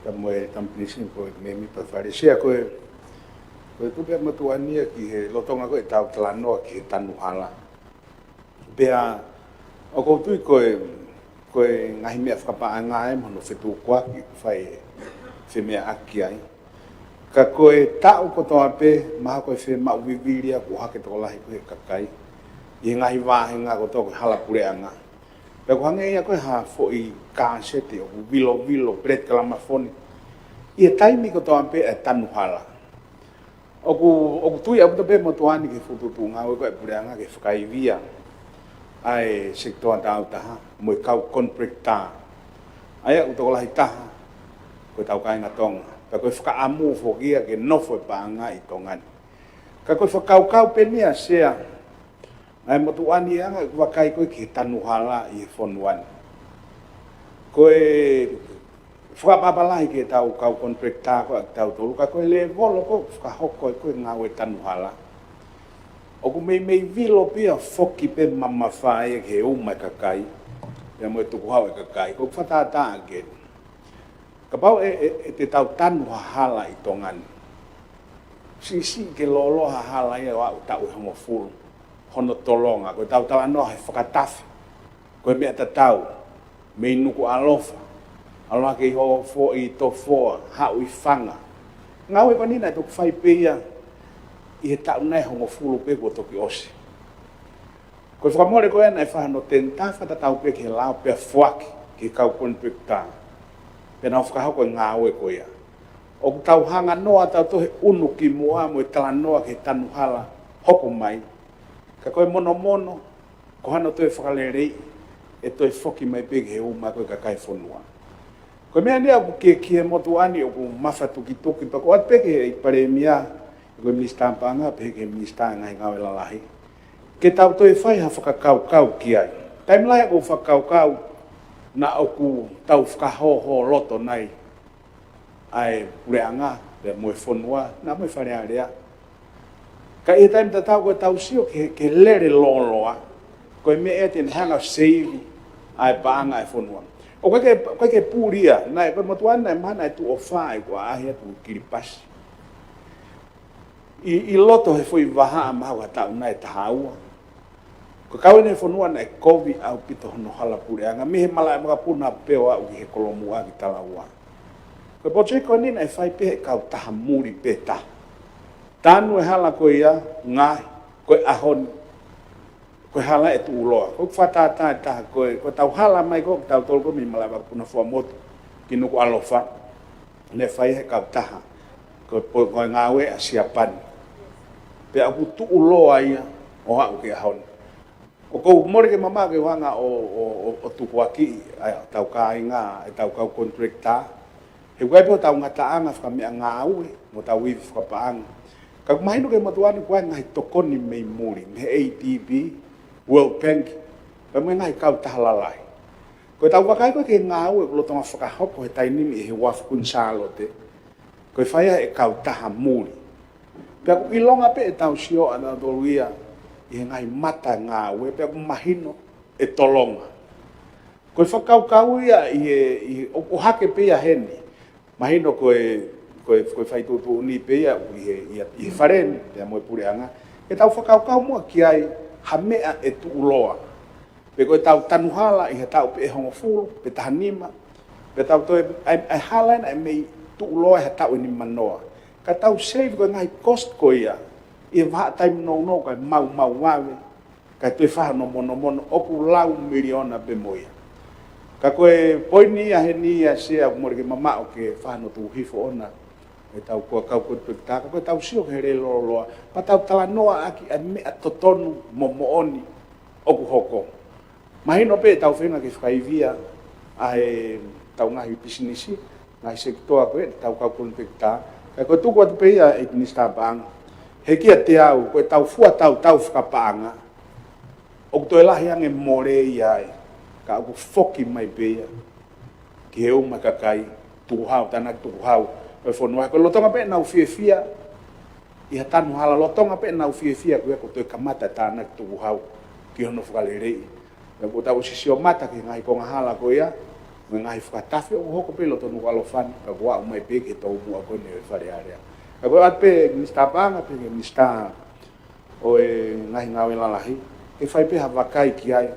Ka mo e Tama Pilinisi ko e mēmipa fale Sea ko e, ko e tupe ʻa e motuʻa ni ia ki he lolotonga ko ē ʻetau talanoa ki he tanu hala. Pea ʻoku ou tui ko e, ko e ngaahi meʻa fakapaʻanga ē mo hono fetukuaki ʻoku fai e femeʻaʻaki ai. Ka ko e taʻu kotoa pē, mahalo ko e fiemaʻu vivili ʻa e ʻohake tokolahi ko ē ʻa e kakai ʻi he ngaahi vāhenga kotoa ko e hala puleʻanga. Pea ʻoku hangē ia ko e hā foʻi kāseti ʻoku vilovilo, peleti kalamafoni ʻi he taimi kotoa pē ʻa e tanu hala. ʻOku, ʻoku tui ʻaupito pē motuʻa ni ki he fuʻu tuʻutuʻuni ngāue ko ē ʻa e puleʻanga ke fakaivia ʻa e sekitoa taautaha mo e kau contractor. ʻA ia ʻoku tokolahi taha ko e tau kāinga Tonga. Pea ko e fakaʻamu foki ia ke nofo e paʻanga ʻi Tonga ni. Ka ko e fakakaukau pē eni ʻa Sea, ʻa e motuʻa ni ʻa e anga ʻeku vakai ko ē ki he tanu hala ʻi he fonua ni. Ko e fakaʻapaʻapa lahi ki he tau kau contractor ko ē ʻa kitautolu, ka ko e lēvolo ko ē ʻoku fakahoko ai ko ē ngāue tanu hala, ʻoku meimei vilo pē ia ʻo foki pē mamafa ia ki he uma ʻa e kakai, pea mo e tukuhau ʻa e kakai. ʻOku fakatātā ange eni. Kapau ʻe, ʻe, ʻe te tau tanu ha hala ʻi Tonga ni, siʻisiʻi ke lōloa ha hala ia ʻo aʻu taʻu ʻe hongofulu hono tolonga, ko e tau talanoa he fakatafe, ko e meʻa tatau, mei Nukuʻalofa, ʻalu hake ʻi Hōfoʻi, Tofoa, haʻu ʻi Fanga. Ngāue ko eni naʻe toki fai pē ia ʻi he taʻu nai ʻe hongofulu pē kuo toki ʻosi. Ko e fakamole ko ē naʻe fai hono tenitā, fakatatau pē ki he lao pea foaki ki he kau contractor, pea nau fakahoko e ngāue ko ia. ʻOku tau hanga noa tautolu he ʻunu ki muʻa mo e talanoa ki he tanu hala hoko mai. Ka ko e monomono, ko hano toe fakaleleiʻi, ʻe toe foki mai pē ki he uma ko ē ʻa e kakai e fonua. Ko e meʻa eni ʻoku ke, ki he motuʻa ni ʻoku mafatukituki, pea ʻoku ʻoatu pē ki he Palēmia, ko e Minisitā Paʻanga, pehē ki he Minisitā Ngaahi Ngāue Lalahi, ke tau toe fai ha fakakaukau ki ai. Taimi lahi ʻoku ou fakakaukau naʻa ʻoku tau fakahōhōloto nai ʻa e puleʻanga, pea mo e fonua, naʻa mo e Fale Alea. Ka ʻi he taimi tatau ko e tau sio ki he, ki he lele lōloa, ko e meʻa ia te ne hanga ʻo seivi ʻa e paʻanga ʻa e fonua. ʻOku ʻikai ke, ʻoku ʻikai ke puli ia, naʻe, ko e motuʻa ni naʻe mahalo naʻe tuʻo fā ʻi ko ʻaʻahi atu Kilipasi. ʻI, ʻi loto he foʻi vahaʻa mahalo ha taʻu nai ʻe taha ua, ko e kau eni he fonua naʻe kovi ʻaupito hono hala puleʻanga, mei he malaʻe vakapuna pē ʻo aʻu ki he kolomuʻa ki Talaua. Ko e polokalama ko eni naʻe fai pē he kautaha muli pē taha. Tanu e hala ko ia, ngaohi, ko e ʻaho ni, ko e hala ʻe tuʻuloa. Ko e fakatātā ʻe taha, ko e, ko e tau hala mai ko ē kitautolu ko ē mei malaʻe vakapuna Fuaʻamotu ki Nukuʻalofa, naʻe fai he kautaha, ko e po-, ko e ngāue ʻa Siapani. Pea ʻoku tuʻuloa ia ʻo aʻu ki he ʻaho ni. ʻOku ou mole ke mamaʻo ke u hanga ʻo, ʻo, ʻo, ʻo tukuakiʻi ʻa e tau kāinga, ʻa e tau kau contractor, he ʻoku ʻi ai pē hotau ngataʻanga fakameʻangāue mo hotau ivi fakapaʻanga. Ka ʻoku mahino ki he motuʻa ni ʻoku ʻi ai e ngaahi tokoni mei muli, mei he ADB, World Bank, pea mo e ngaahi kautaha lalahi. Ko e tau vakai ko ē ki he ngāue ʻoku lolotonga fakahoko he taimi ni ʻi he uafu Kuini Sālote, ko e fai ia ʻe he kautaha muli. Pea ʻoku ʻilonga pē ʻetau sio ʻatautolu ia ʻi he ngaahi mata ngāue, pea ʻoku mahino ʻe tolonga. Ko e fakakaukau ia ʻi he, ʻi he, ʻo, ʻohake pē ia heni. Mahino ko e, ko e, ko e fai tuʻutuʻuni pē ia ʻi he, ʻi he, ʻi he Fale ni, pea mo e puleʻanga. Ke tau fakakaukau muʻa ki ai ha meʻa ʻe tuʻuloa. Pe ko e tau tanu hala ʻi he taʻu pē ʻe hongofulu, pe taha nima. Pe tau toe, ʻa e, ʻa e hala ena ʻe mei tuʻuloa he taʻu ʻe nimanoa. Ka tau save ko e ngaahi cost ko ia, ʻi he vahaʻa taimi nounou kae maumau vave, kae toe fai hono monomono ʻoku lau miliona pē mo ia. Ka ko e poini ia heni ia Sea ʻoku mole ke mamaʻo ke fai hono tuku hifo ʻona, ʻe tau kau contractor, ka ko e tau sio ki he lele lōloa, pea tau talanoa ʻaki ʻa e meʻa totonu mo moʻoni ʻoku hoko. Mahino pē ʻetau feinga ke fakaivia ʻa e tau ngaahi pisinisi, ngaahi sekitoa ko ē ʻetau kau contractor, ka ko e tuku atu pē ia ʻe Minisitā Paʻanga. He kiate au, ko e tau fua tau tau fakapaʻanga, ʻoku toe lahi ange mole ia ai, ka ʻoku foki mai pē ia ki he uma kakai, tukuhau, tānaki tukuhau ʻo e fonua. Ko e lolotonga pē ʻenau fiefia ʻi ha tanu hala, lolotonga pē ʻenau fiefia ko ia kuo toe kamata e tānaki tukuhau ki hono fakaleleiʻi. Pea ʻoku tau ʻosi sio mata ki he ngaahi konga hala ko ia, mo e ngaahi fakatafe ʻoku hoko pē ʻi loto Nukuʻalofa ni, pea kuo aʻu mai pē ki he toumuʻa ko eni ʻo e Fale Alea. Ka ko e ʻoatu pē Minisitā Paʻanga, pea ki he Minisitā ʻo e Ngaahi Ngāue Lalahi, ke fai pē ha vakai ki ai,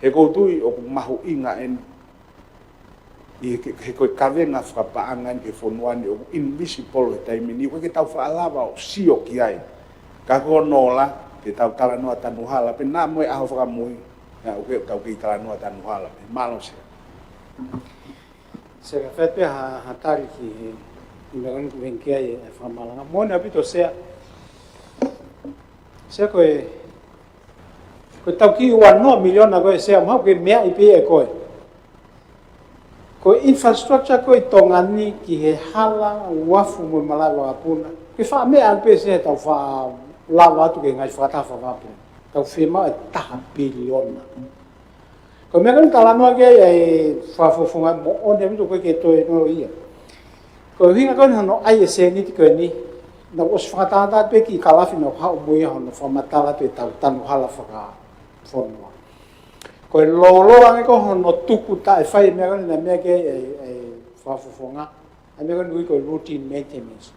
he ʻoku ou tui ʻoku mahuʻinga eni ʻI he, he ko e kavenga fakapaʻanga eni ki he fonua ni ʻoku invisible he taimi ni, ʻoku ʻikai ke tau faʻa lava ʻo sio ki ai. Ka ko hono ola, te tau talanoa tanu hala, pea naʻa mo e ʻaho fakamui, naʻa ʻoku tau kei talanoa tanu hala. Mālō Sea. Sea, ka fai pē ha, ha tali ki he, ʻi he meʻa ko eni ʻoku ʻuhinga ki ai e fakamalanga. Moʻoni ʻaupito Sea. Sea ko e, ko e tau kiʻi ua noa miliona ko ē Sea, mahalo ko e meʻa ʻi pē ʻe koe. Ko e infrastructure ko ē ʻi Tonga ni ki he hala, uafu mo e malaʻe vakapuna. Ko e faʻa meʻa ʻaupito Sea tau faʻa lava atu ki he ngaahi fakataha fakavapuna. Tau fiemaʻu e taha piliona. Ko e meʻa ko eni talanoa ki ai e fakafofonga moʻoni ʻaupito ʻoku ʻikai ke toe noa ia. Ko e ʻuhinga ko eni hono ʻai e sēniti ko eni, naʻa ku ʻosi fakatātā pē kiʻi kalafi naʻa ku haʻu mo ia hono fakamatala atu e tau tanu hala fakafonua. Ko e lōloa ange ko hono tuku taʻe fai e meʻa ko eni naʻe meʻa ki ai e, e fakafofonga, ʻa e meʻa ko eni ui ko e routine maintenance.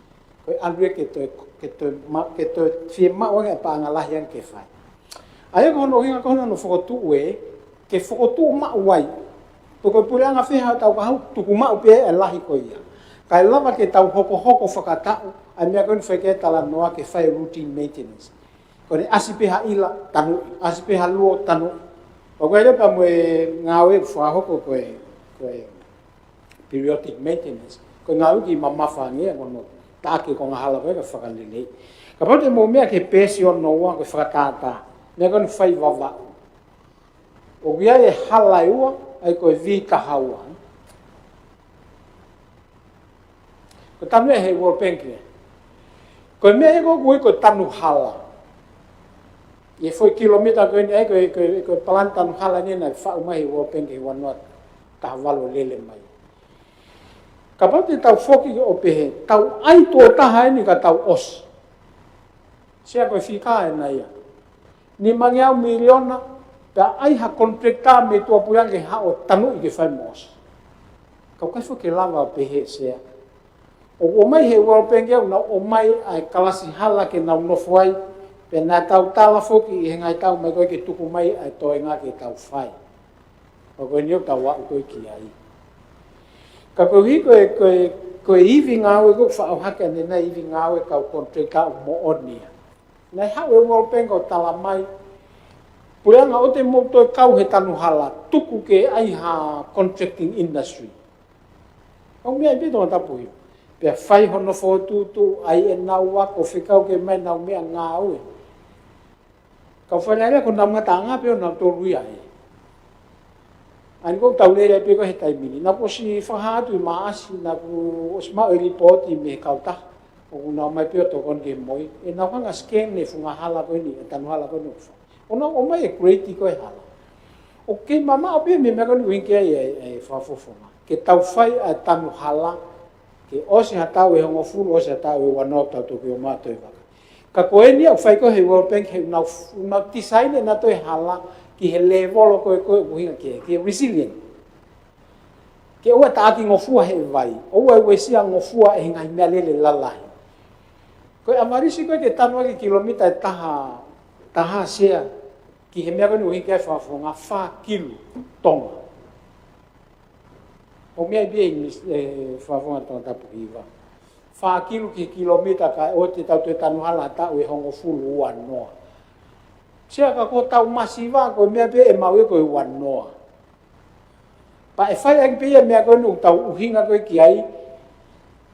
Ko e ʻalu ia ke toe, ke toe ma-, ke toe fiemaʻu ange e paʻanga lahi ange ke fai. ʻA ia ko hono ʻuhinga ko hono fokotuʻu ē, ke fokotuʻu maʻu ai. Pe ko e puleʻanga fē haʻatau kahaʻu, tuku maʻu pē e lahi ko ia. Kae lava ke tau hokohoko fakataʻu, ʻa e meʻa ko eni fai ki ai e talanoa ke fai routine maintenance. Ko ʻene ʻasi pē ha ʻila tanuʻi, ʻasi pē ha luo tanuʻi. Pea ko e lea pea mo e ngāue fakahoko ko e, ko e periodic maintenance. Ko e ngāue kiʻi mamafa ange ia ko hono taʻaki e konga hala ko ē ka fakalelei. Kapau te mou meʻa ki he peesi hono ua ko e fakatātā. Meʻa ko eni fai Vavaʻu. ʻOku ʻi ai e hala ʻe ua, ʻa ia ko e V taha ua. Ko e tanu ia he World Bank ia. Ko e meʻa ia ʻoku ui ko e tanu hala. ʻI he foʻi kilomita ko eni ʻa ia ko e, ko e, ko e palani tanu hala ni naʻe faʻu mai he World Bank he ua noa taha valu lele mai. Kapau te tau foki ʻo pehē, tau ʻai tuʻo taha eni ka tau ʻosi. Sea ko e fika ena ia. Nimangeau miliona, pea ʻai ha contractor mei tuʻapuleʻanga ke haʻu ʻo tanuʻi ke fai mo ʻosi. Ka ʻoku ʻikai foki ke lava ʻo pehē Sea. ʻOku ʻomai he World Bank ia, ʻoku nau ʻomai ʻa e kalasi hala ke nau nofo ai, pea naʻa tau tala foki ʻi he ngaahi taʻu mai ko ē ke tuku mai ʻa e toenga ke tau fai. Pea ko eni ʻoku tau aʻu ko ē ki ai. Ka koeʻuhi ko e, ko e, ko e ivi ngāue ko ē ʻoku faʻu hake ʻanenai ivi ngāue kau contractor ʻoku moʻoni ia. Naʻe haʻu e World Bank ʻo tala mai, puleʻanga ʻoua te mou toe kau he tanu hala, tuku ke ʻai ha contracting industry. ʻOku meʻa ʻi pē Tongatapu Hiva. Pea fai hono fokotuʻutuʻu, ʻai ʻenau ako fekau ke ʻomai ʻenau meʻangāue. Kau Fale Alea ko honau ngataʻanga pē ʻonautolu ia ē. ʻA ia ko ʻetau lele pē ko ē he taimi ni. Naʻa ku ʻosi fakahā atu ʻi Maʻasi, naʻa ku ʻosi maʻu e lipooti mei he kautaha. ʻOku nau ʻomai pē ʻo tokoni ke moi. ʻE nau hanga ʻo scan e funga hala ko eni, e tanu hala ko eni ʻoku fai. ʻO nau ʻomai e grade ko ē hala. ʻOku kei mamaʻo pē mei he meʻa ko eni ʻoku ʻuhinga ki ai e, e fakafofonga. Ke tau fai ʻa e tanu hala, ke ʻosi ha taʻu ʻe hongofulu, ʻosi ha taʻu ʻe ua noa tau toki ō mai ʻo toe vaka. Ka ko eni ʻoku fai ko ē he World Bank he ʻoku nau, ʻoku nau design ʻenau toe hala ki he lēvolo ko ē ko ē ʻoku ʻuhinga ki ai, ki he resilient. Ke ʻoua taʻaki ngofua he vai, ʻoua ʻe uesia ngofua ʻe he ngaahi meʻalele lalahi. Ko e ʻamalisi ko ē ke tanu ʻaki kilomita ʻe taha, taha Sea, ki he meʻa ko eni ʻoku ʻuhinga ki ai e fakafofonga fā kilu Tonga. ʻOku meʻa ʻi pē ʻi English, e, fakafofonga Tongatapu Hiva. Fā kilu ki he kilomita kae ʻoua te tau toe tanu hala ha taʻu ʻe hongofulu ua noa. Sea ka ko hotau masiva ko e meʻa pē ʻe maʻu ia ko e ua noa. Pea ʻe fai ʻaki pē ia e meʻa ko eni ʻoku tau ʻuhinga ko ē ki ai.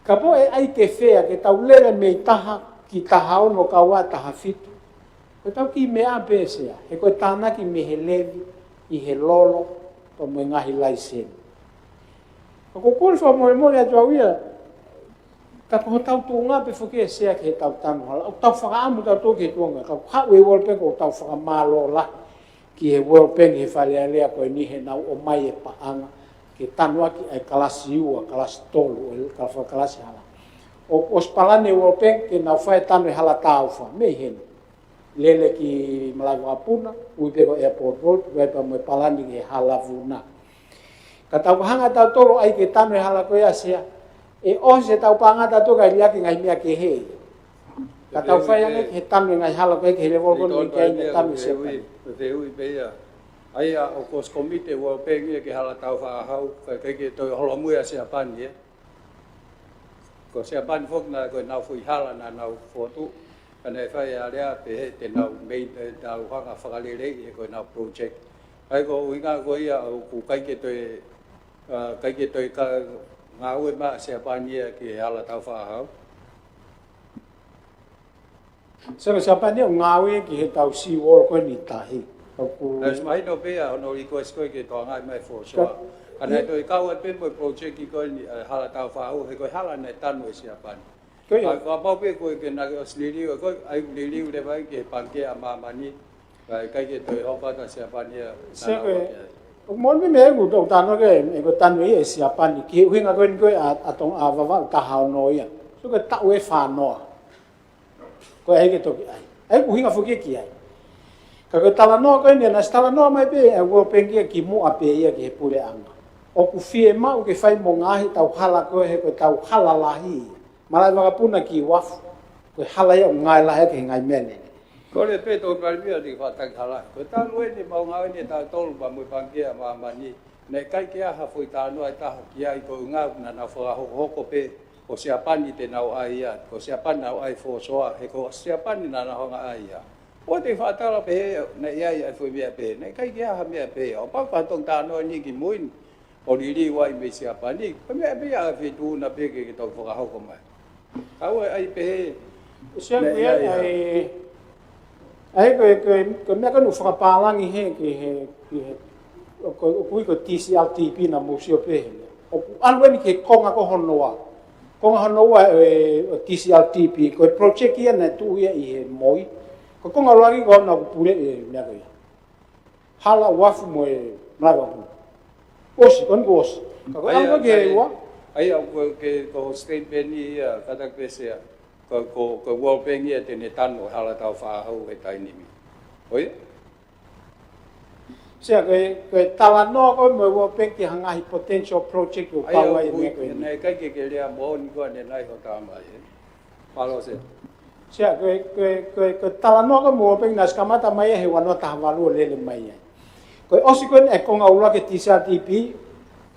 Kapau ʻe ʻai ke fea ke tau lele mei taha ki taha ono kae ʻoua taha fitu. Ko ʻetau kiʻi meʻa pē Sea, he ko e tānaki mei he levy, ʻi he lolo, pea mo e ngaahi laiseni. Ka ʻoku ou kole fakamolemole atu au ia, ka ko hotau tuʻunga pē foki ē Sea ki heʻetau tanu hala, ʻoku tau fakaʻamu tautolu ki he tuʻunga, ka ʻoku haʻu e World Bank ʻoku tau fakamālō lahi ki he World Bank he Fale Alea ko eni heʻenau ʻomai e paʻanga, ke tanu ʻaki ʻa e kalasi ua, kalasi tolu, ʻo e ka-, kalasi hala. ʻOku ʻosi palani e World Bank ke nau fai e tanu e hala Taufa, mei heni. Lele ki malaʻe vakapuna, ui pē ko e airport road, ʻoku ʻi ai pea mo e palani ki he hala Vuna. Ka tau ka hanga tautolu ʻai ke tanu e hala ko ia Sea. ʻE ʻosi ʻetau paʻanga tautolu kae liʻaki e ngaahi meʻa kehe. Ka tau fai ange ke tanu e ngaahi hala ko ia ki he lēvolo ko eni ʻoku ʻikai ke tanu Sea. Ko e fehuʻi pē ia. ʻA ia ʻoku ʻosi komiti ʻa e World Bank ia ki he hala taufaʻāhau, ka ʻikai ke toe holomui ʻa Siapani ia. Ko Siapani foki naʻe ko ʻenau foʻi hala naʻa nau fokotuʻu, ka naʻe fai ʻa e lea pehē te nau mei, te nau hanga fakaleleiʻi he ko ʻenau project. ʻA ia ko e ʻuhinga ko ia ʻoku ʻikai ke toe, ʻa, ʻikai ke toe ka ngāue mai ʻa Siapani ia ki he hala taufaʻāhau. Sio, ko Siapani ʻoku ngāue ki he tau seawall ko eni tahi. ʻOku ʻOsi mahino pē ia hono request ko ē ke toe ngāue mai foreshore. Ka naʻe toe kau ai pē mo e project ko eni, ʻa e hala taufaʻāhau, he ko e hala naʻe tanu ʻe Siapani. Ko ia. Ka, kapau pē ko e ke naʻe ʻosi liliu, ko e ʻai liliu leva ia ki he Pangikē ʻa Māmani, ka ʻikai ke toe hoko atu ʻa Siapani ia. Sio, naʻa ko e, ʻoku moʻoni meʻa ʻoku tau tanu ke, ʻe ko e tanu ia ʻe Siapani, ki he ʻuhinga ko eni ko ē ʻa, ʻa Tonga, ʻa Vavaʻu taha ono ia. Sio, ko e taʻu ʻe fā noa. Ko e ʻai ke toki ʻai. ʻA ia ʻoku ʻuhinga foki ki ai. Ka ko e talanoa ko eni, naʻe ʻosi talanoa mai pē ʻa e World Bank ia kimuʻa pē ia ki he puleʻanga. ʻOku fiemaʻu ke fai mo e ngaahi tau hala ko ē he ko e tau hala lahi. Malaʻe vakapuna ki uafu. Ko e hala ia ʻoku ngāue lahi ki he ngaahi meʻa ni. Kole pē Tokoni Palēmia ke fakataki hala. Ko e talu eni ʻemau ngāue ʻe tautolu pea mo e Pangikē ʻa Māmani. Naʻe ʻikai ke ʻi ai ha foʻi talanoa ʻe taha ki ai ko e ʻuhinga naʻa nau fakahokohoko pē ko Siapani te nau ʻai ia, ko Siapani nau ʻai foreshore, he ko Siapani naʻa nau hanga ʻai ia. ʻOua te ke fakatatau pehē naʻe ʻi ai ʻa e foʻi meʻa pehē, naʻe ʻikai ke ʻi ai ha meʻa pehē, ʻo pau ka toki talanoa ni ki mui ni, ʻo liliu ai mei Siapani, ko e meʻa pē ia ʻa e feituʻu na pē ke, ke toki fakahoko mai. Ka ʻoua ʻe ʻai pehē. Sio, naʻe ko ia ʻi ai ʻa e, ʻa e ko e, ko e, ko e meʻa ko ē naʻe fakapālangi he, ki he, ki he, ʻoku, ʻoku ui ko e T C R T P naʻa mou sio pē he meʻa. ʻOku ʻalu eni ki he konga ko hono ua. Konga hono ua ʻo e, ʻo e T C R T P, ko e project ia naʻe tuʻu ia ʻi he moi. Ko e konga ʻuluaki ko hono ʻoku pule e meʻa ko ia. Hala uafu mo e malaʻe vakapuna. ʻOsi, ko eni kuo ʻosi. Ka ko e ʻalu ki he ua. ʻA ia, ko e, ko e statement ia, kātaki pē Sea. Ko, ko, ko e World Bank ia te ne tanu hala taufaʻāhau he taimi ni. ʻOi? Sea, ko e, ko e talanoa ko ē mo e World Bank ki ha ngaahi potential project ʻoku kau ai e meʻa ko eni. Naʻe ʻikai ke ke lea moʻoni ko ē naʻe ʻi ai ho tama ē. Mālō Sea. Sea, ko e, ko e, ko e, ko e talanoa ko ē mo e World Bank naʻe ʻosi kamata mai ia he ua noa taha valu ʻo lele mai ai. Ko e ʻosi ko eni e konga ʻuluaki T C R T P,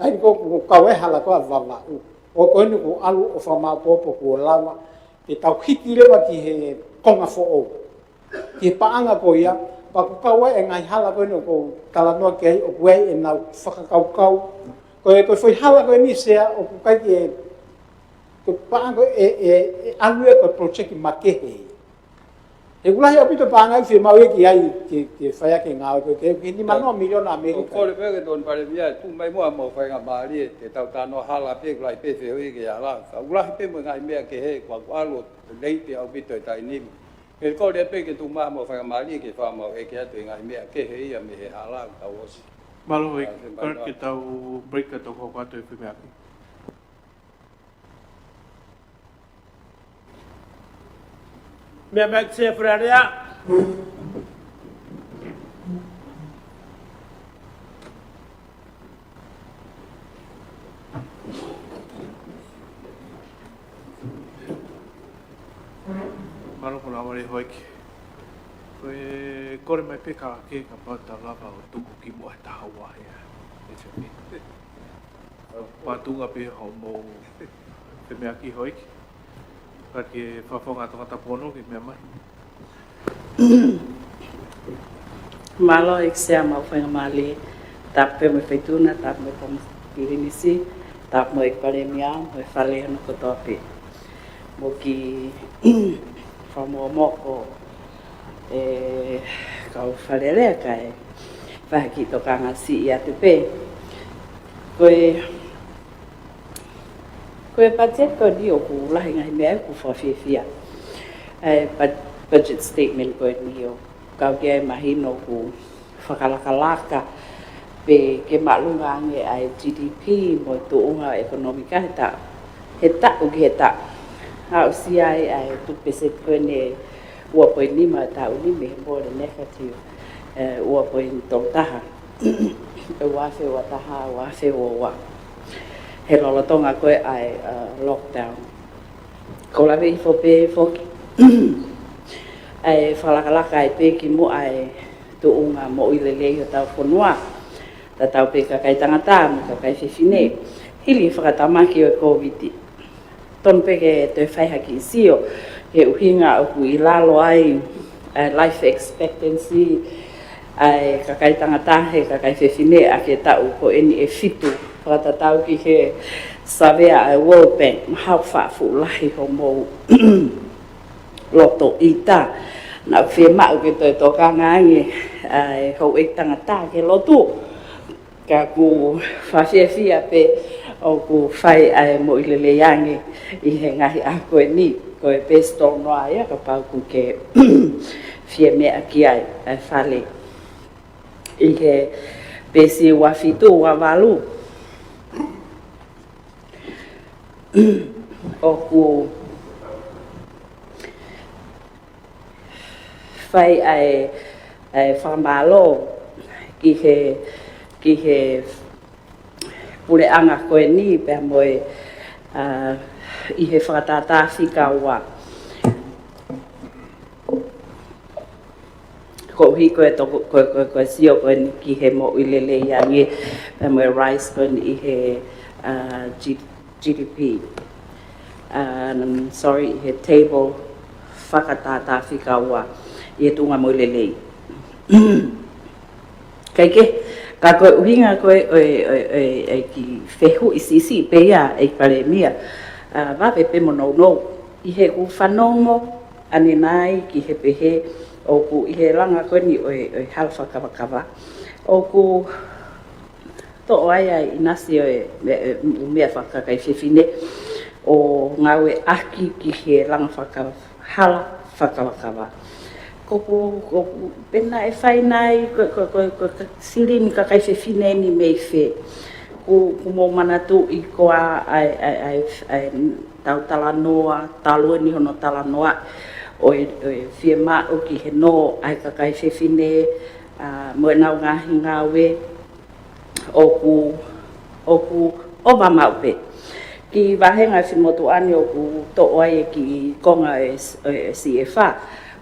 ʻa ia ko ē ʻoku kau ai e hala ko ē ʻa Vavaʻu. ʻO ko eni kuo ʻalu ʻo fakamāʻopoʻopo kuo lava ke tau hiki leva ki he konga foʻou. Ki he paʻanga ko ia, pea ʻoku kau ai e ngaahi hala ko eni ʻoku ou talanoa ki ai, ʻoku ʻi ai ʻenau fakakaukau. Ko e, ko e foʻi hala ko eni Sea, ʻoku ʻikai ke, ko e paʻanga ko ē, ʻe, ʻe, ʻe ʻalu ia ko e project makehe. He ʻoku lahi ʻaupito e paʻanga ʻoku fiemaʻu ia ki ai, ke, ke fai ʻaki e ngāue ko ē, ke, ke nima noa miliona ʻAmelika. ʻOku kole pē ke Tokoni Palēmia, tuʻu mai muʻa mo e faingamālie, ke tau talanoa hala pē, ʻoku lahi pē fehuʻi ki he hala. Ka ʻoku lahi pē mo e ngaahi meʻa kehe, kuo ʻalu ʻo late ʻaupito he taimi ni. Ke kole pē ke tuʻu mai mo e faingamālie ke fakamāuʻi atu e ngaahi meʻa kehe ia mei he hala ʻoku tau ʻosi. Mālō, ʻa, ke tau break ka tau hoko atu e foʻi meʻa ki. Meʻa mai ki he Sea Fale Alea. Mālō ko e lava le hoiki. Ko e kole mai pē Kalake kapau te u lava ʻo tuku kimuʻa he taha ua ia. Pātunga pē hoʻomou femeʻa ki hoiki. Ka ke fafonga tonga tapono ke meʻa mai. Mālō ʻEiki Sea mo e faingamālie, tapu pē mo e Feituʻu na, tapu mo e Kau Pilinisi, tapu mo e ʻEiki Palēmia, mo e Fale hono kotoa pē. Mo e kiʻi fakamuʻomuʻa ko e kau Fale Alea kae fai ha kiʻi tokanga siʻi atu pē. Ko e Ko e budget ko eni ʻoku lahi ngaahi meʻa ʻoku fakafiefia. ʻA e bud-, budget statement ko eni ʻoku kau ki ai mahino ʻoku fakalakalaka pē ke māʻolunga ange ʻa e G D P mo e tuʻunga ʻekonōmika he taʻu, he taʻu ki he taʻu. Aʻusia ai ʻa e two percent ko eni ʻe ua poini nima taʻu ni mei he mole negative, ē, ua poini tolu taha. ʻE ua afe ua taha, ua afe ua ua. He lolotonga ko ē ʻa e, ā, lockdown. Ko e lave hifo pē foki ʻa e fakalakalaka ai pē kimuʻa ʻa e tuʻunga moʻui lelei hotau fonua, tatau pē kakai tangata mo kakai fefine, hili fakatamaki ʻo e Kōviti. Tonu pē ke toe fai ha kiʻi sio ki he ʻuhinga ʻoku ʻi lalo ai ʻa e life expectancy ʻa e kakai tangata he kakai fefine ʻaki e taʻu ko eni ʻe fitu, fakatatau ki he savea ʻa e World Bank, mahalo faʻa fuʻu lahi homou loto ʻita. Naʻa ku fiemaʻu ke toe tokanga ange ʻa e houʻeiki tangata ki he lotu. Ka ʻoku fakafiefia pē ʻoku fai ʻa e moʻui lelei ange ʻi he ngaahi ʻaho ko eni, ko e best ʻo noa ia kapau ʻoku ke fie meʻa ki ai ʻa e fale. ʻI he peesi ua fitu, ua valu. ʻOku fai ʻa e, ʻa e fakamālō ki he, ki he puleʻanga ko eni pea mo e, ʻa, ʻi he fakatātā fika ua. Koeʻuhi ko e toko, ko e, ko e, ko e sio ko eni ki he moʻui lelei ange, pea mo e rise ko eni ʻi he, ʻa, G-, G D P. Um, sorry, ʻi he table fakatātā fika ua ʻi he tuʻunga moʻui lelei. Kae kehe, ka ko e ʻuhinga ko e, ʻo e, ʻo e, ʻo e, ʻo e kiʻi fehuʻi siʻisiʻi pē ia ʻEiki Palēmia, ʻa, vave pē mo nounou. ʻI heʻeku fanongo ʻanenai ki he pehē ʻoku ʻi he langa ko eni ʻo e, ʻo e hala fakakavakava, ʻoku toʻo ai ʻa e ʻinasi ʻo e me-, e, meʻa fakakakai fefine ʻo ngāueʻaki ki he langa fakakava, hala fakakavakava. ʻOku, ʻoku pehē naʻe fai nai ko, ko, ko, ko, ko e silini kakai fefine ni mei fē? ʻOku, ʻoku mou manatuʻi koā ʻa e, ʻa e, ʻa e, ʻa e tau talanoa, talu eni hono talanoa ʻo e, ʻo e fiemaʻu ki he nō ʻa e kakai fefine, ʻa, mo ʻenau ngaahi ngāue ʻoku, ʻoku ʻova maʻu pē. Kiʻi vāhenga ʻi he motuʻa ni ʻoku toʻo ai e kiʻi konga e s-, e C F A,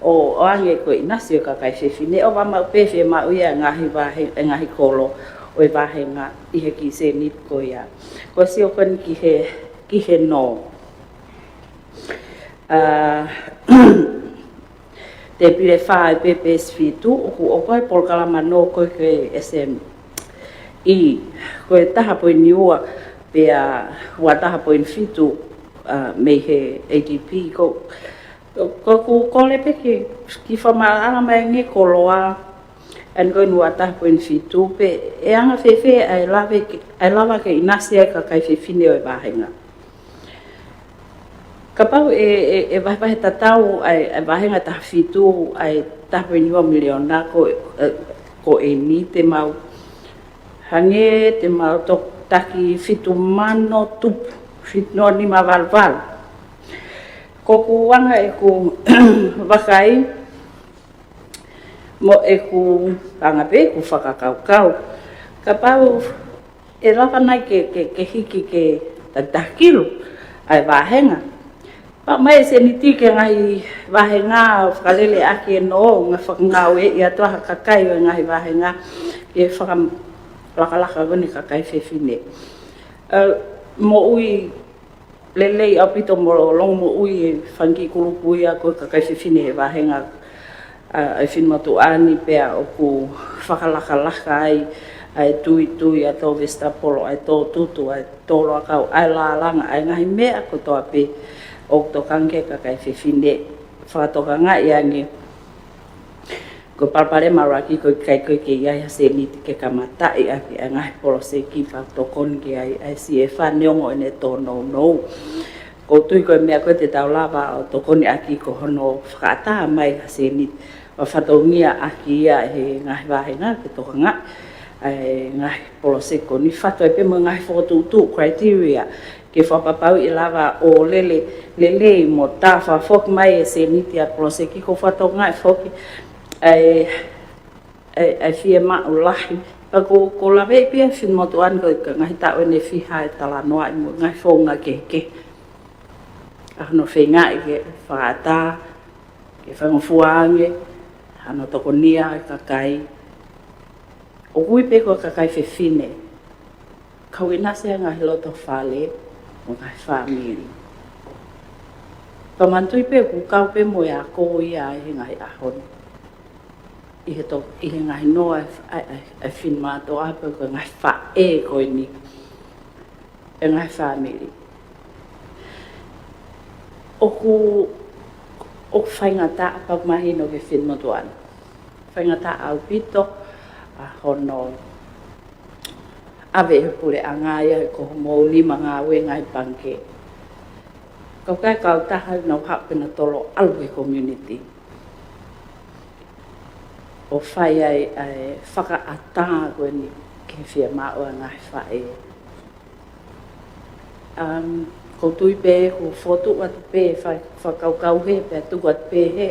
ʻo, ʻoange ko e ʻinasi ʻo e kakai fefine, ʻova maʻu pē fiemaʻu ia e ngaahi vāhe-, e ngaahi kolo ʻo e vāhenga ʻi he kiʻi sēniti ko ia. Ko e sio ko eni ki he, ki he nō. ʻA, tēpile fā ʻi he peesi fitu, ʻoku, ʻoku ʻi ai e polokalama nō ko ē ki he S M E. Ko e taha poini ua pea ua taha poini fitu, ʻa, mei he A D P. Ko, ko, ʻoku kole pē ke, ke fakamaʻalaʻala mai ange koloa, ʻa eni ko e ua taha poini fitu pē, ʻe anga fēfē ʻa e lava ke, ʻa e lava ke ʻinasi ai e kakai fefine ʻo e vāhenga. Kapau ʻe, ʻe, ʻe vahevahe tatau ʻa e, ʻa e vāhenga taha fitu, ʻa e taha poini ua miliona ko, ʻe, ko eni te mau hangē te mau toki taki fitu mano tupu, fitu noa nima valu valu. Ko ʻeku anga ʻeku vakai, mo ʻeku anga pē ʻeku fakakaukau. Kapau ʻe lava nai ke, ke, ke hiki ke takitaha kilu ʻa e vāhenga, pea ʻomai e sēniti ki he ngaahi vāhenga ʻo fakalele ʻaki e nō, ngaahi fakangāueʻi atu ʻa e kakai ʻo e ngaahi vāhenga ke fakalakalaka ko eni e kakai fefine. ʻA, moʻui lelei ʻaupito mo longomoʻui e fanga kiʻi kulupu ia ko e kakai fefine he vāhenga, ʻa, ʻa e finemotuʻa ni pea ʻoku fakalakalaka ai ʻa e tuitui, ʻa e tō vesitapolo, ʻa e tō tutu, ʻa e tō loʻakau, ʻa e lālanga, ʻa e ngaahi meʻa kotoa pē ʻoku tokanga ki ai e kakai fefine, fakatokangaʻi ange ko e palopalema ʻuluaki ko e ʻikai ko ē ke ʻi ai ha sēniti ke kamataʻi ʻaki ʻa e ngaahi poloseki pea tokoni ki ai ʻa e C F A neongo ʻene tōnounou. ʻOku ou tui ko e meʻa ko ē te tau lava ʻo tokoni ʻaki ko hono fakaʻatā mai ha sēniti ʻo fatongia ʻaki ia he ngaahi vāhenga ke tokangaʻi ʻa e ngaahi poloseki ko eni, fatu ai pē mo e ngaahi fokotuʻutuʻu, criteria, ke fakapapauʻi ʻe lava ʻo lele lelei mo tā fakafoki mai e sēniti ʻa e poloseki. ʻOku ou fakatokangaʻi foki ʻa e, ʻa e, ʻa e fiemaʻu lahi. Pea ʻoku, ʻoku ou laveʻi pē ʻa e finemotuʻa ni ko e ngaahi taʻu eni ʻe fiha e talanoaʻi mo e ngaahi founga kehekehe ʻa hono feingaʻi ke fakaʻatā, ke faingofua ange, Hano tokonia e kakai, ʻoku ui pē ko e kakai fefine, kau ʻinasi e ngaahi loto fale mo e ngaahi fāmili. Pea manatuʻi pē ʻoku kau pē mo e ako ia he ngaahi ʻaho ni. ʻI he to-, ʻi he ngaahi noa e f-, ʻa e, ʻa e, ʻa e finemātuʻa pe ko e ngaahi faʻē ko eni. E ngaahi fāmili. ʻOku, ʻoku faingataʻa pea ʻoku mahino ki he finemotuʻa ni. Faingataʻa ʻaupito ʻa hono ʻave ʻe he puleʻanga ia ʻi he ko hoʻomou nima ngāue ngaahi pangikē. Kau kai kautaha ʻoku nau haʻu pē ʻo nau tolo ʻalu ki he community ʻo fai ai ʻa e fakaʻatā ko eni ki he fiemaʻu ʻa e ngaahi faʻē. Um, ʻoku ou tui pē ʻoku fotu atu pē, fai, fakakaukau hē, pea tuku atu pē hē,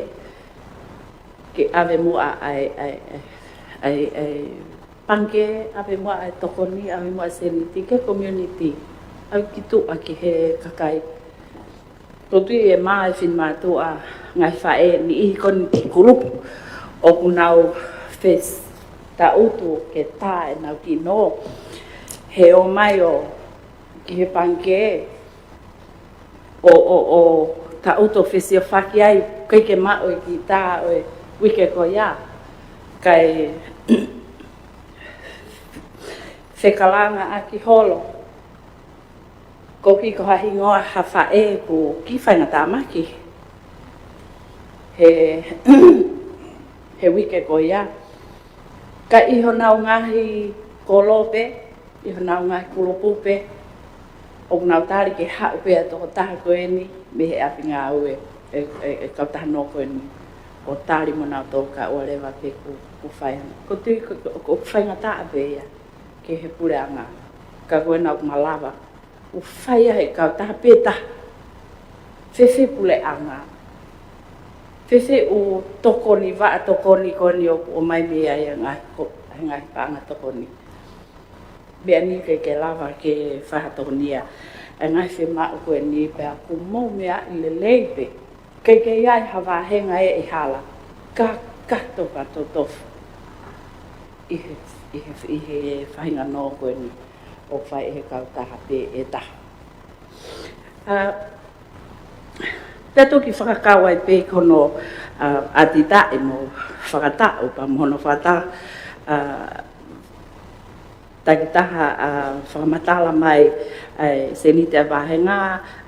ke ʻave muʻa ʻa e, ʻa e, ʻa e, ʻa e, ʻa e pangikē, ʻave muʻa ʻa e tokoni, ʻave muʻa e sēniti ki he community, ʻave ki tuʻa ki he kakai. ʻOku ou tui ʻe maʻu ʻe he finemātuʻa ngaahi faʻē ʻe niʻihi ko eni ki he kulupu ʻoku nau fetaʻutu ke tā ʻenau kiʻi nō. He ō mai ʻo ki he pangikē ʻo, ʻo, ʻo taʻutu ʻo fesiofaki ai, ʻikai ke maʻu e kiʻi tā ʻo e uike ko ia. Kae fekalanga ʻaki holo. Ko e kiʻi ko ha hingoa ha faʻē ʻoku kiʻi faingatāmaki he, he uike ko ia. Ka ʻi honau ngaahi kolo pē, ʻi honau ngaahi kulupu pē, ʻoku nau tali ke haʻu pē ʻa e tokotaha ko eni mei he ʻapi ngāue e, e, e kautaha nō ko eni ʻo tali mo nau tō ka ua leva pē ʻoku, ʻoku fai. ʻOku ou tui ko, ko, ʻoku faingataʻa pē ia ki he puleʻanga. Ka ko ena ʻoku malava ʻo fai ʻe he kautaha pē taha. Fēfē puleʻanga? Fēfē ʻū tokoni, vaʻa tokoni ko eni ʻoku ʻomai mei ai ʻa e ngaahi ko, ʻa e ngaahi paʻanga tokoni? Meʻa ni ʻikai ke lava ke fai ha tokonia ʻa e ngaahi fiemaʻu ko eni pea ʻoku mou meaʻi lelei pē. ʻIkai ke ʻi ai ha vāhenga ʻe ʻi hala, kakato, kakato tofu ʻi he, ʻi he, ʻi he faʻahinga nō ko eni ʻoku fai ʻe he kautaha pē ʻe taha. ʻA, pea toki fakakau ai pē ki hono, ʻa, ʻatitaʻi mo fakataʻu, pea mo hono fakataʻu, ʻa, takitaha ʻa fakamatala mai ʻa e sēniti ʻa e vāhenga,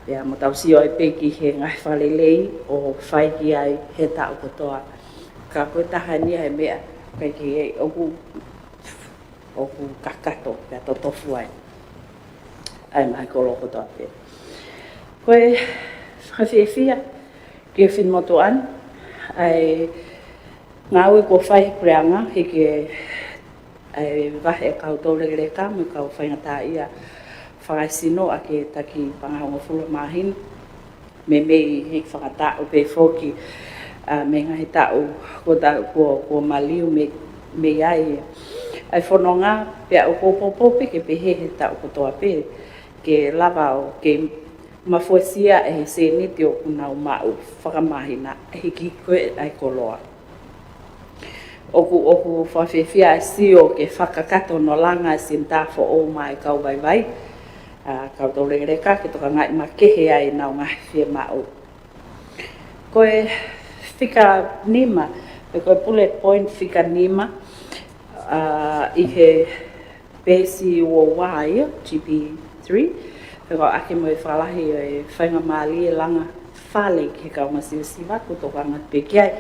pea mo tau sio ai pē ki he ngaahi fakalelei ʻoku fai ki ai he taʻu kotoa. Ka ko e taha eni ʻa e meʻa ʻikai ke ʻi ai, ʻoku, ʻoku kakato pea totofu ai ʻa e ngaahi kolo kotoa pē. Ko e fakafiefia ki he finemotuʻa ni, ʻa e ngāue kuo fai ʻe he puleʻanga, hiki ʻa e vahe ʻa e kau toulekeleka mo e kau faingataʻaʻia fakaesino ʻaki e taki paʻanga hongofulu māhina. Meimei he fakataʻu pē foki, ʻa, mei he ngaahi taʻu kuo ta, kuo, kuo maliu mei, mei ai ʻa e fononga, pea ʻoku ou poupou pē ke pehē he taʻu kotoa pē, ke lava ʻo ke mafuesia ʻe he sēniti ʻoku nau maʻu fakamāhina ʻe hiki ko ē ʻa e koloa. ʻOku, ʻoku fakafiefia ʻa e sio ke fakakakato hono langa e senitā foʻou maʻa e kau vaivai, ʻa, kau toulekeleka ke tokangaʻi makehe ai ʻenau ngaahi fiemaʻu. Ko e fika nima, pe ko e bullet point fika nima, ʻa, ʻi he peesi ua ua ia, GB three, fekauʻaki mo e fakalahi ʻo e faingamālie langa fale ki he kau masiva, ʻoku ou tokanga pē ki ai,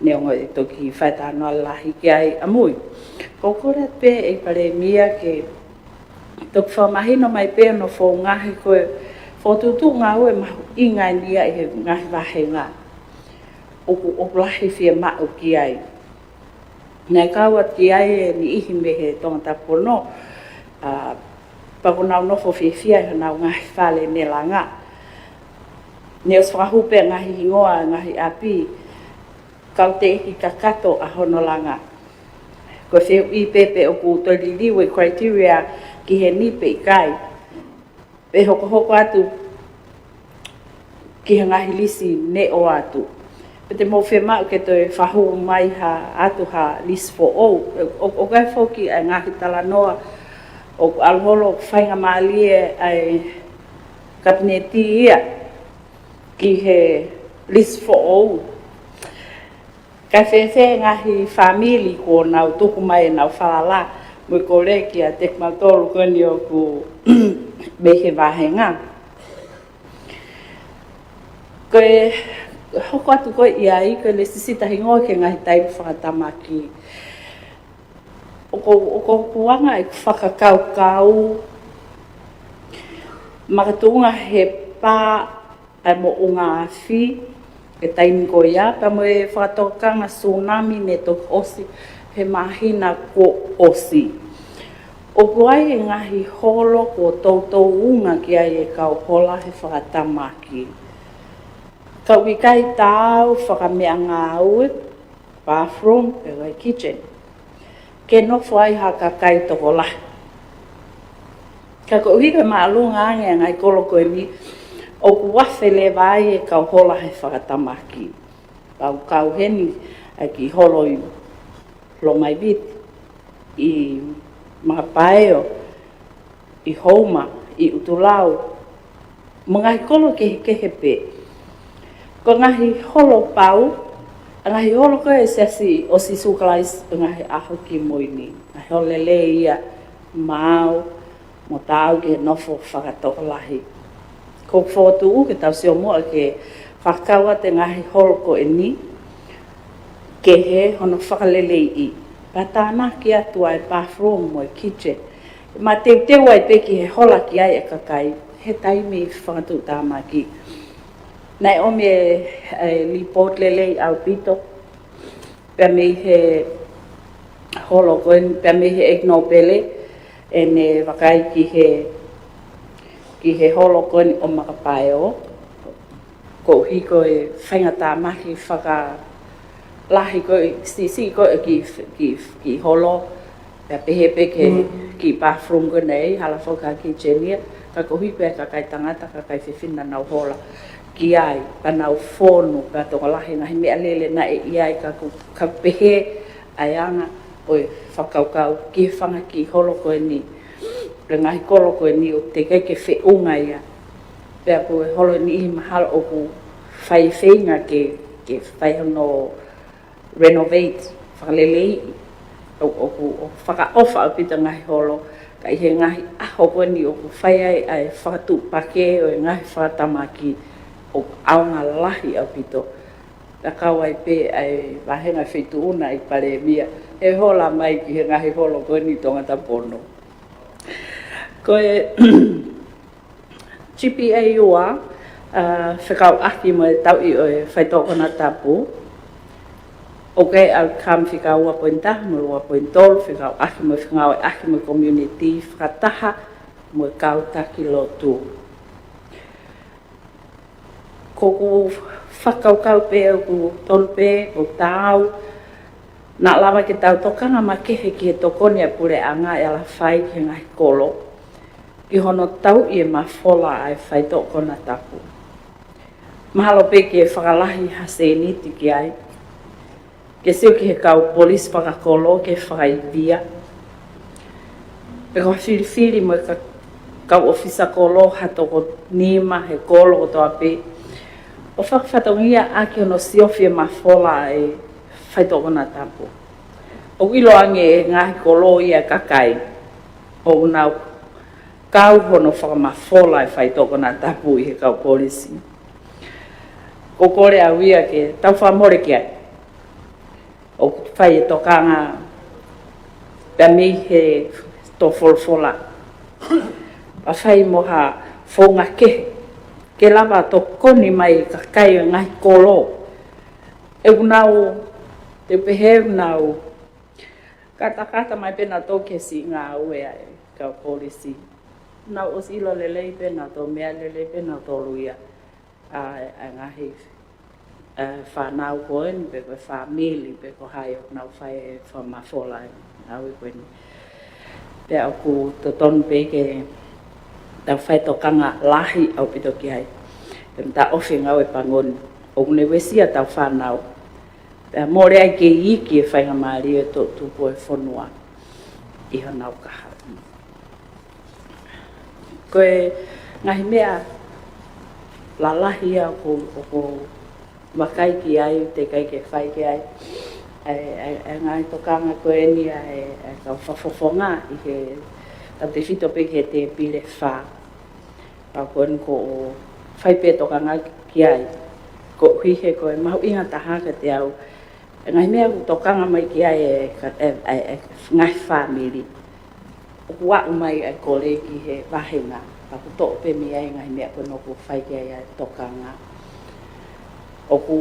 neongo ʻe toki fai talanoa lahi ki ai ʻamui. ʻOku ou kole pē ʻe Palēmia ke toki fakamahino mai pē hono founga he ko e fokotuʻutuʻu ngāue mahuʻinga eni ia ʻi he ngaahi vāhenga ʻoku, ʻoku lahi fiemaʻu ki ai. Naʻe kau atu ki ai e niʻihi mei he Tongatapu Pono, ʻa, pea kuo nau nofo fiefia ʻi honau ngaahi fale ne langa. Ne ʻosi fakahū pē ngaahi hingoa, ngaahi ʻapi, kau teʻeki kakato ʻa hono langa. Ko e fehuʻi pē pe ʻoku toe liliu e criteria ki heni pe ʻikai. Pe hokohoko atu ki he ngaahi lisi ne ʻoatu. Pe te mou fiemaʻu ke toe fakahū mai ha atu ha lisi foʻou. ʻO, ʻo, ʻoku ʻi ai foki ʻa e ngaahi talanoa ʻoku ʻalu holo ʻoku faingamālie ʻa e Kapineti ia ki he lisi foʻou. Kae fēfē ngaahi fāmili kuo nau tuku mai ʻenau falala mo e kole kiate kimautolu ko eni ʻoku mei he vāhenga. Ko e hoko atu ko ē ʻi ai, ko e lēsisita hingoa ki he ngaahi taimi fakatamaki. ʻOku, ʻoku, ʻoku anga ʻeku fakakaukau makatuʻunga he pā ʻa e moʻunga afi he taimi ko ia, pea mo e fakatokanga sūnami ne toki ʻosi he māhina kuo ʻosi. ʻOku ʻi ai e ngaahi holo kuo toutou unga ki ai e kau hola he fakatamaki. Ka ʻoku ʻikai taau fakameʻangāue, bathroom, pe ko e kitchen, ke nofo ai ha kakai tokolahi. Ka koeʻuhi ko e māʻolunga ange ʻa e ngaahi kolo ko eni, ʻoku afe leva ai e kau hola he fakatamaki. Pea ʻoku kau heni ʻa e kiʻi holo ʻi Lomaiviti, ʻi Makapaeo, ʻi Houma, ʻi ʻUtulau, mo e ngaahi kolo kehekehe pē. Ko e ngaahi holo pau, ʻa e ngaahi holo ko ē ʻa e Siasi ʻo Sīsū Kalaisi ʻo e Ngaahi ʻAho Kimui Ni. Ngaahi holo lelei ia, maau, mo taau ke nofo fakatokolahi. ʻOku ou fokotuʻu ke tau sio muʻa ke fakakau atu e ngaahi holo ko eni, kehe hono fakaleleiʻi. Pea tānaki atu ʻa e bathroom mo e kitchen. Mateuteu ai pē ki he hola ki ai e kakai he taimi fakatuʻutāmaki. Naʻe ʻomi e, e report lelei ʻaupito pea mei he holo ko eni, pea mei he ʻEiki Nōpele, ʻene vakai ki he, ki he holo ko eni ʻo Makapaeo, koeʻuhi ko e faingatāmaki fakalahi ko ē, siʻisiʻi ko ē ki, ki, ki holo, pea pehē pē ki he, mm, kiʻi bathroom ko eni, hala foki ha kitchen ia, ka koeʻuhi pē kakai tangata, kakai fefine naʻa nau hola ki ai, pea nau fonu, pea tokolahi ngaahi meʻalele naʻe ʻi ai, ka ʻoku, ka ʻoku pehē ʻa e anga ʻo e fakakaukau ki he fanga kiʻi holo ko eni. Ko e ngaahi kolo ko eni ʻoku teʻeki ke feʻunga ia. Pea ko e holo eni ʻi he mahalo ʻoku fai feinga ke, ke fai hono renovate, fakaleleiʻi, ʻo, ʻoku, ʻoku fakaʻofa ʻaupito ngaahi holo, ka ʻi he ngaahi ʻaho ko eni ʻoku fai ai ʻa e fakatuʻupakē ʻo e ngaahi fakatamaki, ʻoku ʻaonga lahi ʻaupito. Pea kau ai pē ʻa e vāhenga feituʻu na ʻi Palēmia, he hola mai ki he ngaahi holo ko eni Tongatapu ono. Ko e GPA ua, ʻa, fekauʻaki mo e tauʻi ʻo e faitoʻo konatapu. ʻOku ʻi ai e outcome fika ua poini taha mo e ua poini tolu, fekauʻaki mo e fengāueʻaki mo e community fakataha mo e kau taki lotu. Ko ʻeku fakakaukau pē ʻoku tonu pē, ʻoku taau, naʻa lava ke tau tokanga makehe ki he tokoni ʻa e puleʻanga ʻi he ala fai ki he ngaahi kolo, ki hono tauʻi e mafola ʻa e faitoʻo konatapu. Mahalo pē ke fakalahi ha sēniti ki ai, ke sio ki he kau polisi fakakolo ke fakaivia. Pe ko ha filifili mo e ka-, kau ʻōfisa kolo ha toko nima he kolo kotoa pē, ʻo fakafatongia ʻaki hono siofi e mafola ʻa e faitoʻo konatapu. ʻOku ʻiloange ʻe he ngaahi kolo ia ʻa e kakai ʻoku nau kau hono fakamafola e faitoʻo konatapu ʻi he kau polisi. ʻOku ou kole au ia ke tau fakamole ki ai. ʻOku fai e tokanga pea mei he tō folofola. Pea fai mo ha founga kehe ke lava tokoni mai e kakai ʻo e ngaahi kolo. ʻOku nau, te u pehē ʻoku nau katakata mai pē nautolu ki he siʻi ngāue ʻa e kau polisi. Nau ʻosi ʻilo lelei pē nautolu, meʻa lelei pē nautolu ia ʻa, ʻa e ngaahi, ʻa, fānau ko eni, pe ko e fāmili, pe ko hai ʻoku nau fai e fakamafola e ngāue ko eni. Pea ʻoku totonu pē ke tau fai tokanga lahi ʻaupito ki ai. Ke mataʻofi e ngāue pango ni. ʻoku ne uesia ʻetau fānau, pea mole ai ke iiki e faingamālie ʻo e toʻutupu ʻo e fonua ʻi honau kahaʻu. Ko e ngaahi meʻa lalahi ia ʻoku, ʻoku vakai ki ai, teʻeki ai ke fai ki ai ʻa e, ʻa e, ʻa e ngaahi tokanga ko eni ʻa e, ʻa e kau fakafofonga ʻi he tautefito pē ki he tēpile fā. Pea ko eni ʻoku ou fai pē tokanga ki ai, koeʻuhi he ko e mahuʻinga taha kiate au, e ngaahi meʻa ʻoku tokanga mai ki ai e, e, e, e ngaahi fāmili. ʻOku aʻu mai ʻa e kole ki he vāhenga, pea ʻoku toʻo pē mei ai e ngaahi meʻa ko eni ʻoku fai ki ai ʻa e tokanga. ʻOku,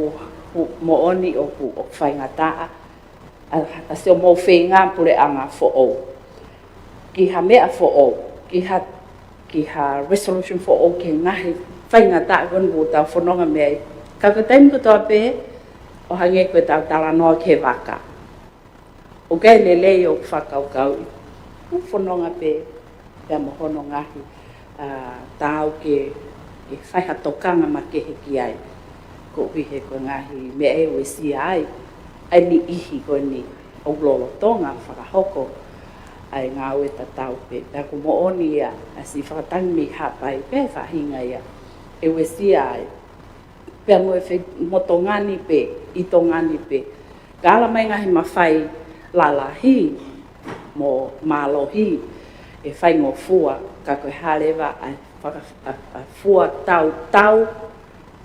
ʻoku moʻoni ʻoku, ʻoku faingataʻa ʻa, ʻa siʻomou feinga puleʻanga foʻou ki ha meʻa foʻou, ki ha, ki ha resolution foʻou ki he ngaahi faingataʻa ko eni ʻoku tau fononga mei ai. Ka ko e taimi kotoa pē, ʻo hangē ko ʻetau talanoa ki he vaka, ʻoku ʻikai lelei ʻo fakakaukauʻi, ʻoku fononga pē pea mo hono ngaahi, ʻa, taau ke, ke fai ha tokanga makehe ki ai. Koeʻuhi he ko e ngaahi meʻa ʻe uesia ai ʻa e niʻihi ko eni ʻoku lolotonga fakahoko ʻa e ngāue tatau pē. Pea ʻoku moʻoni ia ʻa siʻi fakatangi mei Haʻapai pē faʻahinga ia ʻe uesia ai pea mo e fe-, mo Tonga ni pē, ʻi Tonga ni pē. Ka ala mai ngaahi mafai lalahi mo mālohi ʻe faingofua, ka ko e hā leva ʻa e faka-, ʻa, ʻa e fua tautau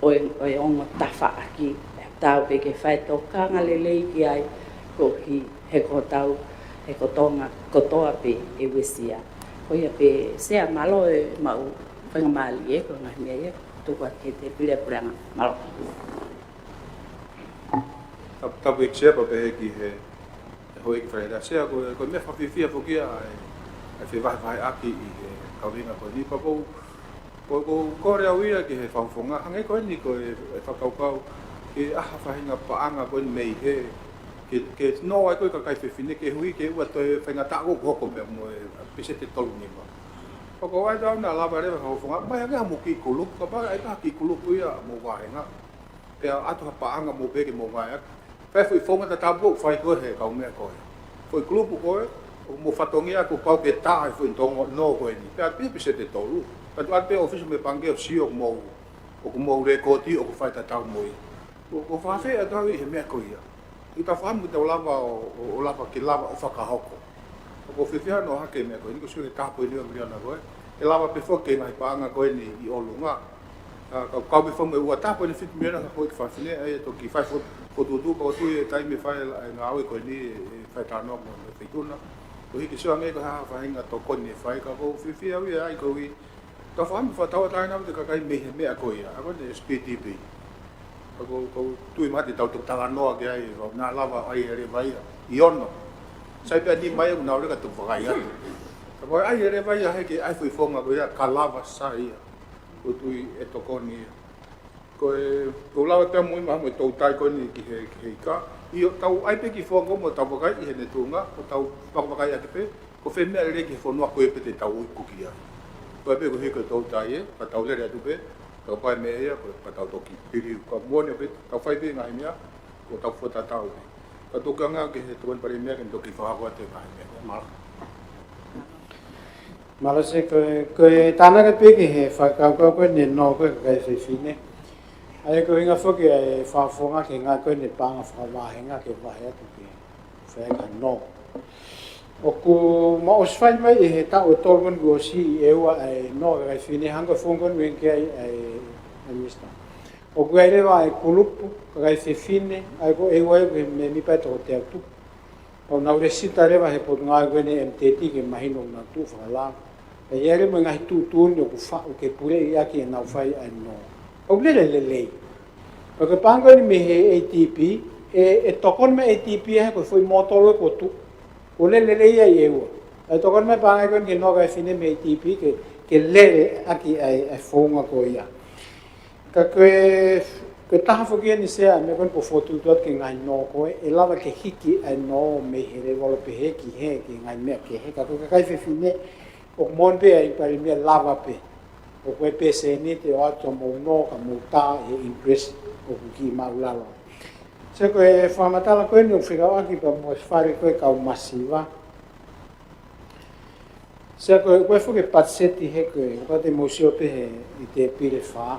ʻo e, ʻo e ongo tafaʻaki, ʻe tau pē ke fai tokanga lelei ki ai, koeʻuhi he ko hotau, he ko Tonga kotoa pē ʻe uesia. Ko ia pē, Sea, mālō e maʻu faingamālie, ko e ngaahi meʻa ia, tuku atu ki he tēpile ʻa e puleʻanga. Mālō. Tapu, tapu ʻEiki Sea, pea pehē ki he, he houʻeiki Fale Alea. Sea, ko, ko e meʻa fakafiefia foki ia ʻa e, ʻa e fevahevaheʻaki ʻi he kaveinga ko eni, pea ʻoku ou, ʻoku ou, ʻoku ou kole au ia ki he fakafofonga, hangē ko eni ko e, e fakakaukau, ke ʻai ha faʻahinga paʻanga ko eni mei hē, ke, ke nō ai ko ē kakai fefine, koeʻuhi ke ʻoua toe faingataʻa ʻoku hoko pea mo e peseti ʻe tolu nima. Pea ʻoku ou ʻai atu au naʻa lava leva e fakafofonga, ʻomai ange haʻamou kiʻi kulupu, kapau ʻe ʻai ha kiʻi kulupu ia ʻa homou vāhenga. Pea ʻoatu ha paʻanga mo pehē ke mou ngāueʻaki. Pea foʻi founga tatau ʻoku fai ko ē he kau meʻa ko ē. Foʻi kulupu ko ē, ʻoku mou fatongia kuo pau ke tā e foʻi tongo nō ko eni. Pea pehē peseti ʻe tolu. Pea tuʻu atu pē ʻōfisi mei he pangikē ʻo sio ʻoku mou, ʻoku mou lēkooti ʻoku fai tatau mo ia. ʻOku, ʻoku fakafeʻao atu au ʻi he meʻa ko ia. ʻOku tau fakaʻamu ke tau lava ʻo, ʻo, ʻo lava ke lava ʻo fakahoko. ʻOku ou fiefia hono ʻohake e meʻa ko eni, ʻoku ou sio ki he taha poini ua miliona ko ē. ʻE lava pē foki e ngaahi paʻanga ko eni ʻi ʻolunga. ʻA, ka, kau pē foki mo e ua taha poini fitu miliona ka hoi ki fafine, ʻa ia ʻe toki fai fo-, fokotuʻutuʻu, pea ʻoku ou tui ʻe taimi ʻe fai e ngāue ko eni, ʻe fai talanoa mo e feituʻu na. Ko e hiki sio ange ko e hā ha faʻahinga tokoni ʻe fai, ka ʻoku ou fiefia au ia ʻa e ʻai ko ē. Tau fakaʻamu fakatauʻatāina atu e kakai mei he meʻa ko ia, ʻa ko eni S P D P. ʻOku ou, ʻoku ou tui mahalo te tau toki talanoa ki ai, ʻo naʻa lava ʻai e leva ia ʻi ono. Sai pē ʻa e nima ia ʻoku nau leka toki vakai atu. Ka ko e ʻai e leva ia he ke ʻai foʻi founga ko ia ka lava sai ia. ʻOku ou tui ʻe tokoni ia. Ko e, ʻoku ou lava pē ʻo muimui mo e toutai ko eni ki he, ki he ika. ʻIo, tau ʻai pē kiʻi founga mo tau vakai ʻi heʻene tuʻunga, ʻo tau vakavakaiʻaki pē. Ko e fē meʻa lelei ki he fonua ko ia pē te tau ʻuhinga ki ai. Ko e pē ko e hiko e toutai ē, ka tau lele atu pē, tau fai meʻa ia, ko e ka tau toki pili, ka moʻoni pē, tau fai pē ngaahi meʻa, ko tau fua tatau pē. Ka tokanga ki he tokoni Palēmia ke ne toki fakahoko atu e ngaahi meʻa. Mālō. Mālō Sea, ko e, ko e tānaki pē ki he fakakaukau ko eni ʻo e kakai fefine. ʻA ia ko e ʻuhinga foki ʻa e fakafofonga ki he ngaahi ko eni paʻanga fakavāhenga ke vahe atu ke fai ka nō. ʻOku mau ʻosi fai mai ʻi he taʻu ʻe tolu kuo ʻosi ʻe ua ʻa e nō kakai fefine hangē ko e founga ko eni ʻoku ʻi ai ʻa e, ʻa e Minisitā. ʻOku ʻi ai leva ʻa e kulupu kakai fefine, ʻa ia ko e ua ʻe ua ʻe he mēmipa ʻe toko teau tupu. Pau nau lēsisita leva he potungāue ko eni M T T ke mahino ʻoku nau tuʻu fakalao. Pea ʻi ai leva mo e ngaahi tuʻutuʻuni ʻoku faʻu ke puleʻi ʻaki ʻenau fai ʻa e nō. ʻOku lele lelei. Pea ko e paʻanga ko eni mei he A D B, ʻe, ʻe tokoni mai A D B he ko e foʻi mōtolo ʻoku tuʻu. ʻOku lele lelei ia ʻe ua. ʻE tokoni mai paʻanga ko eni ke nō kakai fefine mei A D B ke, ke lele ʻaki ʻa e, ʻa e founga ko ia. Ka ko e, ko e taha foki eni Sea, meʻa ko eni ʻoku ou fokotuʻutuʻu atu ki he ngaahi nō ko ē, ʻe lava ke hiki ʻa e nō mei he lēvolo pehē ki hē, ki he ngaahi meʻa kehe. Ka ko e kakai fefine, ʻoku moʻoni pē ʻa e Palēmia lava pē. ʻOku ʻi ai e pēseni te ʻoatu ʻa hoʻomou nō ka mou tā he interest. ʻoku kiʻi māʻulalo. Sea, ko e fakamatala ko eni ʻoku fekauʻaki pea mo e fale ko ē kau masiva. Sea, ko e, ko e foʻi patiseti he ko e, ʻoku te mou sio pē he ʻi he tēpile fā,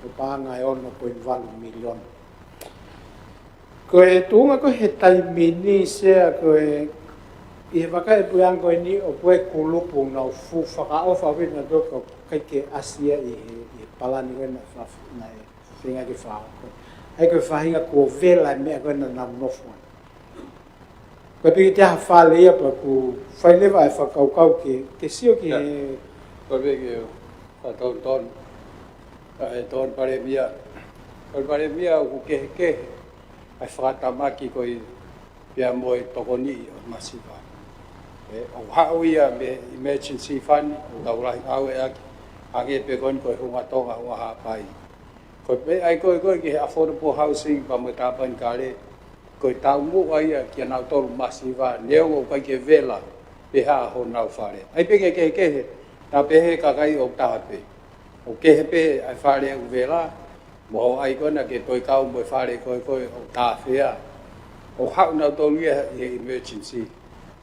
ko e paʻanga ʻe ono poini valu miliona. Ko e tuʻunga ko ē he taimi ni, Sea, ko e ʻi he vakai ʻe he puleʻanga ko eni ʻoku ʻi ai e kulupu naʻa nau fuʻu fakaʻofa ʻaupito naʻa nau toki ʻikai ke ʻasi ia ʻi he, ʻi he palani ko ē naʻe fa-, naʻe feinga ke fakahoko. ʻA ia ko e faʻahinga kuo vela e meʻa ko ē naʻa nau nofo ai. Ko e piki te ha fale ia pea ʻoku fai leva e fakakaukau ke, ke sio ki he Ko e piki ʻo fakatonutonu. ʻA e Tokoni Palēmia. Tokoni Palēmia, ʻoku kehekehe ʻa e fakatamaki ko ē pea mo e tokoniʻi ʻo e masiva. ʻE, ʻoku haʻu ia mei he emergency fund, ʻoku tau lahi ngāueʻaki, hangē pē ko eni ko e Hunga Tonga, Hunga Haʻapai. Ko e meʻa ia ko ē, ko ē ki he affordable housing pea mo e tāpanekale, ko e taumuʻa ia kia nautolu masiva, neongo ʻoku ʻikai ke vela pē ha honau fale. ʻA ia pē ke kehekehe, naʻa pehē kakai ʻoku taha pē. ʻOku kehe pē ʻa e fale ʻoku vela, mo e ʻai ko ena ke toe kau mo e fale ko ē ko ē ʻoku tāfea. ʻOku haʻu nautolu ia ʻi he emergency.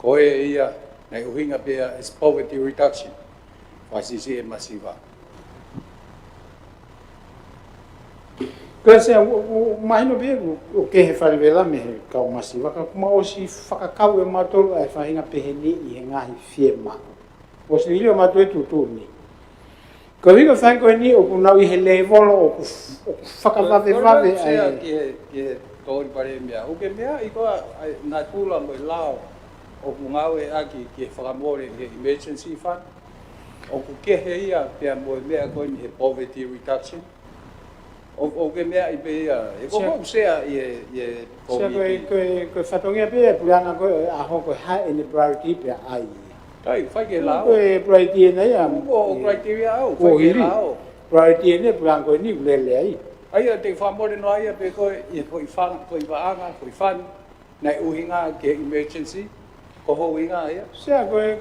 Ko e ia, naʻe ʻuhinga pē ia ʻa e poverty reduction. Fakasiʻisiʻi e masiva. Ko e Sea, ʻoku, ʻoku, mahino pē ʻoku, ʻoku kehe fale vela mei he kau masiva, ka ʻoku mau ʻosi fakakau ʻe mautolu ʻa e faʻahinga pehē ni ʻi he ngaahi fiemaʻu. ʻOsi liliu ʻe mautolu e tuʻutuʻuni. Ko e ʻuhinga faʻahinga ko eni ʻoku nau ʻi he lēvolo ʻoku, ʻoku fakavavevave Ko e, ko e ai. Sea ki he, ki he Tokoni Palēmia. ʻOku ke meaʻi ko ā, ʻa e natula mo e lao ʻoku ngāueʻaki ki he fakamole ʻi he emergency fund. ʻOku kehe ia pea mo e meʻa ko eni he poverty reduction. ʻO, ʻoku ke meaʻi pē ia, ʻe ko Sea. ʻOku Sea ʻi he, ʻi he Sea, ko e, komiti. ko e, ko e fatongia pē ʻa e puleʻanga ko ē ʻo e ʻaho ko ē, hā ʻene priority pea ʻai ia. ʻIkai, fai ki he lao. Ko e priority ʻena ia. ʻOku ʻi he criteria au, Kuo fai ki he hili. lao. Priority ʻena puleʻanga ko eni ʻoku lele ai. ʻA ia te fakamole noa ia pē ko ē, ʻi he foʻi fanga, foʻi paʻanga, foʻi fund, naʻe ʻuhinga ki he emergency, ko hoʻo ʻuhinga ia. Sea, ko e,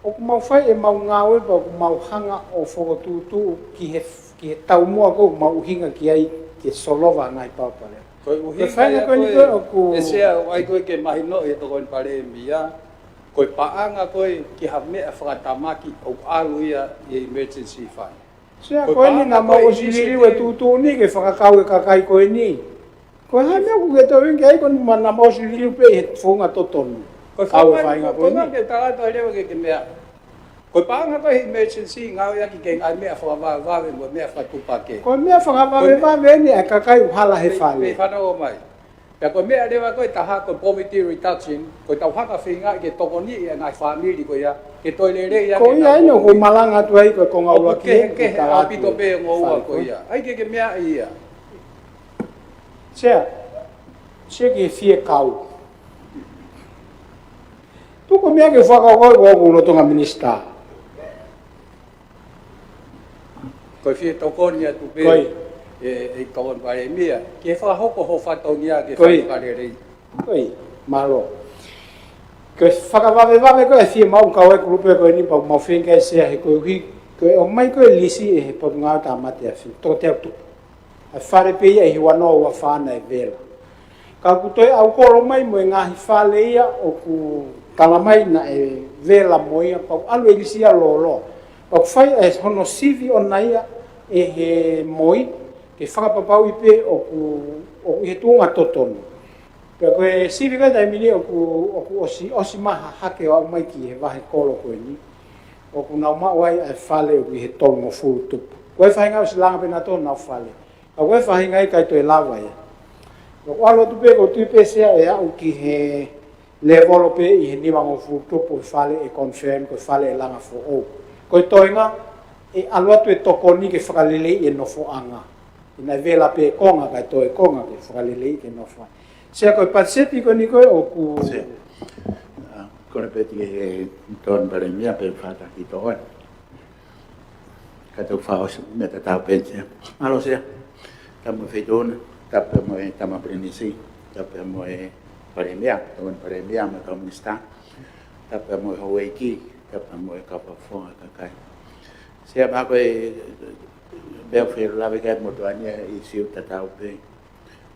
ʻoku mau fai ʻemau ngāue pea ʻoku mau hanga ʻo fokotuʻutuʻu ki he, ki he taumuʻa ko ē ʻoku mau ʻuhinga ki ai ke solova ngaahi palopalema. Ko e Ko e ʻuhinga faʻahinga ia ko eni ko ē ko ē ʻoku ʻe Sea, ʻoku ʻai ko ē ke mahino ʻi he Tokoni Palēmia, ko e paʻanga ko ē ki ha meʻa fakatamaki ʻoku ʻalu ia ʻi he emergency fund. Sea, Ko e ko eni paʻanga naʻa ko mau ē ʻosi liliu e initiative. tuʻutuʻuni ke fakakau e kakai ko eni. Ko e hā e meʻa ʻoku ke toe ʻuhinga ki ai, ko eni naʻa mau ʻosi liliu pē ʻi he founga totonu. Ko e Kau e faʻahinga, faʻahinga ko ko e eni. ngā ke tala atu ai leva ke ke meaʻi. Ko e paʻanga ko ē he emergency, ngāueʻaki ki he ngaahi meʻa fakavavevave mo e meʻa fakatuʻupakē. Ko e meʻa fakavavevave Ko e eni ʻa e kakai ʻoku hala he Pe, fale. pe fanongo mai. Pea ko e meʻa leva ko ē ʻe taha ko e poverty reduction, ko ʻetau hanga feinga ke tokoniʻi ʻa e ngaahi fāmili ko ia, ke toe lelei ange Ko ia ʻenau ʻeni ʻoku ou moʻui. malanga atu ai ko e konga ʻUluaki ʻoku kehe, ke kehe tala atu ʻaupito e pē ngoua fale ko ko ē. ia. ʻAi ke ke meaʻi ia. Sea, Sea ki he fie kau. Tuku meʻa ke fakakaukau ko ʻeku lolotonga minisitā. Ko e fie tokoni atu pē Ko ia. ʻe, ʻe Tokoni Palēmia, ke fakahoko ho fatongia ke Ko ia. fakalelei. Ko ia, mālō. Ko e fakavavevave ko ē ʻa e fiemaʻu kau ai kulupu ko eni pea ʻoku mau feinga Sea he koeʻuhi, ko e ʻomai ko ē lisi ʻe he Potungāue Tāmate Afi, toko teau tupu. ʻA e fale pē ia ʻi he ua noa ua fā naʻe vela. Ka ʻoku toe ʻaukolo mai mo e ngaahi fale ia ʻoku tala mai naʻe vela mo ia pea ʻoku ʻalu e lisi ia lōloa. Pea ʻoku fai ʻa e hono sivi ʻona ia ʻe he MOI ke fakapapauʻi pē ʻoku, ʻoku ʻi he tuʻunga totonu. Pea ko e sivi ko ē taimi ni ʻoku, ʻoku ʻosi, ʻosi maha hake ʻo aʻu mai ki he vahe kolo ko eni. ʻOku nau maʻu ai ʻa e fale ʻoku ʻi he tolungofulu tupu. Ko e faʻahinga ʻosi langa pē nautolu honau fale. Ka ko e faʻahinga ʻikai toe lava ia. ʻOku ʻalu atu pē ʻoku ou tui pē Sea ʻe aʻu ki he lēvolo pē ʻi he nimangofulu tupu ʻo e fale ʻe confirm ko e fale ʻe langa foʻou. Ko e toenga, ʻe ʻalu atu e tokoni ke fakaleleiʻi e nofoʻanga. ʻI he naʻe vela pē konga kae toe konga ke fakaleleiʻi ke nofoʻanga. Sea ko e patiseti ko eni ko ē ʻoku Sea. ʻA, ko e peti ke he Tokoni Palēmia pea fakataki tō ʻoe. Ka tau fakaʻosi meʻa tatau pē Sea. Mālō Sea. Tapu mo e Feituʻuna, tapu mo e Tama Pilinisi, tapu mo e Palēmia, Tokoni Palēmia mo e kau minisitā, tapu mo e houʻeiki, tapu mo e kau fakafofonga kakai. Sea, ma ko e Pea ʻoku ou fie lave ki ai mo e ʻuhinga ʻi he ʻīsiu tatau pē.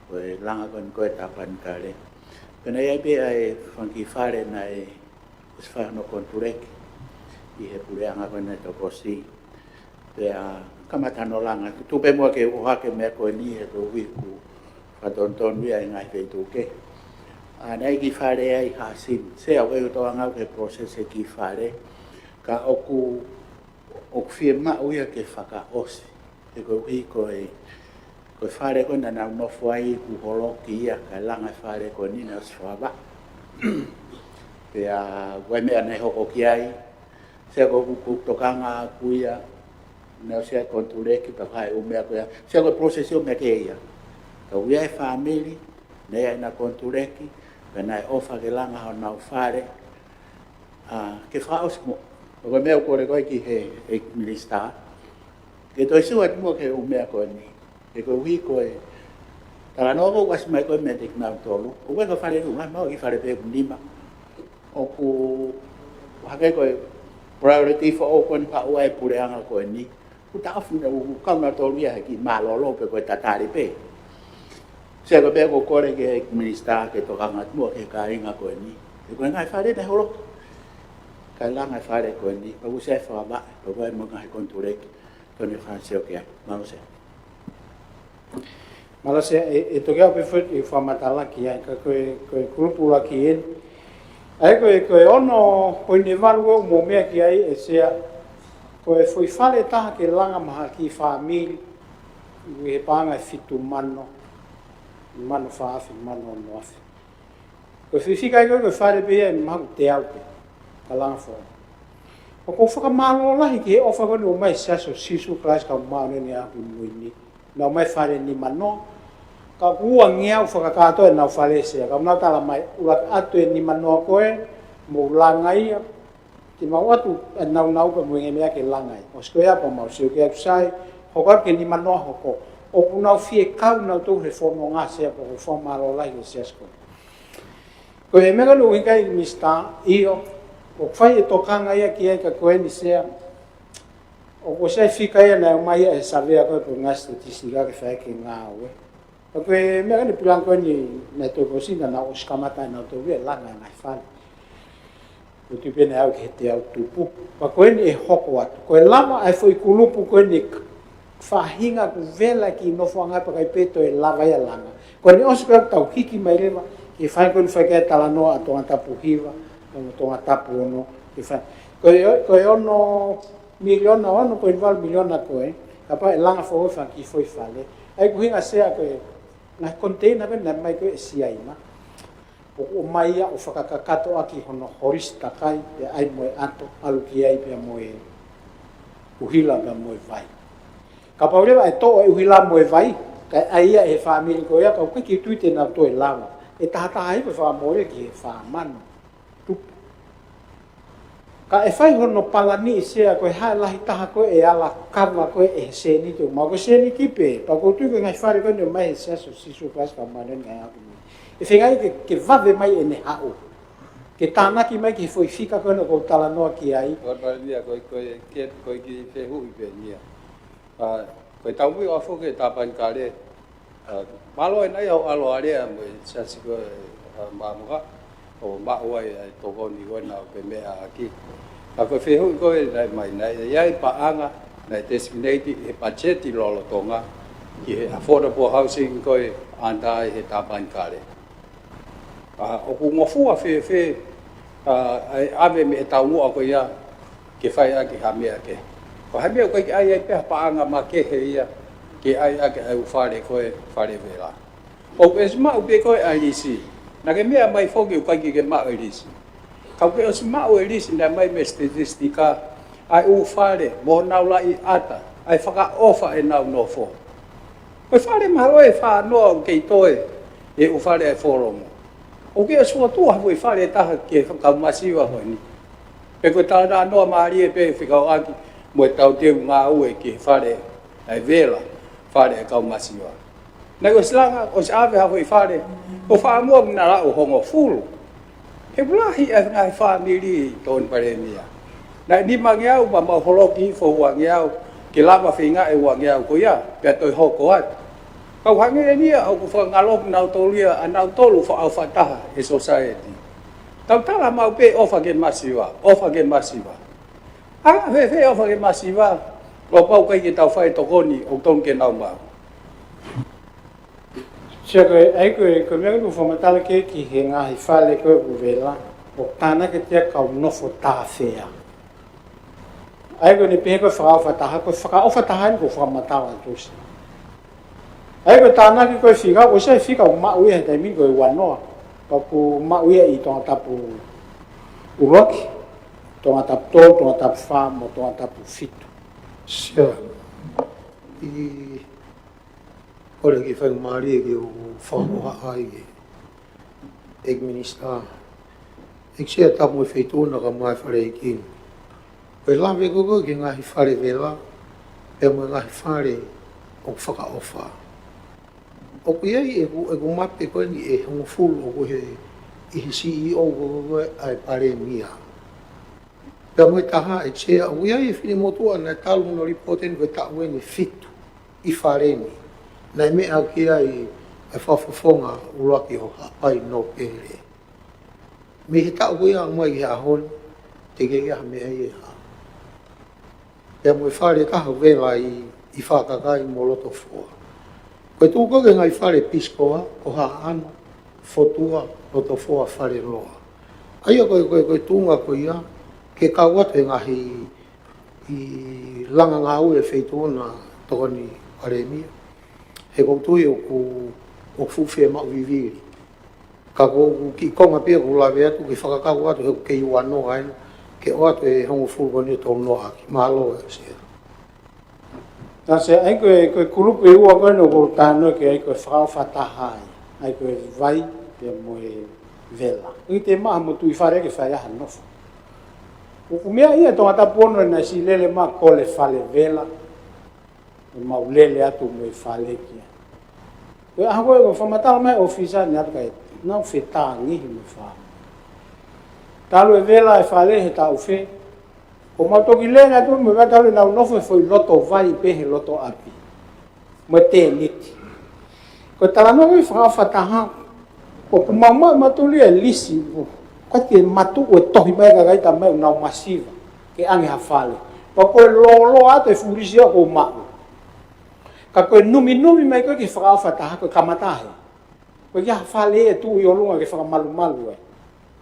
Ko e langa ko eni ko e Tapanekale. Pea naʻe ʻi ai pē ʻa e fanga kiʻi fale naʻe ʻosi fai hono konituleki ʻi he puleʻanga ko eni naʻe toki ʻosi. Pea kamata hono langa. Tuku pē muʻa ke u ʻohake e meʻa ko eni he ko e ʻuhi ʻoku fakatonutonu ia ʻi he ngaahi feituʻu kehe. ʻA, naʻe ʻi ai e kiʻi fale ia ʻi Hāsini. Sea, ʻoku ou tokangaʻi ʻoku ʻi he process e kiʻi fale. Ka ʻoku, ʻoku fiemaʻu ia ke fakaʻosi. He ko e ʻuhi ko e, ko e fale ko ē naʻa nau nofo ai kuo holoki ia, kae langa e fale ko eni naʻe ʻosi fakavaʻe. Pea ko e meʻa naʻe hoko ki ai, sea, ko ʻeku, ʻeku tokanga ʻaʻaku ia, naʻe ʻosi ʻi ai e konituleki pea fai e ʻū meʻa ko ia. Sea, ko e process ʻo e meʻa kehe ia. Ka ʻoku ʻi ai e fāmili naʻe ʻi ai ʻena konituleki, pea naʻe ʻofa ke langa honau fale, ʻa, ke fakaʻosi muʻa. Ko e meʻa ʻoku ou kole ko ē ki he, he minisitā, ke toe sio atu muʻa ki he ʻū meʻa ko eni. He ko e ʻuhi ko e talanoa ʻoku ʻasi mai ko ē meiate kinautolu, ʻoku ʻikai ko e fale ʻe ua, mahalo ko e kiʻi fale pē ʻe nima ʻoku hangē ko e priority foʻou ko eni ʻoku haʻu ai e puleʻanga ko eni. ʻOku taʻofi ʻe nautolu ia he kiʻi mālōlō pe ko e tatali pē. Sea, ko e meʻa ʻoku ou kole ki he minisitā ke tokanga atu muʻa ki he kāinga ko eni. He ko e ngaahi fale naʻe holoki, kae langa e fale ko eni, pea ʻoku ʻosi ʻi ai e fakavaʻe, pea ʻoku ʻi ai mo e ngaahi konituleki. Tony Francis, ʻoku ʻi ai. Mālō Sea. Mālō Sea, ʻe, ʻe toki ʻai pē foki e fakamatala ki ai, ka ko e, ko e kulupu ʻuluaki eni. ʻA ia ko e, ko e ono poini ʻe valu ʻoku mou meʻa ki ai ʻe Sea, ko e foʻi fale ʻe taha ke langa maʻa ha kiʻi fāmili, ʻi he paʻanga ʻe fitu mano, mano fā afe, mano ono afe. Ko e fifika ia ko e, ko e fale pē ia ʻe mahaku teau pē, ka langa foʻou. ʻOku ou fakamālō lahi ki he ʻofa ko eni ʻoku ʻomai ʻe he Siasi ʻo Sīsū Kalaisi ʻo e Kau Māʻoniʻoni ʻi he Ngaahi ʻAho Kimui Ni. Naʻa nau ʻomai e fale ʻe nima noa. Ka ʻoku uangeau fakakātoa ʻenau fale Sea. Ka ʻoku nau tala mai, ʻuluaki atu e nima noa ko ē, mou langa ia, ke mau ʻoatu e nāunau pea mo e ngaahi meʻa ke langa ai. ʻOsi ko ia pea mau sio ki ai ʻoku sai, hoko atu ki he nima noa hoko. ʻOku nau fie kau nautolu he fononga Sea, pea ʻoku ou fakamālō lahi ki he Siasi ko ē. Ko e meʻa ko eni ʻuhinga ki ai minisitā, ʻio, ʻoku fai e tokanga ia ki ai ka ko eni Sea, ʻoku ʻosi ʻi ai e fika ia naʻe ʻomai ia ʻe he savea ko ē pe ko e ngaahi statistika ke fai ki he ngāue. Ka ko e meʻa ko eni puleʻanga ko eni naʻe toki ʻosi naʻa nau ʻosi kamata ʻenautolu ia e langa e ngaahi fale. ʻOku tui pē naʻe aʻu ki he teau tupu. Pea ko eni ʻe hoko atu. Ko e lava ʻa e foʻi kulupu ko eni faʻahinga ʻoku vela ki nofoʻanga pea ʻikai pē toe lava ia langa. Ko eni ʻosi ko ē ʻoku tau hiki mai leva, ke fai ko eni fai ki ai e talanoa ʻa Tongatapu hiva, mo Tongatapu ono, ke fai. Ko e, ko e ono miliona, ono poini valu miliona ko ē, kapau ʻe langa foʻou e fanga kiʻi foʻi fale. ʻA ia ʻoku ʻuhinga Sea ko e, ngaahi koniteina pē naʻe ʻomai ko ē ʻe Siaina. ʻOku ʻomai ia ʻo fakakakato ʻaki hono holisi takai, pea ʻai mo e ʻato, ʻalu ki ai pea mo e ʻuhila pea mo e vai. Kapau leva ʻe toʻo e ʻuhila mo e vai, kae ʻai ia ʻe he fāmili ko ia, ka ʻoku ʻikai ke u tui te nau toe lava. ʻE tahataha hifo e fakamole ki he fā mano tupu. Ka ʻe fai hono palani Sea ko e hā e lahi taha ko ē ʻe ala kava ko ē ʻe he sēniti ʻoku maʻu, ko e sēniti pē, pea ʻoku ou tui ko e ngaahi fale ko eni ʻomai ʻe he Siasi ʻo Sīsū Kalaisi ʻo e Kau Māʻoniʻoni ʻi he Ngaahi ʻAho Kimui Ni. ʻE feinga ia ke, ke vave mai ʻene haʻu. Ke tānaki mai ki he foʻi fika ko ena ʻoku ou talanoa ki ai. Ko e palani ia, ko e, ko e, ke, ko e kiʻi fehuʻi pē eni ia. ʻA, ko e taumuʻa foki ki he Tapanekale. ʻA, mālō ʻena ia hoʻo ʻalu ʻo lea mo e Siasi ko ē, ʻa, Maʻamoka, ʻo maʻu ai ʻa e tokoni ko ena ʻoku ke meʻa ʻaki. Ka ko e fehuʻi ko ē naʻe ʻomai, naʻe ʻi ai e paʻanga naʻe designate ʻi he patiseti lolotonga ki he affordable housing ko ē ʻoku ʻi ai he Tapanekale. ʻA, ʻoku ngofua fēfē, ʻa, ʻa e ʻave mei he taumuʻa ko ia ke fai ʻaki ha meʻa kehe. Ko ha meʻa ʻoku ʻikai ke ʻai ai pē ha paʻanga makehe ia ke ʻai ʻaki ʻa e ʻū fale ko ē fale vela. ʻOku ʻosi maʻu pē ko ē ʻa e lisi. Naʻa ke meʻa mai foki ʻoku ʻikai ke maʻu e lisi. Ka ʻoku ke ʻosi maʻu e lisi naʻe ʻomai mei he statistika, ʻa e ʻū fale, mo honau laʻi ʻata, ʻa e fakaʻofa ʻenau nofo. Ko e fale mahalo ʻe fā noa ʻoku kei toe ʻi he ʻū fale ʻa e folomo. ʻOku ke ʻosi fokotuʻu ha foʻi fale ʻe taha ki he kau masiva ko eni. Pe ko e talanoa mālie pē fekauʻaki mo e tauteu ngāue ki he fale ʻa e vela, fale ʻa e kau masiva. Naʻe ʻosi langa, ʻosi ʻave ha foʻi fale, ʻo fakaʻamu ʻoku na laʻu hongofulu. He ʻoku lahi ʻa e ngaahi fāmili, Tony Palēmia. Naʻe nimangeau, pea mau holoki hifo uangeau, ke lava feinga e uangeau ko ia, pea toe hoko atu. Kau hangē eni ia ʻoku fakangaloʻi nautolu ia, ʻa nautolu fakaʻofa taha e society. Tau tala maʻu pē ʻofa ke masiva, ʻofa ke masiva. ʻA, fēfē ʻofa ke masiva, kuo pau ʻikai ke tau fai tokoni ʻoku tonu ke nau maʻu. Sia ko e, ʻa ia ko e, ko e meʻa ko ē ʻoku fakamatala ki he, ki he ngaahi fale ko ē ʻoku vela, ʻoku tānaki ʻe ia kau nofo tāfea. ʻA ia ko ʻene pehē ko e fakaʻofa taha, ko e fakaʻofa taha eni ʻoku fakamatala atu sia. ʻA ia ko e tānaki ko e fika, ko e sai fika ʻoku maʻu ia he taimi ko e uanoa. Pea ʻoku maʻu ia ʻi Tongatapu ʻUluaki, Tongatapu Tolu, Tongatapu Fā, mo Tongatapu Fitu. Sia. ʻI ʻOku ou kole ke faingamālie ke u fakahohaʻa ai ki he ʻEiki Minisitā, ʻEiki Sea, Tapu mo e Feituʻu na, kae ʻumaʻā e Fale ʻEiki ni. Ko e lave ko ē ki he ngaahi fale vela, pea mo e ngaahi fale ʻoku fakaʻofa. ʻOku ʻi ai ʻeku, ʻeku mape ko eni ʻe hongofulu ʻoku ʻi he, ʻi he C E O ko ē ʻa e Palēmia. Pea mo e taha, ʻEiki Sea, ʻoku ʻi ai e finemotuʻa naʻe talu hono lipooti eni ko e taʻu eni ʻe fitu ʻi Fale ni. Naʻe meʻa ki ai e fakafofonga ʻuluaki ʻo Haʻapai Nōpele. Mei he taʻu ko ia ʻo aʻu mai ki he ʻaho ni, teʻeki ai ha meʻa ia ʻe hā. Pea mo e fale taha ʻoku vela ʻi, ʻi Fakakai mo Lotofoa. Ko e tuʻu ko ē ki he ngaahi fale Peace Corps, ko Haʻano, Fotua, Lotofoa, Faleloa. ʻA ia ko e, ko e, ko e tuʻunga ko ia, ke kau atu e ngaahi ʻi langa ngāue e Feituʻu na, Tokoni Palēmia. He ʻoku ou tui ʻoku, ʻoku fuʻu fiemaʻu vivili. Ka ko ʻeku kiʻi konga pē ia ʻoku ou lave atu ke fakakau atu he ʻoku kei uanoa eni, ke ʻoatu e hongofulu ko eni ʻo tolnoaʻaki. Mālō ʻEiki Sea. Tau sio, ʻa ia ko e, ko e kulupu ʻe ua ko eni ʻoku ou talanoa ki ai, ko e fakaʻofa taha ai. ʻA ia ko e vai, pea mo e vela. ʻIkai te maʻu ha motuʻi fale ke fai ai ha nofo. ʻOku meʻa ia Tongatapu Ono naʻe siʻi lele mai, kole fale vela. ʻE mau lele atu mo e fale ki ai. Ko e ʻaho ko ē ʻoku fakamatala mai ʻofisa ni atu kae nau fetāngihi mo e fale. Talu e vela e fale he taʻu fē. ʻOku mau toki lele atu mo e vela, talu ʻenau nofo he foʻi loto vai pē he loto ʻapi. Mo e tēniti. Ko e talanoa ko ē fakaʻofa taha, ʻoku mau maʻu ʻe mautolu ia e lisi, ʻoku ʻikai ke matuʻu e tohi mai e kakai, tā mai ʻoku nau masiva ke ʻange ha fale. Pea ko e lōloa atu e fuʻu lisi ia ʻoku ou maʻu. Ka ko e numinumi mai ko ē ki he fakaʻofa taha, ko e kamata hē. Ko e ʻikai ha fale ʻe tuʻu ʻi ʻolunga ke fakamalumalu ai.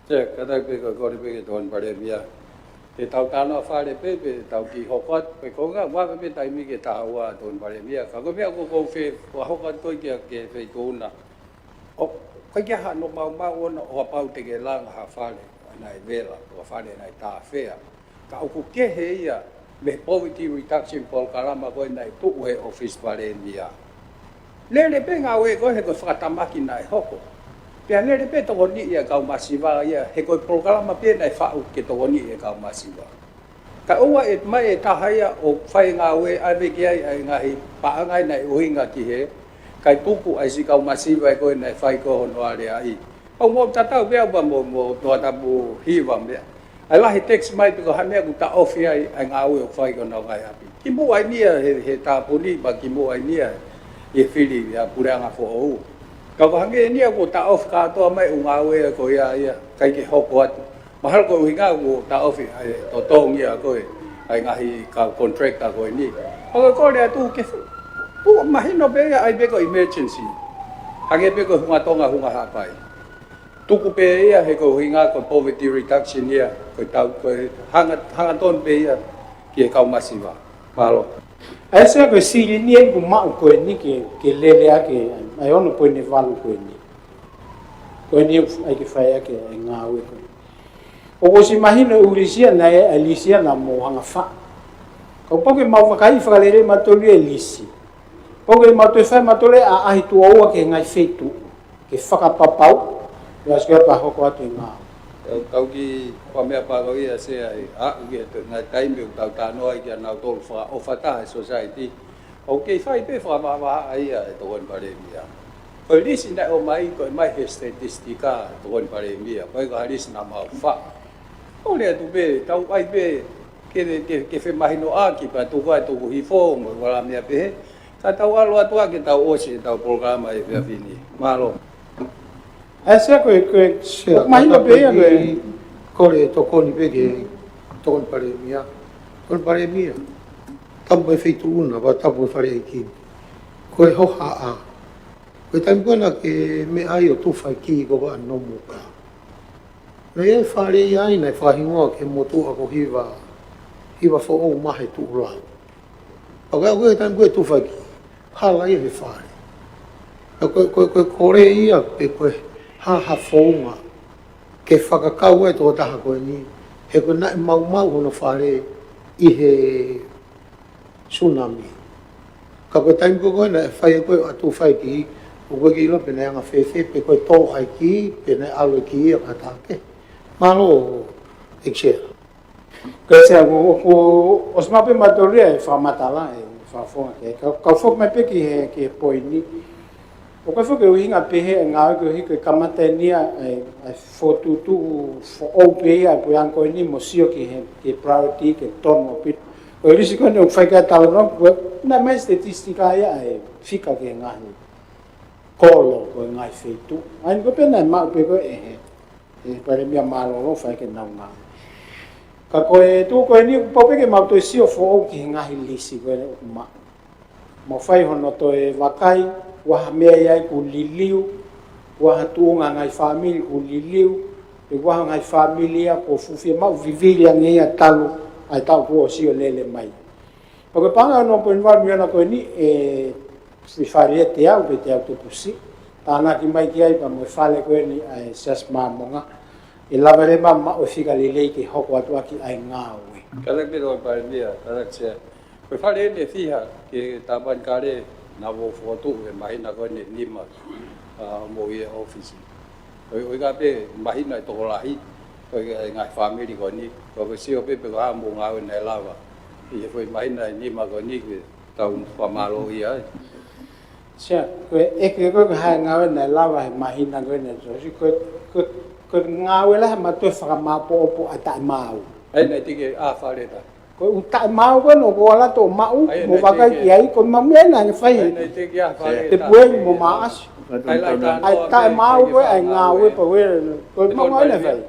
Sia, kātaki pē ko e kole pē ki he Tokoni Palēmia. Te tau talanoa fale pē, pe tau kiʻi hoko atu, pe ko e ngaahi ua pē taimi ki he taha ua Tokoni Palēmia. Ka ko e meʻa ʻoku ou fie fakahoko atu ko ē ki he, ki he Feituʻu na. ʻOku ʻikai ke ʻi ai hano maumau ʻona ʻo kapau te ke langa ha fale, ʻa ia naʻe vela, pe ko ha fale naʻe tāfea. Ka ʻoku kehe ia mei he poverty reduction polokalama ko ē naʻe tuʻu he ʻOfisi Palēmia. Lele pē ngāue ko ē he ko e fakatamaki naʻe hoko. Pea lele pē tokoniʻi e kau masiva ia, he ko e polokalama pē naʻe faʻu ke tokoniʻi e kau masiva. Ka ʻoua ʻe mai e taha ia ʻo fai ngāue ʻave ki ai ʻa e ngaahi paʻanga ia naʻe ʻuhinga ki he, kae tuku ʻa e siʻi kau masiva ia ko ē naʻe fai ko ē hono aleaʻi. ʻOku mou tatau pē au pea mo, mo Tongatapu Hiva meʻa. ʻA e lahi e tax mai pe ko ha meʻa ʻoku taʻofi ai ʻa e ngāue ʻoku fai ki honau ngaahi ʻapi. Kimuʻa eni ia he, he tāpuni, pea kimuʻa eni ia he fili ʻa e puleʻanga foʻou. Ka ʻoku hangē eni ia kuo taʻofi kātoa mai e ʻū ngāue ko ia ia, ʻikai ke hoko atu. Mahalo ko e ʻuhinga kuo taʻofi ʻa e totongi ia ko ē ʻa e ngaahi kau contractor ko eni. Pea ko e kole atu ke fu-, ʻoku mahino pē ia ʻa ia pē ko e emergency. Hangē pē ko e Hunga Tonga, Hunga Haʻapai. Tuku pē ia he ko e ʻuhinga ko e poverty reduction ia, ko e tau, ko e hanga, hangatonu pē ia ki he kau masiva. Mālō. ʻA ia Sea, ko e silini eni ʻoku maʻu ko eni ke, ke lele ʻaki ʻa e ono poini valu ko eni. Ko eni ʻoku ʻai ke fai ʻaki e ngāue ko eni. ʻOku ʻosi mahino e ʻū lisi ia naʻe, ʻa e lisi ia naʻa mou hanga faʻu. Ka ʻoku pau ke mau vakaiʻi fakalelei mautolu e lisi. Pau ke mau toe fai mautolu e ʻaʻahi tuʻo ua ki he ngaahi feituʻu ke fakapapauʻi, ʻo ʻasi ko ia pea hoko atu e ngāue. Tau, tau kiʻi ʻoua meʻa palo ia Sea, ʻa, ʻoku ʻi ai e ngaahi taimi ʻoku tau talanoa ai kia nautolu fakaʻofa taha e society. ʻOku kei fai pē fakavahavahaʻa ia ʻe he Tokoni Palēmia. Ko e lisi naʻe ʻomai, ko e ʻomai he statistika ʻa e Tokoni Palēmia, ʻikai ko ha lisi naʻa mau faʻu. Kole atu pē, tau ʻai pē ke, ke, ke femahinoʻaki pea tuku ai tuku hifo mo e vala meʻa pehē. Ka tau ʻalu atu ā ke tau ʻosi ʻetau polokalama he efiafi ni. Mālō. ʻAi, Sea, ko e, ko e, Sea, ko e mahino pē ia ko e. Kole tokoni pē ki he Tokoni Palēmia. Tokoni Palēmia. Tapu mo e Feituʻu na, pea tapu mo e Fale ʻEiki. Ko e hohaʻa. Ko e taimi ko ena ke meʻa ai ʻo tufa e kī ko ē ʻa Nomuka. Naʻe ʻi ai e fale ia ai naʻe fakahingoa ki he motuʻa ko Hiva, Hiva Foʻou Mahe Tuʻulau. Pea ko e, ko e taimi ko ē tufa e kī, hala ia he fale. Pea ko e, ko e, ko e kole ia pe ko e hā ha founga ke fakakau ai e tokotaha ko eni, he ko e naʻe maumau hono fale ʻi he tsunami. Ka ko e taimi ko ē naʻe fai ko ē ʻa e tufa e kī, ʻoku ʻikai ke ʻilo pe naʻe anga fēfē, pe ko e tō ʻa e kī, pe naʻe ʻalu e kī ia ki ha taha kehe. Mālō, ʻEiki Sea. Ko e Sea, ko, ko, ʻosi maʻu pē mautolu ia e fakamatala, e fakafofonga ke, ka, kau foki mai pē ki he, ki he poini. ʻOku ʻikai foki ke ʻuhinga pehē e ngāue koeʻuhi ko e kamata eni ia e, e fokotuʻutuʻu foʻou pē ia e puleako ko eni mo sio ki he, ki he priority ke tonu ʻaupito. Ko e lisi ko eni ʻoku fai ki ai e talanoa, ko e, naʻe ʻomai e statistika ia e fika ki he ngaahi kolo ko e ngaahi feituʻu. ʻA ia ko e pē naʻe maʻu pē ko ē ʻe he, ʻe he Palēmia mālōlō fai ke nau ngāue. Ka ko e tuʻu ko eni kuo pau pē ke mau toe sio foʻou ki he ngaahi lisi ko ē ʻoku maʻu. Mau fai hono toe vakai, ʻoku ʻi ai ha meʻa ia ʻoku liliu, ʻoku ʻi ai ha tuʻunga ngaahi fāmili ʻoku liliu, pe ʻoku ʻi ai ha ngaahi fāmili ia kuo fuʻu fiemaʻu vivili ange ia talu ʻa e taʻu kuo ʻosi ʻo lele mai. Pea ko e paʻanga ʻe ono poini valu miliona ko eni ʻe fifali ia teau pe teau tupu siʻi. Tānaki mai ki ai pea mo e fale ko eni ʻa e Siasi Māmonga. ʻE lava leva maʻu e fika lelei ke hoko atu ʻaki ʻa e ngāue. Kātaki pē Tokoni Palēmia, kātaki Sea. Ko e fale eni ʻe fiha ki he Tāpanekale naʻa mou fokotuʻu he māhina ko eni ʻe nima, ʻa, mou ʻi he ʻōfisi. ʻOi, ʻoiauē pē māhina ʻe tokolahi, ko e ngaahi fāmili ko eni, ko e sio pē pe ko e hā hoʻomou ngāue naʻe lava ʻi he foʻi māhina ʻe nima ko eni ke tau fakamālōʻia ai. Sea, ko e ʻeke ko ē ko e hā e ngāue naʻe lava he māhina ko eni ʻe tolu, ko e, ko e, ko e ngāue lahi ʻa e maʻu e fakamāʻopoʻopo ʻa e taʻemaau. ʻAi, naʻe teʻeki ke ʻi ai ha fale ʻe taha. Ko e ʻū taʻemaau ko ē naʻa ku ala atu ʻo maʻu, ʻai, mo vakai ki ai, ko e maʻu meʻa naʻe fai he Tepueni mo Maʻasi. ʻAi, taʻemaau ko ē, ʻa e ngāue pau ē, ko e maʻu ngāue naʻe fai.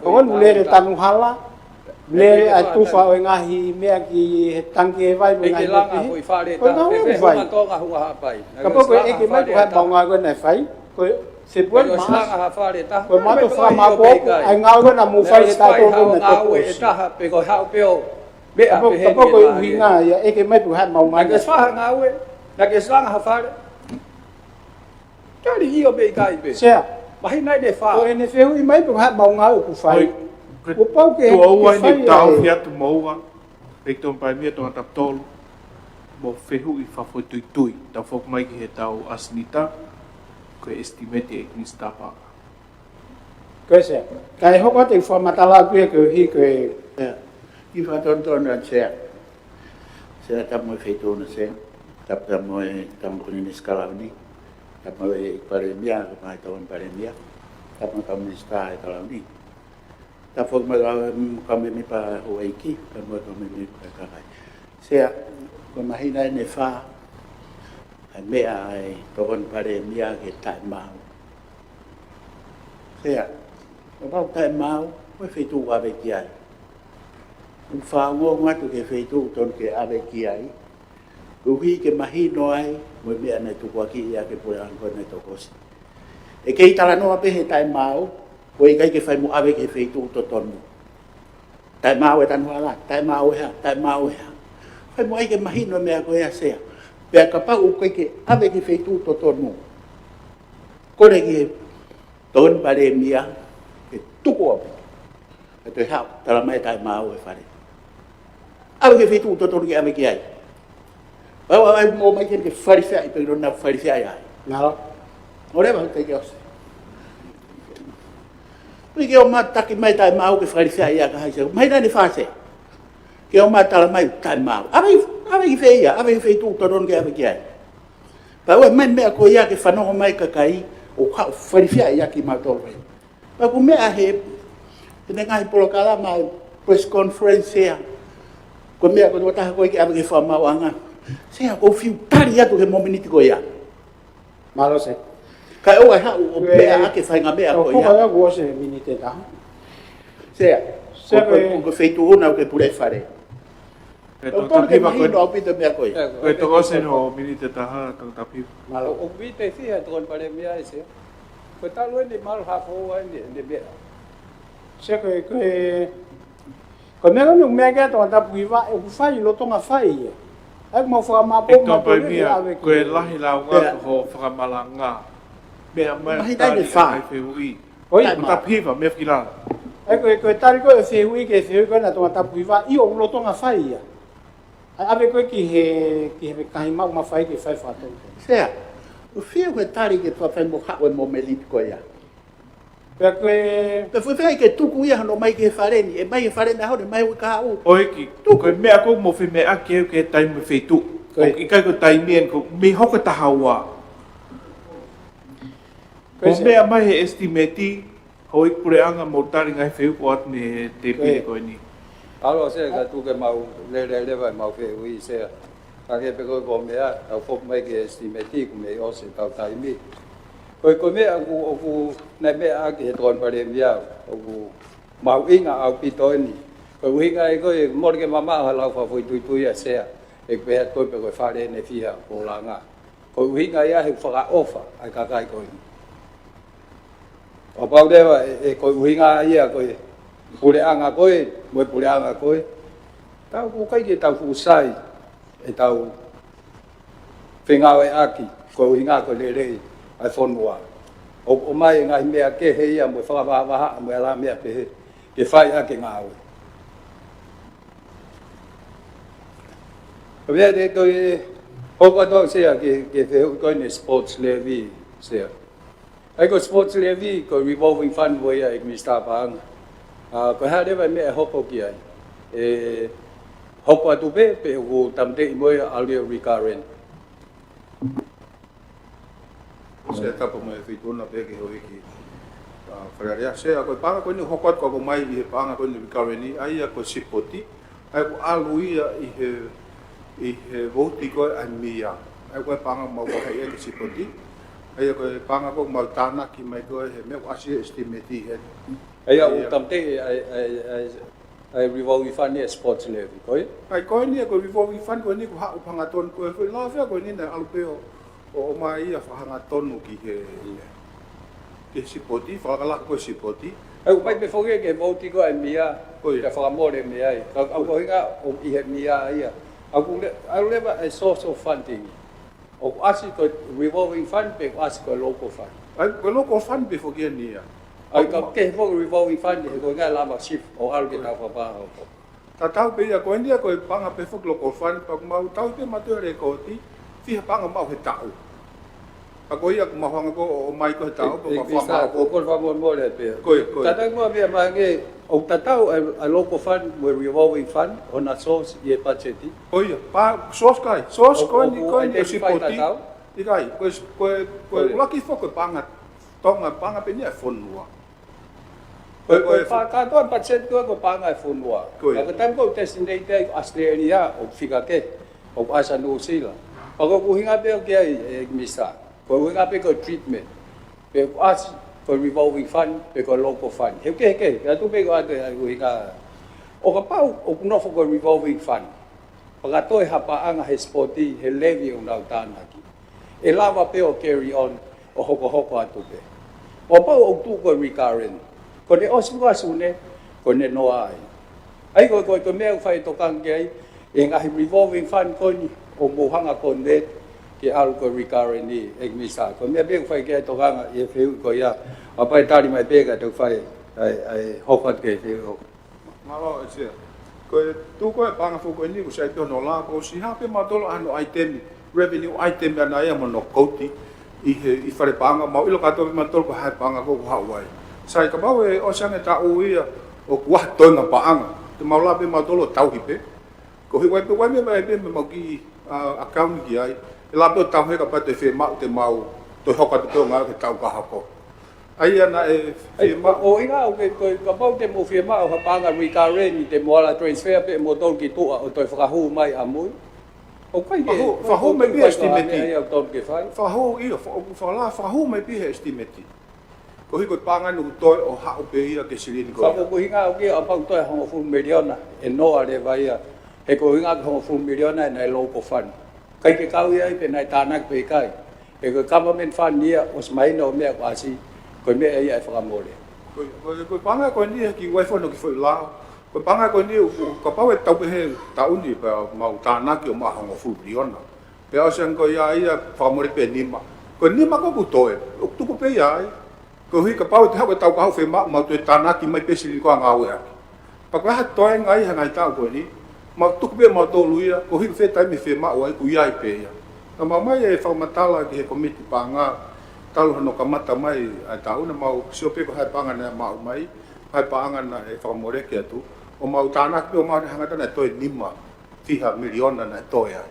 Ko e lele tanu hala, lele ʻa e tufa ʻo e ngaahi meʻa ki he tangi e vai, mo e ngaahi meʻa pehē. Ko e ngāue ʻoku fai. Kapau ko e ʻeke mai pe ko e hā e maʻu ngāue ko ē naʻe fai, ko e Tepueni mo Maʻasi. Ko e maʻu e fakamāʻopoʻopo ʻa e ngāue ko ē naʻa mou fai he taʻu ʻe tolu ko ē naʻe toko ʻosi. Kapau, kapau ko e ʻuhinga ia ʻeke mai pe ko e hā e maʻu ngāue. Naʻe ke sanga ha fale. Tali ʻio pe ʻikai pē. Sea. Māhina ʻe fā. Ko ʻene fehuʻi mai pe ko e hā e maʻu ngāue ʻoku fai. Kuo pau ke, ke fai ʻa e. Tau fai atu mo ua. ʻEiki Tokoni Palēmia, Tongatapu tolu, mo e fehuʻi fakafoʻituitui. Tau foki mai ki he tau ʻasenita, ko e estimate ʻEiki Minisitā Paʻanga. Ko e Sea. Kae hoko atu e fakamatala atu ia koeʻuhi ko e. Sea. Kiʻi fakatonutonu atu Sea. Sea, tapu mo e Feituʻu na Sea. Tapu, tapu mo e Tama Kolinisi Kalauni. Tapu mo e Palēmia, tapu mo e Tokoni Palēmia. Tapu mo e kau Minisitā ʻa e Kalauni. Tapu foki mo e kau mēmipa Houʻeiki, tapu mo e kau mēmipa kakai. Sea, ko e māhina ʻeni ʻe fā, ʻa e meʻa ʻa e Tokoni Palēmia ki he taʻemaau. Sea, kapau taʻemaau, ko e feituʻu ʻave ki ai. ʻOku fakaongoongo atu ki he feituʻu tonu ke ʻave ki ai. Koeʻuhi ke mahino ai, mo e meʻa naʻe tukuakiʻi ʻaki e puleʻanga naʻe toko ʻosi. ʻE kei talanoa pē he taʻemaau, ʻoku ʻikai ke fai mo ʻave ki he feituʻu totonu. Taʻemaau e tanu hala, taʻemaau e hā, taʻemaau e hā. Fai mo ʻai ke mahino e meʻa ko ia Sea. Pea kapau ʻoku ʻikai ke ʻave ki he feituʻu totonu. Kole ki he Tokoni Palēmia, ke tuku ʻaupito. Ke toe haʻu, talamai taʻemaau e fale. ʻAve ki he feituʻu totonu ke ʻave ki ai. Pea ʻoua ʻe ʻomai ke, ke falifiaʻi pe ʻilo naʻa falifiaʻi ai. Nalo. ʻOleva, te ke ʻosi. Ui ke ʻomai taki mai taʻemaau ke falifiaʻi ʻa Kahaise. Māhina ʻeni ʻe fā Sea. Ke ʻomai talamai taʻemaau. ʻAve, ʻave ki fē ia, ʻave ki he feituʻu totonu ke ʻave ki ai. Pea ʻoua ʻe ʻomai meʻa ko ia ke fanongo mai kakai, ʻo haʻu falifiaʻi ʻaki mautolu. Pea ko e meʻa he, he ngaahi polokalama, Press conference, Sea. Ko e meʻa ko e tokotaha ko ē ke ʻave ki he fakamaauʻanga. Sea, ʻoku ou fiu tali atu he momeniti ko ia. Mālō, Sea. Kae ʻoua ʻe haʻu ʻo pehē ʻaki e faʻahinga meʻa ko ia. Ko ia kuo ʻosi e miniti ʻe taha. Sea. Sea, ko e, ko e, ko e feituʻu ʻoku ke pule fale. Ko e ʻOku tonu ke mahino ʻaupito e meʻa ko ia. Ko e tokoni ʻo e miniti ʻe taha, Tongatapu Hiva. Mālō. ʻOku ou fiu tali atu ko e Palēmia, Sea. Ko e talu eni, mālō ha foʻi eni, eni meʻa. Sea, ko e, ko e, ko e meʻa ko eni, meʻa ko ē Tongatapu Hiva, ʻoku fai lolotonga fai ia. ʻOku mau fakamāʻopoʻopo ʻEiki Tongatapu Hiva, ʻave ki he, ko e lahi lau ngā ko e fakamaauʻanga. Meʻa mai mahino tali eni e fā. Fehuʻi. ʻOi, Tongatapu Hiva, meʻa fiki lā. ʻOi, ko e, ko e tali ko ē fehuʻi ki he fehuʻi ko ena Tongatapu Hiva, ʻio ʻoku lolotonga fai ia. ʻAve ko ē ki he, ki he kakai ʻoku mafai ke fai fakatonu. Sea, ʻoku ou fiu ke tali ke fai mo haʻu e momeniti ko ia. Pea ko e, pea fai ke tuku ia hano mai ki he fale ni, ʻe mai ki he fale ni ʻaho ni, mai ui kahaʻu. ʻOi, ʻEiki, tuku. Ko e meʻa ko ē ʻoku mou fiemaʻu ke ʻoku ke taimi feituʻu. Ko e. ʻOku ʻikai ko e taimi eni, ko e mei hoko taha ua. Ko e meʻa mai he estimate, houʻeiki puleʻanga mo tali ngaahi fehuʻi ʻoku ʻoatu mei he tēpile ko eni. ʻAlu Sea ka tuku ke mau lele leva ʻemau fehuʻi Sea. Ka ke pehē ko e meʻa, tau foki mai ki he estimate ʻoku mei ʻosi ʻetau taimi. Ko e, ko e meʻa ʻoku, ʻoku ne meʻa ʻaki he tokoni Palēmia, ʻoku mahuʻinga ʻaupito eni. Ko e ʻuhinga ia ko e mole ke mamaʻo ha lau fakafoʻituitui ʻa Sea. ʻE pehē atu ko e fale ʻe fiha ʻoku langa. Ko e ʻuhinga ia he fakaʻofa ʻa e kakai ko eni. ʻO pau leva ʻe, ʻe ko e ʻuhinga ia ko e puleʻanga ko ē, mo e puleʻanga ko ē. Tau ʻoku ʻikai ke tau fuʻu sai ʻetau fengāueʻaki, ko e ʻuhinga ko e lelei ʻa e fonua. ʻO, ʻomai e ngaahi meʻa kehe ia mo e fakavahavahaʻa mo e ala meʻa pehē, ke fai ʻaki e ngāue. Ko e meʻa te ko e, hoko atu Sea ki he, ki he fehuʻi ko eni sports levy, Sea. ʻA ia ko e sports levy, ko e revolving fund mo ia ʻEiki Minisitā Paʻanga. ʻA, ko e hā leva e meʻa ʻe hoko ki ai. ʻE hoko atu pē, pe ʻoku tāmateʻi mo ia ʻalu ia recurrent. Sea, tapu mo e feituʻu na pē ki he houʻeiki, ʻa, Fale Alea. Sea, ko e paʻanga ko eni hoko atu ka ʻoku mai ʻi he paʻanga ko eni recurrent ʻa ia ko e sipoti. ʻA ia ʻoku ʻalu ia ʻi he, ʻi he vouti ko ē ʻa e mia. ʻA ia ko e paʻanga mau vaheʻi ʻaki e sipoti. ʻA ia ko e paʻanga ko ē mau tānaki mai ko ē he meʻa ʻoku ʻasi he estimate he. ʻA ia ʻoku tāmateʻi ʻa e, ʻa e, ʻa e, ʻa e revolving fund ʻa e sports levy, ko e? ʻA ia ko eni ko e revolving fund ko eni ʻoku haʻu hangatonu ko ē. Ko e lave ko eni naʻe ʻalu pē ʻo ʻo, ʻomai ia fakahangatonu ki he, ki he sipoti, fakalakalaka ko e sipoti. ʻA ia ʻoku ʻomai pē foki ki he vouti ko ē ʻa e mia, ko ia. Ke fakamole mei ai. Ka, ʻa, ko e ʻuhinga ʻoku ʻi he mia ia. ʻA ia ʻoku le-, ʻalu leva e source of funding. ʻOku ʻasi ko e revolving fund pe ʻoku ʻasi ko e local fund. ʻA ia, ko e local fund pē foki eni ia. ʻA ia ka ʻoku ke foki revolving fund, he ko e ʻuhinga lava shift ʻo ʻalu ke tau fakapā ʻo. Tatau pē ia ko eni ia ko e paʻanga pē foki local fund, pea ʻoku mau tauhi pē mautolu e lēkooti, fiha paʻanga maʻu he taʻu. Pea ko ia ʻoku mau hanga ko ē ʻo ʻomai ko ē he taʻu, pea ʻEiki Minisitā, mau ko e fakamolemole pē. Ko ia, ko ia. Tatau mo e meʻa mai ange, ʻoku tatau ʻa e, ʻa e local fund mo e revolving fund, ʻo na source ʻi he budget. Ko ia, pea source kai, source ko eni, ko eni ʻoku sipoti. ʻIkai, ko e, ko e, ko e ʻuluaki foki ko e paʻanga, Tonga paʻanga pē eni ʻa e fonua. Ko e, ko e, ko e, ko e pa-, kātoa e budget ko ē ko e paʻanga ʻa e fonua. Ko ia. Ka ko e taimi ko ē ʻoku designate ai ʻAositelēlia ʻoku fika kehe, ʻoku ʻasi ʻa Nuʻusila. Pea ko e ʻuhinga pē ʻoku ʻi ai ʻEiki Minisitā. Ko e ʻuhinga pē ko e treatment. Pe ʻoku ʻasi ko e revolving fund, pe ko e local fund. He ʻoku kehekehe, ʻoatu pē ko ʻoatu e ʻuhinga. ʻO kapau ʻoku nofo ko e revolving fund. Pea ka toe ha paʻanga he sipoti, he levy ʻoku nau tānaki. ʻE lava pē ʻo carry on, ʻo hokohoko atu pē. ʻO pau ʻoku tuʻu ko e recurrent. Ko ʻene ʻosi ko ē ʻa Sune, ko ʻene noa ai. ʻA ia ko e, ko e, ko e meʻa ʻoku fai e tokanga ki ai, ʻi he ngaahi revolving fund ko eni, ʻoku mou hanga ko ē ke ʻalu ko e recurrent ʻEiki Minisitā. Ko e meʻa pē ʻoku fai ki ai e tokanga ʻi he fehuʻi ko ia, ʻa pea tali mai pē ka te u fai, ʻa e, ʻa e hoko atu ki he fehuʻi hoko. Mālō ʻEiki Sea. Ko e tuʻu ko ē paʻanga foki ko eni ʻoku sai pē hono lā, kuo ʻosi hā pē mautolu ʻa hono ʻaitemi, revenue item ʻana ia mo hono kouti ʻi he, ʻi Fale Paʻanga, mau ʻilo kātoa pē mautolu ko e hā e paʻanga ko ē ʻoku haʻu ai. Sai kapau ʻe ʻosi ange e taʻu ia ʻoku ʻi ai ha toenga paʻanga, te mau lava pē mautolu ʻo tauhi pē. Ko e ʻuhi ʻoku ʻi ai pē, ʻoku ʻi ai pē, ʻi ai pē meʻa mau kiʻi, ʻa, account ki ai. ʻE lava pē ʻo tauhi kapau ʻe fiemaʻu te mau toe hoko atu pē ʻo ngāue ki he taʻu ka hoko. ʻA ia naʻe fiemaʻu. ʻO ʻuhinga ʻoku ke, ko e kapau te mou fiemaʻu ha paʻanga recurrent, te mou ala transfer pē moutolu ki tuʻa ʻo toe fakahū mai ʻamui. ʻOku ʻikai ke, fakahu-, fakahū mai pē ʻa e estimate. Ia ʻoku tonu ke fai. Fakahū, ʻio, fa-, ʻoku fala-, fakahū mai pē he estimate. Koeʻuhi ko e paʻanga ʻoku toe ʻo haʻu pē ia ki he silini ko ia. Fakahu-, ʻuhinga ʻoku ʻikai ke ʻapau toe hongofulu miliona ʻe noa leva ia. He ko e ʻuhinga ko e hongofulu miliona ʻe naʻe local fund. ʻIkai ke kau ia ai pe naʻe tānaki pe ʻikai. He ko e government fund ia ʻosi mahino ʻa e meʻa kuo ʻasi, ko e meʻa ia ʻe fakamole. Ko e, ko e, ko e paʻanga ko eni he kiʻi uaifo no ki foʻi lao. Ko e paʻanga ko eni ʻoku, ʻoku kapau ʻe tau pehē taʻu ni pea mau tānaki ʻo maʻu hongofulu miliona. Pea ʻosi ange ko ia ia fakamole pē nima. Ko e nima ko ē ʻoku toe, ʻoku tuku pē ia ai. Koeʻuhi kapau te haʻu e taʻu kahaʻu fiemaʻu mau toe tānaki mai pē silini ko ē ʻo ngāueʻaki. Pea ko e hā toe ngaahi, ha ngaahi taʻu ko eni, mau tuku pē mautolu ia, koeʻuhi ko e fē taimi fiemaʻu ai ʻoku ʻi ai pē ia. Naʻa mau ʻomai e fakamatala ki he komiti paʻanga, talu hono kamata mai ʻa e taʻu, naʻa mau sio pē ko e hā e paʻanga naʻe maʻu mai, hā e paʻanga naʻe fakamoleki atu, ʻo mau tānaki pē ʻo mau ne hanga ʻo toe nima fiha miliona naʻe toe ai.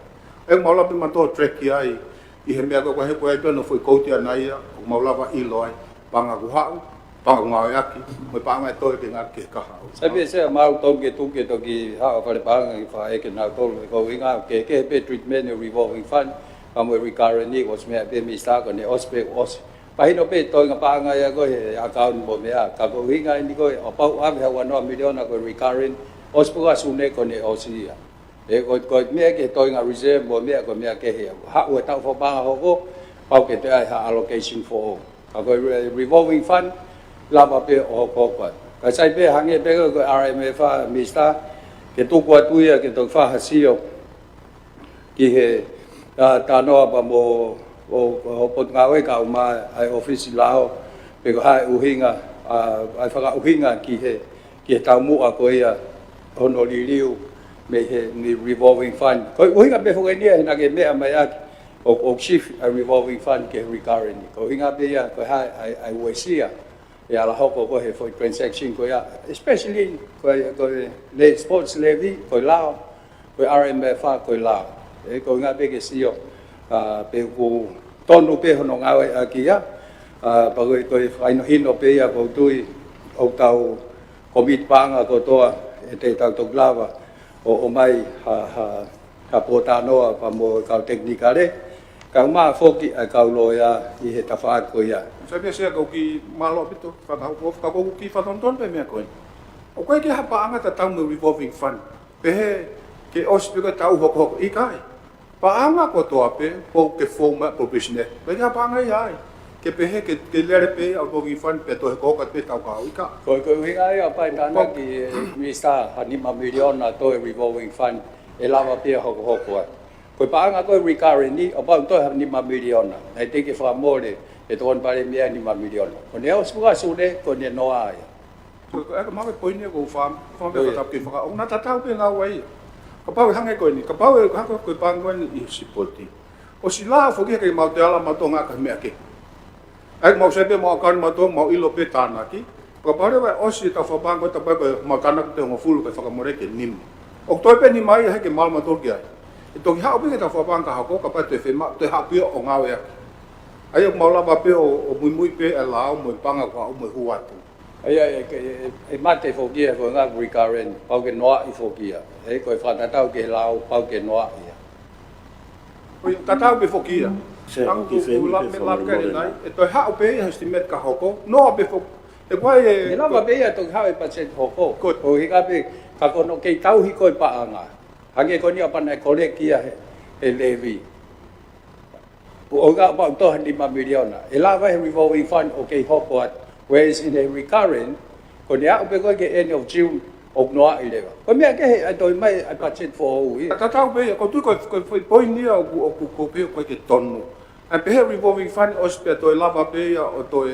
ʻE mau lava pē mautolu ʻo track ai, ʻi he meʻa ko ē he ko e ai pē hono foʻi kouti ʻana ia, ʻo mau lava ʻilo ai, paʻanga kuo haʻu, paʻanga kuo ngāueʻaki, mo e paʻanga ʻe toe ke ngāueʻaki ki he kahaʻu. Sai pē Sea, mau tonu ke tuku ke toki haʻu ʻa e fale paʻanga ke fai ʻe kinautolu, he ko e ʻuhinga ke, ke pē treatment ʻo e revolving fund, pea mo e recurrent ni, ʻosi meʻa pē Minisitā ko eni ʻosi pē ʻosi. Pea hino pē toenga paʻanga ia ko ē he account mo e meʻa, ka ko e ʻuhinga eni ko ē, ʻo kapau ʻave ha ua noa miliona ko e recurrent, ʻosi pē ko ē ʻa Sune ko eni ʻosi ia. He ko e, ko e meʻa ki he toenga reserve mo e meʻa ko e meʻa kehe. Haʻu e taʻu fakapaʻanga hoko, pau ke toe ʻai ha allocation foʻou. Ka ko e re-, revolving fund, lava pē ʻo hokohoko ai. Ka sai pē hangē pē ko e R M F ʻa Minisitā, ke tuku atu ia ke toki fai ha sio ki he, ʻa, talanoa pea mo, ʻo, ʻo Potungāue kae ʻumaʻā ʻa e ʻōfisi lao, pe ko e hā e ʻuhinga, ʻa, ʻa e fakaʻuhinga ki he, ki he taumuʻa ko ia hono liliu mei he, mei he revolving fund. Ko e ʻuhinga pē foki eni ia he naʻa ke meʻa mai ʻaki ʻo, ʻo shift ʻa e revolving fund ki he recurrent. Ko e ʻuhinga pē ia, ko e hā e, ʻa e, ʻa e uesia ʻe ala hoko ko ē he foʻi transaction ko ia, especially ko e, ko e le-, sports levy, ko e lao, ko e R M F ʻa, ko e lao. ʻE, ko e ʻuhinga pē ke sio, ʻa, pe ʻoku tonu pē hono ngāueʻaki ia, ʻa, pea ko e, ko e fakahinohino pē ia ʻoku ou tui ʻoku tau komiti paʻanga kotoa ʻe te tau toki lava ʻo, ʻomai ha, ha, ha pōtalanoa pea mo e kau tekinikale, kae ʻumaʻā foki ʻa e kau loea ʻi he tafaʻaki ko ia. Sai pē Sea, ko e kiʻi mālō ʻaupito, fakahoko, ka ko e kiʻi fakatonutonu pē meʻa ko ē. ʻOku ʻikai ke ha paʻanga tatau mo e revolving fund. Pehē ke ʻosi pē ko e taʻu hokohoko, ʻikai. Paʻanga kotoa pē, pau ke fou mai appropriation ē. ʻIkai ke ha paʻanga ia ai. Ke pehē ke, ke lele pē ʻa e revolving fund pea toe hokohoko pē taʻu kahaʻu, ʻikai. Ko e, ko e ʻuhinga ia ʻoku ʻikai tānaki ʻe Minisitā ha nima miliona toe revolving fund ʻe lava pē ia hokohoko ai. Ko e paʻanga ko ē recurrent ni, ʻoku pau toe ha nima miliona. Naʻe teʻeki ke fakamole ʻe he Tokoni Palēmia ʻa e nima miliona. Ko eni ʻosi pē ko ē ʻa Sune, ko eni ʻe noa ia. Ko e, ko e, ʻa e, ko e poini ia ʻoku ou fie, fie, ʻio, ʻio, fakatapu ke faka-, ʻoku na tatau pē ngāue ia. Kapau ʻe hangē ko eni, kapau ʻe hangē ko e paʻanga ko eni ʻi he sipoti. ʻOsi lao foki he ʻikai ke mau toe ala mautolu ʻo ngāueʻaki ha meʻa kehe. ʻA ia mau sai pē mau account mautolu, mau ʻilo pē tānaki. Kapau leva ʻe ʻosi e taʻu fakapaʻanga, taʻu pē ko ē mau tānaki ʻe hongofulu kae fakamole ki he nima. ʻOku toe pē nima ia he ʻikai ke mau mautolu ki ai. ʻE toki haʻu pē ki he taʻu fakapaʻanga ka hoko, kapau ʻe toe fiemaʻu, toe haʻu pē ʻo ngāueʻaki. ʻA ia ʻoku mau lava pē ʻo, ʻo muimui pē ʻa e lao mo e paʻanga kuo haʻu mo e hū atu. ʻA ia, ʻe, ʻe, ʻe, ʻe mate foki ia ko e ngaahi recurrent, pau ke noaʻi foki ia. ʻE, ko e fakatatau ki he lao, pau ke noaʻi ia. Ko e tatau pē foki ia. Sea, ʻoku ou fie, fie, fie, fie, fie, fie, ʻe toe haʻu pē ia he estimate ka hoko, noa pē foki. ʻE ko e, ʻe lava pē ia toki haʻu e paseti hoko. Ko e ʻuhinga pē, ka ko hono kei tauhi ko ē paʻanga. Hangē ko eni ʻa pana e koleki ia he, he levy. ʻO, ʻo ka pau toe ha nima miliona. ʻE lava he revolving fund ʻo kei hoko atu. Whereas in a recurrent, ko eni aʻu pē ko ē ki he end of June, ʻoku noaʻi leva. Ko e meʻa kehe ʻa e toe ʻomai ʻa e paseti foʻou ia. Tatau pē ia, ʻoku ou tui ko e, ko e foʻi poini ia ʻoku, ʻoku, ʻoku ou pehē ʻoku ʻikai ke tonu. ʻA e pehē revolving fund ʻosi pea toe lava pē ia ʻo toe,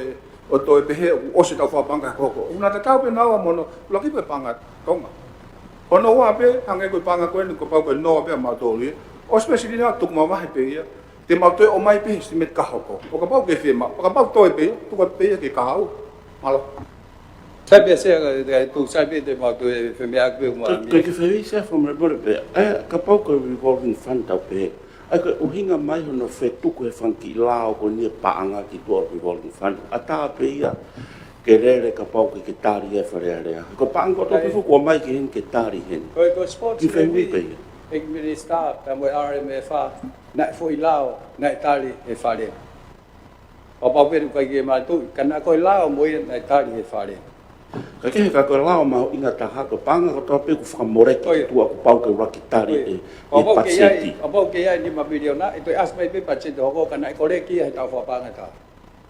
ʻo toe pehē ʻoku ʻosi e taʻu fakapaʻanga ka hoko. ʻOku na tatau pē naua mo hono, ʻuluaki pē paʻanga Tonga. Hono ua pē, hangē ko e paʻanga ko eni, kapau ko e noa pē ʻa mautolu ia. ʻOsi pē silini ia tuku mavahe pē ia. Te mau toe ʻomai pē he estimate ka hoko. ʻO kapau ʻoku ke fiemaʻu, ʻo kapau toe pē ia, tuku atu pē ia ki he kahaʻu. Mālō. Sai pē Sea, ka, ka, tuku sai pē te mau toe femeʻa pē mo Ka, ka, ka fai Sea, fakamolemole pē. ʻA ia, kapau ko e revolving fund tau pē. ʻA ia ko e ʻuhinga mai hono fetuku he fanga kiʻi lao ko eni e paʻanga ki tuʻa ʻo e revolving fund, ʻatā pē ia ke lele kapau ʻoku ʻikai ke tali e Fale Alea. Ko e paʻanga kotoa pē ʻoku ʻomai ki heni ke tali heni. Ko e, ko e sports levy, ki he fehuʻi pē ia. ʻEiki Minisitā, pea mo e R M F, naʻe foʻi lao naʻe tali he Fale. Pau pē ʻoku ʻikai ke mātuʻaki, ka naʻe ko e lao mo ia naʻe tali he Fale. Ka kehe, ka ko e lao mahuʻinga taha, ko e paʻanga kotoa pē ʻoku fakamoleki ki tuʻa ʻoku pau ke ʻuluaki tali ʻe he patiseti. Pau pē ʻoku ʻi ai e nima miliona, ʻe toe ʻasi mai pē patiseti hoko, ka naʻe koleki ia he taʻu fakapaʻanga ʻe taha.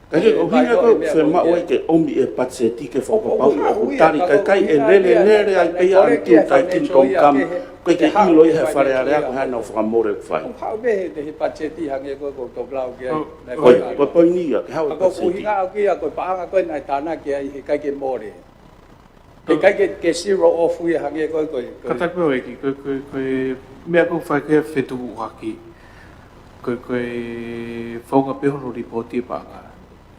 Ka kehe, ko e ʻuhinga ia ko e meʻa ko e fiemaʻu ia ke ʻomi e patiseti ke fakapapauʻi ʻoku tali, ka ʻikai ke lele, lele ai pē ia until taʻe kingdom come, ʻoku ʻikai ke ʻilo ia he Fale Alea ko e hā ʻenau fakamole ʻoku fai. ʻOku haʻu pē he, he patiseti hangē ko e ʻoku tau lau ki ai. Ko e, ko e poini ia, ke haʻu e patiseti. Ka ko e ʻuhinga ʻaʻaku ia, ko e paʻanga ko ē naʻe tānaki ai, heʻikai ke mole. Heʻikai ke, ke zero off ia hangē ko e, ko e, ko e. Kātaki pē ʻEiki, ko e, ko e, ko e meʻa ʻoku fai ko e fetuku hake. Ko e, ko e founga pē hono lipooti e paʻanga.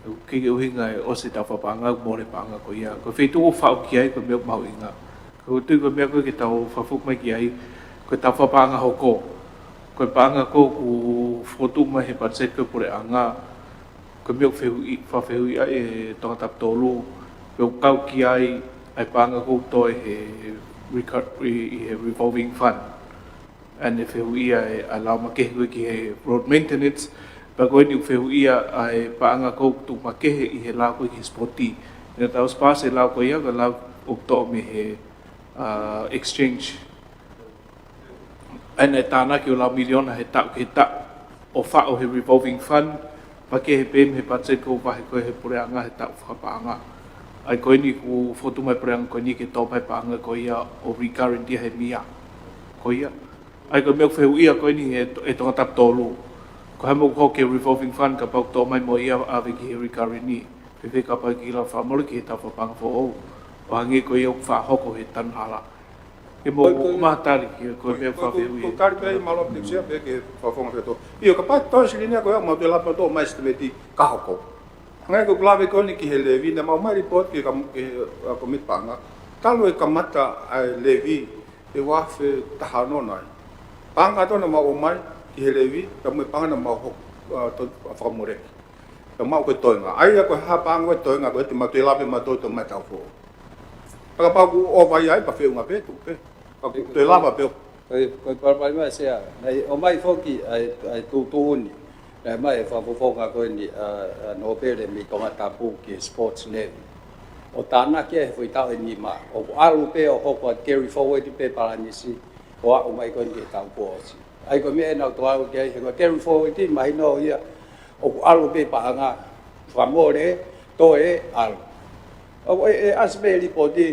ʻOku ʻikai ke ʻuhinga ʻe ʻosi e taʻu fakapaʻanga ʻoku mole e paʻanga ko ia. Ko e feituʻu ʻoku faʻu ki ai ko e meʻa ʻoku mahuʻinga. Ko e tui ko e meʻa ko ē ke tau fakafoki mai ki ai, ko e taʻu fakapaʻanga hoko. Ko e paʻanga ko ē ʻoku fokotuʻu mai he patiseti ko ē ʻa e puleʻanga, ko e meʻa ʻoku fehuʻi, fakafehuʻi ai ʻe Tongatapu tolu, pe ʻoku kau ki ai ʻa e paʻanga ʻoku toe he reco-, ʻi, ʻi he revolving fund. ʻA ia ʻe fehuʻia ʻe he lao makehe ko ē ki he road maintenance, pea ko eni ʻoku fehuʻia ʻa e paʻanga ʻoku tuʻu makehe ʻi he lao ko ē ki he sipoti. Naʻa tau ʻosi paasi e lao ko ia, ko e lao ʻoku toʻo mei he, uh, exchange. ʻA ia naʻe tānaki ʻo lau miliona he taʻu ki he taʻu ʻo faʻu he revolving fund, makehe pē mei he patiseti ʻoku vahe ko ē he puleʻanga he taʻu fakapaʻanga. ʻA ia ko eni ʻoku fokotuʻu mai e puleʻanga ko eni ke toʻo mai e paʻanga ko ia ʻo recurrent ia he meʻa ko ia. ʻA ia ko e meʻa ʻoku fehuʻia ko eni ʻe, ʻe Tongatapu tolu. Ko e hā e meʻa ʻoku hoko ki he revolving fund kapau ʻoku toʻo mai mo ia ʻave ki he recurrent ni. Fēfē kapau ʻe kiʻi lava fakamole ki he taʻu fakapaʻanga foʻou. ʻO hangē ko ia ʻoku faʻa hoko he tanu hala. Ke mou ʻomai ha tali ki he, ko e meʻa ʻoku fakafehuʻia. Ko e tali pē ia, mālō ʻaupito Sea, pea ke fakafofonga atu. ʻIo, kapau ʻe toe silini ia ko ia, mau toe lava ʻo toʻo mai e sitimeti ka hoko. Hangē ko ʻeku lave ko eni ki he levy, naʻa mau ʻomai e lipooti ki he kam-, ki he, uh, kōmiti paʻanga. Talu e kamata ʻa e levy ʻi he ua afe taha ono nai. Paʻanga ʻe taha naʻa mau ʻomai ki he levy, pea mo e paʻanga naʻa mau hoko, uh, to-, fakamoleki. Pea mau ko e toenga. ʻA ia ko e hā e paʻanga ko e toenga ko ē te mau toe lave mautolu ʻo toʻo mai he taʻu foʻou. Pea kapau ʻoku ʻova ia ai pea feʻunga pē, tuku pē. Ka ʻoku toe lava pē ʻo. Ko e, ko e palopalema Sea. Naʻe ʻomai foki ʻa e, ʻa e tuʻutuʻuni. Naʻe ʻomai ʻe he fakafofonga ko eni ʻa, ʻa Nōpele mei Tongatapu ki he sports levy. ʻO tānaki ia he foʻi taʻu ʻe nima. ʻOku ʻalu pē ʻo hoko atu, carry forward pē palanisi. ʻO aʻu mai ko eni ki he taʻu kuo ʻosi. ʻA ia ko e meʻa ʻe nau toe ʻalu ki ai, he ko e carry forward, mahino ia ʻoku ʻalu pē paʻanga, fakamole, toe ʻalu. ʻOku ʻe, ʻe ʻasi pē lipooti,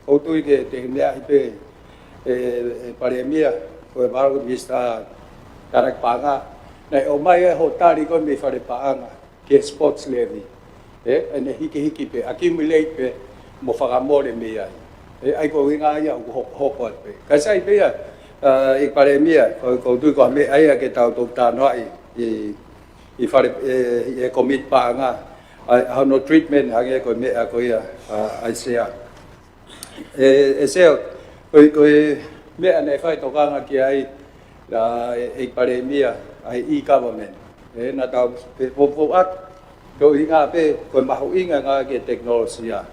ʻoku ou tui ke te meaʻi pē ʻe, ʻe Palēmia, ko e mālō Minisitā Tānaki Paʻanga, naʻe ʻomai ʻe hoʻo tali ko ē mei Fale Paʻanga ki he sports levy. ʻE, ʻene hikihiki pē, accumulate pē, mo fakamole mei ai. ʻE, ʻa ia ko e ʻuhinga ia ʻoku ho-, hoko atu pē. Ka sai pē ia, ʻa, ʻEiki Palēmia, ko, ʻoku ou tui ko e meʻa ia ke tau toki talanoaʻi ʻi, ʻi Fale, ʻe, ʻi he kōmiti paʻanga, ʻa, ʻa hono treatment hangē ko e meʻa ko ia, ʻa, ʻa Sea. ʻE, ʻe Sea, ko e, ko e meʻa naʻe fai tokanga ki ai, ʻa, ʻe, ʻEiki Palēmia, ʻa e e-government. ʻE, naʻa tau pē fo-, fo-, ʻa, ko e ʻuhinga pē, ko e mahuʻinga ange ki he tekinolosia.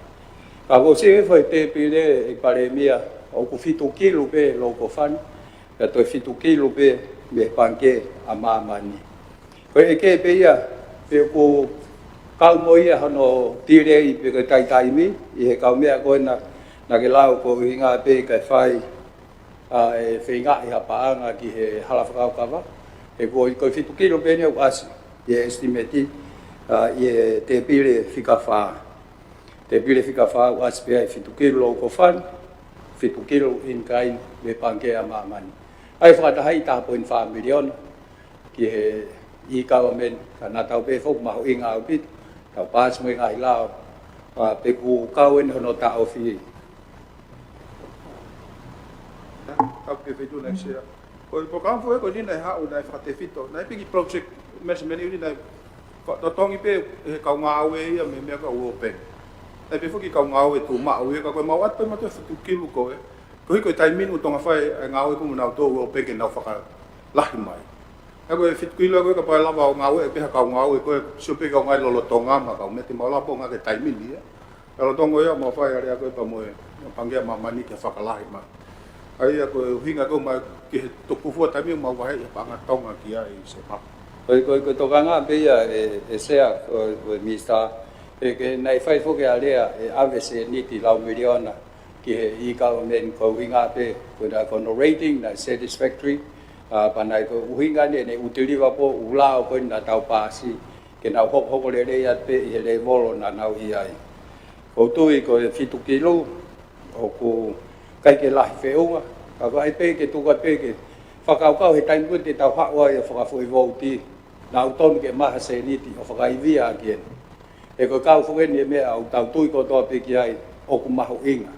Ka ʻoku ou sio he foʻi tēpile ʻEiki Palēmia, ʻoku fitu kilu pē local fund, pea toe fitu kilu pē mei he Pangikē ʻa Māmani. Ko e ʻeke pē ia, pe ʻoku kau mo ia hono delay pe ko e taitaimi, ʻi he kau meʻa ko ena naʻa ke lau ko e ʻuhinga pē kae fai, ʻa, e feingaʻi ha paʻanga ki he hala fakakaukau. He ko e, ko e fitu kilu pē eni ʻoku ʻasi, ʻi he estimate, ʻa, ʻi he tēpile fika fā. Tēpile fika fā ʻoku ʻasi pē ʻa e fitu kilu local fund, fitu kilu in kind mei he Pangikē ʻa Māmani. ʻA ia fakatahaʻi taha poini fā miliona ki he e-government, ka naʻa tau pehē foki mahuʻinga ʻaupito, tau paasi mo e ngaahi lao, ʻa, pe ʻoku kau eni hono taʻofi. Tau ke fetu next year. Ko e polokalama foʻou ko eni naʻe haʻu naʻe fakatefito, naʻe piki project management uni naʻe fa-, totongi pē ʻe he kau ngāue ia mei he meʻa ko e World Bank. Naʻe pehē foki kau ngāue tuʻumaʻu ia ka ko e mau ʻoatu pē mautolu e fitu kilu ko ē. Koeʻuhi ko e taimi ni ʻoku tokanga fai e ngāue ko ē mo nautolu World Bank ke nau fakalahi mai. Ko e fitu kilo ko ē kapau ʻe lava ʻo ngāueʻi pē ha kau ngāue ko ē, sio pē ki he ngaahi lolotonga mo e kau mete, mau lava ʻo ngāueʻaki e taimi ni ia. Lolotonga ia mau fai ʻa e lea ko ē pea mo e, mo e Pangikē ʻa Māmani ke fakalahi mai. ʻA ia ko e ʻuhinga ko ē mai ki he tokufua taimi mau vaheʻi e paʻanga Tonga ki ai se mapa. Ko e, ko e, ko e tokanga pē ia ʻe, ʻe Sea, ko e, ko e Minisitā, ʻe ke naʻe fai foki ʻa e lea ʻe ʻave sēniti lau miliona ki he e-government, ko e ʻuhinga pē ko e naʻe ko hono rating naʻe satisfactory, ʻa, pea naʻe ko e ʻuhinga ʻene, ʻene ʻū deliverable, ʻū lao ko ē naʻa tau paasi, ke nau hokohoko lelei atu pē ʻi he lēvolo naʻa nau ʻi ai. ʻOku ou tui ko e fitu kilo, ʻoku ʻikai ke lahi feʻunga, ka ko e ʻai pē ke tuku ai pē ke fakakaukau he taimi ko ē te tau haʻu ai ʻo fakafoʻi vouti, naʻa tau tonu ke maʻu ha sēniti ʻo fakaivia ʻaki eni. He ko e kau foki eni e meʻa ʻoku tau tui kotoa pē ki ai ʻoku mahuʻinga.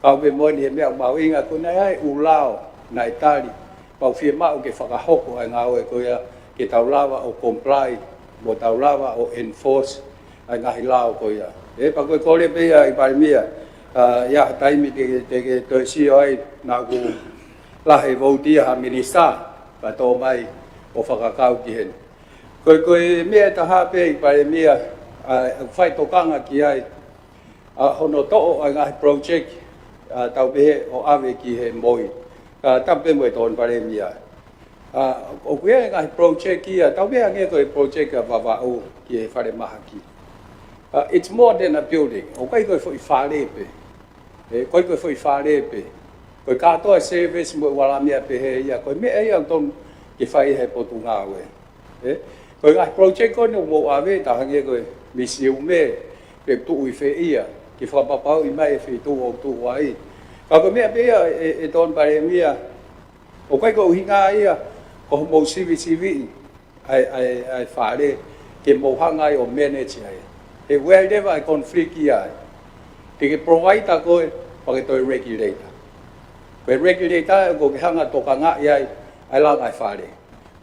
Kau pē mo eni he meʻa ʻoku mahuʻinga ko ē naʻe ʻi ai e ʻū lao naʻe tali, pea ʻoku fiemaʻu ke fakahoko ʻa e ngāue ko ia, ke tau lava ʻo comply, mo tau lava ʻo enforce ʻa e ngaahi lao ko ia. ʻE, pea ko e kole pē ia ʻEiki Palēmia, ʻa, ʻi ha taimi te, te ke toe sio ai naʻa ku lahi e vouti ʻa ha minisitā, pea tō mai ʻo fakakau ki heni. Ko e, ko e meʻa ʻe taha pē ʻEiki Palēmia, ʻa, ʻoku fai tokanga ki ai, ʻa, hono toʻo ʻa e ngaahi project, ʻa, tau pehē ʻo ʻave ki he MOI. ʻA, tapu pē mo e Tokoni Palēmia. ʻA, ʻoku ʻi ai e ngaahi project ia, tau pehē ange ko e project ʻa Vavaʻu ki he falemahaki. ʻA, it's more than a building. ʻOku ʻikai ko e foʻi fale pē. ʻE, ʻoku ʻikai ko e foʻi fale pē. Ko e kātoa e service mo e ʻū ala meʻa pehē ia, ko e meʻa ia ʻoku tonu ke fai he Potungāue. ʻE, ko e ngaahi project ko eni ʻoku mou ʻave, taha ange ko e misiume, pe tuʻu ʻi fē ia, ke fakapapauʻi mai e feituʻu ʻoku tuʻu ai. Ka ko e meʻa pē ia ʻe, ʻe Tokoni Palēmia, ʻoku ʻikai ko e ʻuhinga ia ko hoʻomou sivisiviʻi ʻa e, ʻa e, ʻa e fale, ke mou hanga ai ʻo manage ai. He ʻoku ʻi ai leva e conflict ia ai. Te ke provide ʻa koe, pea ke toe regulate. Ko e regulator ʻoku ke hanga ʻo tokangaʻi ai ʻa e langa e fale.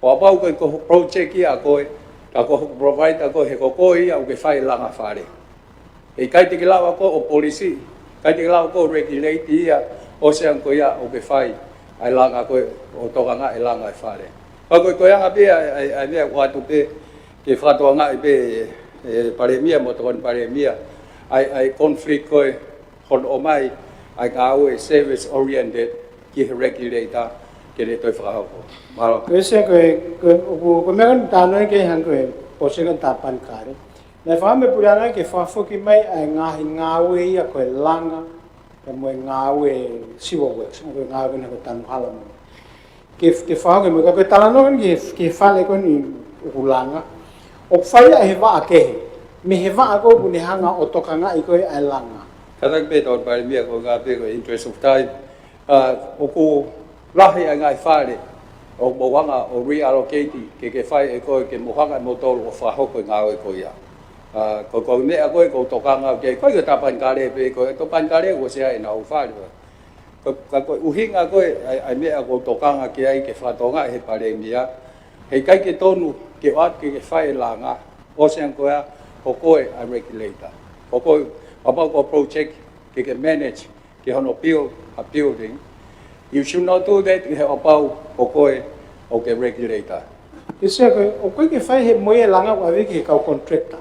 Kapau ko e, ko e project ia ʻa koe, ka ko e provide ʻa koe he ko koe ia ʻoku ke fai e langa fale. ʻE ʻikai te ke lava koe ʻo policy, ʻikai te ke lava koe ʻo regulate ia, ʻosi ange ko ia ʻoku ke fai ʻa e langa ko ē, ʻo tokangaʻi e langa e fale. Ka ko e, ko e anga pē ʻa e, ʻa e, ʻa e meʻa ʻoku ʻoatu pē, ke fakatokangaʻi pē ʻe, ʻe Palēmia mo Tokoni Palēmia, ʻa e, ʻa e conflict ko ē, hono ʻomai ʻa e ngāue service oriented ki he regulator ke ne toe fakahoko. Mālō. Ko e Sea ko e, ko e, ʻoku, ko e meʻa ko eni talanoa ki ai hangē ko e Sea ko e Tāpanekale. Naʻe fai mo e puleʻanga ke fakafoki mai ʻa e ngaahi ngāue ia ko e langa, pea mo e ngāue civil works, ko e ngāue ko ena ko e tanu hala mo. Ke, ke fakafoki mai, ka ko e talanoa ko eni ki he, ki he fale ko eni ʻoku langa. ʻOku fai ia ʻe he vaʻa kehe. Mei he vaʻa ko ē ʻoku ne hanga ʻo tokangaʻi ko ē ʻa e langa. Kātaki pē Tokoni Palēmia, ko e ʻuhinga pē ko e interest of time. ʻA, ʻoku lahi ʻa e ngaahi fale ʻoku mou hanga ʻo reallocate ke, ke fai ʻe koe ke mou hanga ʻe moutolu ʻo fakahoko e ngāue ko ia. ʻA, ko, ko e meʻa ko ē ʻoku ou tokanga ki ai, ʻoku ʻikai ko e Tāpanekale pē, ko e Tāpanekale ʻoku ʻosi ʻi ai ʻenau fale. Ka, ka ko e ʻuhinga ko ē, ʻa e, ʻa e meʻa ʻoku ou tokanga ki ai ke fakatokangaʻi he Palēmia, he ʻikai ke tonu ke ʻoatu ke, ke fai e langa, ʻosi ange ko ia, ko koe ʻa e regulator. Ko koe, kapau ko e project ke, ke manage, ke hono build a building. You should not do that he kapau ko koe ʻoku ke regulator. ʻE Sea ko e, ʻoku ʻikai ke fai he MOI e langa ʻoku ʻave ki he kau contractor.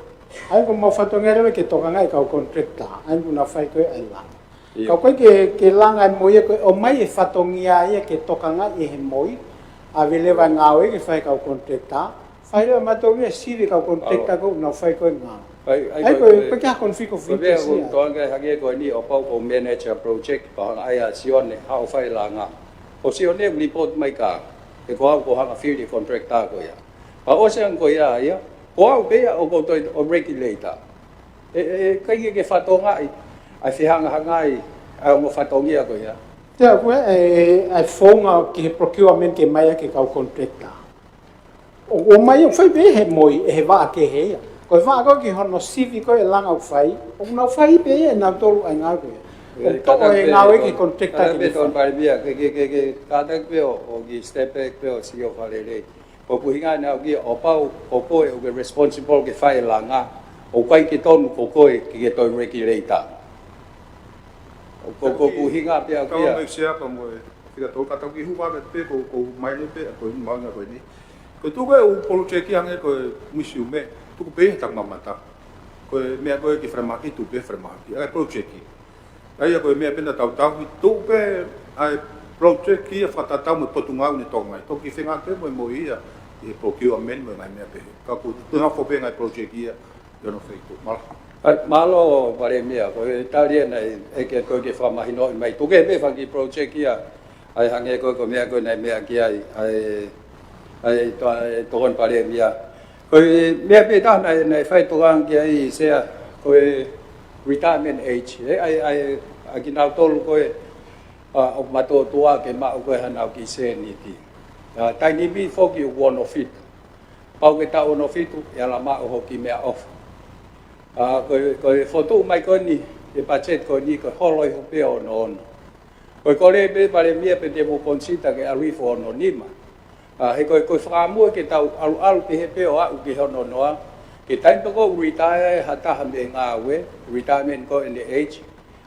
ʻA ia ko ʻemau fatongia leva ke tokangaʻi e kau contractor. ʻA ia ʻoku nau fai ko ē ʻa e langa. ʻIo. Ka ʻoku ʻikai ke, ke langa e MOI ko ē, ʻomai e fatongia ia ke tokangaʻi ʻe he MOI, ʻave leva e ngāue ke fai ʻe he kau contractor, fai leva mautolu ia sivi e kau contractor ko ē ʻoku nau fai ko ē e ngāue. ʻA ia, ʻa ia ko e, ko e, ko e ʻikai ke ʻi ai ha conflict of interest ia. Ko e meʻa ʻoku ou tokanga ki ai hangē ko eni, kapau ko e manager project, pea hanga ai ʻa Sione, haʻu ʻo fai e langa. Ko Sione ʻoku report mai kia au, he ko au ʻoku ou hanga ʻo fili e contractor ko ia. Pea ʻosi ange ko ia ia, ko au pē ia ʻoku ou toe ʻo regulator. ʻE, ʻe, ʻikai ke, ke fakatokangaʻi ʻa e fehangahangai ʻa e ongo fatongia ko ia. Te u ʻai ʻa e, ʻa e founga ki he procurement ke ʻomai ʻaki e kau contractor. ʻO, ʻomai ʻo fai pē ʻe he MOI, ʻe he vaʻa kehe ia. Ko e vaʻa ko ē ki hono sivi ko ē e langa ʻoku fai, ʻoku nau fai pē ia ʻe nautolu ʻa e ngāue ko ia. ʻOku toʻo e ngāue ki he contractor ke fai. Tokoni Palēmia, ke, ke, ke, ke kātaki pē ʻo, ʻo kiʻi step back pē ʻo sio fakalelei. Ko e ʻuhinga naʻa ku ʻai, kapau ko koe ʻoku ke responsible ke fai e langa, ʻoku ʻikai ke tonu ko koe ke, ke toe regulator. Ko, ko, ko e ʻuhinga pē ʻaʻaku ia. Tau mai Sea pea mo e fika tolu, ka tau kiʻi hū vave pē, ko, ko mai nei pē, ko e mahuʻinga ko eni. Ko e tuʻu ko ē ʻū project ia hangē ko e misiume, tuku pē ia he takimamata. Ko e meʻa ko ē ki falemahaki, tuku pē falemahaki. ʻA e project. ʻA ia ko e meʻa pē naʻa tau tauhi, tuku pē ʻa e project ia fakatatau mo e potungāue ne tokangaʻi. Toki fengāueʻaki pē mo e mo ia ʻi he procurement mo e ngaahi meʻa pehē. Ka ʻoku tuʻu hifo pē ngaahi project ia ʻi hono feituʻu. Mālō. ʻAi, mālō Palēmia, ko e tali ʻena ʻe, ʻe ke, ko e ke fakamahinoʻi mai. Tuku pē fanga kiʻi project ia, ʻa e hangē ko e, ko e meʻa ko ē naʻe meʻa ki ai, ʻa e, ʻa e, to-, ʻa e Tokoni Palēmia. Ko e meʻa pē taha naʻe, naʻe fai tokanga ki ai Sea, ko e retirement age. ʻE, ʻa e, ʻa e, ʻa kinautolu ko ē, ʻa, ʻoku matuʻotuʻa ke maʻu ko ē hanau kiʻi sēniti. ʻA, taimi ni foki ʻoku ono fitu. Pau ke taʻu ono fitu, ʻe ala maʻu hoʻo kiʻi meʻaʻofa. ʻA, ko e, ko e fokotuʻu mai ko eni, ʻe budget ko eni, ko e holo iho pē ʻo ono ono. Ko e kole pē Palēmia pe te mou consider ke ʻalu hifo ono nima. ʻA, he ko e, ko e fakaʻamu ke tau ʻaluʻalu pehē pē ʻo aʻu ki he ono noa. Ke taimi pē ko ē ʻoku retire ai ha taha mei he ngāue, retirement ko ē age,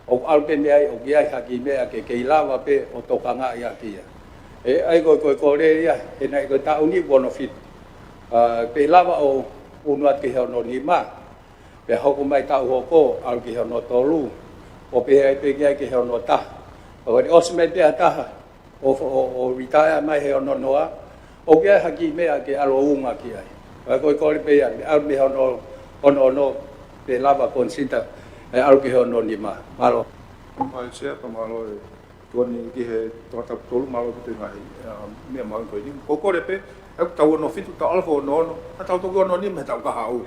ʻoku ʻalu pē mei ai ʻoku ʻi ai ha kiʻi meʻa ke kei lava pē ʻo tokangaʻi ʻaki ia. ʻE, ʻa ia ko e, ko e kole ia, he naʻe ko e taʻu ni ʻoku ono fitu. ʻA, pe lava ʻo ʻunu atu ki he ono nima. Pea hoko mai taʻu hoko, ʻalu ki he ono tolu. ʻO pehē ai pē ki ai ki he ono taha. ʻO ʻosi mai pē ha taha ʻo, ʻo, ʻo retire mai he ono noa, ʻoku ʻi ai ha kiʻi meʻa ke ʻalu ʻo unga ki ai. ʻA ia ko e kole pē ia, ʻalu mei he ono, ono ono, pe lava consider, ʻe ʻalu ki he ono nima. Mālō. ʻAi Sea, ka mālō e tuʻu ni ki he Tongatapu tolu, mālō ʻaupito ngaahi, ʻa, meʻa mahuʻinga ko eni. Ko e kole pē, ʻoku tau ono fitu, tau ʻalu hifo ono ono, ka tau toki ono nima he taʻu kahaʻu.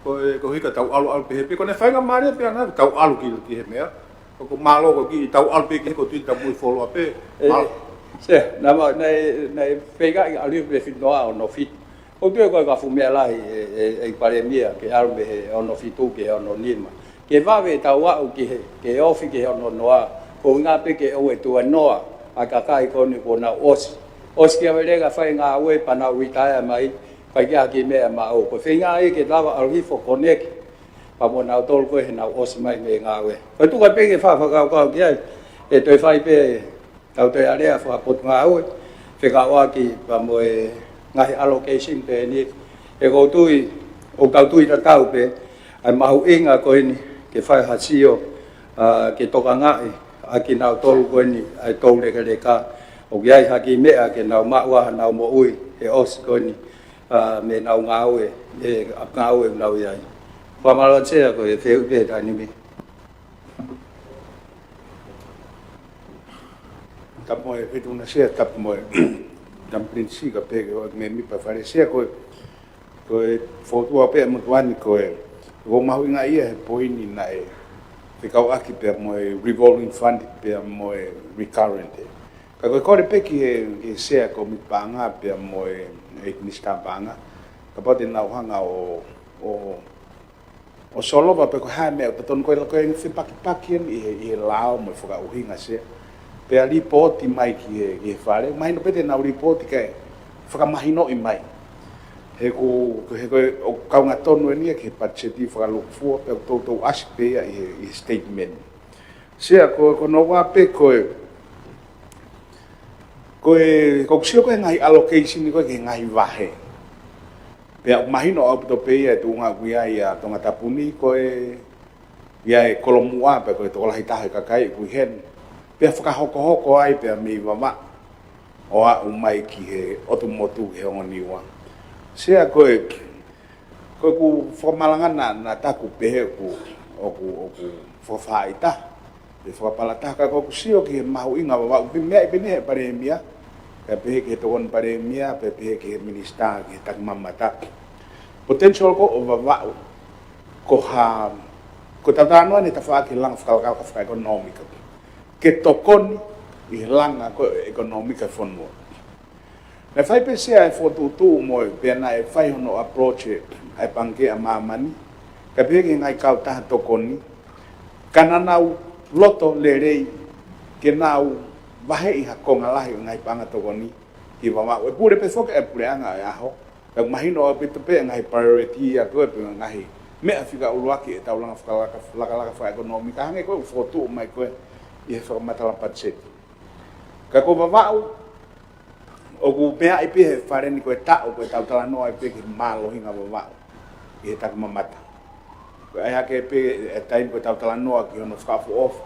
Ko e, ko e hika tau ʻaluʻalu pehē pē, ko ʻene faingamālie pē ʻana, tau ʻalu ki, ki he meʻa. Ko, ko mālō ko e kiʻi tau ʻalu pē ki he ko tui tau mui foloa pē. ʻE, mālō. Sea, naʻa ma, naʻe, naʻe feinga ʻi ʻalu pē fitu noa ono fitu. ʻOku ou tui ko e ka fuʻu meʻa lahi ʻe, ʻe, ʻe Palēmia, ke ʻalu mei he ono fitu ki he ono nima. Ke vave tau aʻu ki he, ke ofi ki he ono noa, ko e ʻuhinga pē ke ʻoua ʻe tuēnoa ʻa e kakai ko eni kuo nau ʻosi. ʻOsi ki he velenga fai ngāue pea nau retire mai, fai ki ha kiʻi meʻa maʻu. Ko e feinga ia ke lava ʻalu hifo connect pea mo nautolu ko ē heʻenau ʻosi mai mei he ngāue. Ko e tuku pē ke fa-, fakakaukau ki ai, ʻe toe fai pē tau toe alea fakapotungāue, fekauʻaki pea mo e ngaahi allocation pē eni, he ʻoku ou tui, ʻoku tau tui tatau pē, ʻa e mahuʻinga ko eni, ke fai ha sio, ʻa, ke tokangaʻi ʻa kinautolu ko eni, ʻa e toulekeleka, ʻoku ʻi ai ha kiʻi meʻa ke nau maʻu ai hanau moʻui, he ʻosi ko eni, ʻa, mei heʻenau ngāue, ʻe, ʻa, ngāue ʻoku nau ʻi ai. Fakamālō Sea, ko e fehuʻi pē he taimi ni. Tapu mo e Fetuʻuna Sea, tapu mo e Tamu Pilinisi, kae pehē ki he mēmipa Fale Sea, ko e, ko e fokotuʻu pē ʻa e motuʻa ni ko e, ʻoku mahuʻinga ia he poini naʻe fekauʻaki pea mo e revolving fund pea mo e recurrent. Ka ko e kole pē ki he, ki he Sea Kōmiti Paʻanga pea mo e, e Minisitā Paʻanga, kapau te nau hanga ʻo, ʻo ʻo solova pe ko e hā e meʻa ʻoku totonu ko e, ko e fepakipaki eni ʻi he, ʻi he lao mo e fakaʻuhinga Sea. Pea lipooti mai ki he, ki he Fale. Mahino pē te nau lipooti kae fakamahinoʻi mai. He ko, he ko e, ʻoku kaungatonu eni ia ki he patiseti fakalūkufua, pea ʻoku toutou ʻasi pē ia ʻi he, ʻi he statement. Sea, ko, ko hono ua pē ko e, ko e, ʻoku ou sio ko e ngaahi allocation ko e ki he ngaahi vahe. Pea ʻoku mahino ʻaupito pē ia e tuʻunga ʻoku ʻi ai ʻa Tongatapu ni ko e, ʻi ai e kolomuʻa pea ko e tokolahi taha e kakai ʻoku ʻi heni. Pea fakahokohoko ai pea mei Vavaʻu ʻo aʻu mai ki he ʻotu motu ki he ongo Niua. Sea ko e, ko ʻeku fakamalanga naʻa, naʻa taku pehē ʻoku, ʻoku, ʻoku fakafaʻahitaha. Pe fakapalataha ka ʻoku ou sio ki he mahuʻinga ʻo Vavaʻu, pea meʻa ʻi pē eni he Palēmia, pea pehē ki he Tokoni Palēmia, pea pehē ki he Minisitā, ki he Takimamata. Potential ko ē ʻo Vavaʻu, ko ha, ko e tautau ʻa e tafaʻaki langa fakalaka fakaʻekonōmika. Ke tokoni ʻi he langa ko ē ʻekonōmika e fonua. Naʻe fai pē Sea e fokotuʻutuʻu mo e pea naʻe fai hono approach ʻa e Pangikē ʻa Māmani, kae pehē ki he ngaahi kautaha tokoni, ka naʻa nau loto lelei ke nau vaheʻi ha konga lahi ʻo e ngaahi paʻanga tokoni ki Vavaʻu. ʻE pule pē foki e puleʻanga ʻo e ʻaho, pea ʻoku mahino ʻaupito pē e ngaahi priority ia ko ē pe ngaahi meʻa fika ʻuluaki ʻetau langa fakalaka, lakalaka fakaʻekonōmika hangē ko e fokotuʻu mai ko ē ʻi he fakamatala patiseti. Ka ko Vavaʻu, ʻOku meaʻi pē he fale ni ko e taʻu, ko ʻetau talanoa ai pē ki he mālohinga Vavaʻu ʻi he takimamata. Ko e ʻai hake pē e taimi ko ʻetau talanoa ki hono fakaʻofoʻofa,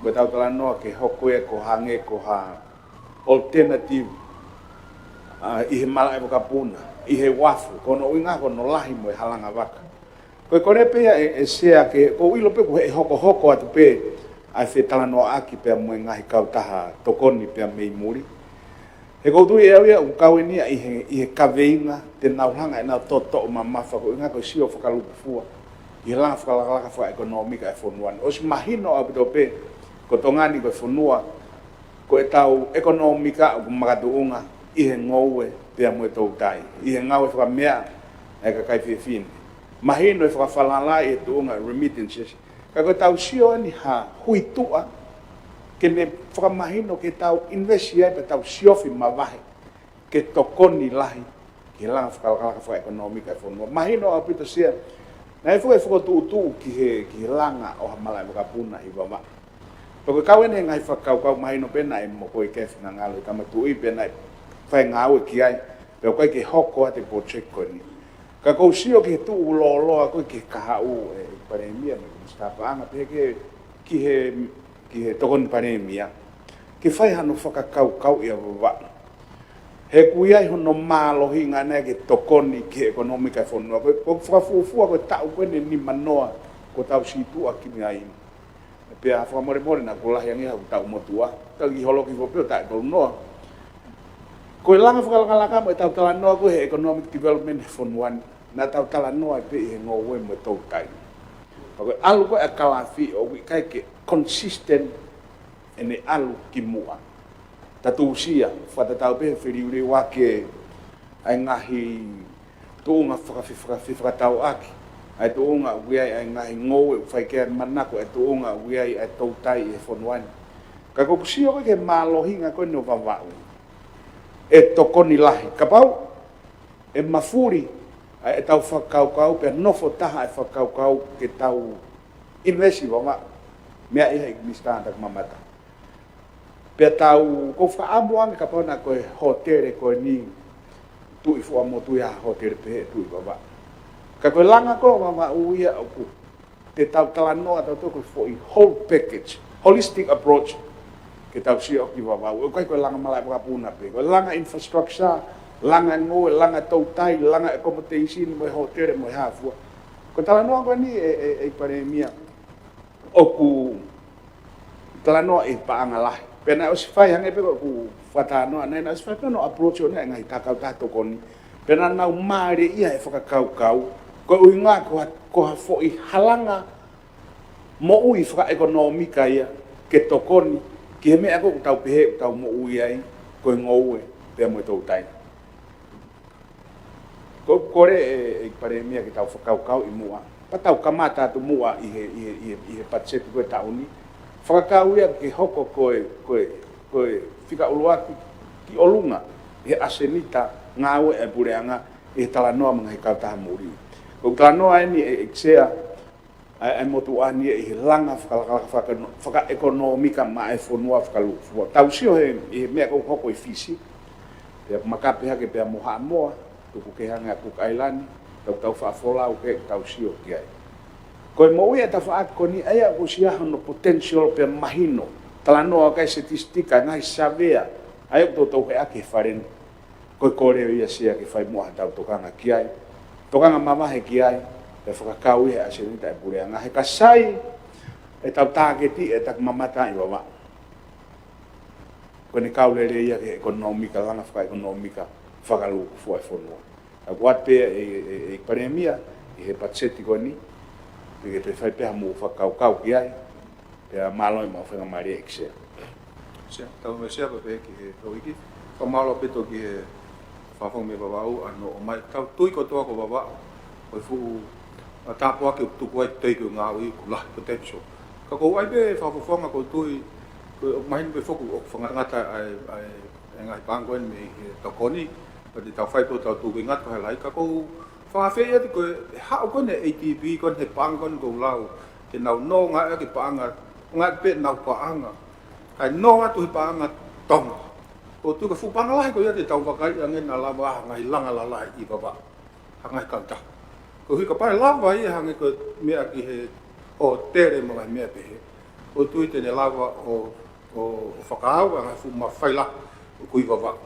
ko ʻetau talanoa ke hoko ia ko e hangē ko ha alternative, ʻa, ʻi he malaʻe vakapuna, ʻi he uafu, ko hono ʻuhinga ko hono lahi mo e halanga vaka. Ko e kole pē ia ʻe, ʻe Sea ke, ʻoku ou ʻilo pē ʻoku hokohoko atu pē ʻa e fetalanoaʻaki pea mo e ngaahi kautaha tokoni pea mei muli. He ʻoku ou tui ʻe au ia ʻoku kau eni ia ʻi he, ʻi he kaveinga te nau hanga ʻenau toʻotoʻo mamafa ko e ʻuhinga ko e sio fakalūkufua ʻi he langa fakalakalaka fakaʻekonōmika e fonua ni. ʻOsi mahino ʻaupito pē ko Tonga ni ko e fonua ko ʻetau ʻekonōmika ʻoku makatuʻunga ʻi he ngoue pea mo e toutai, ʻi he ngāue fakameaʻa ʻa e kakai fefine. Mahino e fakafalala ʻi he tuʻunga remittances. Ka ko ʻetau sio eni ha hui tuʻa ke ne fakamahino ke tau invest ai pea tau siofi mavahe ke tokoni lahi ki he langa fakalakalaka fakaʻekonōmika e fonua. Mahino ʻaupito Sea, naʻe foki e fokotuʻutuʻu ki he, ki he langa ʻo ha malaʻe vakapuna ʻi Vavaʻu. Pea ko e kau eni he ngaahi fakakaukau mahino pē naʻe mo ko e ke finangalo e Tama Tuʻi pea naʻe fai ngāue ki ai, pea ʻoku ʻikai ke hoko atu e project ko eni. Ka ʻoku ou sio ki he tuʻu lōloa ko ē ki he kahaʻu e Palēmia mo e Minisitā Paʻanga pea ki he, ki he, ki he Tokoni Palēmia ke fai hano fakakaukauʻi ʻa Vavaʻu. He ʻoku ʻi ai hono mālohinga ʻana ke tokoni ki he ʻekonōmika e fonua. Ko e, ko e fakafuofua ko e taʻu ko eni nimanoa kuo tau situʻa ki ai. Pea fakamolemole naʻa ku lahi ange ha taʻu motuʻa, ka ki holo ki fo pē ʻo taʻu tolu noa. Ko e langa fakalakalaka mo ʻetau talanoa ko ē he economic development he fonua ni, naʻa tau talanoa pē ʻi he ngoue mo e toutai. Ka ko e ʻalu ko ē ʻa Kalafi ʻoku ʻikai ke consistent ʻene ʻalu ki muʻa. Tau tuʻusia, fakatatau pē he feliuliuaki ʻa e ngaahi tuʻunga fakafi-, fakafi-, fakatauʻaki, ʻa e tuʻunga ʻoku ʻi ai ʻa e ngaahi ngoue ʻoku fai ki ai e manako, ʻa e tuʻunga ʻoku ʻi ai ʻa e toutai he fonua ni. Ka ʻoku ou sio ko ē ki he mālohinga ko eni ʻo Vavaʻu, ʻe tokoni lahi. Kapau ʻe mafuli ʻa ʻetau fakakaukau, pea nofo taha e fakakaukau ke tau invest ʻi Vavaʻu, meaʻi ʻe he Minisitā Takimamata. Pea tau, ʻoku ou fakaʻamu ange kapau naʻa ko e hōtele ko eni Tuʻi Fuaʻamotu ia, hōtele pehē Tuʻi Vavaʻu. Ka ko e langa ko ē ʻo Vavaʻu ia ʻoku te tau talanoa tautolu ko e foʻi whole package, holistic approach ke tau sio ki Vavaʻu. ʻOku ʻikai ko e langa malaʻe vakapuna pē, ko e langa infrastructure, langa ngoue, langa toutai, langa accommodation mo e hōtele mo e hā fua. Ko e talanoa ko eni ʻe, ʻe, ʻe Palēmia, ʻoku talanoa ʻi he paʻanga lahi. Pea naʻe ʻosi fai, hangē pē ko ʻeku fakatalanoa, naʻe, naʻe ʻosi fai pē hono approach ʻo e ngaahi kautaha tokoni. Pea naʻa nau mālieʻia e fakakaukau, ko e ʻuhinga ko ha, ko ha foʻi halanga moʻui fakaʻekonōmika ia ke tokoni ki he meʻa ko ē ʻoku tau pehē ʻoku tau moʻui ai, ko e ngoue pea mo e toutai. Ko, kole ʻe, ʻe Palēmia ke tau fakakaukauʻi muʻa. Pea tau kamata atu muʻa ʻi he, ʻi he, ʻi he, ʻi he patiseti ko ē taʻu ni. Fakakaukau ia ke hoko ko e, ko e, ko e fika ʻuluaki ki ʻolunga ʻi he ʻasenita ngāue ʻa e puleʻanga ʻi he talanoa mo e ngaahi kautaha muli. Ko e talanoa eni ʻe, ʻe Sea, ʻa e, ʻa e motuʻa ni ʻi he langa fakalakalaka fakaʻeno-, fakaʻekonōmika maʻa e fonua fakalūkufua. Tau sio he, ʻi he meʻa ʻoku hoko ʻi Fisi. Pea makape hake pea mo Haʻamoa, tuku kehe ange ʻa Cook Island, tau, tau fakafolau ke tau sio ki ai. Ko e moʻui ʻa e tafaʻaki ko eni ʻa ia ʻoku ʻosi ʻi ai hono potential pea mahino. Talanoa ʻa e kau statistika, ngaahi savea, ʻa ia ʻoku toutou heʻaki he fale ni. Ko e kole ia Sea ke fai muʻa haʻatau tokanga ki ai. Tokanga mamahi ki ai, pea fakakau ia he ʻasenita e puleʻanga. He ka sai ʻetau tāketi ʻe takimamata ʻi Vavaʻu, ko ʻene kau lelei ia ki he ʻekonōmika, langa fakaʻekonōmika fakalūkufua e fonua. ʻOku ʻoatu pē ʻe, ʻe, ʻe Palēmia ʻi he patiseti ko eni, ke, ke toe fai pē haʻamou fakakaukau ki ai. Pea mālō e maʻu faingamālie ʻEiki Sea. Sea, tau mo e Sea pea pehē ki he houʻeiki. Fakamālō ʻaupito ki he Fakafofonga mei Vavaʻu, ʻa hono ʻomai. Tau tui kotoa ko Vavaʻu ko e fuʻu, ʻa, tāpuaki ʻoku tuku ai e tui ki he ngāue ʻoku lahi potential. Ka ʻoku ou ʻai pē fakafofonga ʻoku ou tui, ko e mahino pē foki ʻoku fakangatangata ʻa e, ʻa e, ʻa e ngaahi paʻanga ko eni mei he tokoni, pea te tau fai pē ʻo tau tuku ʻi ngata ko e lahi. Ka ʻoku ou fakaafeʻi atu ko e haʻu ko eni ʻa e ADB ko eni he paʻanga ko eni ʻoku ou lau, ke nau nō ngāueʻaki e paʻanga, ngāueʻaki pē ʻenau paʻanga. Kae nō atu he paʻanga Tonga. Ko e tuʻu ka fuʻu paʻanga lahi ko ia te tau vakaiʻi ange naʻa lava ha ngaahi langa lalahi ʻi Vavaʻu, ha ngaahi kautaha. Koeʻuhi kapau ʻe lava ia hangē ko e meʻa ki he hōtele mo e ngaahi meʻa pehē, ʻoku ou tui te ne lava ʻo, ʻo, ʻo fakaava ngaahi fuʻu mafai lahi ʻoku ʻi Vavaʻu.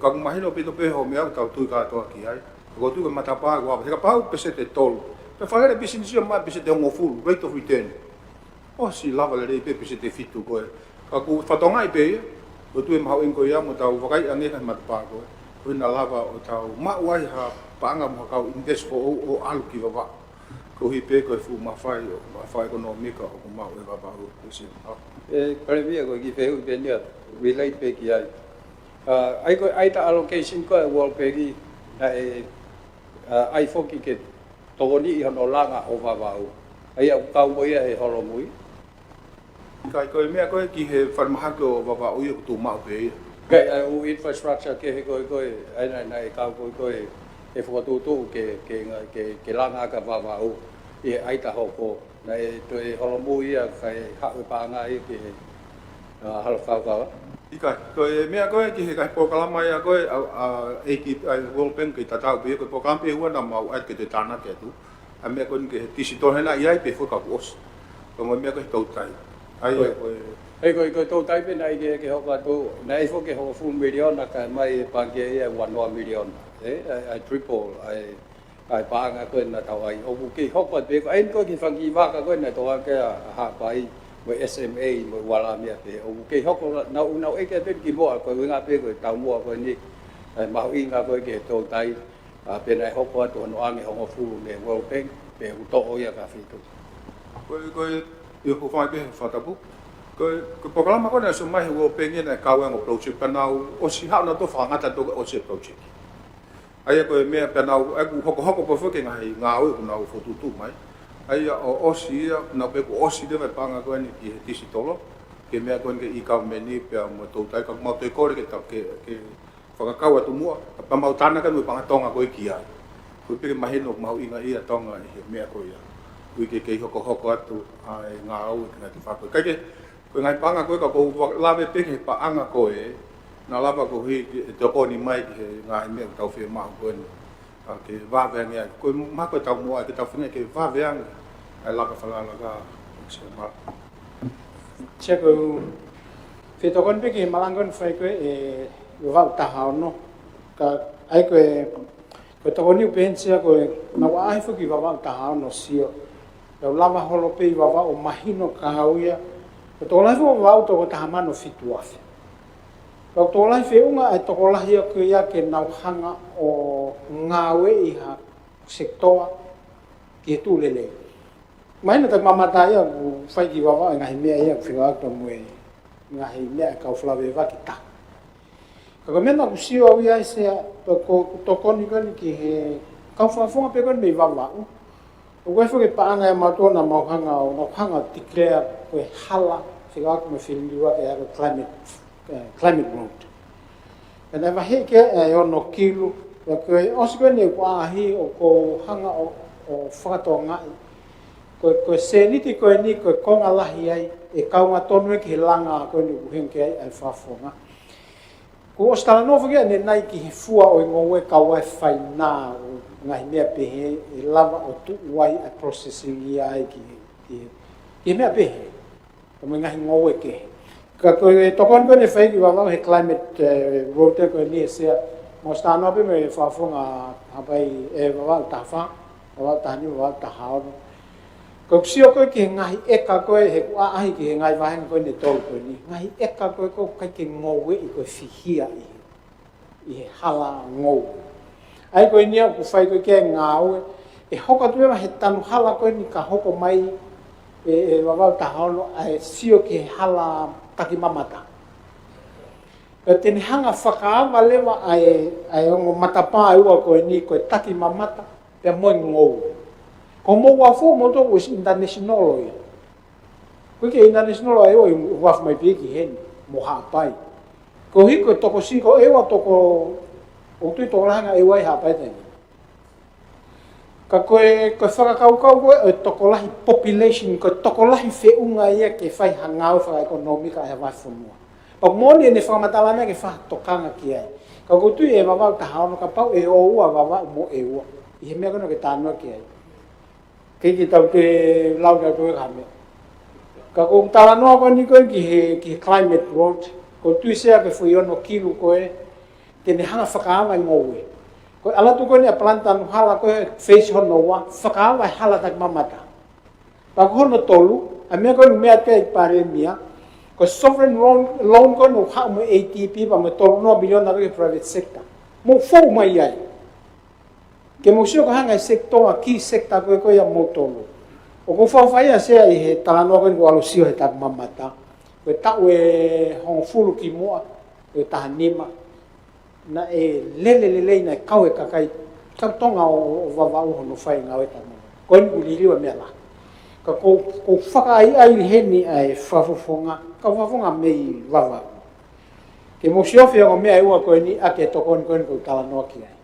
Ka ʻoku mahino pito pē hoʻo meʻa ʻoku tau tui kātoa ki ai. Ko e tuʻu ka matapā ʻoku ava, he kapau peseti ʻe tolu, pea fakalele pisinisi ia mai peseti ʻe hongofulu, rate of return, ʻosi lava lelei pē peseti ʻe fitu ko ē. Ka ʻoku fakatokangaʻi pē ia, ʻoku ou tui ʻe mahuʻinga ko ia mo tau vakaiʻi ange ngaahi matapā ko ē, koeʻuhi naʻa lava ʻo tau maʻu ai ha paʻanga mo ha kau invest foʻou ʻo ʻalu ki Vavaʻu. Koeʻuhi pē ko e fuʻu mafai ʻo, mafai ʻekonōmika ʻoku maʻu ʻe Vavaʻu, ko e sio. ʻE, Palēmia, ko e kiʻi fehuʻi pē eni ia, relate pē ki ai. ʻA, ʻa ia ko e ʻaita allocation ko ē ʻa e World Bank naʻe, ʻa, ʻai foki ke tokoniʻi hono langa ʻo Vavaʻu, ʻa ia ʻoku kau mo ia he holomui? ʻIkai, ko e meʻa ko ē ki he falemahaki ʻo Vavaʻu ia ʻoku tuʻu maʻu pē ia. ʻIkai, ʻa e ʻū infrastructure kehe ko ē ko ē, ʻa ia naʻe, naʻe kau ko ē ko ē he fokotuʻutuʻu ke, ke, ke, ke langa ʻaki ʻa Vavaʻu ʻi he ʻaita hoko, naʻe toe holomui ia kae haʻu e paʻanga ia ki he, ʻa, Hala Fakakaukau? ʻIkai, ko e meʻa ko ē ki he ngaahi polokalama ia ko ē ʻa, ʻa, ʻa e World Bank, ʻoku tatau pē ia, ko e polokalama pē ʻe ua naʻa mau ʻai ke toe tānaki atu, ʻa e meʻa ko eni ki he digital, he naʻe ʻi ai pē foki ka kuo ʻosi. Ko e meʻa ko ē he toutai. ʻA ia ko e, ko e, ko e, ko e toutai pē naʻe ʻikai ke, ke hoko atu, naʻe foki ke hongofulu miliona kae ʻomai ʻe he pangikē ia ʻe uanoa miliona. ʻE, ʻa e, ʻa e triple, ʻa e, ʻa e paʻanga ko ē naʻa tau ʻai. ʻOku kei hoko atu pē ko ē, ʻa ia ko e kiʻi fanga kiʻi vaka ko ē naʻe tokanga ki ai ʻa Haʻapai mo e S M A mo e ua lā meʻa pē. ʻOku kei hoko la-, nau, nau ʻeke pē ki muʻa, ko e ʻuhinga pē ko e taumuʻa ko eni, ʻa e mahuʻinga ko ē ki he toutai, ʻa, pea naʻe hoko atu hono ʻoange hongofulu mei he World Bank, pea ʻoku toʻo ia ka fitu. Ko e, ko e, ʻio, ko e fai pē he fakatapu. Ko e, ko e polokalama ko ē naʻe ʻosi mai he World Bank ia naʻe kau ai e ongo project, pea nau ʻosi haʻu nautolu ʻo fakangata atu ʻoku ʻosi e project. ʻA ia ko e meʻa pea nau, ʻa ia ʻoku hokohoko pē foki e ngaahi ngāue ʻoku nau fokotuʻutuʻu mai. ʻA ia ʻo ʻosi ia, nau pehē kuo ʻosi leva e paʻanga ko eni ki he digital, ki he meʻa ko eni ki he e-government pea mo e toutai, ka ʻoku mau toe kole ke ta-, ke, ke fakakau atu muʻa, pea mau tānaki atu e paʻanga Tonga ko ē ki ai. Koeʻuhi pē ke mahino ʻoku mahuʻinga ia ʻa Tonga ʻi he meʻa ko ia. Koeʻuhi ke kei hokohoko atu ʻa e ngāue ki he ngaahi tafaʻaki ko ē. Kae kehe, ko e ngaahi paʻanga ko ē ka ʻoku ou va-, lave pē ki he paʻanga ko ē naʻa lava koeʻuhi ke tokoni mai ki he ngaahi meʻa ʻoku tau fiemaʻu ko eni. ʻA, ke vave ange ai. Ko e mahalo ko e taumuʻa ke tau feinga ke vave ange ʻa e laka fakalaka, se ma. Sea, ko e fetokoni pē ki he malanga ko eni fai ko ē ʻe Vavaʻu taha ono. Ka ʻai ko e, ko e tokoni ʻoku pehē eni, Sea, ko e nau ʻaʻahi foki Vavaʻu taha ono, sio. Nau lava holo pē ʻi Vavaʻu ʻo mahino ka au ia. Ko e tokolahi foki Vavaʻu toko taha mano fitu afe. Ka ʻoku tokolahi feʻunga ʻa e tokolahi ʻoku ʻi ai ke nau hanga ʻo ngāueʻi ha sekitoa ki he tuʻu lelei. Mahino ʻoku mamata ia ʻoku fai ki Vavaʻu e ngaahi meʻa ia ʻoku fekauʻaki mo e ngaahi meʻa ʻa e kau falaveʻi vaka ki tahi. Ka ko e meʻa naʻa ku sio au ia, Sea, ko, ko e tokoni ko eni ki he kau fakafofonga pē ko eni mei Vavaʻu. ʻOku ʻi ai foki e paʻanga ia ʻa mautolu naʻa mau hanga ʻo, naʻa mau hanga ʻo declare ko e hala fekauʻaki mo e fililiuaki ʻa e climate, eh, climate road. Pea naʻe vahe ki ai ʻa e ono kilu, pea ko e ʻosi ko eni ʻeku ʻaʻahi ʻoku ou hanga ʻo, ʻo fakatokangaʻi. Ko e, ko e sēniti ko eni, ko e konga lahi ai, ʻe kaunga tonu ia ki he langa ko eni ʻoku ʻuhinga ki ai ʻa e fakafofonga. Kuo ʻosi talanoa foki ʻanenai ki he fua ʻo e ngoue kae ʻai fainā ʻo e ngaahi meʻa pehē ʻe lava ʻo tuʻu ai ʻa e processing ia ai ki he, ki he, ki he meʻa pehē. Ko e ngaahi ngoue kehe. Ka ko e tokoni ko eni ʻoku fai ki Vavaʻu he climate, eh, road ko eni, Sea, mou ʻosi talanoa pē mo e fakafofonga Haʻapai, eh, Vavaʻu taha fā, Vavaʻu taha nima, Vavaʻu taha ono. Ko e sio ko ē ki he ngaahi ʻeka ko ē, he ʻoku ʻaʻahi ki he ngaahi vāhenga ko eni ʻe tolu ko eni. Ngaahi ʻeka ko ē ʻoku ʻikai ke ngoueʻi ko e fihi ia ʻi he, ʻi he hala ngoue. ʻA ia ko eni ia ʻoku fai ko ē ki ai e ngāue. ʻE hoko atu leva he tanu hala ko eni ka hoko mai ʻe, ʻe Vavaʻu taha ono ʻa e sio ki he hala takimamata. Pea te ne hanga ʻo fakaava leva ʻa e, ʻa e ongo matapā ʻe ua ko eni, ko e takimamata pea mo e ngoue. Ko homou uafu ʻa moutolu ʻoku ʻosi international ia. ʻOku ʻikai ke international ʻa e ʻEua ʻi he uafu mai pē ki heni, mo Haʻapai. Koeʻuhi ko e tokosiʻi ko ē ʻa e ʻEua, toko, ʻoku ou tui tokolahi ange ʻa e ʻEua ʻi Haʻapai taimi ni. Ka ko e, ko e fakakaukau ko ē ʻo e tokolahi population, ko e tokolahi feʻunga ia ke fai ha ngāue fakaʻekonōmika ʻi ha vahefonua. Pea moʻoni ʻene fakamatala naʻe ke fakatokanga ki ai. Ka ʻoku ou tui ʻe Vavaʻu taha ono kapau ʻe ʻoua Vavaʻu mo ʻEua ʻi he meʻa ko ena ʻoku ke talanoa ki ai. Kei ke tau toe lau atu e ka meʻa. Ka ʻoku ou talanoa ko eni ko ē ki he, ki he climate road, ʻoku ou tui Sea ko e foʻi ono kilu ko ē, te ne hanga fakaava e ngoue. Ko e ʻalu atu ko eni ʻa Palani Tanuhala ko e phase hono ua, fakaava e hala takimamata. Pea ko hono tolu, ʻa e meʻa ko eni ʻoku meʻa atu ki ai e Palēmia, ko e sovereign loan, loan ko eni ʻoku haʻu mo e A D B pea mo e tolu noa miliona ko ē ki he private sector. Mou fou mai ai. Ke mou sio ko e hā e ngaahi sector, key sector ko ē ko ē ʻa moutolu. ʻOku ou fakaʻamu ʻa Sea ʻi he talanoa ko eni kuo ʻalu ʻo sio he takimamata. Ko e taʻu ʻe hongofulu kimuʻa, ʻe taha nima. Naʻe lele lelei, naʻe kau e kakai, kau Tonga ʻo, ʻo Vavaʻu hono fai e ngāue takimamata. Ko eni kuo liliu e meʻa lahi. Ka ʻoku, ʻoku ou fakaʻaiʻai heni ʻa e fakafofonga, ka fakafofonga mei Vavaʻu. Ke mou sio ki he ongo meʻa ʻe ua ko eni ʻa e tokoni ko eni ʻoku ou talanoa ki ai.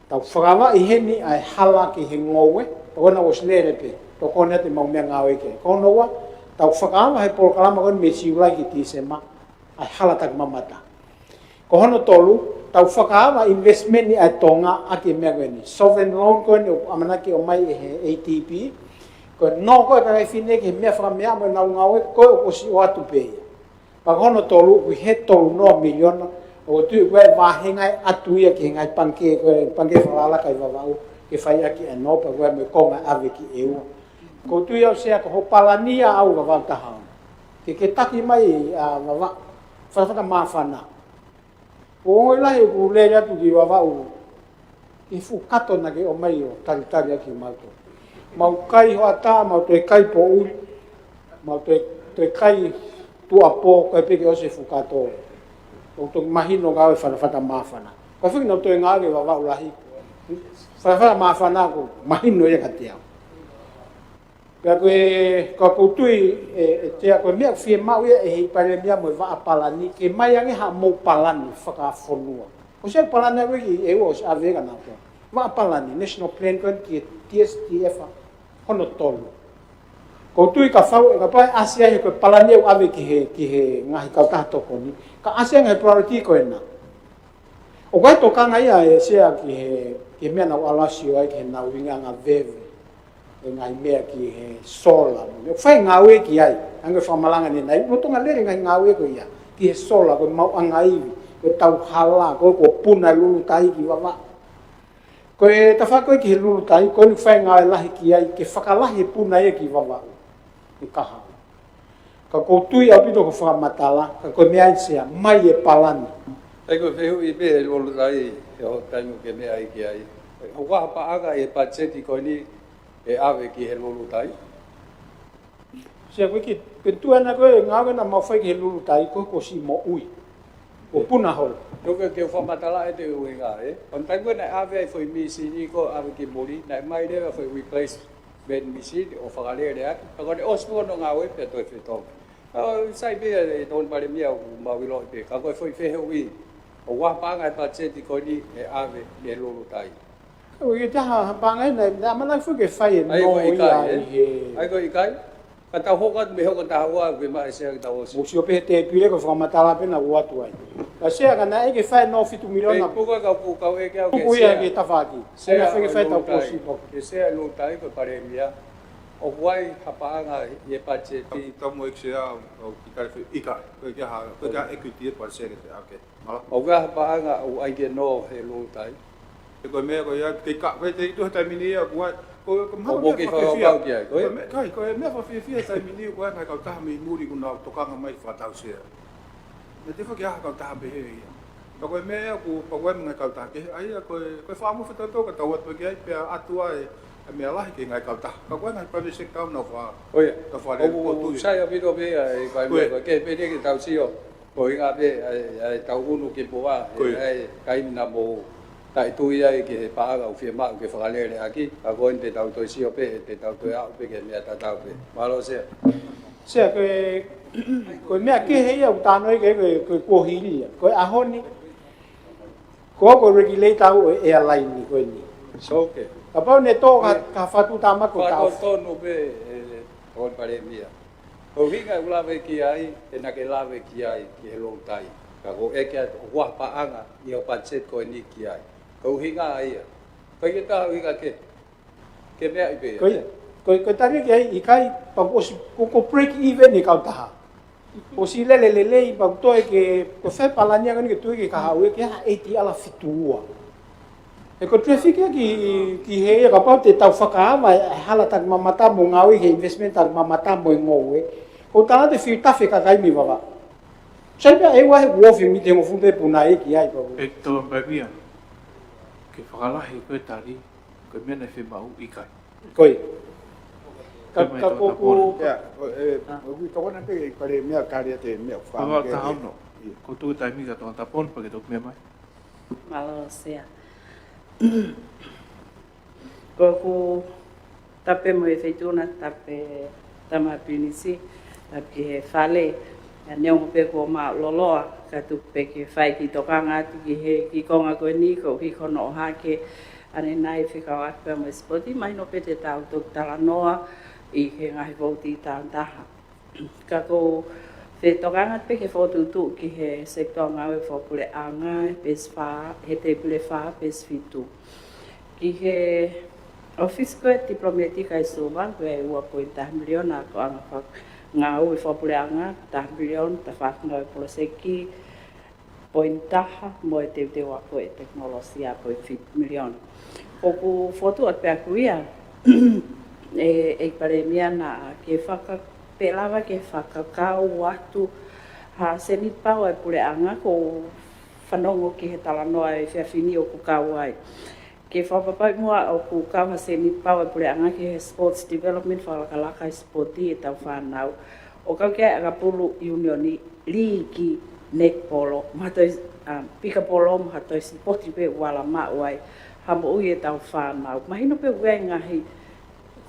Tau fakaava ʻi heni ʻa e hala ki he ngoue, tokoni ʻa ʻOsilele pē, tokoni atu ʻemau meʻangāue ki ai. Ko hono ua, tau fakaava he polokalama ko eni mei Siulai ki Tīsema, ʻa e hala takimamata. Ko hono tolu, tau fakaava investment ʻa e Tonga ʻaki e meʻa ko eni. Sovereign loan ko eni ʻoku ʻamanaki ʻomai ʻe he A D B, ko e nō ko ē ʻa e kakai fefine ki he meʻa fakameʻa mo ʻenau ngāue, ko ē ʻoku ʻosi ʻoatu pē ia. Pea ko hono tolu, ʻoku ʻi he tolu noa miliona, ʻoku ou tui ʻoku ʻi ai e vāhenga ʻe ʻatu ia ki he ngaahi pangikē, ko e pangikē fakalālaka ʻi Vavaʻu, ke fai ʻaki e nō, pea ʻoku ʻi ai mo e konga ʻave ki ʻEua. ʻOku ou tui au Sea ko hoʻo palani ia ʻa Vavaʻu taha ono. Ke ke taki mai ʻa Vavaʻu, Fatafata Māfana. ʻOku ou ongoʻi lahi ʻoku lele atu ki Vavaʻu ki he fuʻu kato naʻa ke ʻomai ʻo talitali ʻaki mautolu. Mau kai hoʻatā, mau toe kai poʻuli, mau toe, toe kai tuʻuapō, ko e pē ke ʻosi e fuʻu kato. ʻOku toki mahino ngāue Fatafata Māfana. Ko e fiki nau toe ngāue ki Vavaʻu lahi. Fatafata Māfana ʻoku mahino ia kiate au. Pea ko e, ka ʻoku ou tui ʻe, ʻe Sea ko e meʻa fiemaʻu ia ʻe he Palēmia mo e vaʻa palani, ke ʻomai ange haʻamou palani fakafonua. ʻOsi ʻi ai e palani ʻa e ʻEua ʻosi ʻave ka naʻa ko e vaʻa palani, national plan ko eni ki he T S T F hono tolu. ʻOku ou tui kapau, kapau ʻe ʻasi ai ko e palani ʻoku ʻave ki he, ki he ngaahi kautaha tokoni, ka ʻasi ange he priority ko ena. ʻOku ʻi ai e tokanga ia ʻe Sea ki he, ki he meʻa naʻa ku ʻalu ʻo sio ai ki heʻenau ʻuhinga veve e ngaahi meʻa ki he sola. ʻOku fai ngāue ki ai, hangē ko e fakamalanga ʻanenai, ʻoku tokanga lelei e ngaahi ngāue ko ia ki he sola, ko e maʻuʻanga ivi, ko e tau hala, ko e, ko e puna e lulutai ki Vavaʻu. Ko e tafaʻaki ko ē ki he lulutai, ko eni ʻoku fai ngāue lahi ki ai, ke fakalahi e puna ia ki Vavaʻu, ʻi Kahaʻu. Ka ʻoku ou tui ʻaupito ko e fakamatala, ka ko e meʻa ia Sea, ʻomai e palani. ʻE ko e fehuʻi pē he lulutai, he hoʻo taimi ʻoku ke meʻa ai ki ai. ʻOku ʻi ai ha paʻanga ʻi he patiseti ko eni ʻe ʻave ki he lulutai? Sea ko e ki, ko e tuʻu ena ko e ngāue naʻa mau fai ki he lulutai, ko e kuo ʻosi moʻui. ʻO puna holo. Tuku ke u fakamatala ʻeku ʻuhinga, ē? ʻO e taimi ko ē naʻe ʻave ai e foʻi mīsini ko ē ʻave ki muli, naʻe ʻomai leva e foʻi replacement machine ʻo fakalele ʻaki. Ka ko ʻene ʻosi pē hono ngāue pea toe fetongi. ʻO sai pē ʻe Tokoni Palēmia ʻoku mau ʻiloʻi pē. Ka ko e foʻi fehuʻi, ʻoku ʻi ai ha paʻanga he patiseti ko eni ʻe ʻave ki he lulutai? ʻOku ʻi ai ha paʻanga ena, naʻe ʻamanaki foki ke fai e ʻai, nō ko e ʻikai, ia ē? ʻI he ʻai ko e ʻikai? Ka tau hoko atu mei he hoko taha ua, ke maʻu ʻe Sea ke tau ʻosi. Mou sio pē he tēpile ko e fakamatala pē naʻa ku ʻoatu ai. Ka Sea ka naʻe ʻikai ke fai e nō fitu miliona. Pea puka ka pu kau ʻeke au ke puku ia Sea. Ke tafaʻaki. Sea, ʻikai ke fai e tau lulutai. Ko e Sea lulutai ko e Palēmia. ʻOku ʻi ai ha paʻanga ʻi he patiseti? Tau, tau mo ʻEiki Sea, ʻoku ʻikai fai, ʻikai. Ko e ʻikai ha, ko e ʻikai ha equity ʻe patiseti ke ʻave. ʻOku ʻi ai ha paʻanga ʻoku ʻai ke nō he lulutai? ʻE ko e meʻa ko ia, ke ka, ko e te itu he taimi ni ia, ko e, ko e, ko e maha ʻoku meʻa ke fakafefia. Fakapapau ki ai, ko e? Ko e meʻa, kai, ko e meʻa fakafiefia he taimi ni, ko e ngaahi kautaha mei muli kuo nau tokanga mai fakatau Sea. Naʻe teʻeki ke ʻi ai ha kautaha pehē ia. Ka ko e meʻa ia, ko, ka ko e ngaahi kautaha kehe, ʻa ia, ko e, ko e fakaʻamu fakatautau ka tau ʻatu ki ai, pea ʻatu ai e meʻa lahi ki he ngaahi kautaha. Ka ko e ngaahi private sector nau fa-, ʻo ia, nau fa-, ʻoku sai ʻaupito pē ia, ʻe kai, ko e, meʻa ko e kehe pē ke tau sio. Ko e ʻuhinga pē ʻa e, ʻa e tau unu ki Puha, ko e, ʻa e kai naʻa mou taʻetui ai ki he paʻanga ʻoku fiemaʻu ke fakalele ʻaki, ka ko eni te tau toe sio pē, te tau toe aʻu pē ki he meʻa tatau pē. Mālō Sea. Sea, ko e, ko e meʻa kehe ia ʻoku talanoa ki ai ko e, ko e kuohili ia. Ko e ʻaho ni, ko au ko e regulator ʻo e airline ni ko eni. So, okay. Kapau naʻe tō ka, ka fatu tama ko e tau. Fakatonu pē, ʻe, ʻe, Tokoni Palēmia. Ko e ʻuhinga ʻoku lave ki ai, he naʻa ke lave ki ai, ki he lou tai. Ka ko e ke atu, ʻoku ʻi ai ha paʻanga ʻi hoʻo patiseti ko eni ki ai. Ko e ʻuhinga ia. Ko e ke taha ʻuhinga ke, ke meʻa ʻi pē. Ko ia. Ko, ko e tali ki ai, ʻikai, pea kuo ʻosi, ko, ko e break even ʻi he kautaha. ʻOsi lele lelei, pea kuo toe ke, ko e fai palani ʻanga ni ke tui ke kahaʻu ē, ke ha ʻeiti ala fitu ua. He ko e traffic ia ki, ki he ia kapau te tau fakaava e hala taki mamata mo ngāue he investment taki mamata mo e ngoue. Ko e tala te fiu tafe kakai mei vavā. Sai pea ʻe ua he uofi miti hongofulu pē puna e ki ai pau. ʻEiki Toka Palēmia, ke fakalahi ko e tali, ko e meʻa naʻe fiemaʻu ʻikai. Ko ia. Ka, Ko e meʻa ka ko Toka ku Taponi. Ia, ʻo, ʻe, ʻoku tokona pē ʻEiki Palēmia kali ate meʻa Pava fanga ke. Taha ono. Ia. Ko e tuku taimi kia Toka Taponi, pea ke toki meʻa mai. Mālō, Sea. Ko ʻeku tapu mo e Feituʻu na, tapu Tama Pilinisi, tapu ki he fale, ʻa neongo pē kuo mālōlō, ka tuku pē ke fai e kiʻi tokanga atu ki he kiʻi konga ko eni, ko e kiʻi konga ʻohake, ʻanenai fekauʻaki pea mo e sipoti, mahino pē te tau toki talanoa ʻi he ngaahi vouti tautaha. Ka ko e fetokanga pē ke fokotuʻutuʻu ki he sekitoa ngāue fakapuleʻanga, peesi fā, he tēpile fā, peesi fitu. Ki he ʻōfisi ko e tipilōmētika ʻi Suva, ko e ua poini taha miliona, ko e anga faka-, ngāue fakapuleʻanga, taha miliona, taha fā ngāue poloseki, poini taha mo e teuteu ako e tekinolosia poini fitu miliona. ʻOku fotu atu pē ʻaku ia, ʻe, ʻEiki Palēmia naʻa ke faka-, pe lava ke fakakau atu ha seniti pau ʻa e puleʻanga ko e fanongo ki he talanoa ʻa e efiafi ni ʻoku kau ai. Ke fakapapauʻi muʻa ʻoku kau ha seniti pau ʻa e puleʻanga ki he sports development, fakalakalaka e sipoti ʻetau fānau. ʻO kau ki ai ʻakapulu ʻiunioni, liiki, netipolo, mo ha toe, ʻa, pikapolo, mo ha toe sipoti pē ʻoku ala maʻu ai ha moʻui ʻetau fānau. Mahino pē ʻoku ʻi ai e ngaahi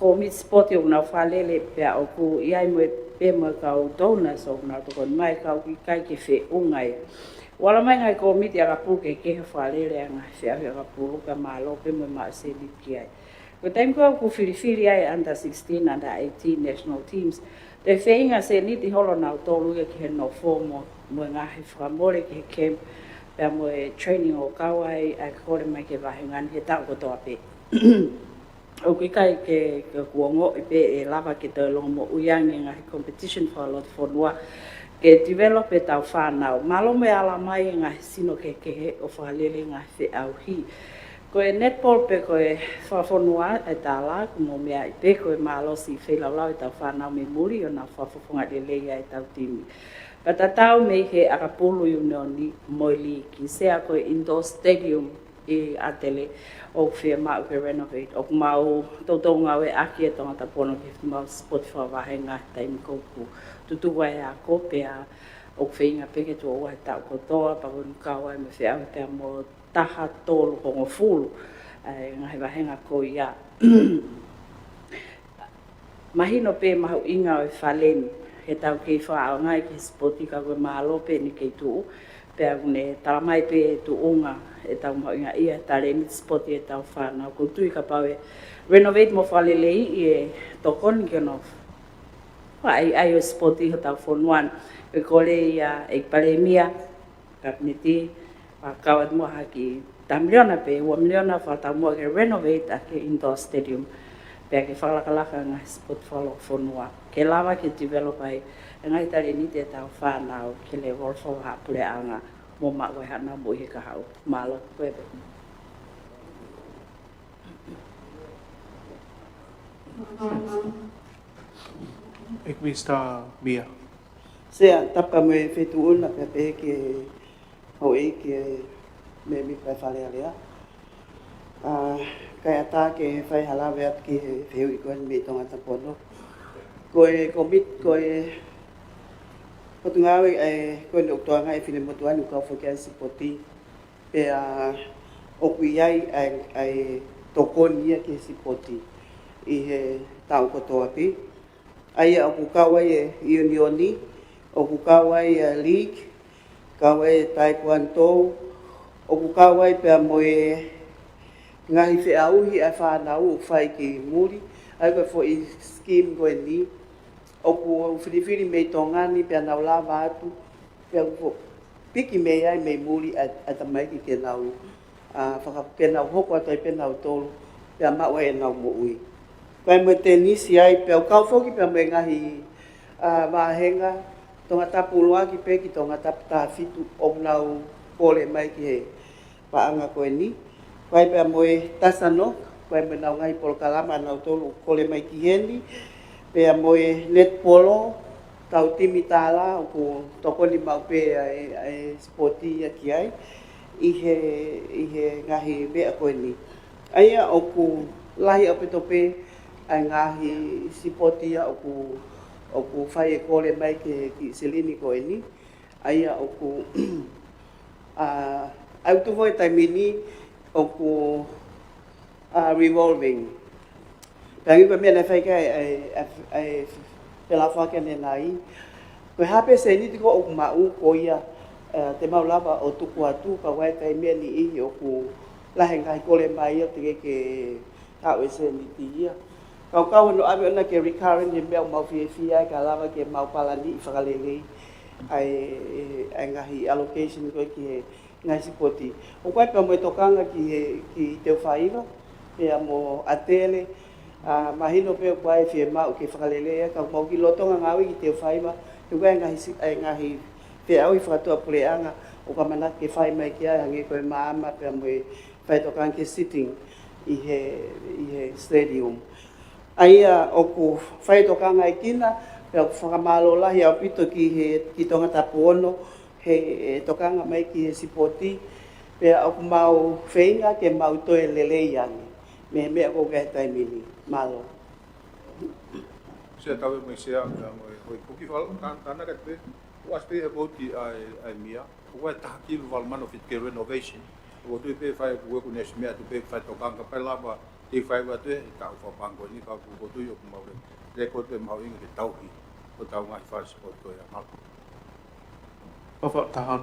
kōmiti sipoti ʻoku nau fakalele pea ʻoku ʻi ai mo e pē mo e kau donors ʻoku nau tokoni mai ka ʻoku ʻikai ke feʻunga ia. ʻOku ala mai e ngaahi kōmiti ʻakapulu ke kehe fakalele ʻa e ngaahi feʻauhi ʻakapulu pea mālō pē mo e maʻu seniti ki ai. Ko e taimi ko ē ʻoku filifili ai under sixteen, under eighteen national teams, toe feinga seniti holo nautolu ia ki he nofo mo, mo e ngaahi fakamole ki he camp, pea mo e training ʻoku kau ai, ʻa e kole mai ki he vāhenga ni he taʻu kotoa pē. ʻOku ʻikai ke, ke kuo ongoʻi pe ʻe lava ke toe longomoʻui ange e ngaahi competition fakalotofonua ke develop ʻetau fānau. Mālō mo e ala mai e ngaahi sino kehekehe ʻo fakalele e ngaahi feʻauhi. Ko e netball pē ko e fakafonua e tala, ʻoku mou meaʻi pē ko e malosi feilaulau ʻetau fānau mei muli ʻo nau fakafofonga lelei ai ʻetau timi. Ka tatau mei he ʻakapulu ʻiunioni mo e liiki, Sea, ko e indoor stadium ʻi ʻAtele ʻoku fiemaʻu ke renovate. ʻOku mau toutou ngāueʻaki e Tongatapu Ono ki he mau sipoti fakavāhenga he taimi ko ē ʻoku tutuku ai e ako pea ʻoku feinga pē ke tuʻo ua he taʻu kotoa, pea ko eni kau ai mo e feʻauhi pea mo e taha tolu hongofulu, ʻa e ngaahi vāhenga ko ia. Mahino pē mahuʻinga ʻo e fale ni, he tau kei fakaʻaongaʻi ki he sipoti ka ko e mālō pē ʻene kei tuʻu, pea ʻoku ne tala mai pē e tuʻunga ʻetau mahuʻingaʻia e talēniti sipoti ʻetau fānau. ʻOku ou tui kapau ʻe renovate mo fakaleleiʻi e tokoni ki hono fakaʻaiʻai ʻo e sipoti ʻi hotau fonua ni. Pea kole ia ʻEiki Palēmia, Kapineti, ʻa, kau atu muʻa ha kiʻi taha miliona pe ua miliona fakataumuʻa ke renovate ʻaki e indoor stadium. Pea ke fakalakalaka e ngaahi sipoti fakalotofonua. Ke lava ke develop ai e ngaahi talēniti ʻetau fānau ki he level fakapuleʻanga mo maʻu ai haʻanau moʻui he kahaʻu. Mālō, ko ia pē. ʻEiki Minisitā Mia. Sea, tapu mo e Feituʻu na pea pehē ki he houʻeiki, ʻa e mēmipa Fale Alea. ʻA, ʻikai ʻatā ke fai ha lave atu ki he fehuʻi ko eni mei Tongatapu Ono. Ko e kōmiti, ko e potungāue ʻa e, ko eni ʻoku tokangaʻi e finemotuʻa ni ʻoku kau foki ai e sipoti. Pea ʻoku ʻi ai ʻa e, ʻa e tokoni ia ki he sipoti ʻi he taʻu kotoa pē. ʻA ia ʻoku kau ai e ʻiunioni, ʻoku kau ai e league, kau ai e taekwondo, ʻoku kau ai pea mo e ngaahi feʻauhi ʻa e fānau ʻoku fai ki muli, ʻa ia ko e foʻi scheme ko eni, ʻOku ou filifili mei Tonga ni pea nau lava atu, pea ʻoku piki mei ai mei muli ʻa, ʻa e tamaiki ke nau, ʻa, faka-, ke nau hoko atu ai pē nautolu, pea maʻu ai ʻenau moʻui. Ko e mo e tenisi ai, pea ʻoku kau foki pea mo e ngaahi, ʻa, vāhenga, Tongatapu ʻuluaki pē ki Tongatapu taha fitu ʻoku nau kole mai ki he paʻanga ko eni. Ko e pea mo e Tasanok, ko e mo ʻenau ngaahi polokalama ʻanautolu ʻoku kole mai ki heni. Pea mo e netipolo, tau timi tala, ʻoku tokoni maʻu pē ʻa e, ʻa e sipoti ia ki ai. ʻI he, ʻi he ngaahi meʻa ko eni. ʻA ia ʻoku lahi ʻaupito pē ʻa e ngaahi sipoti ia ʻoku, ʻoku fai e kole mai ki he kiʻi silini ko eni. ʻA ia ʻoku, ʻa, ʻa e tuʻu foʻi taimi ni ʻoku, ʻa, revolving. Pea ʻi he meʻa naʻe fai ki ai ʻa e, ʻa e, ʻa e felāveʻi ʻanenai. Ko e hā pē seniti ko ē ʻoku maʻu ko ia, ʻa, te mau lava ʻo tuku atu, ka ʻoku ʻi ai e taimi ʻe niʻihi ʻoku lahi e ngaahi kole mai ia teʻeki ke taʻu e seniti ia. Ka ʻoku kau hono ʻave ʻona ke recurrent he meʻa ʻoku mau fiefia ai ka lava ke mau palaniʻi fakalelei ʻa e, ʻa e ngaahi allocation ko ē ki he ngaahi sipoti. ʻOku ʻi ai pea mo e tokanga ki he, ki Teufaiva, pea mo ʻAtele, ʻa, mahino pē ʻoku ʻi ai e fiemaʻu ke fakalelei ia, ka ʻoku mau kiʻi lolotonga ngāue ki Teufaiva, he ʻoku ʻi ai e ngaahi si-, ʻa e ngaahi feʻauhi fakatuʻapuleʻanga, ʻoku ʻamanaki ke fai mai ki ai, hangē ko e maama, pea mo e faitokanga ki he seating ʻi he, ʻi he stadium. ʻA ia ʻoku faitokanga ʻi kina, pea ʻoku fakamālō lahi ʻaupito ki he, ki Tongatapu ono, he, he tokanga mai ki he sipoti, pea ʻoku mau feinga ke mau toe lelei ange. Mei he meʻa ko ē he taimi ni. Mālō. Sea Tauve mo e Sea, pea mo e Hoi Kuki fal-, tan-, tanaka pē, ʻoku ʻasi pē he vouti ʻa e, ʻa e mia, ʻoku ʻi ai e taha kilu valu mano fiti ke renovation, ʻoku ou tui pē fai ʻoku ʻoku ne ʻasi meʻa atu pē fai tokanga pē lava, te fai atu he taʻu fakapango ni ka ʻoku ou tui ʻoku mau le, le ko te mau inga ke tauhi, ʻo tau ngaahi fasi ʻo toe a mapu. Papa Tahan.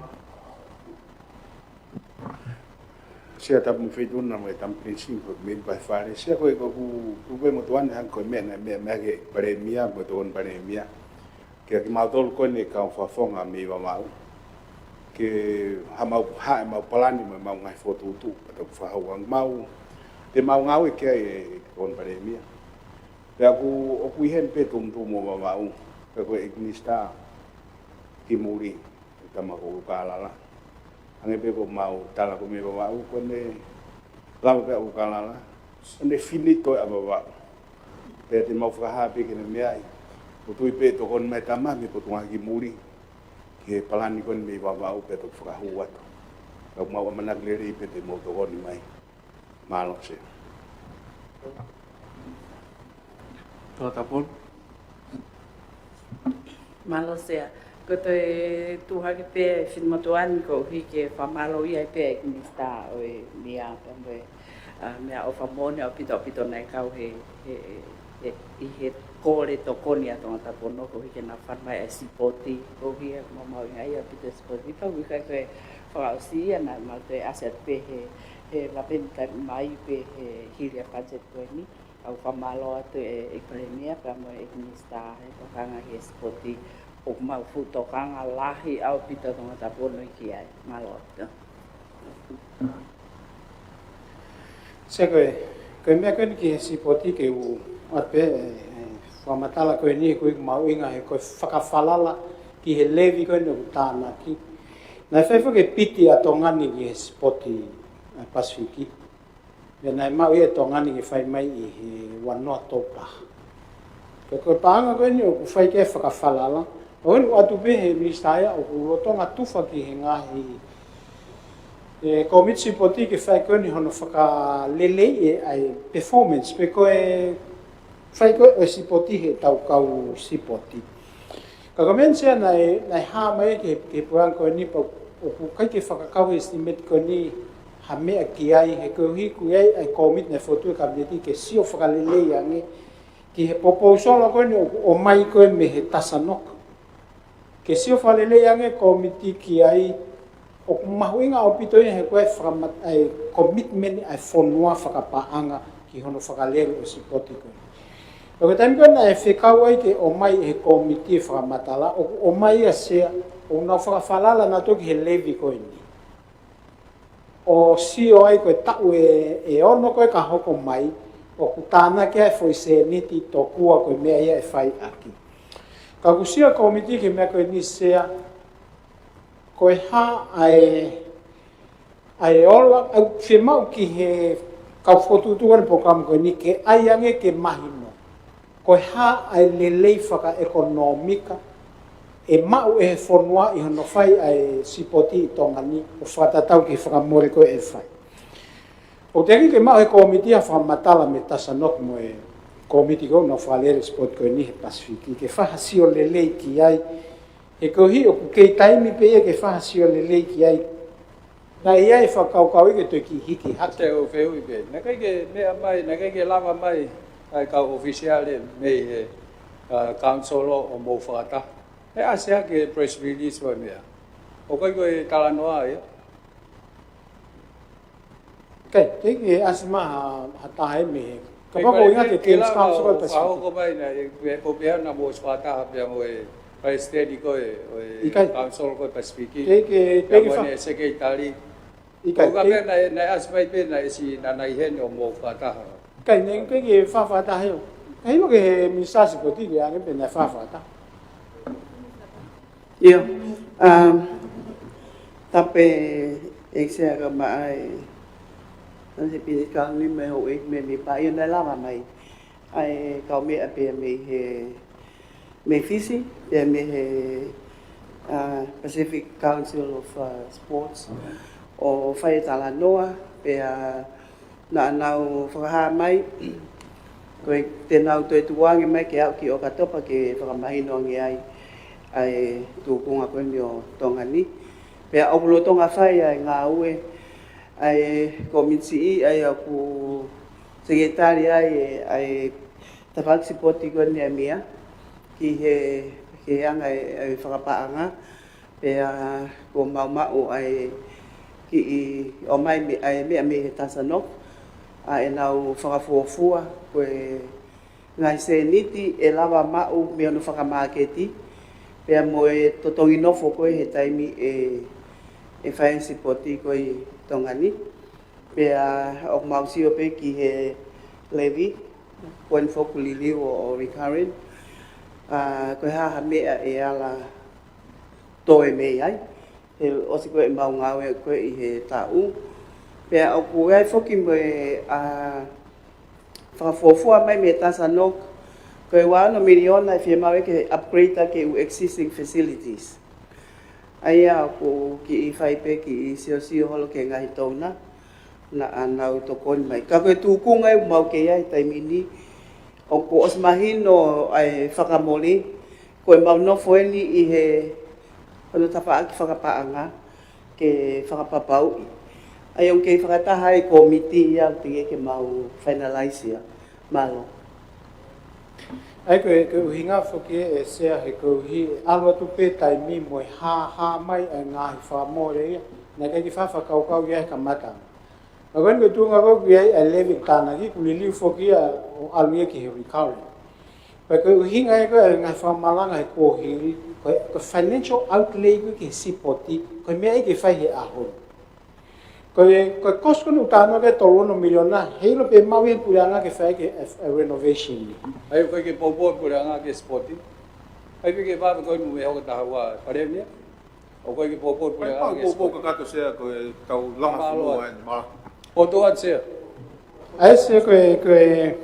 Sea Tapu mo e Feituna mo e Tamu Prinsi ko e meʻa ʻi Fale. Sea ko e ko ku, ku pē mo tuane hang ko e meʻa naʻe meʻa, meʻa ki he Palēmia, mo e tokoni Palēmia. Ke kimautolu ko eni kau fakafofonga mei Vavaʻu. Ke haʻamau, haʻamau palani mo ʻemau ngaahi fokotuʻutuʻu, ka toku fakahau ange mau, te mau ngāue ki ai e tokoni Palēmia. Pea ʻoku, ʻoku ʻi heni pē Tumutumu mo Vavaʻu, pea ko e ʻEiki Minisitā ki muli, ʻe tama ko Kalala. Hangē pē ko ʻemau tala ko ē mei Vavaʻu, ko ʻene lava pē ʻa Kalala, ʻene finito ʻa Vavaʻu. Pea te mau fakahā pē ke ne meaʻi, ʻoku ou tui pē tokoni mai tama mei Potungāue ki muli, ki he palani ko eni mei Vavaʻu pea toku fakahū atu. Ka ʻoku mau ʻamanaki lelei pē te mau tokoni mai. Mālō Sea. Tongatapu. Mālō Sea. Ko e toe tuʻu hake pē e finemotuʻa ni koeʻuhi ke fakamālō ai pē ʻEiki Minisitā ʻo e mia pea mo e, ʻa, meʻaʻofa moʻoni ʻaupito ʻaupito naʻe kau he, he, he, ʻi he kole tokoni ʻa Tongatapu ono koeʻuhi ke na fana mai e sipoti koeʻuhi ʻe mau mahuʻingaʻia ʻaupito e sipoti. Pea ʻoku ʻikai ko e fakaʻosi ia naʻa mau toe ʻasi atu pē he, he lapeni taimi mai pē he hili ʻa e budget ko eni. ʻOku fakamālō atu e, e Palēmia pea mo e ʻEiki Minisitā he tokanga ki he sipoti ʻoku mau fuʻu tokanga lahi ʻaupito Tongatapu ono ki ai. Mālō ʻaupito. Sea ko e, ko e meʻa ko eni ki he sipoti ke u ʻoatu pē, e, e, fakamatala ko eni he ʻoku mahuʻinga he ko e fakafalala ki he levy ko eni ʻoku tānaki. Naʻe fai foki e piti ʻa Tonga ni ki he sipoti ʻa e Pasifiki. Pea naʻe maʻu ia ʻe Tonga ni ke fai mai ʻi he ua noa tolu taha. Pea ko e paʻanga ko eni ʻoku fai ki ai e fakafalala. ʻOku ʻoatu pē he Minisitā ia ʻoku lolotonga tufa ki he ngaahi, e, kōmiti sipoti ke fai ko eni hono fakaleleiʻi ʻa e performance. Pe ko e fai ko ē ʻo e sipoti he ʻetau kau sipoti. Ka ko e meʻa ni Sea naʻe, naʻe hā mai ki he, ki he puleʻanga ko eni pea ʻoku ʻikai ke fakakau he estimate ko eni ha meʻa ki ai he koeʻuhi ʻoku ʻi ai ʻa e kōmiti naʻe fokotuʻu ʻe he Kapineti ke sio fakalelei ange ki he proposal ko eni ʻoku ʻomai ko ē mei he Tasanok. Ke sio fakalelei ange e kōmiti ki ai ʻoku mahuʻinga ʻaupito ia he ko e fakamat-, ʻa e commitment ʻa e fonua fakapaʻanga ki hono fakalele ʻo e sipoti ko eni. Ko e taimi ko ē naʻe fekau ai ke ʻomai ʻe he kōmiti e fakamatala, ʻoku ʻomai ia Sea, ʻoku nau fakafalala nautolu ki he levy ko eni. ʻO sio ai ko e taʻu ʻe, ʻe ono ko ē ka hoko mai, ʻoku tānaki ai e foʻi sēniti tokua ko e meʻa ia ʻe fai ʻaki. Ka ʻoku sio e kōmiti ki he meʻa ko eni Sea, ko e hā ʻa e, ʻa e ola, ʻoku fiemaʻu ki he kau fokotuʻutuʻu ʻa e polokalama ko eni ke ʻai ange ke mahino ko e hā ʻa e lelei fakaʻekonōmika ʻe maʻu ʻe he fonua ʻi hono fai ʻa e sipoti ʻi Tonga ni ʻo fakatatau ki he fakamole ko ē ʻe fai. ʻOku teʻeki ke maʻu ʻe he kōmiti ha fakamatala mei he TASANOC mo e kōmiti ko ē ʻoku nau fakalele e sipoti ko eni he Pasifiki ke fai ha sio lelei ki ai, he koeʻuhi ʻoku kei taimi pē ia ke fai ha sio lelei ki ai. Naʻe ʻi ai e fakakaukau ia ke toe kiʻi hiki hake. Te u fehuʻi pē. Naʻe ʻikai ke meʻa mai, naʻe ʻikai ke lava mai ʻa e kau ʻōfisiale mei he, uh, council ʻo mou fakataha. ʻE ʻasi hake press release ʻo e meʻa. ʻOku ʻikai ko e talanoa ia. ʻIkai, teʻeki ke ʻasi mai ha, ha taha ia mei he. Kapau ko e ʻuhinga ke King's Council ko e Pasifiki. Fakahoko mai naʻe, pe ko pea na mo fakataha pea mo e palesiteni ko ē ʻo e council ko ē Pasifiki. ʻIkai. Teʻeki ke, pea teʻeki mo fa- ʻene sekelitali. ʻIkai, ʻoku teʻeki. Pea naʻe, naʻe ʻasi mai pē naʻe ʻasi naʻa nau ʻi heni ʻo mou fakataha. ʻIkai, naʻe ʻikai ke fa fakataha ia. Ka ʻilo ki he minisitā sipoti ke ʻange pē naʻe fa fakataha. ʻIo, um, tapu ʻEiki Sea kae ʻumaʻā e Honourable Speaker, kae ʻumaʻā e houʻeiki mēmipa, ʻio naʻe lava mai ʻa e kaumeʻa pea mei he, mei Fisi, pea mei he, uh, Pacific Council of, uh, Sports, ʻo fai e talanoa, pea naʻa nau fakahā mai, ko e te nau toe tuku ange mai ke aʻu ki ʻOkatopa ke fakamahino ange ai ʻa e tūkunga ko eni ʻo Tonga ni. Pea ʻoku lolotonga fai ʻa e ngāue ʻa e kōmiti, ʻa ia ʻoku sekelitali ai ʻa e tafaʻaki sipoti ko eni ʻa e meʻa ki he, ki he anga ʻa e, ʻa e fakapaʻanga. Pea kuo mau maʻu ʻa e kiʻi ʻomai mei, ʻa e meʻa mei he TASANOC, ʻa ʻenau fakafuofua ko e ngaahi sēniti ʻe lava maʻu mei hono fakamāketi, pea mo e totongi nofo ko ē he taimi ʻe, ʻe fai e sipoti ko ē ʻi Tonga ni. Pea ʻoku mau sio pē ki he levy, ko eni foki ʻoku liliu ʻo, ʻo recurrent, ʻa, ko e hā ha meʻa ʻe ala toe mei ai, he ʻosi ko ē ʻemau ngāue ko ē ʻi he taʻu. Pea ʻoku ʻi ai foki mo e, ʻa, fakafuofua mai mei he TASANOC, ko e ua ono miliona ʻe fiemaʻu ke upgrade ʻaki e existing facilities. ʻA ia ʻoku kiʻi fai pē kiʻi siosio holo ki he ngaahi donor, naʻa nau tokoni mai. Ka ko e tūkunga ʻoku mau kei ai he taimi ni, ʻoku ʻosi mahino ʻa e fakamole, ko ʻemau nofo eni ʻi he, hono tafaʻaki fakapaʻanga ke fakapapauʻi. ʻA ia ʻoku kei fakataha ai e kōmiti ia ʻoku teʻeki ke mau finalize ia. Mālō. ʻA ia ko e, ko e ʻuhinga foki ē Sea he koeʻuhi ʻe ʻalu atu pē taimi mo e hāhā mai ʻa e ngaahi fakamole ia, naʻe ʻikai ke fa fakakaukau ia he kamata. Ka ko eni ko e tuʻunga ko ē ʻoku ʻi ai ʻa e levy ʻoku tānaki, kuo liliu foki ia ʻo ʻalu ia ki he recurrent. Pea ko e ʻuhinga ia ko ē ʻa e ngaahi fakamalanga he kuohili, ko e, ko e financial outlay ko ē ki he sipoti, ko e meʻa ia ke fai he ʻaho ni. Ko e, ko e cost ko eni ʻoku talanoa ki ai tolu ono miliona, heiʻilo pe maʻu ia ʻe he puleʻanga ke fai ʻaki e, e renovation ni. ʻA ia ʻoku ʻikai ke poupou e puleʻanga ki he sipoti. ʻA ia ʻikai ke vave ko eni mo e hoko taha ua, Palēmia. ʻOku ʻikai ke poupou e puleʻanga ki he sipoti. Poupou kakato Sea ko e tau langa fonua eni, mālō. Poupou atu Sea. ʻA ia Sea ko e, ko e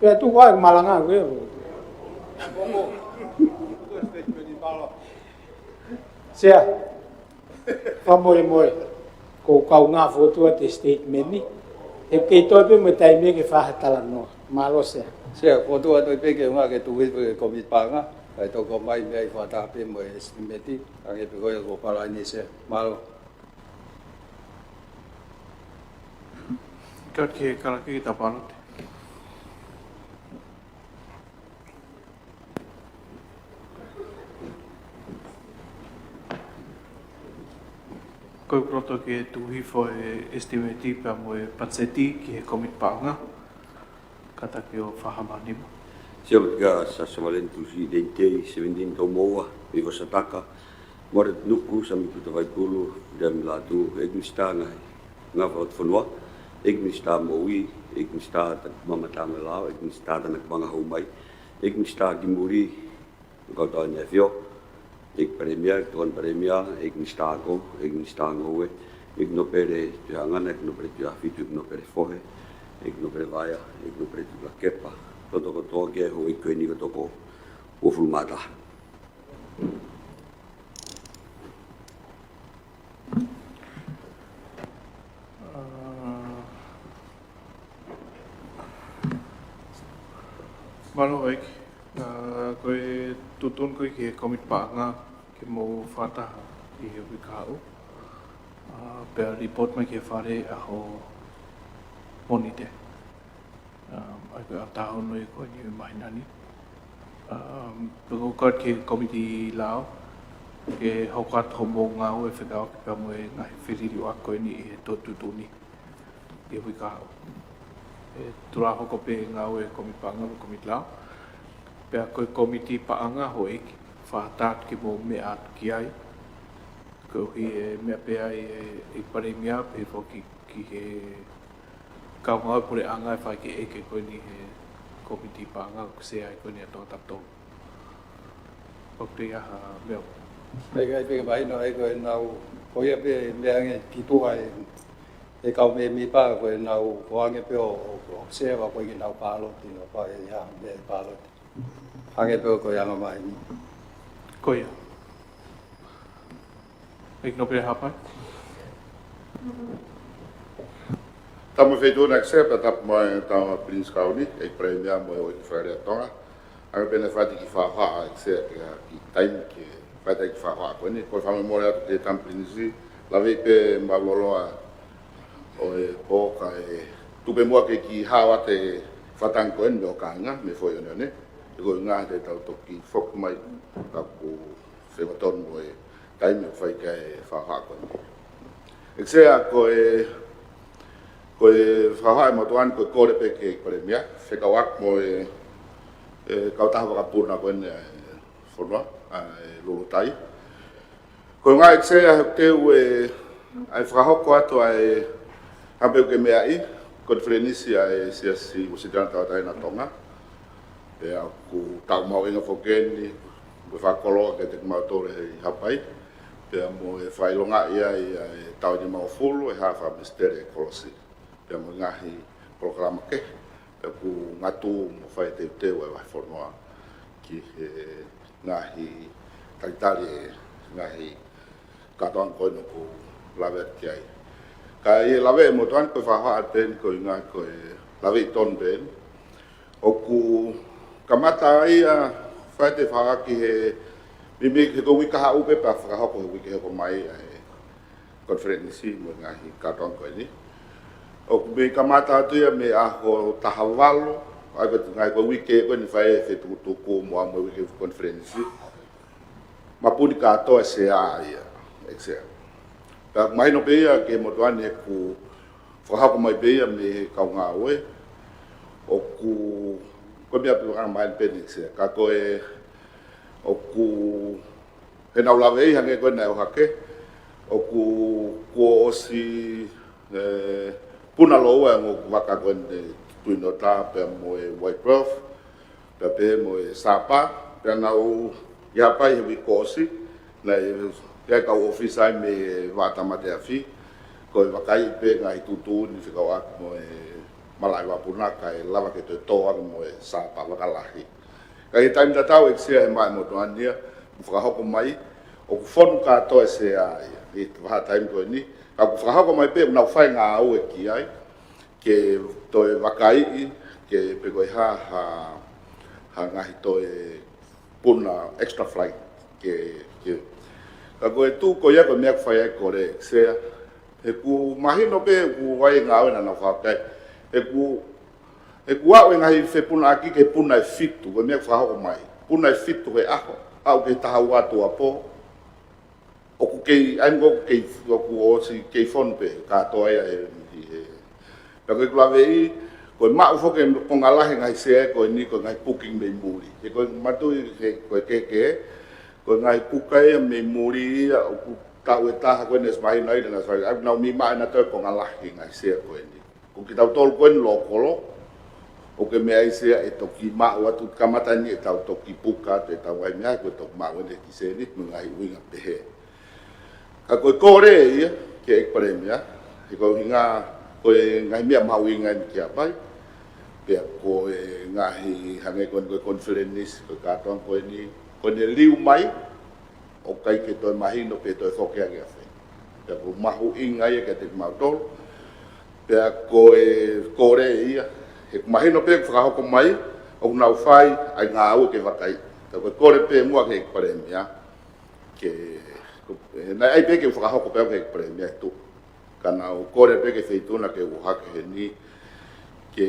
Pea tuku ai malanga ko ē. Sea, fakamolemole, ko e kaungā fokotuʻu atu e statement ni. He kei toe pē mo e taimi ke fai ha talanoa. Mālō Sea. Sea, fokotuʻu atu pē ke ʻuhinga ke tuku hifo e kōmiti paʻanga. Kae toki ʻomai mei ai fakataha pē mo e estimate. Hangē pē ko ia kuo palani Sea. Mālō. Ka ke kalake ki he tapalote. Ko e loto ke tuku hifo e estimate pea mo e patiseti ki he komiti paʻanga. Kātaki ʻo Fahama Nima. Sia matika Sasavaleni Tusi Dentei, Seventeen Tomoua, Vivo Sataka, Mora Nuku, Sami Kuta Vaikulu, William Latu, ʻEiki Minisitā Ngaahi Ngāue ʻo e Fonua, ʻEiki Minisitā Moʻui, ʻEiki Minisitā Mamatama Lao, ʻEiki Minisitā Tānaki Vanga Hou Mai, ʻEiki Minisitā Kimuri, Kau Tau ʻEne ʻAfio, ʻEiki Palēmia, Tokoni Palēmia, ʻEiki Minisitā Ako, ʻEiki Minisitā Ngoue, ʻEiki Nōpele Tuʻihaʻangana, ʻEiki Nōpele Tuʻihaʻafitu, ʻEiki Nōpele Fohe, ʻEiki Nōpele Vaea, ʻEiki Nōpele Tuʻilakepa, loto kotoa ki he houʻeiki ko eni kotoa ko ē, uofulu mā taha. Ah, mālō ʻEiki. Ah, ko e tuʻutuʻuni ko ē ki he komiti paʻanga ke mou fakataha ʻi he uike kahaʻu. Ah, pea report mai ki he Fale ʻaho Mōnite. Um, ʻa ia ko e ʻaho taha ono ia ko eni ʻo e māhina ni. Um, pea ko e kau ki he komiti lao, ke hoko atu hoʻomou ngāue fekauʻaki pea mo e ngaahi feliliuaki ko eni ʻi he tuʻutuʻuni ʻi he uike kahaʻu. ʻE tuʻu hoko pē ngāue komiti paʻanga mo komiti lao. Pea ko e komiti paʻanga houʻeiki, fakataha atu ke mou meʻa atu ki ai. Koeʻuhi ʻe meʻa pē ai ʻe, ʻe Palēmia pehē foki ki he kau ngāue puleʻanga ʻe fai ki he ʻeiki ko eni he komiti paʻanga ʻoku sea ai ko eni ʻa Tongatapu. ʻOku ʻi ai ha meʻa? ʻIkai pē ke mahino ai ko ʻenau, ko ia pē meʻa ange ki tuʻa ʻe, ʻe kau mēmipa ko ʻenau, ko ange pē ʻo, ʻo, ʻo sea wa ko ʻenau pāloti, ʻo ko e ia meʻa pāloti. Ange pē ʻo ko e anga mai ni. Ko ia. ʻEiki Nōpele Haʻapai. Tapu mo e Feituʻu na ʻEiki Sea, pea tapu mo e Tama Pilinisi Kauni, ʻEiki Palēmia mo e ʻEiki Fale Alea ʻo Tonga. Ange pē ʻene fai atu e kiʻi fakahohaʻa ʻEiki Sea ke ʻi ai e taimi ke fai atu e kiʻi fakahohaʻa ko eni. Ko e fakamolemole atu ki he Tama Pilinisi, laveʻi pē mālōlō ʻa e pō kae tuku pē muʻa ke kiʻi hao atu e fakatangi ko eni mei ho kāinga, mei he foʻi ʻoneʻone. He ko e ʻuhinga he te tau toki foki mai ka kuo fekauʻaki mo e taimi ʻoku fai ki ai e fakahohaʻa ko eni. ʻEiki Sea, ko e, ko e fakahohaʻa ʻa e motuʻa ni ko e kole pē ki he Palēmia, fekauʻaki mo e, e kautaha vakapuna ko eni ʻa e fonua, ʻa e Lulutai. Ko e ʻuhinga ʻEiki Sea he ʻoku teu e, ʻa e fakahoko atu ʻa e, hangē pē ko e meʻa ʻi he konifelenisi ʻa e Siasi Uēsiliana Tauʻatāina ʻo Tonga. Pea ʻoku tau mahuʻinga foki eni, ko e fakakoloa kiate kimautolu ʻi Haʻapai. Pea mo e fakaʻilongaʻi ai ʻa e taʻu nimangofulu ʻe he Fakaminisiteli e kolosi. Pea mo e ngaahi polokalama kehe, pea ʻoku ngāue mo fai teuteu ʻa e vahefonua ki he ngaahi talitali e ngaahi kātoanga ko eni ʻoku lave atu ki ai. Ka ʻi he lave ʻa e motuʻa ni ko e fakahohaʻa pē eni ko e ʻuhinga ko e laveʻi tonu pē eni. ʻOku kamata ia fai atu e fakahohaʻa ki he mimi he ko e uike kahaʻu pē pea fakahoko he uike hoko mai ʻa e konifelenisi mo e ngaahi kātoanga ko eni. ʻOku mei kamata atu ia mei he ʻaho taha valu, ʻa ia ko e ngaahi ko e uike ko eni fai e fetukutuku mo e ʻaho mo e uike konifelenisi. Mapuni kātoa e sea ia, ʻEiki Sea. Pea mahino pē ia ki he motuʻa ni ʻoku fakahoko mai pē ia mei he kau ngāue, ʻoku, ko e meʻa pē ʻoku ʻomai pē eni ʻEiki Sea. Ka ko e, ʻoku, heʻenau laveʻi hangē ko ē naʻe ʻohake, ʻoku, kuo ʻosi, e, puna lōua e ongo vaka ko eni, Twin Otter pea mo e White Dwarf, pea pehē mo e Sapa, pea nau ʻi Haʻapai he uike kuo ʻosi, naʻe ʻi ai e kau ʻōfisa ai mei he Vaʻa Tāmate Afi, ko e vakaiʻi pē ngaahi tuʻutuʻuni fekauʻaki mo e malaʻe vakapuna kae lava ke toe tō ange mo e Sapa vaka lahi. Ka ʻi he taimi tatau ʻEiki Sea he maʻu ʻe he motuʻa ni ia, ʻoku fakahoko mai, ʻoku fonu kātoa e sea ia, ʻi he vahaʻa taimi ko eni, ka ʻoku fakahoko mai pē, ʻoku nau fai ngāue ki ai, ke toe vakaiʻi, ke pe ko e hā, ha, ha ngaahi toe puna extra flight, ke, ke. Ka ko e tuʻu ko ia ko e meʻa ʻoku fai ai e kole ʻEiki Sea, he ʻoku mahino pē ʻoku ʻi ai e ngāue naʻa nau fakahoko ai. He ʻoku, he ʻoku aʻu e ngaahi fepunaʻaki ki he puna ʻe fitu, ko e meʻa ʻoku fakahoko mai. Puna ʻe fitu he ʻaho, aʻu ki he taha ua tuʻuapō. ʻOku Kei, ʻai mo kei, ʻoku ʻosi kei fonu pē kātoa ia he, he, he. Pea ko e kulaveʻi, ko e maʻu foki e konga lahi e ngaahi sea ko eni ko e ngaahi booking mei muli. He ko e matui, he ko e kehekehe, ko e ngaahi puka ia mei muli ia, ʻoku taʻu ʻe taha ko eni ʻosi mahino ai, na sai, ʻa, nau mei maʻu ʻena toe konga lahi e ngaahi sea ko eni. Ko kitautolu ko eni lōkolo, ʻoku ke meʻa ai sea ʻe toki maʻu atu kamata ni ʻetau toki puka atu ʻetau ngaahi meʻa, ko e toki maʻu ʻeni e kiʻi sēniti mo e ngaahi ʻuhinga pehē. Ka ko e kole ia ki he ʻEiki Palēmia, he ko e ʻuhinga ko e ngaahi meʻa mahuʻinga eni ki Haʻapai, pea ko e ngaahi hangē ko eni ko e konifelenisi, ko e kātoanga ko eni, ko ʻene liu mai, ʻoku ʻikai ke toe mahino pe toe foki ange ʻa fē. Pea ko e mahuʻinga ia kiate kimautolu. Pea ko e kole ia, he ʻoku mahino pē ʻoku fakahoko mai, ʻoku nau fai ʻa e ngāue ke vakai. Pea ko e kole pē muʻa ki he ʻEiki Palēmia, ke, ko, he naʻe ʻai pē ke fakahoko pē au ki he ʻEiki Palēmia ʻi tuʻa. Ka naʻá ku kole pē ki he Feituʻu na ke u ʻohake heni, ke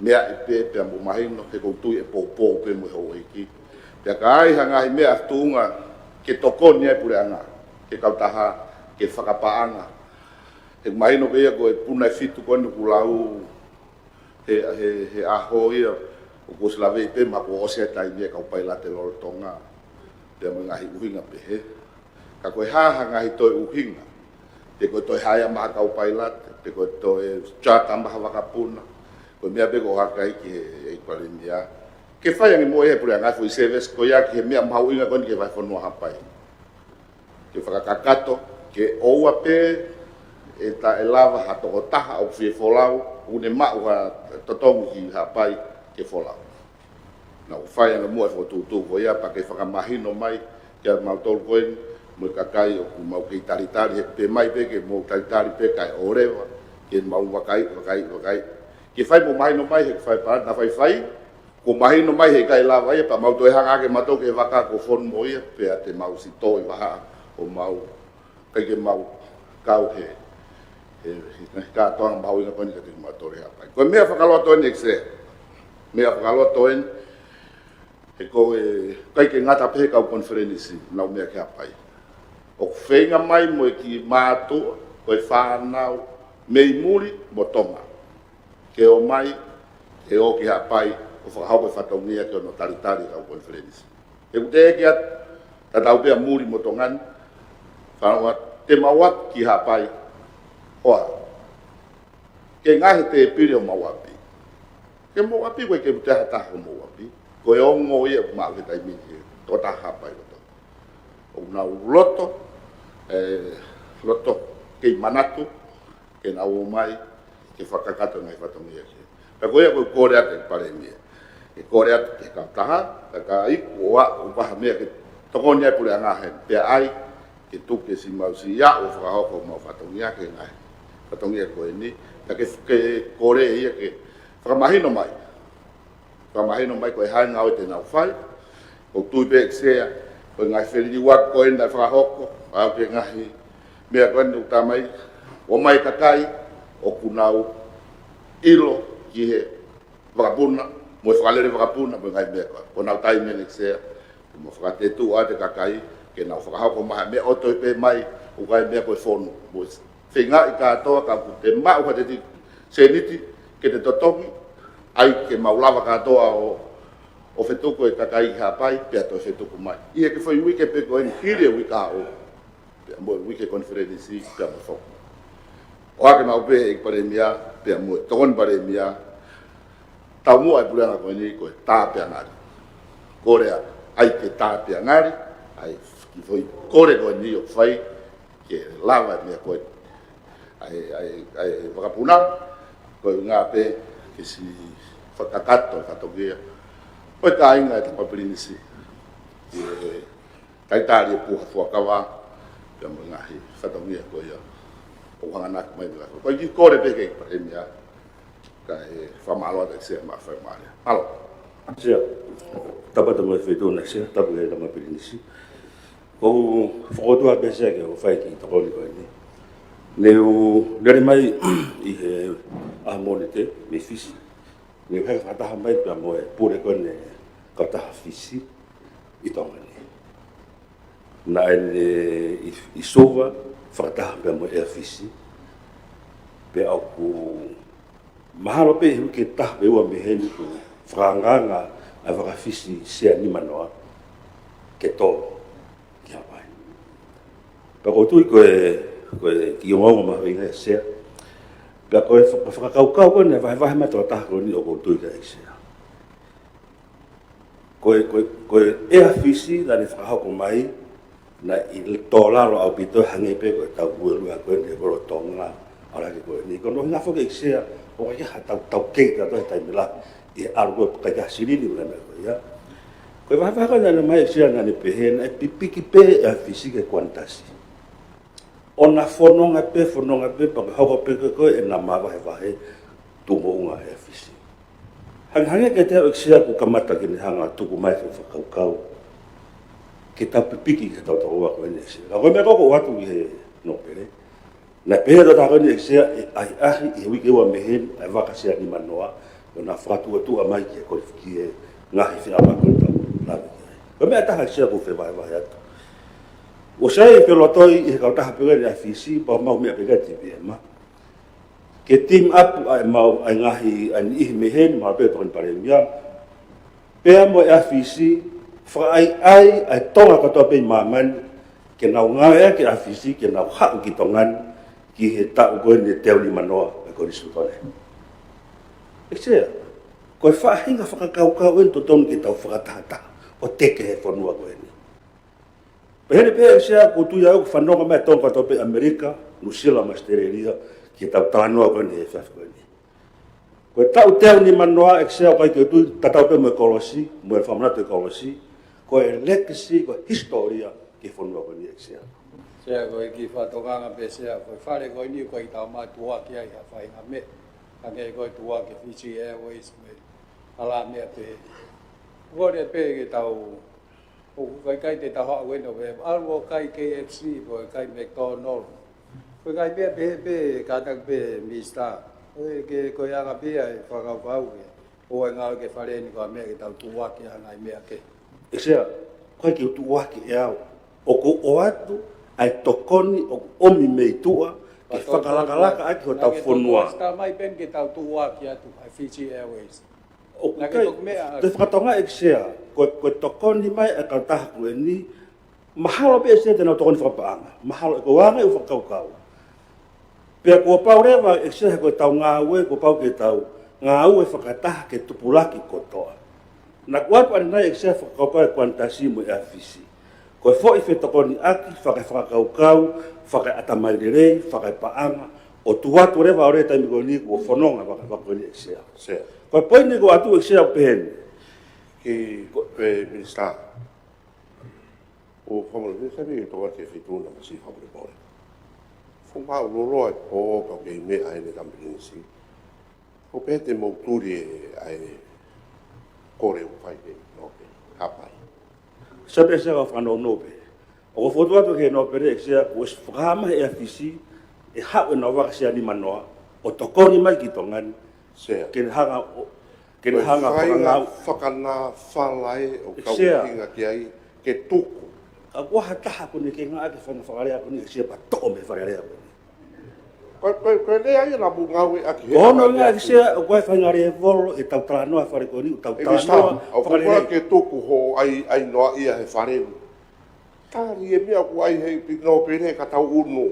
meʻa ʻi pē pea mo mahino, he ʻoku ou tui ʻe poupou pē mo e houʻeiki. Pea ka ʻi ai ha ngaahi meʻa tuʻunga ke tokoni ai e puleʻanga, ke kautaha, ke fakapaʻanga. He mahino pē ia ko e puna ʻe fitu ko eni ʻoku lau, he, he, he ʻaho ia, ʻoku ʻosi laveʻi pē, mahalo kuo ʻosi e taimi e kau pailate lolotonga. Pea mo e ngaahi ʻuhinga pehē. Ka ko e hā ha ngaahi toe ʻuhinga. Pe ko e toe haea mai ha kau pailate, pe ko e toe charter mai ha vakapuna. Ko e meʻa pē ʻoku ou ʻohake ai ki he, ʻEiki Palēmia. Ke fai ange mo ia he puleʻanga e foʻi service ko ia ki he meʻa mahuʻinga ko eni ki he vahefonua Haʻapai. Ke fakakakato, ke ʻoua pē ʻe taʻelava ha tokotaha ʻoku fie folau, ʻoku ne maʻu ha totongi ki Haʻapai ke folau. Naʻá ku fai ange muʻa e fokotuʻutuʻu ko ia pea ke fakamahino mai kiate kimautolu ko eni, mo e kakai ʻoku mau kei talitali, he pē mai pē ke mau talitali pē kae ʻoleva, ke mau vakai, vakai, vakai. Ke fai mo mahino mai, he fai pē, naʻa faifai, kuo mahino mai he ʻikai lava ia, pea mau toe hanga hake mautolu ki he vaka kuo fonu mo ia, pea te mau ʻosi tō ʻi vahaʻa ʻo mau, ʻikai ke mau kau he, he, he, he kātoanga mahuʻinga ko eni kiate kimautolu he Haʻapai. Ko e meʻa fakaloto eni ʻEiki Sea. Meʻa fakaloto eni, he ko e, ʻikai ke ngata pē he kau konifelenisi, nau meʻa ki Haʻapai. ʻOku feinga mai mo e kiʻi mātuʻa, ko e fānau, mei muli mo Tonga. Ke ō mai, ke ō ki Haʻapai, ʻo fakahoko e fatongia ke ō ʻo talitali e kau konifelenisi. He ʻoku teʻeki ai, tatau pē ʻa muli mo Tonga ni, fānau ʻa, te mau ō ki Haʻapai, hoa. Ke ngaohi e tēpile ʻo mau ʻapi. Ke mau ʻapi, ko e ke putea ha taha ʻo mau ʻapi. Ko e ongo ia ʻoku maʻu he taimi ni he tokotaha Haʻapai kotoa. ʻOku nau loto, ē, loto kei manatu, ke nau ō mai, ke fakakakato e ngaahi fatongia kehe. Pea ko ia ko e kole atu ki he Palēmia. Ke kole atu ki he kautaha, kakai, ʻoua, ʻoua ha meʻa ke tokoni ai e puleʻanga he, pea ʻai, ke tuku ke siʻi mau siʻi ʻalu ʻo fakahoko homau fatongia ki he ngaahi fatongia ko eni, pea ke, ke kole ia ke fakamahino mai. Fakamahino mai ko e hā e ngāue te nau fai, ʻoku ou tui pē ʻEiki Sea, ko e ngaahi feliliuaki ko eni naʻe fakahoko, ʻa e ngaahi meʻa ko eni ʻoku tā mai, ō mai e kakai, ʻoku nau ʻilo ki he vakapuna, mo e fakalele vakapuna, mo e ngaahi meʻa ko ē. Ko honau taimi eni ʻEiki Sea, mo fakatetuʻa atu e kakai, ke nau fakahoko mai ha meʻa ʻo toe pehē mai, ʻoku ʻi ai e meʻa ko e fonu. Mo e feingaʻi kātoa ka ʻoku te maʻu ha teti sēniti, ke te totongi, ʻai ke mau lava kātoa ʻo, ʻo fetuku e kakai ki Haʻapai, pea toe fetuku mai. ʻI he kiʻi foʻi uike pē ko eni hili e uike ʻaho. Pea mo e uike konifelenisi, pea mo e foki. ʻOhake maʻu pē ʻEiki Palēmia, pea mo e Tokoni Palēmia, taumuʻa e puleʻanga ko eni ko e tā pea ngali. Kole atu, ʻai ke tā pea ngali, ʻai ki he foʻi kole ko eni ʻoku fai, ke lava e meʻa ko ē. ʻAi, ʻai, ʻai, vakapuna, ko e ʻuhinga pē, ke siʻi fakakakato e fatongia. Ko e kāinga e Tama Pilinisi. Ke talitali e puha fuakava, pea mo e ngaahi fatongia ko ia. ʻOku hanganaki mai ni la. Ko e kiʻi kole pē ki he Palēmia, kae fakamālō atu ʻEiki Sea mo e faingamālie. Mālō. Sea, tapu atu mo e Feituʻu na Sea, tapu ki he Tama Pilinisi. ʻOku ou fakaʻotua pē Sea ke u fai e kiʻi tokoni ko eni. Ne u lele mai ʻi he ʻaho Mōnite, mei Fisi. Ne u heka fakataha mai pea mo e pule ko eni e kautaha Fisi ʻi Tonga ni. Naʻe ʻi, ʻi Suva, fakataha pea mo Air Fisi. Pea ʻoku mahalo pē he uike ʻe taha pe ua mei heni kuo fakaangaanga ʻa e vaka Fisi Sea nimanoa ke tō ki Haʻapai. Pea ʻoku ou tui ko e, ko e kiʻi ongoongo mahuʻinga ia Sea. Pea ko e fa-, fakakaukau ko eni, vahevahe mai toko taha ko eni ʻoku ou tui ki ai Sea. Ko e, ko e, ko e Air Fisi naʻa ne fakahoko mai, naʻe tō lalo ʻaupito, hangē pē ko ʻetau luelue ko eni ʻa e kolo Tonga, ʻalu hake ko eni. Ko hono ʻuhinga foki Sea, ʻoku ʻikai ha tau, tau kei ka tau he taimi lahi, ʻi he ʻalu ko ē ʻikai ke silini ʻa e meʻa ko ia. Ko e vahevahe ko ē naʻe ʻomai Sea naʻa ne pehē, naʻe pipiki pē ʻa Fisi ki he Kuanitasi. ʻO na fononga pē, fononga pē, pea hoko pē ko ē ʻena mavahevahe tuʻu moʻunga ʻa Fisi. Hangē, hangē kiate au Sea kuo kamata ke ne hanga ʻo tuku mai e fakakaukau ke tau pipiki ki he tau tau ua ko eni Sea. Ka ko e meʻa ko ē ʻoku ou ʻoatu ki he nōpele. Naʻe pehē ʻe he toko taha ko eni Sea, ʻe ʻahiʻahi ʻi he uike ua mei heni ʻa e vaka Sea nimanoa, ʻo na fakatuʻutuʻu mai ki he koli-, ki he ngaahi feʻauaki ʻoku tau lave ki ai. Ko e meʻa ʻe taha Sea ʻoku ou fie vahevahe atu. ʻOku ou sai e felotoi ʻi he kautaha pē ko eni ʻa Fisi, pea mau meʻa pē ki ai T P M. Ke team up ʻa e mau, ʻa e ngaahi, ʻa e niʻihi mei heni, mahalo pē Tokoni Palēmia. Pea mo e Air Fisi, fakaʻaiʻai ʻa e Tonga kotoa pē ʻi māmani, ke nau ngāueʻaki ʻa Fisi, ke nau haʻu ki Tonga ni, ki he taʻu ko eni ʻe teau nimanoa ʻa e konisitūtone. Sea, ko e faʻahinga fakakaukau eni totonu ke tau fakatahataha, ʻo teke e fonua ko eni. Pehē ni pē Sea ʻoku ou tui au ʻoku fanongo mai e Tonga kotoa pē ʻAmelika, Nuʻusila mo ʻAositelēlia, ki he tau talanoa ko eni he efiafi ko eni. Ko e taʻu teau nimanoa Sea ʻoku ʻikai ke u tui tatau pē mo e kolosi, mo e fakamanatu e kolosi, ko e legacy, ko e hisitōlia ki he fonua ko eni Sea. Sea ko e kiʻi fakatokanga pē Sea, ko e fale ko eni ʻoku ʻikai ke tau mātuʻaki ai ha faʻahinga meʻa, hangē ko e tuʻuaki Fiji Airways mo e ala meʻa pehē. Kole pē ke tau ʻOku ʻikai ke tau haʻu eni ʻo pehē, ʻalu ʻo kai K F C, pe ko e kai McDonald. Ko e ngaahi meʻa pehē pē, kātaki pē Minisitā. Ko e ke, ko e anga pē ia e fakakaukau ke, ʻo e ngāue ki he fale ni ko e meʻa ke tau tuʻuaki ʻa e ngaahi meʻa kehe. Sea, ʻoku ʻikai ke u tuʻuaki ʻe au. ʻOku ou ʻoatu ʻa e tokoni ʻoku ʻomi mei tuʻa, ke fakalakalaka ʻaki hotau fonua. Naʻa ke tau tuʻuaki atu ʻa e Fiji Airways. ʻOku ʻikai, te fakatokangaʻi Sea, ko, ko e tokoni mai ʻa e kautaha ko eni, mahalo pē Sea te nau tokoni fakapaʻanga, mahalo ʻe ko e anga ʻeku fakakaukau. Pea kuo pau leva Sea he ko e tau ngāue, kuo pau ke tau ngāue fakataha ke tupulaki kotoa. Naʻa ku ʻoatu ʻanenai Sea fakakaukau e Kuanitasi mo e Air Fisi. Ko e foʻi fetokoniʻaki, fakaefakakaukau, fakaeʻatamai lelei, fakaepaʻanga, ʻo tuʻu atu leva ʻo lele taimi ko eni kuo fononga vaka, vaka ko eni Sea. Sea. Ko e poini ʻoku ou ʻoatu Sea ʻoku pehē ni. Ki he Minisitā. ʻO fakamolemole, Minisitā, pē ke toka ke fituna masi fakamolemole. Fuʻu māʻuloloa e pō kau kei meʻa ʻa e Taʻahine Pilinisi. ʻO pehē te mou tuli e, ʻa e kole ʻoku fai pē, nōpele, Haʻapai. Sea pē Sea ka fanongo pē. ʻOku ou fokotuʻu atu ki he nōpele Sea, kuo ʻosi fakahā mai ʻe Air Fisi, ʻe haʻu ʻena vaka Sea nimanoa, ʻo tokoni mai ki Tonga ni. Sea. Ke ne hanga ʻo, ke ne hanga ʻo fakangāueʻaki. Fakanāfala ē ʻoku tau ʻuhinga ki ai, ke tuku. Ka ʻoku ʻi ai ha taha ʻoku ne kei ngāueʻaki e faʻahinga fakalea ko eni Sea pea toʻo mei he fakalea ko eni. Ko, ko, ko e lea ia naʻa mou ngāueʻaki he. Ko hono ʻuhinga Sea, ʻoku ʻi ai e faʻahinga lēvolo ʻetau talanoa he fale ko eni, ʻetau talanoa fakalelei. Ke tuku hoʻo ʻai, ʻai noa ia he fale ni. Tali e meʻa ʻoku ʻai he nōpele ka tau ʻunu.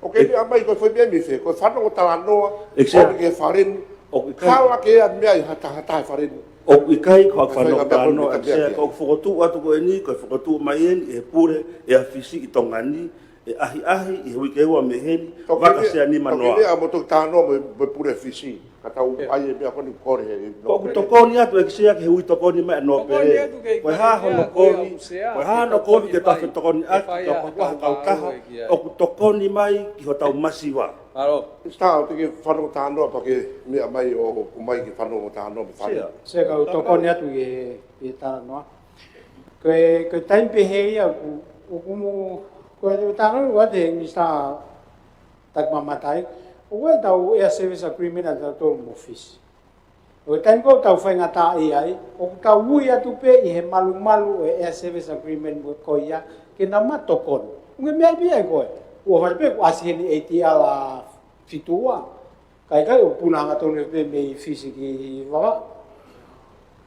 ʻOku ke meʻa mai ko e foʻi meʻa mei fē, ko e fanongo talanoa, ʻoku ke fale ni. ʻOku ʻikai. Hala ke ʻai meʻa ʻi ha taha taha he fale ni. ʻOku ʻikai ko e fanongo talanoa, Sea, ko e fokotuʻu atu ko eni, ko e fokotuʻu mai eni ʻe he pule ʻa Air Fisi ʻi Tonga ni, ʻe ʻahiʻahi ʻi he uike ua mei heni, vaka Sea nimanoa. ʻOku ke meʻa mo toki talanoa mo e, mo e pule Fisi. Ka tau ʻai e meʻa ko eni kole he nōpele. ʻOku tokoni atu ʻEiki Sea ki he ui tokoni mai ʻa e nōpele. Ko e hā hono kovi, ko e hā hono kovi ke tau fetokoniʻaki, ka ʻoku ʻi ai ha kautaha ʻoku tokoni mai ki hotau masiva. Minisitā, ʻoua te ke fanongo talanoa pea ke meʻa mai ʻo, ʻo mai ke fanongo talanoa mei fale. Sea ka u tokoni atu ki he, ki he talanoa. Ko e, ko e taimi pehē ia ʻoku, ʻoku mo, ko e talanoa ʻoku ʻoatu ʻe he Minisitā Takimamata ai, ʻoku ʻi ai ʻetau Air Service Agreement ʻa tautolu mo Fisi. ʻI he taimi ko ē ʻoku tau faingataʻaʻia ai, ʻoku tau ui atu pē ʻi he malumalu ʻo e Air Service Agreement ko ia, Ke nau maʻu tokoni. ʻUhinga meʻa pē ia ko ē. ʻOku fai pē ʻoku ʻasi heni ʻa e ATL fitu ua. Kae ʻikai ʻoku puna hangatonu pē mei Fisi ki Vavaʻu.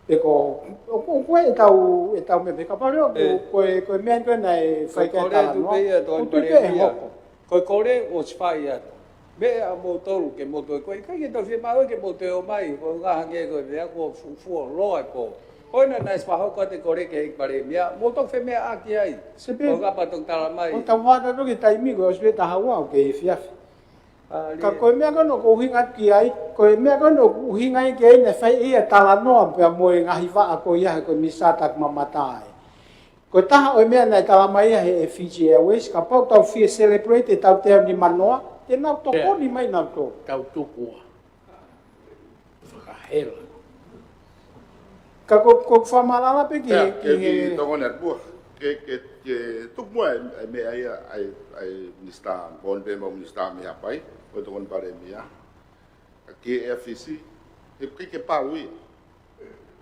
Pe ko, ʻoku, ʻoku ʻi ai ʻetau, ʻetau meʻa pē kapau leva ko, ʻE. ko e, ko e meʻa ko ē naʻe fai Ko e ki ai kole atu talanoa. pē ia, Tony ʻOku tui pē ʻe Palēmia. hoko. Ko e kole ʻosi fai atu. Meʻa ʻa moutolu ke moutolu ko ē, ʻikai ke tau fiemaʻu ke moutolu ō mai, ko e ngaahi hangē ko e meʻa ko fu-, fuoloa e pō. Ko ena naʻe ʻosi fakahoko atu e kole ki he Palēmia, mou toki femeʻaʻaki ai. Se pē. Ko e ngaahi pā toki tala mai. ʻOku tau vātā toki taimi ko ē ʻosi pē taha ua ʻo kei efiafi. ʻA, Ka lia. ko e meʻa ko ena ʻoku ʻuhinga ki ai, ko e meʻa ko ena ʻoku ʻuhinga ki ai naʻe fai ʻe ia talanoa pea mo e ngaahi vaʻa ko ia he ko e Minisitā Takimamata ai. Ko e taha ʻo e meʻa naʻe tala mai ia he Fiji Airways, kapau tau fie celebrate ʻetau teau nimanoa, te nau tokoni mai nautolu. Tau tuku ua. Fakahela. Ka ko, ko fakamālō pē ki, Ia, ki ke, he ki tokoni atu pē. Ke, ke, ke tuku muʻa e, e meʻa ia ʻa e, ʻa e Minisitā, ko eni pē mo e Minisitā mei Haʻapai, ko e tokoni Palēmia. Ka ki he Air Fiji, he ʻikai ke pau ia.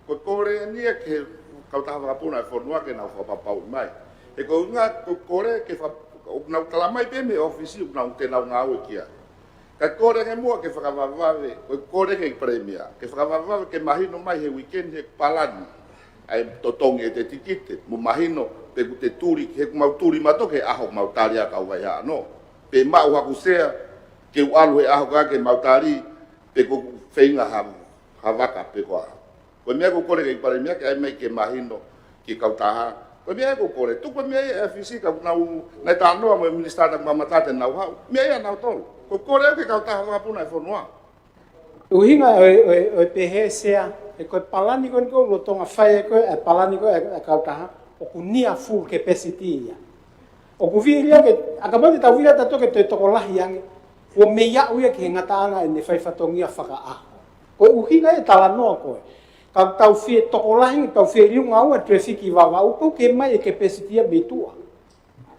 Ko e kole eni ia ki he kautaha vakapuna e fonua ke nau fakapapauʻi mai. He ko e ʻuhinga, ko e kole ke fa-, ʻoku nau tala mai pē mei he ʻōfisi, ʻoku nau te nau ngāue ki ai. Ka ko e kole ange muʻa ke fakavavevave, ko e kole ki he Palēmia, ke fakavavevave ke mahino mai he weekend he palani. ʻA e totongi ʻete tikite, mo mahino, pe ʻoku te tuli, he ʻoku mau tuli mautolu ki he ʻaho ʻoku mau tali ai kau vai hano. Pe maʻu haku sea, ke u ʻalu he ʻaho ko ē ke mau tali, pe ʻoku feinga ha, ha vaka pe ko e hā. Ko e meʻa ʻoku ou kole ki he Palēmia ke ʻai mai ke mahino ki he kautaha. Ko e meʻa ʻoku ou kole, tuku e meʻa ia ʻe Fisi ka ʻoku nau, naʻe talanoa mo e Minisitā Takimamata te nau haʻu. Meʻa ia ʻanautolu. ʻOku ou kole ki he kautaha vakapuna e fonua. ʻUhinga ʻo e, ʻo e, ʻo e pehē Sea, he ko e palani ko eni ʻoku lolotonga fai ko ē, e palani ko ē e kautaha, ʻoku near full capacity ia. ʻOku vili ange, ʻa ka mate tau vili atu ke toe tokolahi ange, ʻo mei aʻu ia ki he ngataʻanga ʻene fai fatongia fakaʻaho. Ko e ʻuhinga e talanoa ko ē. Ka tau fie tokolahi, tau fie liunga ua traffic ʻi Vavaʻu, pau ke mai e capacity ia mei tuʻa.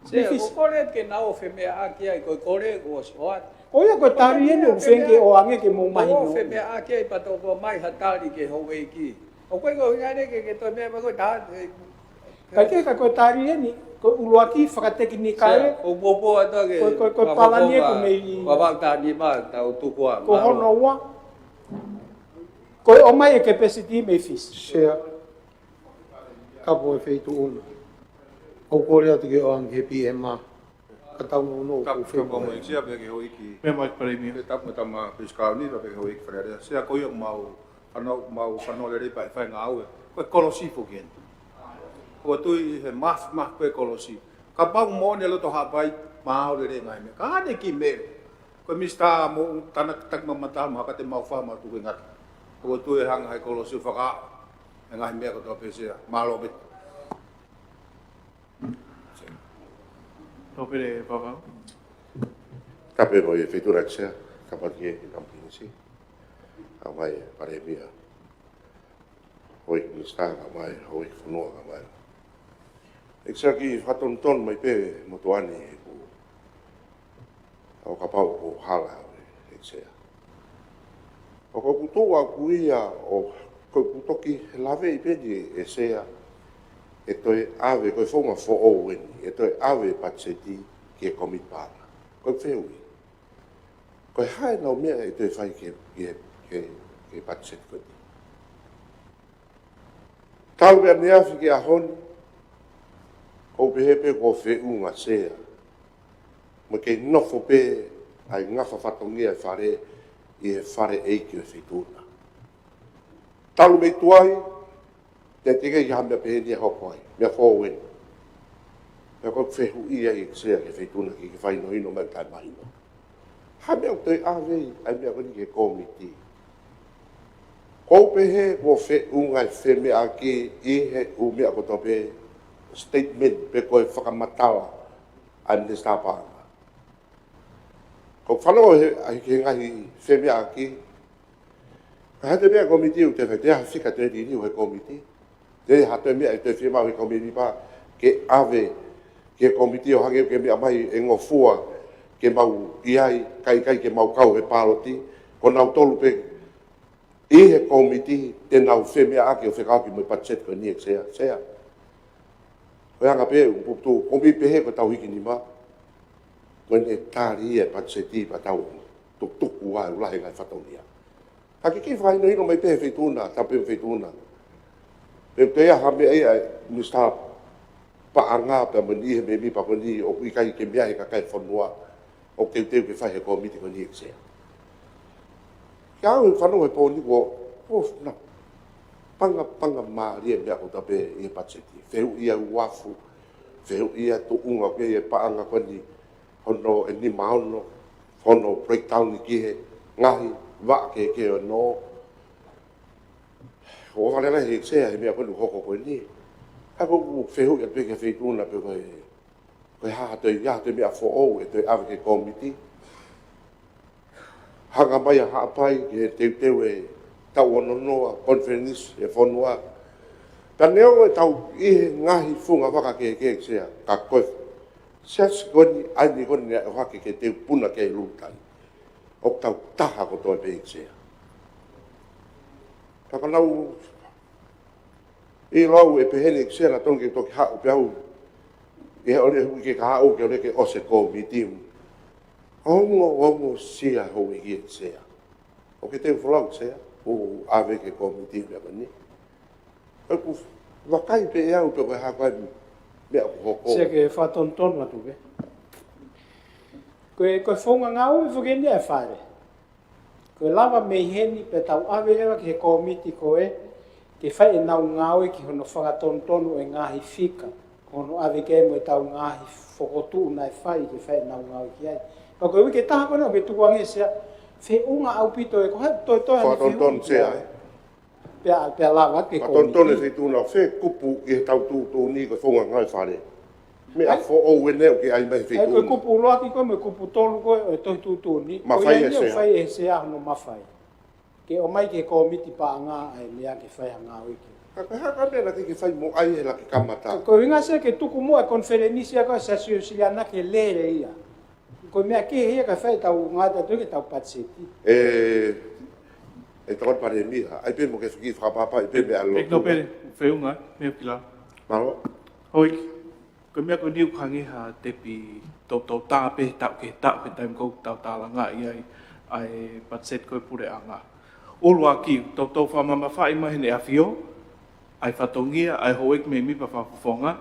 Sea, Mifisi. ʻOku ou kole ke nau femeʻaʻaki ai, ko e kole ʻosi ʻoatu. Ko ia ko e tali eni ʻoku feinga ke ʻoange ke mou mahino. ʻOku ou femeʻaʻaki ai pea toki ʻomai ha tali ki he houʻeiki. ʻOku ʻikai ko e ʻuhinga eni ke, ke toe meʻa mai ko e tā, e, Ka ke ka ko e tali eni, ko e ʻuluaki fakatekinikale. Sea, ʻoku ou pōpō atu ke Ko e, ko e, ko e palani ʻoku mei Vavaʻu taha nima, tau tuku ʻa, Ko mālō. hono ua. Ko e ʻomai e capacity mei Fisi. Sea. Kapo e feituʻu na. ʻOku ou kole atu ke ʻoange ki he P M a. Ka tau nounou Ka, ʻoku ka feinga. pau mai Sea pea ki he houʻeiki. Meʻa mai Palēmia. Pea tapu mo e tama Peisi Kalauni, pea ki he houʻeiki Fale Alea. Sea ko ia mau, fanau, mau fanau lelei pea fai ngāue. Ko e kolosi foki eni. ʻOku ou tui he mafi, mafi ko e kolosi. Kapau moʻoni e loto Haʻapai, maau lelei ngaahi meʻa. Ka hane ki meʻa. Ko e Minisitā mo Takimamata mo Haka te mau fai mau tuku ngaki. ʻOku ou tui ʻe hanga he kolosi ʻo fakaaʻu e ngaahi meʻa kotoa pē Sea. Mālō pē. Tō pē le Vavaʻu. Tapu mo e feituʻu na Sea, tapu ki he Kau Pilinisi. Kae ʻumaʻā e Palēmia. Houʻeiki Minisitā kae ʻumaʻā e houʻeiki fonua kae ʻumaʻā. ʻEiki Sea, kiʻi fakatonutonu mai pē motuʻa ni ʻeku, ʻo kapau ʻoku hala au ʻEiki Sea. ʻOku ou tuʻu au ʻoku ia ʻo, ʻoku ou toki laveʻi pē ni ʻe Sea, ʻe toe ʻave, ko e founga foʻou eni, ʻe toe ʻave patiseti ki he kōmiti paʻanga. Ko e fehuʻi. Ko e hā ʻenau meʻa ʻe toe fai ki he, ki he, ki he, ki he patiseti ko eni. Talu pē ʻaneafi ki he ʻaho ni, ʻoku ou pehē pē kuo feʻunga Sea. Mo e kei nofo pē ʻa e ngafa fatongia e fale ʻi he fale ʻeiki ʻo e feituʻu na. Talu mei tuai, te te kei ha meʻa pehē ni ʻe hoko ai, meʻa foʻou eni. Pea ko e fehuʻi ia ʻEiki Sea ki he feituʻu na ke ke fakahinohino mai taʻe mahino. Hā e meʻa ʻoku toe ʻave ai ʻa e meʻa ko eni ki he kōmiti. ʻOku ou pehē kuo feʻunga e femeʻaʻaki ʻi he ʻū meʻa kotoa pē statement pe ko e fakamatala ʻa e Minisitā Paʻanga. ʻOku ou fanongo he, he, he ngaahi femeʻaʻaki. Ka hā e meʻa kōmiti ʻoku te fai, te ha fika te liliu he kōmiti. Te ha toe meʻa ʻe toe fiemaʻu he kōmiti pea ke ʻave ki he kōmiti ʻo hangē ʻoku ke meʻa mai ʻe ngofua ke mau ʻi ai, kae ʻikai ke mau kau he pāloti, ko nautolu pē ʻi he kōmiti te nau femeʻaʻaki ʻo fekauʻaki mo e patiseti ko eni ʻEiki Sea, Sea. Ko e anga pē ʻoku puputuʻu, ko e meʻa pē he ko e tau hiki nima, ko ʻene tali e patiseti pea tau tukutuku ai ʻo lahi e ngaahi fatongia. Ka ke kei fakahinohino mai pē he feituʻu na, tapu pē feituʻu na. Pe ʻoku ʻi ai ha meʻa ia ʻa e Minisitā Paʻanga pea mo e niʻihi mēmipa ko eni ʻoku ʻikai ke meaʻi he kakai e fonua, ʻoku teuteu ke fai he kōmiti ko eni ʻEiki Sea. Ka ʻoku ou fanongo he pō ni kuo, kuo na, pangapanga mālie e meʻa ko ē ʻoku tau pehē ʻi he patiseti. Fehuʻi ʻa e uafu, fehuʻi ʻa e tuʻunga ko ē ʻa e paʻanga ko eni, hono ʻe nima ono, hono breakdown ni ki he ngaahi vaʻa kehekehe ʻo e nō. ʻOku ʻofa lelei ʻEiki Sea he meʻa ko eni ʻoku hoko ko eni. Ka ko ʻeku fehuʻi atu pē ki he feituʻu na pe ko e, ko e hā ha toe, hā ha toe meʻa foʻou ʻe toe ʻave ki he kōmiti. Hanga mai ʻa Haʻapai ki he teuteu e taʻu ono noa, konifelenisi e fonua. Pea neongo ʻetau ʻi he ngaahi funga vaka kehekehe ʻEiki Sea, ka ko e Siasi ko eni, ʻa eni ko eni ʻoku hake ke teu puna ki ai Lūtai. ʻOku tau taha kotoa pē ʻEiki Sea. Ka ka nau ʻi lau ʻe pehē ni ʻEiki Sea naʻa tonu ke toki haʻu pē au. ʻE ʻole hui ke ka haʻu ke ʻole ke ʻosi e kōmiti. Ongo, ongosia houʻeiki ʻEiki Sea. ʻOku ke teu folau ʻEiki Sea, ʻo ʻave ki he kōmiti meʻa ko eni. ʻOku vakai pē ʻe au pe ko e hā ko ā meʻa ʻoku hoko. Sea ke fakatonutonu atu pē. Ko e, ko e founga ngāue foki eni ʻa e fale. Ko e lava mei heni pea tau ʻave leva ki he kōmiti ko ē, ke fai ʻenau ngāue ki hono fakatonutonu e ngaahi fika, ko hono ʻave ki ai mo ʻetau ngaahi fokotuʻu naʻe fai ke fai ʻenau ngāue ki ai. Ka ko e uike taha ko ena ʻoku ke tukuange Sea, feʻunga ʻaupito ē, ko e hā toe toe ʻa e fehuʻi Sea, ē? Pea, pea lava ke kōmiti. Fakatonutonu e feituʻu na ʻoku fekupu ʻi he tau tuʻutuʻuni ko e founga ngāue fale. Meʻa foʻou ʻeni ʻoku ke ʻai mai he feituʻu na. Ko e kupu ʻuluaki ko ē mo e kupu tolu ko ē ʻo e tohi tuʻutuʻuni. Mafai ʻe Sea. Fai ʻe Sea hono mafai ke ʻomai ki he kōmiti paʻanga ʻa e meʻa ke fai ha ngāue ki ai. Ka ko e hā ka meʻa naʻe ʻikai ke fai mo ʻai he laki kamata. Ko e ʻuhinga Sea ke tuku muʻa e konifelenisi ʻa e Siasi ʻo Siliana ke lele ia. Ko e meʻa kehe ia ka fai ʻetau ngāue atu ki heʻetau patiseti. ʻE, ʻe tau Palēmia, ʻai pē mo ke fiki fakapapa, ʻai pē meʻa lotu. ʻEiki Nōpele, feʻunga, meʻa ki la. Mālō. Houʻeiki, ko e meʻa ko eni ʻoku hangē ha tepi toutou tā pē taʻu ki he taʻu he taimi ko ē ʻoku tau tālangaʻi ai ʻa e patiseti ko ē puleʻanga. ʻUluaki, toutou fakamamafaʻi mai heʻene ʻAfio ʻa e fatongia ʻa e houʻeiki mēmipa fakafofonga,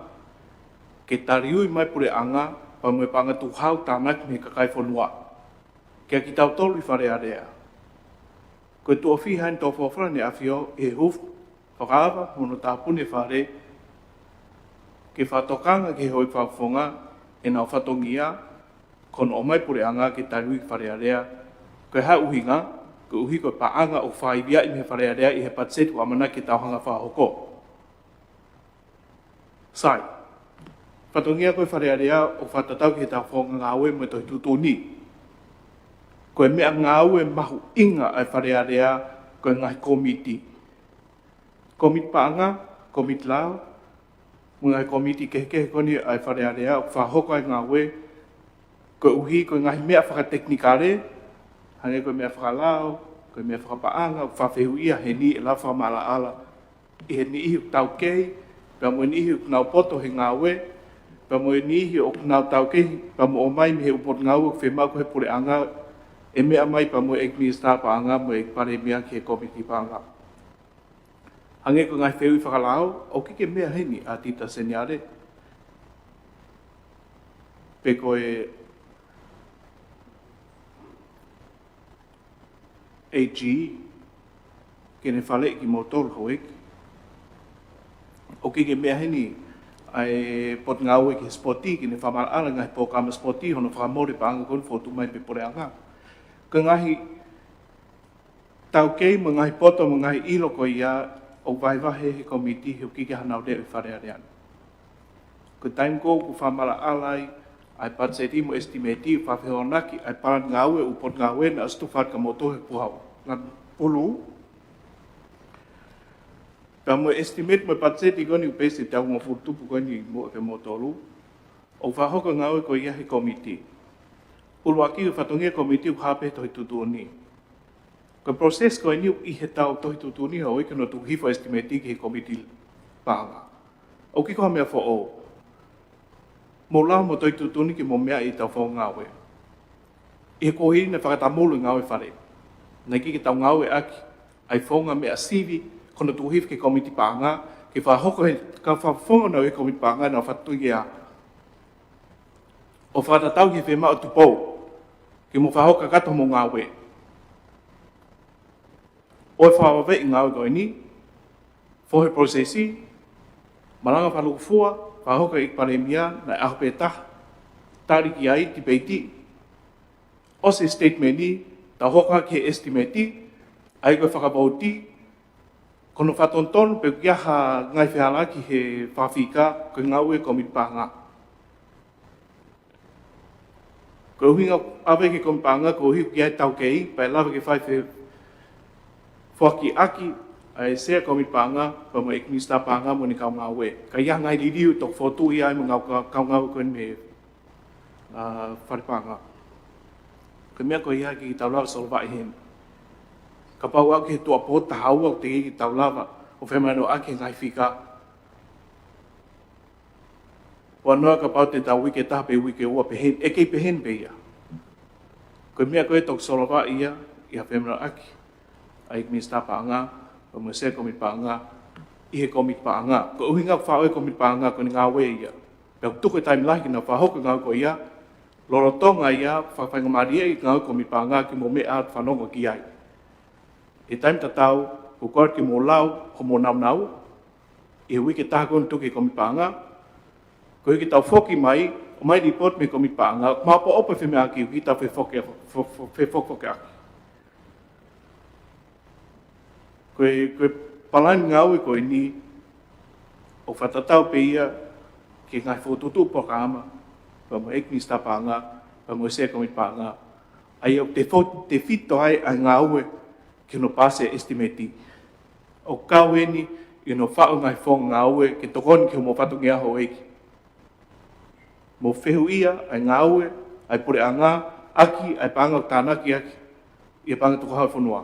ke taliui mai puleʻanga, pea mo e paʻanga tukuhau tānaki mei he kakai e fonua. Kia kitautolu ʻi Fale Alea. Ko e tuʻo fiha ʻeni ʻoku folofola ʻEne ʻAfio ʻi he hū fakaava mo hono tāpuni e fale, ke fakatokanga ki he houʻeiki fakafofonga ʻenau fatongia, ko hono ʻomai puleʻanga ke taliui ki Fale Alea. Ko e hā e ʻuhinga, koeʻuhi ko e paʻanga ʻoku faiveaʻi mei Fale Alea ʻi he patiseti ʻoku ʻamanaki ke tau hanga fakahoko. Sai. Fatongia ko ē Fale Alea ʻoku fakatatau ki heʻetau founga ngāue mo e tohi tuʻutuʻuni. Ko e meʻangāue mahuʻinga ʻa e Fale Alea ko e ngaahi kōmiti. Kōmiti paʻanga, kōmiti lao, mo e ngaahi kōmiti kehekehe ko eni ʻa e Fale Alea ʻoku fakahoko ai e ngāue, koeʻuhi ko e ngaahi meʻa fakatekinikale, hangē ko e meʻa fakalao, ko e meʻa fakapaʻanga, ʻoku fakafehuʻia heni ʻe lava fakamaʻalaʻala ʻi he niʻihi ʻoku taukei, pea mo e niʻihi ʻoku nau poto he ngāue, pea mo e niʻihi ʻoku nau taukei, pea mo ʻomai mei he ʻū potungāue ʻoku fiemaʻu ko ē ʻe he puleʻanga, ʻe meʻa mai pea mo e ʻEiki Minisitā Paʻanga mo e ʻEiki Palēmia ki he kōmiti paʻanga. Hangē ko e ngaahi fehuʻi fakalao, ʻoku ʻikai ke meʻa heni ʻa Tita Seniale, pe ko e AG, ke ne faleʻi kimoutolu houʻeiki. ʻOku ʻikai ke meʻa heni ʻa e Potungāue ki he Sipoti, ke ne fakamaʻalaʻala e ngaahi polokalama sipoti, hono fakamole e paʻanga ko eni ʻoku fokotuʻu mai mei he puleʻanga. Ko e ngaahi taukei mo e ngaahi poto mo e ngaahi ʻilo ko ia ʻoku vahevahe he kōmiti he ʻoku ʻikai ke ʻi ai hanau leʻo ʻi Fale Alea ni. Ko e taimi ko ē ʻoku fakamaʻalaʻala ai ʻa e patiseti mo e ʻesitimeti, fakafehoanaki ʻa e palani ngāue ʻo e ʻū potungāue naʻe ʻosi tufa atu kia moutolu he Puha Lanu Pulū. Pea mo e ʻesitimeti mo e patiseti ko eni ʻoku peisi ʻe taha hongofulu tupu ko eni mo e kia moutolu. ʻOku fakahoko e ngāue ko ia he kōmiti. ʻUluaki, ko e fatongia e kōmiti ʻoku hā pē he tohi tuʻutuʻuni. Ko e process ko eni ʻi heʻetau tohi tuʻutuʻuni houʻeiki, ko hono tuku hifo e ʻesitimeti ki he kōmiti paʻanga. ʻOku ʻikai ko ha meʻa foʻou. Mou lava mo toe tuʻutuʻuni ke mou meaʻi ʻetau founga ngāue. ʻI he kuohili naʻe fakatamulu e ngāue fale, naʻe ʻikai ke tau ngāueʻaki ʻa e founga meʻa sivi ko hono tuku hifo ki he kōmiti paʻanga, ke fakahoko ʻe he kau fakafofonga ʻo e kōmiti paʻanga ʻenau fatongia ʻo fakatatau ki he fiemaʻu ʻa Tupou ke mou fakahoko kakato hoʻomou ngāue. ʻO e fakavaveʻi ngāue ko eni, fohe process, malanga fakalūkufua, fakahoko ʻe he ʻEiki Palēmia, naʻe ʻaho pē taha, tali ki ai, tipeiti, ʻosi e statement ni, tau hoko ki he estimate, ʻa ia ko e fakavouti, ko hono fakatonutonu pe ʻoku ʻi ai ha ngaahi fehālaaki he fakafika, ko e ngāue ʻa e kōmiti paʻanga. Ko e ʻuhinga ʻave ki he kōmiti paʻanga, ko e ʻuhi ki ai taukei, pea lava ke fai fefoakiʻaki ʻa e Sea Kōmiti Paʻanga, pea mo e ʻEiki Minisitā Paʻanga mo ʻene kau ngāue. Ka ʻi ai ha ngaahi liliu ʻe toki fokotuʻu ia ai mo e ngaahi kau, kau ngāue ko eni mei he, ʻa, Fale Paʻanga. Ko e meʻa ko ia ʻikai ke tau lava ʻo solova ʻi heni. Kapau ʻoku ʻi ai ha tuʻuapō taha ua ʻoku teʻeki ke tau lava ʻo femahinoʻaki e ngaahi fika, ʻo ʻalu ā kapau te tau uike ʻe taha pe uike ʻe ua pehē ni, ʻe kei pehē ni pē ia. Ko e meʻa ko ē ʻe toki solova ia, ʻi ha femahinoʻaki ʻa e ʻEiki Minisitā Paʻanga, pea mo e Sea Kōmiti Paʻanga, ʻi he kōmiti paʻanga. Ko e ʻuhinga ʻoku faʻu e kōmiti paʻanga ko ʻene ngāue ia. Pea ʻoku tuku e taimi lahi ke nau fakahoko e ngāue ko ia, lolotonga ia, fakafaingamālieʻi e ngāue ʻa e kōmiti paʻanga ke mou meʻa atu ʻo fanongo ki ai. ʻI he taimi tatau, ʻoku ou kole ke mou lau hoʻomou nāunau, ʻi he uike ʻe taha ko eni tuku ki he kōmiti paʻanga, koeʻuhi ke tau foki mai, ʻomai e lipooti mei he kōmiti paʻanga, maʻopoʻopo e femeʻaʻaki ʻoku ʻikai ke tau fefoki, fo-, fo-, fefokifokiʻaki. Ko e, ko e palani ngāue ko eni, ʻoku fakatatau pē ia ki he ngaahi fokotuʻutuʻu polokalama, pea mo e ʻEiki Minisitā Paʻanga, pea mo e Sea Kōmiti Paʻanga, ʻa ia ʻoku tefo-, tefito ai ʻa e ngāue ki hono paasi e estimate. ʻOku kau eni ʻi hono faʻu e ngaahi founga ngāue ke tokoni ki hoʻomou fatongia, Houʻeiki. Mou fehuʻia ʻa e ngāue ʻa e puleʻanga ʻaki ʻa e paʻanga ʻoku tānaki ʻaki ʻi he paʻanga tukuhau ʻa e fonua.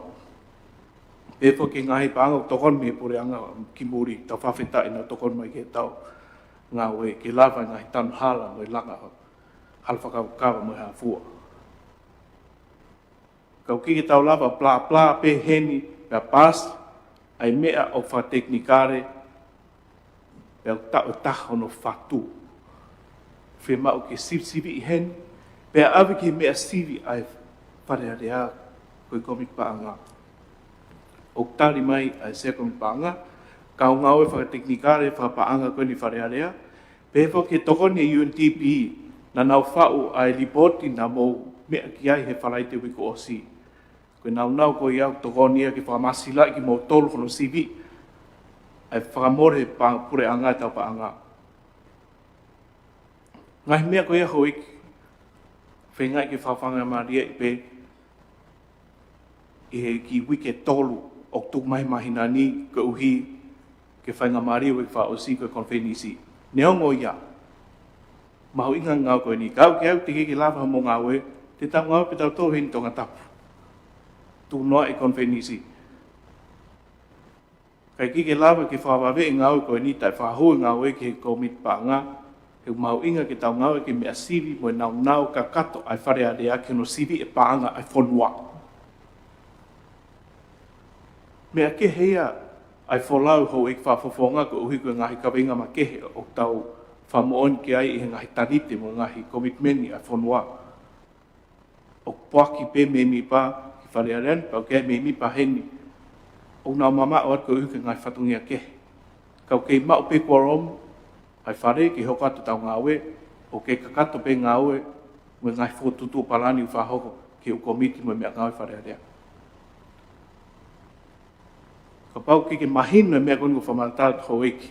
Pehē foki ki he ngaahi paʻanga ʻoku tokoni mei he puleʻanga ki muli, tau fakafetaʻi naʻa nau tokoni mai ki heʻetau ngāue ke lava e ngaahi tanu hala mo e langa hala fakakava mo e hā fua. Ka ʻoku ʻikai ke tau lava ʻo plāplā pē heni pea paasi ʻa e meʻa ʻoku fakatekinikale, pea ʻoku taʻu ʻe taha hono fatu. Fiemaʻu ke sivisiviʻi heni, pea ʻave ki he meʻa sivi ʻa e Fale Alea, ko e kōmiti paʻanga. ʻOku tali mai ʻa e Sea Kōmiti Paʻanga, kau ngāue fakatekinikale, fakapaʻanga ko eni Fale Alea, pehē foki ki he tokoni ʻa e U N D P, naʻa nau faʻu ʻa e lipooti naʻa mou meʻa ki ai he Falaite uike kuo ʻosi. Ko e nāunau ko ia ʻoku tokoni ia ke fakamāsilaʻi kimoutolu hono sivi ʻa e fakamole pa-, puleʻanga ʻetau paʻanga. Ngaahi meʻa ko ia, Houʻeiki, feingaʻi ke fakafaingamālieʻi pē ʻi he kiʻi uike ʻe tolu ʻoku tuku mai he māhina ni, koeʻuhi ke faingamālie e uike fakaʻosi ko e konifelenisi. Neongo ia, mahuʻinga e ngāue ko eni. Ka ʻoku ʻikai ke lava hoʻomou ngāue, te tau ngāue pē tautolu heni ʻi Tongatapu. Tuku noa e konifelenisi. Ka ʻikai ke lava ke fakavaveʻi e ngāue ko eni, taʻefakahū e ngāue ki he kōmiti paʻanga, he ʻoku mahuʻinga ke tau ngāue ki he meʻa sivi mo e nāunau kakato ʻa e Fale Alea ki hono sivi e paʻanga ʻa e fonua. Meʻa kehe ia ʻa e folau, Houʻeiki Fakafofonga, koeʻuhi ko e ngaahi kaveinga makehe ʻoku tau fakamoʻoni ki ai ʻi he ngaahi talite mo e ngaahi komitimeni ʻa e fonua. ʻOku poaki pē mēmipa ki Fale Alea ni, pea ʻoku ʻi ai e mēmipa heni ʻoku nau mamaʻo atu koeʻuhi ko e ngaahi fatongia kehe. Ka ʻoku kei maʻu pē kualomu ʻa e Fale ke hoko atu ʻetau ngāue, ʻoku kei kakato pē ngāue mo e ngaahi fokotuʻutuʻu palani ʻoku fakahoko ki he ʻū kōmiti mo e meʻangāue Fale Alea. Kapau ʻoku ʻikai ke mahino e meʻa ko eni ʻoku fakamatala atu, Houʻeiki,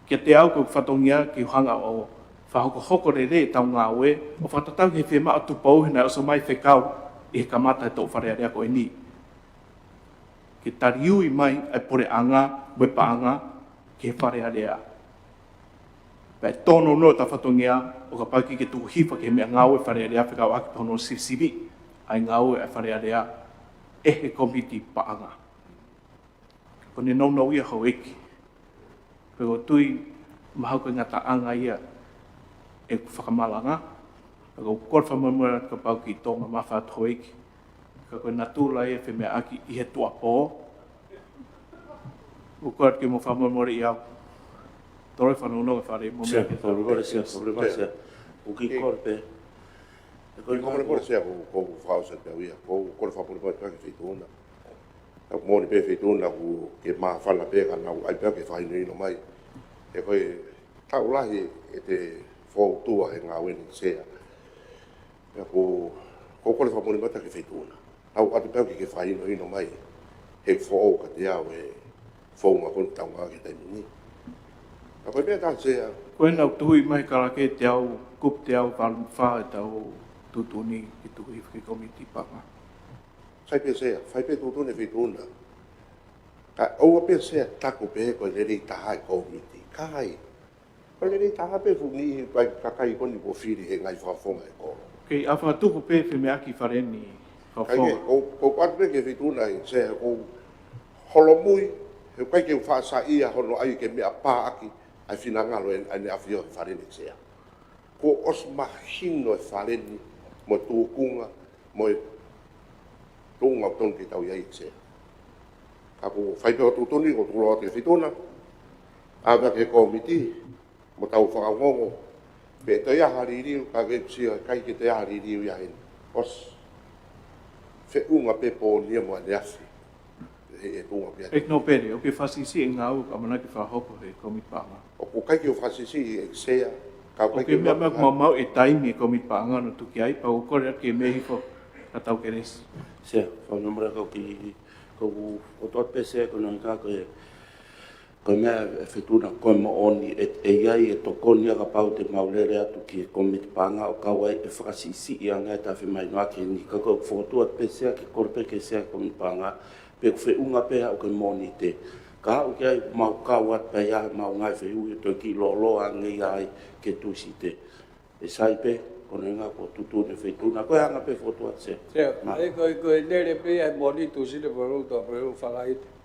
kiate au ko e fatongia ke u hanga ʻo fakahokohoko lelei ʻetau ngāue, ʻo fakatatau ki he fiemaʻu ʻa Tupou he naʻe ʻosi ʻomai e fekau ʻi he kamata e toʻu Fale Alea ko eni, ke taliui mai ʻa e puleʻanga mo e paʻanga ki he Fale Alea. Pea ʻe tōnounou ʻetau fatongia ʻo kapau ʻoku ʻikai ke tuku hifo ki he meʻangāue Fale Alea fekauʻaki pea hono sivisiviʻi ʻa e ngāue ʻa e Fale Alea ʻe he kōmiti paʻanga. Ko ʻene nounou ia, Houʻeiki. Pea ʻoku ou tui mahalo ko e ngataʻanga ia ʻeku fakamalanga. Ka ʻoku ou kole fakamolemole atu kapau ʻoku ou tō mamafa atu houʻeiki. Ka ko e natula ia e femeʻaʻaki ʻi he tuʻuapō. ʻOku ou kole atu ke mou fakamolemoleʻi au. Toloi fanongo e fale mo Sea, meʻa ke fakamolemole, Sea, fakamolemole, Sea. ʻOku ou kole pē. Ko e Fakamolemole, Sea, ʻoku ou, ʻoku ou fakaʻosi atu au ia. ʻOku ou kole fakamolemole atu ki he Feituʻuna. Ka ʻoku moʻoni pē Feituʻuna ʻoku ke māfana pē ka naʻa ʻoku ʻai pē ke fakahinohino mai. He ko e taʻu lahi ʻete foutua he ngāue ni, Sea. Pea ʻoku, ʻoku ou kole fakamolemole atu ki he Feituʻuna. Naʻa ʻoku ʻoatu pē ke ke fakahinohino mai he foʻou kiate au e founga ko eni ʻoku tau ngāueʻaki he taimi ni. Ka ko e meʻa ʻe taha, Sea. Ko ena ʻoku tuhuʻi mai kalake teau, kupu teau valu fā ʻetau tuʻutuʻuni ke tuku hifo ki he Kōmiti Paʻanga. Sai pē, Sea, fai pē tuʻutuʻuni e Feituʻuna. Ka ʻoua pē, Sea, taku pē ko e lelei taha e Kōmiti. ʻIkai. Ko e lelei taha pē fuʻu niʻihi ʻa e kakai ko eni kuo fili he ngaahi fakafofonga e kolo. Kei ʻalu fakatupu pē femeʻaʻaki fale ni. ʻIkai ke, fakafofonga. ʻOku, ʻoku ou ʻoatu pē ki he Feituʻuna, Sea, ʻoku ou holomui, he ʻikai ke u faʻa saiʻia hono ʻai ke meʻapaaki ʻa e finangalo ʻene, ʻene ʻafio he fale ni, Sea. Kuo ʻosi mahino e fale ni, mo e tūkunga, mo e tuʻunga ʻoku totonu ke tau ʻi ai, Sea. Ka ʻoku ou fai pē ʻeku tuʻutuʻuni, ʻoku ou tukulolo atu ki he Feituʻuna, ʻave ki he Kōmiti, mo tau fakaongoongo, pe toe ʻi ai ha liliu, ka ke sio ʻikai ke toe ʻi ai ha liliu ia heni. ʻOsi feʻunga pē pō ni ia mo ʻaneafi. He, he tuʻunga pē ia. ʻEiki Nōpele, ʻoku ke fakasiʻisiʻi e ngāue ʻoku ʻamanaki ke fakahoko he Kōmiti Paʻanga? ʻOku ʻikai ke u fakasiʻisiʻi, ʻEiki Sea, ka ʻoku ʻikai ke u meʻa, meʻa ʻoku maumauʻi e taimi e Kōmiti Paʻanga hono tuki ai, pea ʻoku ou kole atu ke meʻa hifo ka tau kelesi. Sea, fakamolemole ka ʻoku ou ki, ʻoku ou ʻoatu pē, Sea, ko hono ʻuhinga ko e, ko e meʻa e Feituʻuna, ko e moʻoni ʻe, ʻe ʻi ai e tokoni ia kapau te mau lele atu ki he Kōmiti Paʻanga ʻo kau ai e fakasiʻisiʻi ange ʻa e taʻefimahinoʻaki ni. Ka ʻoku ou fokotuʻu atu pē, Sea, ke kole pē ki he Sea Kōmiti Paʻanga, pe ʻoku feʻunga pē haʻu ki he Mōnite. Ka haʻu ki ai ʻoku mau kau atu pē ia, mau ngaahi fehuʻi ʻo toe kiʻi lōloa ange ia ai ki he Tūsite. ʻE sai pē, ko hono ʻuhinga ko e tuʻutuʻuni e Feituʻuna, ko e anga pē fokotuʻu atu, Sea. Sea, Ma- ʻe ko e, ko e lele pē ia he Mōnite, Tūsite, Pulelulu, Tuʻapulelulu, Falaite.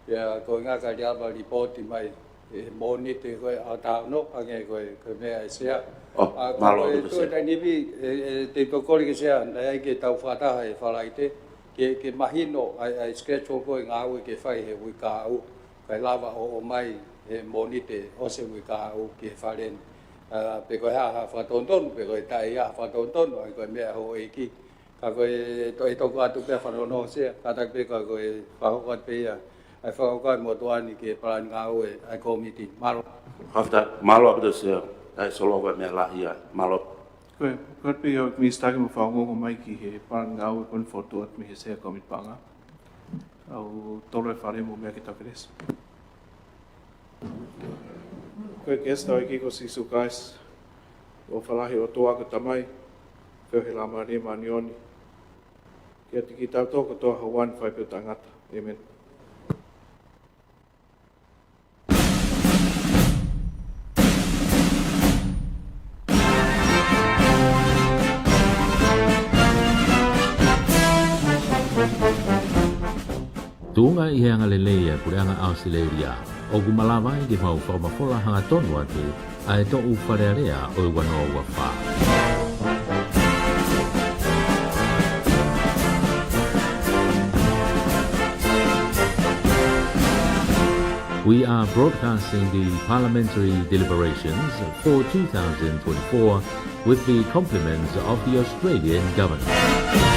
Pea ko e ʻuhinga ka lava lipooti mai he Mōnite ko e ʻaho taha ono, hangē ko e, ko e meʻa ʻa e Sea. ʻŌ, ʻa, ka mālō ko e ʻaupito, Sea. Tuʻa taimi ni, ʻe, ʻe, te u toe kole ki he Sea, naʻe ʻai ke tau fakataha he Falaite, ke, ke mahino ʻa e, ʻa e schedule ko e ngāue ke fai he uike kahaʻu, kae lava ʻo, ʻomai he Mōnite ʻosi e uike kahaʻu ki he fale ni. ʻA, pe ko e hā ha fakatonutonu, pe ko e taʻe ʻi ai ha fakatonutonu, ʻa ia ko e meʻa houʻeiki. Ka ko e to-, ʻe toki ʻoatu pē ha fanongo, Sea, kātaki pē ka ko e fakahoko atu pē ia ʻa e fakakaukau motuʻa ni ki he palani ngāue ʻa e Kōmiti. Mālō. Fakafetaʻi, mālō ʻaupito, Sea. Taʻe solova meʻa lahi ia. Mālō. Ko e, ko e pē ia, Minisitā, ke mou fakaongoongo mai ki he palani ngāue ko eni fokotuʻu atu mei he Sea Kōmiti Paʻanga. ʻOku ou toloi e fale mo meʻa ke tau kelesi. Ko e kelesi ʻa hotau ʻEiki ko Sīsū Kalaisi, ʻofa lahi ʻa e ʻOtua ko e Tamai, feohi ʻa e Laumālie Māʻoniʻoni, ke ʻiate kitautolu kotoa, ʻo aʻu ʻo fai pē ʻo taʻengata. ʻĒmeni. Tuʻunga ʻi he angalelei ʻa e Puleʻanga ʻAositelēlia, ʻoku malava ai ke mau fakamafola hangatonu atu ʻa e toʻu Fale Alea ʻo e ua noa ua fā. We are broadcasting the parliamentary deliberations for two thousand twenty-four with the compliments of the Australian government.